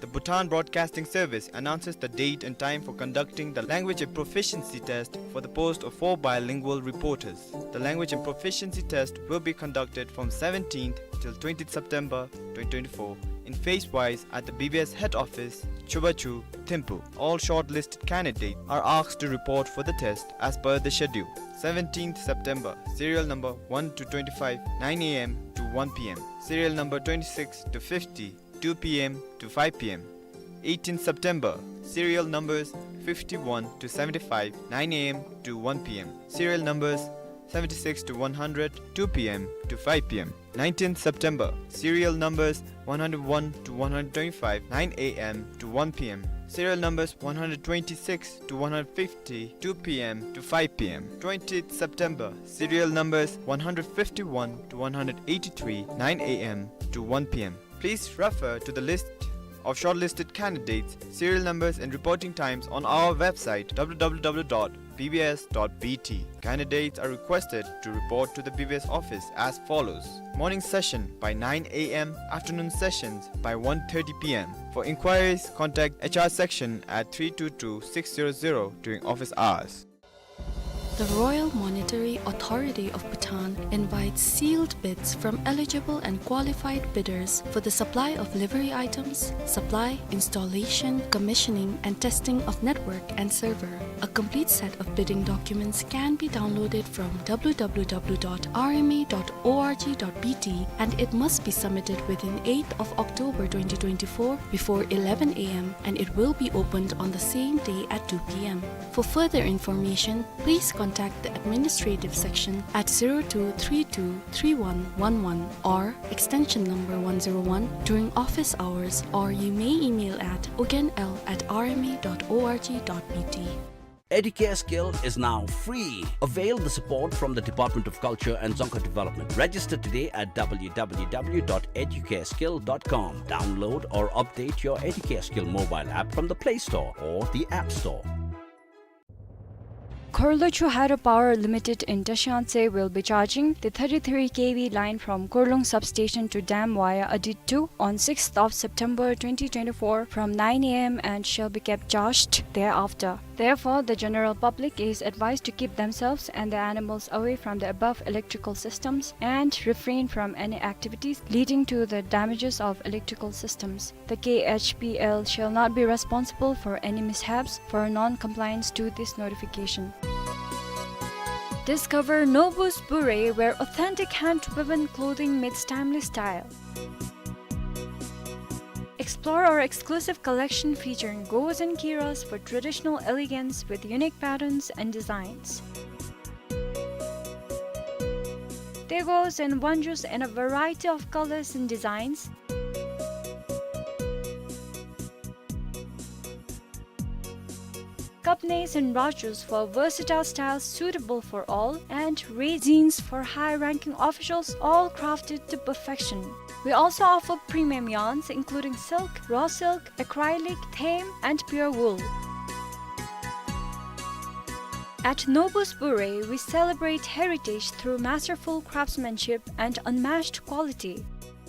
The Bhutan Broadcasting Service announces the date and time for conducting the language and proficiency test for the post of four bilingual reporters. The language and proficiency test will be conducted from seventeenth till twentieth September twenty twenty-four in phase wise at the B B S head office, Chubachu, Thimphu. All shortlisted candidates are asked to report for the test as per the schedule. Seventeenth September, serial number one to twenty-five, nine A M to one P M. Serial number twenty-six to fifty, two P M to five P M. Eighteenth September, serial numbers fifty-one to seventy-five, nine A M to one P M. Serial numbers seventy-six to one hundred, two P M to five P M. Nineteenth September, serial numbers one hundred one to one hundred twenty-five, nine A M to one P M. Serial numbers one hundred twenty-six to one hundred fifty, two P M to five P M. Twentieth September, serial numbers one hundred fifty-one to one hundred eighty-three, nine A M to one P M. Please refer to the list of shortlisted candidates, serial numbers and reporting times on our website, W W W dot B B S dot B T. Candidates are requested to report to the B B S office as follows. Morning session by nine A M, afternoon sessions by one thirty P M. For inquiries, contact H R section at three two two six zero zero during office hours. The Royal Monetary Authority of Bhutan invites sealed bids from eligible and qualified bidders for the supply of livery items, supply, installation, commissioning, and testing of network and server. A complete set of bidding documents can be downloaded from W W W dot R M A dot org dot B T, and it must be submitted within eighth of October twenty twenty-four before eleven A M, and it will be opened on the same day at two P M. For further information, please contact the administrative section at zero two three two three one one one or extension number one zero one during office hours, or you may email at ogenl at R M A dot org dot B T. Educare Skill is now free. Avail the support from the Department of Culture and Dzongkha Development. Register today at W W W dot educare skill dot com. Download or update your Educare Skill mobile app from the Play Store or the App Store. Khorlochu Hydro Power Limited in Tashiantse will be charging the thirty-three K V line from Khorlung substation to dam via Adit two on sixth of September twenty twenty-four from nine A M and shall be kept charged thereafter. Therefore, the general public is advised to keep themselves and their animals away from the above electrical systems and refrain from any activities leading to the damages of electrical systems. The K H P L shall not be responsible for any mishaps for non-compliance to this notification. Discover Nobu's Bure, where authentic hand-woven clothing meets timely style. Explore our exclusive collection featuring gos and kiras for traditional elegance with unique patterns and designs. Tegos and wanjus in a variety of colors and designs. Kapnes and rajus for versatile styles suitable for all, and raisins for high-ranking officials, all crafted to perfection. We also offer premium yarns including silk, raw silk, acrylic, thaim, and pure wool. At Nobu's Bure, we celebrate heritage through masterful craftsmanship and unmatched quality.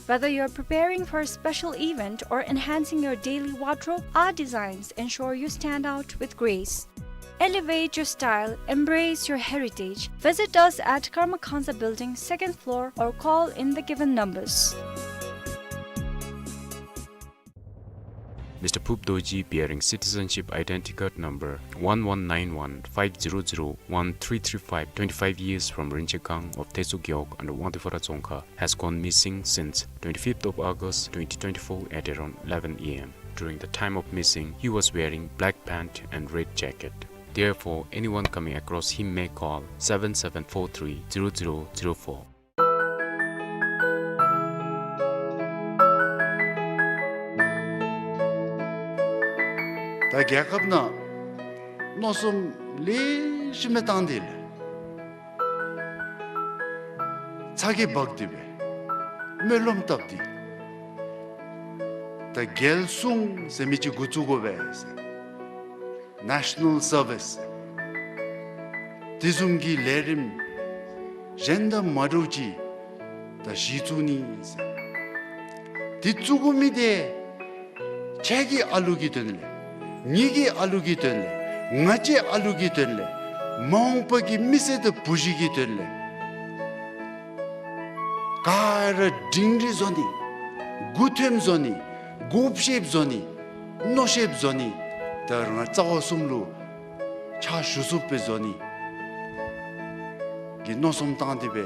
Whether you're preparing for a special event or enhancing your daily wardrobe, our designs ensure you stand out with grace. Elevate your style, embrace your heritage. Visit us at Karma Khansa Building, second floor, or call in the given numbers. Mister Phup Dorji, bearing citizenship identity card number one one nine one five zero zero one three three five, twenty-five years, from Rinchagang of Tezu Gewog under Wangdue Phodrang Dzongkha, has gone missing since twenty-fifth of August twenty twenty-four at around eleven A M. During the time of missing, he was wearing black pant and red jacket. Therefore, anyone coming across him may call seven seven four three zero zero zero four. ད་རྒྱལ་ཁབ་ནང་མནོ་བསམ་ལེ་ཤ་མི་བཏང་སྟེ་ལས་ཚ་གྱང་འབག་སྟེ་སྦེ་སྨོན་ལམ་བཏབ་སྟེ། ད་རྒྱལ་སྲུང་ཟེར་མི་ཅིག་འགོ་བཙུགས་དགོ་པས་ཟེར། National Service དེ་བཟུམ་གྱི་ལས་རིམ་གཞན་དང་མ་འདྲཝ་ཅིག་ད་གཞི་བཙུགས་ནི་ཟེར། དེ་བཙུགས་དགོ་མི་དེ་ཁྱེད་ཀྱི་ཨ་ལུ་གི་དོན་ལས། ངེ་གི་ཨ་ལུ་གི་དོན་ལས། ང་བཅས་ཨ་ལུ་གི་དོན་ལས། མ་འོངས་པ་གི་མི་སེར་དང་བུ་གཞི་གི་དོན་ལས། ག་ར་སྒྲིང་སྒྲི་བཟོ་ནི། མགུ་འཐོམ་བཟོ་ནི། མགུ་བཤེབ་བཟོ་ནི། མནོ་བཤེབ་བཟོ་ནི། ད་རང་རྩ་བ་གསུམ་ལུ་ཕྱག་ཞུ་ཚུགསཔ་སྦེ་བཟོ་ནི་གི་མནོ་བསམ་བཏང་སྟེ་སྦེ་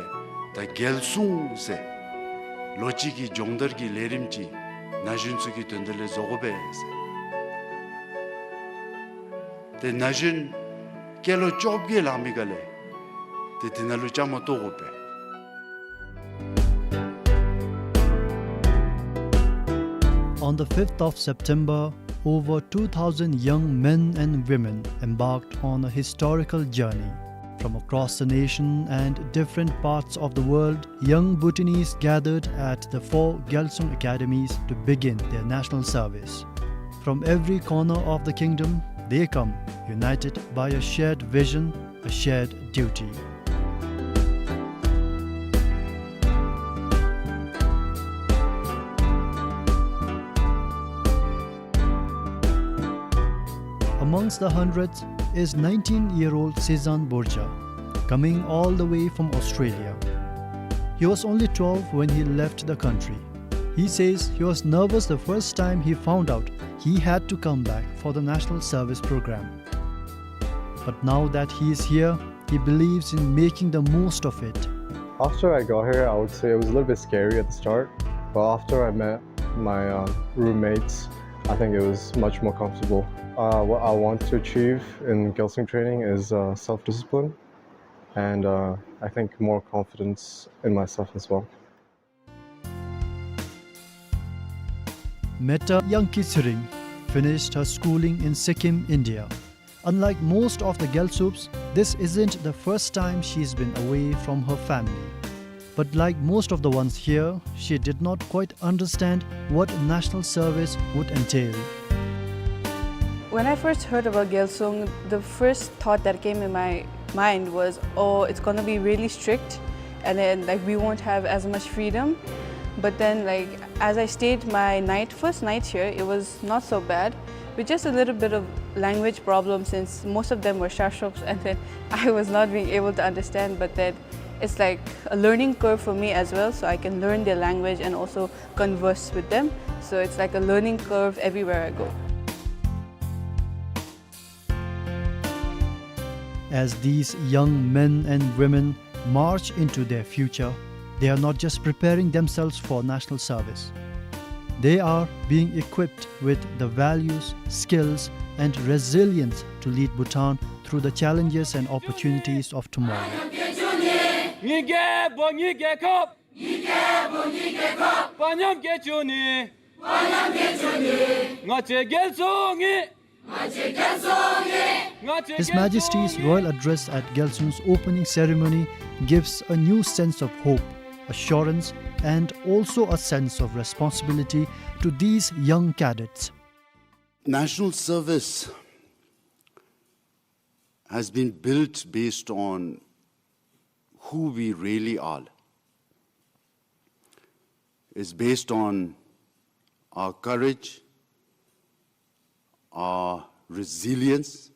ད་རྒྱལ་སྲུང་ཟེར་ལོ་གཅིག་གི་སྦྱོང་བརྡར་གྱི་ལས་རིམ་ཅིག་ན་གཞོན་ཚུ་གི་དོན་དག་ལས་བཟོ་དགོ་པས་ཟེར། ཏེ་ན་གཞོན་སྐྱེས་ལོ་བཅོ་བརྒྱད་ལང་མི་ག་ལས་ཏེ་དེ་ནང་ལུ་བཅའ་མར་གཏོགས་དགོ་པས། On the fifth of September, over two thousand young men and women embarked on a historical journey. From across the nation and different parts of the world, young Bhutanese gathered at the four Gyalsung academies to begin their national service. From every corner of the kingdom, they come, united by a shared vision, a shared duty. Amongst the hundreds is nineteen-year-old Sezan Borja, coming all the way from Australia. He was only twelve when he left the country. He says he was nervous the first time he found out he had to come back for the national service program. But now that he is here, he believes in making the most of it. After I got here, I would say it was a little bit scary at the start, but after I met my, uh, roommates, I think it was much more comfortable. Uh, what I want to achieve in Gyalsung training is, uh, self-discipline and, uh, I think more confidence in myself as well. Metta Yangki Tshering finished her schooling in Sikkim, India. Unlike most of the Gyalsups, this isn't the first time she's been away from her family. But like most of the ones here, she did not quite understand what national service would entail. When I first heard about Gyalsung, the first thought that came in my mind was, "Oh, it's gonna be really strict, and then, like, we won't have as much freedom." But then, like, as I stayed my night, first night here, it was not so bad, with just a little bit of language problem, since most of them were Shoshoks, and then I was not being able to understand. But then it's like a learning curve for me as well, so I can learn their language and also converse with them. So it's like a learning curve everywhere I go. As these young men and women march into their future, they are not just preparing themselves for national service. They are being equipped with the values, skills, and resilience to lead Bhutan through the challenges and opportunities of tomorrow. ངེའི་རྒྱལ་པོ་ངེའི་རྒྱལ་ཁབ། ངེའི་རྒྱལ་པོ་ངེའི་རྒྱལ་ཁབ། དཔའ་ཉམས་སྐྱེ་བཅུག་ནི། དཔའ་ཉམས་སྐྱེ་བཅུག་ནི། ང་བཅས་རྒྱལ་སྲུང་ཨིན། ང་བཅས་རྒྱལ་སྲུང་ཨིན། ང་བཅས་His Majesty's royal address at Gyalsung's opening ceremony gives a new sense of hope, assurance, and also a sense of responsibility to these young cadets. National service has been built based on who we really are. It's based on our courage, our resilience,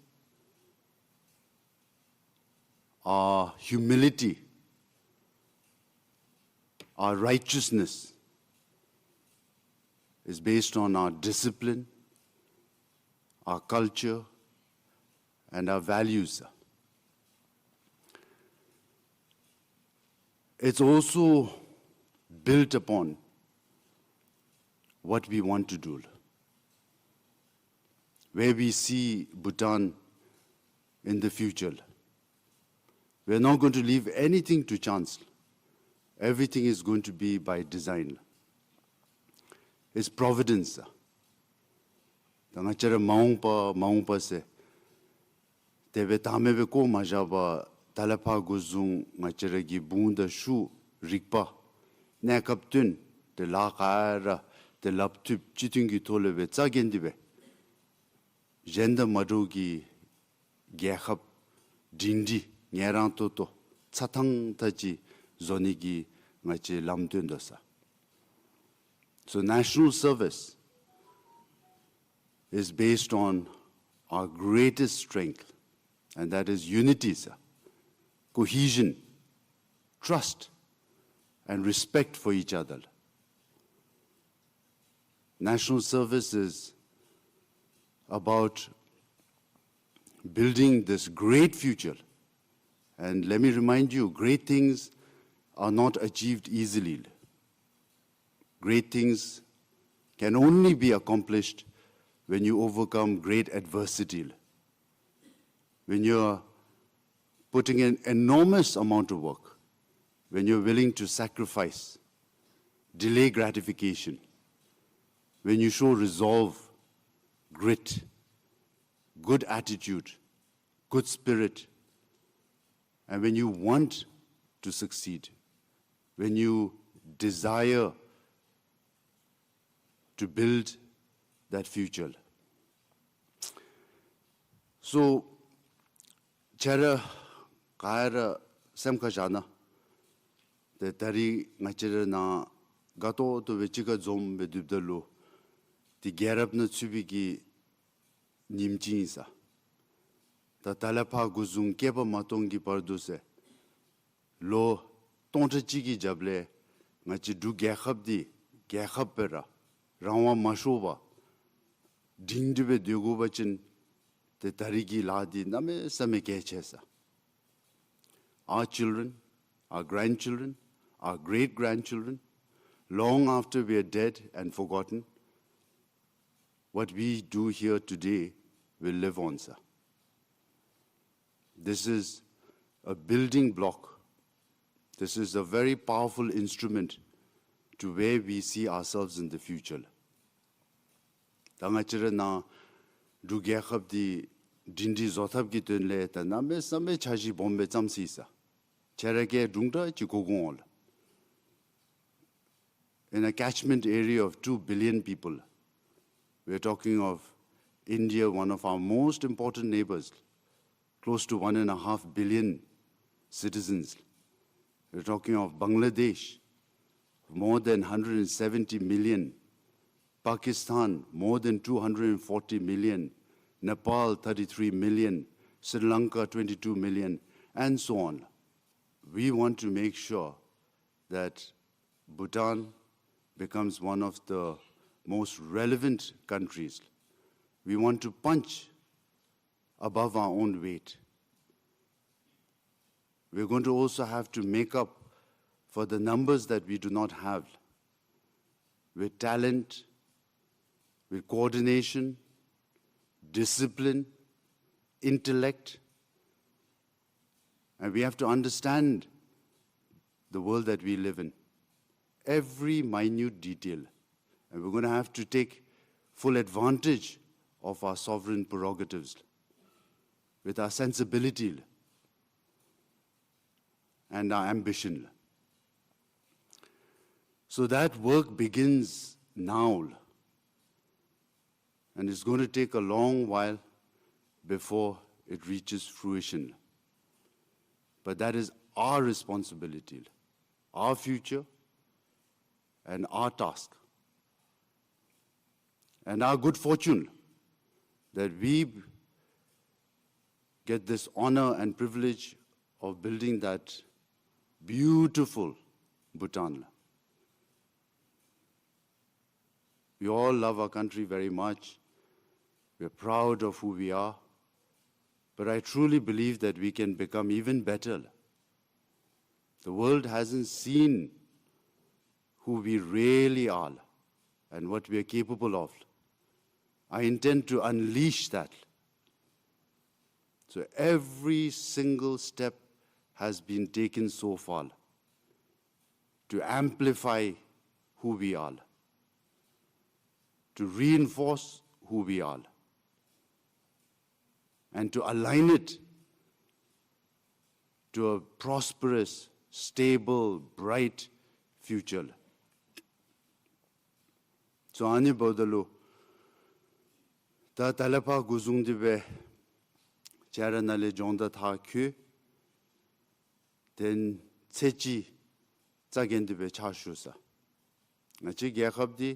our humility, our righteousness. It's based on our discipline, our culture, and our values. It's also built upon what we want to do, where we see Bhutan in the future. We are not going to leave anything to chance. Everything is going to be by design. It's providence. ད་ང་བཅས་ར་མ་འོངས་པ་མ་འོངས་པ་ཟེར་དེ་སྦེ་བདག་མེད་སྦེ་བཀོ་མ་བཞག་པར་ད་ལས་ཕར་འགོ་བཟུང་ང་བཅས་ར་གི་བུང་དང་ཤུགས་རིག་པ་གནས་སྐབས་བསྟུན་ཏེ་ལཱ་ག་ར་ཏེ་ལགཔ་མཐུད་སྤྱི་མཐུན་གྱི་ཐོག་ལས་སྦེ་རྩ་འགེངས་ཏེ་སྦེ་གཞན་དང་མ་འདྲཝ་གི་རྒྱལ་ཁབ་སྒྲིང་སྒྲི་ངལ་རངས་ཏོག་ཏོ་རྩ་ཐང་ཐང་ཅིག་བཟོ་ནི་གི་ང་བཅས་ལམ་སྟོན་དོ་ས། So national service is based on our greatest strength, and that is unity, sir. Cohesion, trust, and respect for each other. National service is about building this great future. And let me remind you, great things are not achieved easily. Great things can only be accomplished when you overcome great adversity. When you are putting an enormous amount of work, when you're willing to sacrifice, delay gratification, when you show resolve, grit, good attitude, good spirit, and when you want to succeed, when you desire to build that future. So, ཁྱེད་ར་ག་ར་སེམས་ཁར་བཞག་ན། ཏེ་ད་རིས་ང་བཅས་ར་ནཱ་དགའ་ཏོག་ཏོ་སྦེ་གཅིག་ཁར་འཛོམས་སྦེ་སྡོདཔ་ད་ལུ་ཏེ་རྒྱལ་རབས་ནང་ཚུད་པའི་གི་ཉིནམ་ཅིག་ཨིན་ས། ད་ད་ལས་ཕར་འགོ་བཟུང་བསྐལ་པ་མ་སྟོང་གི་བར་དུ་ཟེར་ལོ་སྟོང་ཕྲག་གཅིག་གི་རྒྱབ་ལས་ང་བཅས་འབྲུག་རྒྱལ་ཁབ་འདི་རྒྱལ་ཁབ་སྦེ་ར་རང་དབང་མ་ཤོར་བར་སྒྲིང་སྒྲི་སྦེ་སྡོད་དགོ་པ་ཅིན་ཏེ་ད་རིས་ཀྱི་ལཱ་འདི་གནམ་མེད་ས་མེད་གལ་ཆེ་ས། Our children, our grandchildren, our great grandchildren, long after we are dead and forgotten, what we do here today will live on, sir. This is a building block. This is a very powerful instrument to where we see ourselves in the future. ད་ང་བཅས་ར་ནཱ་འབྲུག་རྒྱལ་ཁབ་འདི་སྒྲིང་སྒྲི་བཟོ་ཐབས་ཀྱི་དོན་ལས་ད་གནམ་མེད་ས་མེད་འཆར་གཞི་སྦོམ་སྦེ་བརྩམས་ཅི་ས། ཁྱེད་ར་གིས་དྲུང་འདྲ་ཅིག་གོ་གོ་འོང་ལགས། In a catchment area of two billion people, we're talking of India, one of our most important neighbors, close to one and a half billion citizens. We're talking of Bangladesh, more than hundred and seventy million, Pakistan, more than two hundred and forty million, Nepal, thirty-three million, Sri Lanka, twenty-two million, and so on. We want to make sure that Bhutan becomes one of the most relevant countries. We want to punch above our own weight. We're going to also have to make up for the numbers that we do not have with talent, with coordination, discipline, intellect, and we have to understand the world that we live in, every minute detail. And we're gonna have to take full advantage of our sovereign prerogatives with our sensibility and our ambition. So that work begins now. And it's going to take a long while before it reaches fruition. But that is our responsibility, our future, and our task. And our good fortune that we get this honor and privilege of building that beautiful Bhutan. We all love our country very much. We're proud of who we are, but I truly believe that we can become even better. The world hasn't seen who we really are and what we are capable of. I intend to unleash that. So every single step has been taken so far to amplify who we are, to reinforce who we are, and to align it to a prosperous, stable, bright future. So ཨ་ནི་འབདཝ་ད་ལུ་ད་ད་ལས་ཕར་འགོ་བཟུང་སྟེ་སྦེ་ཁྱེད་ར་ནཱ་ལས་སྦྱོང་བརྡར་མཐར་འཁྱོལ། དེ་ཚེ་གཅིག་རྩ་འགེངས་ཏེ་སྦེ་ཕྱག་ཞུ་ས། ང་བཅས་རྒྱལ་ཁབ་འདི་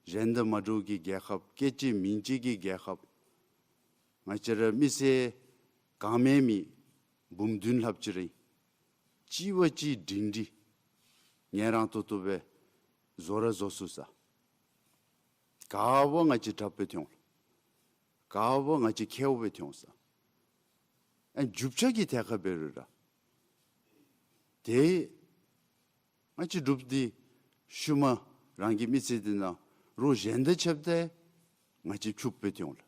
གཞན་དང་མ་འདྲཝ་གི་རྒྱལ་ཁབ། སྐད་གཅིག་མིང་གཅིག་གི་རྒྱལ་ཁབ། ང་བཅས་ར་མི་སེར་གང་མེད་མི་འབུམ་བདུན་ལྷགཔ་ཅིག་ར་ཨིན། གཅིག་བ་གཅིག་སྒྲིང་སྒྲི་ངལ་རངས་ཏོག་ཏོ་སྦེ་བཟོ་ར་བཟོ་ཚུགས་ས། ག་བ་ང་བཅས་དྲགཔ་སྦེ་ཐོན་འོང་། ག་བ་ང་བཅས་མཁསཔ་སྦེ་ཐོན་འོང་ས། ཨ་ནི་རྒྱུ་ཆ་གི་ཐད་ཁར་འབད་རུང་ར་ཏེ་ང་བཅས་འབྲུགཔ་འདི་ཤུལ་མ་རང་གི་མི་ཚེ་འདི་ནང་རོགས་གཞན་དང་ཕྱདཔ་ད་ང་བཅས་ཕྱུགཔ་སྦེ་ཐོན་འོང་ལགས།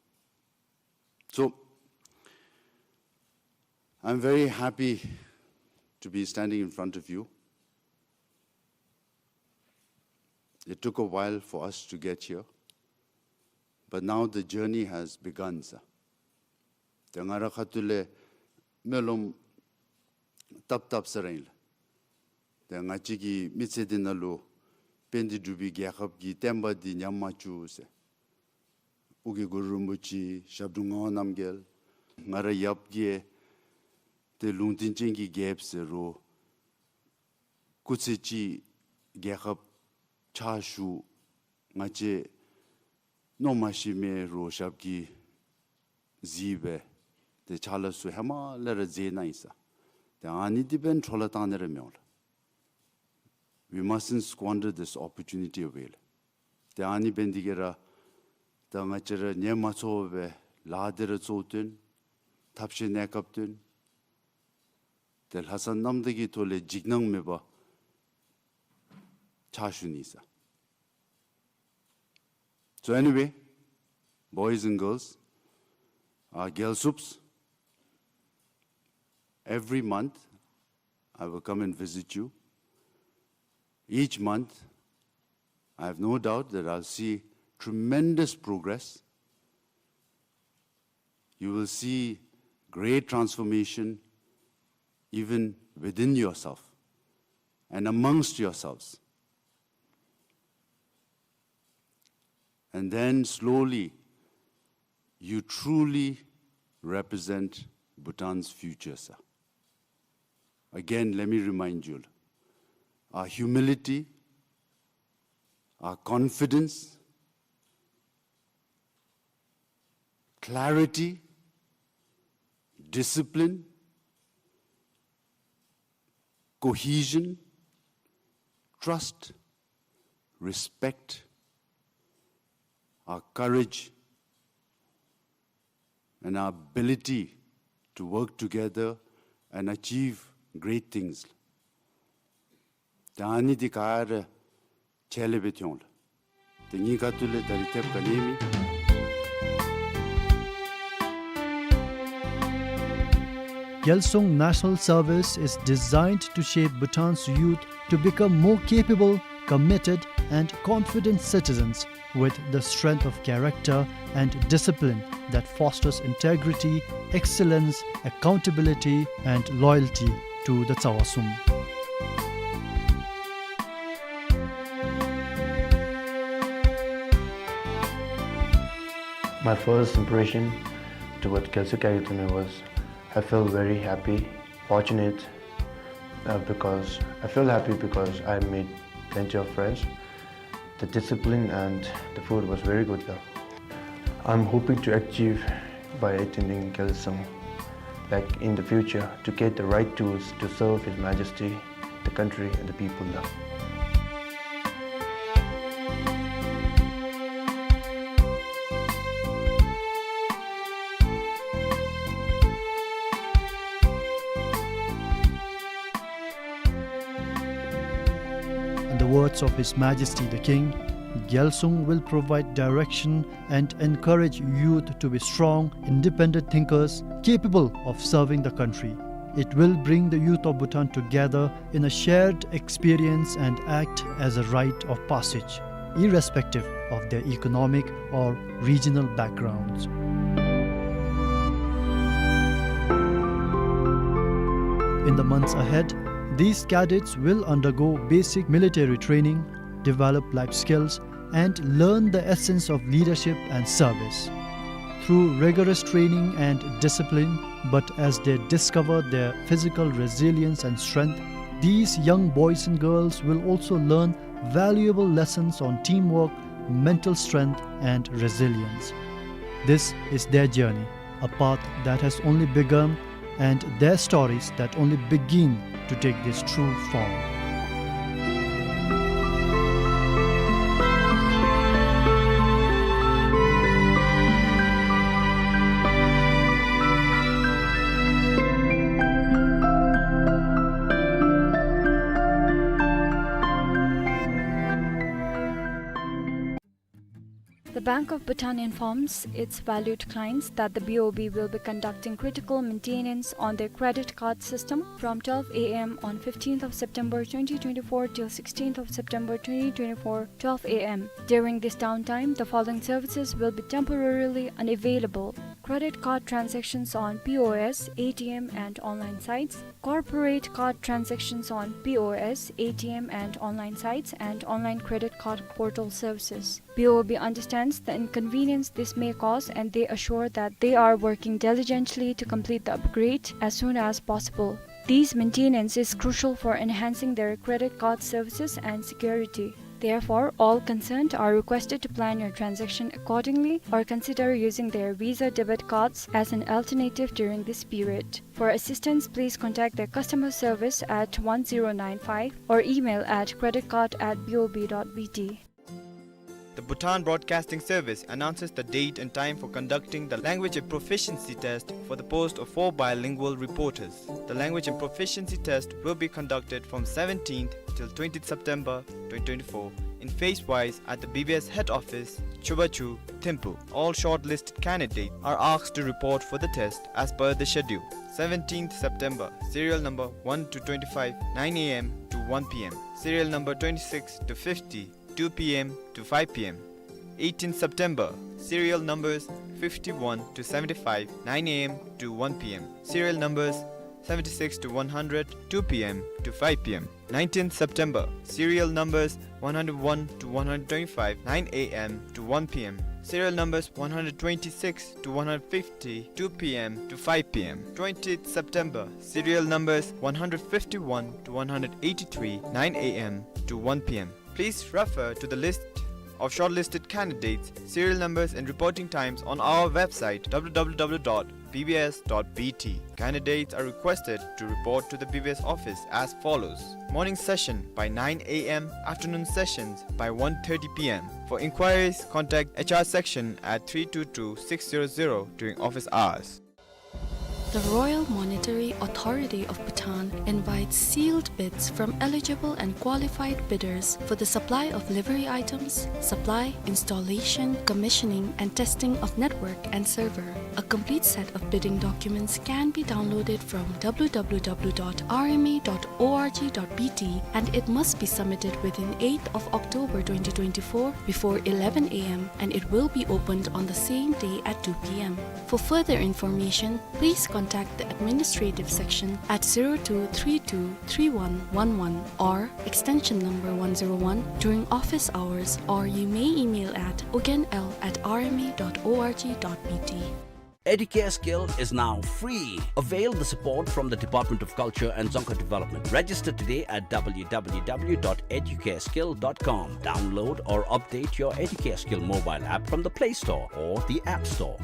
So, I'm very happy to be standing in front of you. It took a while for us to get here, but now the journey has begun, sir. ཏེ་ང་རའི་ཁ་ཐུག་ལས་སྨོན་ལམ་བཏབ་བཏབ་ས་ར་ཨིན་ལགས། ཏེ་ང་བཅས་ཀྱི་མི་ཚེ་འདི་ནང་ལུ་དཔལ་ལྡན་འབྲུག་པའི་རྒྱལ་ཁབ་ཀྱི་བསྟན་པ་འདི་ཉམས་མ་བཅུག་ཟེར། ཨོ་རྒྱན་གུ་རུ་རིན་པོ་ཆེ། ཞབས་དྲུང་ངག་དབང་རྣམ་རྒྱལ། ང་རའི་ཡབ་ཀྱི་ཏེ་ལུང་བསྟན་ཅན་གྱི་རྒྱལཔོ་ཟེར་རུང་སྐུ་ཚེ་གཅིག་རྒྱལ་ཁབ་ཕྱག་ཞུ། ང་བཅས་མནོ་མ་ཤེས་མི་རོགས་ཞབས་ཀྱིས་གཟིགས་སྦེ་ཏེ་ཕྱག་ལཱ་ཚུ་ཧེ་མ་ལས་ར་མཛད་གནང་ཡི་ས། ཏེ་ཨ་ནི་འདི་འབདན་འཕྲོ་བརླག་བཏང་ནི་ར་མི་འོང་ལགས། We mustn't squander this opportunity away ལགས། ཏེ་ཨ་ནི་འབད་ནི་འདི་གིས་ར་ད་ང་བཅས་ར་ཉན་མ་ཚུགས་པར་ལཱ་འདི་ར་གཙོ་བོ་བཏོན། ཐབས་ཤེས་གནས་སྐབས་བཏོན། ཏེ་ལྷག་བསམ་རྣམ་དག་གི་ཐོག་ལས་འཇིགས་སྣང་མེད་པར་ཕྱག་ཞུ་ནི་ས། So anyway, boys and girls, uh, རྒྱལ་སྲུངཔ། Every month, I will come and visit you. Each month, I have no doubt that I'll see tremendous progress. You will see great transformation even within yourself and amongst yourselves. And then slowly, you truly represent Bhutan's future, sir. Again, let me remind you, our humility, our confidence, clarity, discipline, cohesion, trust, respect, our courage, and our ability to work together and achieve great things. ད་ཨ་ནི་འདི་ག་ར་ཆ་ལས་སྦེ་ཐོན་འོང་ལགས། ཏེ་ངེའི་ཁ་ཐུག་ལས་ད་རིས་ཐེབས་ག་ནི་མེད། Gyalsung National Service is designed to shape Bhutan's youth to become more capable, committed, and confident citizens with the strength of character and discipline that fosters integrity, excellence, accountability, and loyalty to the Tsawa Sum. My first impression toward Gyalsung Academy was, I felt very happy, fortunate, uh, because I feel happy because I made plenty of friends. The discipline and the food was very good, though. I'm hoping to achieve by attending Gyalsung, like, in the future, to get the right tools to serve His Majesty, the country, and the people, though. of His Majesty the King, Gyalsung will provide direction and encourage youth to be strong, independent thinkers capable of serving the country. It will bring the youth of Bhutan together in a shared experience and act as a rite of passage, irrespective of their economic or regional backgrounds. In the months ahead, these cadets will undergo basic military training, develop life skills, and learn the essence of leadership and service. Through rigorous training and discipline, but as they discover their physical resilience and strength, these young boys and girls will also learn valuable lessons on teamwork, mental strength, and resilience. This is their journey, a path that has only begun, and their stories that only begin to take this true form. The Bank of Bhutan informs its valued clients that the B O B will be conducting critical maintenance on their credit card system from twelve A M on fifteenth of September twenty twenty-four till sixteenth of September twenty twenty-four, twelve A M. During this downtime, the following services will be temporarily unavailable: credit card transactions on P O S, A T M, and online sites, corporate card transactions on P O S, A T M, and online sites, and online credit card portal services. B O B understands the inconvenience this may cause, and they assure that they are working diligently to complete the upgrade as soon as possible. This maintenance is crucial for enhancing their credit card services and security. Therefore, all concerned are requested to plan your transaction accordingly or consider using their Visa debit cards as an alternative during this period. For assistance, please contact their customer service at one zero nine five or email at credit card at B O B dot B T. The Bhutan Broadcasting Service announces the date and time for conducting the language and proficiency test for the post of four bilingual reporters. The language and proficiency test will be conducted from seventeenth till twentieth September twenty twenty-four in phase wise at the B B S head office, Chubachu, Thimphu. All shortlisted candidates are asked to report for the test as per the schedule. Seventeenth September, serial number one to twenty-five, nine A M to one P M. Serial number twenty-six to fifty, two P M to five P M. Eighteenth September, serial numbers fifty-one to seventy-five, nine A M to one P M. Serial numbers seventy-six to one hundred, two P M to five P M. Nineteenth September, serial numbers one hundred one to one hundred twenty-five, nine A M to one P M. Serial numbers one hundred twenty-six to one hundred fifty, two P M to five P M. Twentieth September, serial numbers one hundred fifty-one to one hundred eighty-three, nine A M to one P M. Please refer to the list of shortlisted candidates, serial numbers and reporting times on our website, W W W dot B B S dot B T. Candidates are requested to report to the B B S office as follows. Morning session by nine A M, afternoon sessions by one thirty P M. For inquiries, contact H R section at three two two six zero zero during office hours. The Royal Monetary Authority of Bhutan invites sealed bids from eligible and qualified bidders for the supply of livery items, supply, installation, commissioning, and testing of network and server. A complete set of bidding documents can be downloaded from W W W dot R M A dot org dot B T, and it must be submitted within eighth of October twenty twenty-four before eleven A M, and it will be opened on the same day at two P M. For further information, please contact the administrative section at zero two three two three one one one or extension number one zero one during office hours, or you may email at ogenl at R M A dot org dot B T. Educare Skill is now free. Avail the support from the Department of Culture and Dzongkha Development. Register today at W W W dot educare skill dot com. Download or update your Educare Skill mobile app from the Play Store or the App Store.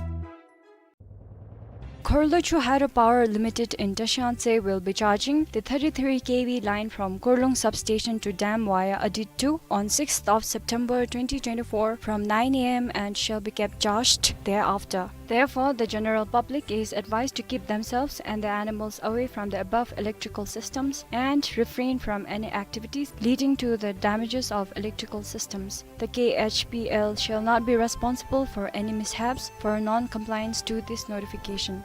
Khorlochhu Hydropower Limited in Tashiyangtse will be charging the thirty-three K V line from Korlung substation to dam via Adit two on sixth of September twenty twenty-four from nine A M and shall be kept charged thereafter. Therefore, the general public is advised to keep themselves and their animals away from the above electrical systems and refrain from any activities leading to the damages of electrical systems. The K H P L shall not be responsible for any mishaps for non-compliance to this notification.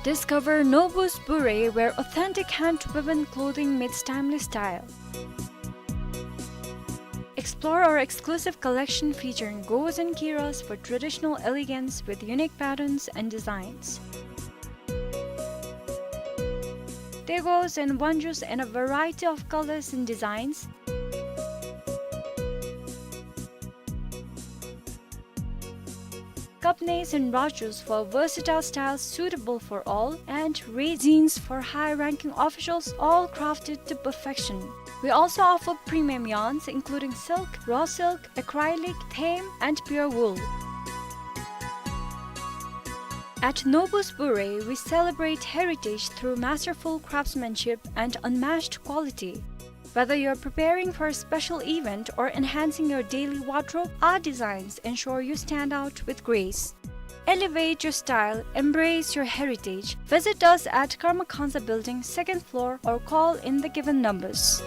Discover Nobu's Bure, where authentic hand-woven clothing meets timely style. Explore our exclusive collection featuring gos and kiras for traditional elegance with unique patterns and designs. Taegos and wonjus in a variety of colors and designs. Kapnes and rajus for versatile styles suitable for all, and rezins for high-ranking officials, all crafted to perfection. We also offer premium yarns including silk, raw silk, acrylic, thame, and pure wool. At Nobu's Bure, we celebrate heritage through masterful craftsmanship and unmatched quality. Whether you're preparing for a special event or enhancing your daily wardrobe, our designs ensure you stand out with grace. Elevate your style, embrace your heritage. Visit us at Karma Khansa Building, second floor, or call in the given numbers.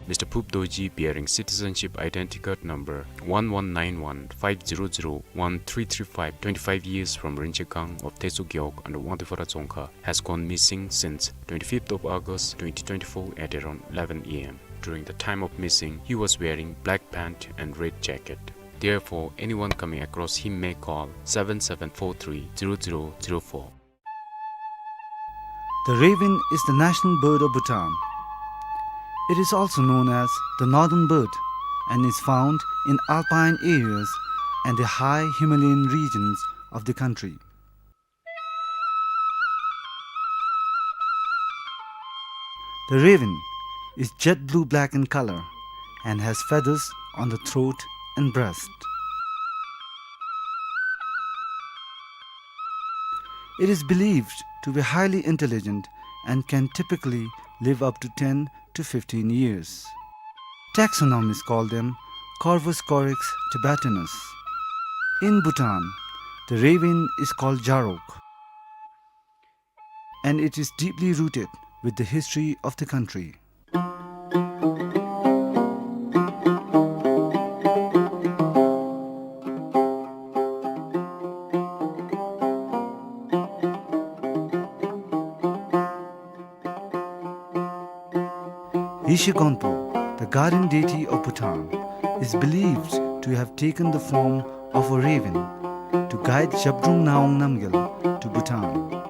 Mister Phup Dorji, bearing citizenship identity card number one one nine one five zero zero one three three five, twenty-five years, from Rinchegang of Teso Gewog under Wangdue Phodrang Dzongkha, has gone missing since twenty-fifth of August twenty twenty-four at around eleven A M. During the time of missing, he was wearing black pant and red jacket. Therefore, anyone coming across him may call seven seven four three zero zero zero four. The raven is the national bird of Bhutan. It is also known as the northern bird and is found in alpine areas and the high Himalayan regions of the country. The raven is jet blue-black in color and has feathers on the throat and breast. It is believed to be highly intelligent and can typically live up to ten to fifteen years. Taxonomists call them Corvus corax tibetanus. In Bhutan, the raven is called Jarok, and it is deeply rooted with the history of the country. Yeshe Gonpo, the guardian deity of Bhutan, is believed to have taken the form of a raven to guide Zhabdrung Ngawang Namgyal to Bhutan.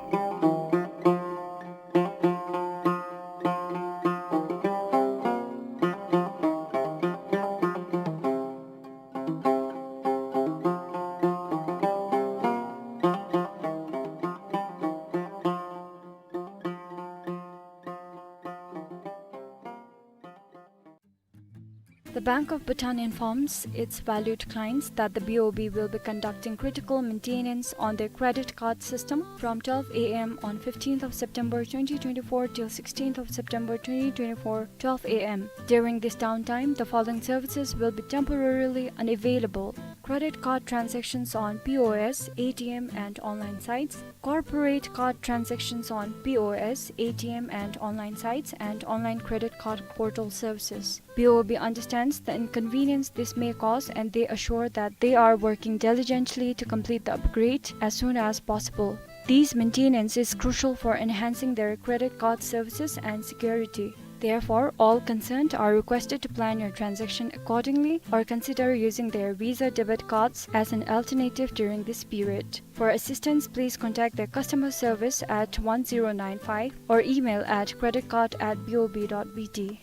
The Bank of Bhutan informs its valued clients that the B O B will be conducting critical maintenance on their credit card system from twelve A M on fifteenth of September twenty twenty-four till sixteenth of September twenty twenty-four, twelve A M. During this downtime, the following services will be temporarily unavailable: credit card transactions on P O S, A T M, and online sites, corporate card transactions on P O S, A T M, and online sites, and online credit card portal services. B O B understands the inconvenience this may cause, and they assure that they are working diligently to complete the upgrade as soon as possible. This maintenance is crucial for enhancing their credit card services and security. Therefore, all concerned are requested to plan your transaction accordingly or consider using their Visa debit cards as an alternative during this period. For assistance, please contact their customer service at one zero nine five or email at credit card at B O B dot B T.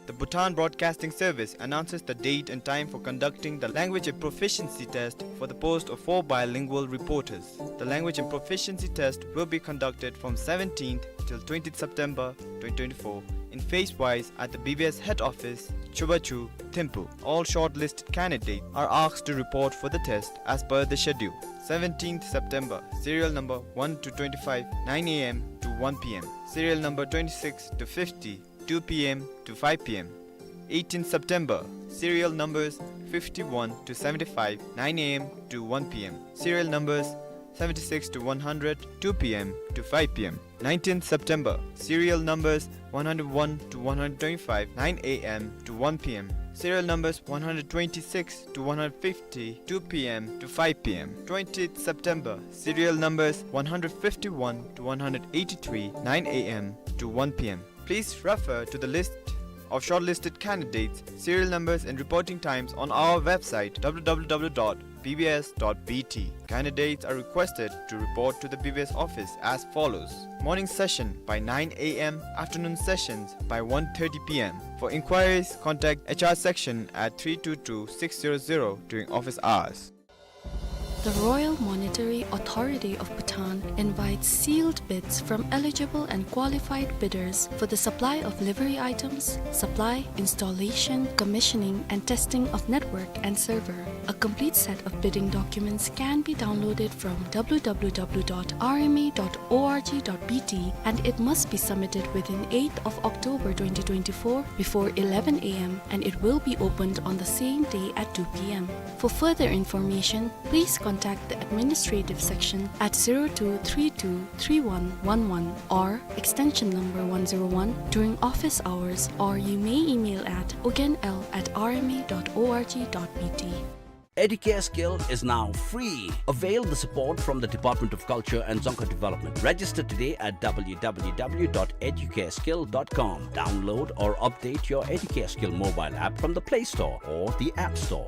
The Bhutan Broadcasting Service announces the date and time for conducting the language and proficiency test for the post of four bilingual reporters. The language and proficiency test will be conducted from seventeenth till twentieth September twenty twenty-four in phase-wise at the B B S head office, Chubachu, Thimphu. All shortlisted candidates are asked to report for the test as per the schedule. Seventeenth September, serial number one to twenty-five, nine A M to one P M. Serial number twenty-six to fifty, two P M to five P M. Eighteenth September, serial numbers fifty-one to seventy-five, nine A M to one P M. Serial numbers seventy-six to one hundred, two P M to five P M. Nineteenth September, serial numbers one hundred one to one hundred twenty-five, nine A M to one P M. Serial numbers one hundred twenty-six to one hundred fifty, two P M to five P M. Twentieth September, serial numbers one hundred fifty-one to one hundred eighty-three, nine A M to one P M. Please refer to the list of shortlisted candidates, serial numbers and reporting times on our website, W W W dot B B S dot B T. Candidates are requested to report to the B B S office as follows. Morning session by nine A M, afternoon sessions by one thirty P M. For inquiries, contact H R section at three two two six zero zero during office hours. The Royal Monetary Authority of Bhutan invites sealed bids from eligible and qualified bidders for the supply of livery items, supply, installation, commissioning, and testing of network and server. A complete set of bidding documents can be downloaded from W W W dot R M A dot org dot B T, and it must be submitted within eighth of October twenty twenty-four before eleven A M, and it will be opened on the same day at two P M. For further information, please contact the administrative section at zero two three two three one one one or extension number one zero one during office hours, or you may email at ugenl at R M A dot org dot B T. Educare Skill is now free. Avail the support from the Department of Culture and Dzongkha Development. Register today at W W W dot educare skill dot com. Download or update your Educare Skill mobile app from the Play Store or the App Store.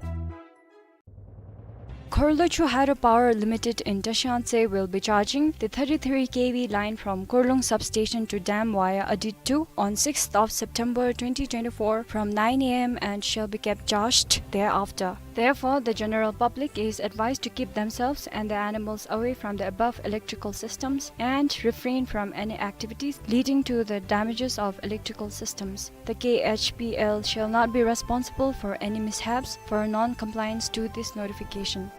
Khorlochu Hydropower Limited in Tashiyangtse will be charging the thirty-three K V line from Khorlung substation to dam via Adit two on sixth of September twenty twenty-four from nine A M and shall be kept charged thereafter. Therefore, the general public is advised to keep themselves and their animals away from the above electrical systems and refrain from any activities leading to the damages of electrical systems. The K H P L shall not be responsible for any mishaps for non-compliance to this notification.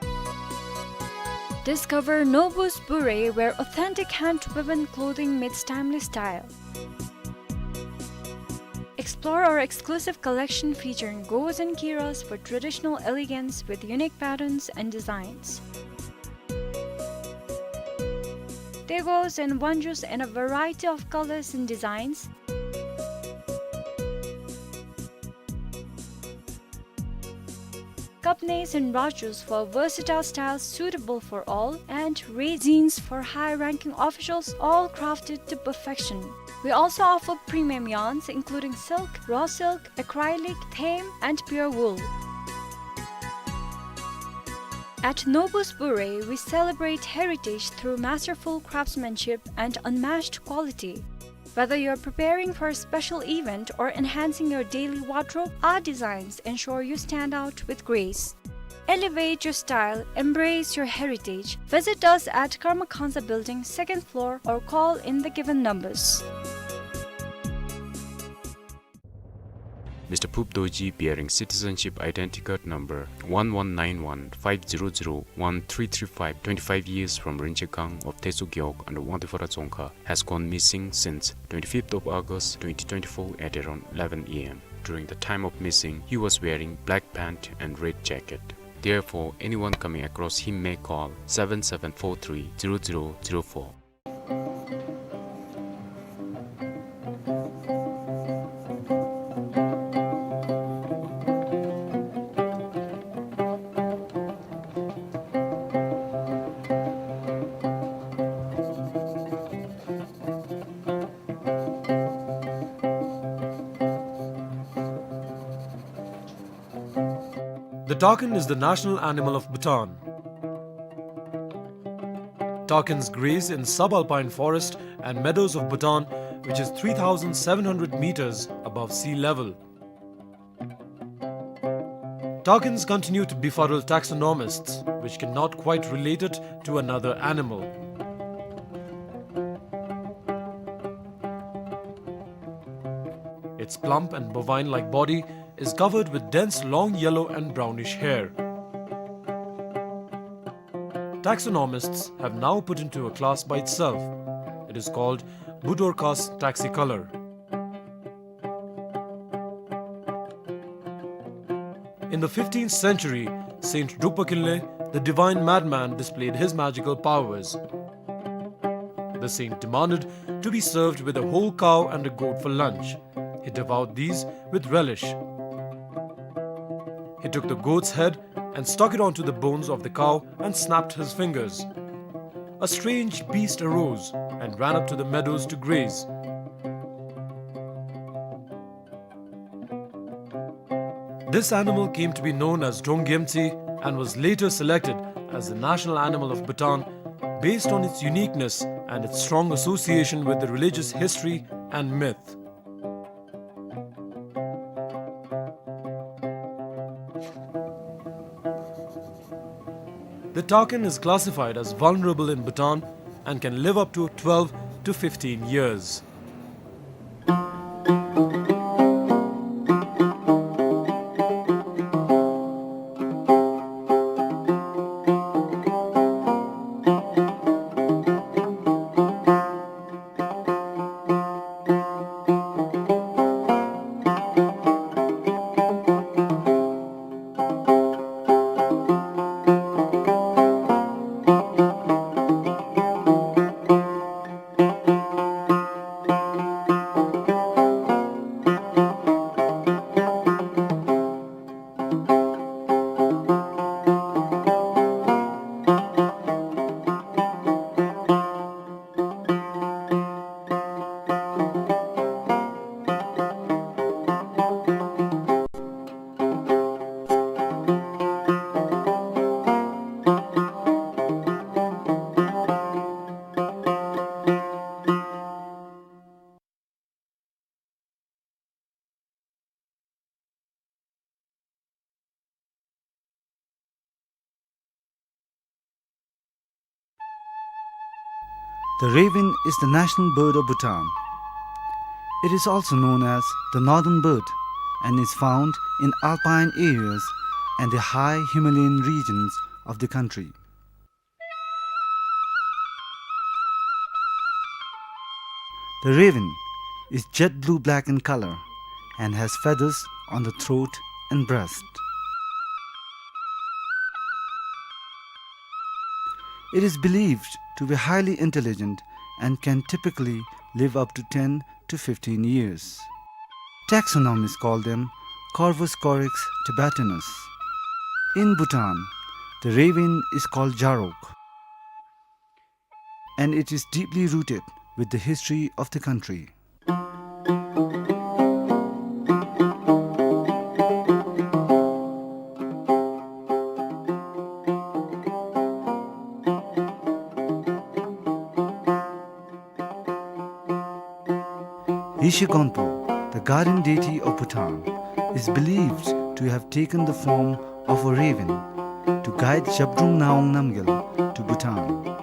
Discover Nobu's Bure, where authentic hand-woven clothing meets timely style. Explore our exclusive collection featuring gos and kiras for traditional elegance with unique patterns and designs. Tegos and wanjos in a variety of colors and designs. Kapnes and rajos for versatile styles suitable for all, and red jeans for high-ranking officials, all crafted to perfection. We also offer premium yarns including silk, raw silk, acrylic, thaim, and pure wool. At Nobu's Bure, we celebrate heritage through masterful craftsmanship and unmatched quality. Whether you're preparing for a special event or enhancing your daily wardrobe, our designs ensure you stand out with grace. Elevate your style, embrace your heritage. Visit us at Karma Khansa Building, second floor, or call in the given numbers. Mister Phup Dorji, bearing citizenship identity card number one one nine one five zero zero one three three five, twenty-five years, from Rinchagang of Teso Gewog under Wangdue Pharao Dzongkha, has gone missing since twenty-fifth of August twenty twenty-four at around eleven A M. During the time of missing, he was wearing black pant and red jacket. Therefore, anyone coming across him may call seven seven four three zero zero zero four. The takin is the national animal of Bhutan. Takins graze in subalpine forest and meadows of Bhutan, which is three thousand seven hundred meters above sea level. Takins continue to befuddle taxonomists, which cannot quite relate it to another animal. Its plump and bovine-like body is covered with dense long yellow and brownish hair. Taxonomists have now put into a class by itself. It is called Budorcas taxicolor. In the fifteenth century, Saint Drukpa Kinley, the divine madman, displayed his magical powers. The saint demanded to be served with a whole cow and a goat for lunch. He devoured these with relish. He took the goat's head and stuck it onto the bones of the cow and snapped his fingers. A strange beast arose and ran up to the meadows to graze. This animal came to be known as Donggyemtsi and was later selected as the national animal of Bhutan based on its uniqueness and its strong association with the religious history and myth. The takin is classified as vulnerable in Bhutan and can live up to twelve to fifteen years. The raven is the national bird of Bhutan. It is also known as the northern bird and is found in alpine areas and the high Himalayan regions of the country. The raven is jet blue-black in color and has feathers on the throat and breast. It is believed to be highly intelligent and can typically live up to ten to fifteen years. Taxonomists call them Corvus corax tibetanus. In Bhutan, the raven is called Jarok, and it is deeply rooted with the history of the country. Yeshe Gonpo, the guardian deity of Bhutan, is believed to have taken the form of a raven to guide Zhabdrung Ngawang Namgyal to Bhutan.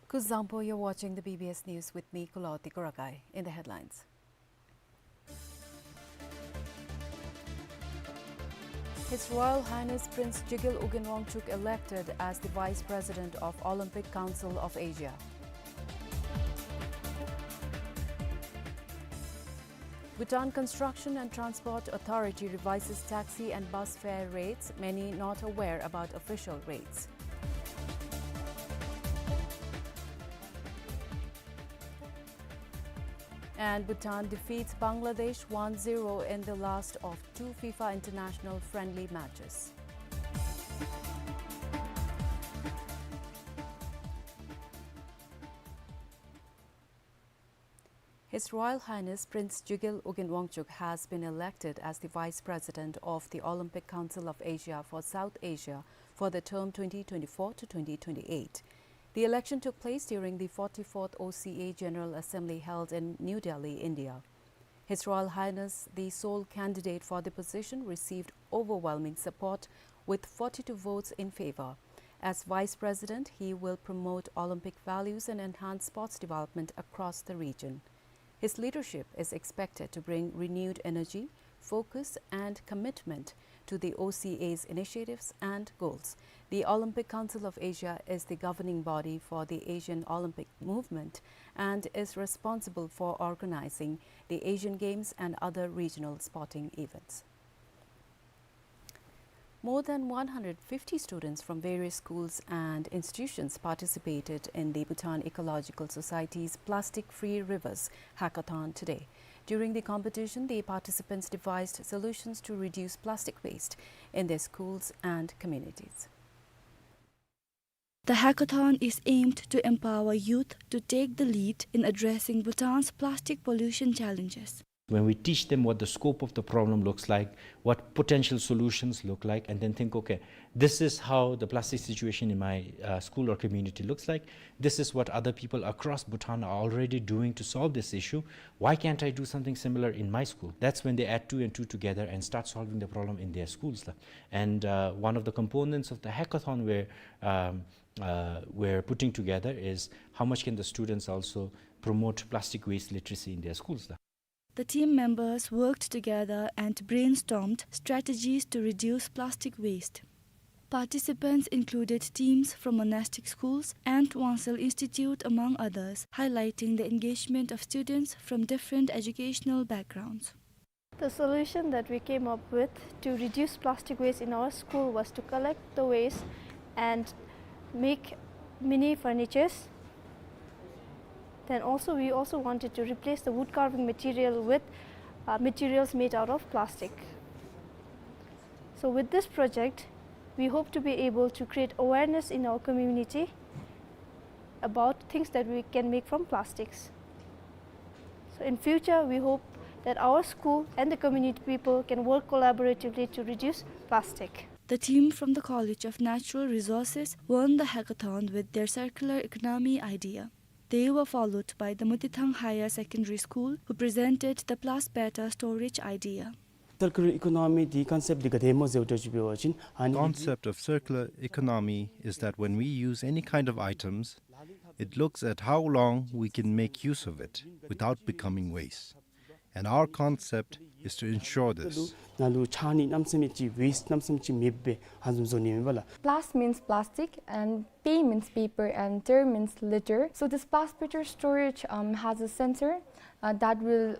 Kuzuzangpo, you're watching the B B S News with me, Kuloti Kurakai. In the headlines. His Royal Highness Prince Jigel Ugyen Wangchuck elected as the Vice President of Olympic Council of Asia. Bhutan Construction and Transport Authority revises taxi and bus fare rates, many not aware about official rates. And Bhutan defeats Bangladesh one zero in the last of two FIFA international friendly matches. His Royal Highness Prince Jigel Ugyen Wangchuck has been elected as the Vice President of the Olympic Council of Asia for South Asia for the term twenty twenty-four to twenty twenty-eight. The election took place during the forty-fourth O C A General Assembly held in New Delhi, India. His Royal Highness, the sole candidate for the position, received overwhelming support with forty-two votes in favor. As Vice President, he will promote Olympic values and enhance sports development across the region. His leadership is expected to bring renewed energy, focus, and commitment to the O C A's initiatives and goals. The Olympic Council of Asia is the governing body for the Asian Olympic movement and is responsible for organizing the Asian Games and other regional sporting events. More than one hundred fifty students from various schools and institutions participated in the Bhutan Ecological Society's Plastic Free Rivers Hackathon today. During the competition, the participants devised solutions to reduce plastic waste in their schools and communities. The hackathon is aimed to empower youth to take the lead in addressing Bhutan's plastic pollution challenges. When we teach them what the scope of the problem looks like, what potential solutions look like, and then think, "Okay, this is how the plastic situation in my, uh, school or community looks like. This is what other people across Bhutan are already doing to solve this issue. Why can't I do something similar in my school?" That's when they add two and two together and start solving the problem in their schools, la. And, uh, one of the components of the hackathon we're, um, uh, we're putting together is how much can the students also promote plastic waste literacy in their schools, la. The team members worked together and brainstormed strategies to reduce plastic waste. Participants included teams from monastic schools and Tuansel Institute, among others, highlighting the engagement of students from different educational backgrounds. The solution that we came up with to reduce plastic waste in our school was to collect the waste and make mini furnitures. Then also, we also wanted to replace the wood carving material with, uh, materials made out of plastic. So with this project, we hope to be able to create awareness in our community about things that we can make from plastics. So in future, we hope that our school and the community people can work collaboratively to reduce plastic. The team from the College of Natural Resources won the hackathon with their circular economy idea. They were followed by the Mutithang Higher Secondary School, who presented the Plaspatter storage idea. Circular economy འདི་concept འདི་ག་དེ་སྨོ་ཟེར་བ་ཅིན་ཨ་ནི། Concept of circular economy is that when we use any kind of items, it looks at how long we can make use of it without becoming waste. And our concept is to ensure this. ནང་ལུ་ཆག་ནི་གནམ་མེད་ས་མེད་ཅིག་waste གནམ་མེད་ས་མེད་ཅིག་མེདཔ་སྦེ་ཧ་ལམ་བཟོ་ནི་ཨིན་པས་ལགས། Plas means plastic and pe means paper and ter means litter. So this Plaspatter storage, um, has a sensor, uh, that will,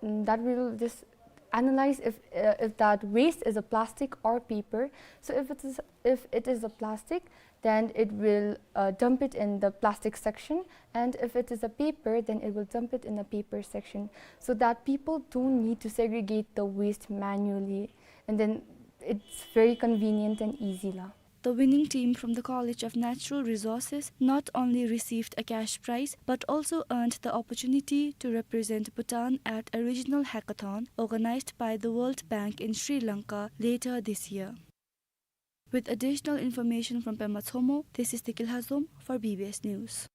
mm, that will just analyze if, uh, if that waste is a plastic or paper. So if it is, if it is a plastic, then it will, uh, dump it in the plastic section, and if it is a paper, then it will dump it in the paper section, so that people don't need to segregate the waste manually, and then it's very convenient and easy la. The winning team from the College of Natural Resources not only received a cash prize, but also earned the opportunity to represent Bhutan at a regional hackathon organized by the World Bank in Sri Lanka later this year. With additional information from Pema Tshomo, this is Tekil Hazom for B B S News.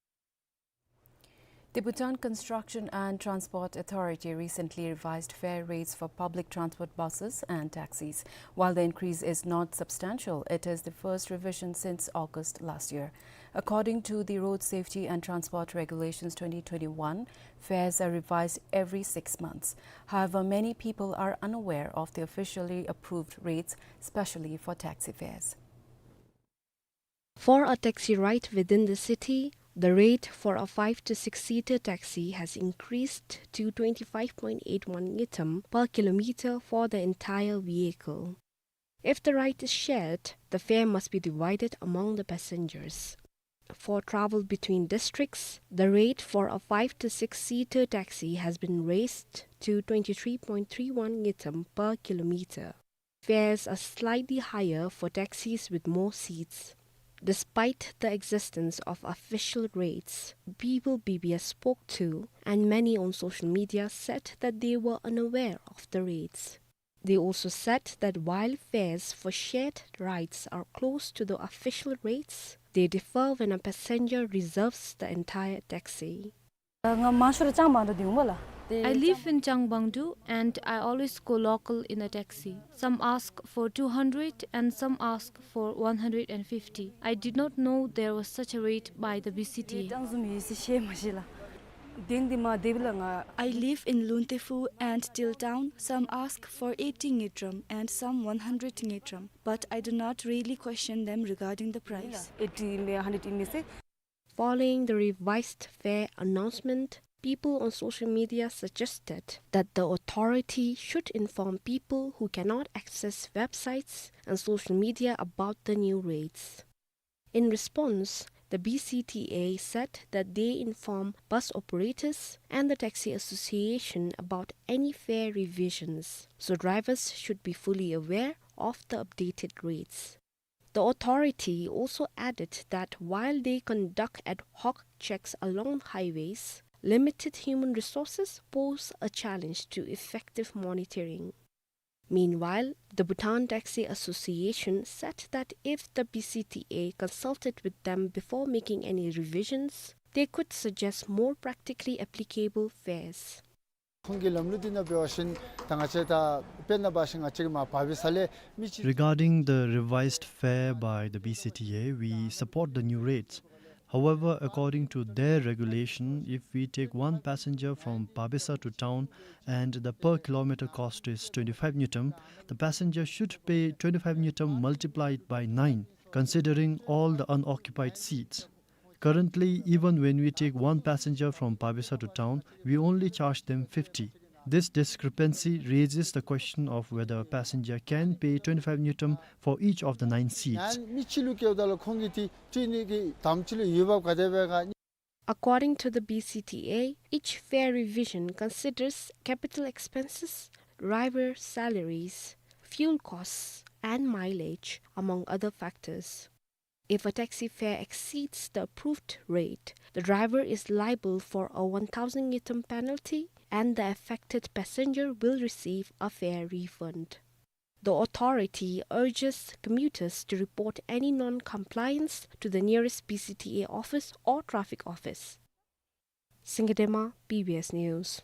The Bhutan Construction and Transport Authority recently revised fare rates for public transport buses and taxis. While the increase is not substantial, it is the first revision since August last year. According to the Road Safety and Transport Regulations twenty twenty-one, fares are revised every six months. However, many people are unaware of the officially approved rates, especially for taxi fares. For a taxi ride within the city, the rate for a five to six seater taxi has increased to twenty-five point eight one ngultrum per kilometer for the entire vehicle. If the ride is shared, the fare must be divided among the passengers. For travel between districts, the rate for a five to six seater taxi has been raised to twenty-three point three one ngultrum per kilometer. Fares are slightly higher for taxis with more seats. Despite the existence of official rates, people B B S spoke to and many on social media said that they were unaware of the rates. They also said that while fares for shared rides are close to the official rates, they differ when a passenger reserves the entire taxi. ང་མང་ཤོས་ར་ཅང་མང་དུ་དེ་འོང་བ་ལ། I live in Changbangdu and I always go local in a taxi. Some ask for two hundred and some ask for one hundred and fifty. I did not know there was such a rate by the B C T A. ཏང་ཟུམ་ཡོད་ཟེར་ཤེས་མ་ཤེས་ལ། དེང་འདི་མ་དེ་བི་ལ་ང་། I live in Luntefu and Tiltown. Some ask for eighty ngultrum and some one hundred ngultrum, but I do not really question them regarding the price. eighty ཨིན་མས་ཧན་ཌེཌ་ཨིན་མས་ཟེར། Following the revised fare announcement, people on social media suggested that the authority should inform people who cannot access websites and social media about the new rates. In response, the B C T A said that they inform bus operators and the taxi association about any fare revisions, so drivers should be fully aware of the updated rates. The authority also added that while they conduct ad hoc checks along highways, limited human resources pose a challenge to effective monitoring. Meanwhile, the Bhutan Taxi Association said that if the B C T A consulted with them before making any revisions, they could suggest more practically applicable fares. ཁོང་གི་ལམ་ལུགས་འདི་ནང་འབད་བ་ཅིན་ད་ང་བཅས་ད་དཔེར་ན་འབད་བ་ཅིན་ང་བཅས་ཀྱི་མར་བྷ་བི་ས་ལས་མི་གཅིག Regarding the revised fare by the B C T A, we support the new rates. However, according to their regulation, if we take one passenger from Babesa to town and the per kilometer cost is twenty-five ngultrum, the passenger should pay twenty-five ngultrum multiplied by nine, considering all the unoccupied seats. Currently, even when we take one passenger from Babesa to town, we only charge them fifty. This discrepancy raises the question of whether a passenger can pay twenty-five ngultrum for each of the nine seats. ཡང་མི་གཅིག་ལུ་བཀལཝ་ད་ལུ་ཁོང་གིས་དེ་སྤྲོད་ནི་གི་དམ་ཅིག་ལུ་འོས་འབབ་ག་དེ་སྦེ་ག། According to the B C T A, each fare revision considers capital expenses, driver salaries, fuel costs, and mileage, among other factors. If a taxi fare exceeds the approved rate, the driver is liable for a one thousand ngultrum penalty and the affected passenger will receive a fare refund. The authority urges commuters to report any non-compliance to the nearest B C T A office or traffic office. Singye Dema, B B S News.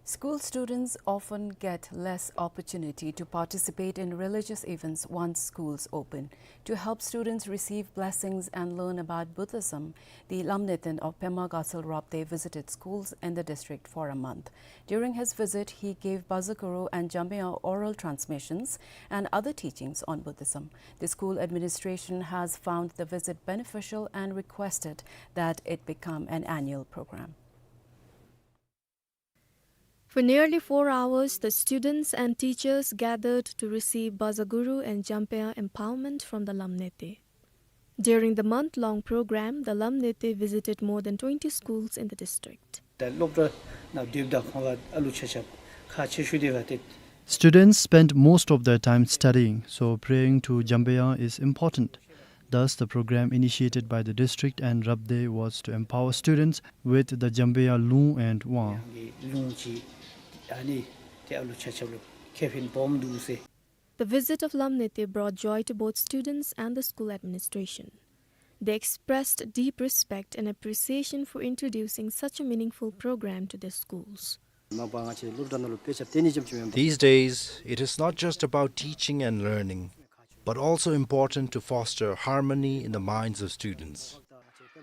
School students often get less opportunity to participate in religious events once schools open. To help students receive blessings and learn about Buddhism, the Lamneten of Pema Gatsal Rabde visited schools in the district for a month. During his visit, he gave Bazaguru and Jambeya oral transmissions and other teachings on Buddhism. The school administration has found the visit beneficial and requested that it become an annual program. For nearly four hours, the students and teachers gathered to receive Bazaguru and Jampeya empowerment from the Lamnete. During the month-long program, the Lamnete visited more than twenty schools in the district. ད་སློབ་གྲྭ་ནང་སྡོདཔ་ད་ཁོང་ལུ་ཨ་ལུ་ཆ་ཁྱབ་ཁག་ཆེ་ཤོས་འདི་ག་ཏེ། Students spend most of their time studying, so praying to Jambeya is important. Thus, the program initiated by the district and Rabde was to empower students with the Jambeya ལུང་and དབང་། ཡང་གི་ལུང་ཅིག་ཨ་ནི་ཏེ་ཨ་ལུ་ཆ་ཁྱབ་ལུ་ཁེ་ཕན་སྦོམ་འདུག་ཟེར། The visit of Lamnete brought joy to both students and the school administration. They expressed deep respect and appreciation for introducing such a meaningful program to their schools. མ་པ་ང་བཅས་སློབ་གྲྭ་ནང་ལུ་དཔེ་ཆ་སྟོན་ནི་ཙམ་ཅིག་མེན་པར། These days, it is not just about teaching and learning, but also important to foster harmony in the minds of students.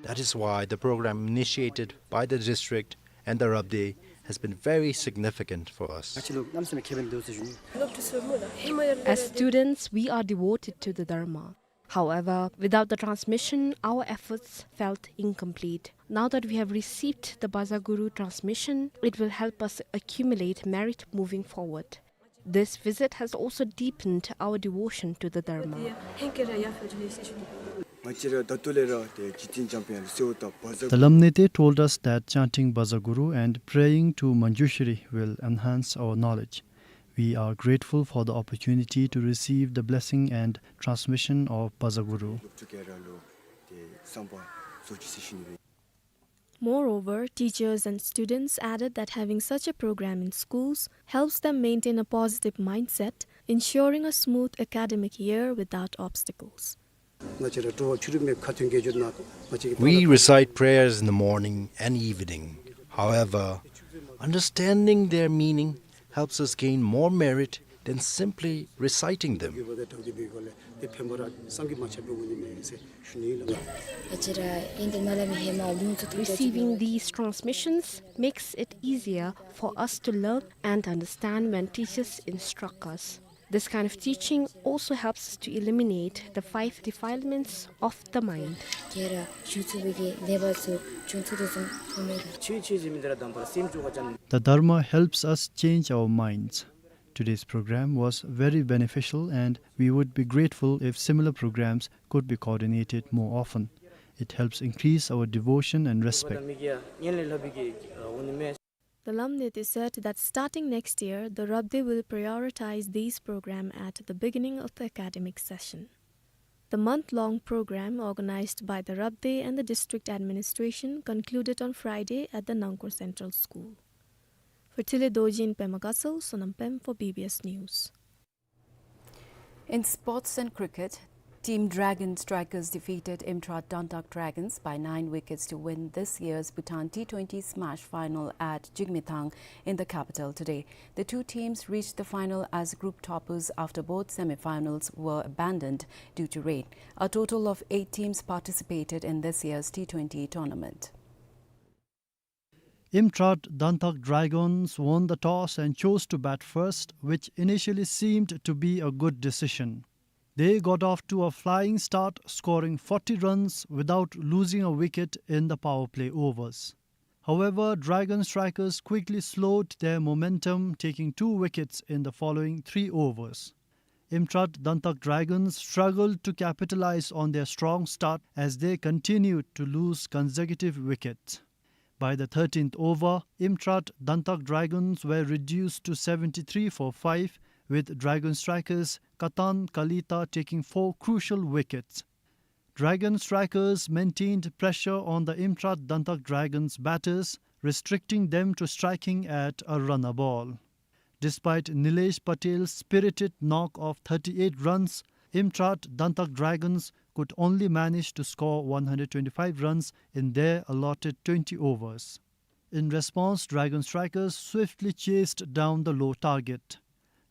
That is why the program initiated by the district and the Rabde has been very significant for us. ང་བཅས་ལུ་གནམ་མེད་ས་མེད་ཁེ་ཕན་འདུག་ཟེར་ཞུ་ནི། As students, we are devoted to the Dharma. However, without the transmission, our efforts felt incomplete. Now that we have received the Bazaguru transmission, it will help us accumulate merit moving forward. This visit has also deepened our devotion to the Dharma. ང་བཅས་ར་ད་ལྟོ་ལས་ར་ཏེ་རྗེ་བཙུན་འཇམ་དཔལ་དབྱངས་ལུ་གསོལཝ་བཏབ། བཛྲ་The Lamnete told us that chanting Bazaguru and praying to Manjushri will enhance our knowledge. We are grateful for the opportunity to receive the blessing and transmission of Bazaguru. Moreover, teachers and students added that having such a program in schools helps them maintain a positive mindset, ensuring a smooth academic year without obstacles. We recite prayers in the morning and evening. However, understanding their meaning helps us gain more merit than simply reciting them. Receiving these transmissions makes it easier for us to learn and understand when teachers instruct us. This kind of teaching also helps us to eliminate the five defilements of the mind. The Dharma helps us change our minds. Today's program was very beneficial, and we would be grateful if similar programs could be coordinated more often. It helps increase our devotion and respect. The Lamniti said that starting next year, the Rabdey will prioritize these programs at the beginning of the academic session. The month-long program organized by the Rabdey and the district administration concluded on Friday at the Nangkor Central School. For Thiley Dorji in Pema Gatshel, Sonam Pem for B B S News. In sports and cricket, Team Dragon Strikers defeated Imtrat Dantak Dragons by nine wickets to win this year's Bhutan T twenty Smash final at Jigmethang in the capital today. The two teams reached the final as group toppers after both semi-finals were abandoned due to rain. A total of eight teams participated in this year's T twenty tournament. Imtrat Dantak Dragons won the toss and chose to bat first, which initially seemed to be a good decision. They got off to a flying start, scoring forty runs without losing a wicket in the power play overs. However, Dragon Strikers quickly slowed their momentum, taking two wickets in the following three overs. Imtrat Dantak Dragons struggled to capitalize on their strong start as they continued to lose consecutive wickets. By the thirteenth over, Imtrat Dantak Dragons were reduced to seventy-three for five, with Dragon Strikers Katan Kalita taking four crucial wickets. Dragon Strikers maintained pressure on the Imtrat Dantak Dragons batters, restricting them to striking at a run a ball. Despite Nilesh Patel's spirited knock of thirty-eight runs, Imtrat Dantak Dragons could only manage to score one hundred twenty-five runs in their allotted twenty overs. In response, Dragon Strikers swiftly chased down the low target.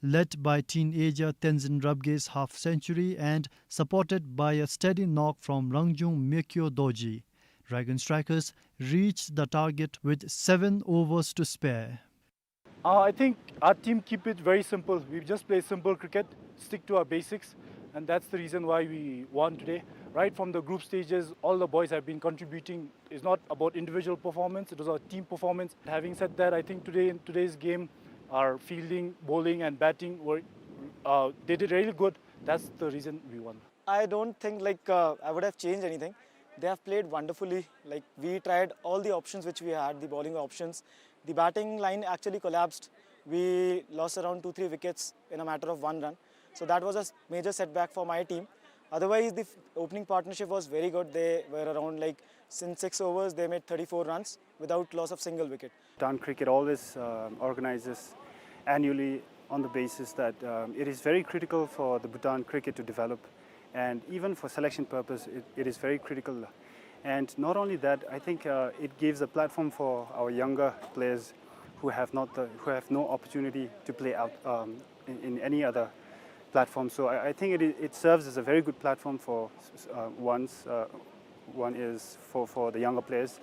Led by teenager Tenzin Rabgey's half century and supported by a steady knock from Rangjung Myekyo Dorji, Dragon Strikers reached the target with seven overs to spare. Uh, I think our team keep it very simple. We just play simple cricket, stick to our basics, and that's the reason why we won today. Right from the group stages, all the boys have been contributing. It's not about individual performance, it was our team performance. Having said that, I think today, in today's game, our fielding, bowling and batting were, uh, they did really good. That's the reason we won. I don't think, like, uh, I would have changed anything. They have played wonderfully. Like, we tried all the options which we had, the bowling options. The batting line actually collapsed. We lost around two, three wickets in a matter of one run. So that was a s-, major setback for my team. Otherwise, the f-, opening partnership was very good. They were around, like, since six overs, they made thirty-four runs without loss of single wicket. Bhutan Cricket always, um, organizes annually on the basis that, um, it is very critical for the Bhutan cricket to develop, and even for selection purpose, it, it is very critical. And not only that, I think, uh, it gives a platform for our younger players who have not the, who have no opportunity to play out, um, in, in any other platform. So I, I think it, it serves as a very good platform for, uh, one's, uh, one is for, for the younger players.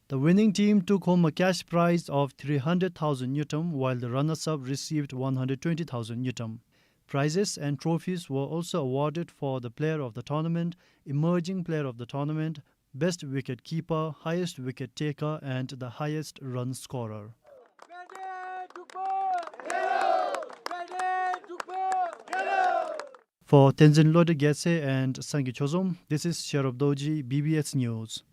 The winning team took home a cash prize of three hundred thousand ngultrum, while the runners-up received one hundred twenty thousand ngultrum. Prizes and trophies were also awarded for the player of the tournament, emerging player of the tournament, best wicket keeper, highest wicket taker, and the highest run scorer. For Tenzin Lode Gyatse and Sangay Chozom, this is Sherub Dorji, B B S News.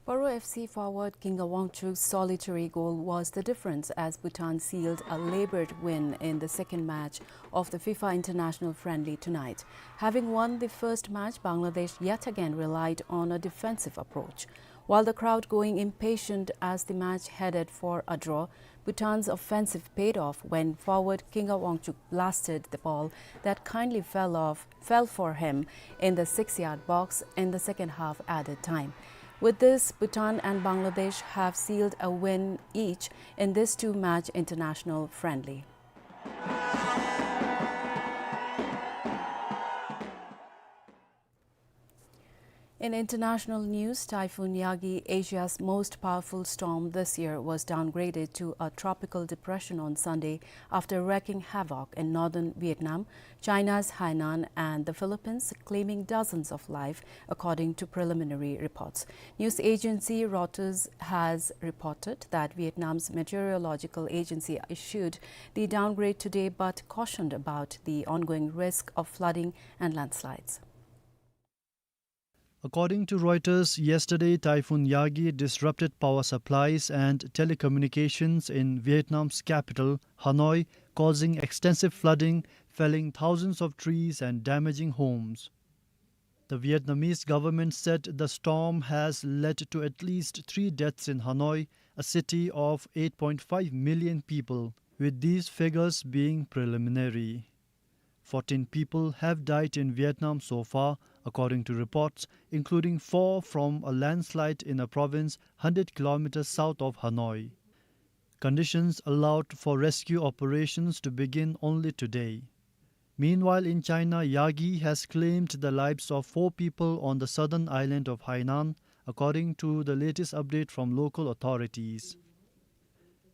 Paro F C forward Kinga Wangchuk's solitary goal was the difference as Bhutan sealed a labored win in the second match of the FIFA International Friendly tonight. Having won the first match, Bangladesh yet again relied on a defensive approach. While the crowd going impatient as the match headed for a draw, Bhutan's offensive paid off when forward Kinga Wangchuk blasted the ball that kindly fell off, fell for him in the six-yard box in the second half added time. With this, Bhutan and Bangladesh have sealed a win each in this two-match international friendly. In international news, Typhoon Yagi, Asia's most powerful storm this year, was downgraded to a tropical depression on Sunday after wreaking havoc in northern Vietnam, China's Hainan, and the Philippines, claiming dozens of life, according to preliminary reports. News agency Reuters has reported that Vietnam's meteorological agency issued the downgrade today, but cautioned about the ongoing risk of flooding and landslides. According to Reuters, yesterday, Typhoon Yagi disrupted power supplies and telecommunications in Vietnam's capital, Hanoi, causing extensive flooding, felling thousands of trees and damaging homes. The Vietnamese government said the storm has led to at least three deaths in Hanoi, a city of eight point five million people, with these figures being preliminary. Fourteen people have died in Vietnam so far, according to reports, including four from a landslide in a province hundred kilometers south of Hanoi. Conditions allowed for rescue operations to begin only today. Meanwhile, in China, Yagi has claimed the lives of four people on the southern island of Hainan, according to the latest update from local authorities.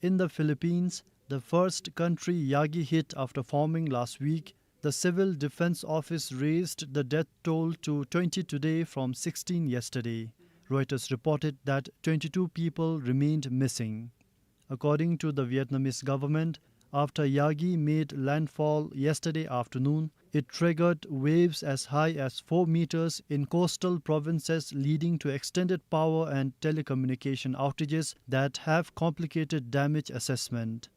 In the Philippines, the first country Yagi hit after forming last week, the Civil Defense Office raised the death toll to twenty today from sixteen yesterday. Reuters reported that twenty-two people remained missing. According to the Vietnamese government, after Yagi made landfall yesterday afternoon, it triggered waves as high as four meters in coastal provinces, leading to extended power and telecommunication outages that have complicated damage assessment.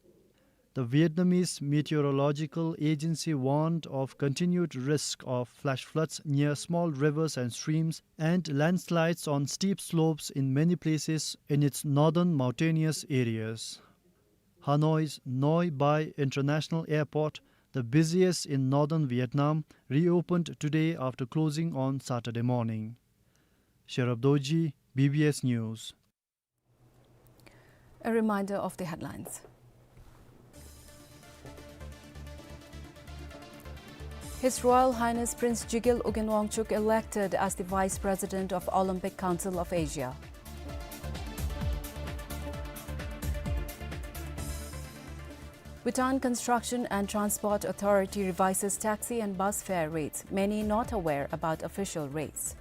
The Vietnamese Meteorological Agency warned of continued risk of flash floods near small rivers and streams and landslides on steep slopes in many places in its northern mountainous areas. Hanoi's Noi Bai International Airport, the busiest in northern Vietnam, reopened today after closing on Saturday morning. Sherab Dorji, B B S News. A reminder of the headlines. His Royal Highness Prince Jigel Ugyen Wangchuck elected as the Vice President of Olympic Council of Asia. Bhutan Construction and Transport Authority revises taxi and bus fare rates, many not aware about official rates.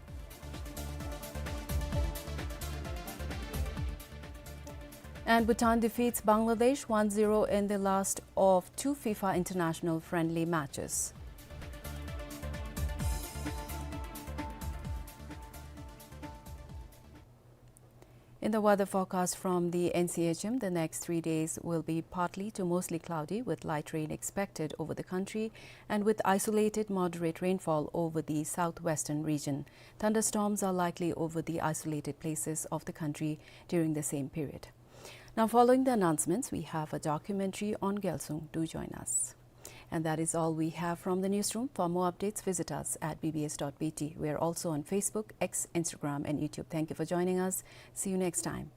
And Bhutan defeats Bangladesh one zero in the last of two FIFA international friendly matches. In the weather forecast from the N C H M, the next three days will be partly to mostly cloudy with light rain expected over the country and with isolated moderate rainfall over the southwestern region. Thunderstorms are likely over the isolated places of the country during the same period. Now, following the announcements, we have a documentary on Gyalsung. Do join us. And that is all we have from the newsroom. For more updates, visit us at B B S dot B T. We are also on Facebook, X, Instagram, and YouTube. Thank you for joining us. See you next time.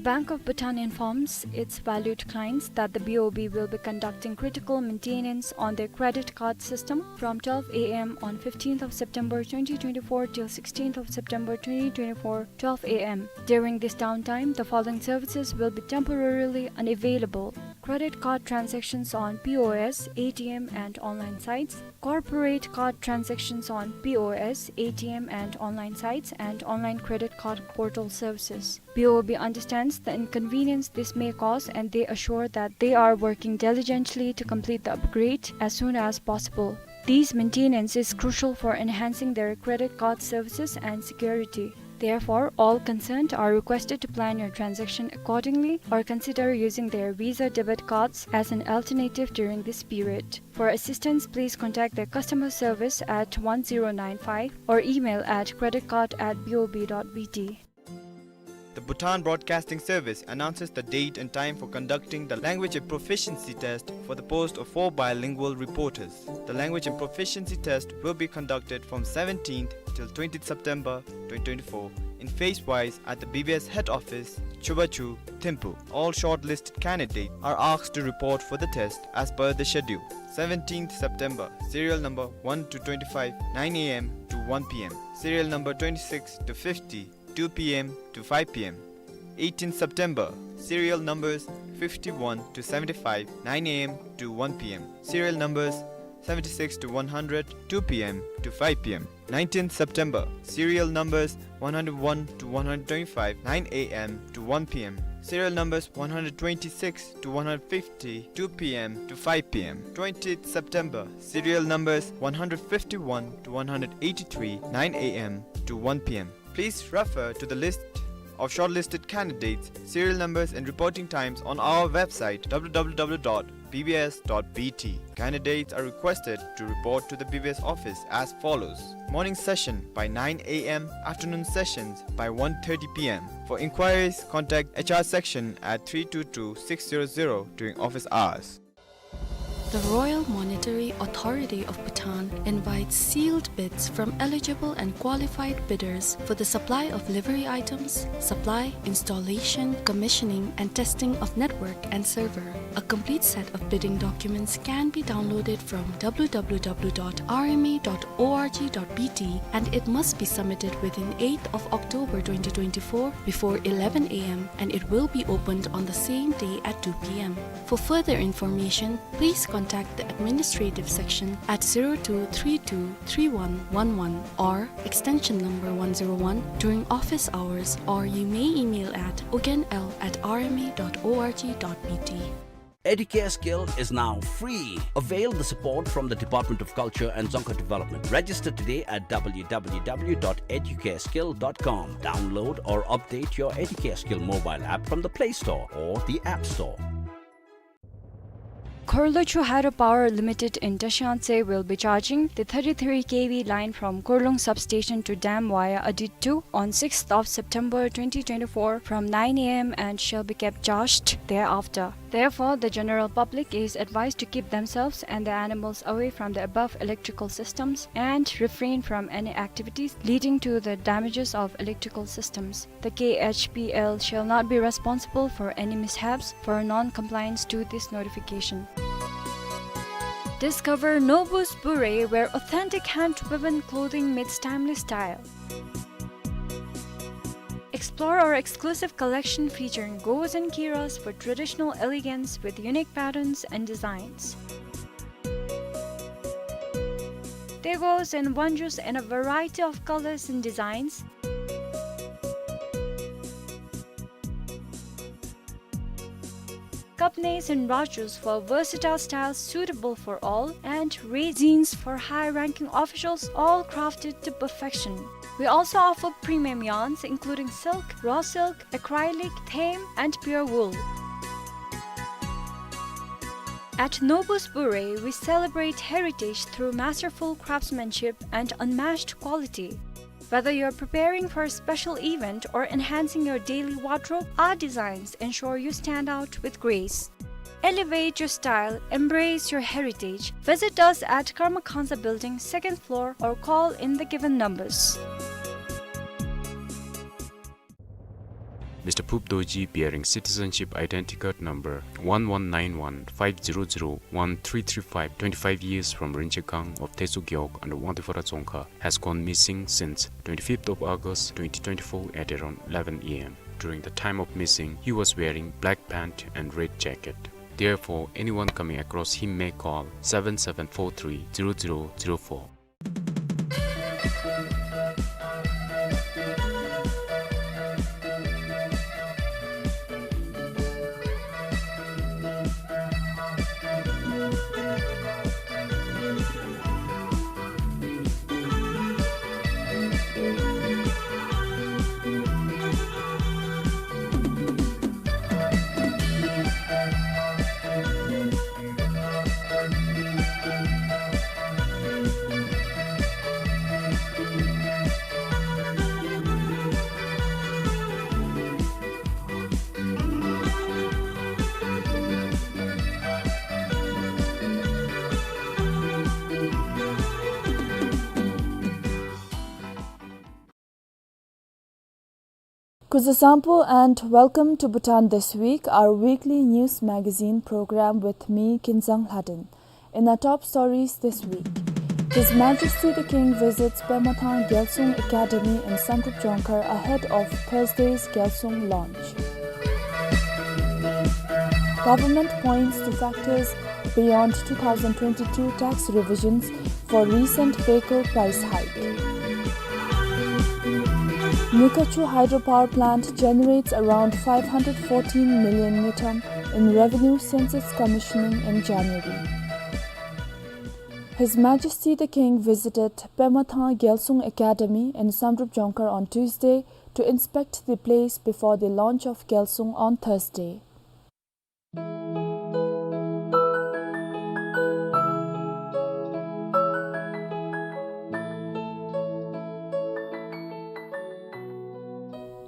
Bank of Bhutan informs its valued clients that the B O B will be conducting critical maintenance on their credit card system from twelve A M on fifteenth of September twenty twenty-four till sixteenth of September twenty twenty-four, twelve A M. During this downtime, the following services will be temporarily unavailable: credit card transactions on P O S, A T M, and online sites, corporate card transactions on P O S, A T M, and online sites, and online credit card portal services. B O B understands the inconvenience this may cause, and they assure that they are working diligently to complete the upgrade as soon as possible. This maintenance is crucial for enhancing their credit card services and security. Therefore, all concerned are requested to plan your transaction accordingly or consider using their Visa debit cards as an alternative during this period. For assistance, please contact their customer service at one zero nine five or email at credit card at B O B dot B T. The Bhutan Broadcasting Service announces the date and time for conducting the language and proficiency test for the post of four bilingual reporters. The language and proficiency test will be conducted from seventeenth till twentieth September twenty twenty-four in phase wise at the B B S head office, Chubachu, Thimphu. All shortlisted candidates are asked to report for the test as per the schedule. Seventeenth September, serial number one to twenty-five, nine A M to one P M. Serial number twenty-six to fifty, two P M to five P M. Eighteenth September, serial numbers fifty-one to seventy-five, nine A M to one P M. Serial numbers seventy-six to one hundred, two P M to five P M. Nineteenth September, serial numbers one hundred one to one hundred twenty-five, nine A M to one P M. Serial numbers one hundred twenty-six to one hundred fifty, two P M to five P M. Twentieth September, serial numbers one hundred fifty-one to one hundred eighty-three, nine A M to one P M. Please refer to the list of shortlisted candidates, serial numbers and reporting times on our website, W W W dot B B S dot B T. Candidates are requested to report to the B B S office as follows. Morning session by nine A M, afternoon sessions by one thirty P M. For inquiries, contact H R section at three two two six zero zero during office hours. The Royal Monetary Authority of Bhutan invites sealed bids from eligible and qualified bidders for the supply of livery items, supply, installation, commissioning, and testing of network and server. A complete set of bidding documents can be downloaded from W W W dot R M A dot org dot B T, and it must be submitted within eighth of October twenty twenty-four before eleven A M, and it will be opened on the same day at two P M. For further information, please contact the administrative section at zero two three two three one one one or extension number one zero one during office hours, or you may email at ogenl at R M A dot org dot B T. Educare Skill is now free. Avail the support from the Department of Culture and Dzongkha Development. Register today at W W W dot educare skill dot com. Download or update your Educare Skill mobile app from the Play Store or the App Store. Khorlochu Hydropower Limited in Tashiantse will be charging the thirty-three K V line from Korlung substation to dam via Adit two on sixth of September twenty twenty-four from nine A M and shall be kept charged thereafter. Therefore, the general public is advised to keep themselves and their animals away from the above electrical systems and refrain from any activities leading to the damages of electrical systems. The K H P L shall not be responsible for any mishaps for non-compliance to this notification. Discover Nobu's Bure, where authentic hand-woven clothing meets timely style. Explore our exclusive collection featuring gos and kiras for traditional elegance with unique patterns and designs. Tegos and wonjus in a variety of colors and designs. Kapnes and rajus for versatile styles suitable for all, and resins for high-ranking officials, all crafted to perfection. We also offer premium yarns including silk, raw silk, acrylic, thaim, and pure wool. At Nobu's Bure, we celebrate heritage through masterful craftsmanship and unmatched quality. Whether you're preparing for a special event or enhancing your daily wardrobe, our designs ensure you stand out with grace. Elevate your style, embrace your heritage. Visit us at Karma Khansa Building, second floor, or call in the given numbers. Mister Phup Dorji, bearing citizenship identity card number one one nine one five zero zero one three three five, twenty-five years, from Rinchagang of Tezu Gewog under Wangdue Phodrang Dzongkhag, has gone missing since twenty-fifth of August twenty twenty-four at around eleven A M. During the time of missing, he was wearing black pant and red jacket. Therefore, anyone coming across him may call seven seven four three zero zero zero four. Kuzuzangpo and welcome to Bhutan This Week, our weekly news magazine program with me, Kinzang Lhaden. In our top stories this week, His Majesty the King visits Pemathang Gyalsung Academy in Samdrup Jongkhar ahead of Thursday's Gyalsung launch. Government points to factors beyond two thousand twenty-two tax revisions for recent vehicle price hike. Newkachu hydropower plant generates around five hundred fourteen million ngultrum in revenue since its commissioning in January. His Majesty the King visited Pemathang Gyalsung Academy in Samdrup Jongkhar on Tuesday to inspect the place before the launch of Gyalsung on Thursday.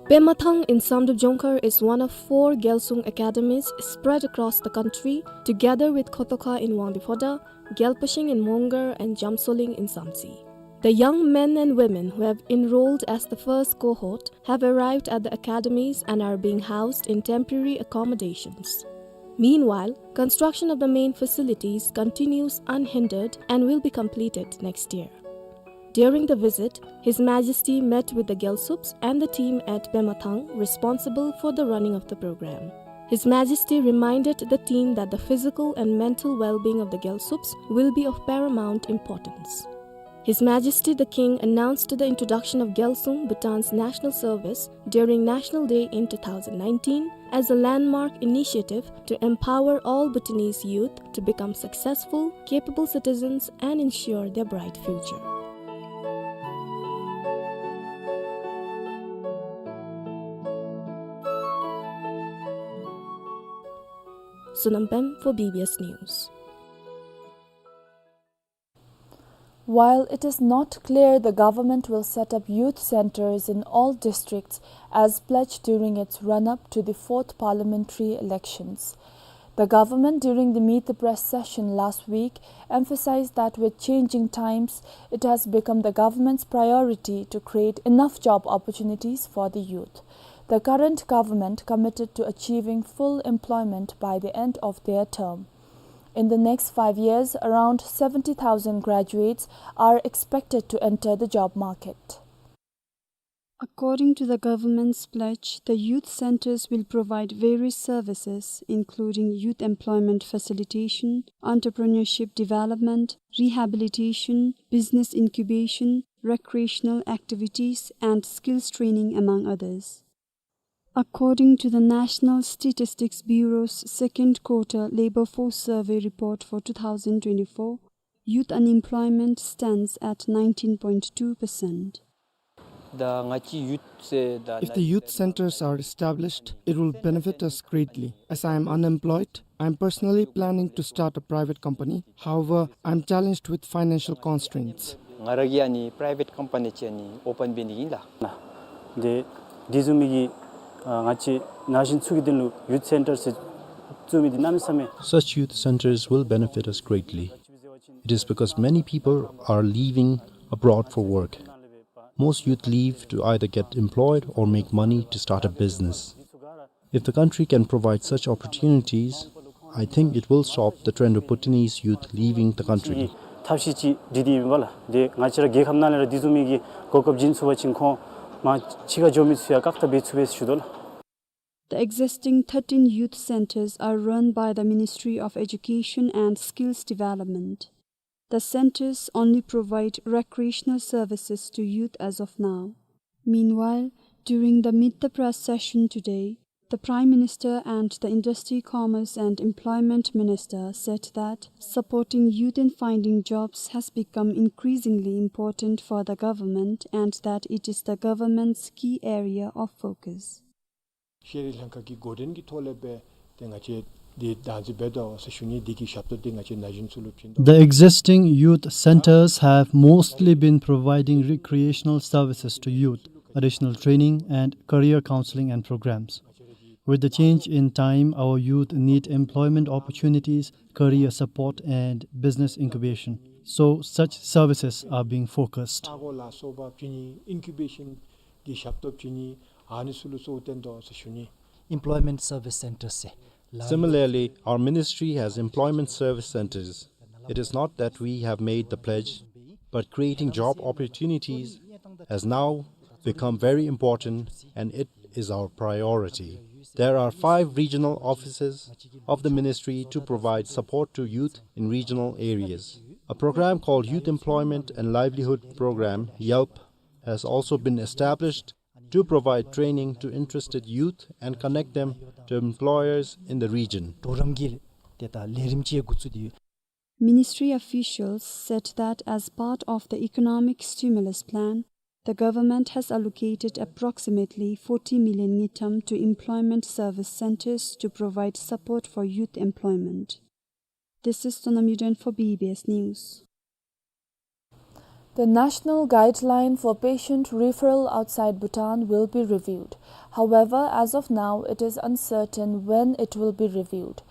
Pemathang in Samdrup Jongkhar is one of four Gyalsung academies spread across the country, together with Khotokha in Wangdue Phodrang, Gyalpashing in Mongar, and Jamsoling in Samtse. The young men and women who have enrolled as the first cohort have arrived at the academies and are being housed in temporary accommodations. Meanwhile, construction of the main facilities continues unhindered and will be completed next year. During the visit, His Majesty met with the Gyalsups and the team at Pemathang responsible for the running of the program. His Majesty reminded the team that the physical and mental well-being of the Gyalsups will be of paramount importance. His Majesty the King announced the introduction of Gyalsung, Bhutan's national service, during National Day in two thousand nineteen as a landmark initiative to empower all Bhutanese youth to become successful, capable citizens and ensure their bright future. Sonam Pem for B B S News. While it is not clear the government will set up youth centers in all districts as pledged during its run-up to the fourth parliamentary elections, the government during the Meet the Press session last week emphasized that with changing times, it has become the government's priority to create enough job opportunities for the youth. The current government committed to achieving full employment by the end of their term. In the next five years, around seventy thousand graduates are expected to enter the job market. According to the government's pledge, the youth centers will provide various services, including youth employment facilitation, entrepreneurship development, rehabilitation, business incubation, recreational activities, and skills training, among others. According to the National Statistics Bureau's second quarter labor force survey report for two thousand twenty-four, youth unemployment stands at nineteen point two percent. If the youth centers are established, it will benefit us greatly. As I am unemployed, I am personally planning to start a private company. However, I am challenged with financial constraints. ང་ར་གིས་ཨ་ནི་པ་རའི་བེཊ་ཀམ་པ་ནི་ཅིག་ཨ་ནི་ཨོ་པཱན་འབད་ནི་ཨིན་ལགས། དེ་དེ་བཟུམ་མའི་གི་ང་བཅས་ན་གཞོན་ཚུ་གི་དོན་ལུ་ཡུཐ་སེན་ཊར་ཟེར་བཙུགས་མི་འདི་གནམ་མེད་ས་མེད། Such youth centers will benefit us greatly. It is because many people are leaving abroad for work. Most youth leave to either get employed or make money to start a business. If the country can provide such opportunities, I think it will stop the trend of Bhutanese youth leaving the country. ཐབས་ཤེས་ཅིག་སྒྲིག་སྟེ་ཡོདཔ་ལགས། དེ་ང་བཅས་ར་རྒྱལ་ཁབ་ནང་ལས་ར་དེ་བཟུམ་མའི་གི་གོ་སྐབས་བྱིན་ཚུགས་པ་ཅིན་ཁོང་མར་ཕྱི་ཁར་འགྱོ་མི་ཚུ་ཡང་བཀག་ཐབས་འབད་ཚུགས་པས་ཟེར་ཞུ་དོ་ལགས། The existing thirteen youth centers are run by the Ministry of Education and Skills Development. The centers only provide recreational services to youth as of now. Meanwhile, during the Meet the Press session today, the Prime Minister and the Industry, Commerce and Employment Minister said that supporting youth in finding jobs has become increasingly important for the government and that it is the government's key area of focus. ཤེས་རིག་ལྷན་ཁག་གི་འགོ་འདྲེན་གྱི་ཐོག་ལས་སྦེ་ཏེ་ང་བཅས་འདི་བདག་འཛིན་འབད་དོ་ཟེར་ཞུ་ནི། འདི་གི་ཞབས་ཏོག་འདི་ང་བཅས་ན་གཞོན་ཚུ་ལུ་བྱིན་དོ། The existing youth centers have mostly been providing recreational services to youth, additional training and career counseling and programs. With the change in time, our youth need employment opportunities, career support and business incubation. So such services are being focused. ས་གོ་ལ་སོགས་པ་བྱིན་ནི། ཨིན་ཀུ་བེ་ཤཱན་གྱི་ཞབས་ཏོག་བྱིན་ནི། ཨ་ནི་ཚུ་ལུ་གཙོ་བོ་བཏོན་དོ་ཟེར་ཞུ་ནི། Employment service centers ཟེར་ལགས། Similarly, our ministry has employment service centers. It is not that we have made the pledge, but creating job opportunities has now become very important and it is our priority. There are five regional offices of the ministry to provide support to youth in regional areas. A program called Youth Employment and Livelihood Program, YELP, has also been established to provide training to interested youth and connect them to employers in the region. གྲོགས་རམ་གྱི་ཏེ་ད་ལས་རིམ་ཅིག་འགོ་བཙུགས་ཏེ་ཡོད། Ministry officials said that as part of the economic stimulus plan, the government has allocated approximately forty million ngultrum to employment service centers to provide support for youth employment. This is Sonam Yuden for B B S News. The national guideline for patient referral outside Bhutan will be reviewed. However, as of now, it is uncertain when it will be reviewed.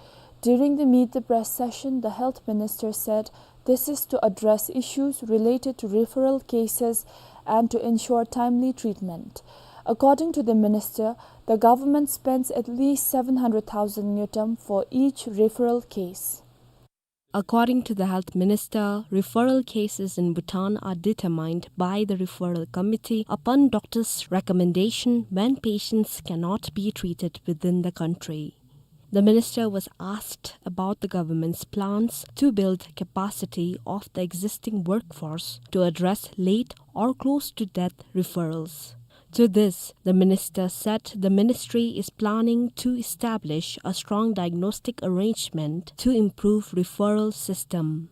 During the Meet the Press session, the health minister said this is to address issues related to referral cases and to ensure timely treatment. According to the minister, the government spends at least seven hundred thousand ngultrum for each referral case. According to the health minister, referral cases in Bhutan are determined by the referral committee upon doctor's recommendation when patients cannot be treated within the country. The minister was asked about the government's plans to build capacity of the existing workforce to address late or close to death referrals. To this, the minister said the ministry is planning to establish a strong diagnostic arrangement to improve referral system.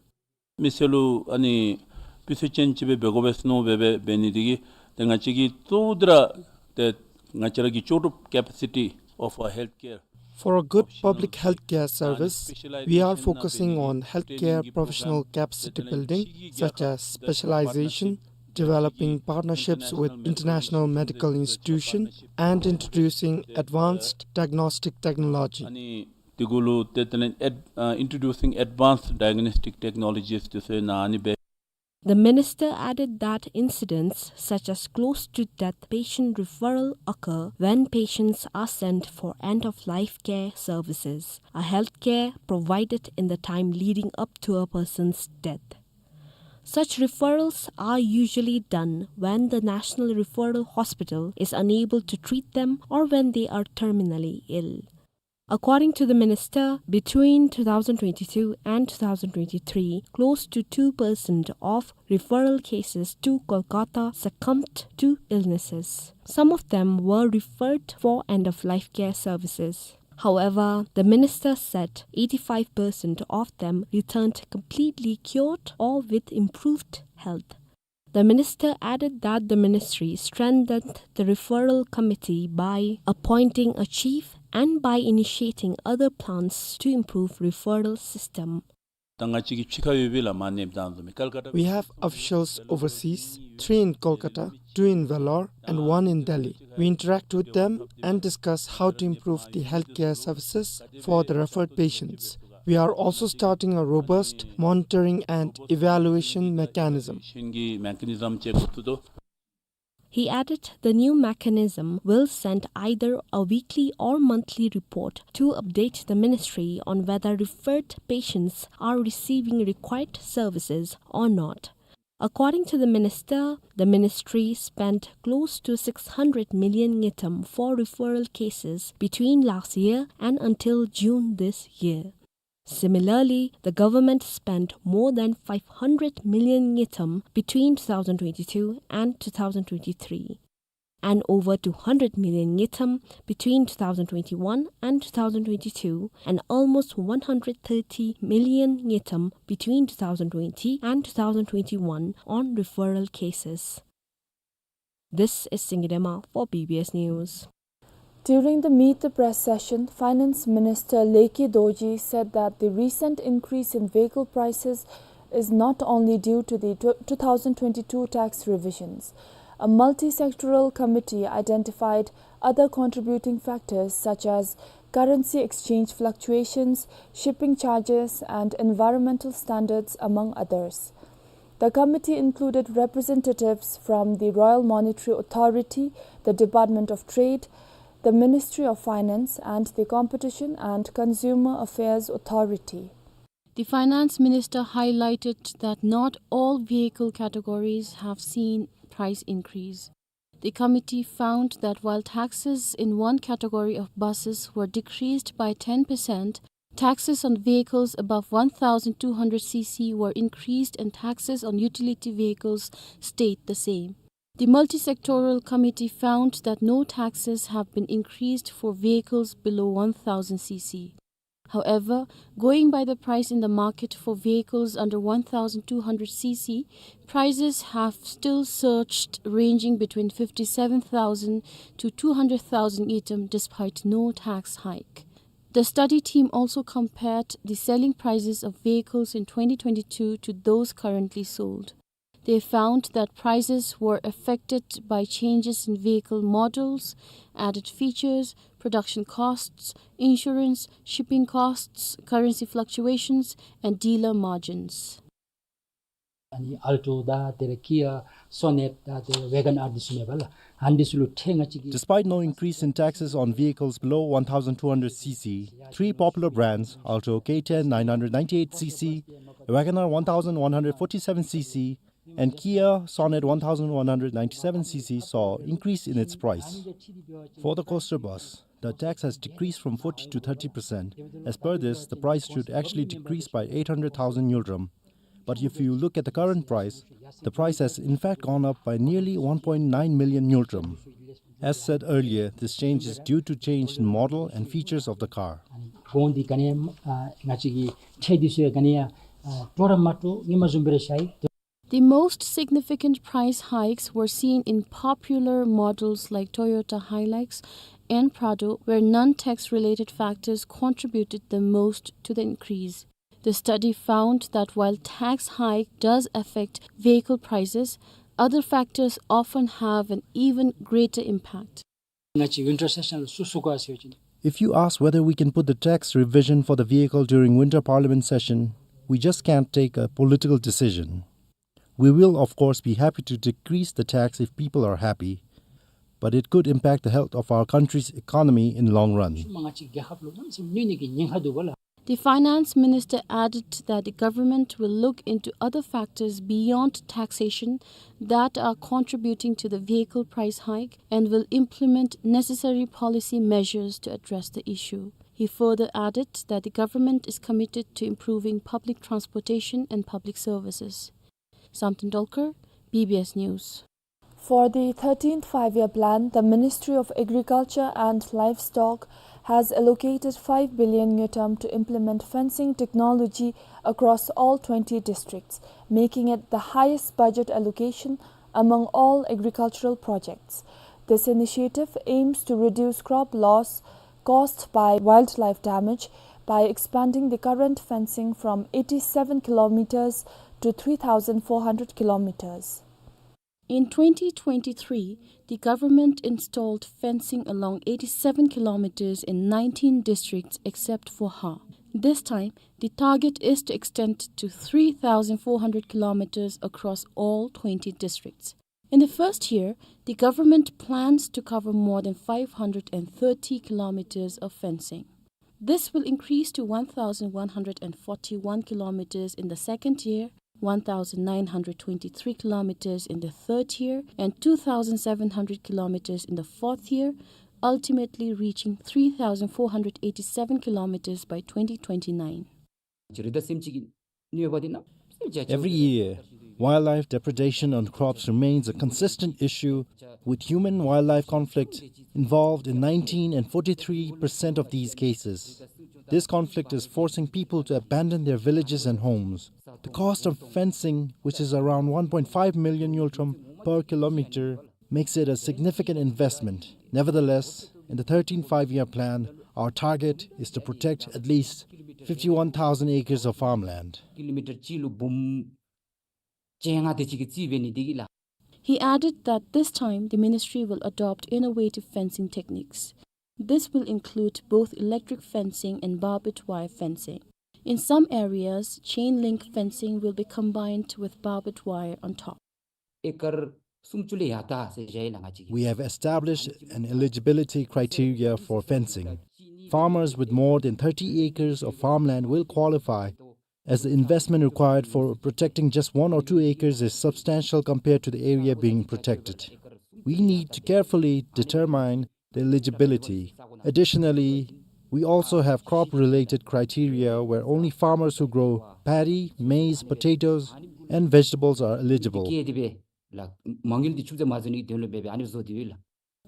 མི་སེར་ལུ་ཨ་ནི་སྤུས་ཚད་ཅན་ཅིག་སྦེ་འབད་དགོ་པས་ཟེར་མནོ་སྦེ་འབད་ནི་འདི་གིས་ཏེ་ང་བཅས་ཀྱི་གཙོ་བོ་འདི་ར་ཏེ་ང་བཅས་ར་གི་ལྕོགས་གྲུབ་capacity of a healthcare For a good public healthcare service, we are focusing on healthcare professional capacity building, such as specialization, developing partnerships with international medical institutions, and introducing advanced diagnostic technology. ཨ་ནི་དེ་གུ་ལུ་ཏེ་དེ་ལས་ཨེཌ་ཨ་introducing advanced diagnostic technologies དེ་ཚུ་ནང་ཨ་ནི་སྦེ། The minister added that incidents such as close to death patient referral occur when patients are sent for end-of-life care services, a health care provided in the time leading up to a person's death. Such referrals are usually done when the National Referral Hospital is unable to treat them or when they are terminally ill. According to the minister, between two thousand twenty-two and two thousand twenty-three, close to two percent of referral cases to Kolkata succumbed to illnesses. Some of them were referred for end-of-life care services. However, the minister said eighty-five percent of them returned completely cured or with improved health. The minister added that the ministry strengthened the referral committee by appointing a chief and by initiating other plans to improve referral system. ད་ང་བཅས་ཀྱི་ཕྱི་ཁར་ཡོད་པའི་ལས་མ་ནེམ་དང་བཟུམ་མི་ཀལ་ཀ་ཏ། We have officials overseas, three in Kolkata, two in Vellore, and one in Delhi. We interact with them and discuss how to improve the healthcare services for the referred patients. We are also starting a robust monitoring and evaluation mechanism. ཤིང་གི་མེ་ཀ་ནི་ཛམ་ཅིག་འགོ་བཙུགས་དོ། He added the new mechanism will send either a weekly or monthly report to update the ministry on whether referred patients are receiving required services or not. According to the minister, the ministry spent close to six hundred million ngultrum for referral cases between last year and until June this year. Similarly, the government spent more than five hundred million ngultrum between two thousand twenty-two and two thousand twenty-three, and over two hundred million ngultrum between two thousand twenty-one and two thousand twenty-two, and almost one hundred thirty million ngultrum between two thousand twenty and two thousand twenty-one on referral cases. This is Singye Dema for B B S News. During the Meet the Press session, Finance Minister Lekhi Dorji said that the recent increase in vehicle prices is not only due to the tw-, two thousand twenty-two tax revisions. A multi-sectoral committee identified other contributing factors such as currency exchange fluctuations, shipping charges, and environmental standards, among others. The committee included representatives from the Royal Monetary Authority, the Department of Trade, the Ministry of Finance, and the Competition and Consumer Affairs Authority. The finance minister highlighted that not all vehicle categories have seen price increase. The committee found that while taxes in one category of buses were decreased by ten percent, taxes on vehicles above one thousand two hundred C C were increased and taxes on utility vehicles stayed the same. The multi-sectoral committee found that no taxes have been increased for vehicles below one thousand C C. However, going by the price in the market for vehicles under one thousand two hundred C C, prices have still surged, ranging between fifty-seven thousand to two hundred thousand ngultrum, despite no tax hike. The study team also compared the selling prices of vehicles in twenty twenty-two to those currently sold. They found that prices were affected by changes in vehicle models, added features, production costs, insurance, shipping costs, currency fluctuations, and dealer margins. ཨ་ནི་ཨལ་ཊོ་དང་དེ་ལས་ཀི་ཡ་སོ་ནེཊ་དང་དེ་ལས་ཝེ་གཱན་ཨར་འདི་ཚུ་ཨིན་པས་ལགས། ཨ་ནི་འདི་ཚུ་ལུ་ཏེ་ང་བཅས་ཀྱིས། Despite no increase in taxes on vehicles below one thousand two hundred C C, three popular brands, Alto K ten nine hundred ninety-eight C C, Wagon R one thousand one hundred forty-seven C C, and Kia Sonet one thousand one hundred ninety-seven C C saw increase in its price. For the coaster bus, the tax has decreased from forty to thirty percent. As per this, the price should actually decrease by eight hundred thousand ngultrum. But if you look at the current price, the price has in fact gone up by nearly one point nine million ngultrum. As said earlier, this change is due to change in model and features of the car. གོང་འདི་ག་ནི་ཡང་ཨ་ང་བཅས་ཀྱི་ཁྲལ་འདི་ཚུ་ཡང་ག་ནི་ཡང་ཨ་སྤྲོ་ར་མ་སྤྲོ་ཧེ་མ་བཟུམ་སྦེ་ར་ཤར་ཡི། The most significant price hikes were seen in popular models like Toyota Hilux and Prado, where non-tax related factors contributed the most to the increase. The study found that while tax hike does affect vehicle prices, other factors often have an even greater impact. ང་བཅས་ཝིན་ཊར་སེ་ཤཱན་ལུ་བཙུགས་བཙུགས་དགོ་ཟེར་བ་ཅིན། If you ask whether we can put the tax revision for the vehicle during winter parliament session, we just can't take a political decision. We will, of course, be happy to decrease the tax if people are happy, but it could impact the health of our country's economy in long run. ཤུལ་མ་ང་བཅས་རྒྱལ་ཁབ་ལུ་གནམ་མེད་ས་མེད་གནོད་ནི་གི་ཉེན་ཁ་འདུག་པ་ལགས། The finance minister added that the government will look into other factors beyond taxation that are contributing to the vehicle price hike and will implement necessary policy measures to address the issue. He further added that the government is committed to improving public transportation and public services. Samten Dolkar, B B S News. For the thirteenth Five-Year Plan, the Ministry of Agriculture and Livestock has allocated five billion ngultrum to implement fencing technology across all twenty districts, making it the highest budget allocation among all agricultural projects. This initiative aims to reduce crop loss caused by wildlife damage by expanding the current fencing from eighty-seven kilometers to three thousand four hundred kilometers. In twenty twenty-three, the government installed fencing along eighty-seven kilometers in nineteen districts except for Har. This time, the target is to extend to three thousand four hundred kilometers across all twenty districts. In the first year, the government plans to cover more than five hundred and thirty kilometers of fencing. This will increase to one thousand one hundred and forty-one kilometers in the second year, one thousand nine hundred twenty-three kilometers in the third year, and two thousand seven hundred kilometers in the fourth year, ultimately reaching three thousand four hundred eighty-seven kilometers by twenty twenty-nine. Every year, wildlife depredation on crops remains a consistent issue, with human-wildlife conflict involved in nineteen and forty-three percent of these cases. This conflict is forcing people to abandon their villages and homes. The cost of fencing, which is around one point five million ngultrum per kilometer, makes it a significant investment. Nevertheless, in the thirteenth Five-Year Plan, our target is to protect at least fifty-one thousand acres of farmland. Kilometer chi lu bum chenga de chi ki chi ve ni de ki la. He added that this time the ministry will adopt innovative fencing techniques. This will include both electric fencing and barbed wire fencing. In some areas, chain link fencing will be combined with barbed wire on top. Acre sum chu le ya ta se jai la nga chi. We have established an eligibility criteria for fencing. Farmers with more than thirty acres of farmland will qualify, as the investment required for protecting just one or two acres is substantial compared to the area being protected. We need to carefully determine the eligibility. Additionally, we also have crop-related criteria where only farmers who grow paddy, maize, potatoes, and vegetables are eligible.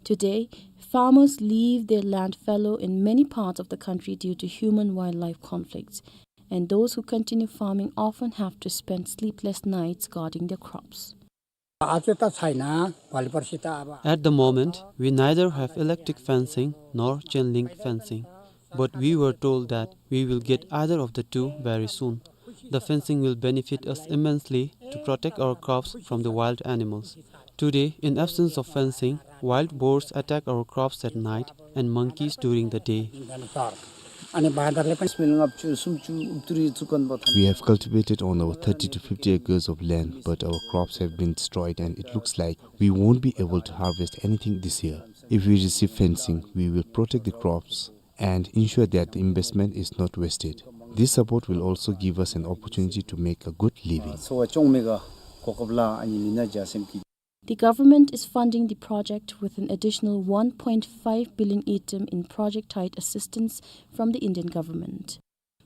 Today, farmers leave their land fallow in many parts of the country due to human-wildlife conflicts, and those who continue farming often have to spend sleepless nights guarding their crops. At the moment, we neither have electric fencing nor chain link fencing, but we were told that we will get either of the two very soon. The fencing will benefit us immensely to protect our crops from the wild animals. Today, in absence of fencing, wild boars attack our crops at night and monkeys during the day. We have cultivated on our thirty to fifty acres of land, but our crops have been destroyed, and it looks like we won't be able to harvest anything this year. If we receive fencing, we will protect the crops and ensure that the investment is not wasted. This support will also give us an opportunity to make a good living. The government is funding the project with an additional one point five billion ngultrum in project-tied assistance from the Indian government.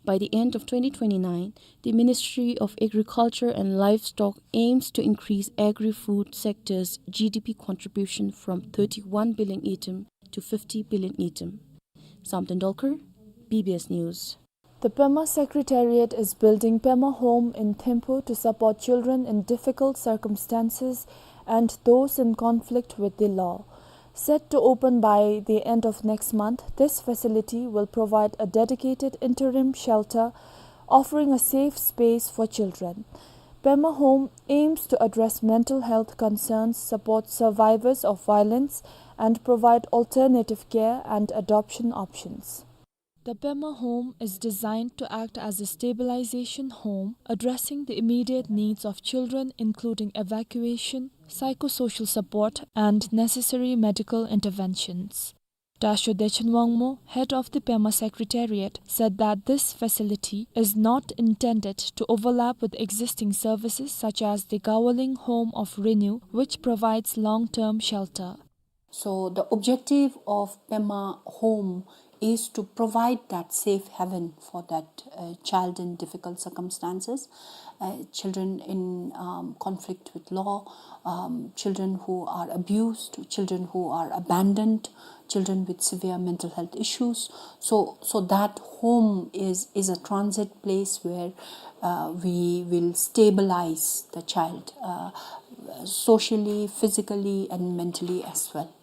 By the end of twenty twenty-nine, the Ministry of Agriculture and Livestock aims to increase agri-food sector's G D P contribution from thirty-one billion ngultrum to fifty billion ngultrum. Samten Dolkar, B B S News. The Pema Secretariat is building Pema Home in Thimphu to support children in difficult circumstances and those in conflict with the law. Set to open by the end of next month, this facility will provide a dedicated interim shelter, offering a safe space for children. Pema Home aims to address mental health concerns, support survivors of violence, and provide alternative care and adoption options. The Pema Home is designed to act as a stabilization home, addressing the immediate needs of children, including evacuation, psychosocial support, and necessary medical interventions. Dasho Dechen Wangmo, head of the Pema Secretariat, said that this facility is not intended to overlap with existing services such as the Gawaling Home of Renew, which provides long-term shelter. So the objective of Pema Home is to provide that safe haven for that, uh, child in difficult circumstances, uh, children in, um, conflict with law, um, children who are abused, children who are abandoned, children with severe mental health issues. So, so that home is, is a transit place where, uh, we will stabilize the child, uh, socially, physically, and mentally as well.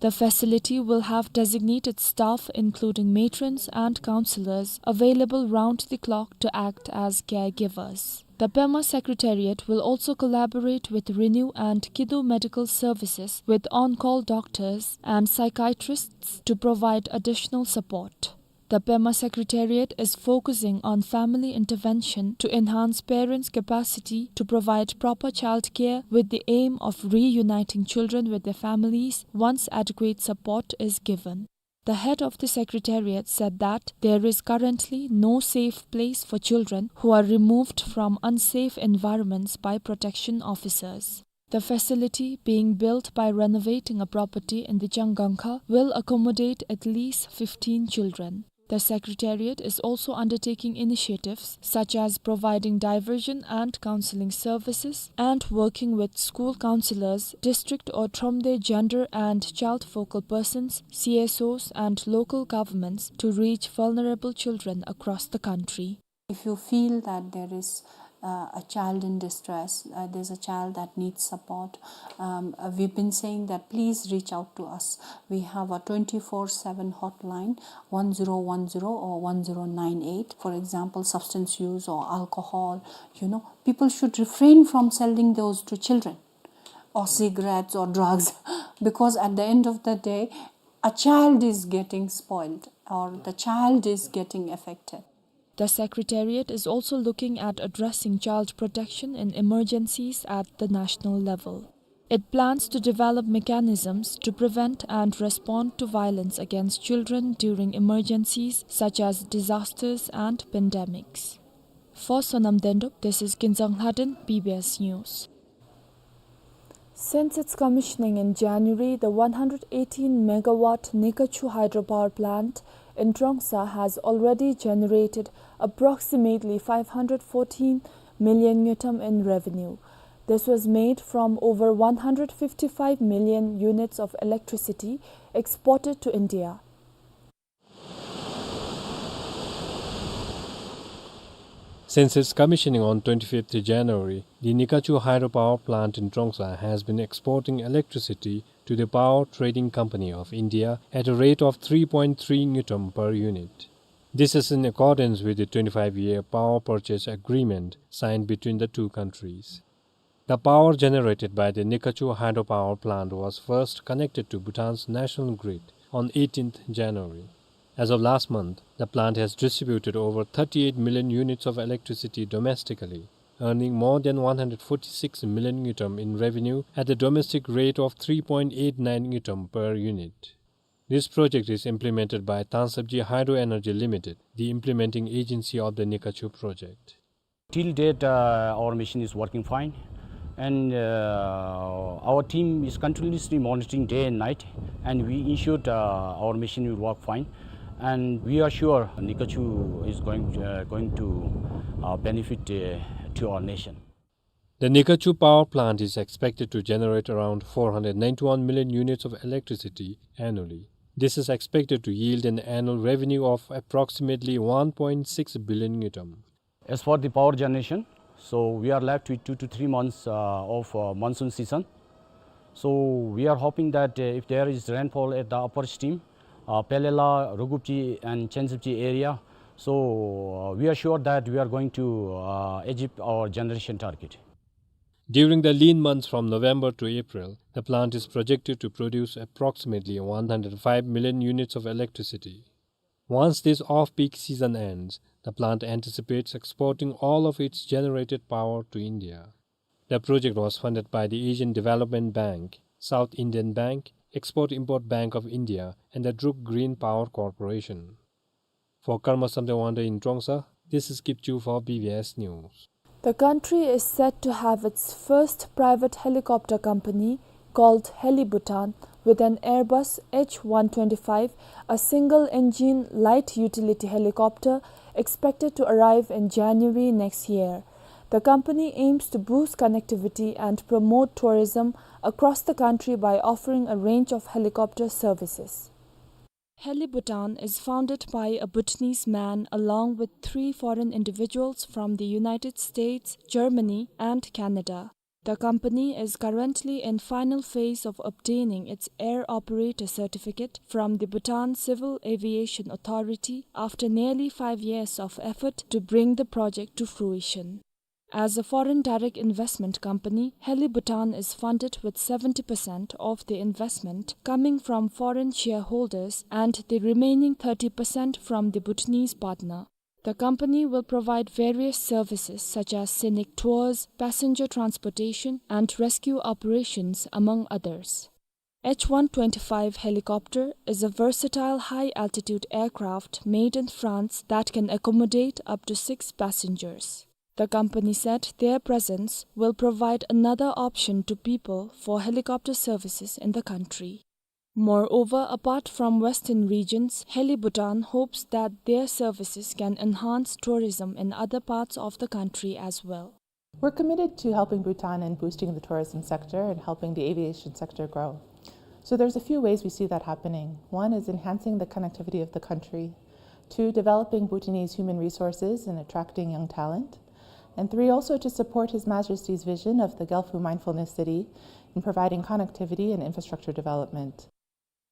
The facility will have designated staff, including matrons and counselors, available round the clock to act as caregivers. The Pema Secretariat will also collaborate with Renew and Kidu Medical Services with on-call doctors and psychiatrists to provide additional support. The Pema Secretariat is focusing on family intervention to enhance parents' capacity to provide proper childcare with the aim of reuniting children with their families once adequate support is given. The head of the secretariat said that there is currently no safe place for children who are removed from unsafe environments by protection officers. The facility, being built by renovating a property in the Changangkha, will accommodate at least fifteen children. The secretariat is also undertaking initiatives such as providing diversion and counseling services and working with school counselors, district or thromde gender and child focal persons, C S Os, and local governments to reach vulnerable children across the country. If you feel that there is, uh, a child in distress, uh, there's a child that needs support, um, uh, we've been saying that please reach out to us. We have a twenty-four seven hotline, one zero one zero or one zero nine eight. For example, substance use or alcohol, you know, people should refrain from selling those to children, or cigarettes or drugs, because at the end of the day, a child is getting spoiled or the child is getting affected. The Secretariat is also looking at addressing child protection in emergencies at the national level. It plans to develop mechanisms to prevent and respond to violence against children during emergencies such as disasters and pandemics. For Sonam Dendup, this is Kinzang Lhaden, B B S News. Since its commissioning in January, the one hundred eighteen megawatt Nikachu hydropower plant in Trongsa has already generated approximately five hundred fourteen million ngultrum in revenue. This was made from over one hundred fifty-five million units of electricity exported to India. Since its commissioning on twenty-fifth January, the Nikachu hydropower plant in Trongsa has been exporting electricity to the Power Trading Company of India at a rate of three point three ngultrum per unit. This is in accordance with the twenty-five-year power purchase agreement signed between the two countries. The power generated by the Nikachu hydropower plant was first connected to Bhutan's national grid on eighteenth January. As of last month, the plant has distributed over thirty-eight million units of electricity domestically, earning more than one hundred forty-six million ngultrum in revenue at the domestic rate of three point eight nine ngultrum per unit. This project is implemented by Tangsabji Hydro Energy Limited, the implementing agency of the Nikachu project. Till date, uh, our machine is working fine, and, uh, our team is continuously monitoring day and night, and we ensured, uh, our machine will work fine, and we are sure Nikachu is going, uh, going to, uh, benefit, uh, to our nation. The Nikachu power plant is expected to generate around four hundred ninety-one million units of electricity annually. This is expected to yield an annual revenue of approximately one point six billion ngultrum. As for the power generation, so we are left with two to three months, uh, of, uh, monsoon season. So we are hoping that, uh, if there is rainfall at the upper stream, uh, Pelela, Rugupji and Chensepji area, so, uh, we are sure that we are going to, uh, achieve our generation target. During the lean months from November to April, the plant is projected to produce approximately one hundred five million units of electricity. Once this off-peak season ends, the plant anticipates exporting all of its generated power to India. The project was funded by the Asian Development Bank, South Indian Bank, Export-Import Bank of India, and the Druk Green Power Corporation. For Karma Samten Wangda in Trongsa, this is Kipchu for B B S News. The country is set to have its first private helicopter company called Heli Bhutan with an Airbus H one twenty-five, a single-engine light utility helicopter expected to arrive in January next year. The company aims to boost connectivity and promote tourism across the country by offering a range of helicopter services. Heli Bhutan is founded by a Bhutanese man along with three foreign individuals from the United States, Germany, and Canada. The company is currently in final phase of obtaining its air operator certificate from the Bhutan Civil Aviation Authority after nearly five years of effort to bring the project to fruition. As a foreign direct investment company, Heli Bhutan is funded with seventy percent of the investment coming from foreign shareholders and the remaining thirty percent from the Bhutanese partner. The company will provide various services such as scenic tours, passenger transportation, and rescue operations, among others. H one twenty-five helicopter is a versatile high-altitude aircraft made in France that can accommodate up to six passengers. The company said their presence will provide another option to people for helicopter services in the country. Moreover, apart from western regions, Heli Bhutan hopes that their services can enhance tourism in other parts of the country as well. We're committed to helping Bhutan and boosting the tourism sector and helping the aviation sector grow. So there's a few ways we see that happening. One is enhancing the connectivity of the country. Two, developing Bhutanese human resources and attracting young talent. And three, also to support His Majesty's vision of the Gelfu Mindfulness City in providing connectivity and infrastructure development.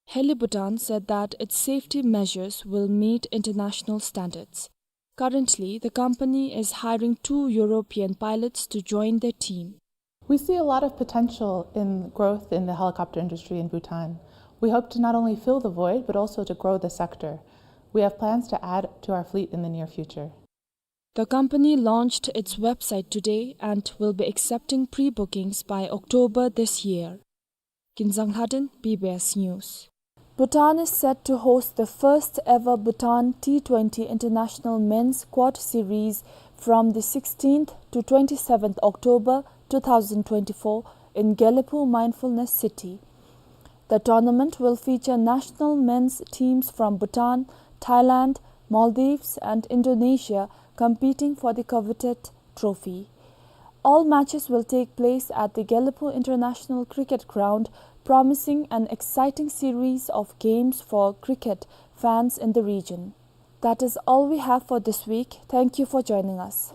Heli Bhutan said that its safety measures will meet international standards. Currently, the company is hiring two European pilots to join their team. We see a lot of potential in growth in the helicopter industry in Bhutan. We hope to not only fill the void, but also to grow the sector. We have plans to add to our fleet in the near future. The company launched its website today and will be accepting pre-bookings by October this year. Kinzang Lhaden, B B S News. Bhutan is set to host the first ever Bhutan T twenty International Men's Quad Series from the sixteenth to twenty-seventh October two thousand twenty-four in Gelephu Mindfulness City. The tournament will feature national men's teams from Bhutan, Thailand, Maldives, and Indonesia competing for the coveted trophy. All matches will take place at the Gelephu International Cricket Ground, promising an exciting series of games for cricket fans in the region. That is all we have for this week. Thank you for joining us.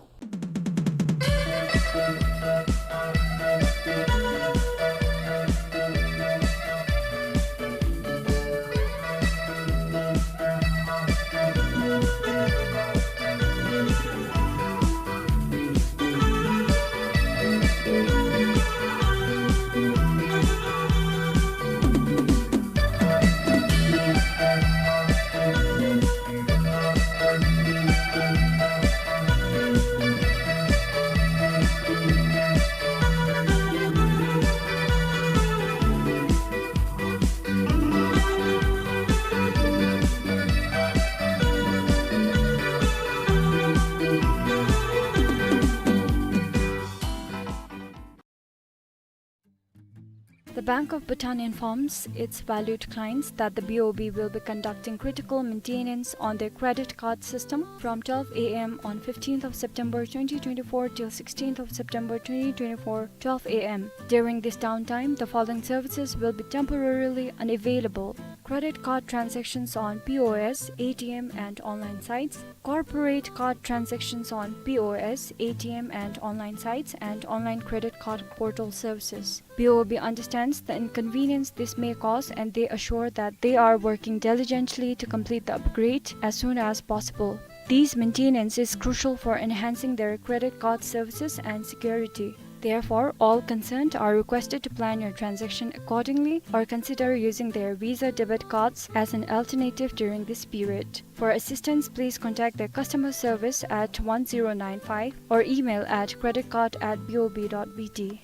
The Bank of Bhutan informs its valued clients that the B O B will be conducting critical maintenance on their credit card system from twelve A M on fifteenth of September twenty twenty-four till sixteenth of September twenty twenty-four, twelve A M. During this downtime, the following services will be temporarily unavailable: credit card transactions on P O S, A T M, and online sites, corporate card transactions on P O S, A T M, and online sites, and online credit card portal services. B O B understands the inconvenience this may cause, and they assure that they are working diligently to complete the upgrade as soon as possible. These maintenance is crucial for enhancing their credit card services and security. Therefore, all concerned are requested to plan your transaction accordingly or consider using their Visa debit cards as an alternative during this period. For assistance, please contact their customer service at one zero nine five or email at credit card at B O B dot B T.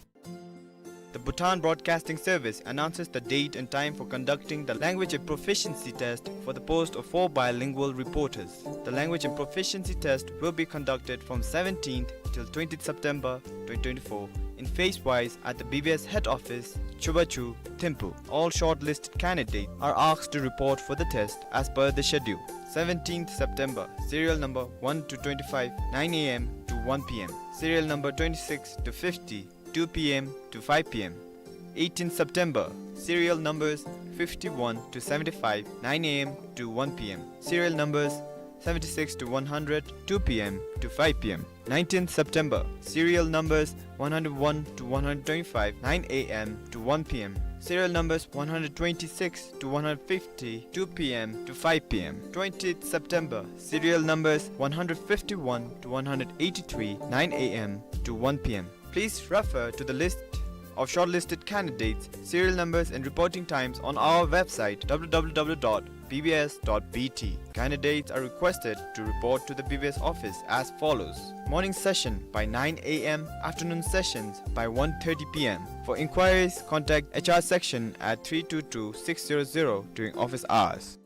The Bhutan Broadcasting Service announces the date and time for conducting the language and proficiency test for the post of four bilingual reporters. The language and proficiency test will be conducted from seventeenth till twentieth September twenty twenty-four in phase wise at the B B S head office, Chubachu, Thimphu. All shortlisted candidates are asked to report for the test as per the schedule. Seventeenth September, serial number one to twenty-five, nine A M to one P M. Serial number twenty-six to fifty, two P M to five P M. Eighteenth September, serial numbers fifty-one to seventy-five, nine A M to one P M. Serial numbers seventy-six to one hundred, two P M to five P M. Nineteenth September, serial numbers one hundred one to one hundred twenty-five, nine A M to one P M. serial numbers one hundred twenty-six to one hundred fifty, two p m to five p m. Twentieth September, serial numbers one hundred fifty-one to one hundred eighty-three, nine a m to one p m. Please refer to the list of shortlisted candidates, serial numbers and reporting times on our website, w w w dot b b s dot b t. Candidates are requested to report to the B B S office as follows. Morning session by nine a m, afternoon sessions by one thirty p m. For inquiries, contact H R section at three two two six zero zero during office hours.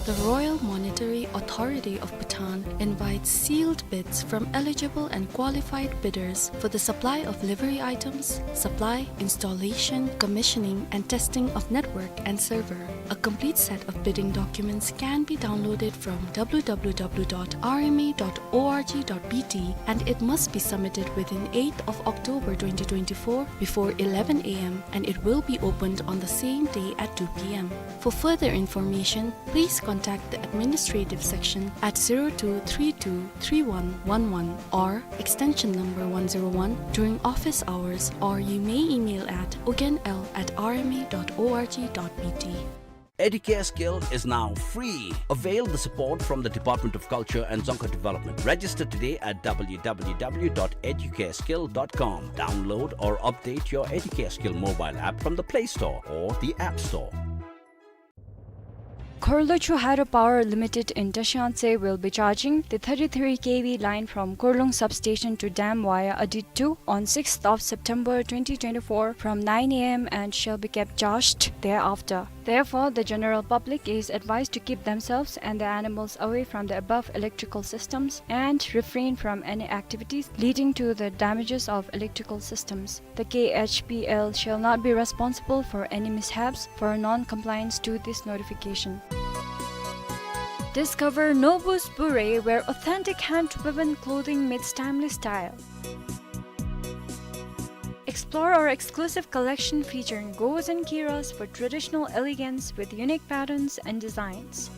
The Royal Monetary Authority of Bhutan invites sealed bids from eligible and qualified bidders for the supply of livery items, supply, installation, commissioning, and testing of network and server. A complete set of bidding documents can be downloaded from w w w dot r m a dot o r g dot b t, and it must be submitted within eighth of October twenty twenty-four before eleven a m, and it will be opened on the same day at two p m. For further information, please contact the administrative section at zero two three two three one one one or extension number one zero one during office hours, or you may email at ugenl at r m a dot o r g dot b t. Educare Skill is now free. Avail the support from the Department of Culture and Dzongkha Development. Register today at w w w dot educare skill dot com. Download or update your Educare Skill mobile app from the Play Store or the App Store. Khorlochu Hydropower Limited in Tashiantse will be charging the thirty-three K V line from Korlung substation to dam via Adit two on sixth of September twenty twenty-four from nine a m and shall be kept charged thereafter. Therefore, the general public is advised to keep themselves and their animals away from the above electrical systems and refrain from any activities leading to the damages of electrical systems. The K H P L shall not be responsible for any mishaps for non-compliance to this notification. Discover Nobu's Bure, where authentic hand-woven clothing meets timely style. Explore our exclusive collection featuring gos and kiras for traditional elegance with unique patterns and designs.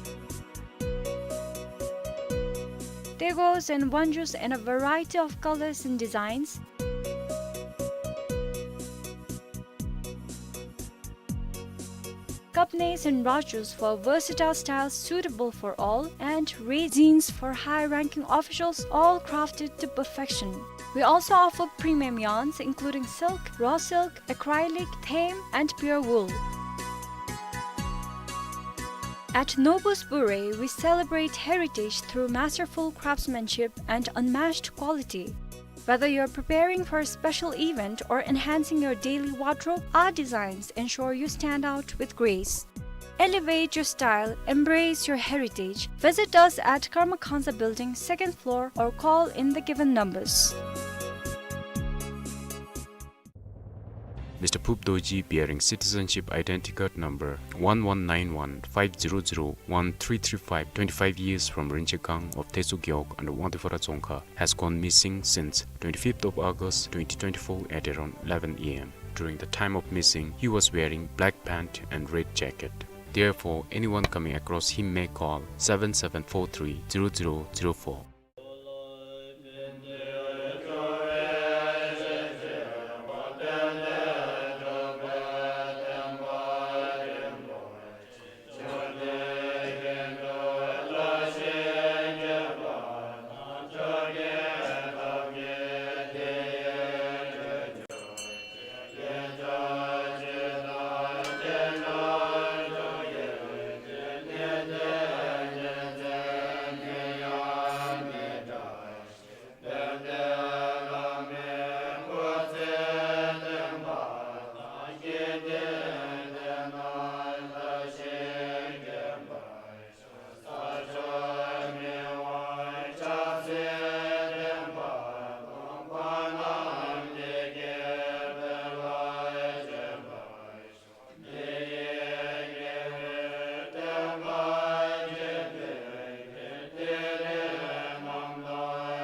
Tegos and wonjus in a variety of colors and designs. Kapnes and rajus for versatile styles suitable for all, and rezins for high-ranking officials, all crafted to perfection. We also offer premium yarns including silk, raw silk, acrylic, thame, and pure wool. At Nobu's Bure, we celebrate heritage through masterful craftsmanship and unmatched quality. Whether you're preparing for a special event or enhancing your daily wardrobe, our designs ensure you stand out with grace. Elevate your style, embrace your heritage. Visit us at Karma Khansa Building, second floor, or call in the given numbers. Mister Phup Dorji, bearing citizenship identity card number one one nine one five zero zero one three three five, twenty-five years, from Rinchegang of Tezu Gewog under Wangdue Pharao Dzongkha, has gone missing since twenty-fifth of August twenty twenty-four at around eleven a m. During the time of missing, he was wearing black pant and red jacket. Therefore, anyone coming across him may call seven seven four three zero zero zero four.